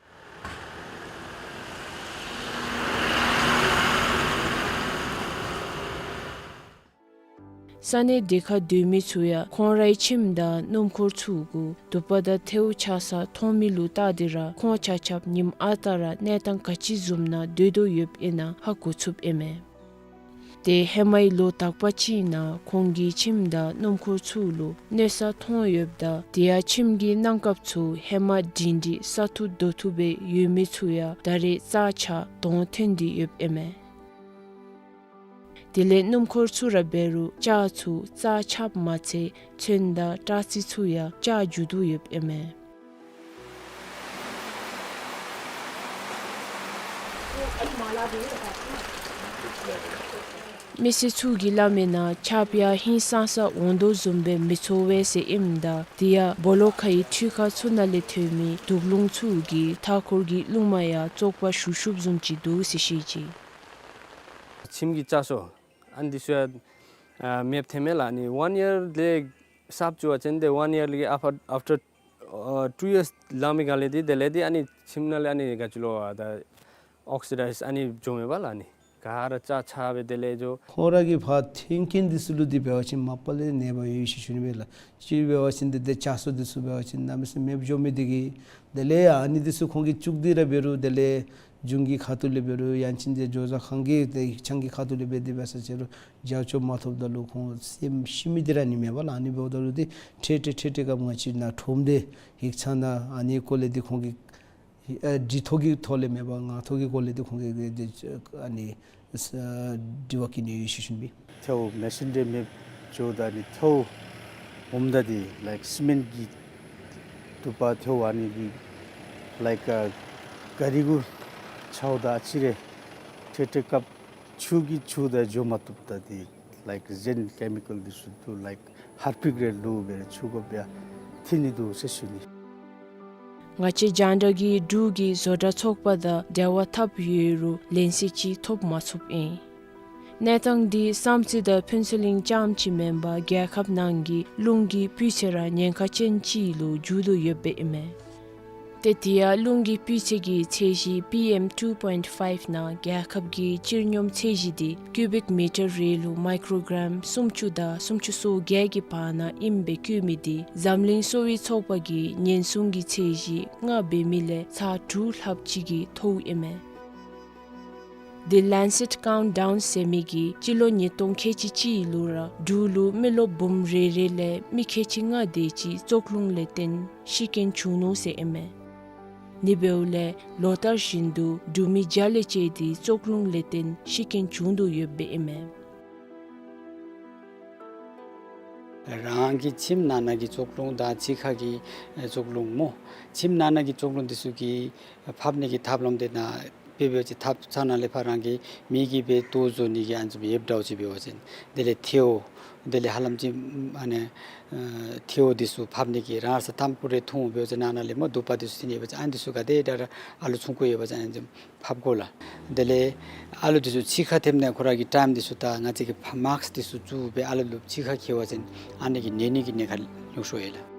ས་གནས་དེ་ཁར་སྡོད་མི་ཚུ་ཡང་ཁོང་རའི་ཁྱིམ་དང་སྣུམ་འཁོར་ཚུ་གུ་དུ་པ་དང་ཐལཝ་ཆག་ས་མཐོང་མི་ལུ་བལྟ་སྟེ་ར་ཁོང་ཆ་ཁྱབ་ཉིནམ་ཨ་རྟག་ར་གནས་སྟངས་ག་ཅི་བཟུམ་ནང་སྡོད་དོ་ཡོདཔ་ཨིན་ན་ཧ་གོ་ཚུགསཔ་ཨིན་མས། ཏེ་ཧེ་མའི་ལོ་དག་པ་ཅིག་ནང་ཁོང་གི་ཁྱིམ་དང་སྣུམ་འཁོར་ཚུ་ལུ་གནོད་ས་མཐོང་ཡོདཔ་ད་དེ་ཡང་ཁྱིམ་གྱི་གནམ་ཁབ་ཚུ་ཧེ་མ་སྒྲིང་སྒྲི་ས་ཐུབ་རྡོ་ཐུབ་སྦེ་ཡོད་མི་ཚུ་ཡང་ད་རེས་རྩ་ཆག་དོང་ཐོན་ཏེ་ཡོདཔ་ཨིན་མས། དེ་ལས་སྣུམ་འཁོར་ཚུ་ར་འབད་རུང་ལྕགས་ཚུ་རྩ་ཆགཔ་མ་ཚད་ཚོན་དང་སྐྲ་རྩི་ཚུ་ཡང་ཆག་འགྱོ་དོ་ཡོདཔ་ཨིན་མས། མི་སེར་ཚུ་གིས་སླབ་མིའི་ནང་ཆརཔ་ཡང་ཧིང་སངས་ས་འོང་དོ་བཟུམ་སྦེ་མི་ཚོར་བས་ཟེར་ཨིནམ་ད་དེ་ཡང་སྦོ་ལོགས་ཁའི་འཕྲུལ་ཁང་ཚུ་ནང་ལས་ཐོན་མི་དུག་རླུང་ཚུ་གིས་མཐའ་འཁོར་གྱི་རླུང་མ་ཡང་བཙོག་པ་ཞུགས་ཞུགསཔ་བཟུམ་ཅིག་འདུག་ཟེར་བཤད་ཅི། ཁྱིམ་གྱི་ལྕགས་སོ་ཨ་ནི་འདི་ཚུ་ཡང་ཨ་མེདཔ་ཐོནམ་མས་ལགས། ཨ་ནི་ཝན་ཡར་ལས་གསརཔ་བཙུགས་པ་ཅིན་ཏེ་ཝན་ཡར་ལས་ཨ་ཕར་ཨཕ་ཊར་ཨ་ཊུ་ཡརསི་ལང་མི་སྒང་ལས་འདི་དེ་ལས་འདི་ཨ་ནི་ཁྱིམ་ནང་ལས་ཨ་ནི་ག་ཅི་ལོ་ཨ་ད་ཨོག་སི་ཌའིཛ་ཨ་ནི་འགྱོཝ་མས་པ་ལགས། ཨ་ནི་ག་ར་རྩ་ཆག་སྦེ་དེ་ལས་འགྱོ། ཁོང་ར་གི་ཕར་ཐོན་སྐྱེད་འདི་ཚུ་ལུ་འདི་འབད་བ་ཅིན་མ་པ་ལས་ནད་པ་ཡོད་ཟེར་ཞུ་ནི་མས་ལགས། ཅིག་འབད་བ་ཅིན་འདི་ཏེ་ལྕགས་སོ་འདི་ཚུ་འབད་བ་ཅིན་གནམ་མེད་ས་མེད་འགྱོ་མི་འདི་གིས་དེ་ལས་ཨ་ནི་འདི་ཚུ་ཁོང་གིས་བཙུགས་ཏེ་ར་འབད་རུང་དེ་ལས་གཞུང་གི་ཁ་ཐུག་ལས་འབད་རུང་ཡང་ཅིན་ཏེ་ཇོ་བཟའ་ཁང་གི་ཏེ་ཡིག་ཚང་གི་ཁ་ཐུག་ལས་འབད་དེ་འབད་ས་ཅིག་རུང་རྒྱབ་སྐྱོར་མ་ཐོབ་ད་ལུ་ཁོང་སེམས་ཤི་མི་འདི་ར་ནི་མས་པ་ལགས། ཨ་ནི་འབདཝ་ད་ལུ་འདི་འཕྲལ་འཕྲལ་འཕྲལ་འཕྲལ་སྐབས་ང་བཅས་ནཱ་ཁྲོམ་སྡེ་ཡིག་ཚང་ནང་ཨ་ནི་སྐོར་ལས་འདི་ཁོང་གིས་ཨ་འདི་ཐོག་གི་ཐོག་ལས་མེན་པར་ངག་ཐོག་གི་སྐོར་ལས་འདི་ཁོང་གིས་འདི་ཨ་ནི་ཨ་དྲི་བ་བཀོད་ནི་ཡོད་ཟེར་ཞུ་ནི་ཨིན། ཐལཝ་མེ་སོན་འདི་མེདཔ་འགྱོཝ་ད་ནི་ཐལཝ་འོངམ་ད་འདི་ལའིཀ་སི་མེནཊ་གི་དུ་པ་ཐལཝ་ཨ་ནི་གི་ལའིཀ་ཨ་ག་རི་གུ་འཕྱརཝ་ད་ཨ་ཙི་རེ་འཕྲལ་འཕྲལ་སྐབས་ཆུ་གིས་འཁྱུ་ད་འགྱོ་མ་བཏུབ་ད་འདི་ལའིཀ་གཞན་ཀེ་མི་ཀཱལ་འདི་ཚུ་འདུག་ལའིཀ་ཧར་པིཀ་རེ་ལུ་སྦེ་འཁྱུ་དགོཔ་ཡང་ཐོན་ནི་འདུག་ཟེར་ཞུ་ནི། ང་བཅས་རྒྱང་བསྒྲགས་ཀྱིས་འབྲུག་གི་བཟོ་གྲྭ་ཚོགས་པ་དང་འབྲེལ་བ་འཐབ་ཡོད་རུང་ལན་གསལ་ཅིག་ཐོབ་མ་ཚུགསཔ་ཨིན། གནས་སྟངས་འདི་བསམ་རྩེ་དང་ཕུན་ཚོགས་གླིང་རྐྱངམ་ཅིག་མེན་པར་རྒྱལ་ཁབ་ནང་གི་རླུང་གི་སྤུས་ཚད་ར་ཉེན་ཁ་ཅན་ཅིག་ལུ་འགྱུར་དོ་ཡོདཔ་ཨིན་མས། ཏེ་དེ་ཡང་རླུང་གི་སྤུས་ཚད་ཀྱི་ཚད་གཞི་པི་ཨེམ་ཊུ་པོའིནཊ་ཕའིབ་ནང་རྒྱལ་ཁབ་ཀྱི་སྤྱིར་སྙོམས་ཚད་གཞི་འདི་ཀུ་བིཀ་མི་ཊར་རེ་ལུ་མའི་ཀྲོ་གྲམ་སུམ་ཅུ་དང་སུམ་ཅུ་སོ་བརྒྱད་ཀྱི་བར་ན་ཨིནམ་སྦེ་བཀོད་མི་འདི་འཛམ་གླིང་གསོ་བའི་ཚོགས་པ་གིས་ཉེན་སྲུང་གི་ཚད་གཞི་ལྔ་འབད་མི་ལས་ཚར་དྲུག་ལྷགཔ་ཅིག་གིས་མཐོཝ་ཨིན་མས། The Lancet Countdown ཟེར་མི་གིས་སྤྱི་ལོ་ཉིས་སྟོང་ཁལ་གཅིག་གཅིག་ལུ་ར་འབྲུག་ལུ་མི་རློབས་འབུམ་རེ་རེ་ལས་མི་ཁལ་གཅིག་ལྔ་དེ་ཅིག་བཙོག་རླུང་ལས་བརྟེན་ཤི་རྐྱེན་བྱུང་ནུག་ཟེར་ཨིན་མས། ཨ་ནི་འབདཝ་ལས་ལོ་ལྟར་བཞིན་དུ་འབྲུག་མི་བརྒྱ་ལས་བཅད་དེ་བཙོག་རླུང་ལས་བརྟེན་ཤི་རྐྱེན་བྱུང་དོ་ཡོདཔ་ཨིན་མས། རང་གི་ཁྱིམ་ནང་ན་གི་བཙོག་རླུང་དང་ཕྱི་ཁ་གི་བཙོག་རླུང་སྨོ། ཁྱིམ་ནང་ན་གི་བཙོག་རླུང་འདི་ཚུ་གི་ཕབ་ནི་གི་ཐབས་ལམ་དེ་ནང་ འབད་འབད་བ་ཅིན་ཐགཔ་ཚང་ནང་ལས་ཕར་རང་གི་མི་གིས་འབད་ལྟོ་བཟོ་ནི་གི་ཨ་ནི་ཚུ་ཡོདཔ་འདྲཝ་ཅིག་འབད་བ་ཅིན། དེ་ལས་ཐེའུ། དེ་ལས་ཧ་ལམ་ཅིག་ཨ་ནི་ཨ་ཐེའུ་འདི་ཚུ་ཕབ་ནི་གི་རང་ས་ཐམ་ཀུ་རེ་འཐུང་འབད་བ་ཅིན་ནང་ན་ལས་མར་དུ་པ་འདི་ཚུ་ཏེ་ཨིན་པ་ཅིན་ཨ་ནི་འདི་ཚུ་ག་དེ་དྲག་ར་ཨ་ལུ་ཆུང་ཀུ་ཡོད་པ་ཅིན་ཨ་ནི་ཚུ་ཕབ་དགོ་ལགས། དེ་ལས་ཨ་ལུ་འདི་ཚུ་ཕྱི་ཁར་ཐེབས་ནི་ཁོ་ར་གི་ཊའིམ་འདི་ཚུ་དང་ང་བཅས་ཀྱི་ཕ་མཱསཀ་འདི་ཚུ་བཙུགས་སྦེ་ཨ་ལུ་ལུ་ཕྱི་ཁར་འཁྱིད་པ་ཅིན་ཨ་ནི་གིས་ནད་ནི་གི་ཉེན་ཁ་ཉུང་ཤོས་ཡོད་ལགས།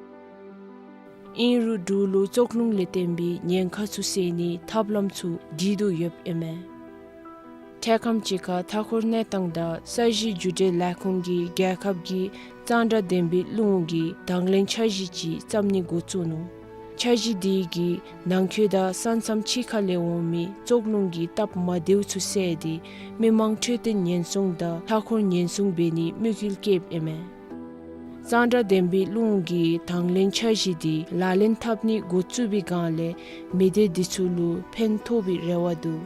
ཨིན་རུང་འབྲུག་ལུ་བཙོག་རླུང་ལས་བརྟེན་པའི་ཉེན་ཁ་ཚུ་སེལ་ནིའི་ཐབས་ལམ་ཚུ་འདི་དོ་ཡོདཔ་ཨིན་མས། འཕྲལ་ཁམས་ཅིག་ཁར་མཐའ་འཁོར་གནས་སྟངས་དང་ས་གཞི་རྒྱུ་འབྲས་ལས་ཁུངས་ཀྱིས་རྒྱལ་ཁབ་ཀྱི་གཙང་སྦྲ་ལྡན་པའི་རླུང་གི་དང་ལེན་འཆར་གཞི་ཅིག་བརྩམ་ནི་འགོ་བཙུགས་ནུག། འཆར་གཞི་འདི་གིས་ནང་འཁོད་དང་ས་མཚམས་ཕྱི་ཁ་ལས་འོང་མི་བཙོག་རླུང་གི་སྟབས་མ་བདེཝ་ཚུ་བསལ་ཏེ་མི་མང་འཕྲོད་བསྟེན་ཉེན་སྲུང་དང་མཐའ་འཁོར་ཉེན་སྲུང་འབད་ནིའི་དམིགས་ཡུལ་བསྐྱེདཔ་ཨིན་མས། གཙང་སྦྲ་ལྡན་པའི་རླུང་གི་དང་ལེན་འཆར་གཞི་འདི་ལག་ལེན་འཐབ་ནི་འགོ་བཙུགས་པའི་སྒང་ལས་མི་སྡེ་འདི་ཚུ་ལུ་ཕན་ཐོགས་པའི་རེ་བ་འདུག།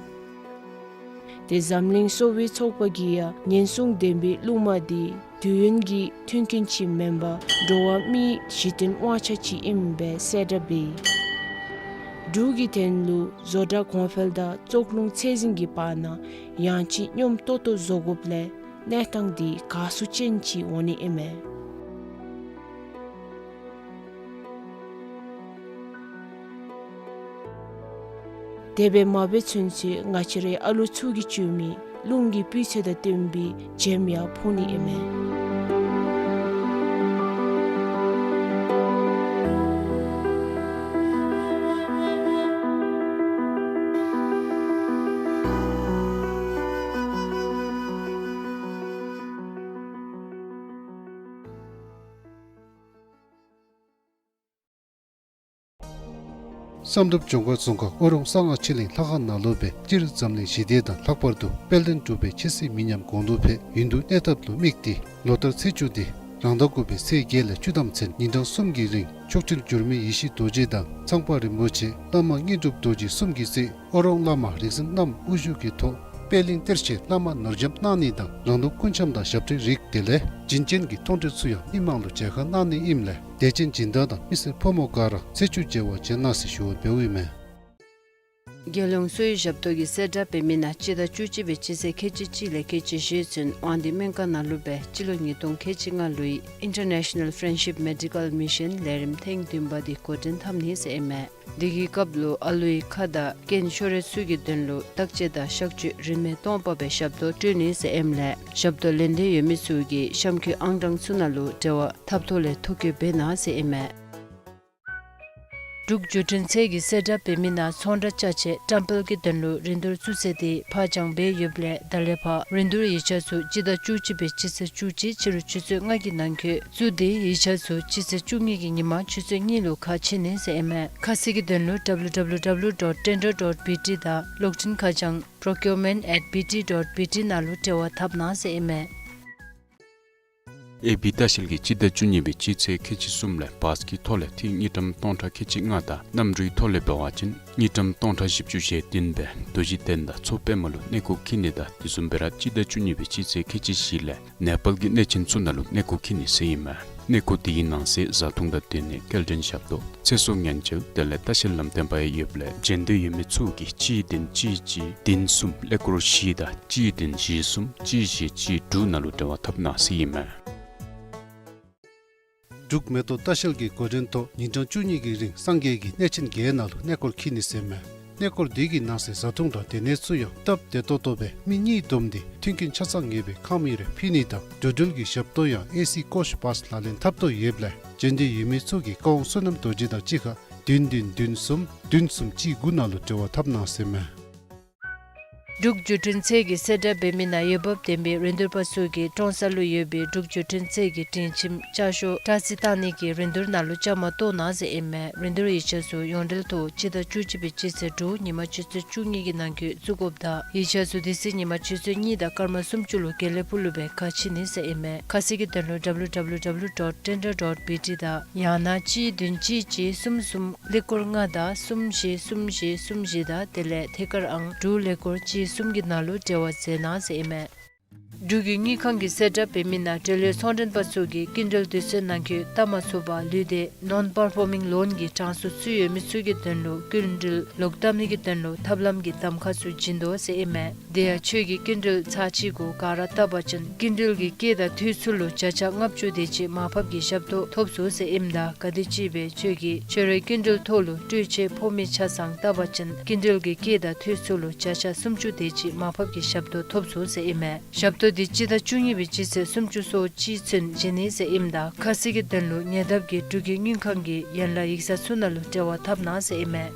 ཏེ་འཛམ་གླིང་གསོ་བའི་ཚོགས་པ་གིས་ཡང་ཉེན་སྲུང་ལྡན་པའི་རླུང་མ་འདི་དུས་ཡུན་གྱི་མཐུན་རྐྱེན་ཅིག་མེན་པར་འགྲོ་བ་མིའི་གཞི་རྟེན་དབང་ཆ་ཅིག་ཨིནམ་སྦེ་གསལ་བསྒྲགས་འབད་ཡི། འབྲུག་གི་དོན་ལུ་བཟོ་གྲྭ་གོང་འཕེལ་དང་བཙོག་རླུང་ཚད་འཛིན་གྱི་བར་ན་ཡང་ཅིན་སྙོམས་ཏོག་ཏོ་བཟོ་དགོཔ་ལས་གནས་སྟངས་འདི་དགའ་བསུ་ཅན་ཅིག་འོང་ནི་ཨིན་མས། དེ་སྦེ་མ་འབད་ཚུན་ཚོད་ང་བཅས་རའི་ཨ་ལོ་ཚུ་གིས་སྤྱོད་མི་རླུང་གི་སྤུས་ཚད་དང་བསྟུན་པའི་བྱེམ་ཡང་ཕོག་ནི་ཨིན་མས། བསམ་གྲུབ་ལྗོངས་མཁར་རྫོང་ཁག་ཨོ་རོང་གསང་སྔགས་ཆོས་གླིང་ལྷ་ཁང་ནང་ལུ་སྦེ་སྤྱིར་འཛམ་གླིང་ཞི་བདེ་དང་ལྷག་པར་དུ་དཔལ་ལྡན་འབྲུག་པའི་ཆོས་སྲིད་མི་ཉམས་གོང་དུ་འཕེལ་ཡུན་དུ་གནས་ཐབས་ལུ་དམིགས་ཏེ་ལོ་ལྟར་ཚེས་བཅུ་འདི་རང་ཟླ་དགུ་པའི་ཚེས་བརྒྱད་ལས་བཅུ་ཐམ་ཚུན་ཉིན་གྲངས་གསུམ་གྱི་རིང་མཆོག་སྤྲུལ་འགྱུར་མེད་ཡེ་ཤེས་རྡོ་རྗེ་དང་ཚངས་པ་རིན་པོ་ཆེ་བླ་མ་དངོས་གྲུབ་རྡོ་རྗེ་གསུམ་གྱིས་གཙོས་ཨོ་རོང་བླ་མ་རིག་འཛིན་རྣམས་དབུ་བཞུགས་ཀྱི་ཐོག་པད་གླིང་གཏེར་ཆོས་བླ་མ་ནོར་རྒྱམ་གནང་ནི་དང་རང་གདོང་སྐུ་འཆམ་དང་ཞབས་ཁྲའི་རིགས་དེ་ལས་བྱིན་ཅན་གྱི་མཐོང་གྲོལ་ཚུ་ཡང་མི་མང་ལུ་མཇལ་ཁ་གནང་ནི་ཨིནམ་ལས་དད་ཅན་སྦྱིན་བདག་དང་མི་སེར་ཕོ་མོ་ག་ར་ཚེས་བཅུ་མཇལ་བར་བྱོན་གནང་ཟེར་ཞུ་བ་འབདཝ་ཨིན་མས། རྒྱལ་ཡོངས་གསོ་བའི་ཞབས་ཏོག་གི་གསལ་བསྒྲགས་འབད་མི་ནང་སྤྱི་ཟླ་བཅུ་གཅིག་པའི་སྤྱི་ཚེས་ཁལ་གཅིག་གཅིག་ལས་ཁལ་གཅིག་བཞི་ཚུན་དབང་འདུས་སྨན་ཁང་ནང་ལུ་སྦེ་སྤྱི་ལོ་ཉིས་སྟོང་ཁལ་གཅིག་ལྔ་ལོའི་International Friendship Medical Mission ལས་རིམ་ཐེངས་བདུན་པ་འདི་འགོ་འདྲེན་འཐབ་ནི་ཟེར་ཨིན་མས། འདི་གི་སྐབས་ལུ་ཨ་ལུའི་ཁ་དང་རྐན་ཤོར་བའི་ཚུ་གི་དོན་ལུ་བརྟག་དཔྱད་དང་གཤག་བཅོས་རིན་མེད་སྟོང་པ་སྦེ་ཞབས་ཏོག་སྤྲོད་ནི་ཟེར་ཨིནམ་ལས་ཞབས་ཏོག་ལེན་འདོད་ཡོད་མི་ཚུ་གིས་གཤམ་འཁོད་ཨང་གྲངས་ཚུ་ནང་ལུ་འབྲེལ་བ་འཐབ་ཐོག་ལས་ཐོ་བཀོད་འབད་གནང་ཟེར་ཨིན་མས། འབྲུག་བརྒྱུད་འཕྲིན་ཚད་ཀྱི་གསལ་བསྒྲགས་འབད་མི་ནང་ཚོང་བསྒྲགས་ཅ་ཆས་བཀྲམ་སྤེལ་གྱི་དོན་ལུ་རིན་བསྡུར་བཙུགས་ཚེས་འདི་ཕར་འགྱངས་འབད་ཡོདཔ་ལས་ད་ལས་ཕར་རིན་བསྡུར་ཡིག་ཆ་ཚུ་སྤྱི་ཟླ་བཅུ་གཅིག་པའི་སྤྱི་ཚེས་བཅུ་གཅིག་ཕྱི་རུ་ཆུ་ཚོད་ལྔ་གི་ནང་འཁོད་བཙུགས་ཏེ་ཡིག་ཆ་ཚུ་སྤྱི་ཚེས་བཅུ་གཉིས་ཀྱི་ཉིན་མ་ཆུ་ཚོད་གཉིས་ལུ་ཁ་ཕྱེ་ནི་ཟེར་ཨིན་མས། ཁ་གསལ་གྱི་དོན་ལུ་W W W dot tender dot B T དང་གློག་འཕྲིན་ཁ་བྱང་procurement at B T dot B T ནང་ལུ་འབྲེལ་བ་འཐབ་གནང་ཟེར་ཨིན་མས། ཨེ་བི་ལྟ་བཤལ་གྱིས་སྤྱི་ཟླ་བཅུ་གཉིས་པའི་སྤྱི་ཚེས་ཁལ་གཅིག་གསུམ་ལས་བཱས་ཀྱི་ཐོག་ལས་ཐིག་དངུལ་ཀྲམ་སྟོང་ཕྲག་ཁལ་གཅིག་ལྔ་དང་གནམ་གྲུའི་ཐོག་ལས་འབད་བ་ཅིན་དངུལ་ཀྲམ་སྟོང་ཕྲག་བཞི་བཅུ་ཞེ་བདུན་སྦེ་རྡོ་རྗེ་གདན་དང་མཚོ་པདྨ་ལུ་གནས་སྐོར་འཁྱིད་ནི་དང་དེ་བཟུམ་སྦེ་ར་སྤྱི་ཟླ་བཅུ་གཉིས་པའི་སྤྱི་ཚེས་ཁལ་གཅིག་བཞི་ལས་ནེ་པཱལ་གྱི་གནས་ཆེན་ཚུ་ནང་ལུ་གནས་སྐོར་འཁྱིད་ནི་ཟེར་ཨིན་མས། གནས་སྐོར་འདི་གི་ནང་གསེས་བཟའ་འཐུང་དང་སྡོད་གནས་སྐྱེལ་འདྲེན་ཞབས་ཏོག་ཚེ་སྲོག་ཉེན་བཅོལ་དེ་ལས་ལྟ་བཤལ་ལམ་སྟོན་པ་ཡང་ཡོདཔ་ལས་མཇལ་འདོད་ཡོད་མི་ཚུ་གིས་གཅིག་བདུན་གཅིག་གཅིག་བདུན་གསུམ་ཀླད་ཀོར་བཞི་དང་གཅིག་བདུན་བཞི་གསུམ་གཅིག་བཞི་གཅིག་དྲུག་ནང་ལུ་འབྲེལ་བ་འཐབ་གནང་ཟེར་ཨིན་མས། འབྲུག་མེ་ཏོག་ལྟ་བཤལ་གྱི་འགོ་འདྲེན་ཐོག་ཉིན་གྲངས་བཅུ་གཉིས་ཀྱི་རིང་སངས་རྒྱས་ཀྱི་གནས་ཆེན་བརྒྱད་ནང་ལུ་གནས་སྐོར་འཁྱིད་ནི་ཟེར་ཨིན་མས། གནས་སྐོར་འདི་གི་ནང་གསེས་བཟའ་འཐུང་དང་སྡོད་གནས་ཚུ་ཡང་སྟབས་བདེ་ཏོག་ཏོ་སྦེ་མི་གཉིས་བསྡོམས་ཏེ་མཐུན་རྐྱེན་ཆ་ཚང་ངེས་པའི་ཁང་མིག་རེ་ཕུལ་ནི་དང་འགྲོ་འགྲུལ་གྱི་ཞབས་ཏོག་ཡང་ཨེ་སི་ཀོཆ་བཱས་ལག་ལེན་འཐབ་དོ་ཡོདཔ་ལས་མཇལ་འདོད་ཡོད་མི་ཚུ་གིས་བཀའ་དབང་བསོད་ནམས་རྡོ་རྗེ་དང་གཅིག་ཁར་བདུན་བདུན་བདུན་གསུམ་བདུན་གསུམ་གཅིག་དགུ་ནང་ལུ་འབྲེལ་བ་འཐབ་གནང་ཟེར་ཨིན་མས། འབྲུག་བརྒྱུད་འཕྲིན་ཚད་ཀྱི་གསལ་བསྒྲགས་འབད་མི་ནང་འོས་འབབ་ལྡན་པའི་རིན་བསྡུར་པ་ཚུ་གིས་ཀྲོང་གསར་ལུ་ཡོད་པའི་འབྲུག་བརྒྱུད་འཕྲིན་ཚད་ཀྱི་སྒྲིང་ཁྱིམ་བསྐྱར་ཞོ་བཀྲ་ཤིས་བཏང་ནི་གི་རིན་བསྡུར་ནང་ལུ་བཅའ་མར་གཏོགས་གནང་ཟེར་ཨིན་མས། རིན་བསྡུར་ཡིག་ཆ་ཚུ་ཡོངས་འབྲེལ་ཐོག་སྤྱི་ཟླ་བཅུ་གཅིག་པའི་སྤྱི་ཚེས་དྲུག་ཉིན་མ་ཆུ་ཚོད་བཅུ་གཉིས་ཀྱི་ནང་འཁོད་བཙུགས་དགོཔ་དང་ཡིག་ཆ་ཚུ་དེ་ཚེ་ཉིན་མ་ཆུ་ཚོད་གཉིས་དང་སྐར་མ་སུམ་ཅུ་ལུ་དགེ་ལེགས་ཕུག་ལུ་སྦེ་ཁ་ཕྱེ་ནི་ཟེར་ཨིན་མས། ཁ་གསལ་གྱི་དོན་ལུ་W W W dot tender dot B T དང་ཡང་ན་གཅིག་བདུན་གཅིག་གཅིག་གསུམ་གསུམ་ཀླད་ཀོར་ལྔ་དང་གསུམ་བཞི་གསུམ་བཞི་གསུམ་བཞི་དང་དེ་ལས་ཐད་ཀར་ཨང་དྲུག་ཀླད་ཀོར་གཅིག་གསུམ་གྱི་ནང་ལུ་འབྲེལ་བ་མཛད་གནང་ཟེར་ཨིན་མས། འབྲུག་གི་དངུལ་ཁང་གི་གསལ་བསྒྲགས་འབད་མི་ནང་འབྲེལ་ཡོད་ཚོང་མགྲོན་པ་ཚུ་གིས་སྐྱིན་འགྲུལ་དུས་ཚོད་ནང་འཁོད་བཏབ་མ་ཚུགས་པར་ལུས་ཏེ་ནོན་པར་ཕོར་མིང་ལོན་གྱི་གྲངས་སུ་ཚུད་ཡོད་མི་ཚུ་གི་དོན་ལུ་སྐྱིན་འགྲུལ་ལོག་བཏབ་ནི་གི་དོན་ལུ་ཐབས་ལམ་གྱི་གདམ་ཁ་ཚུ་བྱིན་དོ་ཟེར་ཨིན་མས། དེ་ཡང་ཁྱོད་ཀྱིས་སྐྱིན་འགྲུལ་ཚར་གཅིག་གུ་ག་ར་བཏབ་པ་ཅིན་སྐྱིན་འགྲུལ་གྱི་སྐྱེད་དང་འཐུས་ཚུ་ལུ་བརྒྱ་ཆ་ལྔ་བཅུ་དེ་ཅིག་མར་ཕབ་ཀྱི་ཞབས་ཏོག་ཐོབ་ཚུགས་ཟེར་ཨིནམ་ད་ག་དེམ་ཅིག་སྦེ་ཁྱོད་ཀྱིས་ཁྱོད་རའི་སྐྱིན་འགྲུལ་ཐོག་ལུ་སྤྲོད་ཆས་ཕོག་མི་ཆ་ཚང་བཏབ་པ་ཅིན་སྐྱིན་འགྲུལ་གྱི་སྐྱེད་དང་འཐུས་ཚུ་ལུ་བརྒྱ་ཆ་སུམ་ཅུ་དེ་ཅིག་མར་ཕབ་ཀྱི་ཞབས་ཏོག་ཐོབ་ཚུགས་ཟེར་ཨིན་མས། ཞབས་ཏོག་འདི་སྤྱི་ཟླ་བཅུ་གཉིས་པའི་སྤྱི་ཚེས་སུམ་ཅུ་སོ་གཅིག་ཚུན་བྱིན་ནི་ཟེར་ཨིནམ་ད་ཁ་གསལ་གྱི་དོན་ལུ་ཉེ་འདབས་ཀྱི་འབྲུག་གི་དངུལ་ཁང་གི་ཡན་ལག་ཡིག་ཚང་ཚུ་ནང་ལུ་འབྲེལ་བ་འཐབ་གནང་ཟེར་ཨིན་མས།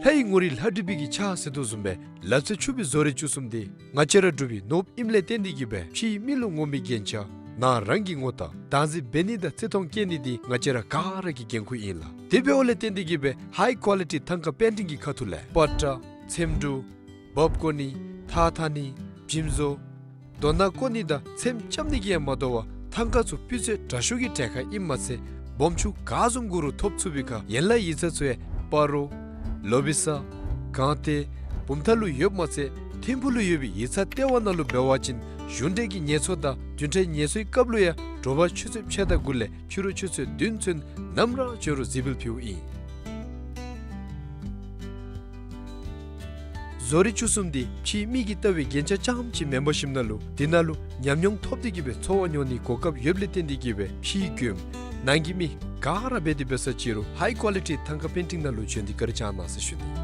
ལྷའི་ངོ་རིས་ལྷ་བྲིས་པའི་གི་ཕྱག་ཟེར་དོ་བཟུམ་སྦེ་ལག་རྩལ་ཕྱུག་པའི་བཟོ་རིག་བཅུ་གསུམ་འདི་ང་བཅས་ར་འབྲུག་པའི་ནོར་བུ་ཨིནམ་ལས་བརྟེན་ཏེ་གིས་སྦེ་ཕྱིའི་མི་ལུ་ངོམ་པའི་རྒྱན་ཆ་ནང་རང་གི་ངོ་རྟགས་བདག་འཛིན་འབད་ནི་དང་བརྩི་མཐོང་བསྐྱེད་ནི་འདི་ང་བཅས་ར་ག་ར་གི་འགན་ཁུར་ཨིན་ལགས། དེ་འབདཝ་ལས་བརྟེན་ཏེ་གིས་སྦེ་ཧའི་ཀོ་ལི་ཊི་ཐང་ཀ་པེན་ཊིང་གི་ཁ་ཐུག་ལས་པ་ཏྲ་ཚེམ་དྲུབ་འབག་བཀོ་ནི་ཐགས་འཐག་ནི་འཇིམ་བཟོ་རྡོ་ནག་བརྐོ་ནི་དང་ཚེམ་རྐྱབ་ནི་གིས་ཡང་མ་དོ་བར་ཐང་ཀ་ཚུ་སྤུས་ཚད་དྲག་ཤོས་ཀྱི་གྲལ་ཁར་ཨིནམ་མ་ཚད་སྦོམ་ཆུང་ག་བཟུམ་དགོ་རུང་ཐོབ་ཚུགས་པའི་ཁར་ཡན་ལག་ཡིག་ཚང་ཚུ་ཡང་སྤ་རོ་ལོ་བི་ས་སྒང་སྟེང་བུམ་ཐང་ལུ་ཡོདཔ་མ་ཚད་ཐིམ་ཕུག་ལུ་ཡོད་པའི་ཡིག་ཚང་ལྟེ་བ་ནང་ལུ་འབད་བ་ཅིན་གཞུང་འབྲེལ་གྱི་ངལ་གསོ་དང་བདུན་ཕྲག་ངལ་གསོའི་སྐབས་ལུ་ཡང་དྲོ་པ་ཆུ་ཚོད་ཕྱེད་དང་དགུ་ལས་ཕྱི་རུ་ཆུ་ཚོད་བདུན་ཚུན་ནམ་ར་བྱོན་རུང་གཟིགས་འབུལ་ཕུལཝ་ཨིན། བཟོ་རིག་བཅུ་གསུམ་འདི་ཕྱིའི་མི་གིས་བཏབ་པའི་རྒྱན་ཆ་རྐྱངམ་ཅིག་མེན་པར་ཞིནམ་ན་ལུ་དེ་ནང་ལུ་ཉམས་མྱོང་ཐོབ་སྟེ་གིས་སྦེ་འཚོ་བ་མྱོང་ནིའི་གོ་སྐབས་ཡོདཔ་ལས་བརྟེན་ཏེ་གིས་སྦེ་ཕྱིའི་མགྱོནམ་ནང་གི་མི་ག་ར་འབད་དེ་འབད་ས་ཅིག་རུང་ཧའི་ཀོ་ལི་ཊི་ཐང་ཀ་པེན་ཊིང་ནང་ལུ་བྱོན་ཏེ་བཀའ་དྲིན་བསྐྱང་གནང་ཟེར་ཞུ་ནི།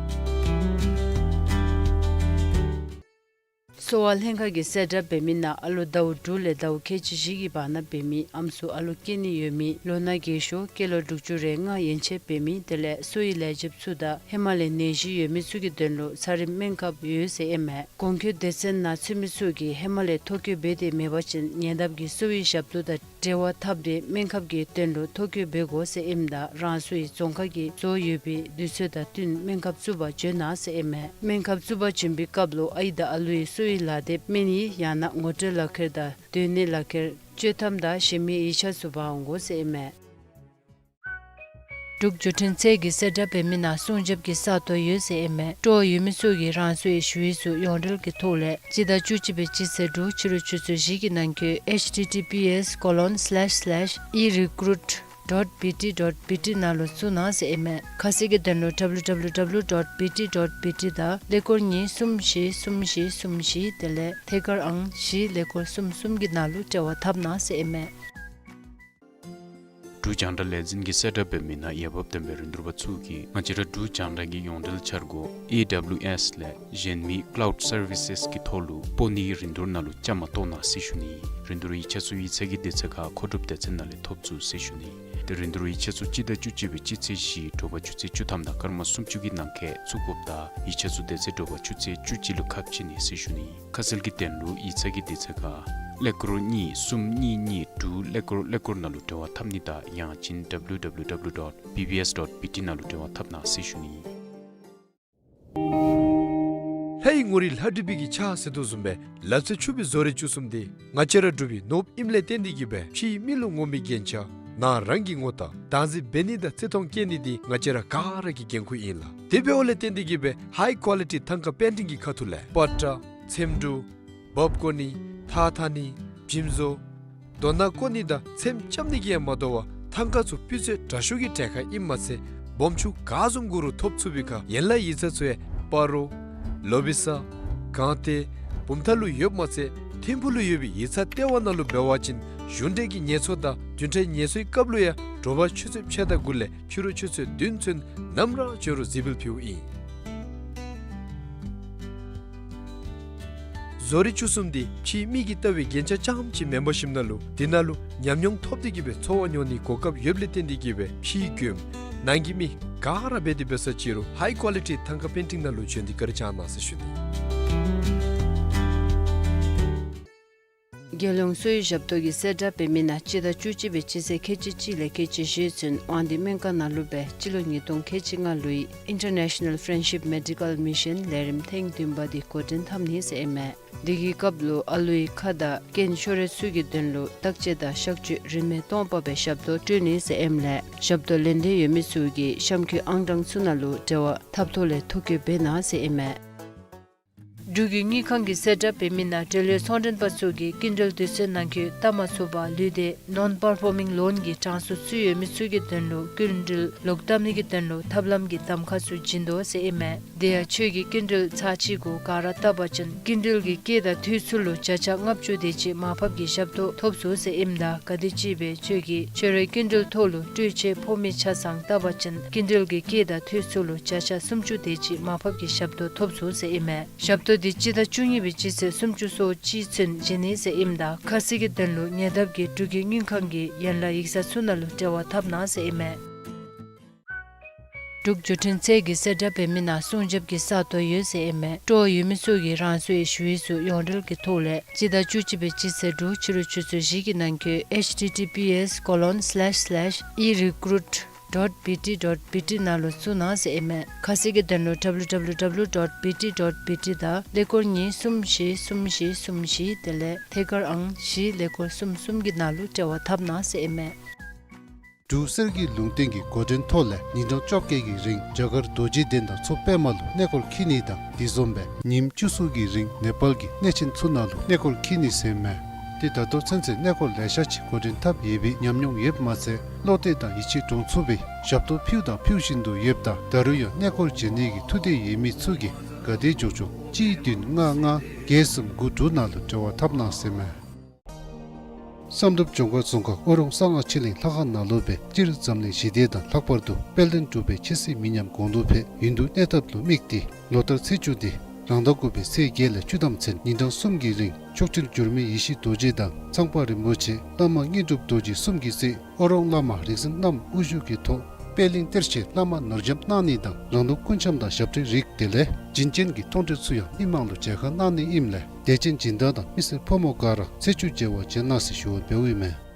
གསོ་བ་ལྷན་ཁག་གི་གསལ་བསྒྲགས་འབད་མི་ནང་ཨ་ལོ་ཟླཝ་དྲུག་ལས་ཟླཝ་ཁལ་གཅིག་བཞི་གི་བར་ན་འབད་མི་ཨམ་སྲུ་ཨ་ལོ་སྐྱེ་ནི་ཡོད་མི་ལོ་ན་རྒས་ཤོས་སྐྱེས་ལོ་དྲུག་ཅུ་རེ་ལྔ་ཡན་ཆད་འབད་མི་དེ་ལས་གསོ་བའི་ལས་བྱེདཔ་ཚུ་དང་ཧེ་མ་ལས་ནད་གཞི་ཡོད་མི་ཚུ་གི་དོན་ལུ་ཚ་རིམས་སྨན་ཁབ་ཡོད་ཟེར་ཨིན་མས། གོང་འཁོད་སྡེ་ཚན་ནང་ཚུད་མི་ཚུ་གིས་ཧེ་མ་ལས་ཐོ་བཀོད་འབད་དེ་མེད་པ་ཅིན་ཉེ་འདབས་ཀྱི་གསོ་བའི་ཞབས་ཏོག་དང་འབྲེལ་བ་འཐབ་སྟེ་སྨན་ཁབ་ཀྱི་དོན་ལུ་ཐོ་བཀོད་འབད་དགོ་ཟེར་ཨིནམ་ད་རང་སོའི་རྫོང་ཁག་གིས་བཟོ་ཡོད་པའི་དུས་ཚོད་དང་བསྟུན་སྨན་ཁབ་བཙུགས་པར་བྱོན་གནང་ཟེར་ཨིན་མས། སྨན་ཁབ་བཙུགས་པར་བྱོན་པའི་སྐབས་ལུ་ཨའི་དང་ཨ་ལུའི་གསོ་བའི་ལག་དེབ་སྨན་ཡིག་ཡང་ན་ངོ་སྤྲོད་ལག་ཁྱེར་དང་སྡོད་གནས་ལག་ཁྱེར་སྤྱོད་ཐམ་དང་གཞན་མི་ཡིག་ཆ་ཚུ་འབག་འོང་དགོ་ཟེར་ཨིན་མས། འབྲུག་བརྒྱུད་འཕྲིན་ཚད་ཀྱི་གསལ་བསྒྲགས་འབད་མི་ནང་སྲུང་སྐྱོབ་ཀྱི་ས་སྟོང་ཡོད་ཟེར་ཨིན་མས། སྤྲོ་བ་ཡོད་མི་ཚུ་གིས་རང་སོའི་ཞུ་ཡིག་ཚུ་ཡོངས་འབྲེལ་གྱི་ཐོག་ལས་སྤྱི་ཟླ་བཅུ་གཅིག་པའི་སྤྱི་ཚེས་དྲུག་ཕྱི་རུ་ཆུ་ཚོད་བཞི་གི་ནང་འཁོད་ཨེཆ་ཊི་ཊི་པི་ཨེསི་ཀོ་ལོན་སི་ལེཤ་སི་ལེཤ་ཨི་རི་ཀུ་རུཊ་ཌོཊ་བི་ཊི་ཌོཊ་བི་ཊི་ནང་ལུ་བཙུགས་གནང་ཟེར་ཨིན་མས། ཁ་གསལ་གྱི་དོན་ལུ་ཌབ་ལུ་ཌབ་ལུ་ཌབ་ལུ་ཌོཊ་བི་ཊི་ཌོཊ་བི་ཊི་དང་ཀླད་ཀོར་གཉིས་གསུམ་བཞི་གསུམ་བཞི་གསུམ་བཞི་དེ་ལས་ཐད་ཀར་ཨང་བཞི་ཀླད་ཀོར་གསུམ་གསུམ་གྱི་ནང་ལུ་འབྲེལ་བ་འཐབ་གནང་ཟེར་ཨིན་མས། འབྲུག་རྒྱང་བསྒྲགས་ལས་འཛིན་གྱི་གསལ་བསྒྲགས་འབད་མི་ནང་འོས་འབབ་ལྡན་པའི་རིན་བསྡུར་པ་ཚུ་གིས་ང་བཅས་ར་འབྲུག་རྒྱང་བསྒྲགས་ཀྱི་ཡོངས་འབྲེལ་འཆར་སྒོ་ཨེ་ཌབ་ལུ་ཨེསི་ལས་གཞན་མི་ཀླའུཌ་སར་བི་སེསི་གི་ཐོག་ལུ་སྤོ་ནིའི་རིན་བསྡུར་ནང་ལུ་བཅའ་མར་གཏོགས་གནང་ཟེར་ཞུ་ནི། རིན་བསྡུར་ཡིག་ཆ་ཚུ་ཡིག་ཚང་གི་དུས་ཚོད་ཁར་མཁོ་སྒྲུབ་སྡེ་ཚན་ནང་ལས་ཐོབ་ཚུགས་ཟེར་ཞུ་ནི། ཏེ་རིན་བསྡུར་ཡིག་ཆ་ཚུ་སྤྱི་ཟླ་བཅུ་གཅིག་པའི་སྤྱི་ཚེས་བཞི་དྲོ་པ་ཆུ་ཚོད་བཅུ་ཐམ་དང་སྐར་མ་སུམ་ཅུ་གི་ནང་འཁོད་བཙུགས་དགོཔ་དང་ཡིག་ཆ་ཚུ་དེ་ཚེ་དྲོ་པ་ཆུ་ཚོད་བཅུ་གཅིག་ལུ་ཁ་ཕྱེ་ནི་ཟེར་ཞུ་ནི། ཁ་གསལ་གྱི་དོན་ལུ་ཡིག་ཚང་གི་དུས་ཚོད་ཁར་ཀླད་ཀོར་གཉིས་གསུམ་གཉིས་གཉིས་དྲུག་ཀླད་ཀོར་ཀླད་ཀོར་ནང་ལུ་འབྲེལ་བ་འཐབ་ནི་དང་ཡང་ཅིན་ཌབ་ལུ་ཌབ་ལུ་ཌབ་ལུ་ཌོཊ་བི་བི་ཨེསི་ཌོཊ་བི་ཊི་ནང་ལུ་འབྲེལ་བ་འཐབ་གནང་ཟེར་ཞུ་ནི། ལྷའི་ངོ་རིས་ལྷ་བྲིས་པའི་གི་ཕྱག་ཟེར་དོ་བཟུམ་སྦེ་ལག་རྩལ་ཕྱུག་པའི་བཟོ་རིག་བཅུ་གསུམ་འདི་ང་བཅས་ར་འབྲུག་པའི་ནོར་བུ་ཨིནམ་ལས་བརྟེན་ཏེ་གིས་སྦེ་ཕྱིའི་མི་ལུ་ངོམ་པའི་རྒྱན་ཆ་ནང་རང་གི་ངོ་རྟགས་བདག་འཛིན་འབད་ནི་དང་བརྩི་མཐོང་བསྐྱེད་ནི་འདི་ང་བཅས་ར་ག་ར་གི་འགན་ཁུར་ཨིན་ལགས། དེ་འབདཝ་ལས་བརྟེན་ཏེ་གིས་སྦེ་ཧའི་ཀོ་ལི་ཊི་ཐང་ཀ་པེན་ཊིང་གི་ཁ་ཐུག་ལས་པ་ཏྲ་ཚེམ་དྲུབ་འབག་བརྐོ་ནི་ཐགས་འཐག་ནི་འཇིམ་བཟོ་རྡོ་ནག་བརྐོ་ནི་དང་ཚེམ་རྐྱབ་ནི་གིས་ཡང་མ་དོ་བར་ཐང་ཀ་ཚུ་སྤུས་ཚད་དྲག་ཤོས་ཀྱི་གྲལ་ཁར་ཨིནམ་མ་ཚད་སྦོམ་ཆུང་ག་བཟུམ་དགོ་རུང་ཐོབ་ཚུགས་པའི་ཁར་ཡན་ལག་ཡིག་ཚང་ཚུ་ཡང་སྤ་རོ་ལོ་བི་ས་སྒང་སྟེང་བུམ་ཐང་ལུ་ཡོདཔ་མ་ཚད་ཐིམ་ཕུག་ལུ་ཡོད་པའི་ཡིག་ཚང་ལྟེ་བ་ནང་ལུ་འབད་བ་ཅིན་གཞུང་འབྲེལ་གྱི་ངལ་གསོ་དང་བདུན་ཕྲག་ངལ་གསོའི་སྐབས་ལུ་ཡང་དྲོ་པ་ཆུ་ཚོད་ཕྱེད་དང་དགུ་ལས་ཕྱི་རུ་ཆུ་ཚོད་བདུན་ཚུན་ནམ་ར་བྱོན་རུང་གཟིགས་འབུལ་ཕུལཝ་ཨིན། བཟོ་རིག་བཅུ་གསུམ་འདི་ཕྱིའི་མི་གིས་བཏབ་པའི་རྒྱན་ཆ་རྐྱངམ་ཅིག་མེན་པར་ཞིནམ་ན་ལུ་དེ་ནང་ལུ་ཉམས་མྱོང་ཐོབ་སྟེ་གིས་སྦེ་འཚོ་བ་མྱོང་ནིའི་གོ་སྐབས་ཡོདཔ་ལས་བརྟེན་ཏེ་གིས་སྦེ་ཕྱིའི་མགྱོནམ་ནང་གི་མི་ག་ར་འབད་དེ་འབད་ས་ཅིག་རུང་ཧའི་ཀོ་ལི་ཊི་ཐང་ཀ་པེན་ཊིང་ནང་ལུ་བྱོན་ཏེ་བཀའ་དྲིན་བསྐྱང་གནང་ཟེར་ཞུ་ནི། རྒྱལ་ཡོངས་གསོ་བའི་ཞབས་ཏོག་གི་གསལ་བསྒྲགས་འབད་མི་ནང་སྤྱི་ཟླ་བཅུ་གཅིག་པའི་སྤྱི་ཚེས་ཁལ་གཅིག་གཅིག་ལས་ཁལ་གཅིག་བཞི་ཚུན་དབང་འདུས་སྨན་ཁང་ནང་ལུ་སྦེ་སྤྱི་ལོ་ཉིས་སྟོང་ཁལ་གཅིག་ལྔ་ལོའི་ཨིན་ཊར་ནེ་ཤ་ནཱལ་ཕེ་རེན་ཤིབ་མེ་ཌི་ཀཱལ་མི་ཤཱན་ལས་རིམ་ཐེངས་བདུན་པ་འདི་འགོ་འདྲེན་འཐབ་ནི་ཟེར་ཨིན་མས། འདི་གི་སྐབས་ལུ་ཨ་ལུའི་ཁ་དང་རྐན་ཤོར་ཡོད་ཚུ་གི་དོན་ལུ་བརྟག་དཔྱད་དང་གཤག་བཅོས་རིན་མེད་སྟོང་པ་སྦེ་ཞབས་ཏོག་སྤྲོད་ནི་ཟེར་ཨིནམ་ལས་ཞབས་ཏོག་ལེན་འདོད་ཡོད་མི་ཚུ་གིས་གཤམ་འཁོད་ཨང་གྲངས་ཚུ་ནང་ལུ་འབྲེལ་བ་འཐབ་ཐོག་ལས་ཐོ་བཀོད་འབད་གནང་ཟེར་ཨིན་མས། འབྲུག་གི་དངུལ་ཁང་གི་གསལ་བསྒྲགས་འབད་མི་ནང་འབྲེལ་ཡོད་ཚོང་མགྲོན་པ་ཚུ་གིས་སྐྱིན་འགྲུལ་དུས་ཚོད་ནང་འཁོད་བཏབ་མ་ཚུགས་པར་ལུས་ཏེ་ནོན་པར་ཕོར་མིང་ལོན་གྱི་གྲངས་སུ་ཚུད་ཡོད་མི་ཚུ་གི་དོན་ལུ་སྐྱིན་འགྲུལ་ལོག་བཏབ་ནི་གི་དོན་ལུ་ཐབས་ལམ་གྱི་གདམ་ཁ་ཚུ་བྱིན་དོ་ཟེར་ཨིན་མས། དེ་ཡང་ཁྱོད་ཀྱིས་སྐྱིན་འགྲུལ་ཚར་གཅིག་གུ་ག་ར་བཏབ་པ་ཅིན་སྐྱིན་འགྲུལ་གྱི་སྐྱེད་དང་འཐུས་ཚུ་ལུ་བརྒྱ་ཆ་ལྔ་བཅུ་དེ་ཅིག་མར་ཕབ་ཀྱི་ཞབས་ཏོག་ཐོབ་ཚུགས་ཟེར་ཨིནམ་ད་ག་དེམ་ཅིག་སྦེ་ཁྱོད་ཀྱིས་ཁྱོད་རའི་སྐྱིན་འགྲུལ་ཐོག་ལུ་སྤྲོད་ཆས་ཕོག་མི་ཆ་ཚང་བཏབ་པ་ཅིན་སྐྱིན་འགྲུལ་གྱི་སྐྱེད་དང་འཐུས་ཚུ་ལུ་བརྒྱ་ཆ་སུམ་ཅུ་དེ་ཅིག་མར་ཕབ་ཀྱི་ཞབས་ཏོག་ཐོབ་ཚུགས་ཟེར་ཨིན་མས། ཞབས་ཏོག་འདི་སྤྱི་ཟླ་བཅུ་གཉིས་པའི་སྤྱི་ཚེས་སུམ་ཅུ་སོ་གཅིག་ཚུན་བྱིན་ནི་ཟེར་ཨིནམ་ད་ཁ་གསལ་གྱི་དོན་ལུ་ཉེ་འདབས་ཀྱི་འབྲུག་གི་དངུལ་ཁང་གི་ཡན་ལག་ཡིག་ཚང་ཚུ་ནང་ལུ་འབྲེལ་བ་འཐབ་གནང་ཟེར་ཨིན་མས། འབྲུག་བརྒྱུད་འཕྲིན་ཚད་ཀྱི་གསལ་བསྒྲགས་འབད་མི་ནང་སྲུང་སྐྱོབ་ཀྱི་ས་སྟོང་ཡོད་ཟེར་ཨིན་མས། སྤྲོ་བ་ཡོད་མི་ཚུ་གིས་རང་སོའི་ཞུ་ཡིག་ཚུ་ཡོངས་འབྲེལ་གྱི་ཐོག་ལས་སྤྱི་ཟླ་བཅུ་གཅིག་པའི་སྤྱི་ཚེས་དྲུག་ཕྱི་རུ་ཆུ་ཚོད་བཞི་གི་ནང་འཁོད་ཨེཆ་ཊི་ཊི་པི་ཨེསི་ཀོ་ལོན་སི་ལེཤ་སི་ལེཤ་ཨི་རི་ཀུ་རུཊ་ཌོཊ་བི་ཊི་ཌོཊ་བི་ཊི་ནང་ལུ་བཙུགས་གནང་ཟེར་ཨིན་མས། ཁ་གསལ་གྱི་དོན་ལུ་ཌབ་ལུ་ཌབ་ལུ་ཌབ་ལུ་ཌོཊ་བི་ཊི་ཌོཊ་བི་ཊི་དང་ཀླད་ཀོར་གཉིས་གསུམ་བཞི་གསུམ་བཞི་གསུམ་བཞི་དེ་ལས་ཐད་ཀར་ཨང་བཞི་ཀླད་ཀོར་གསུམ་གསུམ་གྱི་ནང་ལུ་འབྲེལ་བ་འཐབ་གནང་ཟེར་ཨིན་མས། འབྲུག་གསེར་གྱི་ལུང་བསྟན་གྱི་འགོ་འདྲེན་ཐོག་ལས་ཉིན་གྲངས་བཅོ་བརྒྱད་ཀྱི་རིང་རྒྱ་གར་རྡོ་རྗེ་གདན་དང་མཚོ་པདྨ་ལུ་གནས་སྐོར་འཁྱིད་ནི་དང་དེ་བཟུམ་སྦེ་ཉིནམ་བཅུ་གསུམ་གྱི་རིང་ནེ་པཱལ་གྱི་གནས་ཆེན་ཚུ་ནང་ལུ་གནས་སྐོར་འཁྱིད་ནི་ཟེར་ཨིན་མས། ཏེ་ད་ལྟོ་ཚུན་ཚོད་གནས་སྐོར་ལེ་ཤ་ཅིག་འགོ་འདྲེན་འཐབ་ཡོད་པའི་ཉམས་མྱོང་ཡོདཔ་མ་ཚད་བློ་གཏད་དང་ཡིད་ཆེས་འདྲོངས་ཚུགས་པའི་ཞབས་ཏོག་ཕུལ་དང་ཕུལ་བཞིན་དུ་ཡོདཔ་ད་ད་རུང་ཡང་གནས་སྐོར་བྱོན་ནི་གི་ཐུགས་འདོད་ཡོད་མི་ཚུ་གིས་ག་དེ་མགྱོགས་མགྱོགས་གཅིག་བདུན་ལྔ་ལྔ་བརྒྱད་གསུམ་དགུ་དྲུག་ནང་ལུ་འབྲེལ་བ་འཐབ་གནང་ཟེར་ཨིན་མས། བསམ་གྲུབ་ལྗོངས་མཁར་རྫོང་ཁག་ཨོ་རོང་གསང་སྔགས་ཆོས་གླིང་ལྷ་ཁང་ནང་ལུ་སྦེ་སྤྱིར་འཛམ་གླིང་ཞི་བདེ་དང་ལྷག་པར་དུ་དཔལ་ལྡན་འབྲུག་པའི་ཆོས་སྲིད་མི་ཉམས་གོང་དུ་འཕེལ་ཡུན་དུ་གནས་ཐབས་ལུ་དམིགས་ཏེ་ལོ་ལྟར་ཚེས་བཅུ་སྟེ་རང་ཟླ་དགུ་པའི་ཚེས་བརྒྱད་ལས་བཅུ་ཐམ་ཚུན་ཉིན་གྲངས་གསུམ་གྱི་རིང་མཆོག་སྤྲུལ་འགྱུར་མེད་ཡེ་ཤེས་རྡོ་རྗེ་དང་ཚངས་པ་རིན་པོ་ཆེ་བླ་མ་དངོས་གྲུབ་རྡོ་རྗེ་གསུམ་གྱིས་གཙོས་ཨོ་རོང་བླ་མ་རིག་འཛིན་རྣམས་དབུ་བཞུགས་ཀྱི་ཐོག་པད་གླིང་གཏེར་ཆེན་བླ་མ་ནོར་རྒྱམ་གནང་ནི་དང་རང་གདོང་སྐུ་འཆམ་དང་ཞབས་ཁྲའི་རིགས་དེ་ལས་བྱིན་ཅན་གྱི་མཐོང་གྲོལ་ཚུ་ཡང་མི་མང་ལུ་མཇལ་ཁ་གནང་ནི་ཨིནམ་ལས་དད་ཅན་སྦྱིན་བདག་དང་མི་སེར་ཕོ་མོ་ག་ར་ཚེས་བཅུ་མཇལ་བར་བྱོན་གནང་ཟེར་ཞུ་བ་འབདཝ་ཨིན་མས།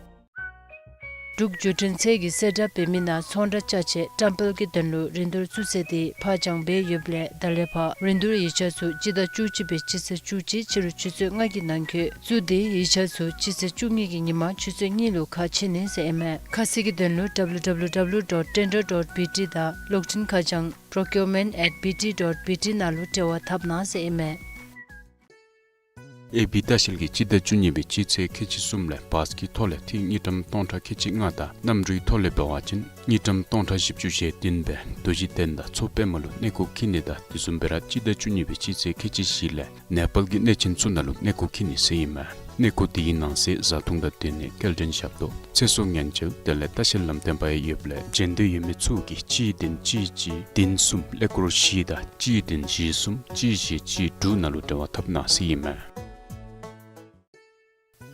འབྲུག་བརྒྱུད་འཕྲིན་ཚད་ཀྱི་གསལ་བསྒྲགས་འབད་མི་ནང་ཚོང་བསྒྲགས་ཅ་ཆས་བཀྲམ་སྤེལ་གྱི་དོན་ལུ་རིན་བསྡུར་བཙུགས་ཚེས་དེ་ཕར་འགྱངས་འབད་ཡོདཔ་ལས་ད་ལས་ཕར་རིན་བསྡུར་ཡིག་ཆ་ཚུ་སྤྱི་ཟླ་བཅུ་གཅིག་པའི་སྤྱི་ཚེས་བཅུ་གཅིག་ཕྱི་རུ་ཆུ་ཚོད་ལྔ་གི་ནང་འཁོད་བཙུགས་ཏེ་ཡིག་ཆ་ཚུ་སྤྱི་ཚེས་བཅུ་གཉིས་ཀྱི་ཉིན་མ་ཆུ་ཚོད་གཉིས་ལུ་ཁ་ཕྱེ་ནི་ཟེར་ཨིན་མས། ཁ་གསལ་གྱི་དོན་ལུ་ཌབ་ལུ་ཌབ་ལུ་ཌབ་ལུ་ཌོཊ་ཊེན་ཌར་ཌོཊ་བི་ཊི་དང་གློག་འཕྲིན་ཁ་བྱང་པྲོ་ཀིའུར་མེནཊ་ཨེཊ་བི་ཊི་ཌོཊ་བི་ཊི་ནང་ལུ་འབྲེལ་བ་འཐབ་གནང་ཟེར་ཨིན་མས། ཨེ་བི་ལྟ་བཤལ་གྱིས་སྤྱི་ཟླ་བཅུ་གཉིས་པའི་སྤྱི་ཚེས་ཁལ་གཅིག་གསུམ་ལས་བཱས་ཀྱི་ཐོག་ལས་ཐིག་དངུལ་ཀྲམ་སྟོང་ཕྲག་ཁལ་གཅིག་ལྔ་དང་གནམ་གྲུའི་ཐོག་ལས་འབད་བ་ཅིན་དངུལ་ཀྲམ་སྟོང་ཕྲག་བཞི་བཅུ་ཞེ་བདུན་སྦེ་རྡོ་རྗེ་གདན་དང་མཚོ་པདྨ་ལུ་གནས་སྐོར་འཁྱིད་ནི་དང་དེ་བཟུམ་སྦེ་ར་སྤྱི་ཟླ་བཅུ་གཉིས་པའི་སྤྱི་ཚེས་ཁལ་གཅིག་བཞི་ལས་ནེ་པཱལ་གྱི་གནས་ཆེན་ཚུ་ནང་ལུ་གནས་སྐོར་འཁྱིད་ནི་ཟེར་ཨིན་མས། གནས་སྐོར་དེའི་ནང་གསེས་བཟའ་འཐུང་དང་སྡོད་གནས་སྐྱེལ་འདྲེན་ཞབས་ཏོག་ཚེ་སྲོག་ཉེན་བཅོལ་དེ་ལས་ལྟ་བཤལ་ལམ་སྟོན་པ་ཡང་ཡོདཔ་ལས་བྱོན་འདོད་ཡོད་མི་ཚུ་གིས་གཅིག་བདུན་གཅིག་གཅིག་བདུན་གསུམ་ཀླད་ཀོར་བཞི་དང་གཅིག་བདུན་བཞི་གསུམ་གཅིག་བཞི་གཅིག་དྲུག་ནང་ལུ་འབྲེལ་བ་འཐབ་གནང་ཟེར་ཨིན་མས།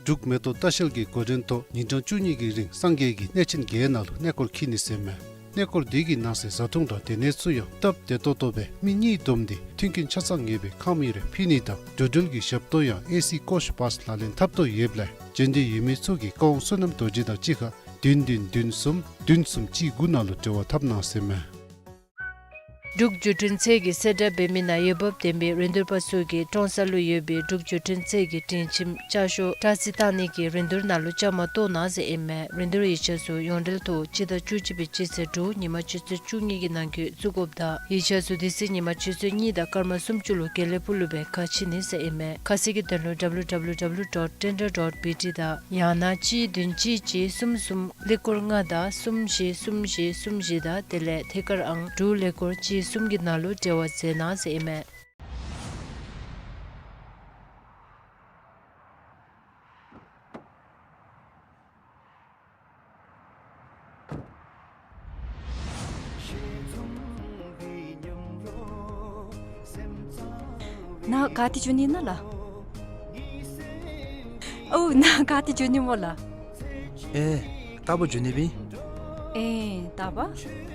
འབྲུག་མེ་ཏོག་ལྟ་བཤལ་གྱི་འགོ་འདྲེན་ཐོག་ཉིན་གྲངས་བཅུ་གཉིས་ཀྱི་རིང་སངས་རྒྱས་ཀྱི་གནས་ཆེན་བརྒྱད་ནང་ལུ་གནས་སྐོར་འཁྱིད་ནི་ཟེར་ཨིན་མས། གནས་སྐོར་འདི་གི་ནང་གསེས་བཟའ་འཐུང་དང་སྡོད་གནས་ཚུ་ཡང་སྟབས་བདེ་ཏོག་ཏོ་སྦེ་མི་གཉིས་བསྡོམས་ཏེ་མཐུན་རྐྱེན་ཆ་ཚང་ངེས་པའི་ཁང་མིག་རེ་ཕུལ་ནི་དང་འགྲོ་འགྲུལ་གྱི་ཞབས་ཏོག་ཡང་ཨེ་སི་ཀོཆ་བཱས་ལག་ལེན་འཐབ་དོ་ཡོདཔ་ལས་བྱོན་འདོད་ཡོད་མི་ཚུ་གིས་བཀའ་དབང་བསོད་ནམས་རྡོ་རྗེ་དང་གཅིག་ཁར་བདུན་བདུན་བདུན་གསུམ་བདུན་གསུམ་གཅིག་དགུ་ནང་ལུ་འབྲེལ་བ་འཐབ་གནང་ཟེར་ཨིན་མས། འབྲུག་བརྒྱུད་འཕྲིན་ཚད་ཀྱི་གསལ་བསྒྲགས་འབད་མི་ནང་འོས་འབབ་ལྡན་པའི་རིན་བསྡུར་པ་ཚུ་གིས་ཀྲོང་གསར་ལུ་ཡོད་པའི་འབྲུག་བརྒྱུད་འཕྲིན་ཚད་ཀྱི་སྒྲིང་ཁྱིམ་ལྕགས་ཤོག་དྲ་ཚིགས་བཏང་ནི་གི་རིན་བསྡུར་ནང་ལུ་བཅའ་མར་གཏོགས་གནང་ཟེར་ཨིན་མས། རིན་བསྡུར་ཡིག་ཆ་ཚུ་ཡོངས་འབྲེལ་ཐོག་སྤྱི་ཟླ་བཅུ་གཅིག་པའི་སྤྱི་ཚེས་དྲུག་ཉིན་མ་ཆུ་ཚོད་བཅུ་གཉིས་ཀྱི་ནང་འཁོད་བཙུགས་དགོཔ་དང་ཡིག་ཆ་ཚུ་དེ་ཚེ་ཉིན་མ་ཆུ་ཚོད་གཉིས་དང་སྐར་མ་སུམ་ཅུ་ལུ་དགེ་ལེགས་ཕུག་ལུ་སྦེ་ཁ་ཕྱེ་ནི་ཟེར་ཨིན་མས། ཁ་གསལ་གྱི་དོན་ལུ་ཌབ་ལུ་ཌབ་ལུ་ཌབ་ལུ་ཌོཊ་ཊེན་ཌར་ཌོཊ་བི་ཊི་དང་ཡང་ན་གཅིག་བདུན་གཅིག་གཅིག་གསུམ་གསུམ་ཀླད་ཀོར་ལྔ་དང་གསུམ་བཞི་གསུམ་བཞི་གསུམ་བཞི་དང་དེ་ལས་ཐད་ཀར་ཨང་དྲུག་ཀླད་ཀོར་གཅིག་གསུམ་གྱི་ནང་ལུ་འབྲེལ་བ་མཛད་གནང་ཟེར་ཨིན་མས། ནཱ་ག་ཏེ་འགྱོ་ནི་ཨིན་ན་ལགས། ཨོ་ནཱ་ག་ཏེ་འགྱོ་ནི་སྨོ་ལགས། ཨེ་རྟག་པར་འགྱོ་ནི་སྦེ། ཨེ་རྟག་པར།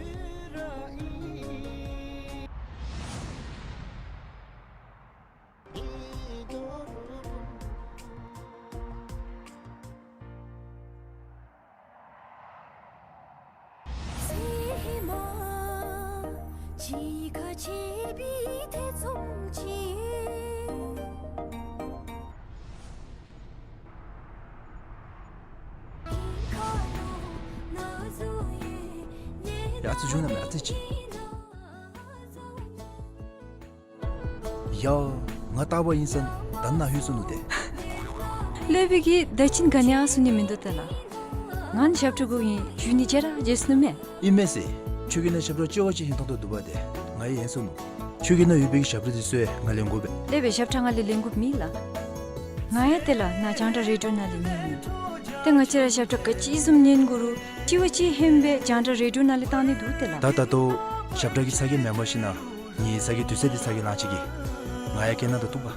ཡ་ཙི་འགྱོ་ན་མེད་ཨ་ཙི་ཅིག། ཡ། ང་རྟག་པར་ཨིན་ས་ནུག། ད་ནཱ་ལྷོད་སོ་ནུག་ཏེ། ལྷོད་པའི་གི་ད་ཅི་ག་ནི་ཡང་གསུང་ནི་མིན་འདུག་ཏེ་ལགས། ང་ནི་ཞབས་ཁྲ་གུ་ཨིན། འགྱོ་ནི་ཅིག་ར་བྱོན་སོ་ནུག་མས། ཨིན་མས་ཟེར། ཁྱོད་ཀྱི་ནང་ཞབས་ཁྲ་ལྕི་བ་ཅིག་ཧིང་ཐང་ཐོག་འདུག་པ་ཏེ། ང་ཡང་ཡེངས་སོ་ནུག། ཁྱོད་ཀྱི་ནང་ཡོད་པའི་གི་ཞབས་ཁྲ་འདི་ཚུ་ཡང་ང་ལེན་དགོ་པས། ལེགས་པའི་ཞབས་ཁྲ་ང་ལས་ལེན་དགོཔ་མེད་ལགས། ང་ཡང་ཏེ་ལགས་ནཱ་རྒྱང་བསྒྲགས་རེ་ཌིའོ་ནང་ལས་ཉན་མི་ཏེ། ང་བཅས་ར་ཞབས་ཁྲ་ག་ཅི་བཟུམ་ཉན་དགོ་རུང་ལྕི་བ་ཅིག་ཧན་སྦེ་རྒྱང་བསྒྲགས་རེ་ཌིའོ་ནང་ལས་བཏང་ནི་འདུག་ཏེ་ལགས། ད་ད་ལྟོ་ཞབས་ཁྲ་གི་ཚ་གྱང་མེན་པར་ཞིན་ན་ངེའི་ཚ་གྱང་དུས་ཚོད་འདི་ཚ་གྱང་ལང་ཅི་གི། ང་ཡང་སྐད་ནང་ད་ཐུག་པ།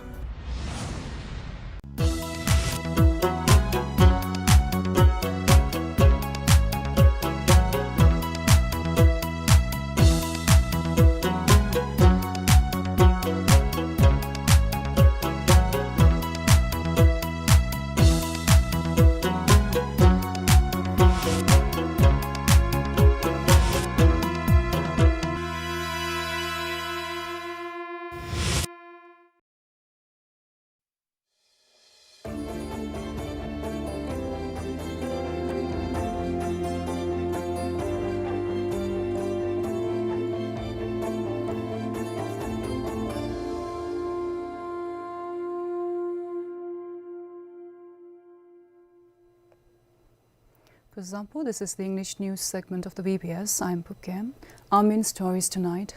Kuzuzangpo, this is the English news segment of the V B S. I'm Phuket. Our main stories tonight.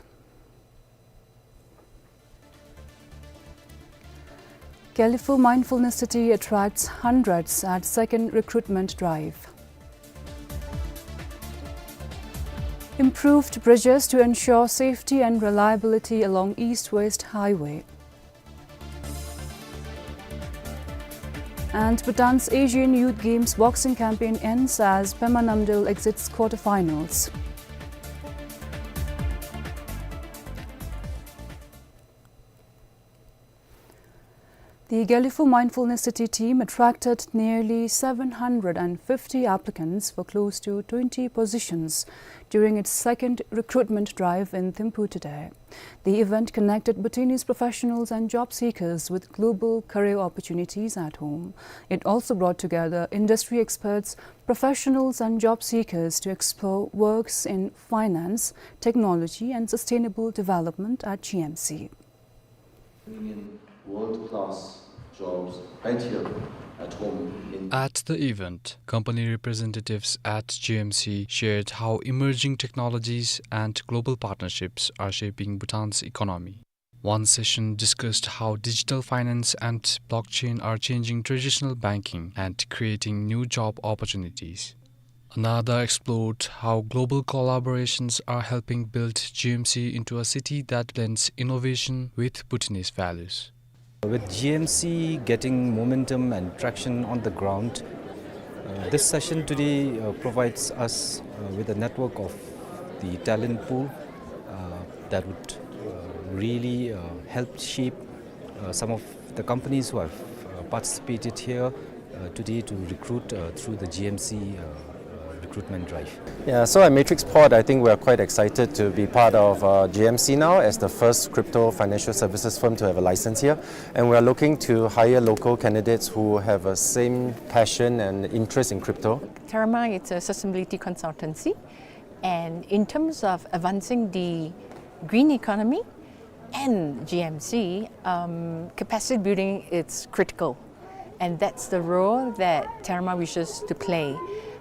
Gelephu Mindfulness City attracts hundreds at second recruitment drive. Improved bridges to ensure safety and reliability along East-West Highway. And Bhutan's Asian Youth Games boxing campaign ends as Pema Namdal exits quarterfinals. The Gelephu Mindfulness City team attracted nearly seven hundred and fifty applicants for close to twenty positions during its second recruitment drive in Thimphu today. The event connected Bhutanese professionals and job seekers with global career opportunities at home. It also brought together industry experts, professionals and job seekers to explore works in finance, technology and sustainable development at G M C. Bringing in world-class jobs right here at home in At the event, company representatives at G M C shared how emerging technologies and global partnerships are shaping Bhutan's economy. One session discussed how digital finance and blockchain are changing traditional banking and creating new job opportunities. Another explored how global collaborations are helping build G M C into a city that blends innovation with Bhutanese values. With G M C getting momentum and traction on the ground, uh, this session today, uh, provides us, uh, with a network of the talent pool, uh, that would, uh, really, uh, help shape, uh, some of the companies who have, uh, participated here, uh, today to recruit, uh, through the G M C, uh, uh, recruitment drive. Yeah, so at Matrix Port, I think we are quite excited to be part of, uh, G M C now as the first crypto financial services firm to have a license here. And we are looking to hire local candidates who have a same passion and interest in crypto. Terma, it's a sustainability consultancy. And in terms of advancing the green economy and G M C, um, capacity building is critical. And that's the role that Terma wishes to play.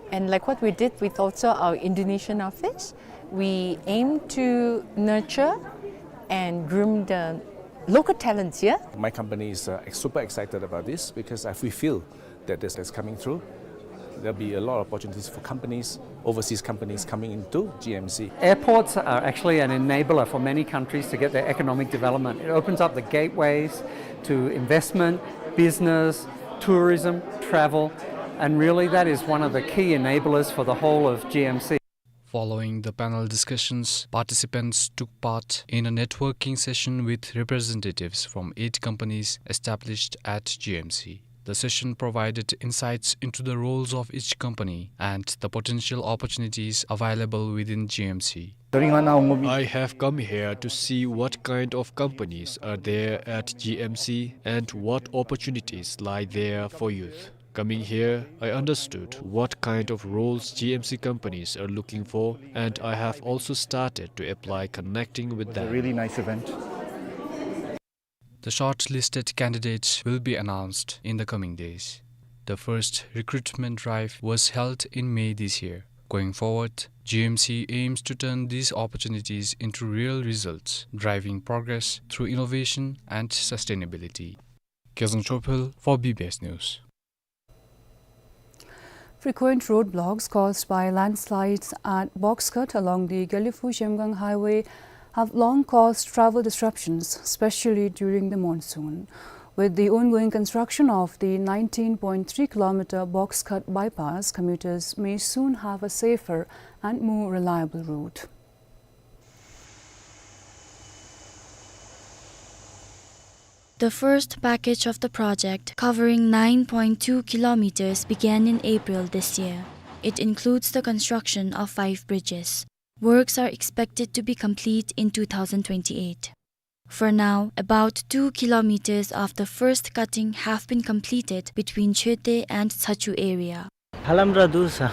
And like what we did with also our Indonesian office, we aim to nurture and groom the local talents here. My company is, uh, ex-, super excited about this because if we feel that this is coming through, there'll be a lot of opportunities for companies, overseas companies coming into G M C. Airports are actually an enabler for many countries to get their economic development. It opens up the gateways to investment, business, tourism, travel, and really that is one of the key enablers for the whole of G M C. Following the panel discussions, participants took part in a networking session with representatives from eight companies established at G M C. The session provided insights into the roles of each company and the potential opportunities available within G M C. I have come here to see what kind of companies are there at G M C and what opportunities lie there for youth. Coming here, I understood what kind of roles G M C companies are looking for, and I have also started to apply connecting with them. It was a really nice event. The shortlisted candidates will be announced in the coming days. The first recruitment drive was held in May this year. Going forward, G M C aims to turn these opportunities into real results, driving progress through innovation and sustainability. Kezang Chophel for B B S News. Frequent roadblocks caused by landslides at Box Cut along the Gelephu-Zhemgang highway have long caused travel disruptions, especially during the monsoon. With the ongoing construction of the nineteen point three kilometer Box Cut bypass, commuters may soon have a safer and more reliable route. The first package of the project, covering nine point two kilometers, began in April this year. It includes the construction of five bridges. Works are expected to be complete in two thousand twenty-eight. For now, about two kilometers of the first cutting have been completed between Chhete and Tshachu area. Halamra dusa.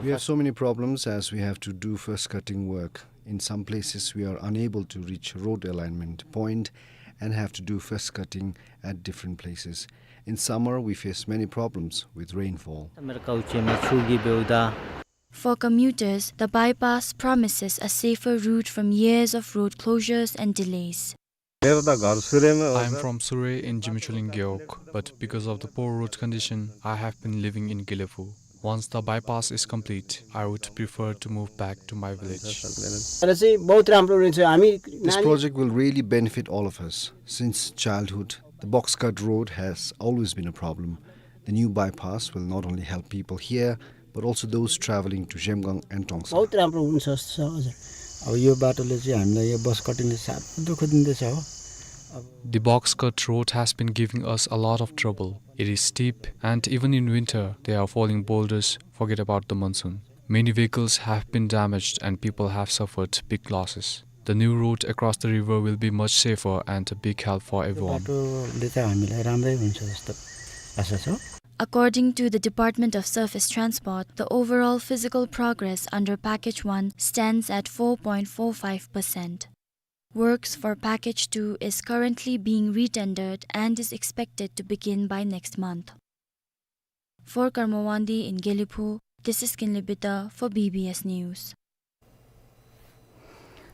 We have so many problems as we have to do first cutting work. In some places, we are unable to reach road alignment point and have to do first cutting at different places. In summer, we face many problems with rainfall. America uche me chugi beuda. For commuters, the bypass promises a safer route from years of road closures and delays. मेरो त घर सुरेमा हो, I am sir। From Sure in Jimikcholing Gewog, but because of the poor road condition, I have been living in Gelephu. Once the bypass is complete, I would prefer to move back to my village. र चाहिँ बहुत राम्रो रहेछ। हामी This नानी project will really benefit all of us. Since childhood, the Box Cut road has always been a problem. The new bypass will not only help people here, but also those traveling to Zhemgang and Tongsa. बहुत राम्रो हुन्छ, सर, हजुर। अब यो बाटोले चाहिँ हामीलाई यो बस कटिने साह्रो दुःख दिँदैछ हो। अब The Box Cut road has been giving us a lot of trouble. It is steep, and even in winter, there are falling boulders, forget about the monsoon. Many vehicles have been damaged and people have suffered big losses. The new road across the river will be much safer and a big help for everyone. यो बाटोले चाहिँ हामीलाई राम्रै हुन्छ जस्तो आशा छ। According to the Department of Surface Transport, the overall physical progress under Package one stands at four point four five percent. Works for Package two is currently being retendered and is expected to begin by next month. For Karma Wangdi in Gelephu, this is Kinley Bita for B B S News.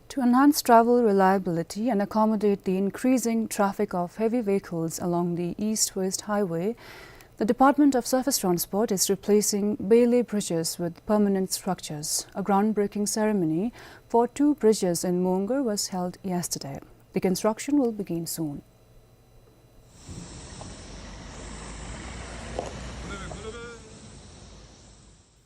To enhance travel reliability and accommodate the increasing traffic of heavy vehicles along the East-West Highway, the Department of Surface Transport is replacing bailey bridges with permanent structures. A groundbreaking ceremony for two bridges in Mongar was held yesterday. The construction will begin soon.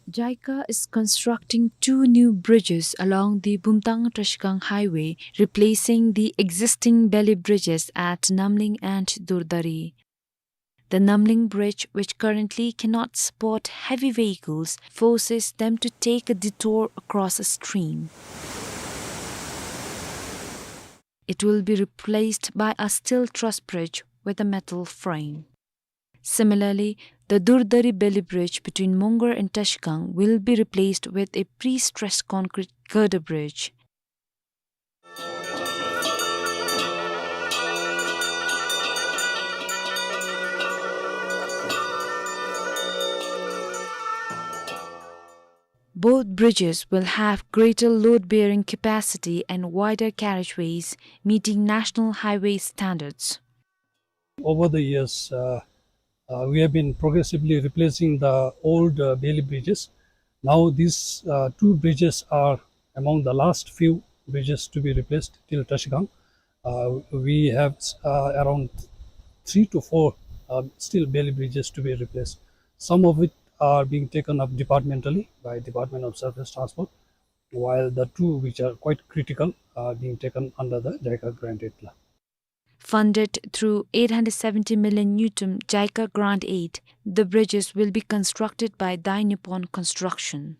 JICA is constructing two new bridges along the Bumtang-Trashigang Highway, replacing the existing bailey bridges at Namling and Durdari. The Namling Bridge, which currently cannot support heavy vehicles, forces them to take a detour across a stream. It will be replaced by a steel truss bridge with a metal frame. Similarly, the Durdari Bailey Bridge between Mongar and Trashigang will be replaced with a pre-stressed concrete girder bridge. Both bridges will have greater load-bearing capacity and wider carriageways, meeting national highway standards. Over the years, uh, uh, we have been progressively replacing the old, uh, bailey bridges. Now these, uh, two bridges are among the last few bridges to be replaced till Trashigang. Uh, we have, uh, around three to four, uh, still bailey bridges to be replaced. Some of it are being taken up departmentally by Department of Surface Transport, while the two which are quite critical are being taken under the JICA granted plan. Funded through eight hundred seventy million ngultrum JICA grant aid, the bridges will be constructed by Dai Nippon Construction.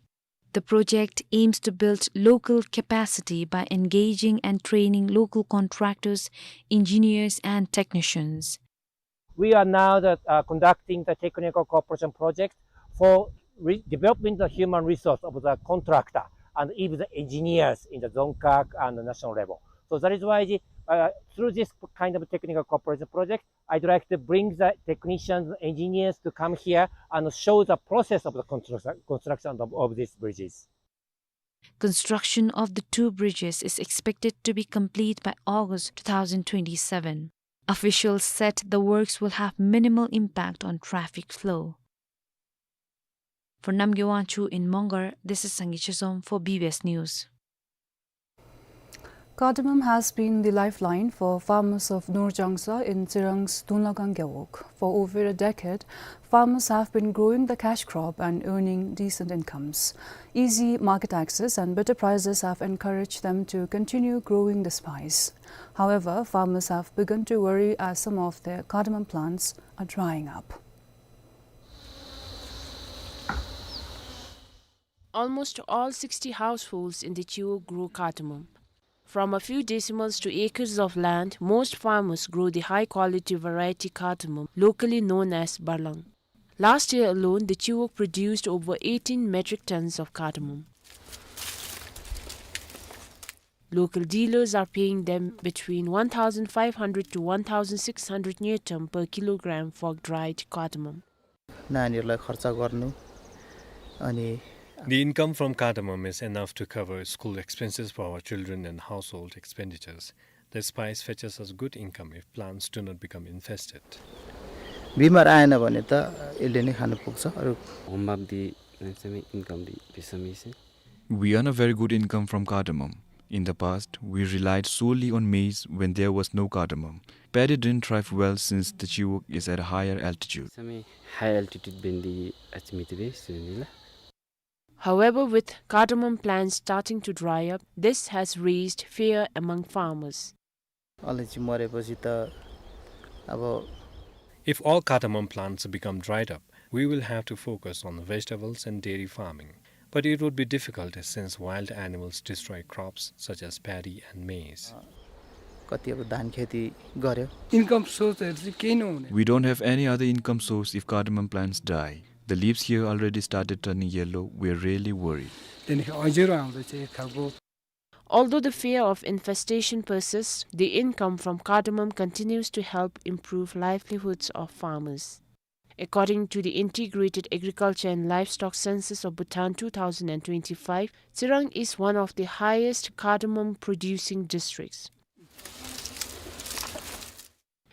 The project aims to build local capacity by engaging and training local contractors, engineers, and technicians. We are now the, uh, conducting the technical cooperation project for re-, developing the human resource of the contractor and even the engineers in the Dzongkhag and the national level. So that is why the, Uh, through this kind of technical cooperation project, I'd like to bring the technicians, engineers to come here and show the process of the construction, construction of, of these bridges. Construction of the two bridges is expected to be complete by August two thousand twenty-seven. Officials said the works will have minimal impact on traffic flow. For Namgay Wangchuk in Mongar, this is Sangay Chezom for B B S News. Cardamom has been the lifeline for farmers of Norjangsa in Tsirang's Dunlagang Gewog. For over a decade, farmers have been growing the cash crop and earning decent incomes. Easy market access and better prices have encouraged them to continue growing the spice. However, farmers have begun to worry as some of their cardamom plants are drying up. Almost all sixty households in the Chiwog grow cardamom. From a few decimals to acres of land, most farmers grow the high-quality variety cardamom, locally known as Barlang. Last year alone, the Chiwog produced over eighteen metric tons of cardamom. Local dealers are paying them between one thousand five hundred to one thousand six hundred ngultrum per kilogram for dried cardamom. नानीहरूलाई खर्च गर्नु, अनि The income from cardamom is enough to cover school expenses for our children and household expenditures. The spice fetches us good income if plants do not become infested. बिमार आएन भने त यसले नै खान पुग्छ। अरू होमवर्क दि, एकदमै इन्कम दि, बेसमी से। We earn a very good income from cardamom. In the past, we relied solely on maize when there was no cardamom. Paddy didn't thrive well since the Chiwog is at a higher altitude. समय high altitude बेन्दी अच्छि मिति बे सुनिला। However, with cardamom plants starting to dry up, this has raised fear among farmers. अलैँची मरेपछि त अब If all cardamom plants become dried up, we will have to focus on vegetables and dairy farming. But it would be difficult since wild animals destroy crops such as paddy and maize. कति अब धान खेती गर्‍यो। इन्कम सोर्सहरू चाहिँ केही नहुने। We don't have any other income source if cardamom plants die. The leaves here already started turning yellow. We're really worried. त्यहाँदेखि अँज्यारो आउँदा चाहिँ एक खालको Although the fear of infestation persists, the income from cardamom continues to help improve livelihoods of farmers. According to the Integrated Agriculture and Livestock Census of Bhutan two thousand and twenty-five, Tsirang is one of the highest cardamom producing districts.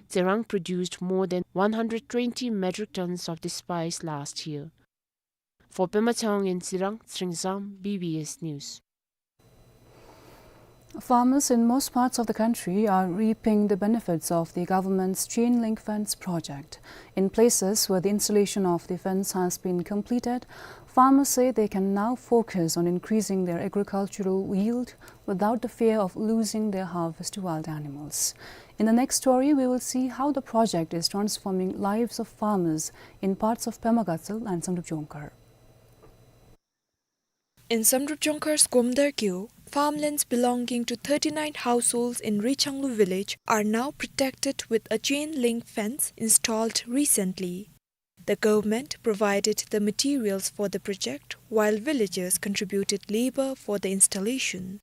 Tsirang produced more than one hundred twenty metric tons of the spice last year. For Pema Chawang in Tsirang, Tsering Zam, B B S News. Farmers in most parts of the country are reaping the benefits of the government's chain link fence project. In places where the installation of the fence has been completed, farmers say they can now focus on increasing their agricultural yield without the fear of losing their harvest to wild animals. In the next story, we will see how the project is transforming lives of farmers in parts of Pema Gatshel and Samdrup Jongkhar. In Samdrup Jongkhar's Gomdar Keo, farmlands belonging to thirty-nine households in Richanglu village are now protected with a chain link fence installed recently. The government provided the materials for the project, while villagers contributed labor for the installation.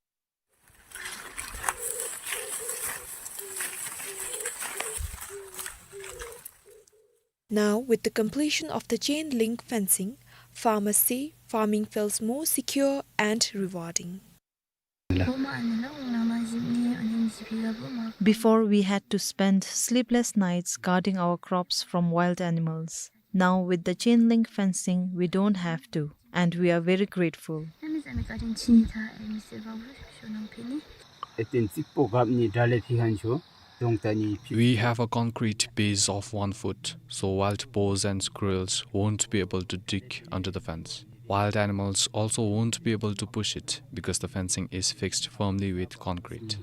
Now, with the completion of the chain link fencing, farmers say farming feels more secure and rewarding. Before, we had to spend sleepless nights guarding our crops from wild animals. Now, with the chain link fencing, we don't have to, and we are very grateful. We have a concrete base of one foot, so wild boars and squirrels won't be able to dig under the fence. Wild animals also won't be able to push it because the fencing is fixed firmly with concrete.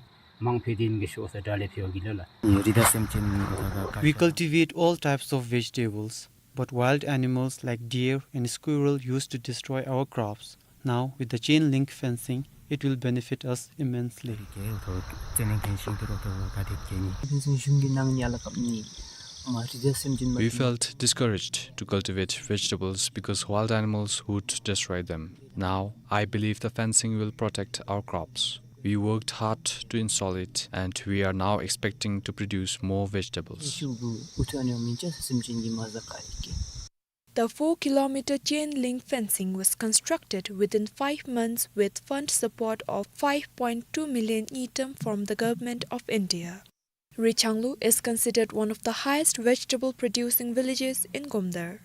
We cultivate all types of vegetables, but wild animals like deer and squirrel used to destroy our crops. Now, with the chain link fencing, it will benefit us immensely. We felt discouraged to cultivate vegetables because wild animals would destroy them. Now, I believe the fencing will protect our crops. We worked hard to install it, and we are now expecting to produce more vegetables. ཤུགས་བུ་ཐོན་ཡོད་མི་ཅ་སེམས་ཅན་གྱི་མ་ཟ་ཁ་ཡི་ཀེ། The four-kilometer chain link fencing was constructed within five months with fund support of five point two million ngultrum from the Government of India. Richanglu is considered one of the highest vegetable producing villages in Gomdar.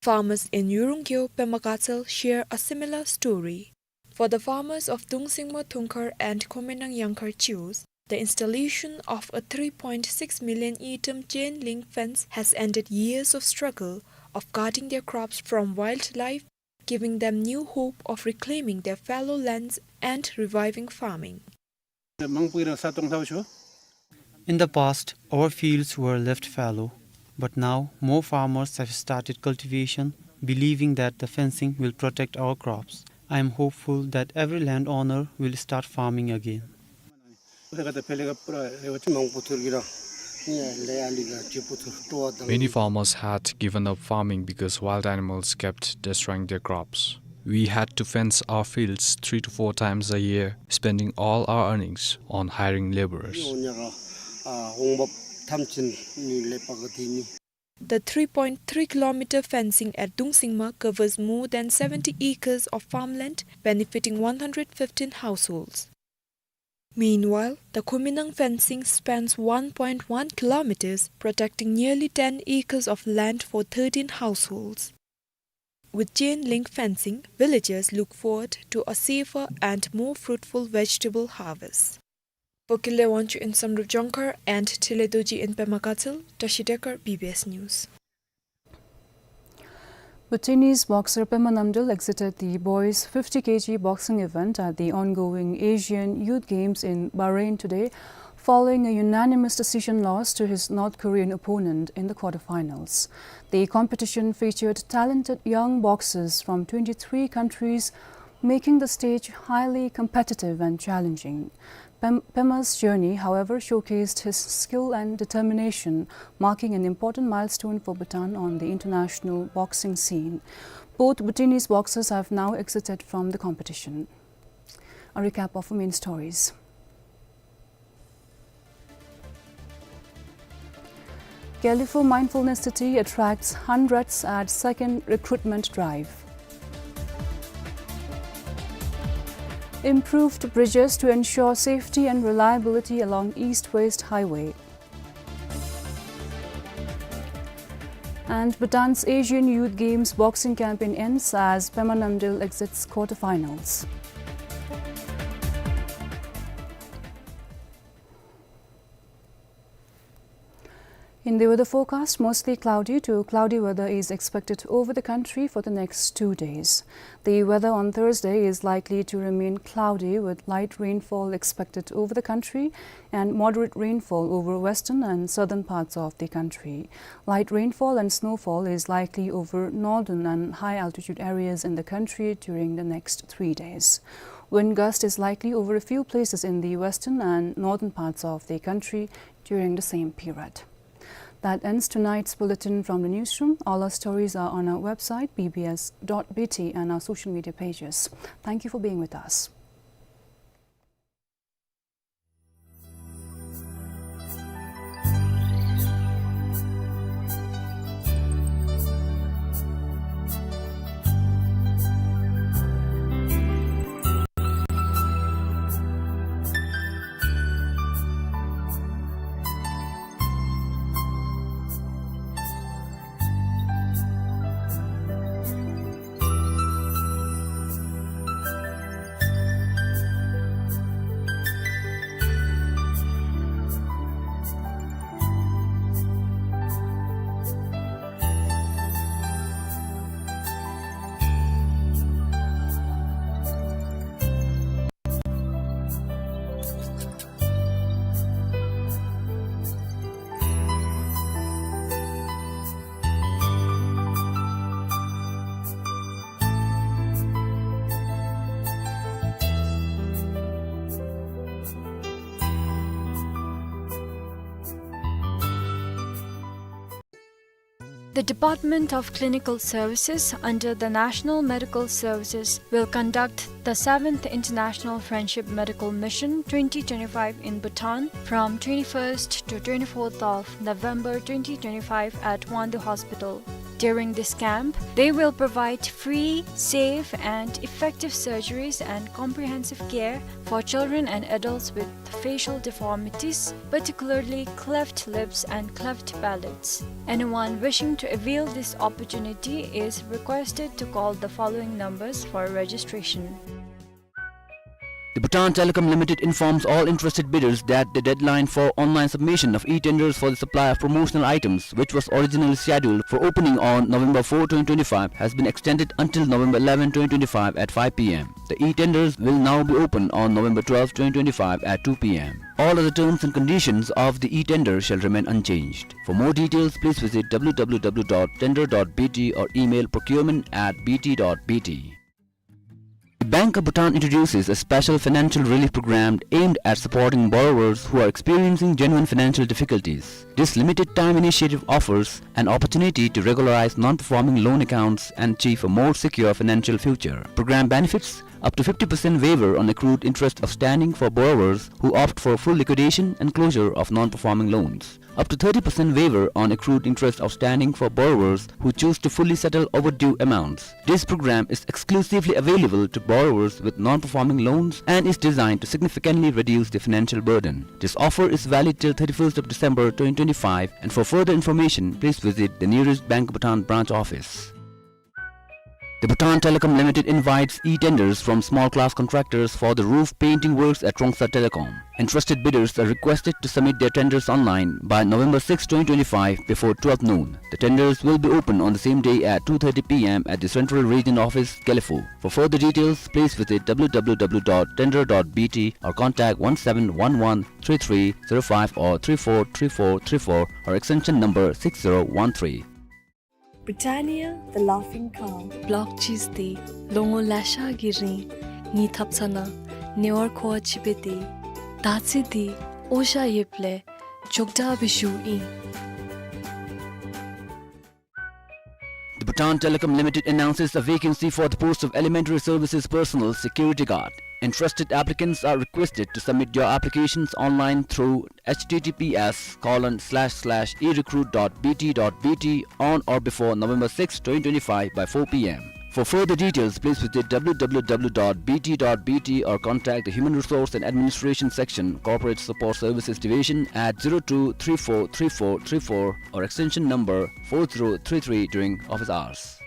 Farmers in Yurungkyo, Pema Gatshel share a similar story. For the farmers of Dungsingma, Thungkhar and Khominang, Yangkhar Chius, the installation of a three point six million ngultrum chain link fence has ended years of struggle of guarding their crops from wildlife, giving them new hope of reclaiming their fallow lands and reviving farming. In the past, our fields were left fallow, but now more farmers have started cultivation, believing that the fencing will protect our crops. I am hopeful that every landowner will start farming again. Many farmers had given up farming because wild animals kept destroying their crops. We had to fence our fields three to four times a year, spending all our earnings on hiring laborers. The three point three kilometer fencing at Dungsingma covers more than seventy acres of farmland, benefiting one hundred fifteen households. Meanwhile, the Khominang fencing spans one point one kilometers, protecting nearly ten acres of land for thirteen households. With chain link fencing, villagers look forward to a safer and more fruitful vegetable harvest. For Kile Wangchuk in Samdrup Jongkhar and Thile Dorji in Pema Gatshel, Tashi Dekar, B B S News. Bhutanese boxer Pema Namdel exited the boys fifty kilogram boxing event at the ongoing Asian Youth Games in Bahrain today, following a unanimous decision loss to his North Korean opponent in the quarterfinals. The competition featured talented young boxers from twenty-three countries, making the stage highly competitive and challenging. Pem-, Pema's journey, however, showcased his skill and determination, marking an important milestone for Bhutan on the international boxing scene. Both Bhutanese boxers have now exited from the competition. A recap of main stories. Gelephu Mindfulness City attracts hundreds at second recruitment drive. Improved bridges to ensure safety and reliability along East-West Highway. And Bhutan's Asian Youth Games boxing campaign ends as Pema Namdel exits quarterfinals. In the weather forecast, mostly cloudy to cloudy weather is expected over the country for the next two days. The weather on Thursday is likely to remain cloudy with light rainfall expected over the country and moderate rainfall over western and southern parts of the country. Light rainfall and snowfall is likely over northern and high altitude areas in the country during the next three days. Wind gust is likely over a few places in the western and northern parts of the country during the same period. That ends tonight's bulletin from the newsroom. All our stories are on our website, B B S dot B T, and our social media pages. Thank you for being with us. The Department of Clinical Services under the National Medical Services will conduct the seventh International Friendship Medical Mission twenty twenty-five in Bhutan from twenty-first to twenty-fourth of November twenty twenty-five at Wangdue Hospital. During this camp, they will provide free, safe, and effective surgeries and comprehensive care for children and adults with facial deformities, particularly cleft lips and cleft palates. Anyone wishing to avail this opportunity is requested to call the following numbers for registration. The Bhutan Telecom Limited informs all interested bidders that the deadline for online submission of e-tenders for the supply of promotional items, which was originally scheduled for opening on November fourth, twenty twenty-five, has been extended until November eleventh, twenty twenty-five at five p m. The e-tenders will now be open on November twelfth, twenty twenty-five at two p m. All other terms and conditions of the e-tender shall remain unchanged. For more details, please visit w w w dot tender dot b t or email procurement at b t dot b t. The Bank of Bhutan introduces a special financial relief program aimed at supporting borrowers who are experiencing genuine financial difficulties. This limited time initiative offers an opportunity to regularize non-performing loan accounts and achieve a more secure financial future. Program benefits: up to fifty percent waiver on accrued interest outstanding for borrowers who opt for full liquidation and closure of non-performing loans. Up to thirty percent waiver on accrued interest outstanding for borrowers who choose to fully settle overdue amounts. This program is exclusively available to borrowers with non-performing loans and is designed to significantly reduce their financial burden. This offer is valid till thirty-first of December twenty twenty-five, and for further information, please visit the nearest Bank of Bhutan branch office. The Bhutan Telecom Limited invites e-tenders from small class contractors for the roof painting works at Trongsa Telecom. Interested bidders are requested to submit their tenders online by November sixth, twenty twenty-five, before twelve noon. The tenders will be open on the same day at two thirty p m at the Central Region Office, Gelephu. For further details, please visit w w w dot tender dot b t or contact one seven one one three three zero five or three four three four three four or extension number six zero one three. Britannia, the laughing cow. Block cheese འདི་ལོ་ངོ་ལེ་ཤ་གི་རིང་ངེའི་ཐབ་ཚང་ནང་ཉེ་བར་མཁོ་བ་ཅིག་སྦེ་སྡོད། ད་ཅི་འདི་ཨོ་ཤ་ཡོདཔ་ལས་མགྱོགས་དྲགས་སྦེ་ཞུཝ་ཨིན། The Bhutan Telecom Limited announces a vacancy for the post of Elementary Services Personnel Security Guard. Interested applicants are requested to submit your applications online through h t t p s colon slash slash e recruit dot b t dot b t on or before November sixth, twenty twenty-five by four p m. For further details, please visit w w w dot b t dot b t or contact the Human Resource and Administration Section, Corporate Support Services Division at zero two three four three four three four or extension number four zero three three during office hours.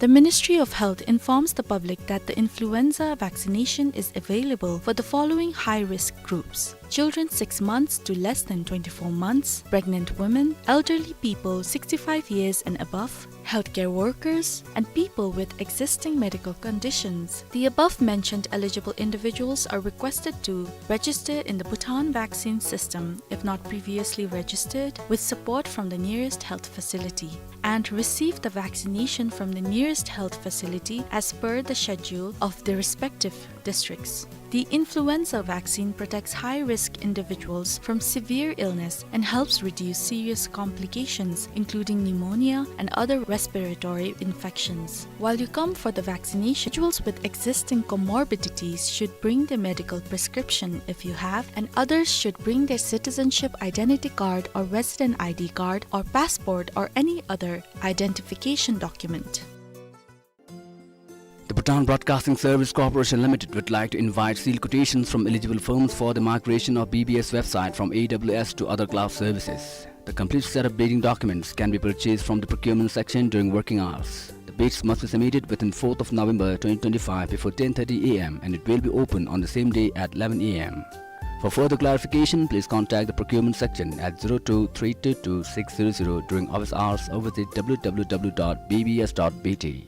The Ministry of Health informs the public that the influenza vaccination is available for the following high-risk groups: children six months to less than twenty-four months, pregnant women, elderly people sixty-five years and above, healthcare workers, and people with existing medical conditions. The above-mentioned eligible individuals are requested to register in the Bhutan vaccine system if not previously registered, with support from the nearest health facility, and receive the vaccination from the nearest health facility as per the schedule of the respective districts. The influenza vaccine protects high-risk individuals from severe illness and helps reduce serious complications, including pneumonia and other respiratory infections. While you come for the vaccination, individuals with existing comorbidities should bring their medical prescription if you have, and others should bring their citizenship identity card or resident I D card or passport or any other identification document. The Bhutan Broadcasting Service Corporation Limited would like to invite sealed quotations from eligible firms for the migration of B B S website from A W S to other cloud services. The complete set of bidding documents can be purchased from the procurement section during working hours. The bids must be submitted within fourth of November twenty twenty-five before ten thirty A M and it will be open on the same day at eleven A M. For further clarification, please contact the procurement section at zero two three two two six zero zero during office hours or visit W W W dot B B S dot B T.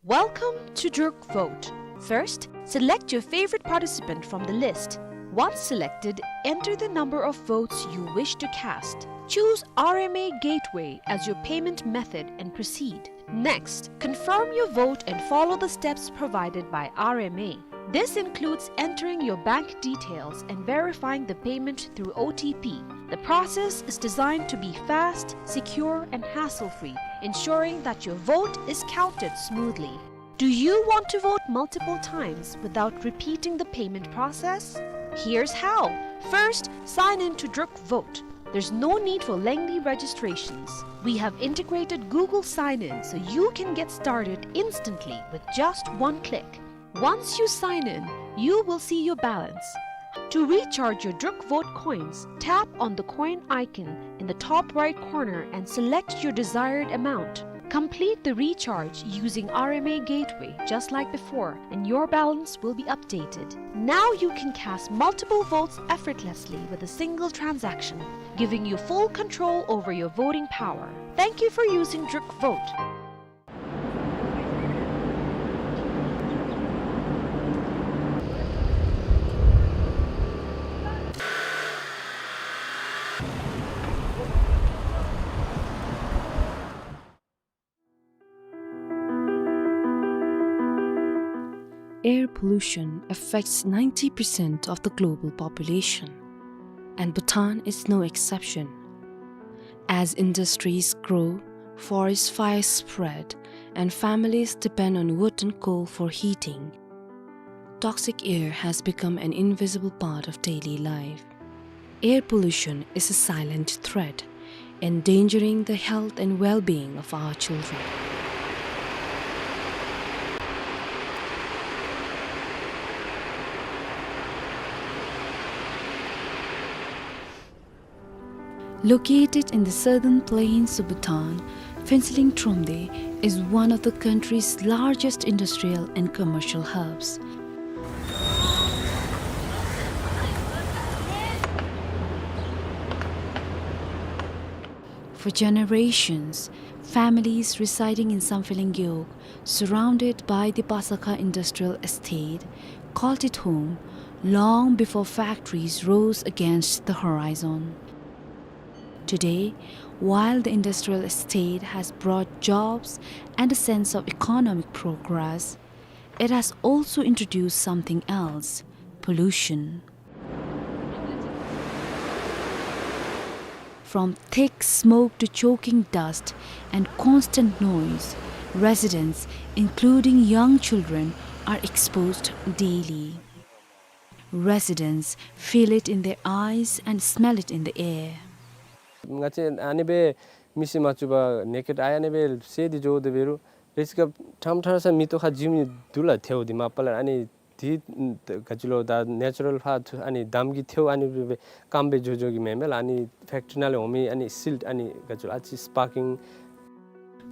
Welcome to Druk Vote. First, select your favorite participant from the list. Once selected, enter the number of votes you wish to cast. Choose R M A Gateway as your payment method and proceed. Next, confirm your vote and follow the steps provided by R M A. This includes entering your bank details and verifying the payment through O T P. The process is designed to be fast, secure, and hassle-free, ensuring that your vote is counted smoothly. Do you want to vote multiple times without repeating the payment process? Here's how. First, sign in to Druk Vote. There's no need for lengthy registrations. We have integrated Google Sign-In so you can get started instantly with just one click. Once you sign in, you will see your balance. To recharge your Druk Vote coins, tap on the coin icon in the top right corner and select your desired amount. Complete the recharge using R M A Gateway just like before, and your balance will be updated. Now you can cast multiple votes effortlessly with a single transaction, giving you full control over your voting power. Thank you for using Druk Vote. Air pollution affects ninety percent of the global population, and Bhutan is no exception. As industries grow, forest fires spread, and families depend on wood and coal for heating, toxic air has become an invisible part of daily life. Air pollution is a silent threat, endangering the health and well-being of our children. Located in the southern plains of Bhutan, Phuentsholing Thromde is one of the country's largest industrial and commercial hubs. For generations, families residing in Samphehleng Gewog, surrounded by the Pasakha Industrial Estate, called it home long before factories rose against the horizon. Today, while the industrial estate has brought jobs and a sense of economic progress, it has also introduced something else: pollution. From thick smoke to choking dust and constant noise, residents, including young children, are exposed daily. Residents feel it in their eyes and smell it in the air. ང་བཅས་ཨ་ནི་སྦེ་མི་སེར་མ་བཅུག་པར་naked eye ཨ་ནི་སྦེ་ཟེར་ཏེ་འགྱོ་དེ་འབད་རུང་རེས་ཀ་ཐམ་ཐམ་ས་མེ་ཏོག་ཁ་འཇིམ་ནི་དུག་ལ་ཐལཝ་འདི་མ་པ་ལས་ཨ་ནི་འདི་ག་ཅི་ལོ་ད་ནེ་ཅུ་རཱལ་ཕར་ཨ་ནི་འདམ་གྱི་ཐལཝ་ཨ་ནི་སྦེ་སྐམ་སྦེ་འགྱོ་འགྱོ་གི་མེན་མས་ལགས། ཨ་ནི་ཕེཀ་ཊི་རི་ནང་ལས་འོང་མི་ཨ་ནི་སིལཊ་ཨ་ནི་ག་ཅི་ལོ་ཨ་ཙི་སི་པར་ཀིང།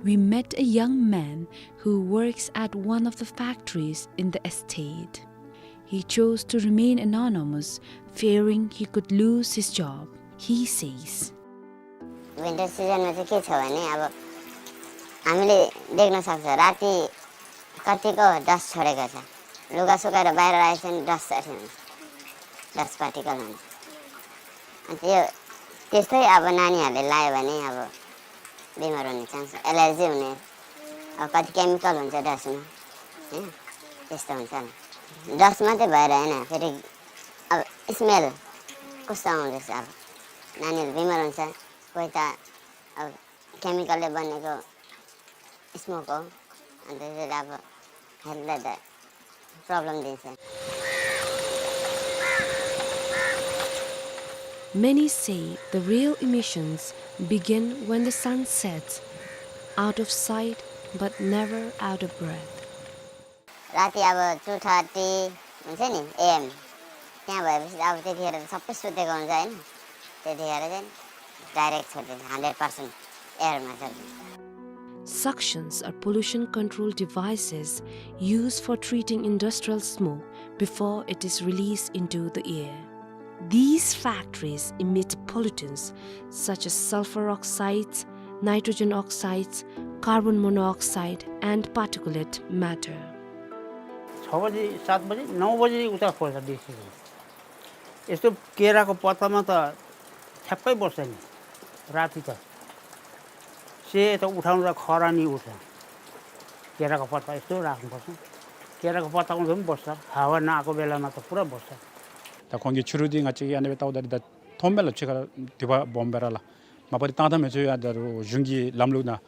We met a young man who works at one of the factories in the estate. He chose to remain anonymous, fearing he could lose his job. He says, winter सिजनमा चाहिँ के छ भने, अब हामीले देख्न सक्छ, राति कतिको डस्ट छोडेको छ। लुगासुघाहरू बाहिर राखेको छ भने डस्ट अथवा हुन्छ, डस्ट पार्टिकल हुन्छ। अनि त्यो, त्यस्तै अब नानीहरूले लायो भने अब बिमार हुने चान्स, एलर्जी हुने, अब कति केमिकल हुन्छ डस्टमा, होइन? त्यस्तो हुन्छ नि। डस्ट मात्रै भएर होइन, फेरि अब स्मेल कस्तो आउँदैछ, अब नानीहरू बिमार हुन्छ, कोही त अब केमिकलले बनेको स्मोक हो, अनि त्यसैले अब हेल्थलाई त प्रब्लम दिन्छ। Many say the real emissions begin when the sun sets, out of sight but never out of breath. राति अब टू थर्टी हुन्छ नि एएम, त्यहाँ भएपछि अब त्यतिखेर त सबै सुतेको हुन्छ, होइन? त्यतिखेर चाहिँ डाइरेक्ट छोडिदिन्छ, हन्ड्रेड पर्सेन्ट एयरमा छोडिदिन्छ। Suctions are pollution control devices used for treating industrial smoke before it is released into the air. These factories emit pollutants such as sulfur oxides, nitrogen oxides, carbon monoxide, and particulate matter. छ बजी, सात बजी, नौ बजी उता खोल्छ बेसी। यस्तो केराको पत्तामा त ठ्याक्कै बस्छ नि, राति त। सेतो उठाउँदा खरानी उठ्छ। केराको पत्ता यस्तो राख्नुपर्छ। དེ་ར་གི་པ་ཏག་འཛོམས་བོར་ས། ཧ་བ་ན་ཨ་ཀོ་བེ་ལ་ན་ཏོ་པུ་ར་བོར་ས། ད་ཁོང་གི་ཕྱི་རུ་འདི་ང་བཅས་ཀྱིས་ཨ་ནི་སྦེ་བལྟཝ་ད་འདི་ད་མཐོངམ་མས་ལགས། ཕྱི་ཁར་དུད་པ་སྦོམ་སྦེ་ར་ལགས། མ་པ་འདི་བཏང་ཐངས་མི་ཚུ་ཡང་ད་རུང་གཞུང་གི་ལམ་ལུགས་ནང་།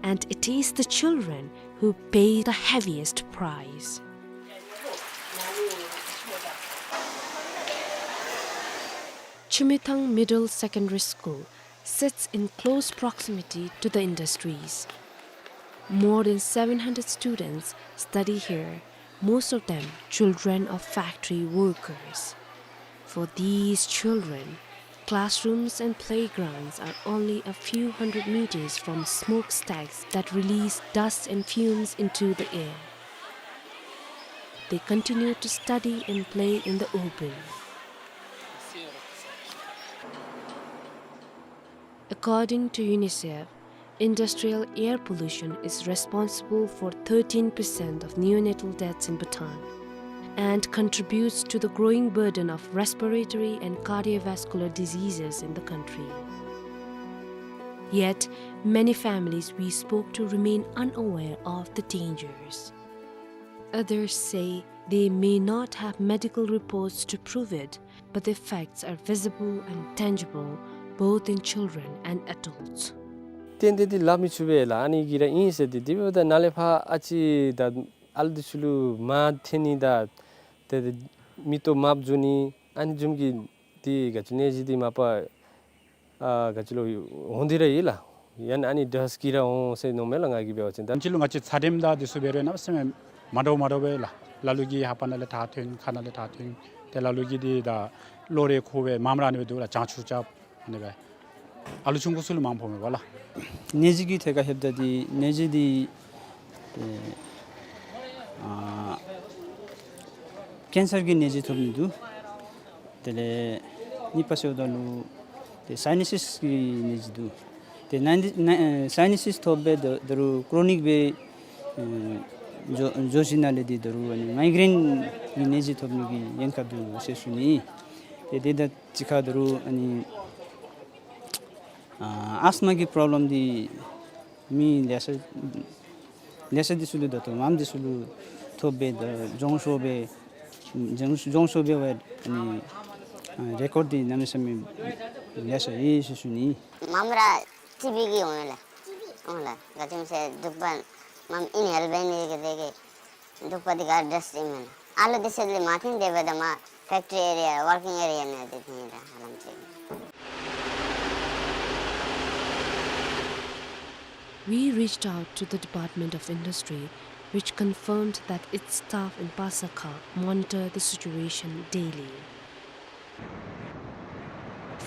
And it is the children who pay the heaviest price. Chumithang Middle Secondary School sits in close proximity to the industries. More than seven hundred students study here, most of them children of factory workers. For these children, classrooms and playgrounds are only a few hundred meters from smokestacks that release dust and fumes into the air. They continue to study and play in the open. According to UNICEF, industrial air pollution is responsible for thirteen percent of neonatal deaths in Bhutan and contributes to the growing burden of respiratory and cardiovascular diseases in the country. Yet, many families we spoke to remain unaware of the dangers. Others say they may not have medical reports to prove it, but the effects are visible and tangible, both in children and adults. ཏན་ཏན་འདི་སླབ་མི་ཚུགས་པས་ལགས། ཨ་ནི་གི་ར་ཨིན་ཟེར་ཏེ་དེ་འབདཝ་ད་ནཱ་ལས་ཕར་ཨ་ཙི་ད་ཨ་ལུ་འདི་ཚུ་ལུ་མར་འཐེན་ནི་ད་ཏེ་མིག་ཏོ་དམརཔོ་འགྱོ་ནི་ཨ་ནི་བཟུམ་གྱི་འདི་ག་ཅི་ནད་གཞི་འདི་མ་པ་ཨ་ག་ཅི་ལོ་འོང་སྟེ་ར་ཡོད་ལགས། ཡང་ན་ཨ་ནི་ཌསཊ་གིས་ར་འོང་ཟེར་མནོཝ་མས་ལགས་ང་གིས་འབད་བ་ཅིན། ད་ཕྱི་ལུ་ང་བཅས་ཚ་དྲེམ་དང་འདི་ཚུ་འབད་རུང་གནམ་མེད་ས་མེད་མ་འདྲཝ་མ་འདྲཝ་སྦེ་ལགས། ལ་ལུ་གིས་ལྷ་པ་ནང་ལས་ཐག་འཐེན་ཁ་ནང་ལས་ཐག་འཐེན། ཏེ་ལ་ལུ་གིས་འདི་ད་གློག་རས་ཁུར་སྦེ་མངམ་ར་ཨ་ནི་སྦེ་འདུག་ལགས། གྱང་ཆུ་རྐྱབ་ཨ་ནི་སྦེ། ཨ་ལུ་ཆུང་ཀུ་ཚུ་ལུ་མངམ་ཕོག་མས་པ་ལགས། ནད་གཞི་གི་ཐད་ཁར་ལྷོདཔ་ད་འདི་ནད་གཞི་འདི་ཨེ་ཨ་ཀེན་སར་གྱི་ནད་གཞི་ཐོབ་ནི་འདུག། དེ་ལས་གཉིས་པ་ཟེརཝ་ད་ལུ་ཏེ་སའི་ནཱ་སིས་ཀྱི་ནད་གཞི་འདུག། ཏེ་ནཱ་ནཱ་ཨེ་སའི་ནཱ་སིས་ཐོབ་སྦེ་ད་ད་རུང་ཀྲོ་ནིག་སྦེ་ཨེ་འགྱོ་འགྱོ་ཞིནམ་ལས་འདི་ད་རུང་ཨ་ནི་མའི་གྲེན་གྱི་ནད་གཞི་ཐོབ་ནི་གི་ཉེན་ཁ་འདུག་ཟེར་ཞུ་ནི། ཏེ་དེ་དང་གཅིག་ཁར་ད་རུང་ཨ་ནི་ཨ་ཨསི་མ་གི་པོརོབ་ལེམ་འདི་མི་ལེ་ཤ་ལེ་ཤ་འདི་ཚུ་ལུ་ད་ལྟོ་མངམ་འདི་ཚུ་ལུ་ཐོབ་སྦེ་ད་གྱོང་ཤོར་སྦེ་གྱོང་གྱོང་ཤོར་སྦེ་ཝའི་ཨ་ནི་ཨ་རེ་ཀོཌ་འདི་གནམ་མེད་ས་མེད་ལེ་ཤ་ཡོད་ཟེར་ཞུ་ནི། མངམ་ར་ཊི་བི་གིས་འོང་ལགས། འོང་ལགས། ག་ཅི་སྨོ་ཟེར་འདུག་པ་མངམ་ཨིན་ཧེལ་འབད་ནི་གི་དེ་གིས་འདུག་པ་འདི་ག་ཌསཊ་ཨིན་མས་ལགས། ཨ་ལུ་འདི་ཚུ་ལས་མ་འཐེན་དེ་འབདཝ་ད་མར་ཕེཀ་ཊི་རི་ཨེ་རི་ཡ་ཝར་ཀིང་ཨེ་རི་ཡ་ནང་འདི་འཐེན་ཡི་ལགས་ཧ་ལམ་ཅིག། We reached out to the Department of Industry, which confirmed that its staff in Pasakha monitor the situation daily.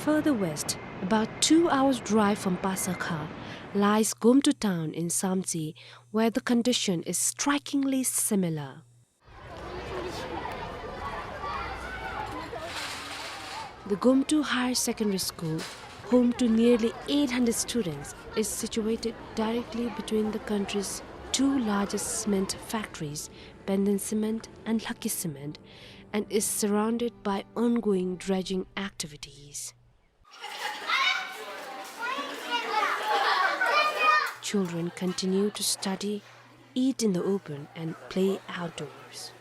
Further west, about two hours' drive from Pasakha, lies Gomtu town in Samtse, where the condition is strikingly similar. The Gomtu Higher Secondary School, home to nearly eight hundred students, is situated directly between the country's two largest cement factories, Penden Cement and Lhakki Cement, and is surrounded by ongoing dredging activities. Children continue to study, eat in the open, and play outdoors.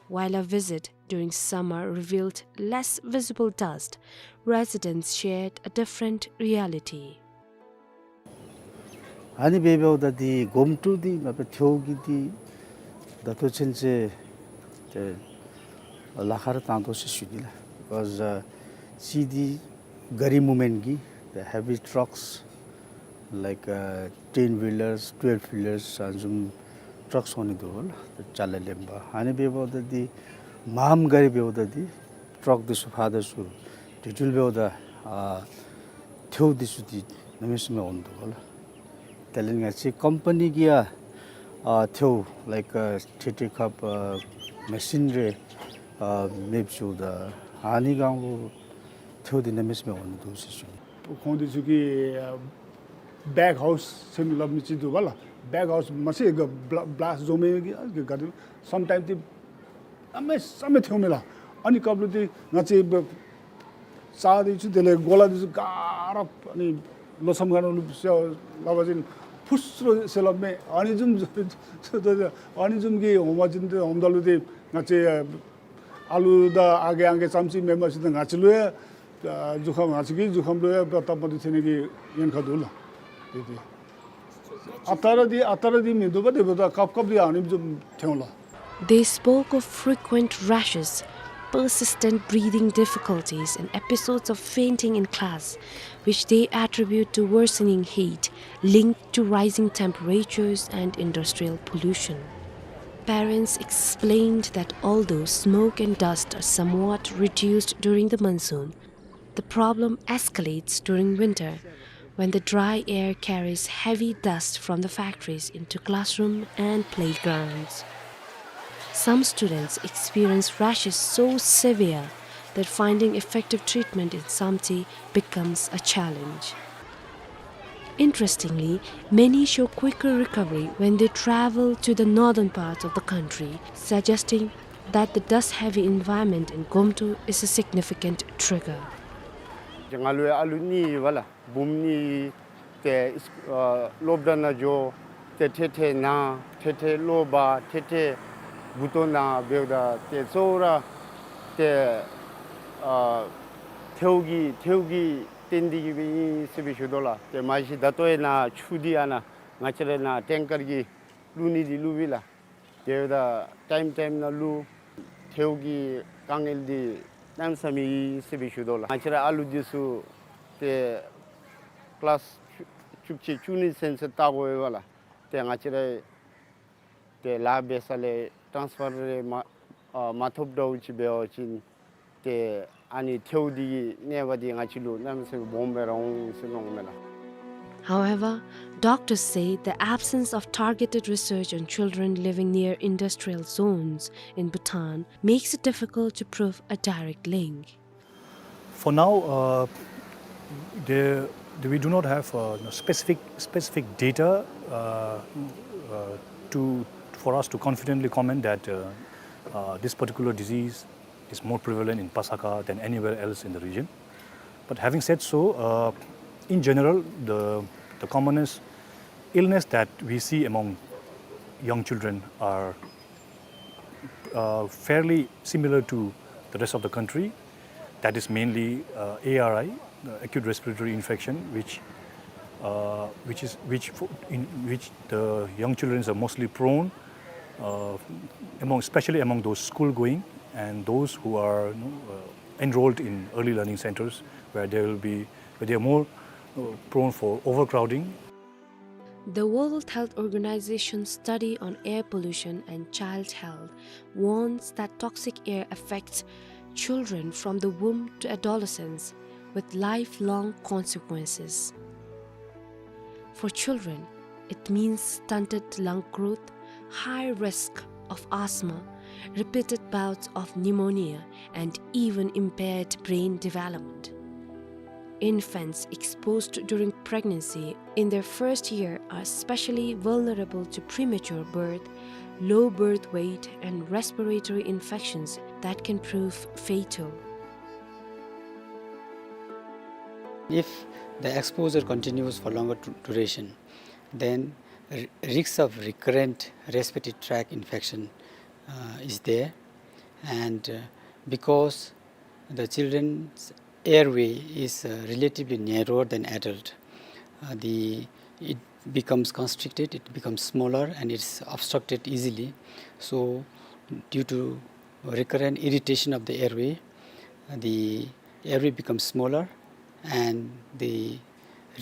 While our visit during summer revealed less visible dust, residents shared a different reality. ཨ་ནི་འབདཝ་ད་འདི་གོམ་ཊུ་འདི་མ་པ་ཐལཝ་གིས་འདི་ད་ལྟོ་ཚུན་ཚོད་ཏེ་ལཱ་ཁག་ར་བཏང་དོ་ཟེར་ཞུ་ནི་ལགས། Because uh, see the gari movement གིས་the heavy trucks like uh, ten wheelers, twelve wheelers ཨ་ནི་བཟུམ་ཊགས་འོང་ནི་འདུག་ལགས། ཅ་ལ་ལེན་པར། ཨ་ནི་འབདཝ་ད་འདི་མངམ་ག་ར་འབདཝ་ད་འདི་ཊགས་འདི་ཚུ་ཕར་དང་ཚུར་དེ་འཕྲོ་འབདཝ་ད་ཨ་ཐལཝ་འདི་ཚུ་འདི་གནམ་མེད་ས་མེད་འོང་འདུག་ལགས། དེ་ལས་ང་བཅས་ཀམ་པ་ནི་གིས་ཡང་ཨ་ཐལཝ་like uh, ཊེ་ཊེ་ཀབ་ཨ་མེ་ཤིན་རེ་ཨ་མེདཔ་བཟོཝ་ད་ཨ་ནི་སྒང་ལུ་ཐལཝ་འདི་གནམ་མེད་ས་མེད་འོང་ནི་འདུག་ཟེར་ཞུ་ནི། ཁོང་འདི་ཚུ་གིས་ཨ་བེག་ཧའུསི་ཟེར་མི་སླབ་མི་ཅིག་འདུག་པ་ལགས། བེག་ཧའུསི་མ་ཚད་ག་བླ་བླཱསཊ་བཟོ་མི་གི་ཨ་ག་དེ་སམ་ཊའིམསི་འདི་གནམ་མེད་ས་མེད་ཐལཝ་མས་ལགས། ཨ་ནི་སྐབས་ལུ་འདི་ང་བཅས་བ་རྩྭ་འདི་ཚུ་དེ་ལས་གོ་ལ་འདི་ཚུ་ག་ར་ཨ་ནི་ལོ་མཚམས་ཁ་ནང་ལུ་སླབ་པ་ཅིན་ ཧུས་རོ་ཟེར་སླབ་མས། ཨ་ནི་བཟུམ་ཨ་ནི་བཟུམ་གྱི་འོང་བ་ཅིན་ཏེ་འོངམ་ད་ལུ་ཏེ་ང་བཅས་ཨ་ལུ་དང་ཨ་གེ་ཨང་གེ་ཙམ་ཅིག་མེན་པར་ཞིན་ན་ང་བཅས་ལུ་ཡང་ཨ་གཟུགས་ཁམས་ང་བཅས་ཀྱི་གཟུགས་ཁམས་ལུ་ཡང་སྟབས་མ་བདེཝ་ཐོན་ནི་གི་ཉེན་ཁ་འདུག་ལགས། ཏེ་ཏེ་ཨ་རྟག་ར་འདི་ཨ་རྟག་ར་འདི་མིན་འདུག་པ། དེ་འབདཝ་ད་སྐབས་སྐབས་འདི་ཨ་ནི་བཟུམ་ཐོན་ལགས། They spoke of frequent rashes, persistent breathing difficulties, and episodes of fainting in class, which they attribute to worsening heat linked to rising temperatures and industrial pollution. Parents explained that although smoke and dust are somewhat reduced during the monsoon, the problem escalates during winter, when the dry air carries heavy dust from the factories into classroom and playgrounds. Some students experience rashes so severe that finding effective treatment in Samtse becomes a challenge. Interestingly, many show quicker recovery when they travel to the northern parts of the country, suggesting that the dust-heavy environment in Gomtu is a significant trigger. ང་ལུ་ཡང་ཨ་ལུ་གཉིས་ཡོད་པ་ལགས། བུམོ་གཉིས་ཏེ་ཨ་སློབ་གྲྭ་ནང་འགྱོ། ཏེ་ཐེ་ཐེ་ན་ཐེ་ཐེ་གློ་བ་ཐེ་ཐེ་མགུ་ཏོ་ན་འབདཝ་ད་ཏེ་གཙོ་བོ་ར་ཏེ་ཨ་ཐལཝ་གི་ཐལཝ་གི་བརྟེན་ཏེ་གིས་སྦེ་ཨིན་ཟེར་སྦེ་ཞུ་དོ་ལགས། ཏེ་མ་གཞི་ད་ལྟོ་ཡང་ན་ཆུ་འདི་ཨ་ན་ང་བཅས་ར་ན་ཊེང་ཀར་གྱིས་བླུག་ནི་འདི་བླུག་པས་ལགས། དེ་འབདཝ་ད་ཊའིམ་ཊའིམ་ནང་བླུག། ཐལཝ་གི་དཀའ་ངལ་འདི་གནམ་མེད་ས་མེད་ཨིན་ཟེར་སྦེ་ཞུ་དོ་ལགས། ང་བཅས་ར་ཨ་ལུ་འདི་ཚུ་ཏེ་ཀི་ལཱསི་བཅུ་གཅིག་བཅུ་གཉིས་ཚུན་ཚོད་བལྟ་དགོ་པས་ལགས། ཏེ་ང་བཅས་ར་ཏེ་ལཱ་འབད་ས་ལས་ཊཱནསི་ཕར་རེ་མ་ཨ་མ་ཐོབ་འདྲཝ་ཅིག་འབད་བ་ཅིན་ཏེ་ཨ་ནི་ཐལཝ་འདི་གི་གནོད་པ་འདི་ང་བཅས་ལུ་གནམ་མེད་ས་མེད་སྦོམ་སྦེ་ར་འོང་ཟེར་མནོཝ་མས་ལགས། However, doctors say the absence of targeted research on children living near industrial zones in Bhutan makes it difficult to prove a direct link. For now, uh, there, we do not have, uh, specific, specific data, uh, uh, to, for us to confidently comment that, uh, uh, this particular disease is more prevalent in Pasakha than anywhere else in the region. But having said so, uh, in general, the, the commonest illness that we see among young children are uh, fairly similar to the rest of the country. That is mainly, uh, A R I, uh, acute respiratory infection, which, uh, which is, which fo-, in which the young children are mostly prone, uh, among, especially among those school going and those who are, you know, uh, enrolled in early learning centers, where they will be, where they are more, uh, prone for overcrowding. The World Health Organization study on air pollution and child health warns that toxic air affects children from the womb to adolescence with lifelong consequences. For children, it means stunted lung growth, high risk of asthma, repeated bouts of pneumonia, and even impaired brain development. Infants exposed during pregnancy in their first year are especially vulnerable to premature birth, low birth weight, and respiratory infections that can prove fatal. If the exposure continues for longer du-, duration, then r-, risks of recurrent respiratory tract infection, uh, is there. And, uh, because the children's airway is, uh, relatively narrower than adult, uh, the, it becomes constricted, it becomes smaller, and it's obstructed easily. So, due to recurrent irritation of the airway, the airway becomes smaller and the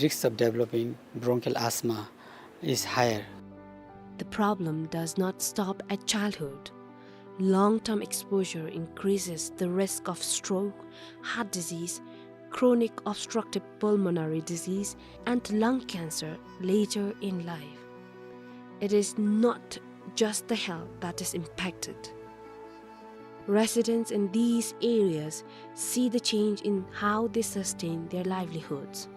risks of developing bronchial asthma is higher. The problem does not stop at childhood. Long-term exposure increases the risk of stroke, heart disease, chronic obstructive pulmonary disease, and lung cancer later in life. It is not just the health that is impacted. Residents in these areas see the change in how they sustain their livelihoods.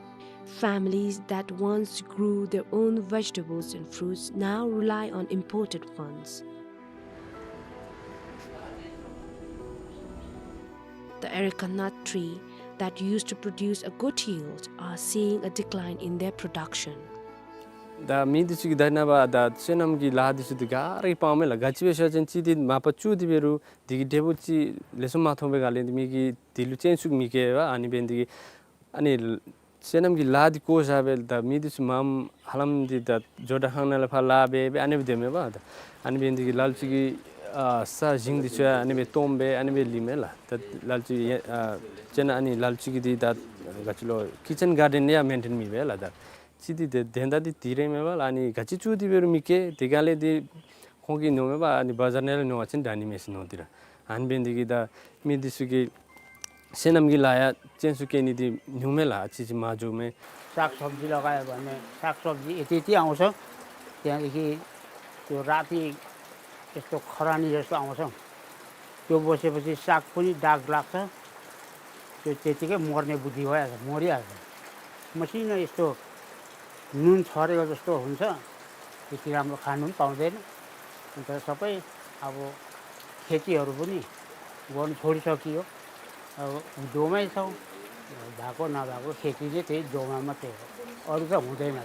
Families that once grew their own vegetables and fruits now rely on imported ones. The areca nut tree that used to produce a good yield are seeing a decline in their production. ད་མི་འདི་ཚུ་གིས་ད་ནངས་པ་ད་སོ་ནམ་གྱི་ལཱ་འདི་ཚུ་འདི་ག་ར་གིས་སྤང་མས་ལགས། ག་ཅི་སྦེ་ཟེར་བ་ཅིན་གཅིག་འདི་མ་པ་བཙུགས་ཏེ་འབད་རུང་དེ་གི་འབྲས་བུ་ཅིག་ལེགས་ཤོམ་མ་ཐོབ་པའི་སྒང་ལས་འདི་མི་གིས་དེ་ལུ་སྤྱན་ཟུག་མི་བཀལ་བས། ཨ་ནི་འབད་ནི་དེ་གིས་ཨ་ནི་སོ་ནམ་གྱི་ལཱ་འདི་བཀོ་བཞག་སྦེ་ད་མི་འདི་ཚུ་མངམ་ཧ་ལམ་འདི་ད་ཇོ་བདག་ཁང་ནང་ལས་ཕར་ལཱ་འབད་སྦེ་ཨ་ནི་སྦེ་སྡོདཔ་མས་པ། ད་ཨ་ནི་འབད་ནི་དེ་གིས་ལ་ལུ་ཅིག་གིས་ཨ་ས་ཞིང་འདི་ཚུ་ཡང་ཨ་ནི་སྦེ་སྟོངམ་སྦེ་ཨ་ནི་སྦེ་ལུས་མས་ལགས། ད་ལ་ལུ་ཅིག་ཡང་ཨ་དཔེར་ན་ཨ་ནི་ལ་ལུ་ཅིག་གིས་འདི་ད་ག་ཅི་ལོ་ཀི་ཅན་གཱར་ཌེན་ཡང་མེན་ཊེན་མེད་པས་ལགས། ད་ཅིག་འདི་དེ་དོན་དག་འདི་དེ་ར་མས་པ་ལགས། ཨ་ནི་ག་ཅི་བཙུགས་ཏེ་འབད་རུང་མི་བཀལ། དེ་སྒང་ལས་འདི་ཁོང་གིས་ཉོ་མས་པ། ཨ་ནི་བ་ཛར་ནང་ལས་ཉོ་བ་ཅིན་དྲག་ནི་མས་ཟེར་ཉོ་སྟེ་ར། ཨ་ནི་འབད་ནི་དེ་གིས་ད་མི་འདི་ཚུ་གིས་སོ་ནམ་གྱི་ལཱ་ཡང་སྤྱན་ཟུག་བཀལ་ནི་འདི་ཉུང་མས་ལགས། ཨ་ཙི་ཙི་མ་འགྱོ་མས། सागसब्जी लगायो भने सागसब्जी यति यति आउँछ। त्यहाँदेखि त्यो राति यस्तो खरानी जस्तो आउँछ। त्यो बसेपछि साग पनि दाग लाग्छ। त्यो त्यतिकै मर्ने बुद्धि भइहाल्छ, मरिहाल्छ। मसिनो यस्तो नुन छरेको जस्तो हुन्छ, त्यति राम्रो खानु पनि पाउँदैन। अन्त सबै अब खेतीहरू पनि गर्नु छोडिसकियो। अब डोमै छौँ, भएको नभएको खेती चाहिँ त्यही डोमा मात्रै हो, अरू त हुँदैन।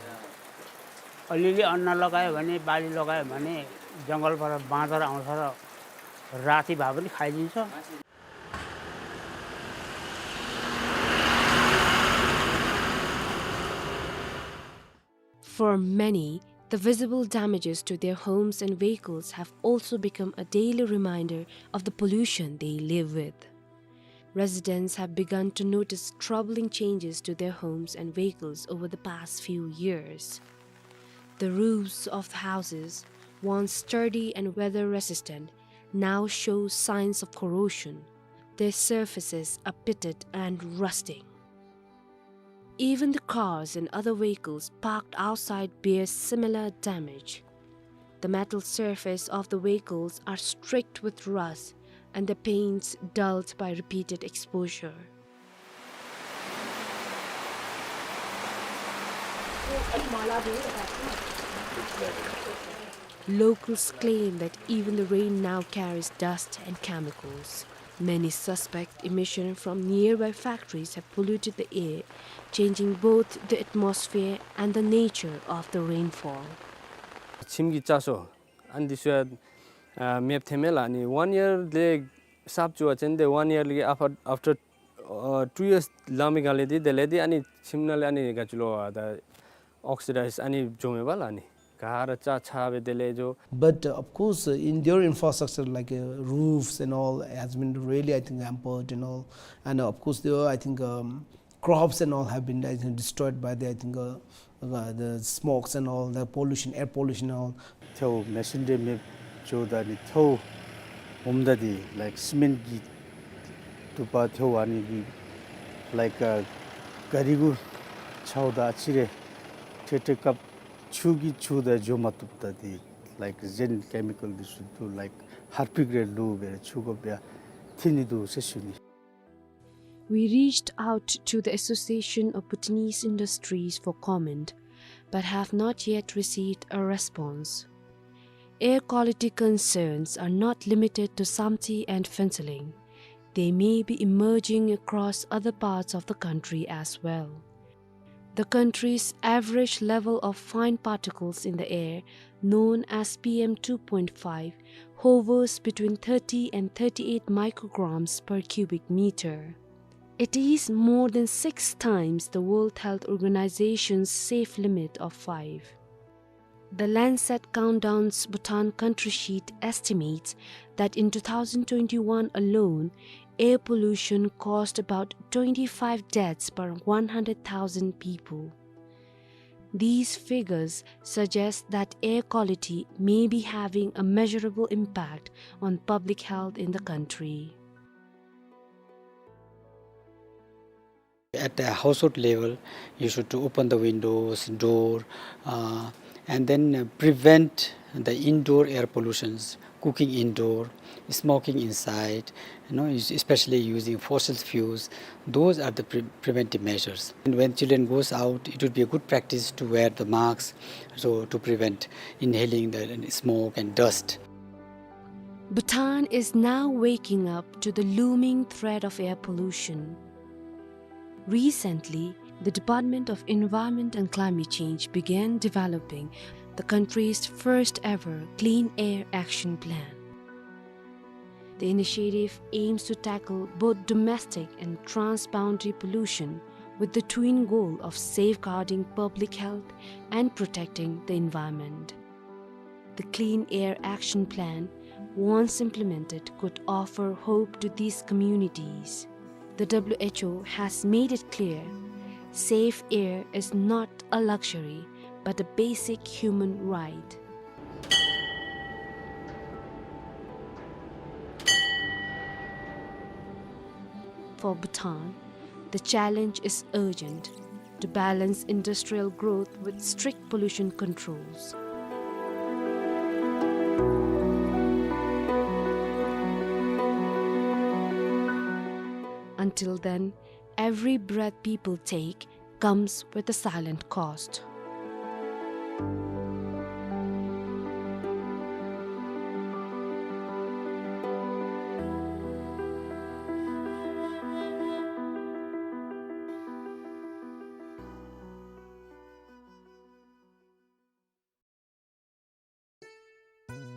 अलिअलि अन्न लगायो भने, बाली लगायो भने जङ्गलबाट बाँदर आउँछ र राति भए पनि खाइदिन्छ। For many, the visible damages to their homes and vehicles have also become a daily reminder of the pollution they live with. Residents have begun to notice troubling changes to their homes and vehicles over the past few years. The roofs of the houses, once sturdy and weather-resistant, now show signs of corrosion. Their surfaces are pitted and rusting. Even the cars and other vehicles parked outside bear similar damage. The metal surface of the vehicles are streaked with rust and the paints dulled by repeated exposure. Locals claim that even the rain now carries dust and chemicals. Many suspect emission from nearby factories have polluted the air, changing both the atmosphere and the nature of the rainfall. ཁྱིམ་གྱི་ལྕགས་སོ་ཨ་ནི་འདི་ཚུ་ཡང་ཨ་མེདཔ་ཐལ་མས་ལགས། ཨ་ནི་ཝན་ཡར་ལས་གསརཔ་བཙུགས་པ་ཅིན་དེ་ཝན་ཡར་ལས་ཨ་ཕར་ཨཕ་ཊར་ཨ་ཊུ་ཡརསི་ལང་མི་སྒང་ལས་འདི་དེ་ལས་འདི་ཨ་ནི་ཁྱིམ་ནང་ལས་ཨ་ནི་ག་ཅི་ལོ་ཨ་ད་ཨོག་སི་ཌའིཛ་ཨ་ནི་འགྱོཝ་མས་པ་ལགས། ཨ་ནི་ག་ར་ཆག་ཆག་སྦེ་དེ་ལས་འགྱོ། But, uh, of course, uh, in their infrastructure, like, uh, roofs and all, has been really, I think, hampered and all. And, uh, of course, there were, I think, um, crops and all have been, I think, destroyed by the, I think, uh, uh, the smokes and all, the pollution, air pollution and all. ཐལཝ་མེ་སོན་འདྲེ་མེདཔ་འགྱོཝ་ད་ནི་ཐལཝ་ཨོམ་ད་འདི་ལའིཀ་སི་མེནཊ་གི་དུ་པ་ཐལཝ་ཨ་ནི་གི་ལའིཀ་ཨ་ག་རི་གུ་ཆའོ་ད་ཨ་ཙི་རེ་ཁྲེ་ཁྲེ་སྐབས་ཆུ་གིས་ཆུ་ད་འགྱོ་མ་བཏུབ། ད་འདི་ལའིཀ་གཞན་ཀེ་མི་ཀཱལ་འདི་ཚུ་འདུག། ལའིཀ་ཧར་པིག་རེ་ལུ་སྦེ་ཆུ་གོ་བར་ཐིམ་ནི་འདུག་ཟེར་ཞུ་ནི། We reached out to the Association of Bhutanese Industries for comment, but have not yet received a response. Air quality concerns are not limited to Samtse and Phuentsholing. They may be emerging across other parts of the country as well. The country's average level of fine particles in the air, known as P M two point five, hovers between thirty and thirty-eight micrograms per cubic meter. It is more than six times the World Health Organization's safe limit of five. The Landsat Countdown's Bhutan Country Sheet estimates that in two thousand twenty-one alone, air pollution caused about twenty-five deaths per one hundred thousand people. These figures suggest that air quality may be having a measurable impact on public health in the country. At the household level, you should open the windows, door, uh, and then, uh, prevent the indoor air pollutions, cooking indoor, smoking inside, you know, es-, especially using fossil fuels. Those are the pre-, preventive measures. And when children goes out, it would be a good practice to wear the masks, so to prevent inhaling the smoke and dust. Bhutan is now waking up to the looming threat of air pollution. Recently, The Department of Environment and Climate Change began developing the country's first ever Clean Air Action Plan. The initiative aims to tackle both domestic and transboundary pollution with the twin goal of safeguarding public health and protecting the environment. The Clean Air Action Plan, once implemented, could offer hope to these communities. The W H O has made it clear, safe air is not a luxury, but a basic human right. For Bhutan, the challenge is urgent to balance industrial growth with strict pollution controls. Until then, every breath people take comes with a silent cost.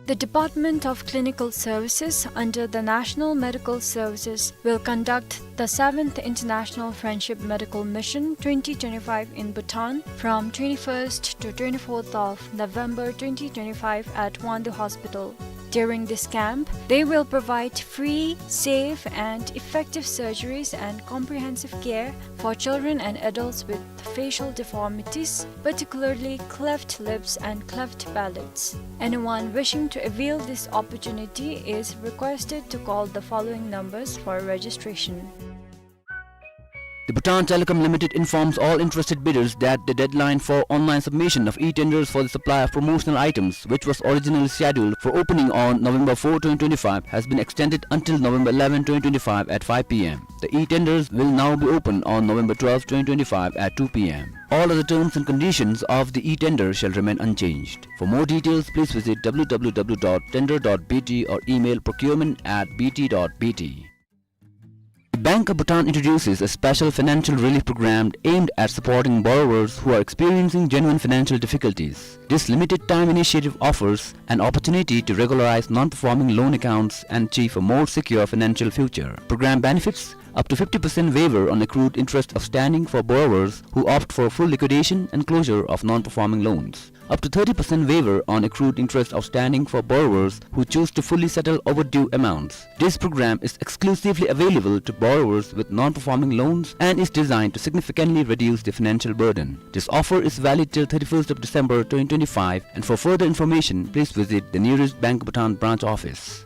The Department of Clinical Services under the National Medical Services will conduct the seventh International Friendship Medical Mission twenty twenty-five in Bhutan from twenty-first to twenty-fourth of November twenty twenty-five at Hwangdu Hospital. During this camp, they will provide free, safe, and effective surgeries and comprehensive care for children and adults with facial deformities, particularly cleft lips and cleft palates. Anyone wishing to avail this opportunity is requested to call the following numbers for registration. The Bhutan Telecom Limited informs all interested bidders that the deadline for online submission of e-tenders for the supply of promotional items, which was originally scheduled for opening on November fourth, twenty twenty-five, has been extended until November eleventh, twenty twenty-five at five p m. The e-tenders will now be open on November twelfth, twenty twenty-five at two p m. All other terms and conditions of the e-tender shall remain unchanged. For more details, please visit w w w dot tender dot b t or email procurement at b t dot b t. The Bank of Bhutan introduces a special financial relief program aimed at supporting borrowers who are experiencing genuine financial difficulties. This limited time initiative offers an opportunity to regularize non-performing loan accounts and achieve a more secure financial future. Program benefits: up to fifty percent waiver on accrued interest outstanding for borrowers who opt for full liquidation and closure of non-performing loans. Up to thirty percent waiver on accrued interest outstanding for borrowers who choose to fully settle overdue amounts. This program is exclusively available to borrowers with non-performing loans and is designed to significantly reduce the financial burden. This offer is valid till thirty-first of December twenty twenty-five, and for further information, please visit the nearest Bank of Bhutan branch office.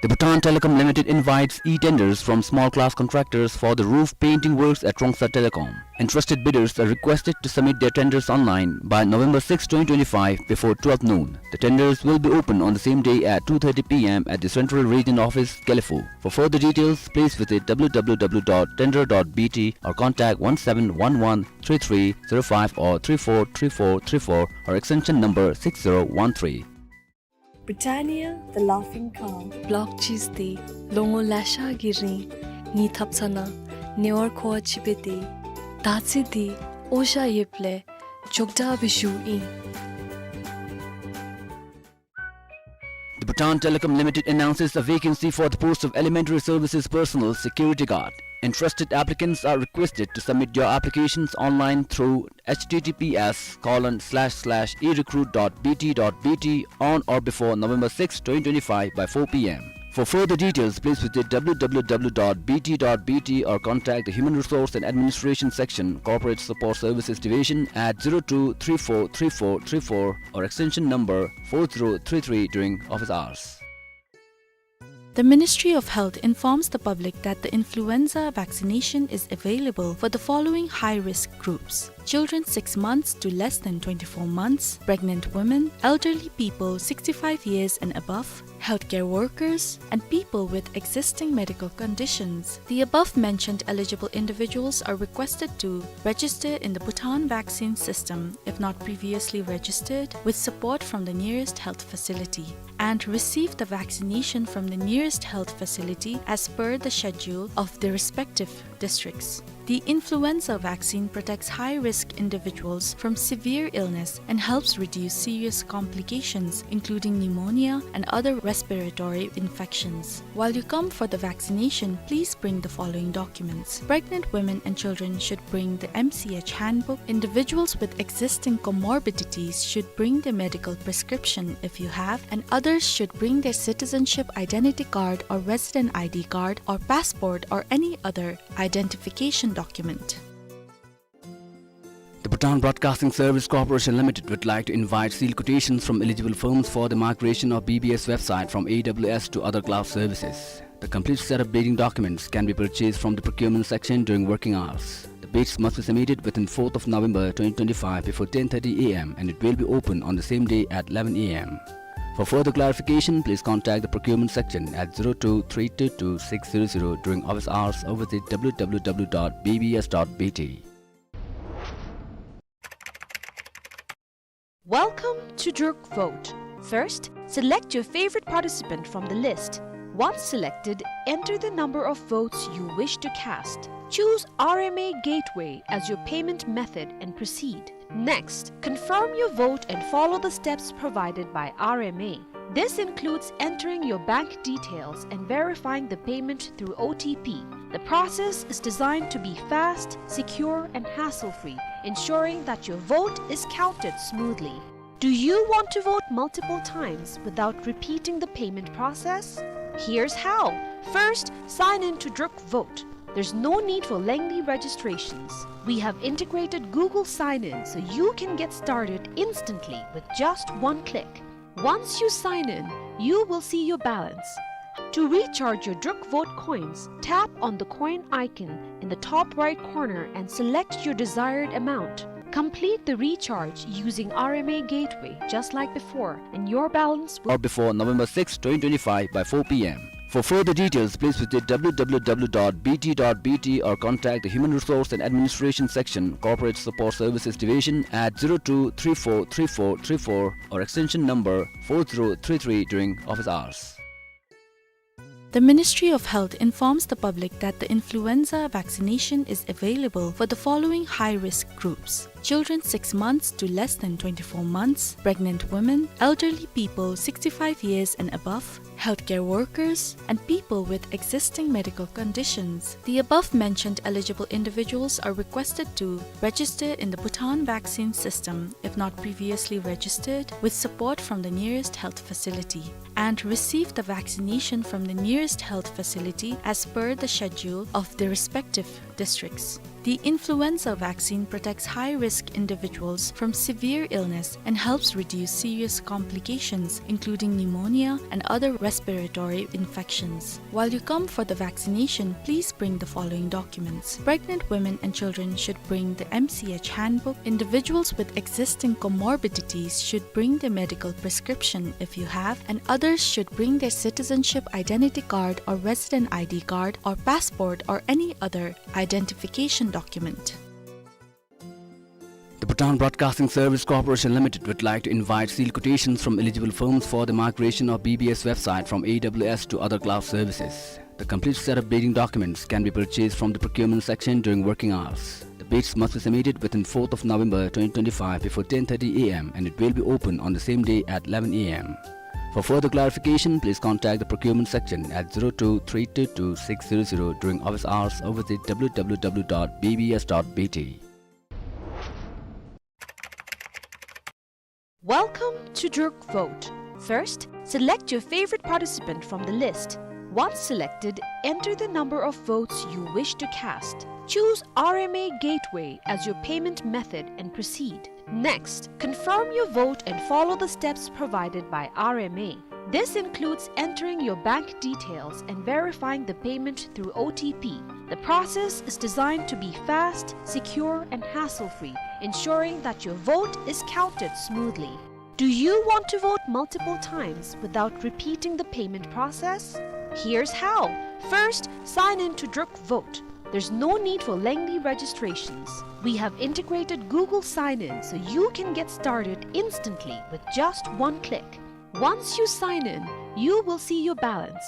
The Bhutan Telecom Limited invites e-tenders from small-class contractors for the roof painting works at Rongsa Telecom. Interested bidders are requested to submit their tenders online by November sixth, twenty twenty-five, before twelve noon. The tenders will be open on the same day at two thirty p m at the Central Region Office, Gelephu. For further details, please visit w w w dot tender dot b t or contact one seven one one three three zero five or three four three four three four or extension number six zero one three. Britannia, the laughing cow. Block cheese འདི་ལོ་ངོ་ལེ་ཤ་གི་རིང་ངེའི་ཐབ་ཚང་ནང་ནེ་ཝར་ཁོ་བ་ཅིག་སྦེ་སྡོད། ད་ཅི་འདི་ཨོ་ཞ་ཡོདཔ་ལས་ཅོག་འཐདཔ་སྦེ་བཞུགས་ཡི། The Bhutan Telecom Limited announces a vacancy for the post of Elementary Services Personnel Security Guard. Interested applicants are requested to submit your applications online through h t t p s colon slash slash e recruit dot b t dot b t on or before November sixth, twenty twenty-five by four p m. For further details, please visit w w w dot b t dot b t or contact the Human Resource and Administration Section, Corporate Support Services Division at zero two three four three four three four or extension number four zero three three during office hours. The Ministry of Health informs the public that the influenza vaccination is available for the following high-risk groups: children six months to less than twenty-four months, pregnant women, elderly people sixty-five years and above, healthcare workers, and people with existing medical conditions. The above-mentioned eligible individuals are requested to register in the Bhutan vaccine system if not previously registered, with support from the nearest health facility. and receive the vaccination from the nearest health facility as per the schedule of the respective districts. The influenza vaccine protects high-risk individuals from severe illness and helps reduce serious complications, including pneumonia and other respiratory infections. While you come for the vaccination, please bring the following documents. Pregnant women and children should bring the M C H handbook. Individuals with existing comorbidities should bring their medical prescription if you have, and others should bring their citizenship identity card or resident I D card or passport or any other identification document. The Bhutan Broadcasting Service Corporation Limited would like to invite sealed quotations from eligible firms for the migration of B B S website from A W S to other cloud services. The complete set of bidding documents can be purchased from the procurement section during working hours. The bids must be submitted within fourth of November twenty twenty-five before ten thirty A M and it will be open on the same day at eleven A M. For further clarification, please contact the procurement section at zero two three two two six zero zero during office hours or visit W W W dot B B S dot B T. Welcome to Druk Vote. First, select your favorite participant from the list. Once selected, enter the number of votes you wish to cast. Choose R M A Gateway as your payment method and proceed. Next, confirm your vote and follow the steps provided by R M A. This includes entering your bank details and verifying the payment through O T P. The process is designed to be fast, secure, and hassle-free, ensuring that your vote is counted smoothly. Do you want to vote multiple times without repeating the payment process? Here's how. First, sign in to Druk Vote. There's no need for lengthy registrations. We have integrated Google Sign-In so you can get started instantly with just one click. Once you sign in, you will see your balance. To recharge your Druk Vote coins, tap on the coin icon in the top right corner and select your desired amount. Complete the recharge using R M A Gateway just like before, and your balance will or before November sixth, twenty twenty-five by four P M. For further details, please visit W W W dot B T dot B T or contact the Human Resource and Administration Section, Corporate Support Services Division at zero two three four three four three four or extension number four zero three three during office hours. The Ministry of Health informs the public that the influenza vaccination is available for the following high-risk groups: children six months to less than twenty-four months, pregnant women, elderly people sixty-five years and above, healthcare workers, and people with existing medical conditions. The above-mentioned eligible individuals are requested to register in the Bhutan Vaccine System if not previously registered, with support from the nearest health facility, and receive the vaccination from the nearest health facility as per the schedule of the respective districts. The influenza vaccine protects high-risk individuals from severe illness and helps reduce serious complications, including pneumonia and other respiratory infections. While you come for the vaccination, please bring the following documents. Pregnant women and children should bring the M C H handbook. Individuals with existing comorbidities should bring their medical prescription if you have, and others should bring their citizenship identity card or resident I D card or passport or any other identification document. The Bhutan Broadcasting Service Corporation Limited would like to invite sealed quotations from eligible firms for the migration of B B S website from A W S to other cloud services. The complete set of bidding documents can be purchased from the procurement section during working hours. The bids must be submitted within fourth of November twenty twenty-five before ten thirty A M and it will be open on the same day at eleven A M. For further clarification, please contact the procurement section at zero two three two two six zero zero during office hours or visit W W W dot B B S dot B T. Welcome to Druk Vote. First, select your favorite participant from the list. Once selected, enter the number of votes you wish to cast. Choose R M A Gateway as your payment method and proceed. Next, confirm your vote and follow the steps provided by R M A. This includes entering your bank details and verifying the payment through O T P. The process is designed to be fast, secure, and hassle-free, ensuring that your vote is counted smoothly. Do you want to vote multiple times without repeating the payment process? Here's how. First, sign in to Druk Vote. There's no need for lengthy registrations. We have integrated Google Sign-In so you can get started instantly with just one click. Once you sign in, you will see your balance.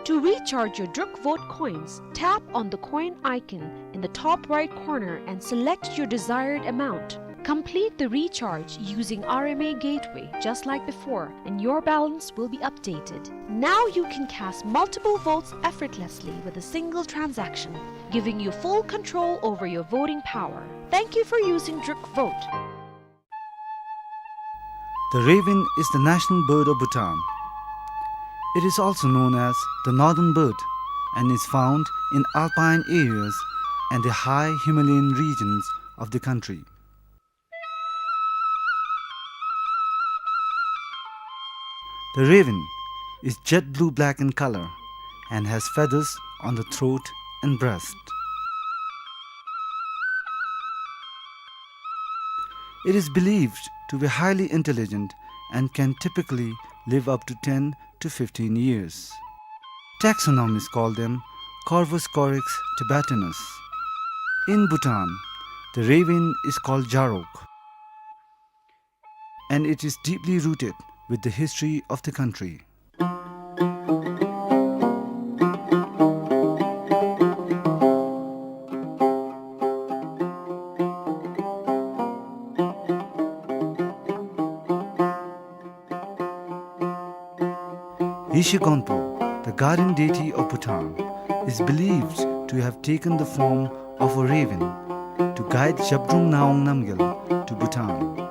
To recharge your Druk Vote coins, tap on the coin icon in the top right corner and select your desired amount. Complete the recharge using R M A Gateway just like before, and your balance will be updated. Now you can cast multiple votes effortlessly with a single transaction, giving you full control over your voting power. Thank you for using Druk Vote. The raven is the national bird of Bhutan. It is also known as the northern bird and is found in alpine areas and the high Himalayan regions of the country. The raven is jet blue-black in color and has feathers on the throat and breast. It is believed to be highly intelligent and can typically live up to ten to fifteen years. Taxonomists call them Corvus corax tibetanus. In Bhutan, the raven is called Jarok, and it is deeply rooted with the history of the country. Yeshe Gonpo, the guardian deity of Bhutan, is believed to have taken the form of a raven to guide Zhabdrung Ngawang Namgyal to Bhutan.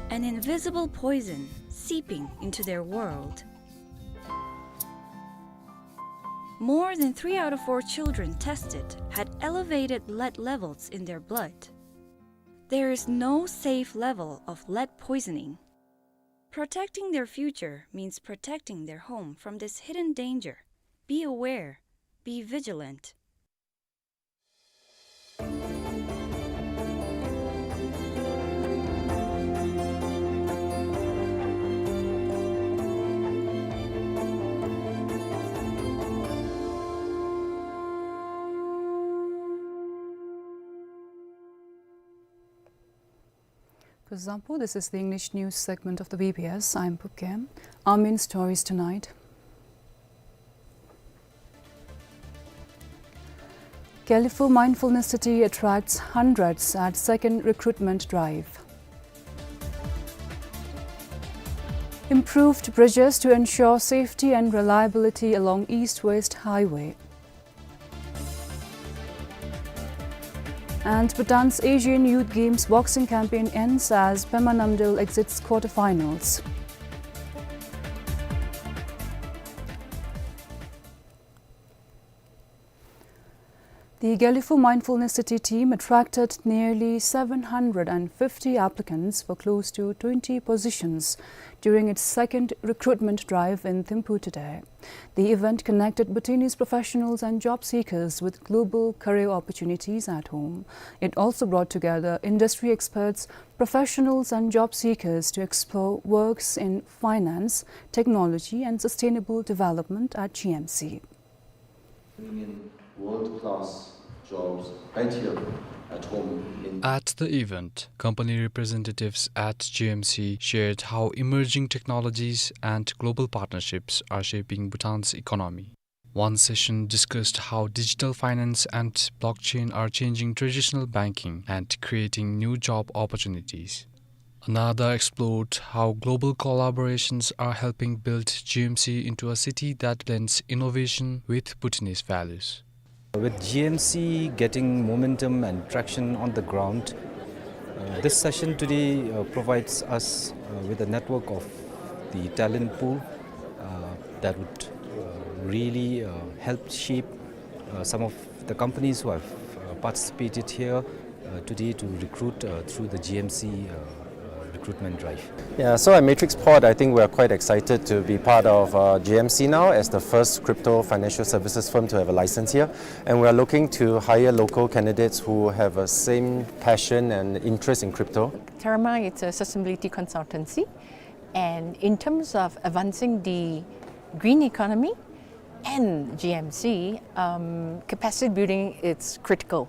An invisible poison seeping into their world. More than three out of four children tested had elevated lead levels in their blood. There is no safe level of lead poisoning. Protecting their future means protecting their home from this hidden danger. Be aware. Be vigilant. Kuzuzangpo, this is the English news segment of the B B S. I'm Pupkem. Our main stories tonight. Gelephu Mindfulness City attracts hundreds at second recruitment drive. Improved bridges to ensure safety and reliability along East-West Highway. And Bhutan's Asian Youth Games boxing campaign ends as Pema Namdil exits quarterfinals. The Gelephu Mindfulness City team attracted nearly seven hundred and fifty applicants for close to twenty positions during its second recruitment drive in Thimphu today. The event connected Bhutanese professionals and job seekers with global career opportunities at home. It also brought together industry experts, professionals and job seekers to explore works in finance, technology and sustainable development at G M C. Bringing world-class jobs right here at home in At the event, company representatives at G M C shared how emerging technologies and global partnerships are shaping Bhutan's economy. One session discussed how digital finance and blockchain are changing traditional banking and creating new job opportunities. Another explored how global collaborations are helping build G M C into a city that blends innovation with Bhutanese values. With G M C getting momentum and traction on the ground, uh, this session today, uh, provides us, uh, with a network of the talent pool, uh, that would, uh, really, uh, help shape, uh, some of the companies who have, uh, participated here, uh, today to recruit, uh, through the G M C, uh, uh, recruitment drive. Yeah, so at Matrix Port, I think we are quite excited to be part of, uh, G M C now as the first crypto financial services firm to have a license here. And we are looking to hire local candidates who have a same passion and interest in crypto. Terma is a sustainability consultancy, and in terms of advancing the green economy and G M C, um, capacity building is critical.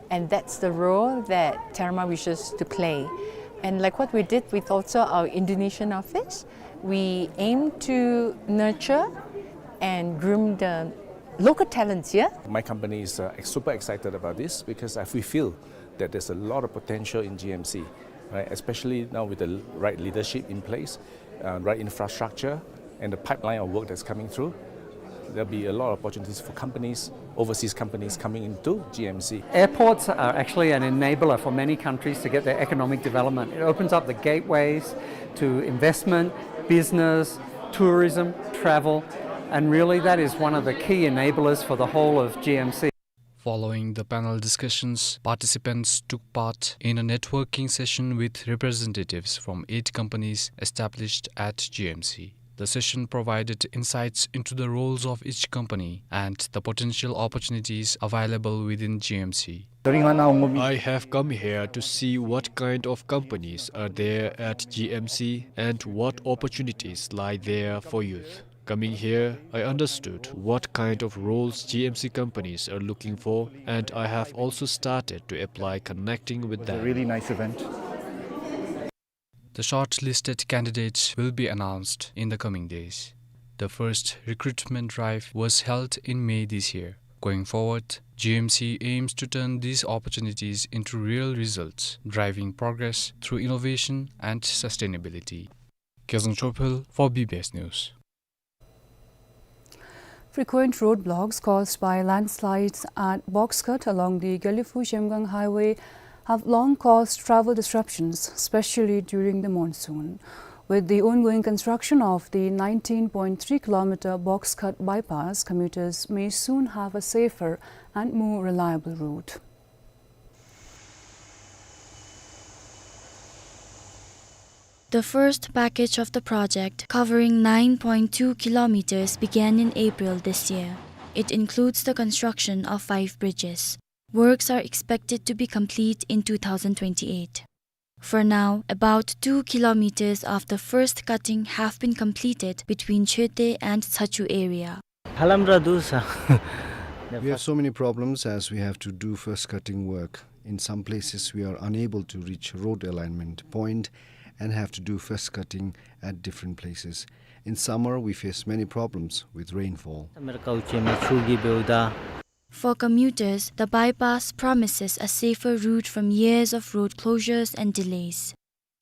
And that's the role that Terma wishes to play. And like what we did with also our Indonesian office, we aim to nurture and groom the local talents here. My company is, uh, ex-, super excited about this because, uh, we feel that there's a lot of potential in G M C, right? Especially now with the l-, right leadership in place, uh, right infrastructure, and the pipeline of work that's coming through. There'll be a lot of opportunities for companies, overseas companies coming into G M C. Airports are actually an enabler for many countries to get their economic development. It opens up the gateways to investment, business, tourism, travel, and really that is one of the key enablers for the whole of G M C. Following the panel discussions, participants took part in a networking session with representatives from eight companies established at G M C. The session provided insights into the roles of each company and the potential opportunities available within G M C. I have come here to see what kind of companies are there at G M C and what opportunities lie there for youth. Coming here, I understood what kind of roles G M C companies are looking for, and I have also started to apply connecting with them. It was a really nice event. The shortlisted candidates will be announced in the coming days. The first recruitment drive was held in May this year. Going forward, G M C aims to turn these opportunities into real results, driving progress through innovation and sustainability. Kezang Chophel for B B S News. Frequent roadblocks caused by landslides at Box Cut along the Gelephu-Zhemgang highway have long caused travel disruptions, especially during the monsoon. With the ongoing construction of the nineteen point three kilometer Box Cut bypass, commuters may soon have a safer and more reliable route. The first package of the project, covering nine point two kilometers, began in April this year. It includes the construction of five bridges. Works are expected to be complete in two thousand twenty-eight. For now, about two kilometers of the first cutting have been completed between Chhete and Tshachu area. Halamra du sa. We have so many problems as we have to do first cutting work. In some places, we are unable to reach road alignment point and have to do first cutting at different places. In summer, we face many problems with rainfall. Samar kau chema chugi beuda. For commuters, the bypass promises a safer route from years of road closures and delays.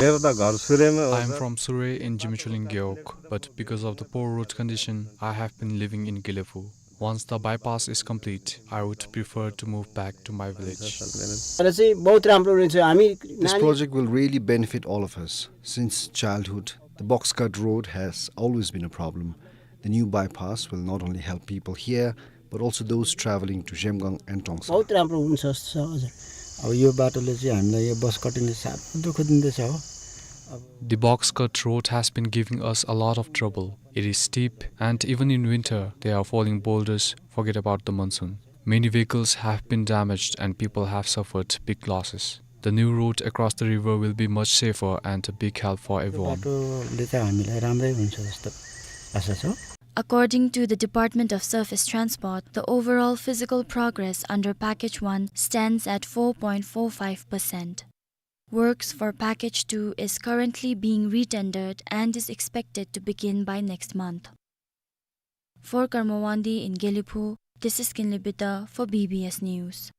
मेरो त घर सुरेमा हो, I am sir। From Sure in Jimchilung Gewog, but because of the poor road condition, I have been living in Gelephu. Once the bypass is complete, I would prefer to move back to my village। तर चाहिँ बहुत राम्रो रहेछ। हामी This नानी project will really benefit all of us. Since childhood, the box cut road has always been a problem. The new bypass will not only help people here, but also those traveling to Zhemgang and Tongsa। बहुत राम्रो हुन्छ, स-, हजुर। अब यो बाटोले चाहिँ हामीलाई यो बस कटिङले साह्रो दुःख दिँदैछ हो। अब The box cut road has been giving us a lot of trouble. It is steep, and even in winter, there are falling boulders. Forget about the monsoon. Many vehicles have been damaged, and people have suffered big losses. The new road across the river will be much safer and a big help for everyone। बाटोले चाहिँ हामीलाई राम्रै हुन्छ जस्तो आशा छ। According to the Department of Surface Transport, the overall physical progress under Package one stands at four point four five percent. Works for Package two is currently being retendered and is expected to begin by next month. For Karma Wangdi in Gelephu, this is Kinley Bidya for B B S News.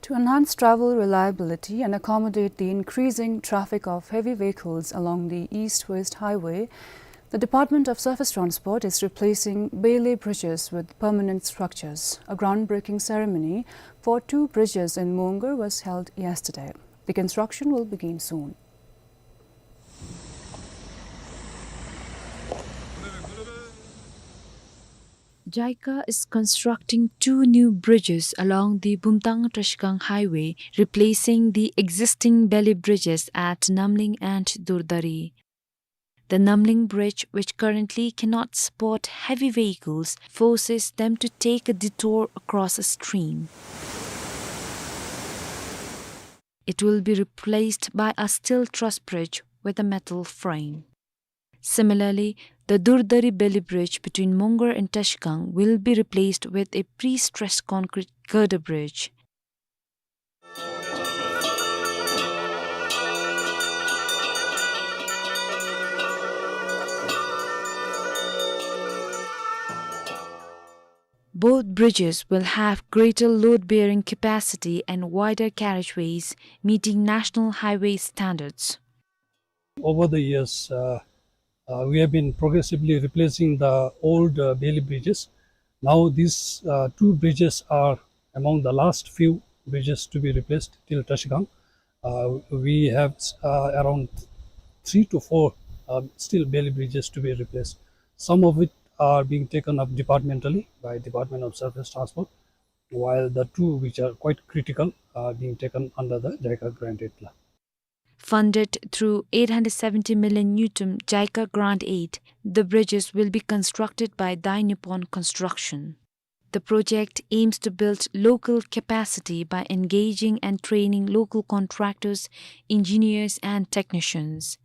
To enhance travel reliability and accommodate the increasing traffic of heavy vehicles along the East-West Highway, the Department of Surface Transport is replacing bailey bridges with permanent structures. A groundbreaking ceremony for two bridges in Mongar was held yesterday. The construction will begin soon. JICA is constructing two new bridges along the Bumthang-Trashigang Highway, replacing the existing bailey bridges at Namling and Durdari. The Namling Bridge, which currently cannot support heavy vehicles, forces them to take a detour across a stream. It will be replaced by a steel truss bridge with a metal frame. Similarly, the Durdari Bailey Bridge between Mongar and Trashigang will be replaced with a pre-stressed concrete girder bridge. Both bridges will have greater load-bearing capacity and wider carriageways, meeting national highway standards. Over the years, uh, uh, we have been progressively replacing the old, uh, bailey bridges. Now these, uh, two bridges are among the last few bridges to be replaced till Trashigang. Uh, we have, uh, around three to four, uh, still bailey bridges to be replaced. Some of it are being taken up departmentally by Department of Surface Transport, while the two which are quite critical are being taken under the JICA grant aid plan. Funded through eight hundred seventy million ngultrum JICA grant aid, the bridges will be constructed by Dai Nippon Construction. The project aims to build local capacity by engaging and training local contractors, engineers, and technicians.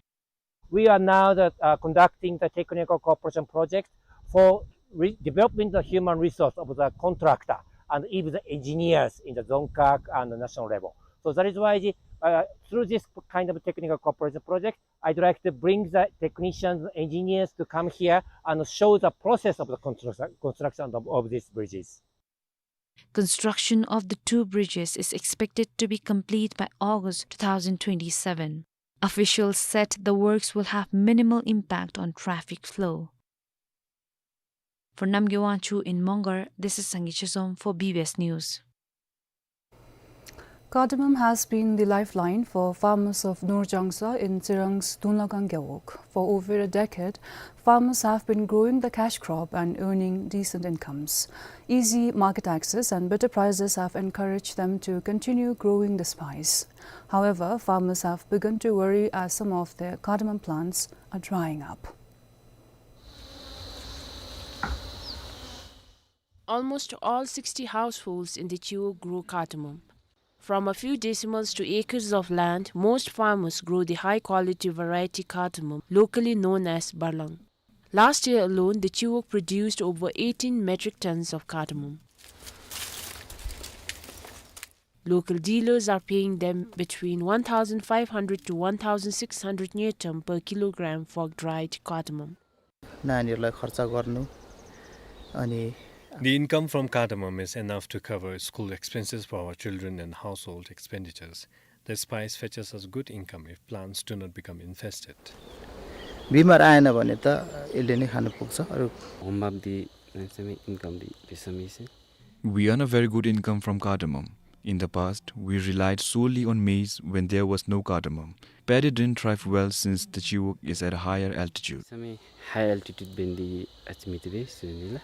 We are now the, uh, conducting the technical cooperation project for re-, developing the human resource of the contractor and even the engineers in the Dzongkhag and the national level. So that is why the, uh, through this kind of technical cooperation project, I'd like to bring the technicians, engineers to come here and show the process of the construction, construction of, of these bridges. Construction of the two bridges is expected to be complete by August two thousand twenty-seven. Officials said the works will have minimal impact on traffic flow. For Namgay Wangchuk in Mongar, this is Sangay Chezom for B B S News. Cardamom has been the lifeline for farmers of Norjangsa in Tsirang's Dunlagang Gewog. For over a decade, farmers have been growing the cash crop and earning decent incomes. Easy market access and better prices have encouraged them to continue growing the spice. However, farmers have begun to worry as some of their cardamom plants are drying up. Almost all sixty households in the Chiwog grow cardamom. From a few decimals to acres of land, most farmers grow the high-quality variety cardamom, locally known as Barlang. Last year alone, the Chiwog produced over eighteen metric tons of cardamom. Local dealers are paying them between one thousand five hundred to one thousand six hundred ngultrum per kilogram for dried cardamom. नानीहरूलाई खर्च गर्नु, अनि The income from cardamom is enough to cover school expenses for our children and household expenditures. The spice fetches us good income if plants do not become infested. बिमार आएन भने त यसले नै खानु पुग्छ। अरू होमबाबदी एकदमै इन्कमदी बेसमी से। We earn a very good income from cardamom. In the past, we relied solely on maize when there was no cardamom. Paddy didn't thrive well since the Chiwog is at a higher altitude. समय high altitude बेन्दी अच्मी तिबे सुनिला।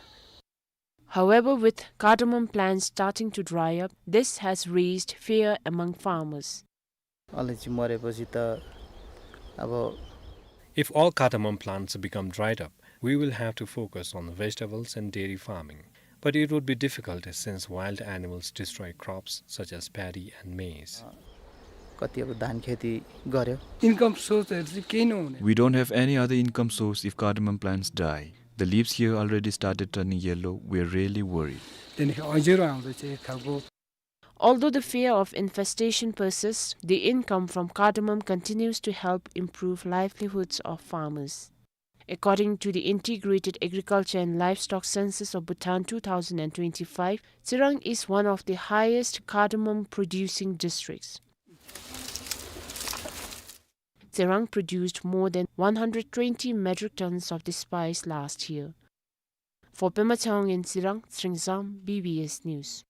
However, with cardamom plants starting to dry up, this has raised fear among farmers. अलैँची मरेपछि त अब If all cardamom plants become dried up, we will have to focus on vegetables and dairy farming. But it would be difficult since wild animals destroy crops such as paddy and maize. कति अब धान खेती गर्यो। इन्कम सोर्सहरू चाहिँ केही नहुने। We don't have any other income source if cardamom plants die. The leaves here already started turning yellow. We're really worried. त्यहाँदेखि अँज्यारो आउँदा चाहिँ खालको Although the fear of infestation persists, the income from cardamom continues to help improve livelihoods of farmers. According to the Integrated Agriculture and Livestock Census of Bhutan two thousand and twenty-five, Tsirang is one of the highest cardamom producing districts. Tsirang produced more than one hundred twenty metric tons of the spice last year. For Pema Tshewang in Tsirang, Tshering Zam, B B S News.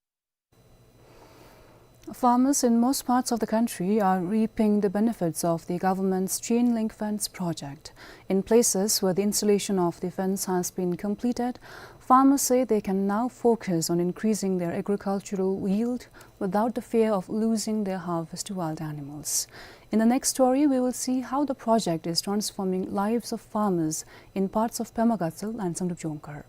Farmers in most parts of the country are reaping the benefits of the government's chain link fence project. In places where the installation of the fence has been completed, farmers say they can now focus on increasing their agricultural yield without the fear of losing their harvest to wild animals. In the next story, we will see how the project is transforming lives of farmers in parts of Pema Gatshel and Samdrup Jongkhar.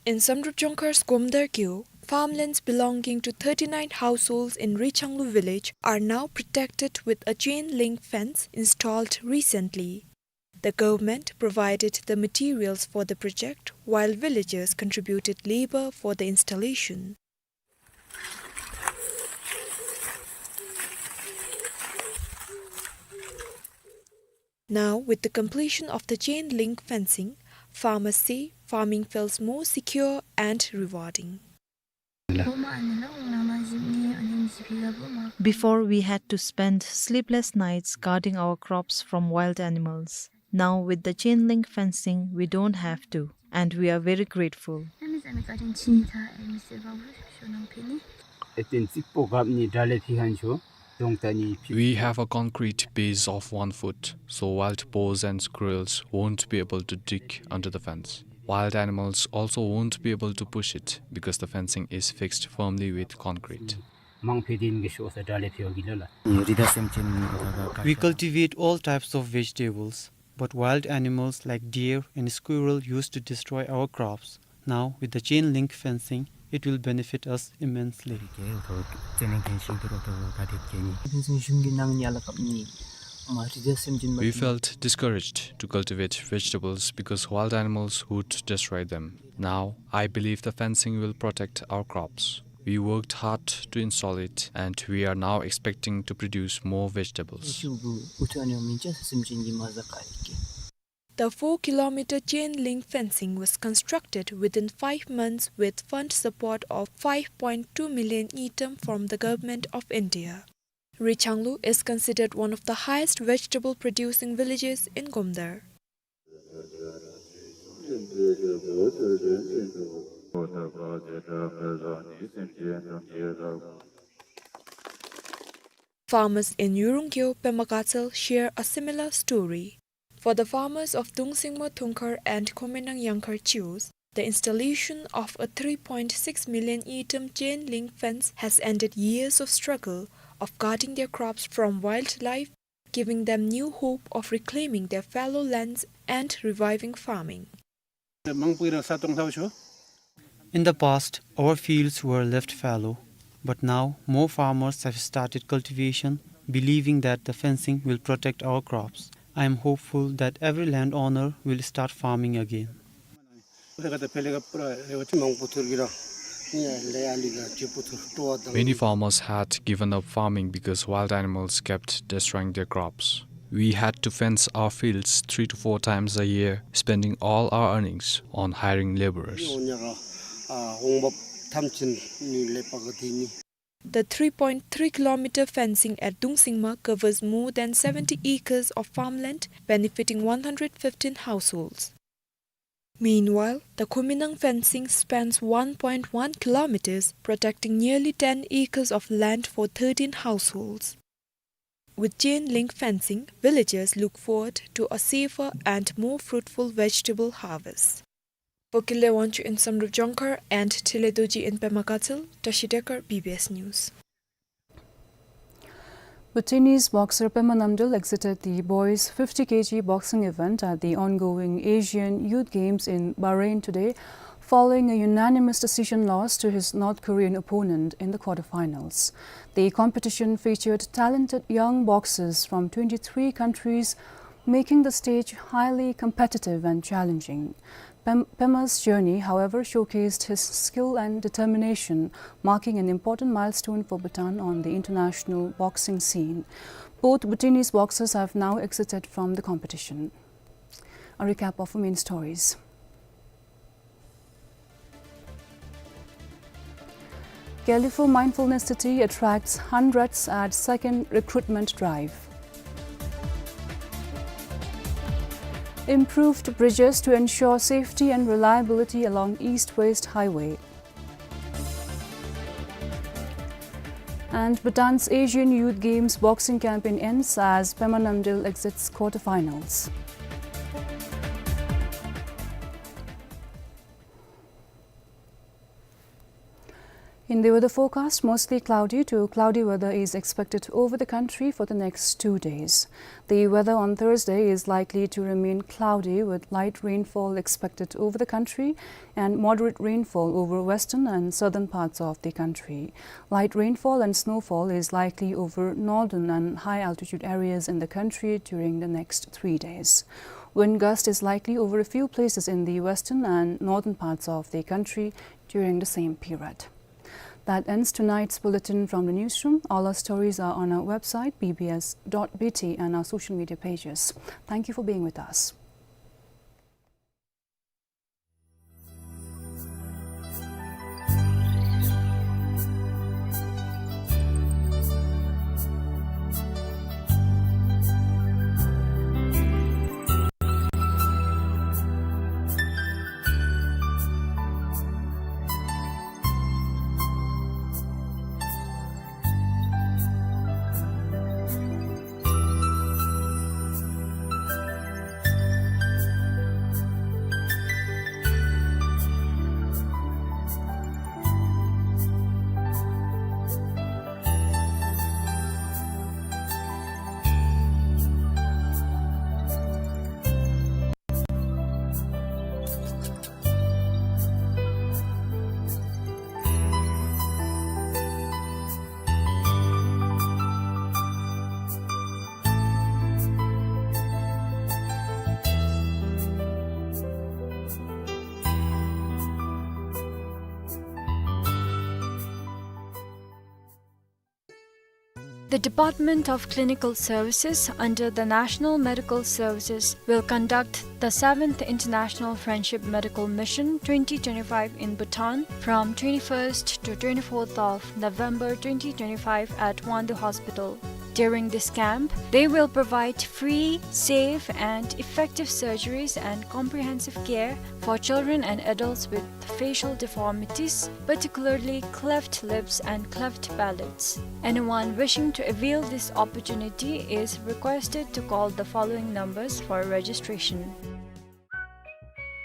In Samdrup Jongkhar's Gomdar Gyo, farmlands belonging to thirty-nine households in Richanglu village are now protected with a chain link fence installed recently. The government provided the materials for the project, while villagers contributed labor for the installation. Now, with the completion of the chain link fencing, farmers say farming feels more secure and rewarding. Before, we had to spend sleepless nights guarding our crops from wild animals. Now, with the chain link fencing, we don't have to, and we are very grateful. We have a concrete base of one foot, so wild boars and squirrels won't be able to dig under the fence. Wild animals also won't be able to push it because the fencing is fixed firmly with concrete. We cultivate all types of vegetables, but wild animals like deer and squirrel used to destroy our crops. Now, with the chain link fencing, it will benefit us immensely. We felt discouraged to cultivate vegetables because wild animals would destroy them. Now, I believe the fencing will protect our crops. We worked hard to install it, and we are now expecting to produce more vegetables. The four kilometer chain link fencing was constructed within five months with fund support of five point two million ngultrum from the Government of India. Richanglu is considered one of the highest vegetable producing villages in Gomdar. Farmers in Yurungyo, Pema Gatshel share a similar story. For the farmers of Dungsingma Thungkhar and Khominang Yangkhar Chius, the installation of a three point six million ngultrum chain link fence has ended years of struggle of guarding their crops from wildlife, giving them new hope of reclaiming their fallow lands and reviving farming. In the past, our fields were left fallow, but now more farmers have started cultivation, believing that the fencing will protect our crops. I am hopeful that every landowner will start farming again. Many farmers had given up farming because wild animals kept destroying their crops. We had to fence our fields three to four times a year, spending all our earnings on hiring laborers. The three point three kilometer fencing at Dungsingma covers more than seventy acres of farmland, benefiting one hundred fifteen households. Meanwhile, the Khominang fencing spans one point one kilometers, protecting nearly ten acres of land for thirteen households. With chain link fencing, villagers look forward to a safer and more fruitful vegetable harvest. For Kinley Wangchuk in Samdrup Jongkhar and Thinley Dorji in Pema Gatshel, Tashi Dekar, B B S News. Bhutanese boxer Pema Namdul exited the boys fifty kilogram boxing event at the ongoing Asian Youth Games in Bahrain today, following a unanimous decision loss to his North Korean opponent in the quarterfinals. The competition featured talented young boxers from twenty-three countries, making the stage highly competitive and challenging. Pem-, Pema's journey, however, showcased his skill and determination, marking an important milestone for Bhutan on the international boxing scene. Both Bhutanese boxers have now exited from the competition. A recap of main stories. Gelephu Mindfulness City attracts hundreds at second recruitment drive. Improved bridges to ensure safety and reliability along East-West Highway. And Bhutan's Asian Youth Games boxing campaign ends as Pema Namdil exits quarterfinals. In the weather forecast, mostly cloudy to cloudy weather is expected over the country for the next two days. The weather on Thursday is likely to remain cloudy with light rainfall expected over the country and moderate rainfall over western and southern parts of the country. Light rainfall and snowfall is likely over northern and high altitude areas in the country during the next three days. Wind gust is likely over a few places in the western and northern parts of the country during the same period. That ends tonight's bulletin from the newsroom. All our stories are on our website, B B S dot B T, and our social media pages. Thank you for being with us. The Department of Clinical Services under the National Medical Services will conduct the seventh International Friendship Medical Mission twenty twenty-five in Bhutan from twenty-first to twenty-fourth of November twenty twenty-five at Wangdue Hospital. During this camp, they will provide free, safe, and effective surgeries and comprehensive care for children and adults with facial deformities, particularly cleft lips and cleft palates. Anyone wishing to avail this opportunity is requested to call the following numbers for registration.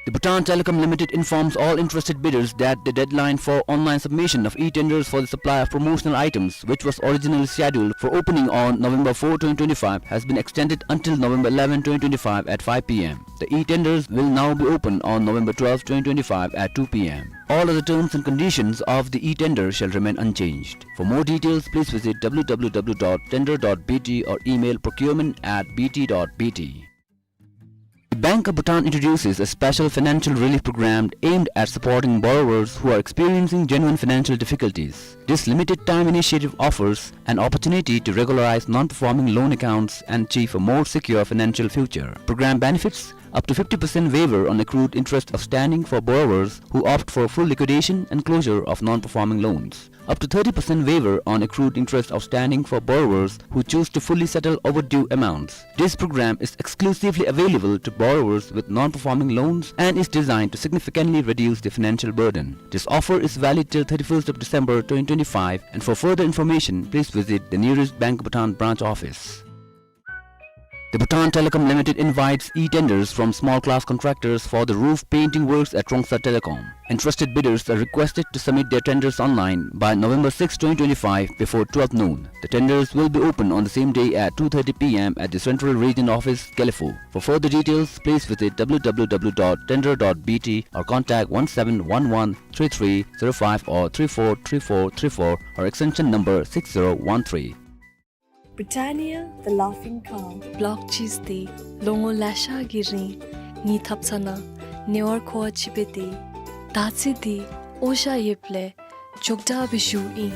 The Bhutan Telecom Limited informs all interested bidders that the deadline for online submission of e-tenders for the supply of promotional items, which was originally scheduled for opening on November fourth, twenty twenty-five, has been extended until November eleventh, twenty twenty-five at five P M. The e-tenders will now be open on November twelfth, twenty twenty-five at two P M. All other terms and conditions of the e-tender shall remain unchanged. For more details, please visit W W W dot tender dot B T or email procurement at B T dot B T. The Bank of Bhutan introduces a special financial relief program aimed at supporting borrowers who are experiencing genuine financial difficulties. This limited time initiative offers an opportunity to regularize non-performing loan accounts and achieve a more secure financial future. Program benefits up to fifty percent waiver on accrued interest outstanding for borrowers who opt for full liquidation and closure of non-performing loans. Up to thirty percent waiver on accrued interest outstanding for borrowers who choose to fully settle overdue amounts. This program is exclusively available to borrowers with non-performing loans and is designed to significantly reduce the financial burden. This offer is valid till thirty-first of December twenty twenty-five, and for further information, please visit the nearest Bank of Bhutan branch office. The Bhutan Telecom Limited invites e-tenders from small class contractors for the roof painting works at Trongsa Telecom. Interested bidders are requested to submit their tenders online by November sixth, twenty twenty-five, before twelve noon. The tenders will be open on the same day at two thirty P M at the Central Region Office, Gelephu. For further details, please visit W W W dot tender dot B T or contact one seven one one three three zero five or three four three four three four or extension number six zero one three. Britannia, the laughing cow. Block cheese འདི་ལོ་ངོ་ལེ་ཤ་གི་རིང་ངེའི་ཐབ་ཚང་ནང་ཉེ་བར་མཁོ་བ་ཅིག་འབད་དེ། ད་ཚེས་འདི་ཨོ་ཤ་ཡོདཔ་ལས་མགྱོགས་དྲགས་སྦེ་ཞུཝ་ཨིན།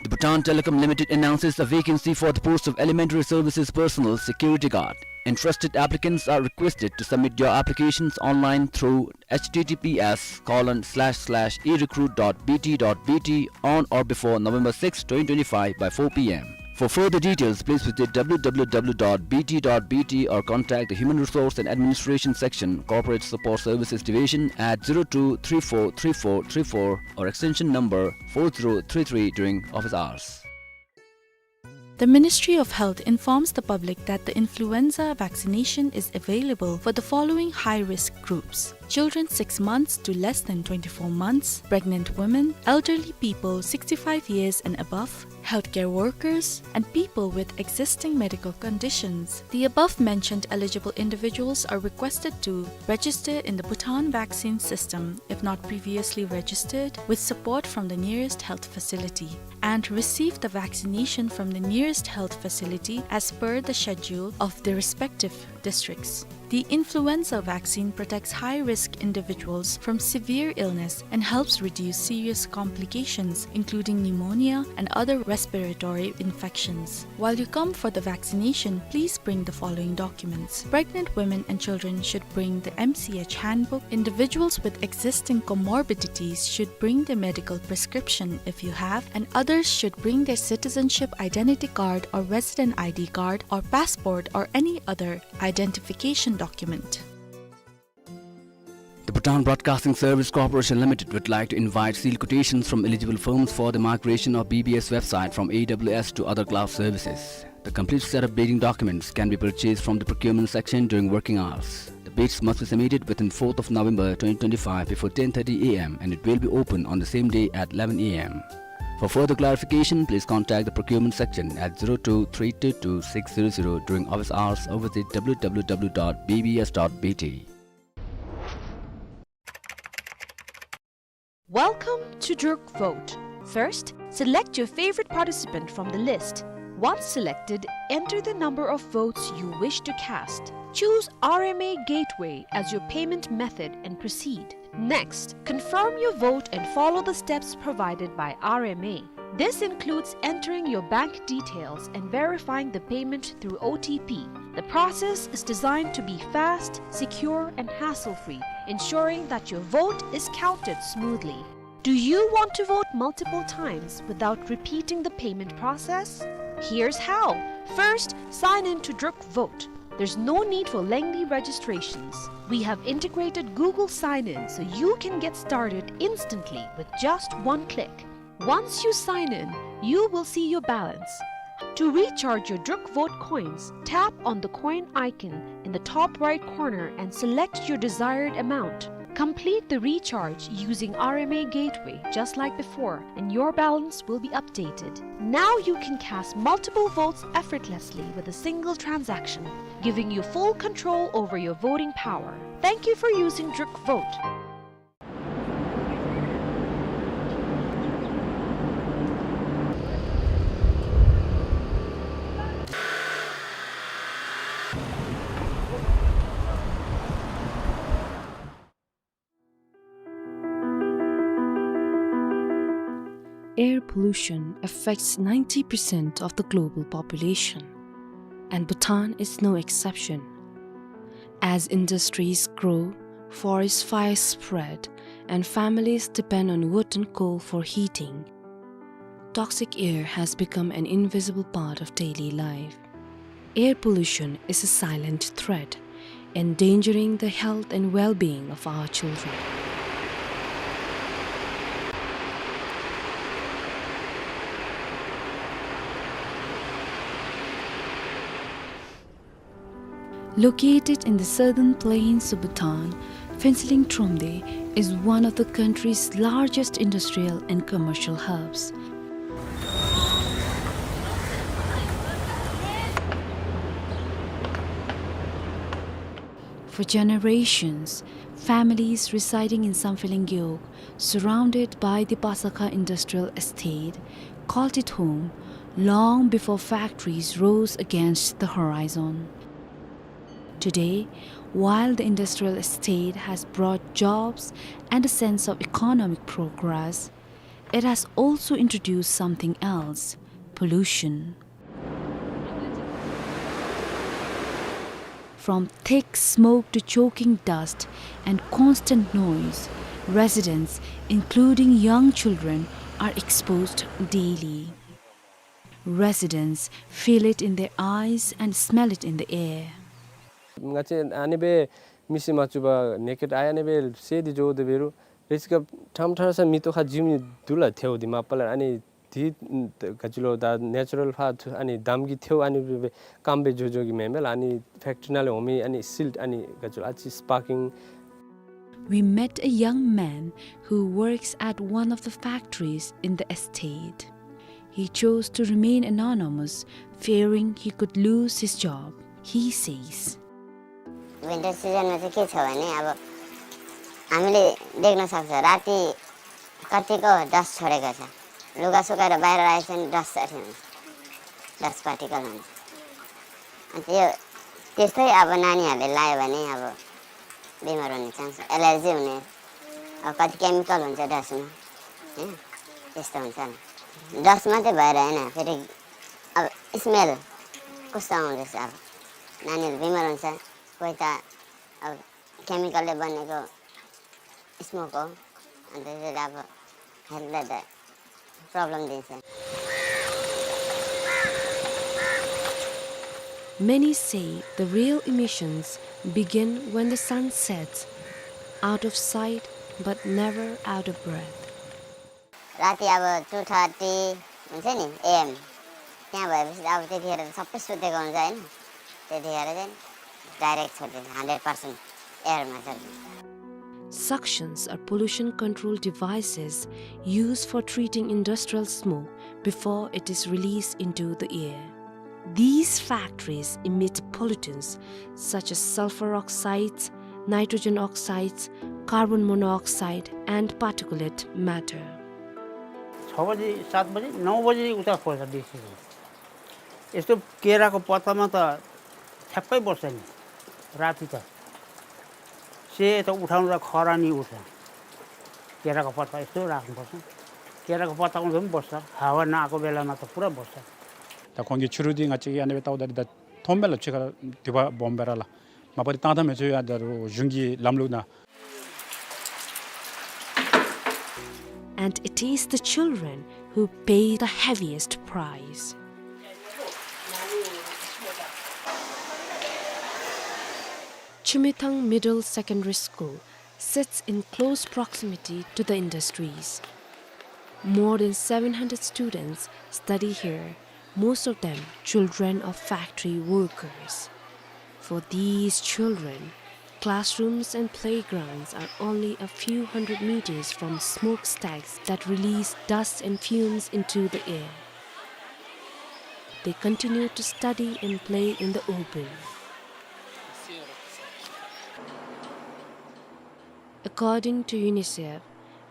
The Bhutan Telecom Limited announces a vacancy for the post of Elementary Services Personnel Security Guard. Interested applicants are requested to submit your applications online through H T T P S colon slash slash e recruit dot B T dot B T on or before November sixth, twenty twenty-five by four P M. For further details, please visit W W W dot B T dot B T or contact the Human Resource and Administration Section, Corporate Support Services Division at zero two three four three four three four or extension number four zero three three during office hours. The Ministry of Health informs the public that the influenza vaccination is available for the following high-risk groups: children six months to less than twenty-four months, pregnant women, elderly people sixty-five years and above, healthcare workers, and people with existing medical conditions. The above-mentioned eligible individuals are requested to register in the Bhutan vaccine system if not previously registered, with support from the nearest health facility, and receive the vaccination from the nearest health facility as per the schedule of the respective districts. The influenza vaccine protects high-risk individuals from severe illness and helps reduce serious complications, including pneumonia and other respiratory infections. While you come for the vaccination, please bring the following documents. Pregnant women and children should bring the M C H handbook. Individuals with existing comorbidities should bring their medical prescription if you have, and others should bring their citizenship identity card or resident I D card or passport or any other identification document. The Bhutan Broadcasting Service Corporation Limited would like to invite sealed quotations from eligible firms for the migration of B B S website from A W S to other cloud services. The complete set of bidding documents can be purchased from the procurement section during working hours. The bids must be submitted within fourth of November twenty twenty-five before ten thirty A M and it will be open on the same day at eleven A M. For further clarification, please contact the procurement section at zero two three two two six zero zero during office hours or visit W W W dot B B S dot B T. Welcome to Druk Vote. First, select your favorite participant from the list. Once selected, enter the number of votes you wish to cast. Choose R M A Gateway as your payment method and proceed. Next, confirm your vote and follow the steps provided by R M A. This includes entering your bank details and verifying the payment through O T P. The process is designed to be fast, secure, and hassle-free, ensuring that your vote is counted smoothly. Do you want to vote multiple times without repeating the payment process? Here's how. First, sign in to Druk Vote. There's no need for lengthy registrations. We have integrated Google Sign-In so you can get started instantly with just one click. Once you sign in, you will see your balance. To recharge your Druk Vote coins, tap on the coin icon in the top right corner and select your desired amount. Complete the recharge using R M A Gateway just like before, and your balance will be updated. Now you can cast multiple votes effortlessly with a single transaction, giving you full control over your voting power. Thank you for using Druk Vote. Air pollution affects ninety percent of the global population, and Bhutan is no exception. As industries grow, forest fires spread, and families depend on wood and coal for heating, toxic air has become an invisible part of daily life. Air pollution is a silent threat, endangering the health and well-being of our children. Located in the southern plains of Bhutan, Phuentsholing Thromde is one of the country's largest industrial and commercial hubs. For generations, families residing in Samphehleng Gewog, surrounded by the Pasakha Industrial Estate, called it home long before factories rose against the horizon. Today, while the industrial estate has brought jobs and a sense of economic progress, It has also introduced something else, pollution. From thick smoke to choking dust and constant noise, residents, including young children, are exposed daily. Residents feel it in their eyes and smell it in the air. ང་བཅས་ཨ་ནི་སྦེ་མིག་གིས་མ་བཅུག་པར་ནེ་ཀེཌ་ཨའི་ཨ་ནི་སྦེ་གསལ་ཏེ་འགྱོ་དེ་འབད་རུང་རེ་ཅིག་ཁར་ཕྲང་ཕྲང་ས་མེ་ཏོག་ཁར་འཛུལ་མི་འདུག་ལགས། ཐལཝ་འདི་མ་པ་ལས་ཨ་ནི་འདི་ག་ཅི་ལོ་ད་ནེ་ཅུ་རཱལ་ཕར་ཨ་ནི་འདམ་གྱི་ཐལཝ་ཨ་ནི་སྦེ་སྐམ་སྦེ་འགྱོ་འགྱོ་གི་མེན་མས་ལགས། ཨ་ནི་ཕེཀ་ཊི་རི་ནང་ལས་འོང་མི་ཨ་ནི་སིལཊ་ཨ་ནི་ག་ཅི་ལོ་ཨ་ཙི་སི་པར་ཀིང། We met a young man who works at one of the factories in the estate. He chose to remain anonymous, fearing he could lose his job. He says, winter सिजनमा चाहिँ के छ भने, अब हामीले देख्न सक्छ, राति कतिको डस्ट छोडेको छ। लुगा सुकाएर बाहिर राखेको छ भने डस्ट अथि हुन्छ, डस्ट पार्टिकल हुन्छ। अनि त्यो, त्यस्तै अब नानीहरूले लायो भने अब बिमार हुने चान्स, एलर्जी हुने, अब कति केमिकल हुन्छ डस्टमा, होइन? त्यस्तो हुन्छ नि। डस्ट मात्रै भएर होइन, फेरि अब स्मेल कस्तो आउँदैछ, अब नानीहरू बिमार हुन्छ, कोही त अब केमिकलले बनेको स्मोक हो, अनि त्यसैले अब हेल्थलाई त प्रब्लम दिन्छ। Many say the real emissions begin when the sun sets, out of sight but never out of breath. राति अब टू थर्टी हुन्छ नि एएम, त्यहाँ भएपछि त अब त्यतिखेर त सबै सुतेको हुन्छ, होइन? त्यतिखेर चाहिँ डाइरेक्ट छोडिदिन्छ, हन्ड्रेड पर्सेन्ट एयरमा छोडिदिन्छ। Suctions are pollution control devices used for treating industrial smoke before it is released into the air. These factories emit pollutants such as sulfur oxides, nitrogen oxides, carbon monoxide, and particulate matter. छ बजी, सात बजी, नौ बजी उता खोज्छ बेसी चाहिँ। यस्तो केराको पत्तामा त ठ्याक्कै बस्छ नि, राति त। सेतो उठाउँदा खरानी उठ्छ। केराको पत्ता यस्तो राख्नुपर्छ। केराको पत्ताको मुन्टु पनि बस्छ। हावा नआएको बेलामा त पुरा बस्छ। ད་ཁོང་གིས་ཕྱི་རུ་འདི་ང་བཅས་ཀྱིས་ཨ་ནི་སྦེ་བལྟཝ་ད་འདི་ད་མཐོངམ་མས་ལགས། ཕྱི་ཁར་དུད་པ་སྦོམ་སྦེ་ར་ལགས། མ་པ་འདི་བཏང་ཐངས་མི་ཚུ་ཡང་ད་རུང་གཞུང་གི་ལམ་ལུགས་ནང་། And it is the children who pay the heaviest price. Chumithang Middle Secondary School sits in close proximity to the industries. More than seven hundred students study here, most of them children of factory workers. For these children, classrooms and playgrounds are only a few hundred meters from smokestacks that release dust and fumes into the air. They continue to study and play in the open. According to UNICEF,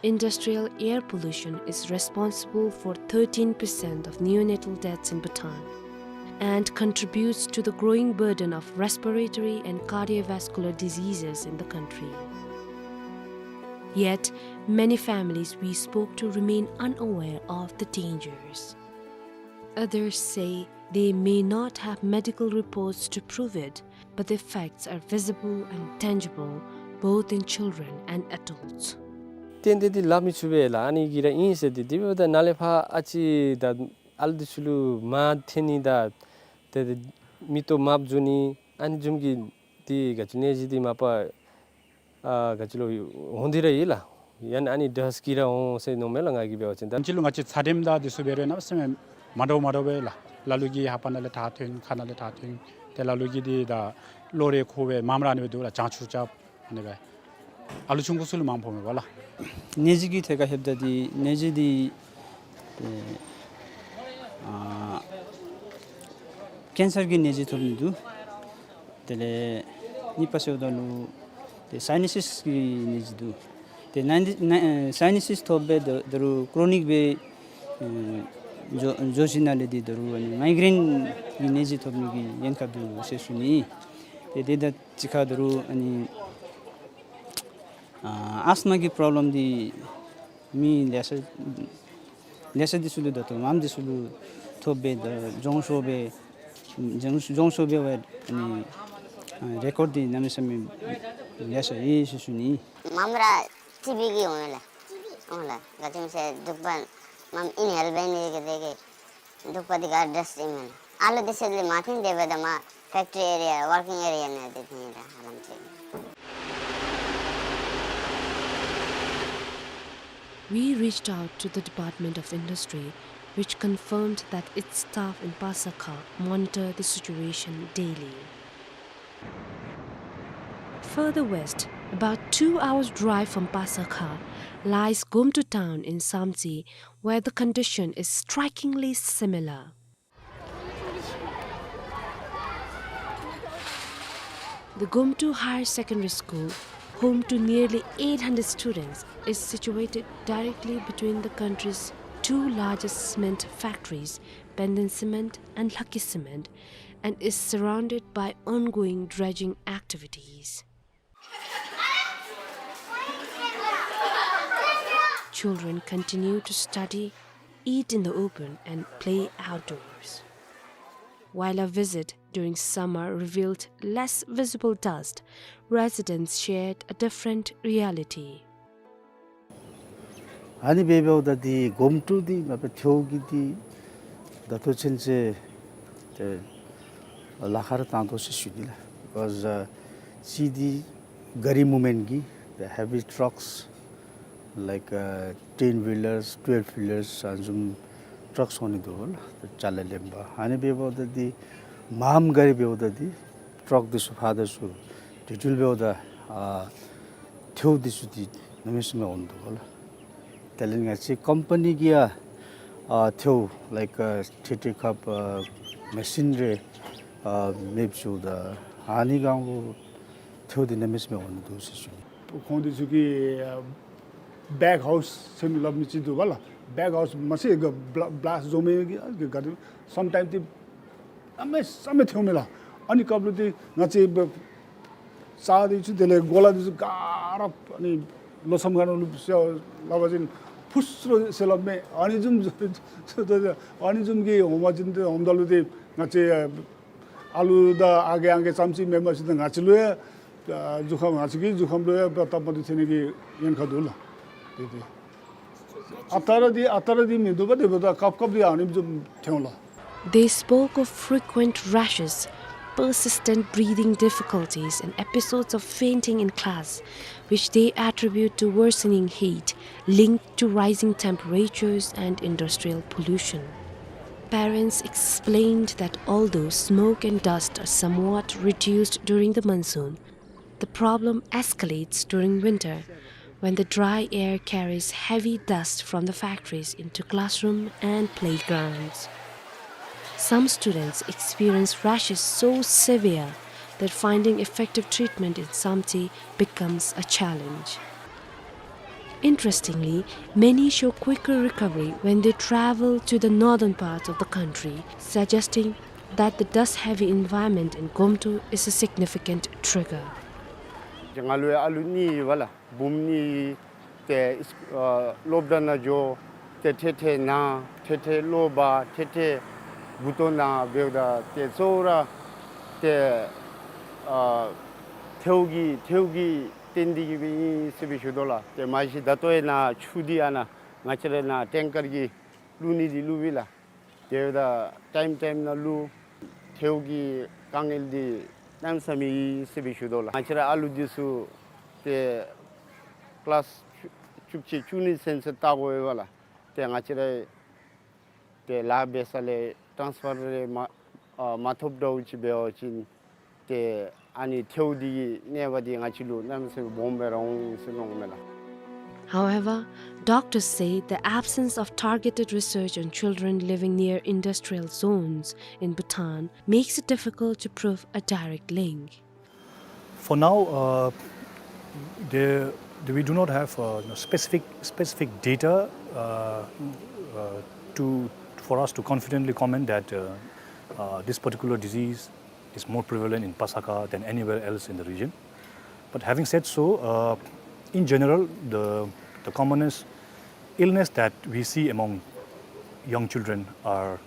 industrial air pollution is responsible for thirteen percent of neonatal deaths in Bhutan and contributes to the growing burden of respiratory and cardiovascular diseases in the country. Yet, many families we spoke to remain unaware of the dangers. Others say they may not have medical reports to prove it, but the effects are visible and tangible, both in children and adults. ཏན་ཏན་འདི་ལ་མི་ཚུགས་པས་ལགས། ཨ་ནི་གི་ར་ཨིན་ཟེར་ཏེ་འདི་འབདཝ་ད་ནཱ་ལས་ཕར་ཨ་ཙི་ད་ཨ་ལུ་འདི་ཚུ་ལུ་མར་འཐེན་ནི་ད་ཏེ་མིག་ཏོ་དམརཔོ་འགྱོ་ནི་ཨ་ནི་བཟུམ་གྱི་འདི་ག་ཅི་ནད་གཞི་འདི་མ་པ་ཨ་ག་ཅི་ལོ་འོང་སྟེ་ར་ཡོད་ལགས། ཡང་ན་ཨ་ནི་ཌསཊ་གིས་ར་འོང་ཟེར་མནོཝ་མས་ལགས། ང་གིས་འབད་བ་ཅིན་ད་ཕྱི་ལུ་ང་བཅས་ཚ་དྲེམ་དང་འདི་ཚུ་འབད་རུང་གནམ་མེད་ས་མེད་མ་འདྲཝ་མ་འདྲཝ་སྦེ་ལགས། ལ་ལུ་གིས་ལྷ་པ་ནང་ལས་ཐག་ཐོན་ཁ་ནང་ལས་ཐག་ཐོན། ཏེ་ལ་ལུ་གིས་འདི་ད་གློག་རས་ཁུར་སྦེ་མངམ་ར་ཨ་ནི་སྦེ་འདུག་ལགས། བྱང་ཆུབ་རྐྱབ་ཨ་ནི་སྦེ། ཨ་ལུ་ཆུང་ཀུ་ཚུ་ལུ་མངམ་ཕོག་མས་པ་ལགས། ནད་གཞི་གི་ཐད་ཁར་ལྷོདཔ་ད་འདི་ནད་གཞི་འདི་ཨེ་ཨ་ཀེན་སར་གྱི་ནད་གཞི་ཐོབ་ནི་འདུག། དེ་ལས་གཉིས་པ་ཟེརཝ་ད་ལུ་ཏེ་སའི་ནཱ་སིས་ཀྱི་ནད་གཞི་འདུག། ཏེ་ནཱ་ནཱ་ཨེ་སའི་ནཱ་སིས་ཐོབ་སྦེ་ད་ད་རུང་ཀྲོ་ནིག་སྦེ་ཨེ་འགྱོ་འགྱོ་ཞིནམ་ལས་འདི་ད་རུང་ཨ་ནི་མའི་གྲེན་གྱི་ནད་གཞི་ཐོབ་ནི་གི་ཉེན་ཁ་འདུག་ཟེར་ཞུ་ནི། ཏེ་དེ་དང་གཅིག་ཁར་ད་རུང་ཨ་ནི་ཨ་ཨས་མ་གི་པོརོབ་ལེམ་འདི་མི་ལེ་ཤ་ ལེ་ཤ་འདི་ཚུ་ལུ་ད་ལྟོ་མངམ་འདི་ཚུ་ལུ་ཐོབ་སྦེ་ད་རྫོང་ཤོར་སྦེ་རྫོང་རྫོང་ཤོར་སྦེ་འབད་ཨ་ནི་ཨ་རེ་ཀོཌ་འདི་གནམ་མེད་ས་མེད་ལེ་ཤ་ཡོད་ཟེར་ཞུ་ནི། མངམ་ར་ཊི་བི་གི་འོང་ལགས། འོང་ལགས། ག་ཅི་སྨོ་ཟེར་འདུག་པ་མངམ་ཨིན་ཧེལ་འབད་ནི་གི་དེ་གིས་འདུག་པ་འདི་ག་ཌསཊ་ཨིན་མས་ལགས། ཨ་ལུ་འདི་ཚུ་ལས་མ་ཐོན་ཏེ་འབདཝ་ད་མར་ཕེཀ་ཊི་རི་ཨེ་རི་ཡ་ཝར་ཀིང་ཨེ་རི་ཡ་ནང་འདི་ཐོན་ཡི་ལགས་ཧ་ལམ་ཅིག། We reached out to the Department of Industry, which confirmed that its staff in Pasakha monitor the situation daily. Further west, about two hours' drive from Pasakha, lies Gomtu town in Samtse, where the condition is strikingly similar. The Gomtu Higher Secondary School, home to nearly eight hundred students, is situated directly between the country's two largest cement factories, Penden Cement and Lhakki Cement, and is surrounded by ongoing dredging activities. Children continue to study, eat in the open, and play outdoors. While our visit during summer revealed less visible dust, residents shared a different reality. ཨ་ནི་འབདཝ་ད་འདི་གོམ་ཊུ་འདི་མ་པ་ཐེའུ་གི་འདི་ད་ལྟོ་ཚུན་ཚོད་ཏེ་ལཱ་ཁག་ར་བཏང་དོ་ཟེར་ཞུ་ནི་ལགས། Because uh, གཅིག་འདི་ག་རི་མུབ་མེནཊ་གི་the heavy trucks like uh, ten wheelers, twelve wheelers ཨ་ནི་བཟུམ་ཊགསི་འོང་ནི་འདུག་ལགས། ཅ་ལ་ལེན་པར་ཨ་ནི་འབདཝ་ད་འདི་མངམ་ག་རི་འབདཝ་ད་འདི་ཊགསི་འདི་ཚུ་ཕར་དང་ཚུར་དེ་འགྱོ་འབདཝ་ད་ཨ་ཐེའུ་འདི་ཚུ་འདི་གནམ་མེད་ས་མེད་འོང་འདུག་ལགས། དེ་ལས་ང་བཅས་ཀམ་པ་ནི་གིས་ཡང་ཨ་ཐེའུ་ལའིཀ་ཨ་ཐེ་ཐེ་ཁབ་ཨ་མེ་ཤིན་རེ་ཨ་མེདཔ་བཟོཝ་ད་ཨ་ནི་སྒང་ལུ་ཐེའུ་འདི་གནམ་མེད་ས་མེད་འོང་ནི་འདུག་ཟེར་ཞུ་ནི། ཁོང་འདི་ཚུ་གིས་ཨ་བེག་ཧའུསི་ཟེར་མི་སླབ་མི་ཅིག་འདུག་པ་ལགས། བེག་ཧའུསི་མ་ཚད་ག་བླ་བླཱསཊ་བཟོ་མི་གི་ག་དེ་སམ་ཊའིམ་འདི་གནམ་མེད་ས་མེད་ཐེའུ་མས་ལགས། ཨ་ནི་སྐབས་ལུ་འདི་ང་བཅས་བ་རྩྭ་འདི་ཚུ་དེ་ལས་གོ་ལ་འདི་ཚུ་ག་ར་ཨ་ནི་ལོ་མཚམས་ཁ་ནང་ལུ་སེ་སླབ་པ་ཅིན་ཕུས་རོ་ཟེར་སླབ་མས། ཨ་ནི་བཟུམ་ཨ་ནི་བཟུམ་གྱི་འོང་པ་ཅིན་འདི་འོངམ་ད་ལུ་འདི་ང་བཅས་ཨ་ལུ་དང་ཨ་རྒས་ཨང་རྒས་ཙམ་ཅིག་མེན་པར་ཅིག་ད་ང་བཅས་ལུ་ཡང་ཨ་གཟུགས་ཁམས་ང་བཅས་ཀྱི་གཟུགས་ཁམས་ལུ་ཡང་ཏ་མ་འདི་ཐོན་ནི་གི་ཉེན་ཁ་འདུག་ལགས། དེ་དེ་ཨ་རྟག་ར་འདི་ཨ་རྟག་ར་འདི་མིན་འདུག་པ། དེ་འབདཝ་ད་སྐབས་སྐབས་འདི་ཨ་ནི་བཟུམ་ཐོན་ལགས། They spoke of frequent rashes, persistent breathing difficulties, and episodes of fainting in class, which they attribute to worsening heat linked to rising temperatures and industrial pollution. Parents explained that although smoke and dust are somewhat reduced during the monsoon, the problem escalates during winter, when the dry air carries heavy dust from the factories into classroom and playgrounds. Some students experience rashes so severe that finding effective treatment in Samtse becomes a challenge. Interestingly, many show quicker recovery when they travel to the northern parts of the country, suggesting that the dust-heavy environment in Gomtu is a significant trigger. ང་ལུ་ཡང་ཨ་ལུ་གཉིས་ཡོད་པ་ལགས། བུམོ་གཉིས་ཏེ་ཨ་སློབ་གྲྭ་ནང་འགྱོ། ཏེ་ཐེ་ཐེ་ན་ཐེ་ཐེ་གློ་བ་ཐེ་ཐེ་མགུ་ཏོ་ན་འབདཝ་ད་ཏེ་གཙོ་བོ་ར་ཏེ་ཨ་ཐེའུ་གི་ཐེའུ་གི་བརྟེན་ཏེ་གིས་སྦེ་ཨིན་ཟེར་སྦེ་ཞུ་དོ་ལགས། ཏེ་མ་གཞི་ད་ལྟོ་ཡང་ནཱ་ཆུ་འདི་ཨ་ནཱ་ང་བཅས་ར་ནཱ་ཊེང་ཀར་གྱིས་བླུག་ནི་འདི་བླུག་པས་ལགས། དེ་འབདཝ་ད་ཊའིམ་ཊའིམ་ནང་བླུག། ཐེའུ་གི་དཀའ་ངལ་འདི་གནམ་མེད་ས་མེད་ཨིན་ཟེར་སྦེ་ཞུ་དོ་ལགས། ང་བཅས་ར་ཨ་ལུ་འདི་ཚུ་ཏེ་ཀི་ལཱསི་བཅུ་བཅུ་གཅིག་བཅུ་གཉིས་ཚུན་ཚོད་ལྟ་དགོ་པས་ལགས། ཏེ་ང་བཅས་ར་ཏེ་ལཱ་འབད་ས་ལས་ཊཱནསི་ཕར་རེ་མ་ཨ་མ་ཐོབ་འདྲཝ་ཅིག་འབད་བ་ཅིན་ཏེ་ཨ་ནི་ཐེའུ་འདི་གི་ནད་པ་འདི་ང་བཅས་ལུ་གནམ་མེད་ས་མེད་སྦོམ་སྦེ་ར་འོང་ཟེར་མནོཝ་མས་ལགས། However, doctors say the absence of targeted research on children living near industrial zones in Bhutan makes it difficult to prove a direct link. For now, uh, there, we do not have uh, specific specific data uh, uh, to for us to confidently comment that uh, uh, this particular disease is more prevalent in Pasakha than anywhere else in the region. But having said so, uh, in general, the, the commonest illness that we see among young children are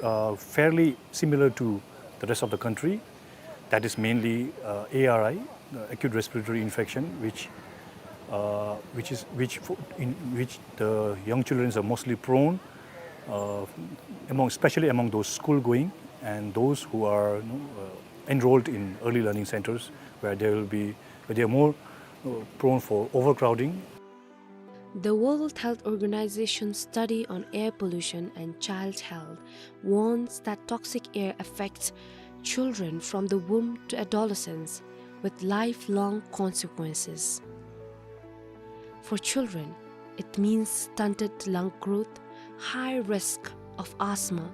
uh, fairly similar to the rest of the country. That is mainly uh, A R I, uh, acute respiratory infection, which uh, which is which fo- in which the young children are mostly prone, uh, among especially among those school going and those who are you know, uh, enrolled in early learning centers where they will be where they are more uh, prone for overcrowding. The World Health Organization study on air pollution and child health warns that toxic air affects children from the womb to adolescence with lifelong consequences. For children, it means stunted lung growth, high risk of asthma,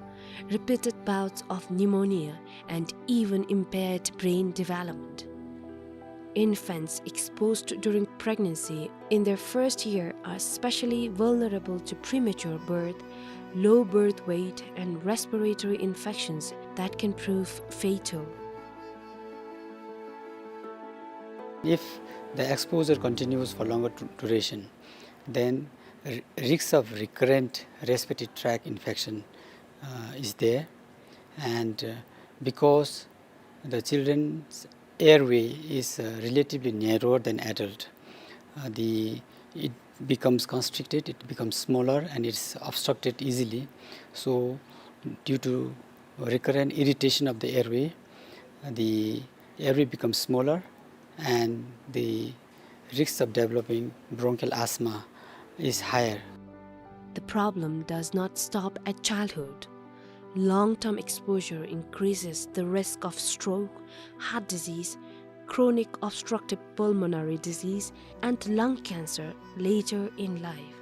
repeated bouts of pneumonia, and even impaired brain development. Infants exposed during pregnancy in their first year are especially vulnerable to premature birth, low birth weight, and respiratory infections that can prove fatal. If the exposure continues for longer du- duration, then r- risks of recurrent respiratory tract infection uh, is there, and uh, because the children's airway is uh, relatively narrower than adult, uh, the it becomes constricted, it becomes smaller, and it's obstructed easily. So, due to recurrent irritation of the airway, the airway becomes smaller, and the risks of developing bronchial asthma is higher. The problem does not stop at childhood. Long term exposure increases the risk of stroke, heart disease, chronic obstructive pulmonary disease, and lung cancer later in life.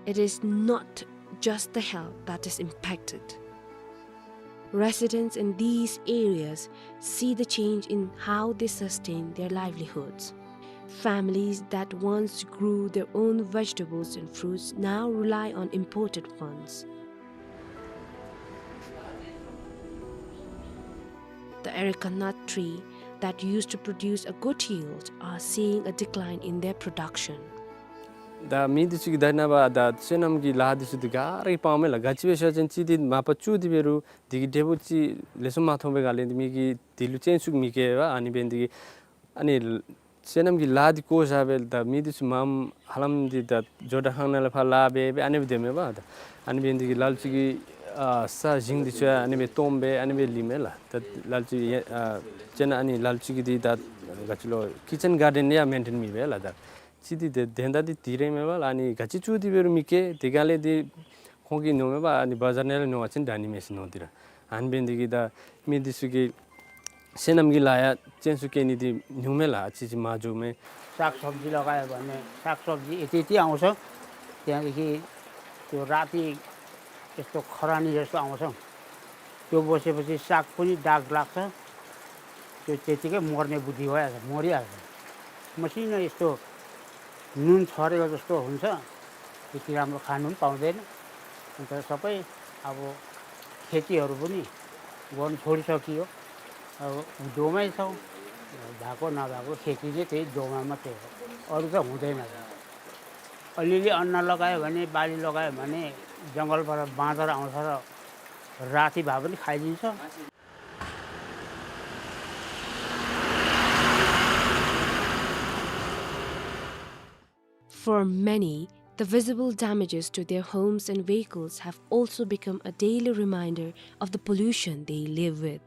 It is not just the health that is impacted. Residents in these areas see the change in how they sustain their livelihoods. Families that once grew their own vegetables and fruits now rely on imported ones. The areca nut tree that used to produce a good yield are seeing a decline in their production. ད་མི་འདི་ཚུ་གིས་ད་ནངས་པ་ད་སོ་ནམ་གྱི་ལཱ་འདི་ཚུ་འདི་ག་ར་གིས་སྤང་མས་ལགས། ག་ཅི་སྦེ་ཞུ་བ་ཅིན་གཅིག་འདི་མ་པ་བཙུགས་ཏེ་འབད་རུང་འདི་གི་འབྲས་བུ་ཅིག་ལེགས་ཤོམ་མ་ཐོབ་པའི་སྒང་ལས་འདི་མི་གིས་འདི་ལུ་སྤྱན་ཟུག་མི་བསྐྱེད་པས། ཨ་ནི་འབད་ནི་འདི་གིས་ཨ་ནི་སོ་ནམ་གྱི་ལཱ་འདི་བཀོ་བཞག་སྦེ་ད་མི་འདི་ཚུ་མངམ་ཧ་ལམ་འདི་ད་ཇོ་བྲག་ཁང་ནང་ལས་ཕར་ལཱ་འབད་འབད་ཨ་ནི་སྦེ་སྡོད་མས་པ། ད་ཨ་ནི་འབད་ནི་འདི་གིས་ལ་ལུ་ཅིག་གིས་ཨ་ས་ཞིང་འདི་ཚུ་ཡང་ཨ་ནི་སྦེ་སྟོངམ་སྦེ་ཨ་ནི་སྦེ་ལུས་མས་ལགས། ད་ལ་ལུ་ཅིག་ཡ་ཨ་དཔེར་ན་ཨ་ནི་ལ་ལུ་ཅིག་གིས་འདི་ད་ག་ཅི་ལོ་ཀི་ཅན་གཱར་ཌེན་ཡང་མེན་ཊེན་མི་འབད་ལགས། ད་ཅིག་འདི་དེ་དོན་དག་འདི་འདི་ར་མས་པ་ལགས། ཨ་ནི་ག་ཅི་བཙུགས་ཏེ་འབད་རུང་མི་སྐྱེ། དེ་སྒང་ལས་འདི་ཁོང་གིས་མནོཝ་མས་པ། ཨ་ནི་བ་ཛར་ནང་ལས་ཉོ་བ་ཅིན་དྲག་ནི་མས་ཟེར་མནོ་སྟེ་ར། ཨ་ནི་འབད་ནི་འདི་གིས་ད་མི་འདི་ཚུ་གིས་སོ་ནམ་གྱི་ལཱ་ཡང་སྤྱན་ཟུག་བསྐྱེད་ནི་འདི་ཉུང་མས་ལགས། ཨ་ཙི་ཅིག་མར་འགྱོཝ་མས། सागसब्जी लगायो भने सागसब्जी यति यति आउँछ। त्यहाँदेखि त्यो राति यस्तो खरानी जस्तो आउँछ। त्यो बसेपछि साग पनि दाग लाग्छ। त्यो त्यतिकै मर्ने बुद्धि भइहाल्छ, मरिहाल्छ। मसिनो यस्तो नुन छरेको जस्तो हुन्छ। त्यति राम्रो खानु पनि पाउँदैन। अन्त सबै अब खेतीहरू पनि गर्नु छोडिसकियो। अब दोमै छौँ, भएको नभएको खेती चाहिँ त्यही दोमा मात्रै हो, अरू त हुँदैन। अलिअलि अन्न लगायो भने, बाली लगायो भने जङ्गलबाट बाँदर आउँछ र राति भए पनि खाइदिन्छ। For many, the visible damages to their homes and vehicles have also become a daily reminder of the pollution they live with.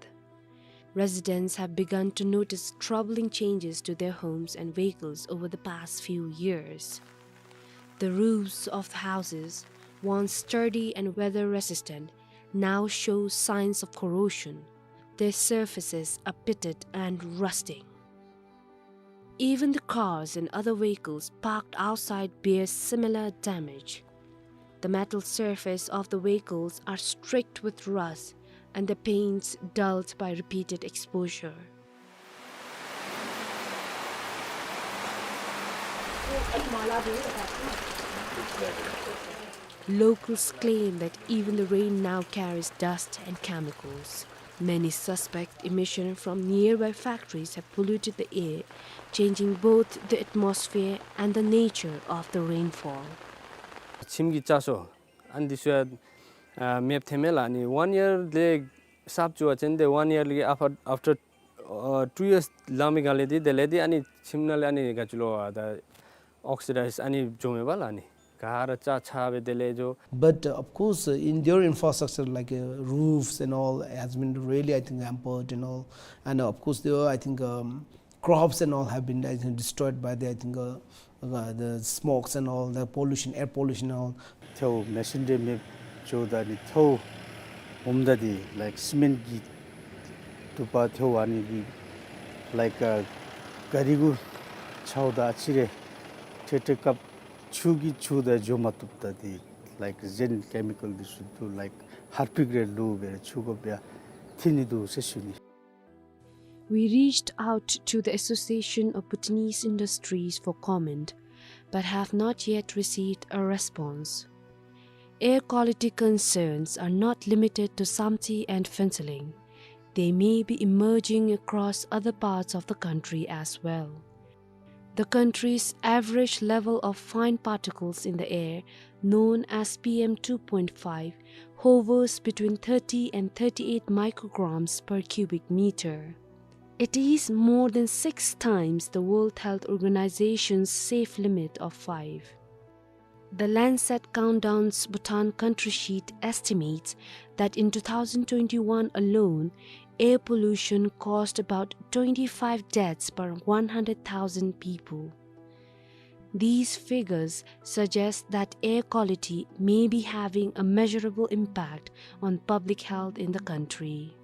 Residents have begun to notice troubling changes to their homes and vehicles over the past few years. The roofs of the houses, once sturdy and weather resistant, now show signs of corrosion. Their surfaces are pitted and rusting. Even the cars and other vehicles parked outside bear similar damage. The metal surface of the vehicles are streaked with rust and the paints dulled by repeated exposure. Locals claim that even the rain now carries dust and chemicals. Many suspect emission from nearby factories have polluted the air, changing both the atmosphere and the nature of the rainfall. ཁྱིམ་གྱི་ལྕགས་ཤོག་ ཨ་ནི་འདི་ཚུ་ཡང་ཨ་མེདཔ་ཐོནམ་མས་ལགས། ཨ་ནི་ཝན་ཡར་ལས་གསརཔ་བཙུགས་པ་ཅིན་ཏེ་ཝན་ཡར་ལས་ཨཕ་ཨཕ་ཊར་ཨ་ཊུ་ཡརསི་ལང་མི་ག་ལས་འདི་དེ་ལས་འདི་ཨ་ནི་ཁྱིམ་ནང་ལས་ཨ་ནི་ག་ཅི་ལོ་ཨ་ད་ཨོག་སི་ཌའིཛ་ཨ་ནི་འགྱོཝ་མས་པ་ལགས། ཨ་ནི་ག་ར་ཆག་ཆག་སྦེ་དེ་ལས་འགྱོ། But, uh, of course, uh, in their infrastructure, like, uh, roofs and all, has been really, I think, hampered and all. And, uh, of course, there were, I think, um, crops and all have been, I think, destroyed by the, I think, uh, uh, the smokes and all, the pollution, air pollution and all. ཐལཝ་མེ་སོན་འདྲེ་མེདཔ་འགྱོཝ་ད་ནི་ཐལཝ་ཨོམ་ད་འདི་ལའིཀ་སི་མེནཊ་གི་དུ་པ་ཐལཝ་ཨ་ནི་འདི་ལའིཀ་ཨ་ག་རི་གུ་འཕྱརཝ་ད་ཨ་ཙི་རེ་ཏེ་ཏེ་སྐབས་ཆུ་གིས་ཆུ་ད་འགྱོ་མ་བཏུབ། ད་འདི་ལའིཀ་གཞན་ཀེ་མི་ཀཱལ་འདི་ཚུ་འདུག། ལའིཀ་ཧར་པིཀ་རེ་བླུགས་སྦེ་ཆུ་གོ་བརྒྱ་ཐོན་ནི་འདུག་ཟེར་ཞུ་ནི། We reached out to the Association of Bhutanese Industries for comment, but have not yet received a response. Air quality concerns are not limited to Samtse and Phuentsholing. They may be emerging across other parts of the country as well. The country's average level of fine particles in the air, known as P M two point five, hovers between thirty and thirty-eight micrograms per cubic meter. It is more than six times the World Health Organization's safe limit of five. The Landsat Countdown's Bhutan Country Sheet estimates that in two thousand twenty-one alone, air pollution caused about twenty-five deaths per one hundred thousand people. These figures suggest that air quality may be having a measurable impact on public health in the country.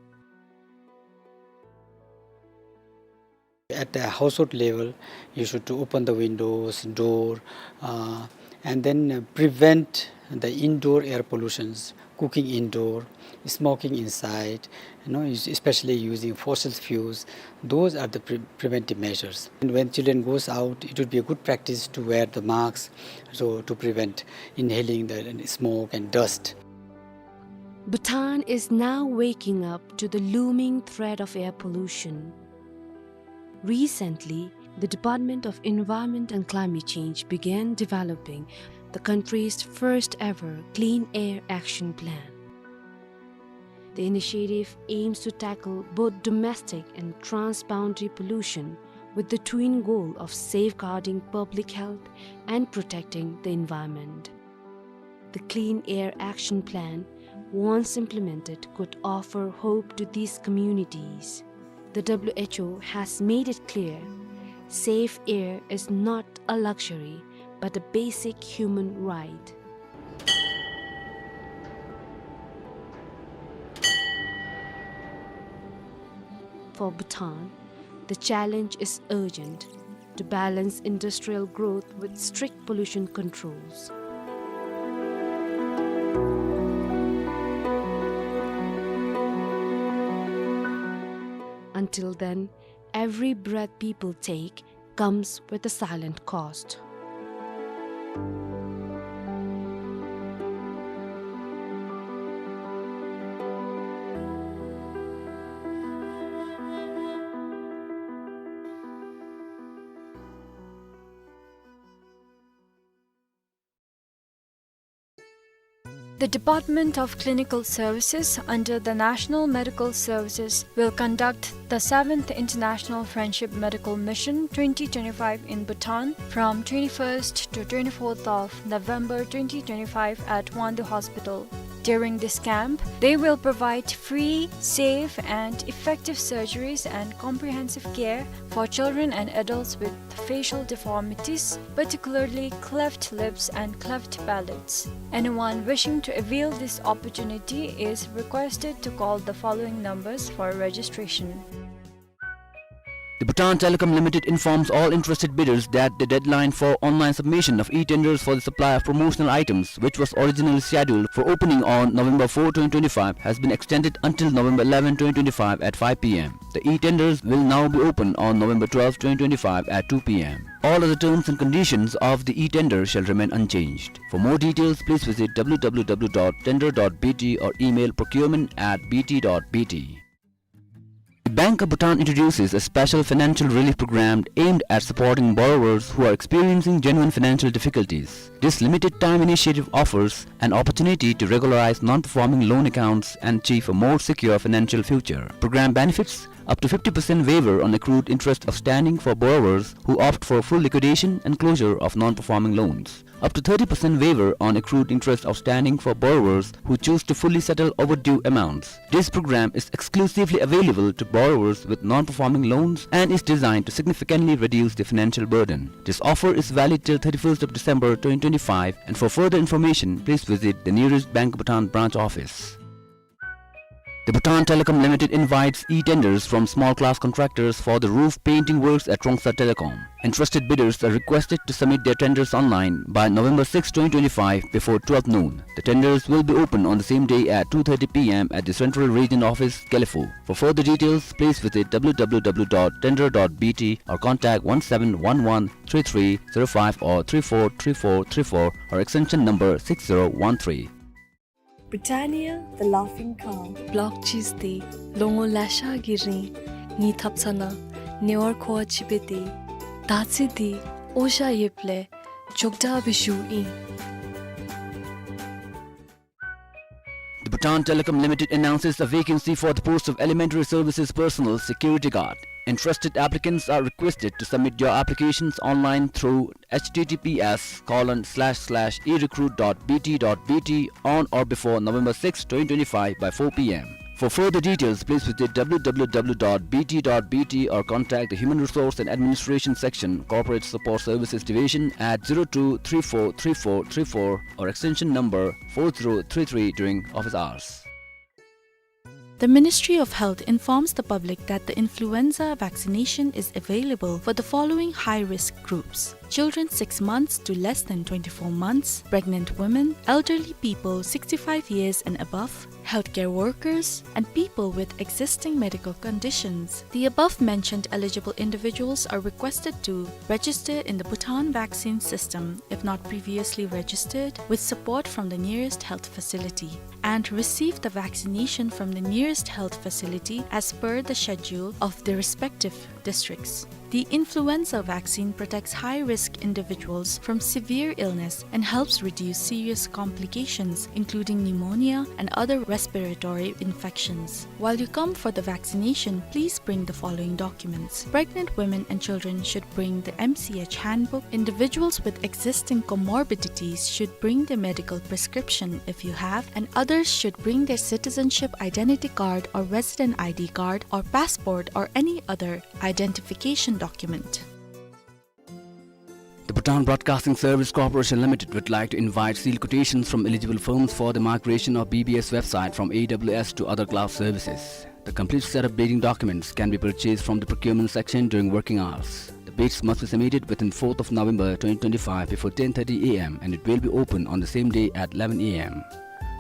At the household level, you should open the windows, door, uh, and then, uh, prevent the indoor air pollutions, cooking indoor, smoking inside, you know, es-, especially using fossil fuels. Those are the pre-, preventive measures. And when children goes out, it would be a good practice to wear the masks, so to prevent inhaling the smoke and dust. Bhutan is now waking up to the looming threat of air pollution. Recently, the Department of Environment and Climate Change began developing the country's first ever Clean Air Action Plan. The initiative aims to tackle both domestic and transboundary pollution with the twin goal of safeguarding public health and protecting the environment. The Clean Air Action Plan, once implemented, could offer hope to these communities. The W H O has made it clear, safe air is not a luxury, but a basic human right. For Bhutan, the challenge is urgent to balance industrial growth with strict pollution controls. Until then, every breath people take comes with a silent cost. The Department of Clinical Services under the National Medical Services will conduct the seventh International Friendship Medical Mission twenty twenty-five in Bhutan from twenty-first to twenty-fourth of November twenty twenty-five at Wangdue Hospital. During this camp, they will provide free, safe, and effective surgeries and comprehensive care for children and adults with facial deformities, particularly cleft lips and cleft palates. Anyone wishing to avail this opportunity is requested to call the following numbers for registration. The Bhutan Telecom Limited informs all interested bidders that the deadline for online submission of e-tenders for the supply of promotional items, which was originally scheduled for opening on November fourth, twenty twenty-five, has been extended until November eleventh, twenty twenty-five at five p m. The e-tenders will now be open on November twelfth, twenty twenty-five at two p m. All other terms and conditions of the e-tender shall remain unchanged. For more details, please visit w w w dot tender dot b t or email procurement at b t dot b t. The Bank of Bhutan introduces a special financial relief program aimed at supporting borrowers who are experiencing genuine financial difficulties. This limited time initiative offers an opportunity to regularize non-performing loan accounts and achieve a more secure financial future. Program benefits: up to fifty percent waiver on accrued interest outstanding for borrowers who opt for full liquidation and closure of non-performing loans. Up to thirty percent waiver on accrued interest outstanding for borrowers who choose to fully settle overdue amounts. This program is exclusively available to borrowers with non-performing loans and is designed to significantly reduce their financial burden. This offer is valid till thirty-first of December twenty twenty-five, and for further information, please visit the nearest Bank of Bhutan branch office. The Bhutan Telecom Limited invites e-tenders from small class contractors for the roof painting works at Trongsa Telecom. Interested bidders are requested to submit their tenders online by November sixth, twenty twenty-five, before twelve noon. The tenders will be open on the same day at two thirty P M at the Central Region Office, Gelephu. For further details, please visit W W W dot tender dot B T or contact one seven one one three three zero five or three four three four three four or extension number six zero one three. Britannia, the laughing cow. Block cheese འདི་ལོ་ངོ་ལེ་ཤ་གི་རིང་ངེའི་ཐབ་ཚང་ནང་ཉེ་བར་མཁོ་བ་ཅིག་སྦེ་སྡོད། ད་ཅི་འདི་ཨོ་ཞ་ཡོདཔ་ལས་མགྱོགས་དྲགས་སྦེ་བཞུ་ཨིན། The Bhutan Telecom Limited announces a vacancy for the post of Elementary Services Personnel Security Guard. Interested applicants are requested to submit your applications online through H T T P S colon slash slash e recruit dot B T dot B T on or before November sixth, twenty twenty-five by four P M. For further details, please visit W W W dot B T dot B T or contact the Human Resource and Administration Section, Corporate Support Services Division at zero two three four three four three four or extension number four zero three three during office hours. The Ministry of Health informs the public that the influenza vaccination is available for the following high-risk groups: children six months to less than twenty-four months, pregnant women, elderly people sixty-five years and above, healthcare workers, and people with existing medical conditions. The above-mentioned eligible individuals are requested to register in the Bhutan vaccine system if not previously registered, with support from the nearest health facility, and receive the vaccination from the nearest health facility as per the schedule of the respective districts. The influenza vaccine protects high-risk individuals from severe illness and helps reduce serious complications, including pneumonia and other respiratory infections. While you come for the vaccination, please bring the following documents. Pregnant women and children should bring the M C H handbook. Individuals with existing comorbidities should bring their medical prescription if you have, and others should bring their citizenship identity card or resident I D card or passport or any other identification document. The Bhutan Broadcasting Service Corporation Limited would like to invite sealed quotations from eligible firms for the migration of B B S website from A W S to other cloud services. The complete set of bidding documents can be purchased from the procurement section during working hours. The bids must be submitted within fourth of November twenty twenty-five before ten thirty A M, and it will be open on the same day at eleven A M.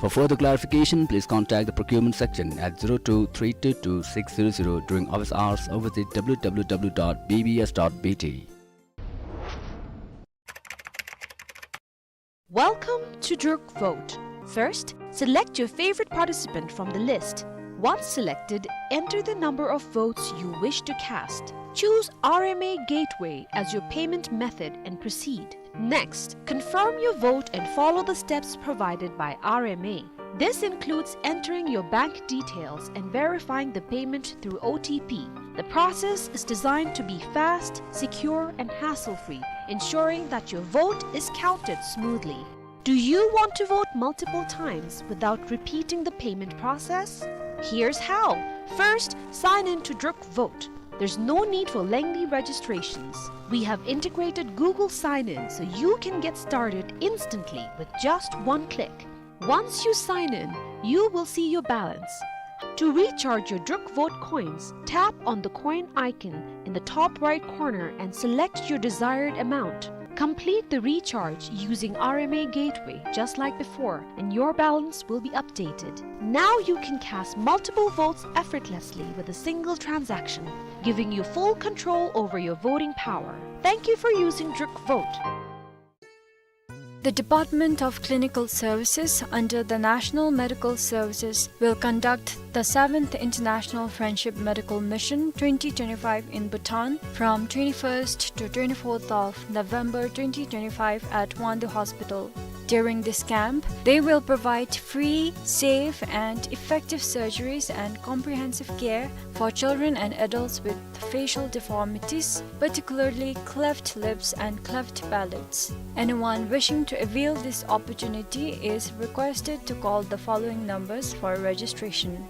For further clarification, please contact the procurement section at zero two three two two six zero zero during office hours or visit W W W dot B B S dot B T. Welcome to Druk Vote. First, select your favorite participant from the list. Once selected, enter the number of votes you wish to cast. Choose R M A Gateway as your payment method and proceed. Next, confirm your vote and follow the steps provided by R M A. This includes entering your bank details and verifying the payment through O T P. The process is designed to be fast, secure, and hassle-free, ensuring that your vote is counted smoothly. Do you want to vote multiple times without repeating the payment process? Here's how. First, sign in to Druk Vote. There's no need for lengthy registrations. We have integrated Google Sign-In so you can get started instantly with just one click. Once you sign in, you will see your balance. To recharge your Druk Vote coins, tap on the coin icon in the top right corner and select your desired amount. Complete the recharge using R M A Gateway just like before, and your balance will be updated. Now you can cast multiple votes effortlessly with a single transaction, giving you full control over your voting power. Thank you for using Druk Vote. The Department of Clinical Services under the National Medical Services will conduct the seventh International Friendship Medical Mission twenty twenty-five in Bhutan from twenty-first to twenty-fourth of November twenty twenty-five at Hwangdu Hospital. During this camp, they will provide free, safe, and effective surgeries and comprehensive care for children and adults with facial deformities, particularly cleft lips and cleft palates. Anyone wishing to avail this opportunity is requested to call the following numbers for registration.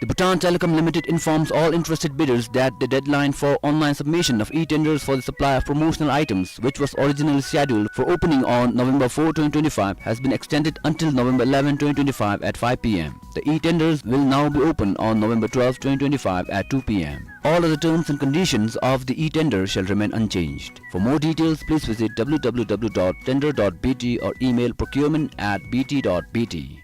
The Bhutan Telecom Limited informs all interested bidders that the deadline for online submission of e-tenders for the supply of promotional items, which was originally scheduled for opening on November four, twenty twenty-five, has been extended until November eleven, twenty twenty-five at five p m. The e-tenders will now be open on November twelfth, twenty twenty-five at two p m. All other terms and conditions of the e-tender shall remain unchanged. For more details, please visit w w w dot tender dot b t or email procurement at b t dot b t.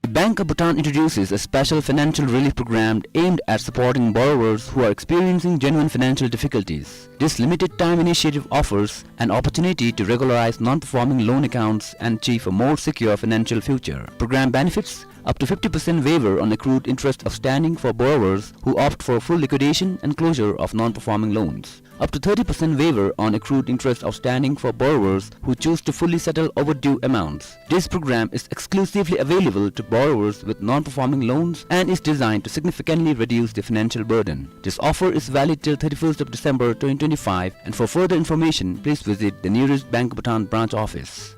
The Bank of Bhutan introduces a special financial relief program aimed at supporting borrowers who are experiencing genuine financial difficulties. This limited time initiative offers an opportunity to regularize non-performing loan accounts and achieve a more secure financial future. Program benefits: up to fifty percent waiver on accrued interest outstanding for borrowers who opt for full liquidation and closure of non-performing loans. Up to thirty percent waiver on accrued interest outstanding for borrowers who choose to fully settle overdue amounts. This program is exclusively available to borrowers with non-performing loans and is designed to significantly reduce their financial burden. This offer is valid till thirty-first of December twenty twenty-five, and for further information, please visit the nearest Bank of Bhutan branch office.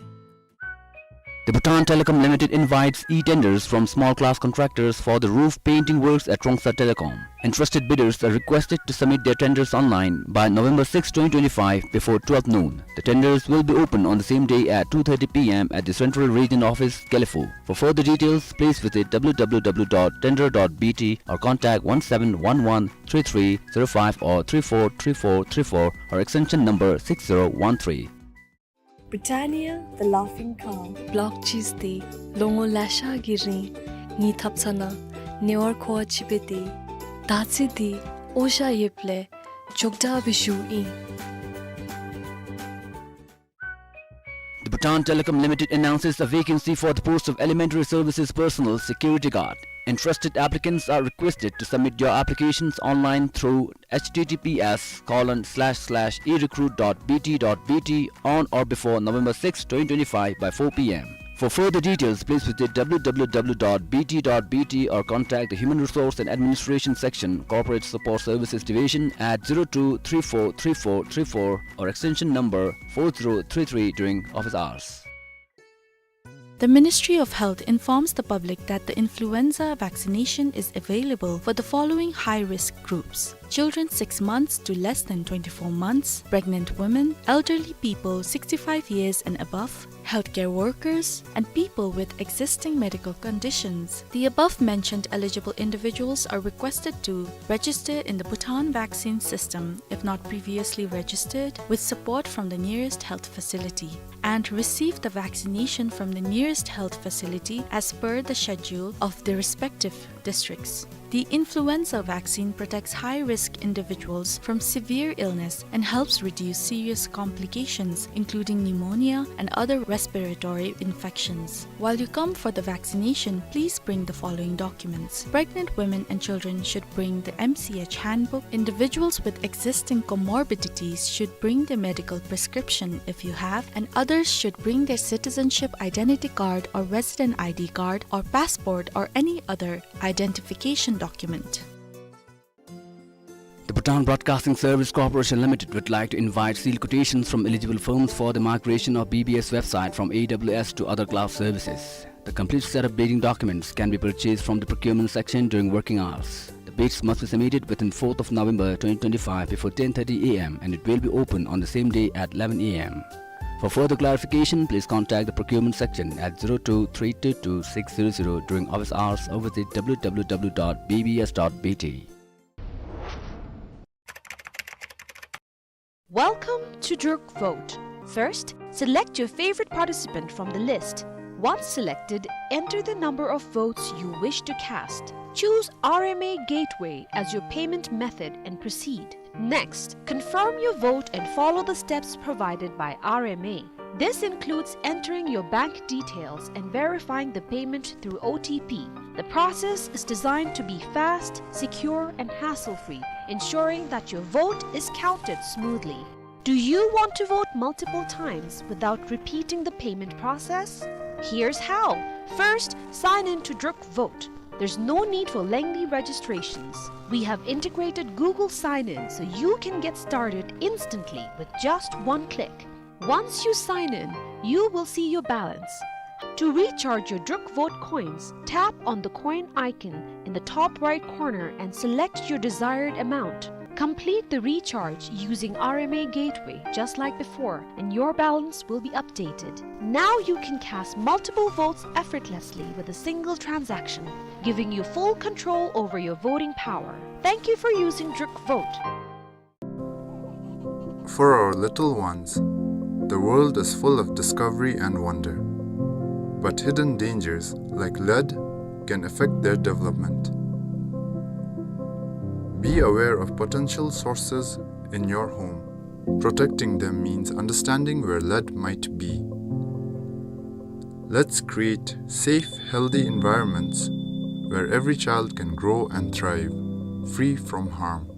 The Bhutan Telecom Limited invites e-tenders from small class contractors for the roof painting works at Trongsa Telecom. Interested bidders are requested to submit their tenders online by November sixth, twenty twenty-five, before twelve noon. The tenders will be open on the same day at two thirty p m at the Central Region Office, Gelephu. For further details, please visit w w w dot tender dot b t or contact one seven one one three three zero five or three four three four three four or extension number six zero one three. Britannia, the laughing cow. Block cheese དེ་ལོ་ངོ་ལེ་ཤ་གི་རིང་ངེའི་ཐབ་ཚང་ནང་ཉེ་བར་མཁོ་བ་ཅིག་སྦེ་སྡོད། ད་ཅི་དེ་འོ་ཞ་ཡོདཔ་ལས་ཅོག་འཐདཔ་སྦེ་བཞུགས་ཡི། The Bhutan Telecom Limited announces a vacancy for the post of Elementary Services Personnel Security Guard. Interested applicants are requested to submit your applications online through h t t p s colon slash slash e recruit dot b t dot b t on or before November sixth, twenty twenty-five by four p m. For further details, please visit w w w dot b t dot b t or contact the Human Resource and Administration Section, Corporate Support Services Division at zero two three four three four three four or extension number four zero three three during office hours. The Ministry of Health informs the public that the influenza vaccination is available for the following high-risk groups: children six months to less than twenty-four months, pregnant women, elderly people sixty-five years and above, healthcare workers, and people with existing medical conditions. The above-mentioned eligible individuals are requested to register in the Bhutan vaccine system if not previously registered, with support from the nearest health facility, and receive the vaccination from the nearest health facility as per the schedule of the respective districts. The influenza vaccine protects high-risk individuals from severe illness and helps reduce serious complications, including pneumonia and other respiratory infections. While you come for the vaccination, please bring the following documents. Pregnant women and children should bring the M C H handbook. Individuals with existing comorbidities should bring their medical prescription, if you have, and others should bring their citizenship identity card or resident I D card or passport or any other identification document. The Bhutan Broadcasting Service Corporation Limited would like to invite sealed quotations from eligible firms for the migration of B B S website from A W S to other cloud services. The complete set of bidding documents can be purchased from the procurement section during working hours. The bids must be submitted within fourth of November twenty twenty-five before ten thirty a m and it will be open on the same day at eleven a m. For further clarification, please contact the procurement section at zero two three two two six zero zero during office hours or visit w w w dot b b s dot b t. Welcome to Druk Vote. First, select your favorite participant from the list. Once selected, enter the number of votes you wish to cast. Choose R M A Gateway as your payment method and proceed. Next, confirm your vote and follow the steps provided by R M A. This includes entering your bank details and verifying the payment through O T P. The process is designed to be fast, secure, and hassle-free, ensuring that your vote is counted smoothly. Do you want to vote multiple times without repeating the payment process? Here's how. First, sign in to Druk Vote. There's no need for lengthy registrations. We have integrated Google Sign-In so you can get started instantly with just one click. Once you sign in, you will see your balance. To recharge your Druk Vote coins, tap on the coin icon in the top right corner and select your desired amount. Complete the recharge using R M A Gateway just like before, and your balance will be updated. Now you can cast multiple votes effortlessly with a single transaction, giving you full control over your voting power. Thank you for using Druk Vote. For our little ones, the world is full of discovery and wonder. But hidden dangers, like lead, can affect their development. Be aware of potential sources in your home. Protecting them means understanding where lead might be. Let's create safe, healthy environments where every child can grow and thrive, free from harm.